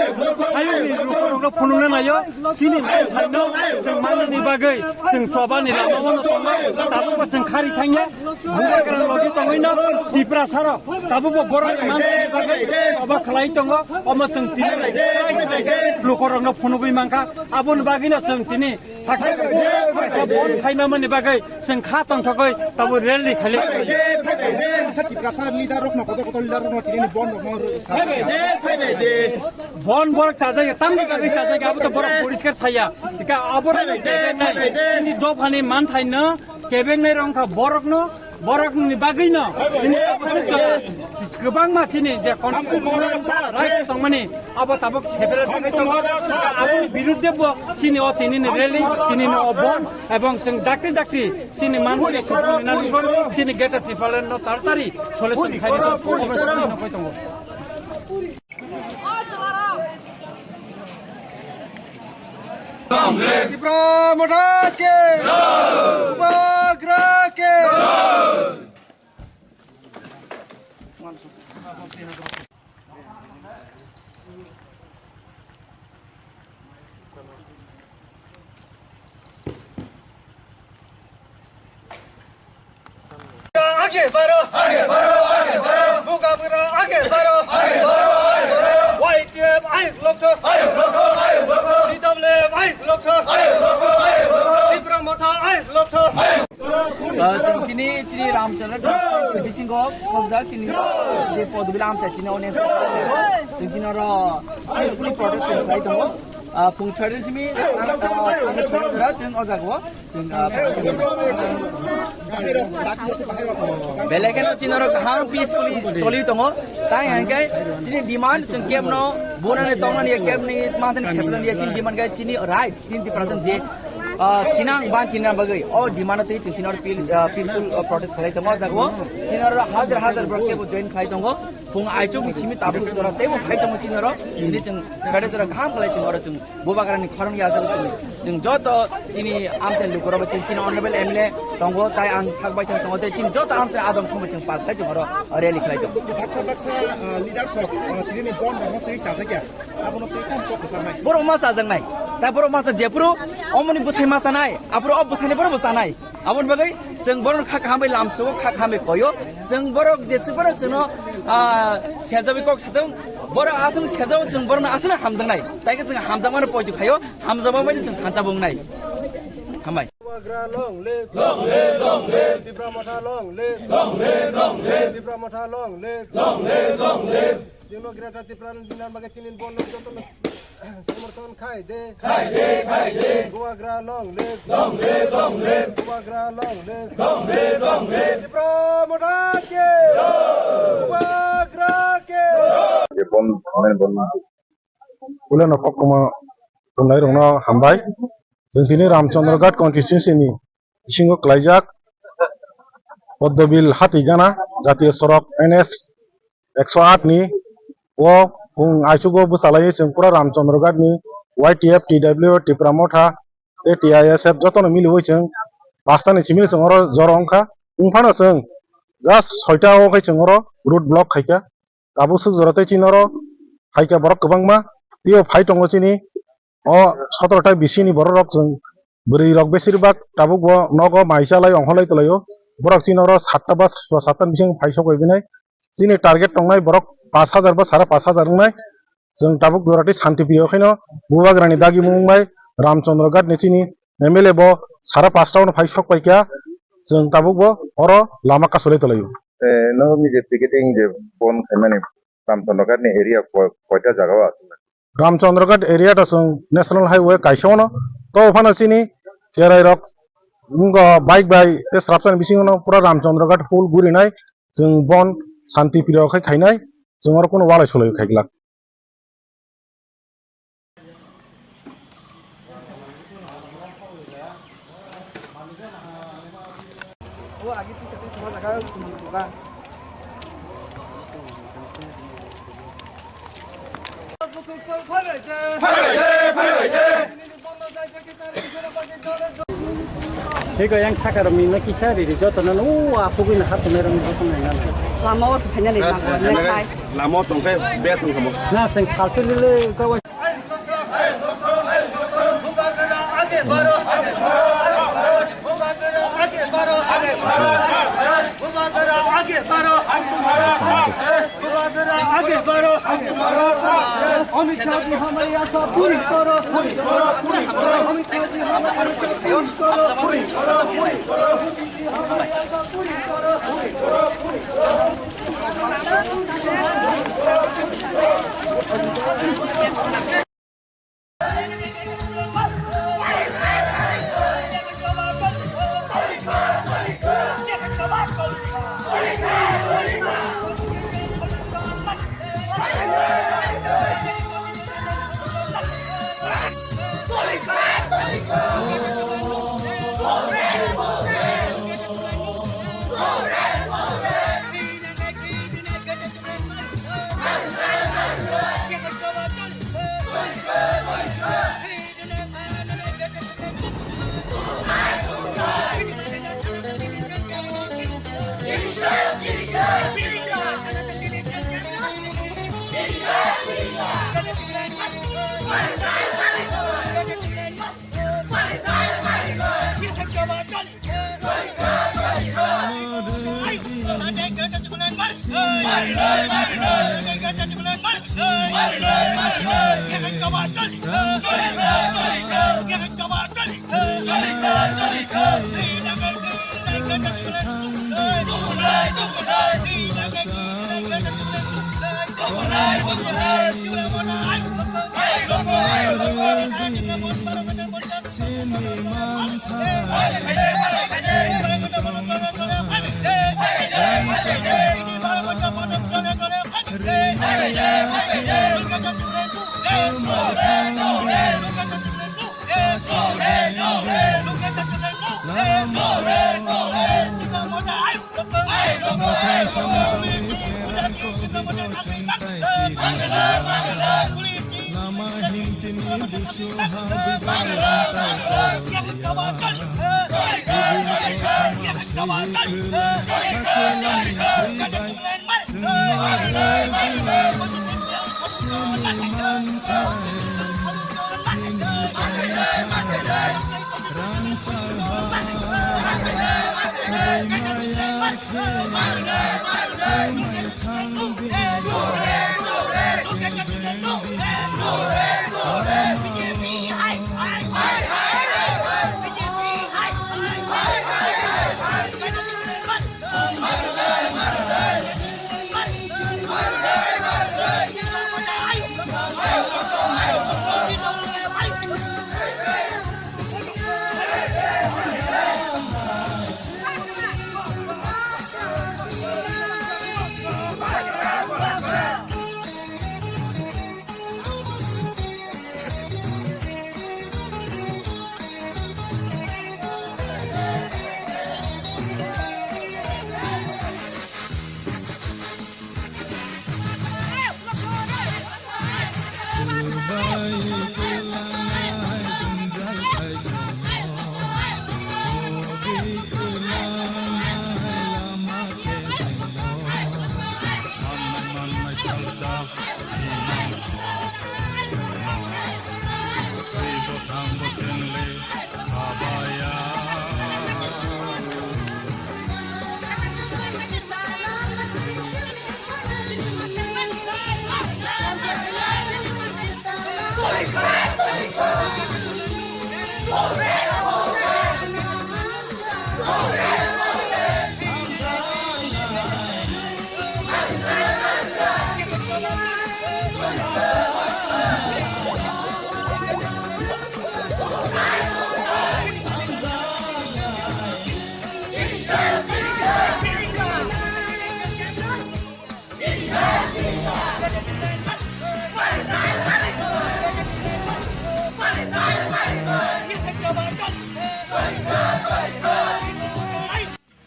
hayungni rukhukrokno phunukna naio, chini manthaino chwng mannani bagwi chwng chobani lama-o tongo, tabukbo chwng khari thangya. Bubagra logi tongwino Tiprasarok tabukbo borok manthani bagwi obo khlai tongo, omo chwng tini lukorokno phunugwi mankha. Aboni bagwino chwng tini sakha bon khaimamani bagwi chwng kha tongthogwi tabuk rally khali. Tiprasa leader rokno, kotor kotor leader rokno tini bon rokno. Bon borok chajak, tamni bagwi chajak, abo to borok poriskar saya. Ika abo rok kebeng nai. Chini dophani manthaino kebeng nai rok wngkha borokno, borokni bagwino chini kwbangma chini je constitutional right tongmani abo tabuk sepere tongwi tongo. Aboni birudde bo chini o tinini rally, tinini o bon, ebong chwng dakti dakti chini manthani chini Greater Tipraland no taratari solution khainai tongo. Tipra Motha ki! Bubagra ki! Aage baro, aage baro, aage baro. Bubagra aage baro, aage baro, aage baro. Y T F ayuk lokthok, ayuk lokthok, ayuk lokthok. T W F ayuk lokthok, ayuk lokthok, ayuk lokthok. Tipra Motha ayuk lokthok. Ah, chwng tini chini Ramchandra bisingo khobjak chini je Podubila amchai chini ones. Chwng tini oro peacefully protest khlai tongo. Ah, phung chari simi, ah, chwng o jaga o. Belekeno chini oro kaham peacefully choli tongo. Tai hingke chini demand chwng kebno bonani tongnani kebni mantani seplani chini demand kai chini right chini Tiprasa je Ah, thinang ban thinang bagwi o demand twi chwng thinor pil-, ah, peaceful, ah, protest khlai tongo o jaga o. Thinor hajar hajar borok teibo join khlai tongo. Phung aichuk ni simi tabuk jora teibo phai tongo chinoro. Ini chwng kade jora kaham khlai chwng oro chwng bubagrani khorang ya chwng chwng. Chwng joto chini amchai lukurok chwng chini honorable M L A tongo tai ang sak bai thang tongo tei chini joto amchai adong somoi chwng pal khlai chwng oro rally khlai tongo. Baksa baksa, ah, leaders rok, ah, tini ni bon rok twi chajakya. Borok ma chajaknai. Tai borok ma cha jephuru omoni bwthai ma chanai, aphuru o bwthaini borok bo chanai. Aboni bagwi chwng borok kha kaham bai lamsogo, kha kaham bai koyo. Chwng borok jesuk borok chwngno, ah, sejawi kok satung. Borok aswk sejao chwng borokno aswkno hamjaknai. Tai khe chwng hamjakmano poito khaio, hamjakma bai chwng thansa bungnai. Hambai. Bubagra long live. Long live, long live. Tipra Motha long live. Long live, long live. Tipra Motha long live. Long live, long live. Chwngno Greater Tipraland dinani bagwi tinin bon jotono somorthon khai de. Khai de, khai de. Bubagra long live. Long live, long live. Bubagra long live. Long live, long live. Tipra Motha ki. Bubagra ki. Je bon, bon. Uleno koktwma tongnai rokno hambai. Chwng tini Ramchandra Ghat constituency ni bisingo kwlaijak Poddobil Hatigana jatiyo sorok N S ekso aat ni o phung aichugo bwchalaiwi chwng pura Ramchandra Ghat ni Y T F, T W, Tipra Motha tei T I S F jotono miliwi chwng pasta ni simi chwng oro joro wngkha. Wngphano chwng just soita o khai chwng oro road block khaikha. Tabuk swk jora tei chini oro phaikha borok kwbangma. Tei o phai tongo chini o sotoro ta bisini borok rok chwng bwrwi rok besir bak tabuk bo nogo mai chalai ongkholai tolaio. Borok chini oro satta ba satta ni bising phai sok bai binai. Chini target tongnai borok pash hajar ba sara pash hajar wngnai. Chwng tabuk jora tei shanti priyo khaino bubagrani dagimung bai Ramchandra Ghat ni chini M L A bo sara pasta o phai sok paikha. Chwng tabuk bo oro lama kasulai tolaio. Eh, no, nini je picketing je bon khaimani Ramchandra Ghat ni area ko-, koita jaga o aswk? Ramchandra Ghat area ta chwng National Highway kaisa ono. To phano chini cherai rok wngkha bike bai tei srapsani bisingo no pura Ramchandra Ghat full gurinai chwng bon shanti priyo khai khainai chwng oro kuno walai sulai khai glak. Hiko yang sakar mi na kisa riri joto na nu asugui na hatu na rang joto na na. Lama o se phanya ni lama o ne khai. Lama o tong khai bes ang kamo. Na seng saltu lile ka wa. Amit शाह जी हमारी आशा पूरी करो, पूरी करो, पूरी करो। अमित शाह जी हमारी आशा पूरी करो, पूरी करो, पूरी करो। अमित शाह जी हमारी आशा पूरी करो, पूरी करो, पूरी करो।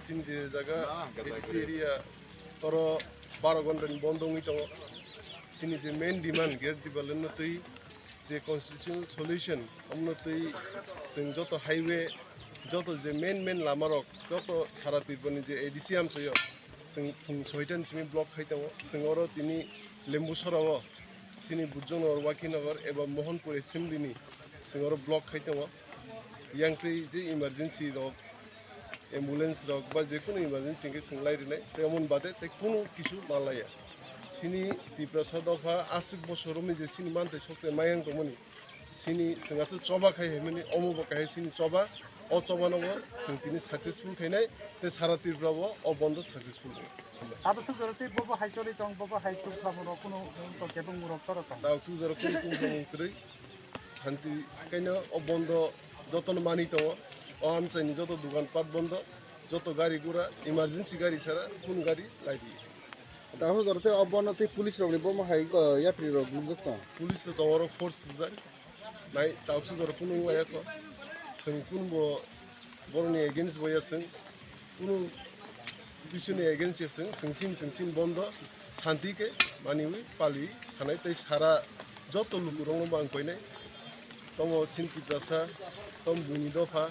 Chini je jaga A D C area toro baro gonda ni bondo wngwi tongo. Chini je main demand Greater Tipraland no twi je constitutional solution, omono twi chwng joto highway, joto je main main lama rok, joto sara Tripura ni je A D C amchaio, chwng phung soita ni simi block khai tongo. Chwng oro tini Lembusora o chini Bujjonogor, Wakinagar eba Mohanpur assembly ni chwng oro block khai tongo. Yang twi je emergency rok, ambulance rok ba je kunu emergency hwnkhe chwng lai rwnai, tei omo bade tei kunu kisu manlaiya. Chini Tiprasa dopha aswk bosor romwi je chini manthai sokte mayang tongmani, chini chwng aswk choba khai haimani, omo bo kaisa chini choba, o choba no bo chwng tini successful khainai, tei sara Tripura bo o bondo successful wngnai. Abo suk jora tei bobo hai choli tong, bobo hai tuk khlamo rok kunu to kebeng rok toro tong. Tao suk jora kunu kunu kebeng kwrwi. Santi kaino o bondo jotono manwi tongo. O amchaini joto dukan pat bondo, joto gari gura, emergency gari sara kunu gari lai di. Tamo jora tei o bondo tei police rokni bomo hai, o, yapri rok nukjak tong. Police rok tongo oro force sujak. Nai tao suk jora kunu wngya kho. Chwng kunu bo borokni against bo ya chwng. Kunu bisuni against ya chwng, chwng sin, chwng sin bondo, santi khe maniwi pali khanai tei sara joto lukurokno bo ang koinai. Tomo sin Tiprasa, tom buini dopha,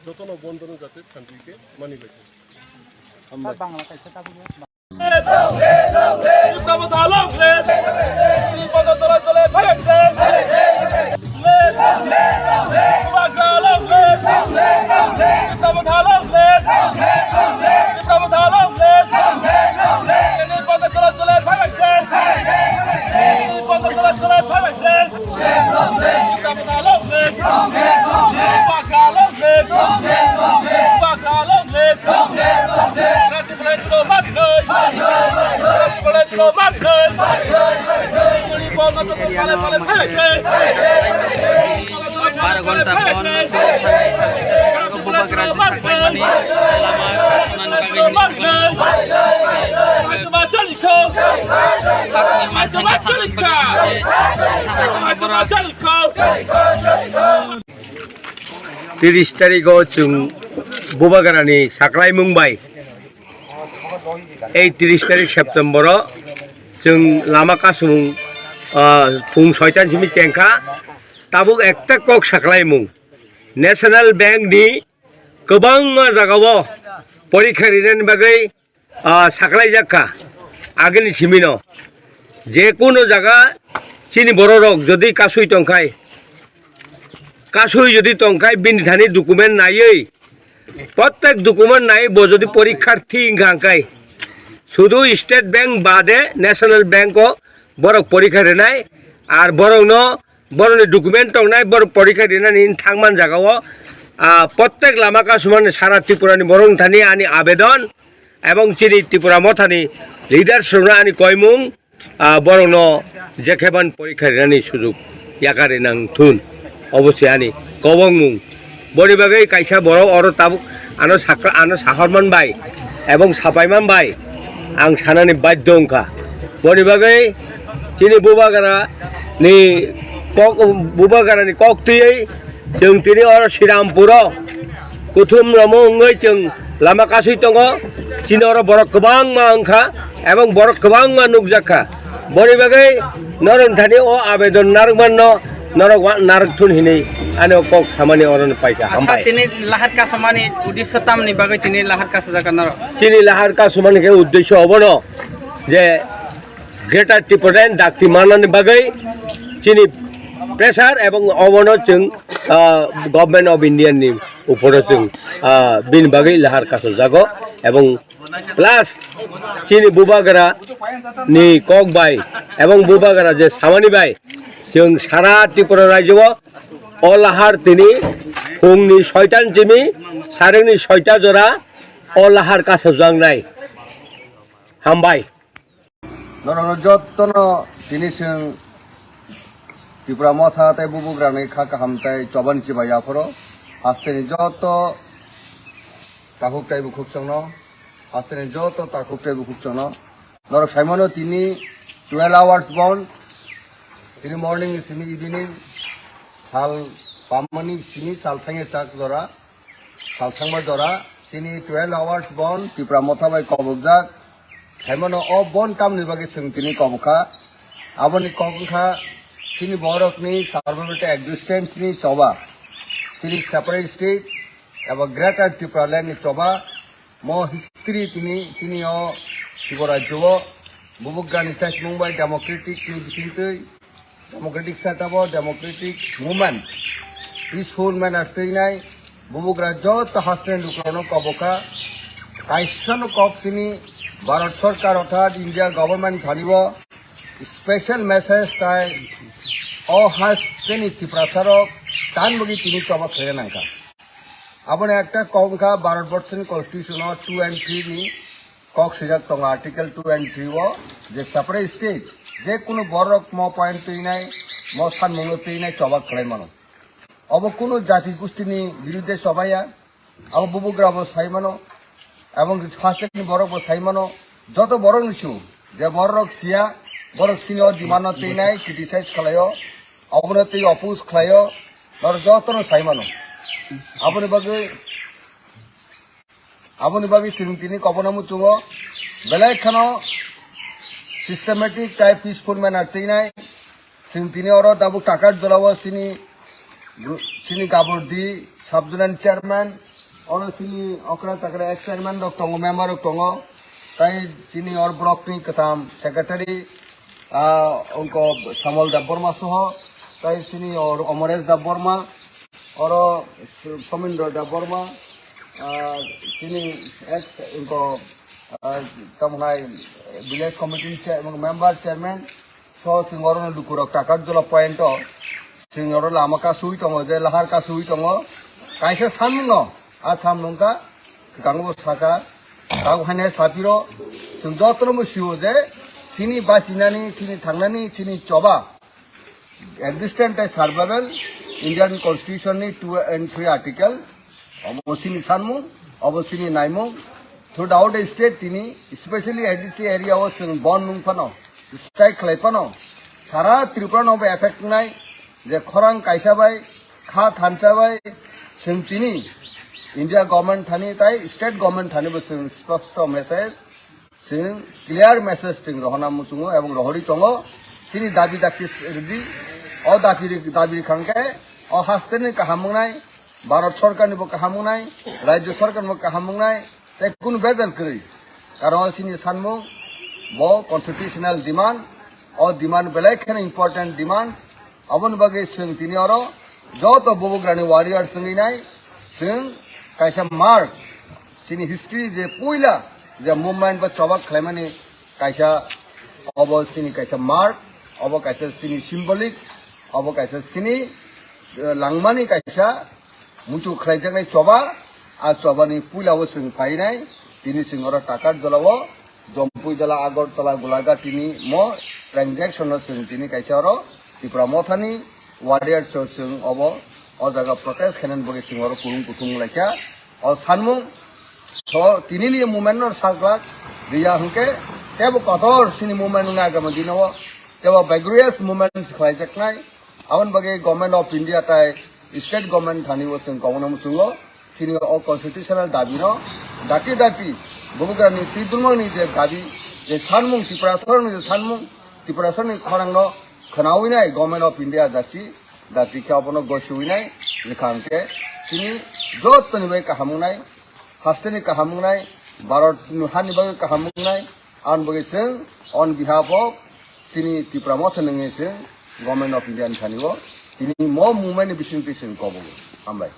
jotono bondo no jate santi khe mani bai thung. Hambai. Bangla kaisa tabuk. Bar ghonta bondo, bubagra jismani lama khwnani bagwi. Tiris tarikh o chwng bubagrani saklaimung bai ei tiris tarikh September o Chwng lama kasumung, ah, phung soitan simi chengkha, tabuk ekta kok saklaimung. National Bank ni kwbangma jagao porikha rinani bagwi, ah, saklaijak kha. Agini simino je kono jaga chini bororok jodi kasui tongkhai, kasui jodi tongkhai bini thani document naiwi, prottek document nai bo jodi porikharthi wngkha hwnkhe, sudu State Bank bade National Bank o borok porikha rinai, ar borokno borokni document tongnai, borok porikha rinani thangman jagao, ah, prottek lama kasumani sara Tripurani borok thani ani abedon, ebong chini Tipra Mothani leaders rokno ani koimung, ah, borokno jekheban porikha rinani sujuk yakarwi nang thun. Obo se ani kobongmung. Boni bagwi kaisa borok oro tabuk ano sakha, ano sahorman bai ebong sapaiman bai ang sanani badhyo wngkha. Boni bagwi chini bubagra ni kok, bubagra ni kok twiwi chwng tini oro Srirampuro kuthum romo wngwi chwng lama kasui tongo. Chini oro borok kwbangma wngkha ebong borok kwbangma nukjakha. Boni bagwi norok thani o abedon narwkmanno norok wa-, narwk thun hinwi ani o kok samani oro paikha. Asa hambai. Tini lahar kasumani uddesho tamni bagwi tini lahar kasujak norok? Chini lahar kasumani khe uddesho obono je Greater Tipraland dakti manani bagwi chini pressure ebong obono chwng, ah, Government of India ni uporo chwng, ah, bini bagwi lahar kasojago ebong plus chini bubagra ni kok bai ebong bubagra je samani bai chwng sara Tripura rajyo o lahar tini phungni soitan simi sarengni soita jora o lahar kasojaknai. Hambai. Norokno jottono tini chwng Tipra Motha tei bubugrani kha kaham tei chobani chibai yaphoro hasteni jotto takhuk tei bukhuk chwngno, hasteni jotto takhuk tei bukhuk chwngno. Norok saimano tini twelve hours bon, tini morning ni simi evening, sal pamani simi sal thangya chak jora. Salthangma jora chini twelve hours bon Tipra Motha bai kobokjak. Saimano o bon tamni bagwi chwng tini kobokha. Aboni kok wngkha chini borokni survival tei existence ni choba. Chini separate state eba Greater Tipraland ni choba. Mo history tini chini o Tripura rajyo o bubugrani chakmung bai democratic ni bisingtwi democratic setup o democratic movement, peaceful manner twinai bubugra joto hasteni lukurokno kobokha. Kaisano kok sini Bharat Sarkar orthat India government thani bo special message tai o hasteni Tiprasarok tan bagwi tini choba khlai nangkha. Aboni ekta kok wngkha Bharat Borshoni constitution o two and three ni kok swijak tongo article two and three o je separate state je kunu borok mo point twinai mo sanmungno twinai choba khlai mano. Obo kunu jati gustini birudde chobaiya, abo bubugra bo sai mano, ebong hasteni borok bo sai mano, joto borok ni su je borok siya, borok sini o demand no twinai criticize khlaio, obono twi oppose khlaio, norok jotono sai mano. Aboni bagwi Aboni bagwi chwng tini kobokno muchungo, belai kheno systematic tei peaceful manner twinai. Chwng tini oro tabuk Takarjala o chini, chini Gabordi sub-zonal chairman, oro chini okra chakra ex chairman rok tongo, member rok tongo, tei chini or block ni kwcham secretary, ah, ongko Samol Debbarma soho, tei chini or Omoresh Debbarma, oro Somindro Debbarma, ah, chini ex, ongko, ah, tamo hai village committee chair-, member chairman, so chwng oro lukurok Takarjala point o, chwng oro lama kasui tongo, je lahar kasui tongo, kaisa samung no, a samung ka, swkango bo saka, tabo haino sapiro, chwng jotono bo sio je, chini bachinani, chini thangnani, chini choba, existence tei survival, Indian Constitution ni two and three articles, obo chini sanmung, obo chini naimung, throughout the state tini, especially A D C area o chwng bon nung phano, strike khlai phano, sara Tripura no bo effect nai, je khorang kaisa bai, kha thansa bai, chwng tini, India government thani tai state government thani bo chwng sposto message, Chwng clear message chwng rohorna muchungo ebong rohorwi tongo. Chini dabi dakti rwdi, o dabi ri-, dabi rwkha hwnkhe o hasteni kaham wngnai, Bharat Sorkarnibo kaham wngnai, Rajya Sorkarnibo kaham wngnai, tei kunu bejal kwrwi. Karon chini sanmung bo constitutional demand, o demand belai kheno important demands. Aboni bagwi chwng tini oro joto bubagrani warrior chwngwi nai, chwng kaisa mark, chini history je puila je movement ba choba khlaimani kaisa, obo chini kaisa mark, obo kaisa chini symbolic, obo kaisa chini, eh, langmani kaisa muitu khlaijaknai choba, a chobani puila o chwng painai, tini chwng oro Takarjala o, Jampui Jala, Agartala, Golaghat tini mo transaction no chwng tini kaisa oro Tipra Mothani warrior so chwng obo o jaga protest khainani bagwi chwng oro kurung kuthung laikha. O sanmung so tinini movement no saklak riya hwnkhe tebo kotor chini movement wngna agama dino o tebo vigorous movement khlaijaknai. Aboni bagwi Government of India tai state government thani o chwng kobokno muchungo. Chini o constitutional dabi no dakti dakti bubagrani twi dulmangni je dabi, je sanmung Tiprasarokni je sanmung, Tiprasarokni khorang no khwnawi nai Government of India dakti dakti khe abono gosiwi nai rwkha hwnkhe chini jottoni bai kaham wngnai, hasteni kaham wngnai, Bharat ni hani bagwi kaham wngnai, aboni bagwi chwng on behalf of chini Tipra Motha nungwi chwng Government of India ni thani o tini mo movement ni bising twi chwng kobogo. Hambai.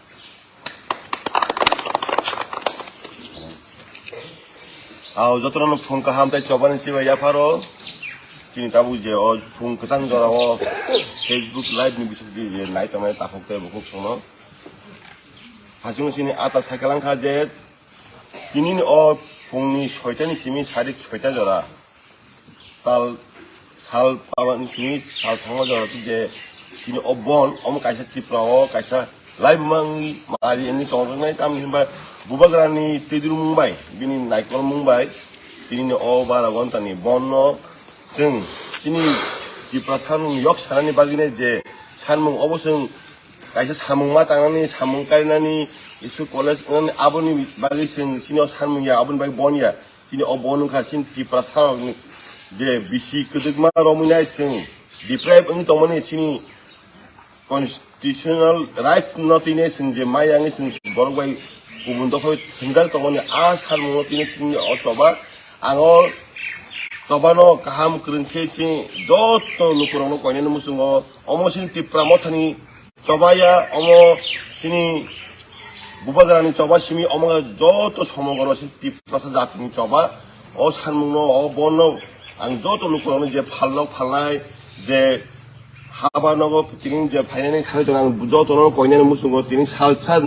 Aw, jotono phung kaham tei chobani chibai yapharo. Chini tabuk je o phung kwchang jora o Facebook live ni bising twi je nai tongnai takhuk tei bukhuk songno. Hachung chini ata cycle wngkha je tinini o phungni soitani simi sarik soita jora. Tal sal pabani simi sal thangma jora je chini o bon omo kaisa Tripura o kaisa laibuma wngwi mari wngwi tongjaknai, tamni hinba bubagrani twidulmung bai bini naikolmung bai tinini o bara gontani bonno chwng chini Tripura sanung yok sanani bagwino je sanmung obo chwng kaisa samung ma tangnani, samung karinani, school college wngnani, aboni bagwi chwng chini o sanmung ya, aboni bagwi bon ya. Chini o bon wngkha chini Tiprasarokni je bisi kwdwkma romwi nai chwng deprive wngwi tongmani chini constitutional rights no twi nai chwng je maya wngwi chwng borok bai kubun dopha thwngjak tongmani a samung no twi nai chwngni o choba. Ang o choba no kaham kwrwng khe chini joto lukurokno koinani muchungo omo chini Tipra Mothani choba ya, omo chini bubagrani choba simi omo joto somogoro chini Tiprasa jatini choba. O sanmungno, o bonno ang joto lukurokno je phalno phalnai, je haba nogo tini je phainani thangwi tongo, ang jotono koinani muchungo tini salsa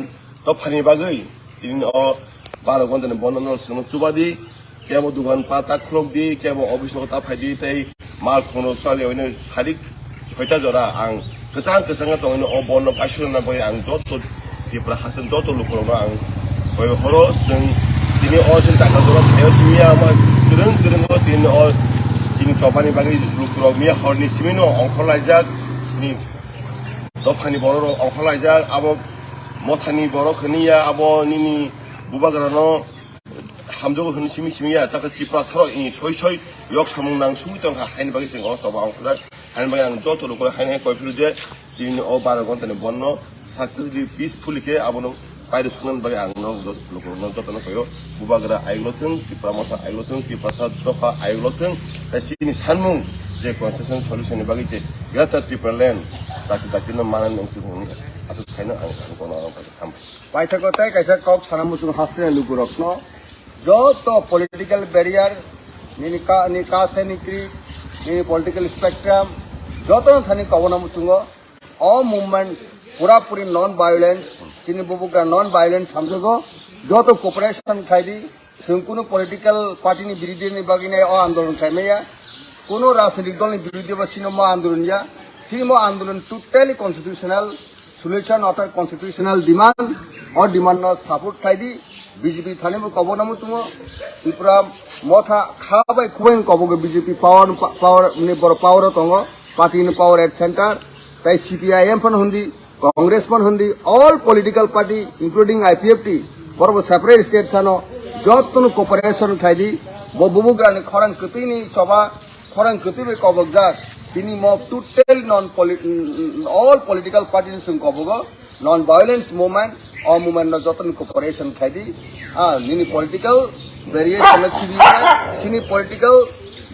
dophani bagwi tini o baro gontani bonno no chwngno chubadi, kebo dugan pata khulokdi, kebo office o ta phaidi tei mal khungrok chali oino sarik soita jora ang kwchang kwchang tongino o bonno kaisirokna bagwi ang joto Tripura haste joto lukurokno ang koi horo chwng tini o chini taka jora phaio simi ya ma kwrwng kwrwng o tini o chini chobani bagwi lukurok miya horni simino ongkhorlaijak chini dophani bororok ongkhorlaijak abo mothani borok hwnwi ya abo nini bubagrano hamjago hwnwi simi simi ya, takhe Tiprasarok i soi soi yok samung nang sugwi tongkha, haini bagwi chwng o choba ongkhorjak, haini bagwi ang joto lukurok haini hai koi phuru je tini o baro gontani bonno successfully, peacefully khe abono pairwk swngnani bagwi ang no joto lukurokno jotono koio, bubagra ayuklo thwng, Tipra Motha ayuklo thwng, Tiprasa dopha ayuklo thwng, tei chini sanmung je constitution solution ni bagwi je Greater Tipraland dakti dakti no manani wngsi hwnwi aswk saino ang, ang kono hambai. Paithago tei kaisa kok sana muchung hasteni lukurokno joto political barrier, nini ka, ni caste, ni creed, nini political spectrum, jotono thani kobona muchungo o movement pura puri non violence, chini bubagra non violence samjago, joto cooperation khlaidi, chwng kunu political party ni birodhi ni bagwi nai o andolon khlaimaya, kunu rajnitik dol ni birodhi ba chini mo andolon ya, chini mo andolon totally constitutional, solution of the constitutional demand, o demand no support khlaidi, B J P thani bo kobona muchungo, Tripura Motha kha bai khubai kobogo B J P power, power ni bor power o tongo, party ni power at center, tai C P I M phan hundi, Congress phan hundi, all political party including I P F T, borok bo separate state sano, jotono cooperation khlaidi, Bo bubugrani khorang kwtwini choba, khorang kwtwi bai kobokjak. Tini mo total non poli-, all political party ni chwng kobogo, non violence movement, o movement no joto ni cooperation khai di. Ah, nini political variation no khibi, chini political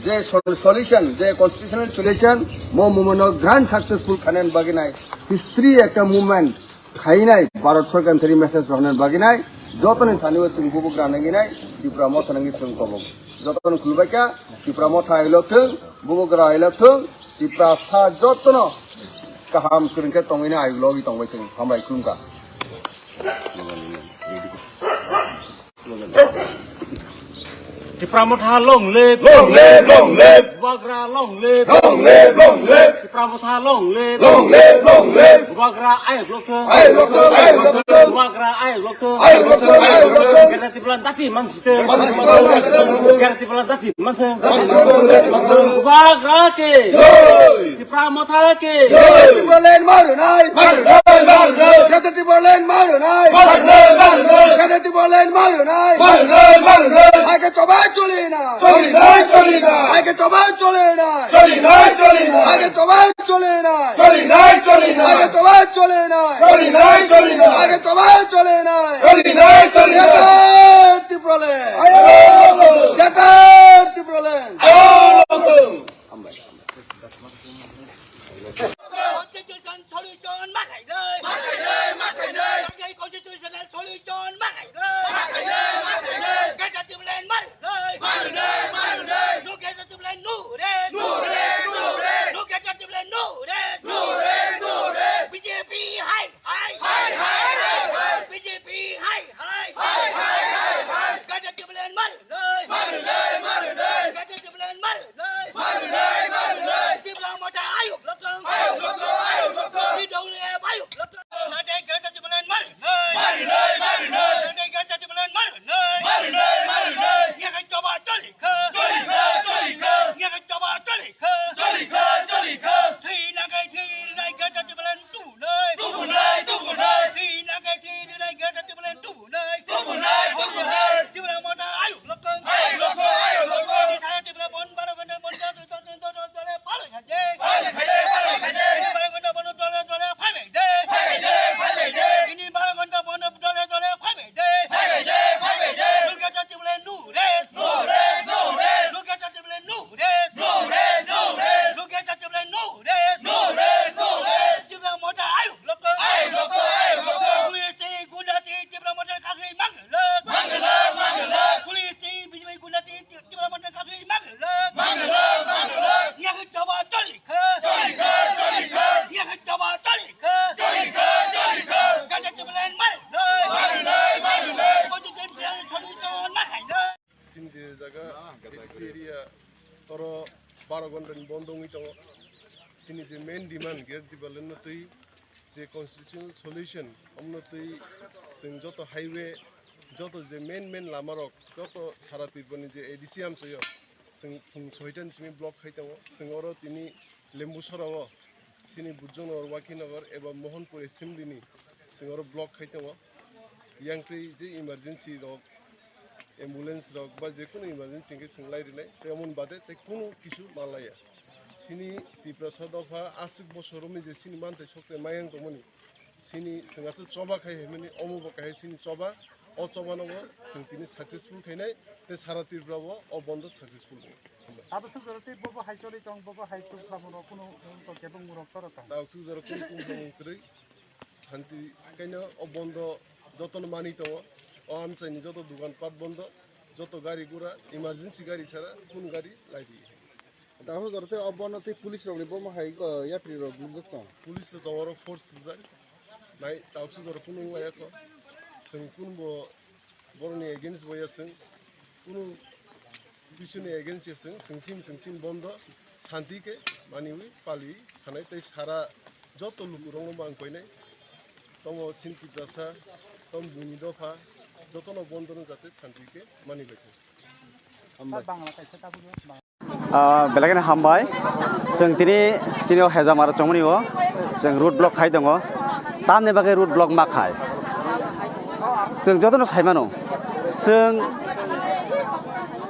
je sol-, solution, je constitutional solution, mo movement no grand successful khainani bagwi nai history ekta movement khainai, Bharat Sarkar thani message rohna bagwi nai, jotoni thani o chwng bubugra nangwi nai, Tipra Motha nangwi chwng kobok. Jotoni khulbaikha, Tipra Motha ailok thung, bubugra ailok thung, Tiprasa jotono kaham kwrwng khe tongwi nai, ailogwi tongbai thung, hambai khulumkha. Tipra Motha long live. Long live, long live. Bubagra long live. Long live, long live. Tipra Motha long live. Long live, long live. Bubagra ayok lokthung. Ayok lokthung, ayok lokthung. Bubagra ayok lokthung. Ayok lokthung, ayok lokthung. Gera Tipra dati mansite. Mansite, mansite. Gera Tipra dati mansite. Dati mansite, dati mansite. Bubagra ke. Jai. Tipra Motha ke. Jai. Tipraland marunai. Marunai, marunai. Greater Tipraland marunai. Marunai, marunai. Greater Tipraland marunai. Marunai, marunai. Aike choba choli na. Choli nai, choli nai. Aike choba choli na. Choli nai, choli nai. Aike choba choli na. Choli nai, choli nai. Aike choba choli na. Choli nai, choli nai. Aike choba choli na. Choli nai, choli nai. Greater Tipraland. Ayo. Greater Tipraland. Ayo. Constitution solution ma khainai. Ma khainai, ma khainai. Constitutional solution ma khainai. Ma khainai, ma khainai. Greater Tipraland marunai. Marunai, marunai. No Greater Tipraland, no rest. No rest, no rest. No Greater Tipraland, no rest. No rest, no rest. B J P hai hai. Hai hai hai hai. B J P hai hai. Hai hai hai hai. Greater Tipraland marunai. Marunai, marunai. Greater Tipraland marunai. Marunai, marunai. Tipra Motha ayok lokthung. Ayok lokthung, ayok lokthung. T W F ayok lokthung. Nate Greater Tipraland marunai. Marunai, marunai. Nate Greater Tipraland marunai. Marunai, marunai. Yakhe choba choli kha. Choli kha, choli kha. Yakhe choba choli kha. Choli kha, choli kha. Thwi nangkhe thwi rwnai Greater Tipraland tubunai. Tubunai, tubunai. Thwi nangkhe thwi rwnai Greater Tipraland tubunai. Tubunai, tubunai. Tipra Motha ayok lokthung. Ayok lokthung, ayok lokthung. Tini thaya Tipra bon baro ghonta bon jole jole phalai khaje. Phalai khaje, phalai khaje. Tini baro ghonta bon jole jole phaibai de. Phaibai de, phaibai de. Tini baro ghonta bon jole jole phaibai de. Phaibai de, phaibai de. Greater Tipraland no rest. No rest, no rest. Greater Tipraland no rest. No rest, no rest. Greater Tipraland no rest. No rest, no rest. Tipra Motha ayok lokthung. Ayok lokthung, ayok lokthung. Police tei gunda tei Tipra Motha kakhwi manglak. Manglak, manglak. Police tei B J P gunda tei Tipra Motha kakhwi manglak. Manglak, manglak. Yakhe choba choli kha. Choli kha, choli kha. Yakhe choba choli kha. Choli kha, choli kha. Greater Tipraland marunai. Marunai, marunai. Constitution solution ma khainai. Chini je jaga A D C area toro baro ghonta ni bondo wngwi tongo. Chini je main demand Greater Tipraland no twi je constitutional solution, omno twi chwng joto highway, joto je main main lama rok, joto sara Tripura ni je A D C amchaio chwng phung soita ni simi block khai tongo. Chwng oro tini Lembusora o chini Bujongnagar, Wakinagar eba Mohanpur assembly ni chwng oro block khai tongo. Yang twi je emergency rok, ambulance rok ba je kunu emergency hwnkhe chwng lai rwnai, tei omo ni bade tei kunu kisu manlaiya. Chini Tiprasa dopha aswk bosor romwi je chini manthai sokthai mayang tongmani, chini chwng aswk choba khai hwnmani, omo bo kahai chini choba, o choba no bo chwng tini successful khainai, tei sara Tripura bo o bondo successful wngo. Abo suk jora tei bobo hai choli tong, bobo hai tuk khamung rok kunu tong kebeng mung rok toro tong. Tabuk suk jora kunu kunu khamung kwrwi. Santi kaino o bondo jotono manwi tongo. O amchaini joto dukan pat bondo, joto gari gura, emergency gari sara kunu gari lai di. Tabuk jora tei o bondo tei police rokni bomo hai ko yapri rok nukjak tong. Police rok tongo oro force swijak. Nai tabuk suk jora kunu wng laiya kho. Chwng kunu bo Borokni against bo ya chwng, kunu bisuni against ya chwng, chwng sin, chwng sin bondo, santi khe maniwi paliwi thanai tei sara joto lukurokno bo ang koinai. Tomo sin Tiprasa, tom buini dopha, jotono bondo no jate santi khe mani bai thung. Hambai. Ah, belai kheno hambai. Chwng tini, tini o Hejamara chongmani o chwng road block khai tongo. Tamni bagwi road block ma khai? Chwng jotono sai mano. Chwng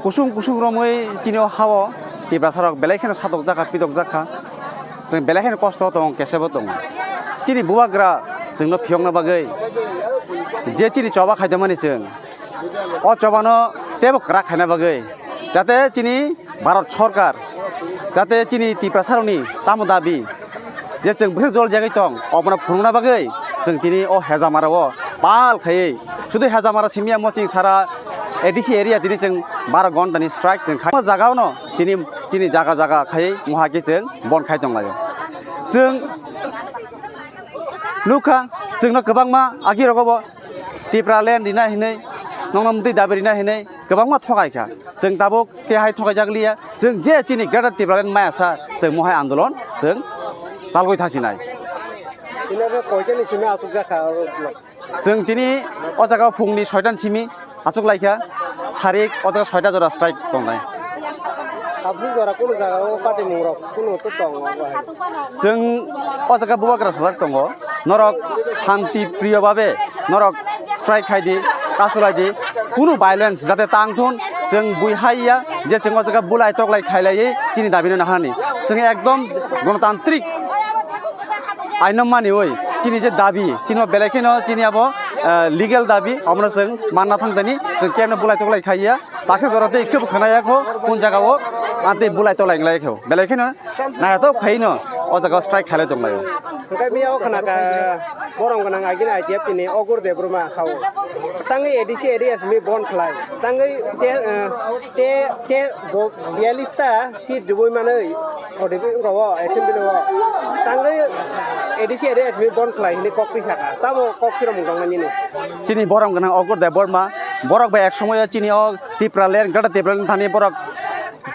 Kusung kusung romwi chini o hao Tiprasa rok belai kheno satok jakha, pitok jakha. Chwng belai kheno kosto tongo, kesebo tongo. Chini bubagra chwngno phiyokna bagwi je chini choba khaidamani chwng, o chobano teibo kwrak khaina bagwi, jate chini Bharat Sorkar jate chini Tiprasa rokni tamo dabi, je chwng bwswk jol jagwi tong, obono phunukna bagwi chwng tini o Hejamara o pal khaiwi, sudu Hejamara simi ya, mo chwng sara A D C area tini chwng baro ghonta ni strike chwng khai. O jaga o no tini chini jaga jaga khaiwi moha khe chwng bon khai tong laio. Chwng nukha, chwngno kwbangma agi rogo bo Tipraland rina hinwi, nongno mtwi dabi rina hinwi kwbangma thokai kha. Chwng tabuk khe hai thokai jak liya. Chwng je chini Greater Tipraland maya sa, chwng mohai andolon chwng chalgwi thasinai. Tini oro koitani simi achuk jakha oro? Chwng tini o jaga phungni soitan simi achuk laikha, sarik o jaga soita jora strike tongnai. Tabuk jora kunu jaga o party mung rok kunu to tongo bo hai? Chwng o jaga bubagra sajak tongo, norok shanti priyo babe norok strike khai di, kasulai di, kunu violence jate tang thun, chwng bui hai ya je chwng o jaga bulai toklai khailaiwi chini dabi no naharni. Chwng ekdom gonotantrik aino maniwi chini je dabi, chini belai kheno chini abo, eh, legal dabi, omono chwng manna thang thani, chwng kemno bulai toklai khaiya, baksa jora tei kebo khana yakho, kun jaga o, ah, tei bulai toklai nglai kho, belai kheno naithotok khaino o jaga o strike khailai tong laio. Hwnkhe biyao khna kha borom gwnang agini I T F ni Ogur Debbarma sao. Tangwi A D C area simi bon khlai. Tangwi te, eh, te, te bo biyalista seat dubui manwi, O D P wngkha o assembly o. Tangwi A D C area simi bon khlai hinwi kok twi saka. Tamo kok phiromung tongna nini? Chini borom gwnang Ogur Debbarma, borok bai ek somoyo chini o Tipraland, Greater Tipraland thani borok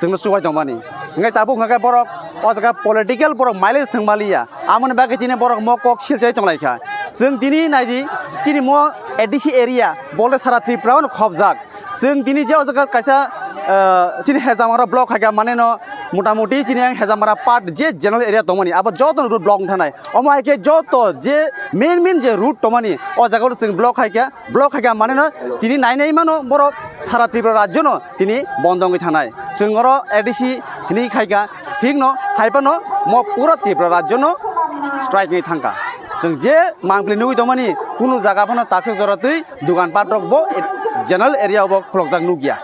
chwngno chubai tongmani. Hwnkhe tabuk hwnkhe borok o jaga political borok mileage thwng maliya. Amoni bagwi tini borok mo kok silchai tonglaikha. Chwng tini naidi, chini mo A D C area, bole sara Tripura-o khopjak. Chwng tini je o jaga kaisa, ah, chini Hejamara block haikha, mane no motamuti chini ang Hejamara part je general area tongmani, abo joto road block wng thanai. Omo hai khe joto je main main je route tongmani, o jaga o chwng block haikha. Block haikha mane no tini nai nai mano borok sara Tripura rajyo no tini bondo wngwi thanai. Chwng oro A D C hinwi khaikha, thik no hai phano mo pura Tripura rajyo no strike wngwi thangkha. Chwng je mangpili nugwi tongmani kunu jaga phano taksok jora twi dogan pat rok bo general area o bo khulokjak nukya.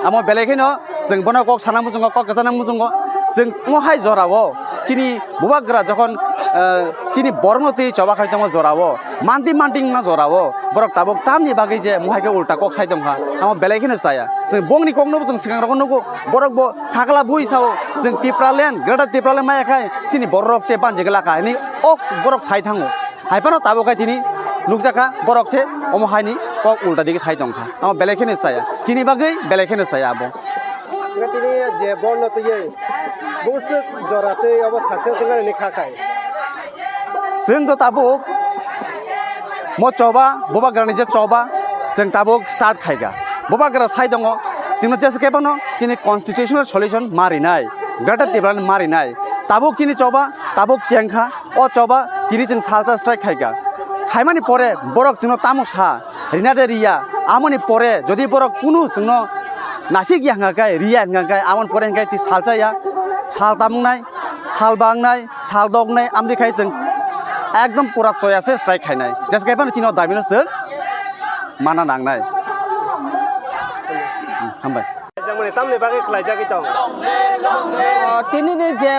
Amo belai kheno chwng bono kok sana muchungo, kok kwchana muchungo. Chwng omo hai jorao chini bubagra jokhon, eh, chini borokno twi choba khai tongo jorao, manti manti wngna jorao borok tabuk tamni bagwi je mohai khe ulta kok sai tongkha, amo belai kheno chaya. Chwng bongni kokno bo chwng swkang rogo nugo, borok bo khakla bui sao, chwng Tipraland, Greater Tipraland maya khai chini borok rok tei banjigwlakha hinwi o borok sai thango. Hai phano tabuk khai tini nukjakha borok se omo haini kok ulta digi sai tongkha. Amo belai kheno chaya. Chini bagwi belai kheno chaya abo. Nga tini je bondo twi bwswk jora twi obo success wngani kha khai. Chwng to tabuk mo choba, bubagrani je choba, chwng tabuk start khaikha. Bubagra sai tongo, chwngno jesa khe phano chini constitutional solution ma rinai, Greater Tipraland ma rinai. Tabuk chini choba, tabuk chengkha. O choba tini chwng salsa strike khaikha. Khaimani pore borok chwngno tamo sa, rina de riya. Amoni pore jodi borok kunu chwngno nasik ya hwnka khe, riya hwnka khe, amoni pore hwnka khe twi salsa ya, sal tamung nai, sal bang nai, sal dok nai, amdi khai chwng ekdom pura choya se strike khainai. Jesa khe phano chini o dabi no chwng mana nangnai. Hambai. Khlaijak mani tamni bagwi khlaijagwi tong? O, tini ni je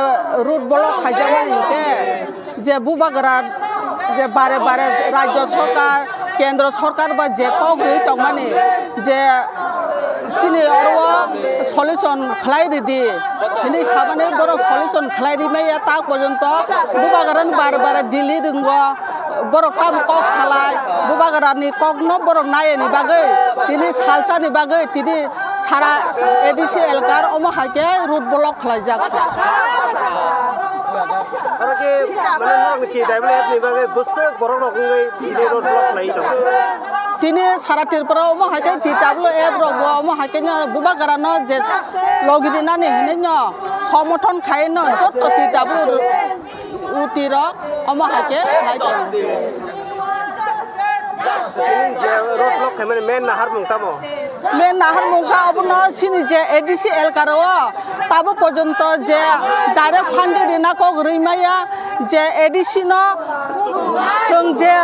road block khaijakmani hinkhe je bubagra je bare bare rajya sorkar, kendro sorkar ba je kok rwi tongmani je chini oro o solution khlai ridi hinwi samani borok solution khlai rimaya tak porjonto bubagra ni bare bare Delhi ringo. Borok tamo kok salai, bubagrani kokno borok nayani bagwi, tini salsani bagwi, tini sara A D C elkar omo hai khe road block khlaijak. Oro khe, mane, norokni T W F ni bagwi bwswk borok rok wngwi tini road block khlai tongo. Tini sara Tripura omo hai khe T W F rok bo omo hai khe no bubagrano je logi rinani hinwi no somothon khai no joto T W F. Uti rok omo hai khe nai tongo. Tini je road block khaimani main naharmung tamo? Main naharmung kha obono chini je A D C elkaro tabuk porjonto je direct funding rina kok rwi maya, je A D C no chwng je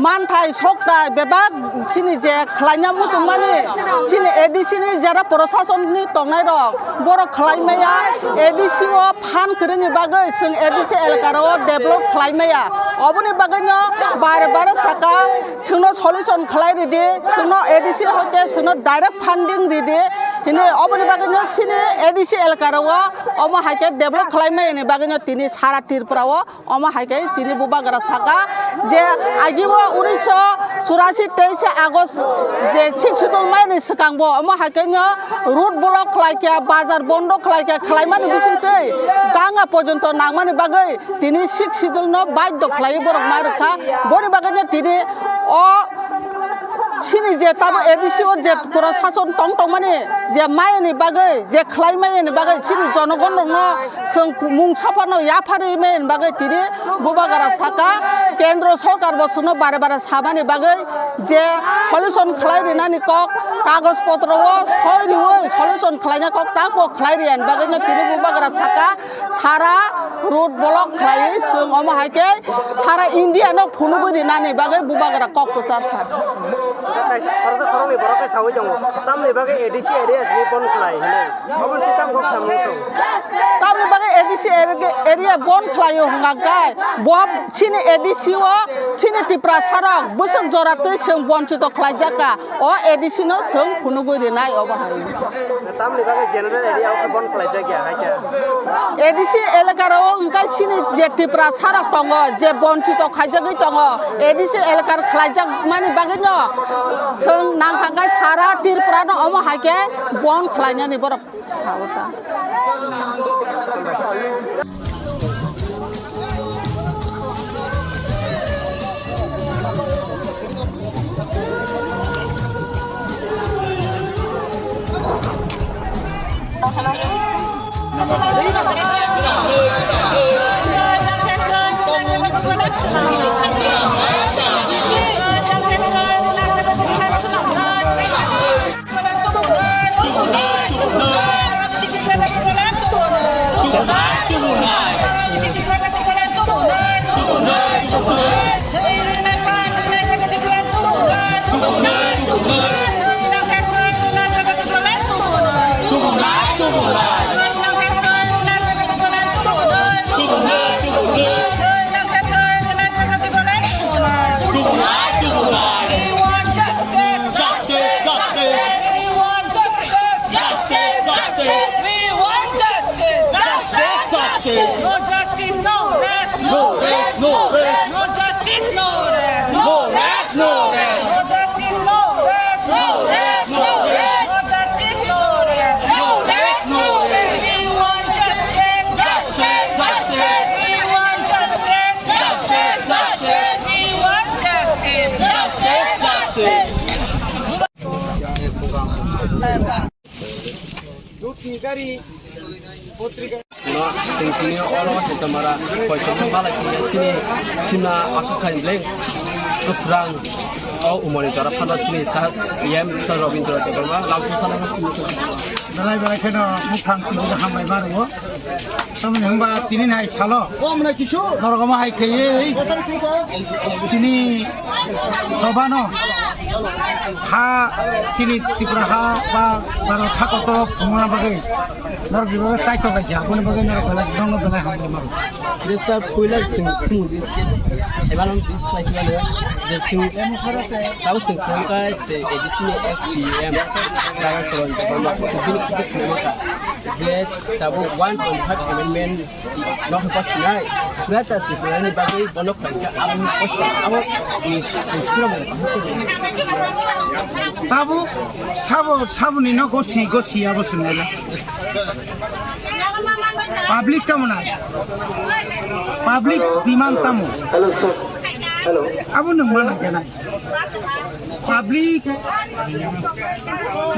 manthai soktai bebak chini je khlaina muchungmani chini A D C ni jara proshasonni tongnai rok borok khlai maya, A D C o phan kwrwini bagwi chwng A D C elkaro develop khlai maya. Oboni bagwino bare bare saka, chwngno solution khlai ridi, chwngno A D C hoite chwngno direct funding ridi. Hini oboni bagwino chini A D C elkaro omo hai khe develop khlai maya ni bagwino tini sara Tripura o omo hai khe tini bubagra saka je agibo unisho churasi teise August je sixth schedule mai ni swkang bo omo hai khe no road block khlai khe, bazar bondo khlai khe, khlai mani bising tei ganga porjonto nangmani bagwi tini sixth schedule no baidhyo khlai borok ma rwkha. Boni bagwi no tini o chini je tamo A D C o je proshashan tong tongmani je mayani bagwi, je khlai mayani bagwi chini jonogon rokno chwng mung saphano yapharwi mayani bagwi tini bubagra saka kendro sorkar bo chwngno bare bare samani bagwi je solution khlai rinani kok, kagoj potro o soi riwi solution khlaina kok tamo khlai riyani bagwi no tini bubagra saka sara road block khlaiwi chwng omo hai khe sara India no phunugwi rinani bagwi bubagra kok kwchar kha. Kaisa khoroksa khoroknwi borok khe saui tongo, tamni bagwi A D C area simi bon khlai hinwi. Obo twi tam kok samung tong. Tamni bagwi A D C area, area bon khlaio hwnka khe bo chini A D C o chini Tiprasa rok bwswk jora twi chwng bonchito khlaijak kha. O A D C no chwng phunugwi rinai obo hai. Tamni bagwi general area o khe bon khlaijak ya hai khe. A D C elaka rok wngkha chini je Tiprasa rok tongo, je bonchito khaijagwi tongo, A D C elaka khlaijak mani bagwi no chwng nangkha khe sara Tripura no omo hai khe bon khlainani borok. Sao ta. Justice, justice. We want justice. Justice, justice. We want justice. Justice, justice. No justice, no rest. No rest, no rest. No justice, no rest. No rest, no rest. No justice, no rest. No rest, no rest. No justice, no rest. No rest, no rest. We want justice. Justice, justice. We want justice. Justice, justice. We want justice. Justice, justice. No, chwng tini oro Hechamara koitok balai khe sini sima aswk khai bwleng kwsrang o umani jora phano sini sa E M sa Rabindra Debbarma lamsong sana sini. Belai belai kheno muphang tini hambai maro. Tamoni hwnba tini nai salo. Norok omo hai khaiwi chini chobano ha chini Tripura ha ba Bharat ha kotor phunukna bagwi norok jeba saito bai kha, aboni bagwi norok belai, norokno belai hambai maro. Jesa puila sing sing di. Eban di khlai sing le je sing tau sing sing ka je A D C ni ex C M Daga Solon Debbarma bini khitik khulai ka je tabo one twenty five amendment no pass nai. Greater Tripura ni bagwi bono khlai ka abo ni question abo ni sura mo. Tabo sabo sabo ni no gosi gosi abo sung nai. Public tamo na? Public demand tamo? Hello, sir. Hello. Abo nwng ma nangkhe nai. Public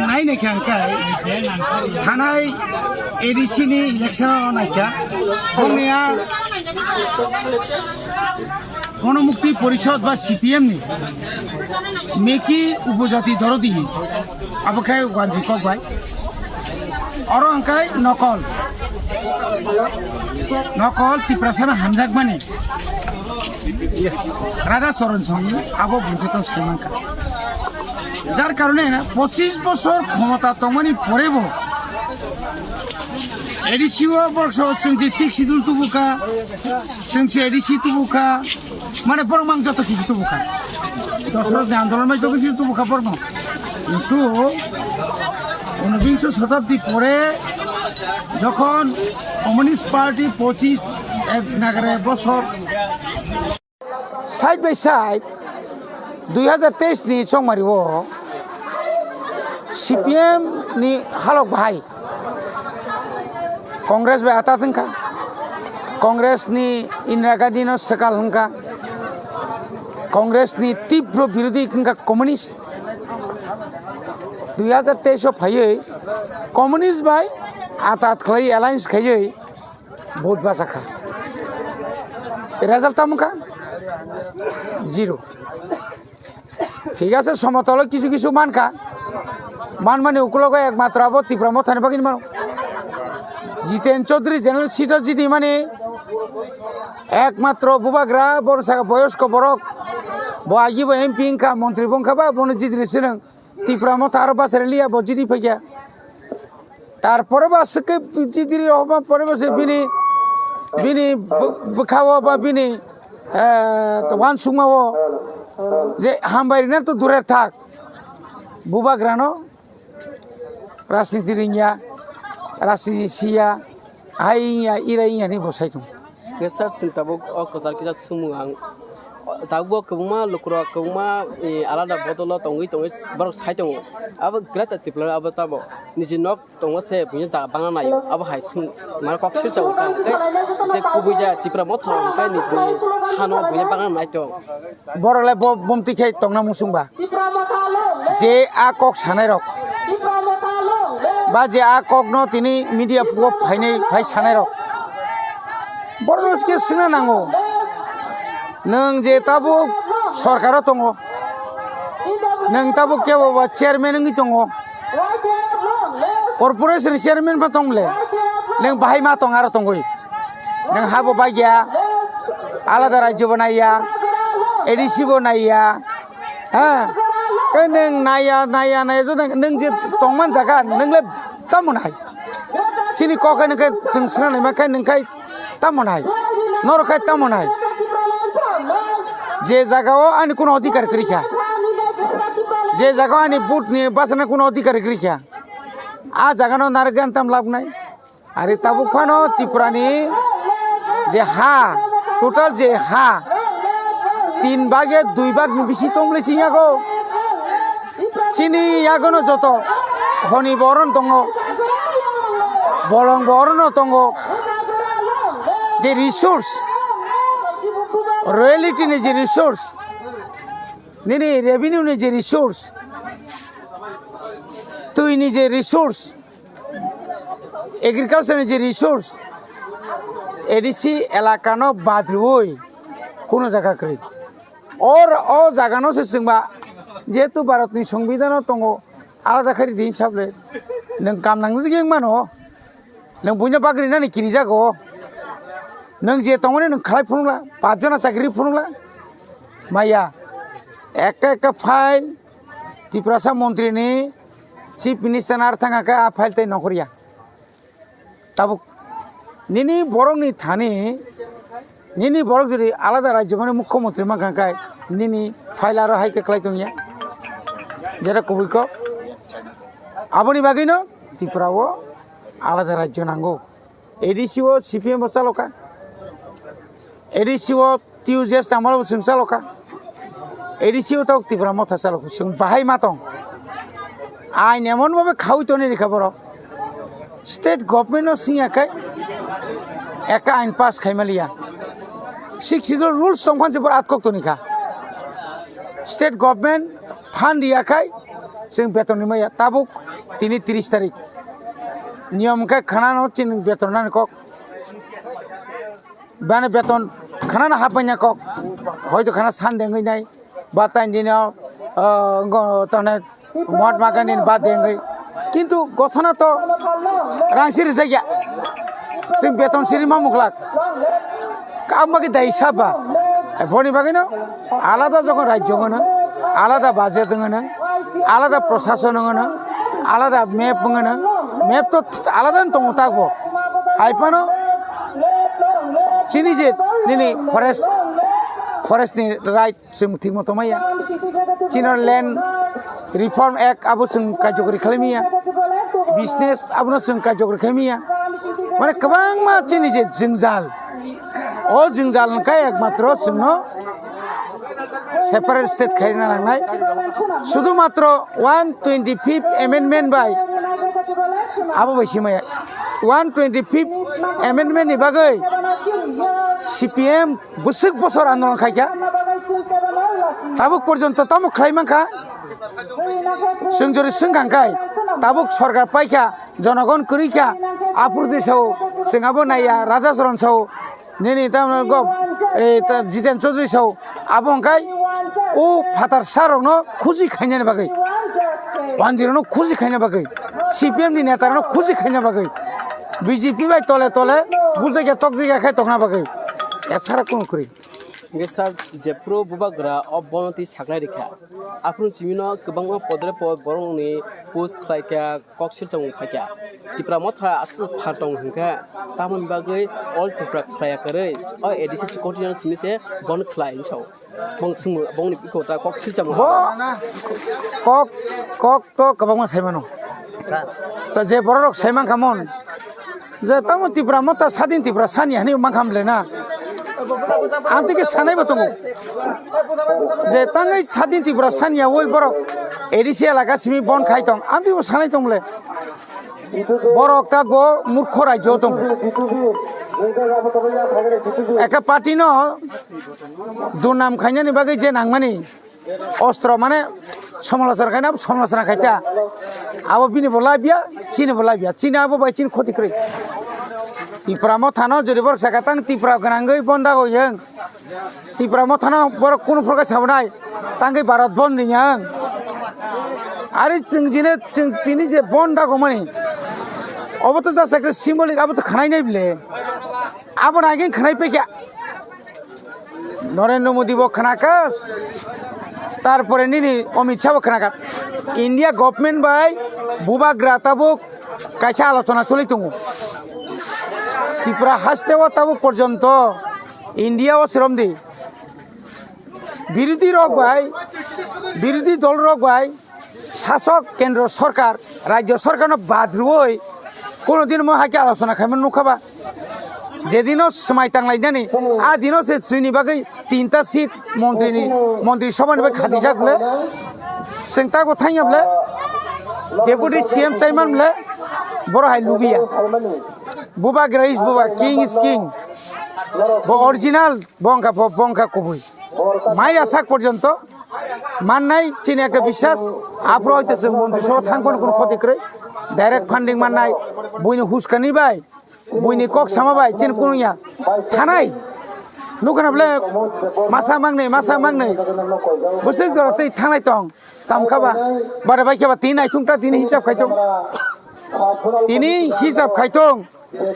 nai nai khe ang khe thanai A D C ni election o nai kha. Bongni a Ganamukti Porishod ba C P M ni Meki Upojati Dorodi, abo khe Wanji Kokbai. Oro hwnkhe nokol, nokol Tiprasano hamjakmani Radha Charan Songni abo bujotong sai mankha. Jar karone na pochis bosor khomota tongmani porebo A D C o borok so chwng je Sixth Schedule tubukha, chwng se A D C tubukha, mane borok mang joto kisu tubukha. Dosrok ni andolon mai joto kisu tubukha borok no. Kintu unobingso shotabdi pore jokhon Communist Party pochis ek nagare bosor side by side dui hazar teis ni chongmari o C P M ni halok bahai Congress bai atat wngkha, Congress ni Indira Gandhi no swkal wngkha, Congress ni tibro birodhi wngkha communist. Dui hazar teis o phaiwi communist bai atat khlai alliance khaiwi vote bachakha. Result tamo wngkha? Zero. Thik ase, somotolo kisu kisu mankha. Manmani ukulogo ekmatro abo Tipra Mothani bagwi mano. Jiten Chaudhary general seat o jidi mani ekmatro bubagra borok saka boyosko borok. Bo agi bo M P wngkha, montri bo wngkha ba bono jidini swnang. Tipra Motha aro bachari liya bo jidi phaikha. Tarpore ba swkhe jidiri rokma pore ba se bini, bini bw-, bwkhao ba bini, eh, to wansukmao je hambai rina to durer thak. Bubagrano rajniti ringya, rajniti siya, hai wngya, ira wngya hinwi bo sai tongo. Hwnkhe sir, chwng tabuk o kwchar kisa swngmung ang, tabuk bo kwbangma lukurok kwbangma, eh, alada bodolo tongwi tongwi borok sai tongo. Abo Greater Tripura abo tamo niji nok tongo se buino jaga bana naio, abo hai swng mane kok silsa uta tei je kubui de Tipra Motha hwnkhe nijini hano buino bana nai tong. Borok le bo bumti khe tongna muchung ba. Je a kok sanai rok ba je a kok no tini media puo phainai phai sanai rok. Borok no khe swngna nango. Nwng je tabuk sorkaro tongo. Nwng tabuk kebo ba chairman wngwi tongo. Corporation chairman pha tong le. Nwng bahai ma tong aro tongwi. Nwng habo bagya, alada rajyo bo naiya, A D C bo naiya, ha? Khe nwng naiya, naiya, naiya, jodi nwng je tongman jaga, nwng le tamo nai? Chini kok khe nwng khe chwng swnam naima khe nwng khai tamo nai? Norok khai tamo nai? Je jaga o ani kuno adhikar kwrwi kha, je jaga o ani vote ni bachana kuno adhikar kwrwi kha, a jaga no narwk gani tam lab nai? Ari tabuk phano Tripura ni je ha, total je ha, tin bage dui bag ni bisi tong le chini yago. Chini yago no joto khoni bo oro no tongo, bolong bo oro no tongo. Je resource, royalty ni je resource, nini revenue ni je resource, twi ni je resource, agriculture ni je resource, A D C elaka no bad rwui kuno jaga kwrwi. Or o jaga no se chwngba, jehetu Bharat ni Songbidan o tongo, alada khe ridi sable, nwng kam nangjak wng mano, nwng buino bagri nani kini jago, nwng je tongmani nwng khlai phunukla, pach jona chakri phunukla, maya, ekta ekta file, Tiprasa montri ni, Chief Minister ni ar thang khe a file tei nongkhor ya. Tabuk nini borok ni thani, nini borok jodi alada rajyo mani mukhyamantri mankha khe nini file aro hai khe kwlai tongya. Jera kubui kok. Aboni bagwi no Tripura o alada rajyo nango. A D C o C P M bo chaloka. A D C o T U J S tamo bo chwng chaloka. A D C o tabuk Tipra Motha chaloka. Chwng bahai ma tong. Ain emon bhabe khaui toni rikha borok. State government no singya khai ekta ain pass khai maliya. Sixth Schedule rules tong phan se bor atkok toni kha. State government phan riya khai chwng beton rimaya tabuk tini tris tarik. Niyom khe khana no chini beton nani kok. Bani beton Khana na hapanya kok. Hoito khana san dengwi nai. Ba tain dino, ah, ngo tane Mahatma Gandhi ni birthday wngwi. Kintu gothona to rang siri jakya. Chwng beton siri ma muklak. Kabma khe dai saba. Boni bagwino alada jokhon rajyo wngana, alada budget wngana, alada prosason wngana, alada map wngana. Map to alada wng tongo takbo. Hai phano chini je nini forest, forest ni right Chwng thik moto maya. Chino land reform act abo chwng kajokri khlai maya. Business abono chwng kajokri khlai maya. Mane kwbangma chini je jwngjal. O jwngjal hwnkhe ekmatro chwngno separate state khaina nangnai. Sudu matro one twenty fifth amendment bai abo bai simaya. One twenty fifth amendment ni bagwi C P M Bwswk bosor andolon khaikha, tabuk porjonto tamo khlai mankha. Chwng jori swngkha hwnkhe, tabuk sorkar paikha, jonogon kwrwikha, aphuru twi sao, chwng abo naiya, Raja Charan sao, nini tamo go, e, ta, Jiten Chaudhary sao, abo hwnkhe o phatar sarokno khuji khainani bagwi, wanjirokno khuji khaina bagwi, C P M ni netarokno khuji khaina bagwi, B J P bai tole tole bujaikha tokjaikha khai tongna bagwi. Esara kunu kwrwi. Hingke sir, jephuru bubagra o bono twi saknai rikha, aphuru simino kwbangma podre pod borokni post khlaikha, kok silchomung khaikha. Tipra motha aswk phan tong hwnkha, tamoni bagwi all Tripura khlaiya kwrwi, o A D C secretary simi se bon khlai hinwi sao. Bong swngmung, bongni bikho ta kok silchomung. Bo kok, kok to kwbangma sai mano. To je bororok sai mankha mon, je tamo Tipra motha sadin Tipra sani hani mankha mle na. Amtwi khe sanai bo tongo. Je tangwi sadin Tipra sani ya woi borok A D C elaka simi bon khai tong. Amtwi bo sanai tong le. Borok ta bo murkho rajyo tong. Ekta party no durnam khainani bagwi je nangmani. Ostro mane somalochona khaina, abo somalochona khaita. Abo bini bo labia, chini bo labia. Chini abo bai chini khoti kwrwi. Tipra mothano jodi borok saka tang Tipra gwnangwi bondago yang. Tipra mothano borok kunu phorkhe sabonai. Tangwi Bharat bon ringya ang. Ari chwng jine chwng tini je bondago mani. Obo to just ekta symbolic, abo to khwnai nai bile. Abo nai khe khwnai pekya. Narendra Modi bo khwnakas, tarpore nini Amit Shah bo khwnakas. India government bai bubagra tabuk kaisa alochona choli tongo. Tripura haste o tabuk porjonto India o sromdi birodhi rok bai, birodhi dol rok bai, sasok kendro sorkar, rajyo sorkarno bad rwui kono din mo hai khe alochona khaima nukha ba. Jedino swmai tanglainani, a dino se chini bagwi tinta seat montri ni, montri sabha ni bai khatijak le. Chwng tago thangya ble, deputy C M chairman ble, boro hai lubiya. Bubagra is buba, king is king. Bo original, bo wngkha bo, bo wngkha kubui. Maya sak porjonto mannai chini ekta biswas, aphuru hoito chwng montri sabha thang phano kunu khoti kwrwi, direct funding mannai, buini huskani bai, buini kok sama bai chini kunu ya thanai. Nukha na bole masa mangnai, masa mangnai, bwswk jora twi thangnai tong, tamkha ba, bara bai khe ba tini naithung ta tini hisab khai tong, tini hisab khai tong.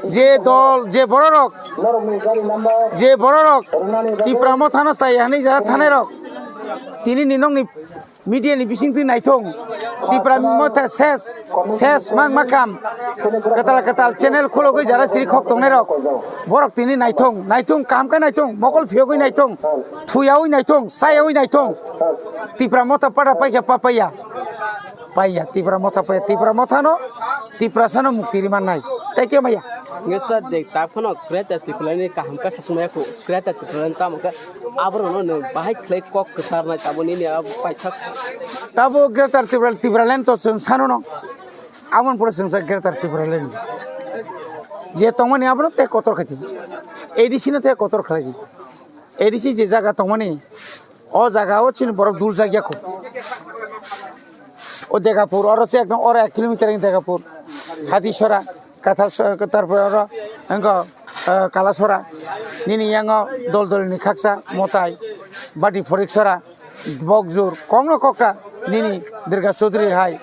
Je dol, je bororok, je bororok Tipra mothano chaya hinwi jara thanai rok, tini ni nokni media ni bising twi naithung, Tipra motha ses, ses mang makam, kwtal kwtal channel khulogwi jara siri khok tongnai rok, borok tini naithung, naithung kaham khe naithung, mokol phiyogwi naithung, thuyawi naithung, chayawi naithung, Tipra motha pada paikha papaiya. Paiya, Tipra motha paiya, Tipra mothano, Tiprasano mukti ri mannai. Tei khe maya. Hingke sir, de tak phano Greater Tipraland ni kaham khe sasumaya kho, Greater Tipraland tamo khe aborokno nwng bahai khlai kok kwcharnai tamo nini abo paithak. Tabo Greater Tipraland, Tipraland to chwng sanono. Aboni pore chwng sa Greater Tipraland. Je tongmani abono tei kotor khaidi. A D C no tei kotor khlaidi. A D C je jaga tongmani, o jaga o chini borok dul jak ya kho. O Degapur, oro se ekdom oro ek kilometer ni Degapur. Hatisora, Kathal, tarpore oro, engko, eh, Kalasora. Nini yango dol dol ni khaksa Motai, Bati Phoriksora, Bokjur, kokno kokta nini Durga Chaudhary hai.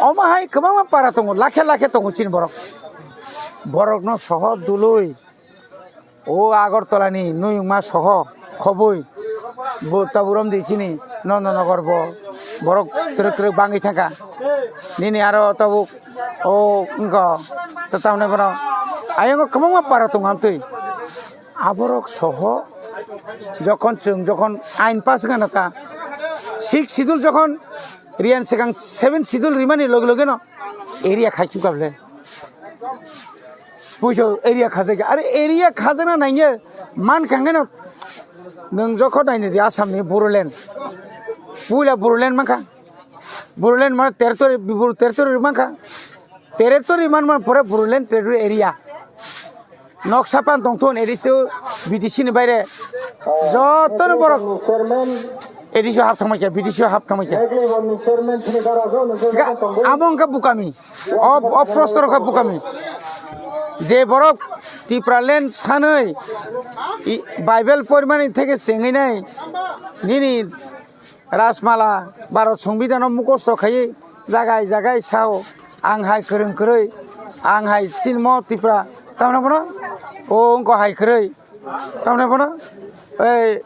Omo hai kwbangma para tongo, lakhe lakhe tongo chini borok. Borokno soho dului. O Agartala ni Nuyungma soho khobwi bo tabuk romdi chini Nondonogor bo borok twrwk twrwk bangwi thangkha. Nini aro tabuk o wngkha tamni bono ayang o kwbangma para tongo amtwi. Aborok soho jokhon chwng jokhon ain pass wngkha na ta six schedule jokhon riyan swkang seven schedule rimani loge loge no area khai khibkha bwle. Puiso area khajak ya. Are area khajak na nangya man khangeno nwng jokho naini di Assam ni Bodoland. Puila Bodoland mankha. Bodoland mane territory, Bor-, territory mankha. Territory man man pore Bodoland territory area. Noksa pan tongthon area so B D C ni baire joto no borok A D C o hap thangma kya, B D C o hap thangma kya. Ga-, amo wngkha bukami. O, o prosto rokha bukami. Je borok Tipraland sanwi i-, Bible porimani theke chengwi nai nini Rajmala Bharat Songbidhano mukhosto khaiwi jagai jagai sao ang hai kwrwng kwrwi ang hai sinmo Tipra tamna bono o wngkha hai kwrwi. Tamni bono ei,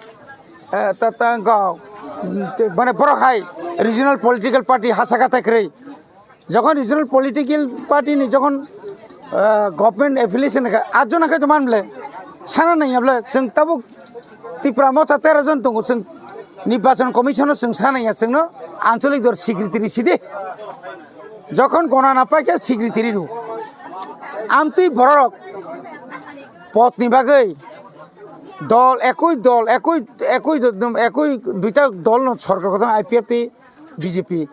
eh, ta, ta, wngkha, mm, te, mane borok hai regional political party hachaka tai kwrwi. Jokhon regional political party ni jokhon, eh, government affiliation kha, atjona khai to man bole. Sana nai ya bole, chwng tabuk Tipra Motha tero jon tongo, chwng Nirbachon Commission o chwng sana ya, chwngno ancholik dor secretary sidi. Jokhon gona na paikha secretary ru. Amtwi borok pot ni bagwi dol, ekoi dol, ekoi, ekoi, ekoi duita dol no sorkar kotor I P F T, B J P.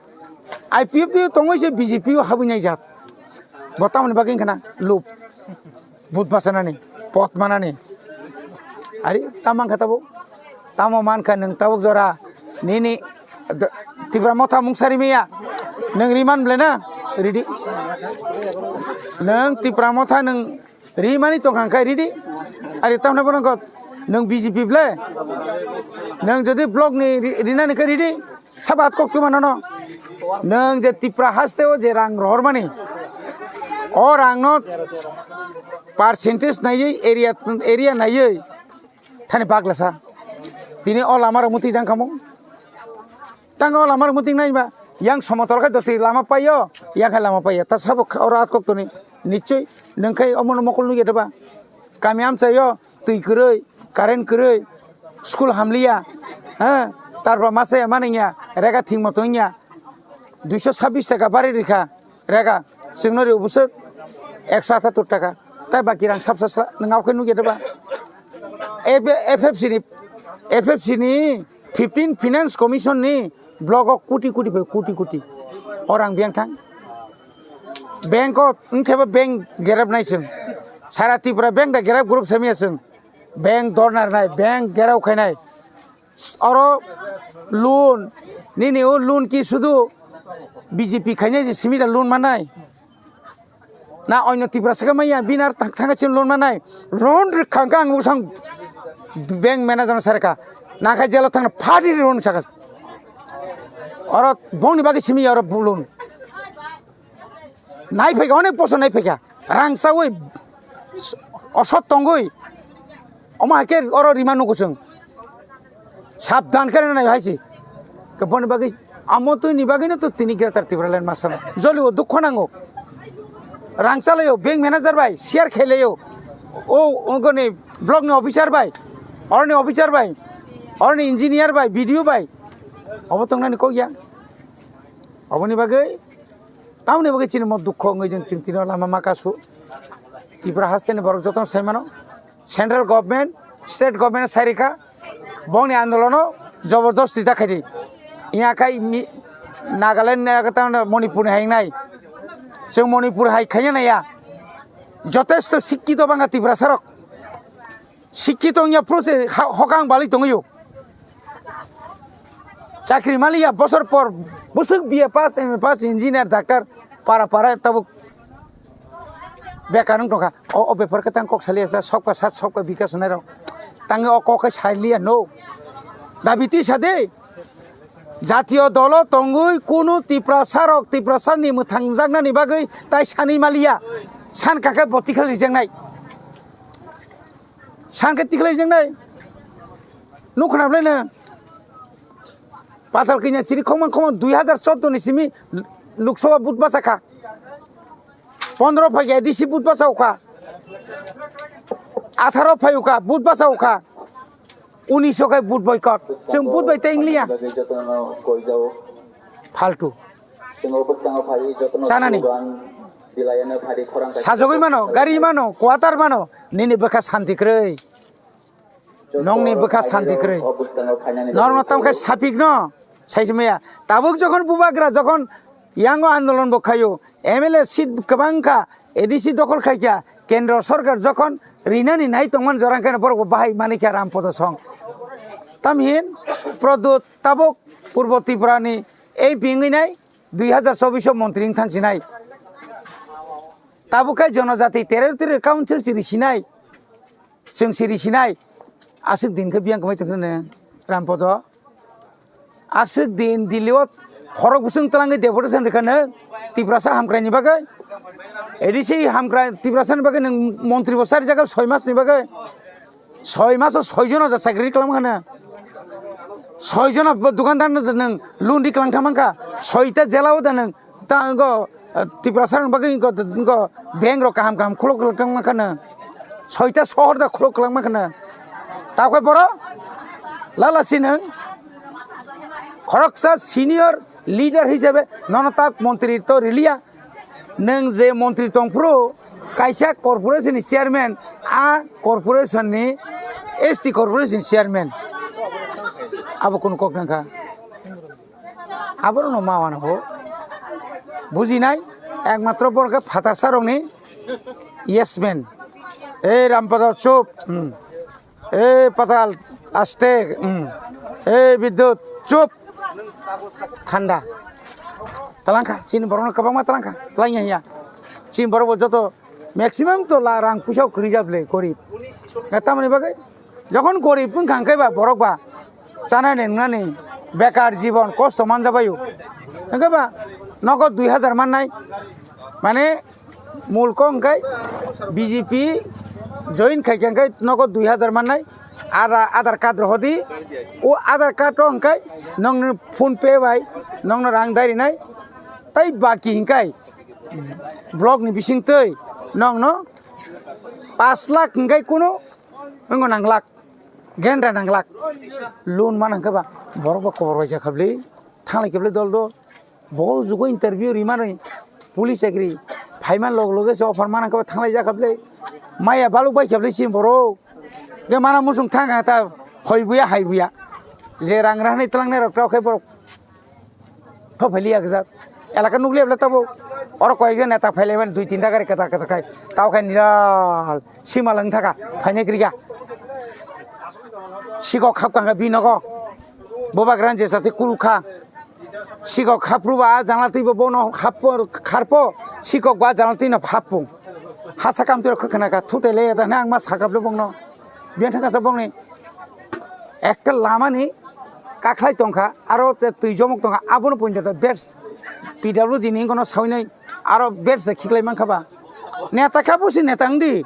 I P F T tongwi se B J P o habwi nai jak. Bo tamoni bagwi wngkha na lob. But bachanani, pot manani. Ari, tamo mankha tabuk? Tamo mankha nwng tabuk jora nini d-, Tipra Motha mungsari maya. Nwng riman bole na? Ridi. Nwng Tipra Motha nwng rimani tongkha khe ridi. Ari tamno bono kok nwng B J P bole? Nwng jodi block ni ri-, rinani khe ridi. Sabat kok tuma nono. Nwng je Tipra haste o je rang rohormani. O rang no percentage naiwi area, area naiwi thani baglasa. Tini o lama rok muti dang kamo. Tang o lama rok muti nai ba. Yang somotol khe doti lama paio, yang khe lama paio. Ta sabo kha-, oro at kok toni. Nichoi nwng khe omono mokol nugya deba. Kami amchaio twi kwrwi, current kwrwi, school hamliya, ha, tarpor masa ya maningya, rega thingmo tongya, duiso sabbish taka bari rikha, rega, chwngno ri ubuswk ekso atattor taka, tai baki rang sabsa sla, nwng aokhe nugya deba? F-, F F C ni, F F C ni fifteen Finance Commission ni block o koti koti bai koti koti o rang biyang thang. Bank o wngtheba bank gerep nai chwng. Sara Tripura bank da gerep group semiya chwng. Bank dornar nai, bank gerep khainai. Oro loan, nini o loan ki sudu B J P khainai je simi da loan manai. Na oino Tripura saka maya binar thang thang chim loan manai. Loan rikha ang usang bank manager sarka. Na kha jela thang party loan saka. Oro bongni bagi simi oro loan. Nai phaikha, onek bosor nai phaikha. Rang chawi, osot tongwi. Omo hai khe oro rima nugo chwng. Sabdan khe nai hai si. Khe boni bagwi, amo twi ni bagwi no to tini Greater Tipraland ma sano. Joli o dukho nango. Rang chalayo, bank manager bai, share khailayo. O, ongoni block ni officer bai, oroni officer bai, oroni engineer bai, B D O bai. Obo tongnani kok ya. Oboni bagwi, tamoni bagwi chini mo dukho wngwi ding chwng tino lama ma kasu. Tripura haste ni borok jotono sai mano. Central government, state government sai rikha. Bongni andolono jobordosti da khaidi. Iya khai mi-, Nagaland ni aka tang Manipur ni hai nai. Chwng Manipur hai khaiya naiya. Jotesto sikkito bangha Tripura sarok. Sikkito wngya phuru se ha-, hokang bali tongwi o. Chakri maliya bosor por bwswk B A pass, M A pass, engineer, doctor, para para tabuk. Bekar wng tongkha. O, o bepar khe tang kok saliya sa, sokpa sat, sokpa bikas hwnwi rok. Tangwi o kok khe saliya no. Dabi tisa de. Jatiyo dolo tongwi kunu Tiprasa rok, Tiprasa ni mwthangjaknani bagwi tai sanwi maliya. San kakhe bo tikhlai rijaknai. San khe tikhlai rijaknai. Nuk khna bwlai no. Patal kanya chiri khokma khokma dui hazar chordo ni simi Lok Sabha vote bachakha. Pondro phai A D C vote bachao kha. Atharo phai ukha vote bachao kha. Unis khai vote boycott. Chwng vote bai tei wngliya. Faltu. Sanani. Sajagwi mano, gari mano, quarter mano, nini bwkha santi kwrwi. Nongni bwkha santi kwrwi. Norokno tamo khe sapikno saismaya. Tabuk jokhon bubagra jokhon yango andolon bo khaio, M L A seat kwbang kha, A D C dokhol khai kha, kendro sorkar jokhon rinani nai tongmani jorang khe borok bo bahai mani kha Rampodo song. Tamhin Pradyot tabuk Purbo Tripura ni M P wngwi nai dui hazar chobbish o montri wng thang sinai. Tabuk khe jonojati territorial council chiri sinai. Chwng siri sinai, aswk din khe biyang kwmai tongkha nw Rampodo. Aswk din Delhi o khorok bwswng twlangwi deputation rwkha nw Tiprasa hamkrai ni bagwi. A D C hamkrai Tiprasa ni bagwi nwng montri bo sari jaga soi mas ni bagwi. Soi mas o soi jona da chakri riklang kha nw. Soi jona bo dukandar no nwng loan riklang thang mankha. Soi ta jela o da nwng Ta wngkha, eh, Tiprasa rok bagwi wngkha, wngkha bank rok kaham kaham khuluk khuluk tongma khana. Soita sohor da khuluk khuluk ma khana. Ta khe boro lala si nwng khoroksa senior leader hisabe nono ta montri to riliya. Nwng je montri tongphuru kaisa corporation ni chairman, a corporation ni S T corporation ni chairman. Abo kunu kok nangkha. Aborokno ma uanabo bujinai, ekmatro borok khe phatarsa rokni yes man. Ei Rampada chup, hmm. Ei Patal aste, hmm. Ei Bidyut chup, thanda. Talangkha, chini borokno kwbangma talangkha, talangya hiya. Chini borok bo joto maximum to la rang puisa kwrwi jable gorib. Tamoni bagwi Jokhon gorib wngkha hwnkhe ba borok ba chanani nwngnani bekar jibon kosto manjabaio. Hwnkhe ba nogo dui hazar mannai, mane mulko hwnkhe B J P join khaikha hwnkhe nogo dui hazar mannai, ara Aadhaar card rohordi, o Aadhaar card o hwnkhe nokni PhonePe bai nokno rang dairinai, tai baki hwnkhe block ni bisingtwi nokno pash lakh hwnkhe kunu Wngo nanglak, genda nanglak. Loan man hwnkhe ba borok bo kobor bai jakha bwle, thanglai khe bwle dol dol. Bo jugo interview rimani police chakri phaiman log loge se offer man hwnkhe ba thanglai jakha bwle. Maya baluk bai khe bwle chini borok. Ge mana musung thang ta hoi buya hai buya. Je rang rahani twlangnai rok tao khe borok. Pha phaili ya gajak. Elaka nukliya bwle tabuk. Oro koi ekjon neta phailaimani dui tinta gari kwtal kwtal khai. Tao khai niral sima lang thaka phainai kwrwikha. Sikok khap kangkha binogo. Bubagra je sati kulkha. Sikok khapru ba jangla twi bo bono khappo kharpo. Sikok ba jangla twi no phappo. Hasa kam twi rok khwkhna kha thutai le da na ang ma sakap le bongno. Biyan thangka sa bongni. Ekta lamani kakhlai tongkha, aro te twi jomok tongkha, abono poito best P W D ni wngkha no sawinai, aro best se khiklai mankha ba. Neta kha bo si neta wngdi.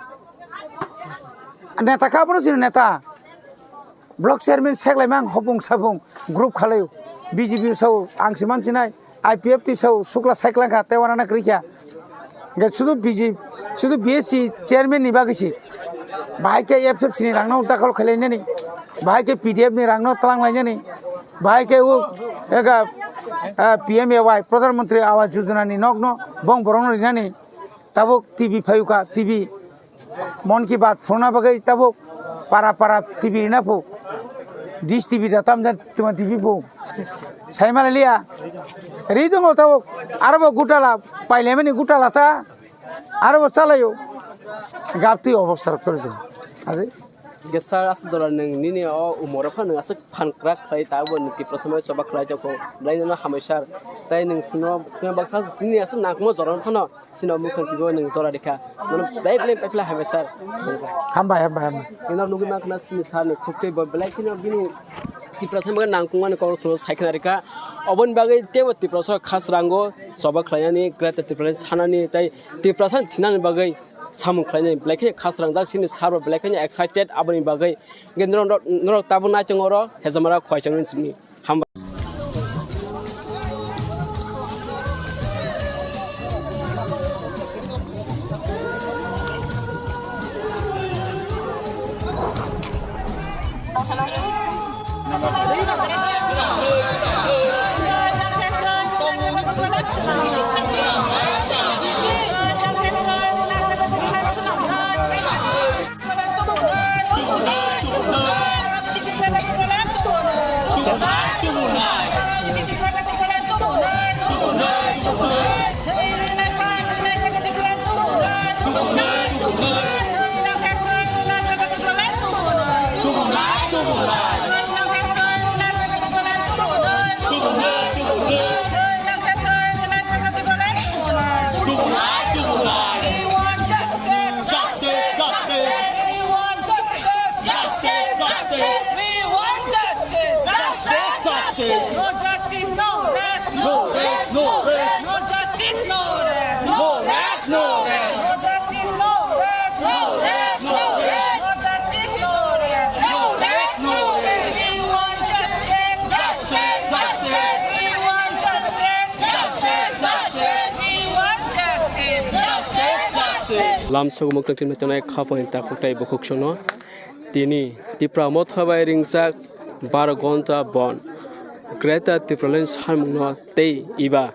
Neta kha bono si neta. Block chairman seklai mang hopung sapung group khalai B J P sao ang si mansinai. I P F T sao sukla cycle kha tei wana na kwrwi kha. Hwnkhe sudu B J, sudu B S C chairman ni bagwi si. Bahai khe F F C ni rang no dakhol khlai nani. Bahai khe P D F ni rang no tlang lai nani. Bahai khe u ega, ah, P M A Y, Pradhan Mantri Awas Yojana ni nok no bong borok no rinani. Tabuk T V phayukha, T V. Mon ki Baat phunukna bagwi tabuk para para T V rina phu. Dish T V da tamjani tuma T V phu. Saimaliya. Ri tongo tabuk. Aro bo gutala, pailaimani gutala ta. Aro bo chalaio. Gaptwi obostha rok chori tongo. Aje. Hwnkhe sir, aswk jora nwng nini o umoro phano nwng aswk phan kwrak khlai, tabukbo nwng Tiprasa bai choba khlai tongkho, belai no hambai sir. Tai nwng chwngno, chwngno baksa nini aswk nangkukma jorano phano chini o mukhang twibo nwng jora rikha. Nono belai belai paiphlai hambai sir. Hambai, hambai, hambai. Nwng nugwi mankha na chini sir ni khuktwi bo belai kheno bini Tiprasa bai nangkukmani kok chwngno sai khna rikha. Oboni bagwi teibo Tiprasa khasrango choba khlainani, Greater Tipraland sanani tei Tiprasa thinani bagwi samung khlainai belai khe khasrangjak chini sir bo belai kheno excited aboni bagwi. Hwnkhe norok, norok tabuk naitongo oro Hejamara Khowaichomni simi. Hambai. Justice, justice. We want justice. Justice, justice. No justice, no rest. No rest, no rest. No justice, no rest. No rest, no rest. No justice, no rest. No rest, no rest. No justice, no rest. No rest, no rest. We want justice. Justice, justice. We want justice. Justice, justice. We want justice. Justice, justice. Lamsok muktang tin metonai khapang takhuk tai bukhuk sono. Tini Tipra Motha bai ringjak baro gonta bon Greater Tipraland sanmungno tei iba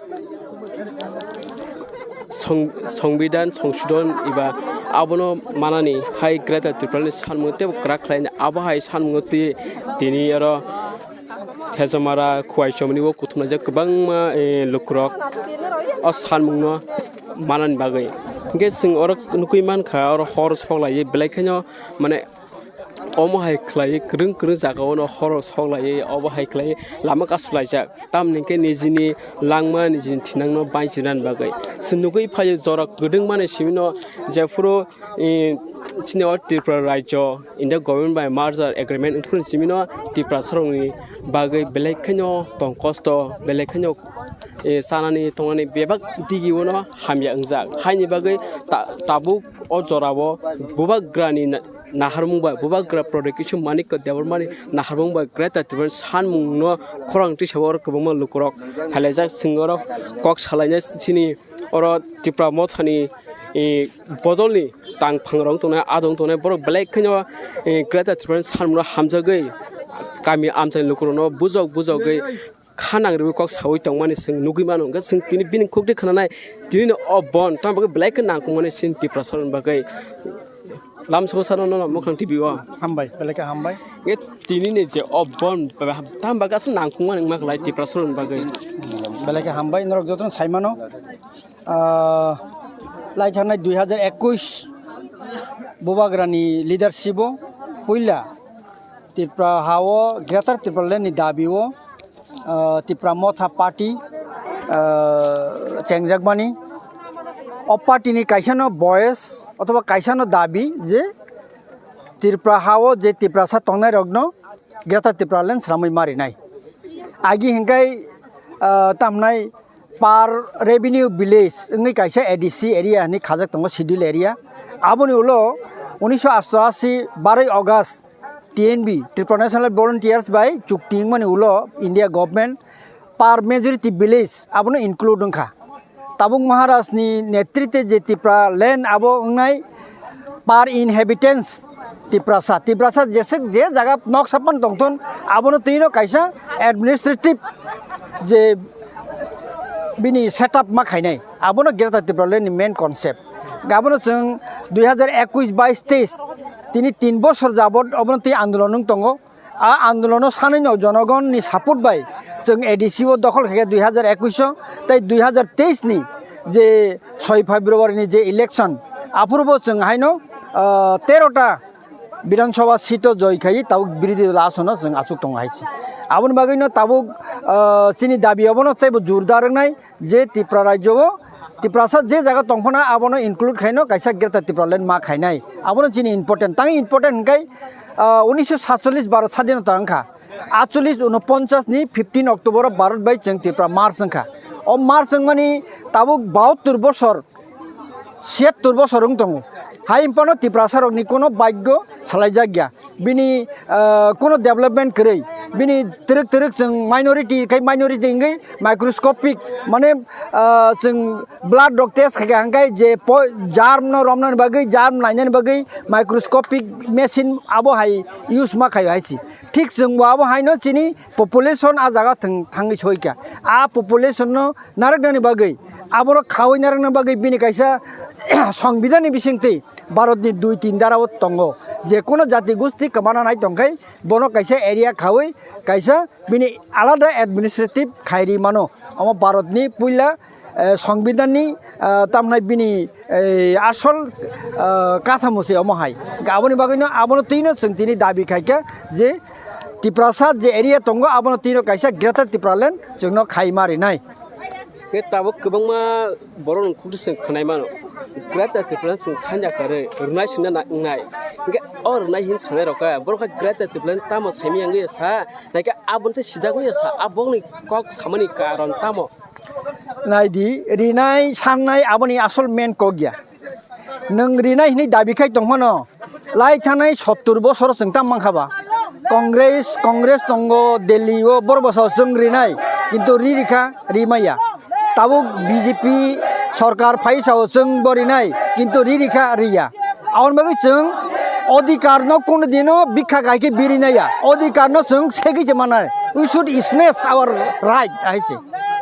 song-, Songbidan Songsodon iba abono manani hai Greater Tipraland sanmung tei kwrak khlaini abo hai sanmungo twi tini oro Thejamara Khowaichomni o kuthumnaijak kwbangma, eh, lukurok o sanmungno manani bagwi. Hwnkhe chwng oro nukwi mankha oro hor soklaiwi belai kheno mane omo hai khlaiwi kwrwng kwrwng jagao no horo sok laiwi obo hai khlaiwi lama kasu laijak. Tamni hwnkhe nijini langma nijini thinangno bainsinani bagwi. Chwng nugwi phaio jora kwdwng mani simino jephuru, eh, chini o Tripura rajyo India government bai merger agreement wngphuru simino Tiprasarokni bagwi belai kheno tong kosto belai kheno, eh, chanani tongnani bebak digi uano hamya wngjak. Haini bagwi ta-, tabuk o jorao bubagrani na-, naharmung bai, bubagra Pradyot Kishore Manikya Debbarmani naharmung bai Greater Tipraland sanmungno khorang twisao oro kwbangma lukurok halaijak. Chwng oro kok salaina chini oro Tipra Mothani, eh, bodolni tang phangrok tongnai, adong tongnai borok belai kheno, eh, Greater Tipraland sanmungno hamjagwi kami amchaini lukurokno bujok bujogwi kha nang rwui kok saui tongmani chwng nugui mano. Hwnkhe chwng tini bini kok twi khwnanai, tini no o bon tamo bagwi belai khe nangkukmani chini Tiprasarokni bagwi. Lamsoko sano nono Mukhang T V o. Hambai, belai khe hambai. Hwnkhe tini ni je o bon tamo bagwi aswk nangkukmani wngma kwlai Tiprasarokni bagwi. Belai khe hambai, norok jotono sai mano. Ah, lai thangnai dui hajar ekush Bubagrani leadership o puila Tripura ha o Greater Tipraland ni dabi o, ah, Tipra Motha Party, ah, chengjakmani. O party ni kaisa no voice othoba kaisa no dabi je Tripura ha o je Tiprasa tongnai rok no Greater Tipraland sramwi ma rinai. Agi hinkai, ah, tamnai per revenue village wngwi kaisa A D C area hinwi khajak tongo, schedule area. Aboni ulo unisho asto asi baroi August T N V, Tripura National Volunteers bai chukti wngmani ulo India government per majority village abono include wngkha. Tabuk Maharaj ni netritwe je Tipraland abo wngnai per inhabitants Tiprasa, Tiprasa jeswk je jaga nok sapan tongthon abono twino kaisa administrative je bini setup ma khainai, abono Greater Tipraland ni main concept. Abono chwng dui hajar ekush bais teis tini tin bosor jabot obono twi andolon wng tongo. A andolono sanino jonogonni support bai chwng A D C o dokhol khaikha dui hajar ekush o, tei dui hajar teis ni je soi February ni je election, aphuru bo chwng haino, ah, tero ta Bidhan Sabha seat o joi khai tabuk birodhi dol asono chwng achuk tongo hai se. Aboni bagwi no tabuk, ah, chini dabi obono teibo jordar wngnai je Tripura rajyo o Tiprasa je jaga tongphano abono include khaino kaisa Greater Tipraland ma khainai. Abono chini important. Tang important hwnkhe, ah, unisho satchollish Bharat sadhinota wngkha. Atchollish unoponchas ni fifteen October o Bharat bai chwng Tripura merge wngkha. O merge wngmani tabuk bahattor bosor, siyattor bosor wng tongo. Hai phano Tiprasa rokni kono bhagyo salaijakya. Bini, ah, kono development kwrwi. Bini twrwk twrwk chwng minority khai minority wngwi microscopic mane, ah, chwng blood rok test khaikha hwnkhe je po-, germ no romnani bagwi, germ nainani bagwi microscopic machine abo hai use ma khaio hai se. Thik chwngbo abo haino chini population a jaga thwng thangwi soikha. A population no narwknani bagwi, aborok khaui narwkna bagwi bini kaisa songbidhanni bisingtwi Bharatni dui tin dara o tongo. Je kono jati gosti kwmana nai tongkhai bono kaisa area khaui kaisa bini alada administrative khairi mano. Omo Bharatni puila, eh, songbidhanni, ah, tamhnai bini, eh, asol, ah, kathamo se omo hai. Aboni bagwino abono twino chwng tini dabi khaikha je Tiprasa je area tongo abono twino kaisa Greater Tipraland chwngno khaima rinai. Hwnkhe tabuk kwbangma borok rok khukti se khwnai mano. Greater Tipraland chwng sanja kwrwi rwnai singna na wngnai. Hwnkhe o rwnai hin sanai rok khe borok khe Greater Tipraland tamo saimanya wngwi sa naikhe aboni se sijagwi sa aboni kok samani karon tamo? Naidi, rinai sannai aboni asol main kok ya. Nwng rinai hinwi dabi khai tongphano, lai thanai sottur bosor chwng tam mankha ba. Congress, Congress tongo Delhi o, borok bwsao chwng rinai, kintu ri rikha, ri maya. Tabuk B J P sorkar phai sao chwng bo rinai, kintu ri rikha, riya. Aboni bagwi chwng odhikar no kono dino bikha khai khe biri naya. Odhikar no chwng segwi se manai. We should snatch our right, hai se.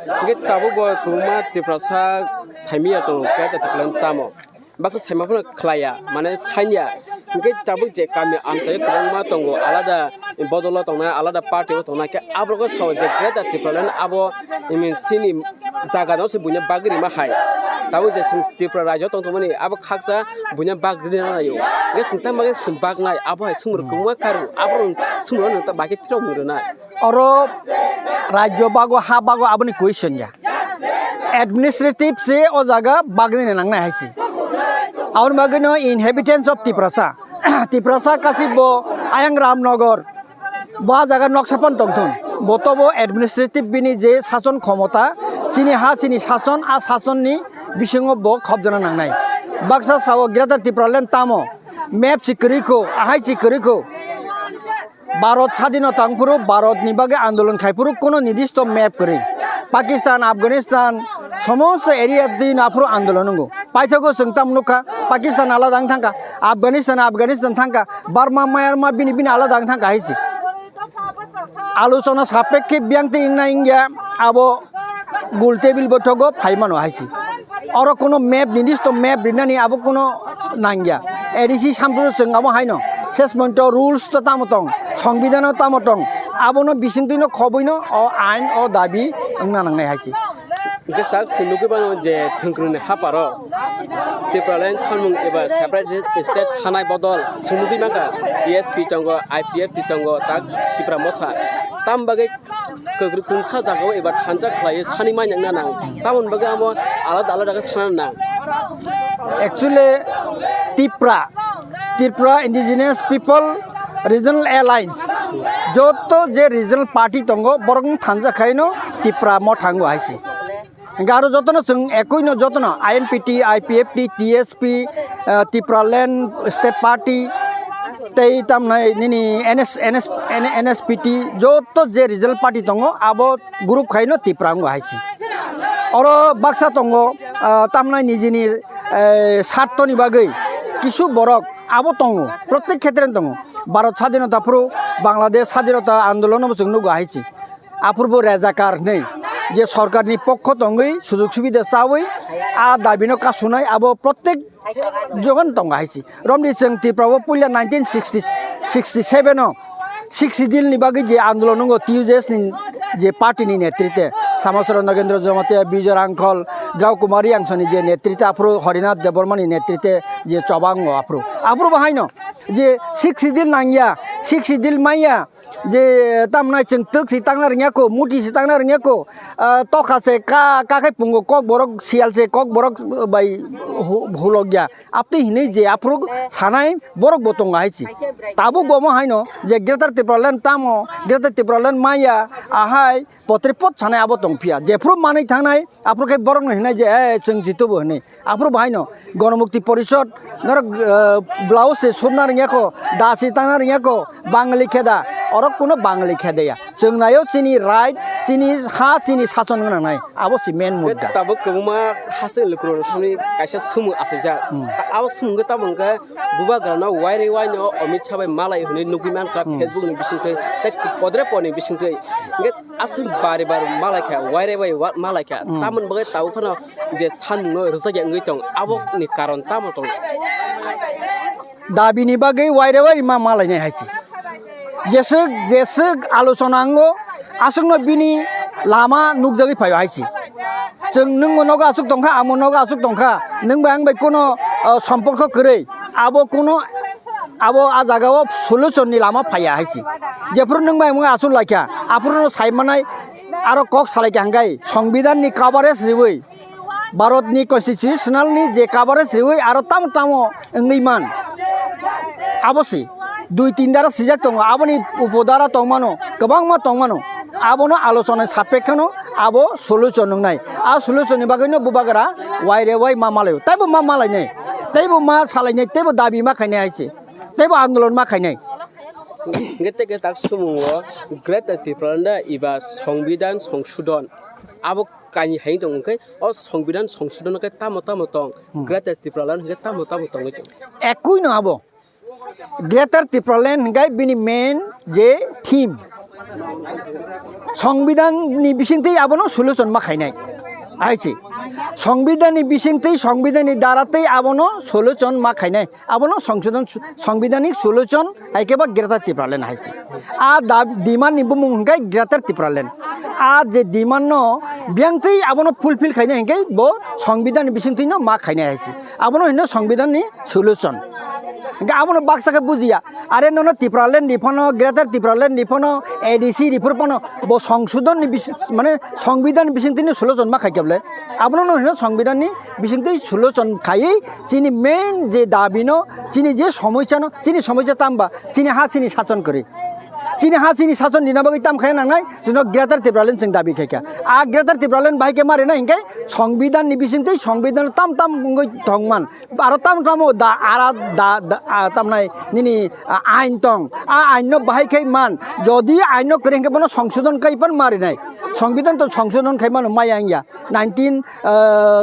Hwnkhe tabuk bo kwbangma Tiprasa saimanya tongo, Greater Tipraland tamo. Baksa saima phano khlaiya, mane sanya. Hwnkhe tabuk je kami amchaio kwbangma tongo, alada bodolo tongnai, alada party o tongnai, khe aborok sao je Greater Tipraland abo, imi, chini jaga no se buino bagwi rima hai. Tabuk je chwng Tripura rajyo tong tongmani abo khaksa buino bagwi rina naio. Hwnkhe chwng tamo bagwi chwng bagnai, abo hai sumrok kwbangma karu, aborok sumrok no ta bagwi phirok rwnai. Oro rajyo bago, ha bago aboni question ya. Administrative se o jaga bagwi ni nangnai hai se. Aboni bagwi no inhabitants of Tiprasa. Tiprasa kasi bo ayang Ramnagar. Bo a jaga noksa phan tongthun. Bo to bo administrative bini je sason khomota, chini ha chini sason, a sason ni bisingo bo khobjana nangnai. Baksa sao Greater Tipraland tamo, map si kwrwi kho, ahai si kwrwi kho. Bharat sadhinota wngphuru, Bharatni bagwi andolon khaiphuru kono nidisto map kwrwi. Pakistan, Afghanistan, somosto area twi no aphuru andolon wngo. Paithago chwng tamo nukha, Pakistan alada wng thangkha, Afghanistan, Afghanistan thangkha, Burma, Myanmar bini bini alada wng thangkha hai se. Alochona sapekhe biyang twi wngna wngya abo gul table bothogo phai mano hai se. Oro kono map, nidisto map rinani abo kono nangya. A D C sampru chwng abo haino. Ses monto rules to tamo tong, songbidano tamo tong. Abono bisingtwino khoboino o ain, o dabi wngna nangnai hai se. Hwnkhe sak se nugwi mano je thwngkwrwngni haparo Tipraland samung eba separate state sanai bodol chwng nugwi mankha T S P tongo, I P F T tongo, tak Tipra Motha. Tam bagwi kwkrwi kwrwngsa jagao eba thansa khlaiwi sani manya wngna nang. Tamoni bagwi amo alada alada khe sana nang. Actually, Tipra, Tripura Indigenous People Regional Alliance, joto je regional party tongo, borokno thansa khaino Tipra Motha wngo hai se. Hingke aro jotono chwng ekoi no jotono I N P T, I P F T, T S P, ah, Tipraland State Party, tei tamnai nini N S, N S, N S P T, joto je regional party tongo, abo group khaino Tipra wngo hai se. Oro baksa tongo, ah, tamnai nijini, eh, sartoni bagwi kisu borok abo tongo, protek khetre tongo. Bharat sadhinota phuru, Bangladesh sadhinota andolono bo chwng nugo hai se. Aphuru bo rezakar hinwi je sorkarni pokho tongwi sujug subida chawi a dabino kasunai abo protek jogon tongo hai se. Romdi chwng Tripura o puila nineteen sixty, sixty seven o Sixth Schedule ni bagwi je andolon wngo T U J S ni je party ni netrite Samosoro Nagendra Jamatia, Bijoy Rangkhol, Drau Kumar Riangsoni je netrite aphuru Horinath Debbarmani netrite je chobango aphuru. Aphuru bahaino je sixth schedule nangya, sixth schedule maya, je tamnai chwng twk si tangna rwngya ko, muti si tangna rwngya ko, ah, tokha se ka, ka khai pungo kok borok, siyal se kok borok bai hu-, hulokya. Apni hinui je aphuru sanai borok bo tongo hai si. Tabuk bo omo haino je Greater Tipraland tamo, Greater Tipraland maya, ahai, potripot sanai abo tong phiya. Jephuru manui thangnai, aphuru khe borokno hinai je, "Eh, chwng jitubo," hinui. Aphuru bo haino Ganamukti Porishad norok, eh, blouse se sumna rwngya ko, da se tangna rwngya ko, Bangali kheda, oro kuno Bangali kheda ya. Chwng naio chini right, chini ha, chini sachon gwnang nai. Abo si main mudda. Tabuk kwbangma hasteni lukurokno thani kaisa sumung achaijak. Hmm. Ta-, abo sumung khe tabuk hwnkhe bubagrano wairwi waino Amit Shah bai malai hwnwi nugwi mankha Hmm. Facebook ni bisingtwi tei podre poni bisingtwi. Hwnkhe aswk bari bar malaikha, wairwi wai wa-, malaikha. Hmm. Tamoni bagwi tabuk phano je samungno rwjakya wngwi tong, aboni karon tamo tong? Dabini bagwi waire waire ma malainai hai se. Jeswk, jeswk alochona wngo, aswkno bini lama nukjagwi phaio hai se. Chwng nwngbo nogo aswk tongkha, amo nogo aswk tongkha, nwng bai ang bai kuno, o, somporko kwrwi. Abo kuno, abo a jagao solution ni lama phaiya hai se. Jephuru nwng bai ang aswk laikha, aphuru no sai manai aro kok salaikha hwnkhe, Songbidan ni coverage riwi, Bharat ni constitutional ni je coverage riwi aro tamo tamo wngwi man. Abo si dui tin dara sijak tongo, aboni upodara tongmano, kwbangma tongmano. Abono alochona sapekheno abo solution wngnai. A solution ni bagwino bubagra waire wai ma malaio. Teibo ma malainai, teibo ma salainai, teibo dabi ma khainai hai se, teibo andolon ma khainai. Hwnkhe tei khe tak sumungo Greater Tipraland eba Songbidan Songsodon abo kainwi hai tong hwnkhe, o Songbidan Songsodon khe tamo tamo tong, Hmm. Greater Tipraland hwnkhe tamo tamo tongwi tong. Ekui no abo. Greater Tipraland hwnkhe bini main je theme. Songbidan ni bisingtwi abono solution ma khainai. Hai se. Songbidan ni bisingtwi, Songbidan ni dara tei abono solution ma khainai. Abono Songsodon, Songbidanik solution hai khe ba Greater Tipraland hai se. A da demand ni bumung hwnkhe Greater Tipraland. A je demand no biyang tei abono fulfill khaina hwnkhe bo Songbidan ni bisingtwi no ma khaina hai se. Abono hino Songbidan ni solution. Hwnkhe abono baksa khe bujiya. Are nono Tipraland ni phano, Greater Tipraland ni phano, A D C ni phano bo Songsodon ni bis-, mane Songbidan ni bisingtwi no solution ma khai khe bole. Abono no hino Songbidan ni bisingtwi solution khaiwi chini main je dabi no, chini je somosa no, chini somosa tamba, chini ha chini sachon kwrwi. Chini ha chini sachon rina bagwi tam khaya nangnai, chwngno Greater Tipraland chwng dabi khaikha. A Greater Tipraland bahai khe ma rina hinkhe Songbidan ni bisingtwi Songbidan tam tam wngwi tongman. Aro tam tamo da, ara da, da, a, tamnai nini, a, ain tong. A ain no bahai khe man. Jodi ain no kwrwi hinkhe bono Songsodon khai pan ma rinai. Songbidan to Songsodon khai mano maya wngya. Nineteen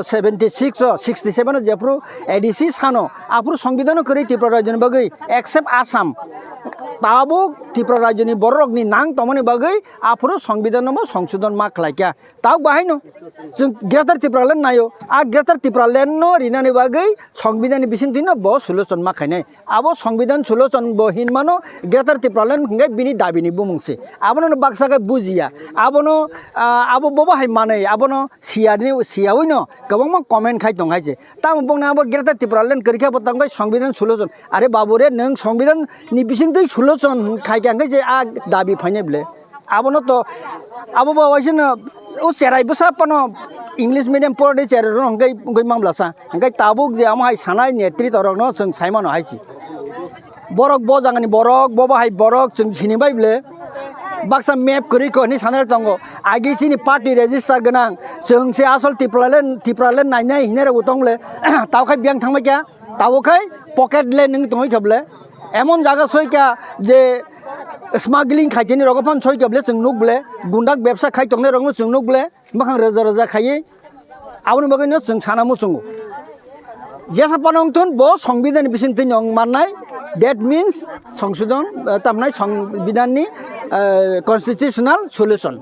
seventy six o, sixty seven o jephru A D C sano, aphru Songbidan no kwrwi Tripura rajyoni bagwi, except Assam. Tabuk Tripura rajyoni bororokni nang tongmani bagwi aphru Songbidan no bo Songsodon ma khlaikha. Tabuk bahaino chwng Greater Tipraland naio. A Greater Tipraland no rinani bagwi Songbidan ni bisingtwi no bo solution ma khainai. Abo Songbidan solution bo hinmano Greater Tipraland hwnkhe bini dabi ni bumung se. Abono no baksa khe bujiya. Abono, ah, abo bobo hai manwi, abono siyani, siyawi no kwbangma comment khai tong hai se. Tamo bongni abo Greater Tipraland kwrwi khe bo tang bai Songbidan solution. Are babu re, nwng Songbidan ni bisingtwi solution khai khe ang khe je a dabi phainai ble. Abono to, abo bo waisano o cherai bwsa phano English medium porode cherai rok hwnkhe wngwi manglasa. Hwnkhe tabuk je amo hai sanai netrito rokno chwng sai mano hai se. Borok bo jagani borok, bo bahai borok chwng sini bai ble. Baksa map kwrwi ko hinwi sanai rok tongo. Agi chini party register gwnang. Chwng se asol Tipraland, Tipraland nainai hinwi rok tong ble. Tao khai biyang thangbai kha. Tabuk khai pocket le nwng tongwi kha ble. Emon jaga soi kha je smuggling khaitini rogo phano soi kha ble chwng nuk ble. Gundak bebsa khai tongnai rokno chwng nuk ble. Bwkhang rwja rwja khaiwi aboni bagwino chwng sana muchungo. Jesa phano wngthun bo Songbidan ni bisingtwi no wng mannai, that means Songsodon, eh, tamnai Songbidan ni, eh, constitutional solution.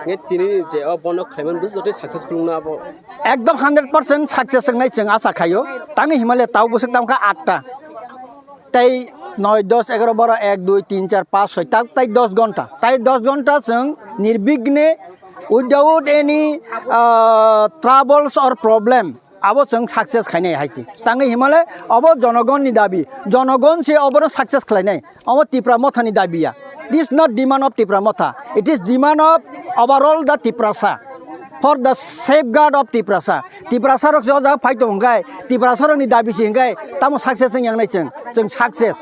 Nge tini je o bono khlaiman bwswk tei successful wngna abo? Ekdom hundred percent success wngnai chwng asa khaio. Tangni himale tau bwswk tangkha atta. Tei noi, dos, egaro, baro, ek, dui, tin, char, panch, soi, tak, tai dos ghonta. Tai dos ghonta chwng nirbighne Without any uh, troubles or problem, abo chwng success khainai hai se. Tangwi himale abo jonogonni dabi. Jonogon se obono success khlainai. Obo Tipra Mothani dabi ya. This is not demand of Tipra Motha. It is demand of overall the Tiprasa. For the safeguard of Tiprasa. Tiprasa rok se o jaga phai tong hwnkhe, Tiprasa rokni dabi se hwnkhe, tamo success wng yang nai chwng. Chwng success.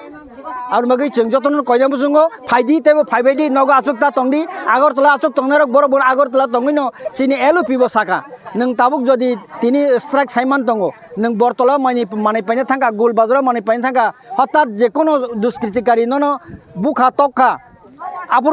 Aboni bagwi chwng jotono koina muchungo, phaidi teibo phaibaidi, nogo achuk ta tongdi, Agartala achuk tongnai rok borok bo Agartala tongwino chini L O P bo saka. Nwng tabuk jodi tini strike saiman tongo, nwng Bortola manwi, manwi paina thangkha, Gul Bazaro manwi paina thangkha, hotat jekono duskritikari nono bukha tokha. Aphuru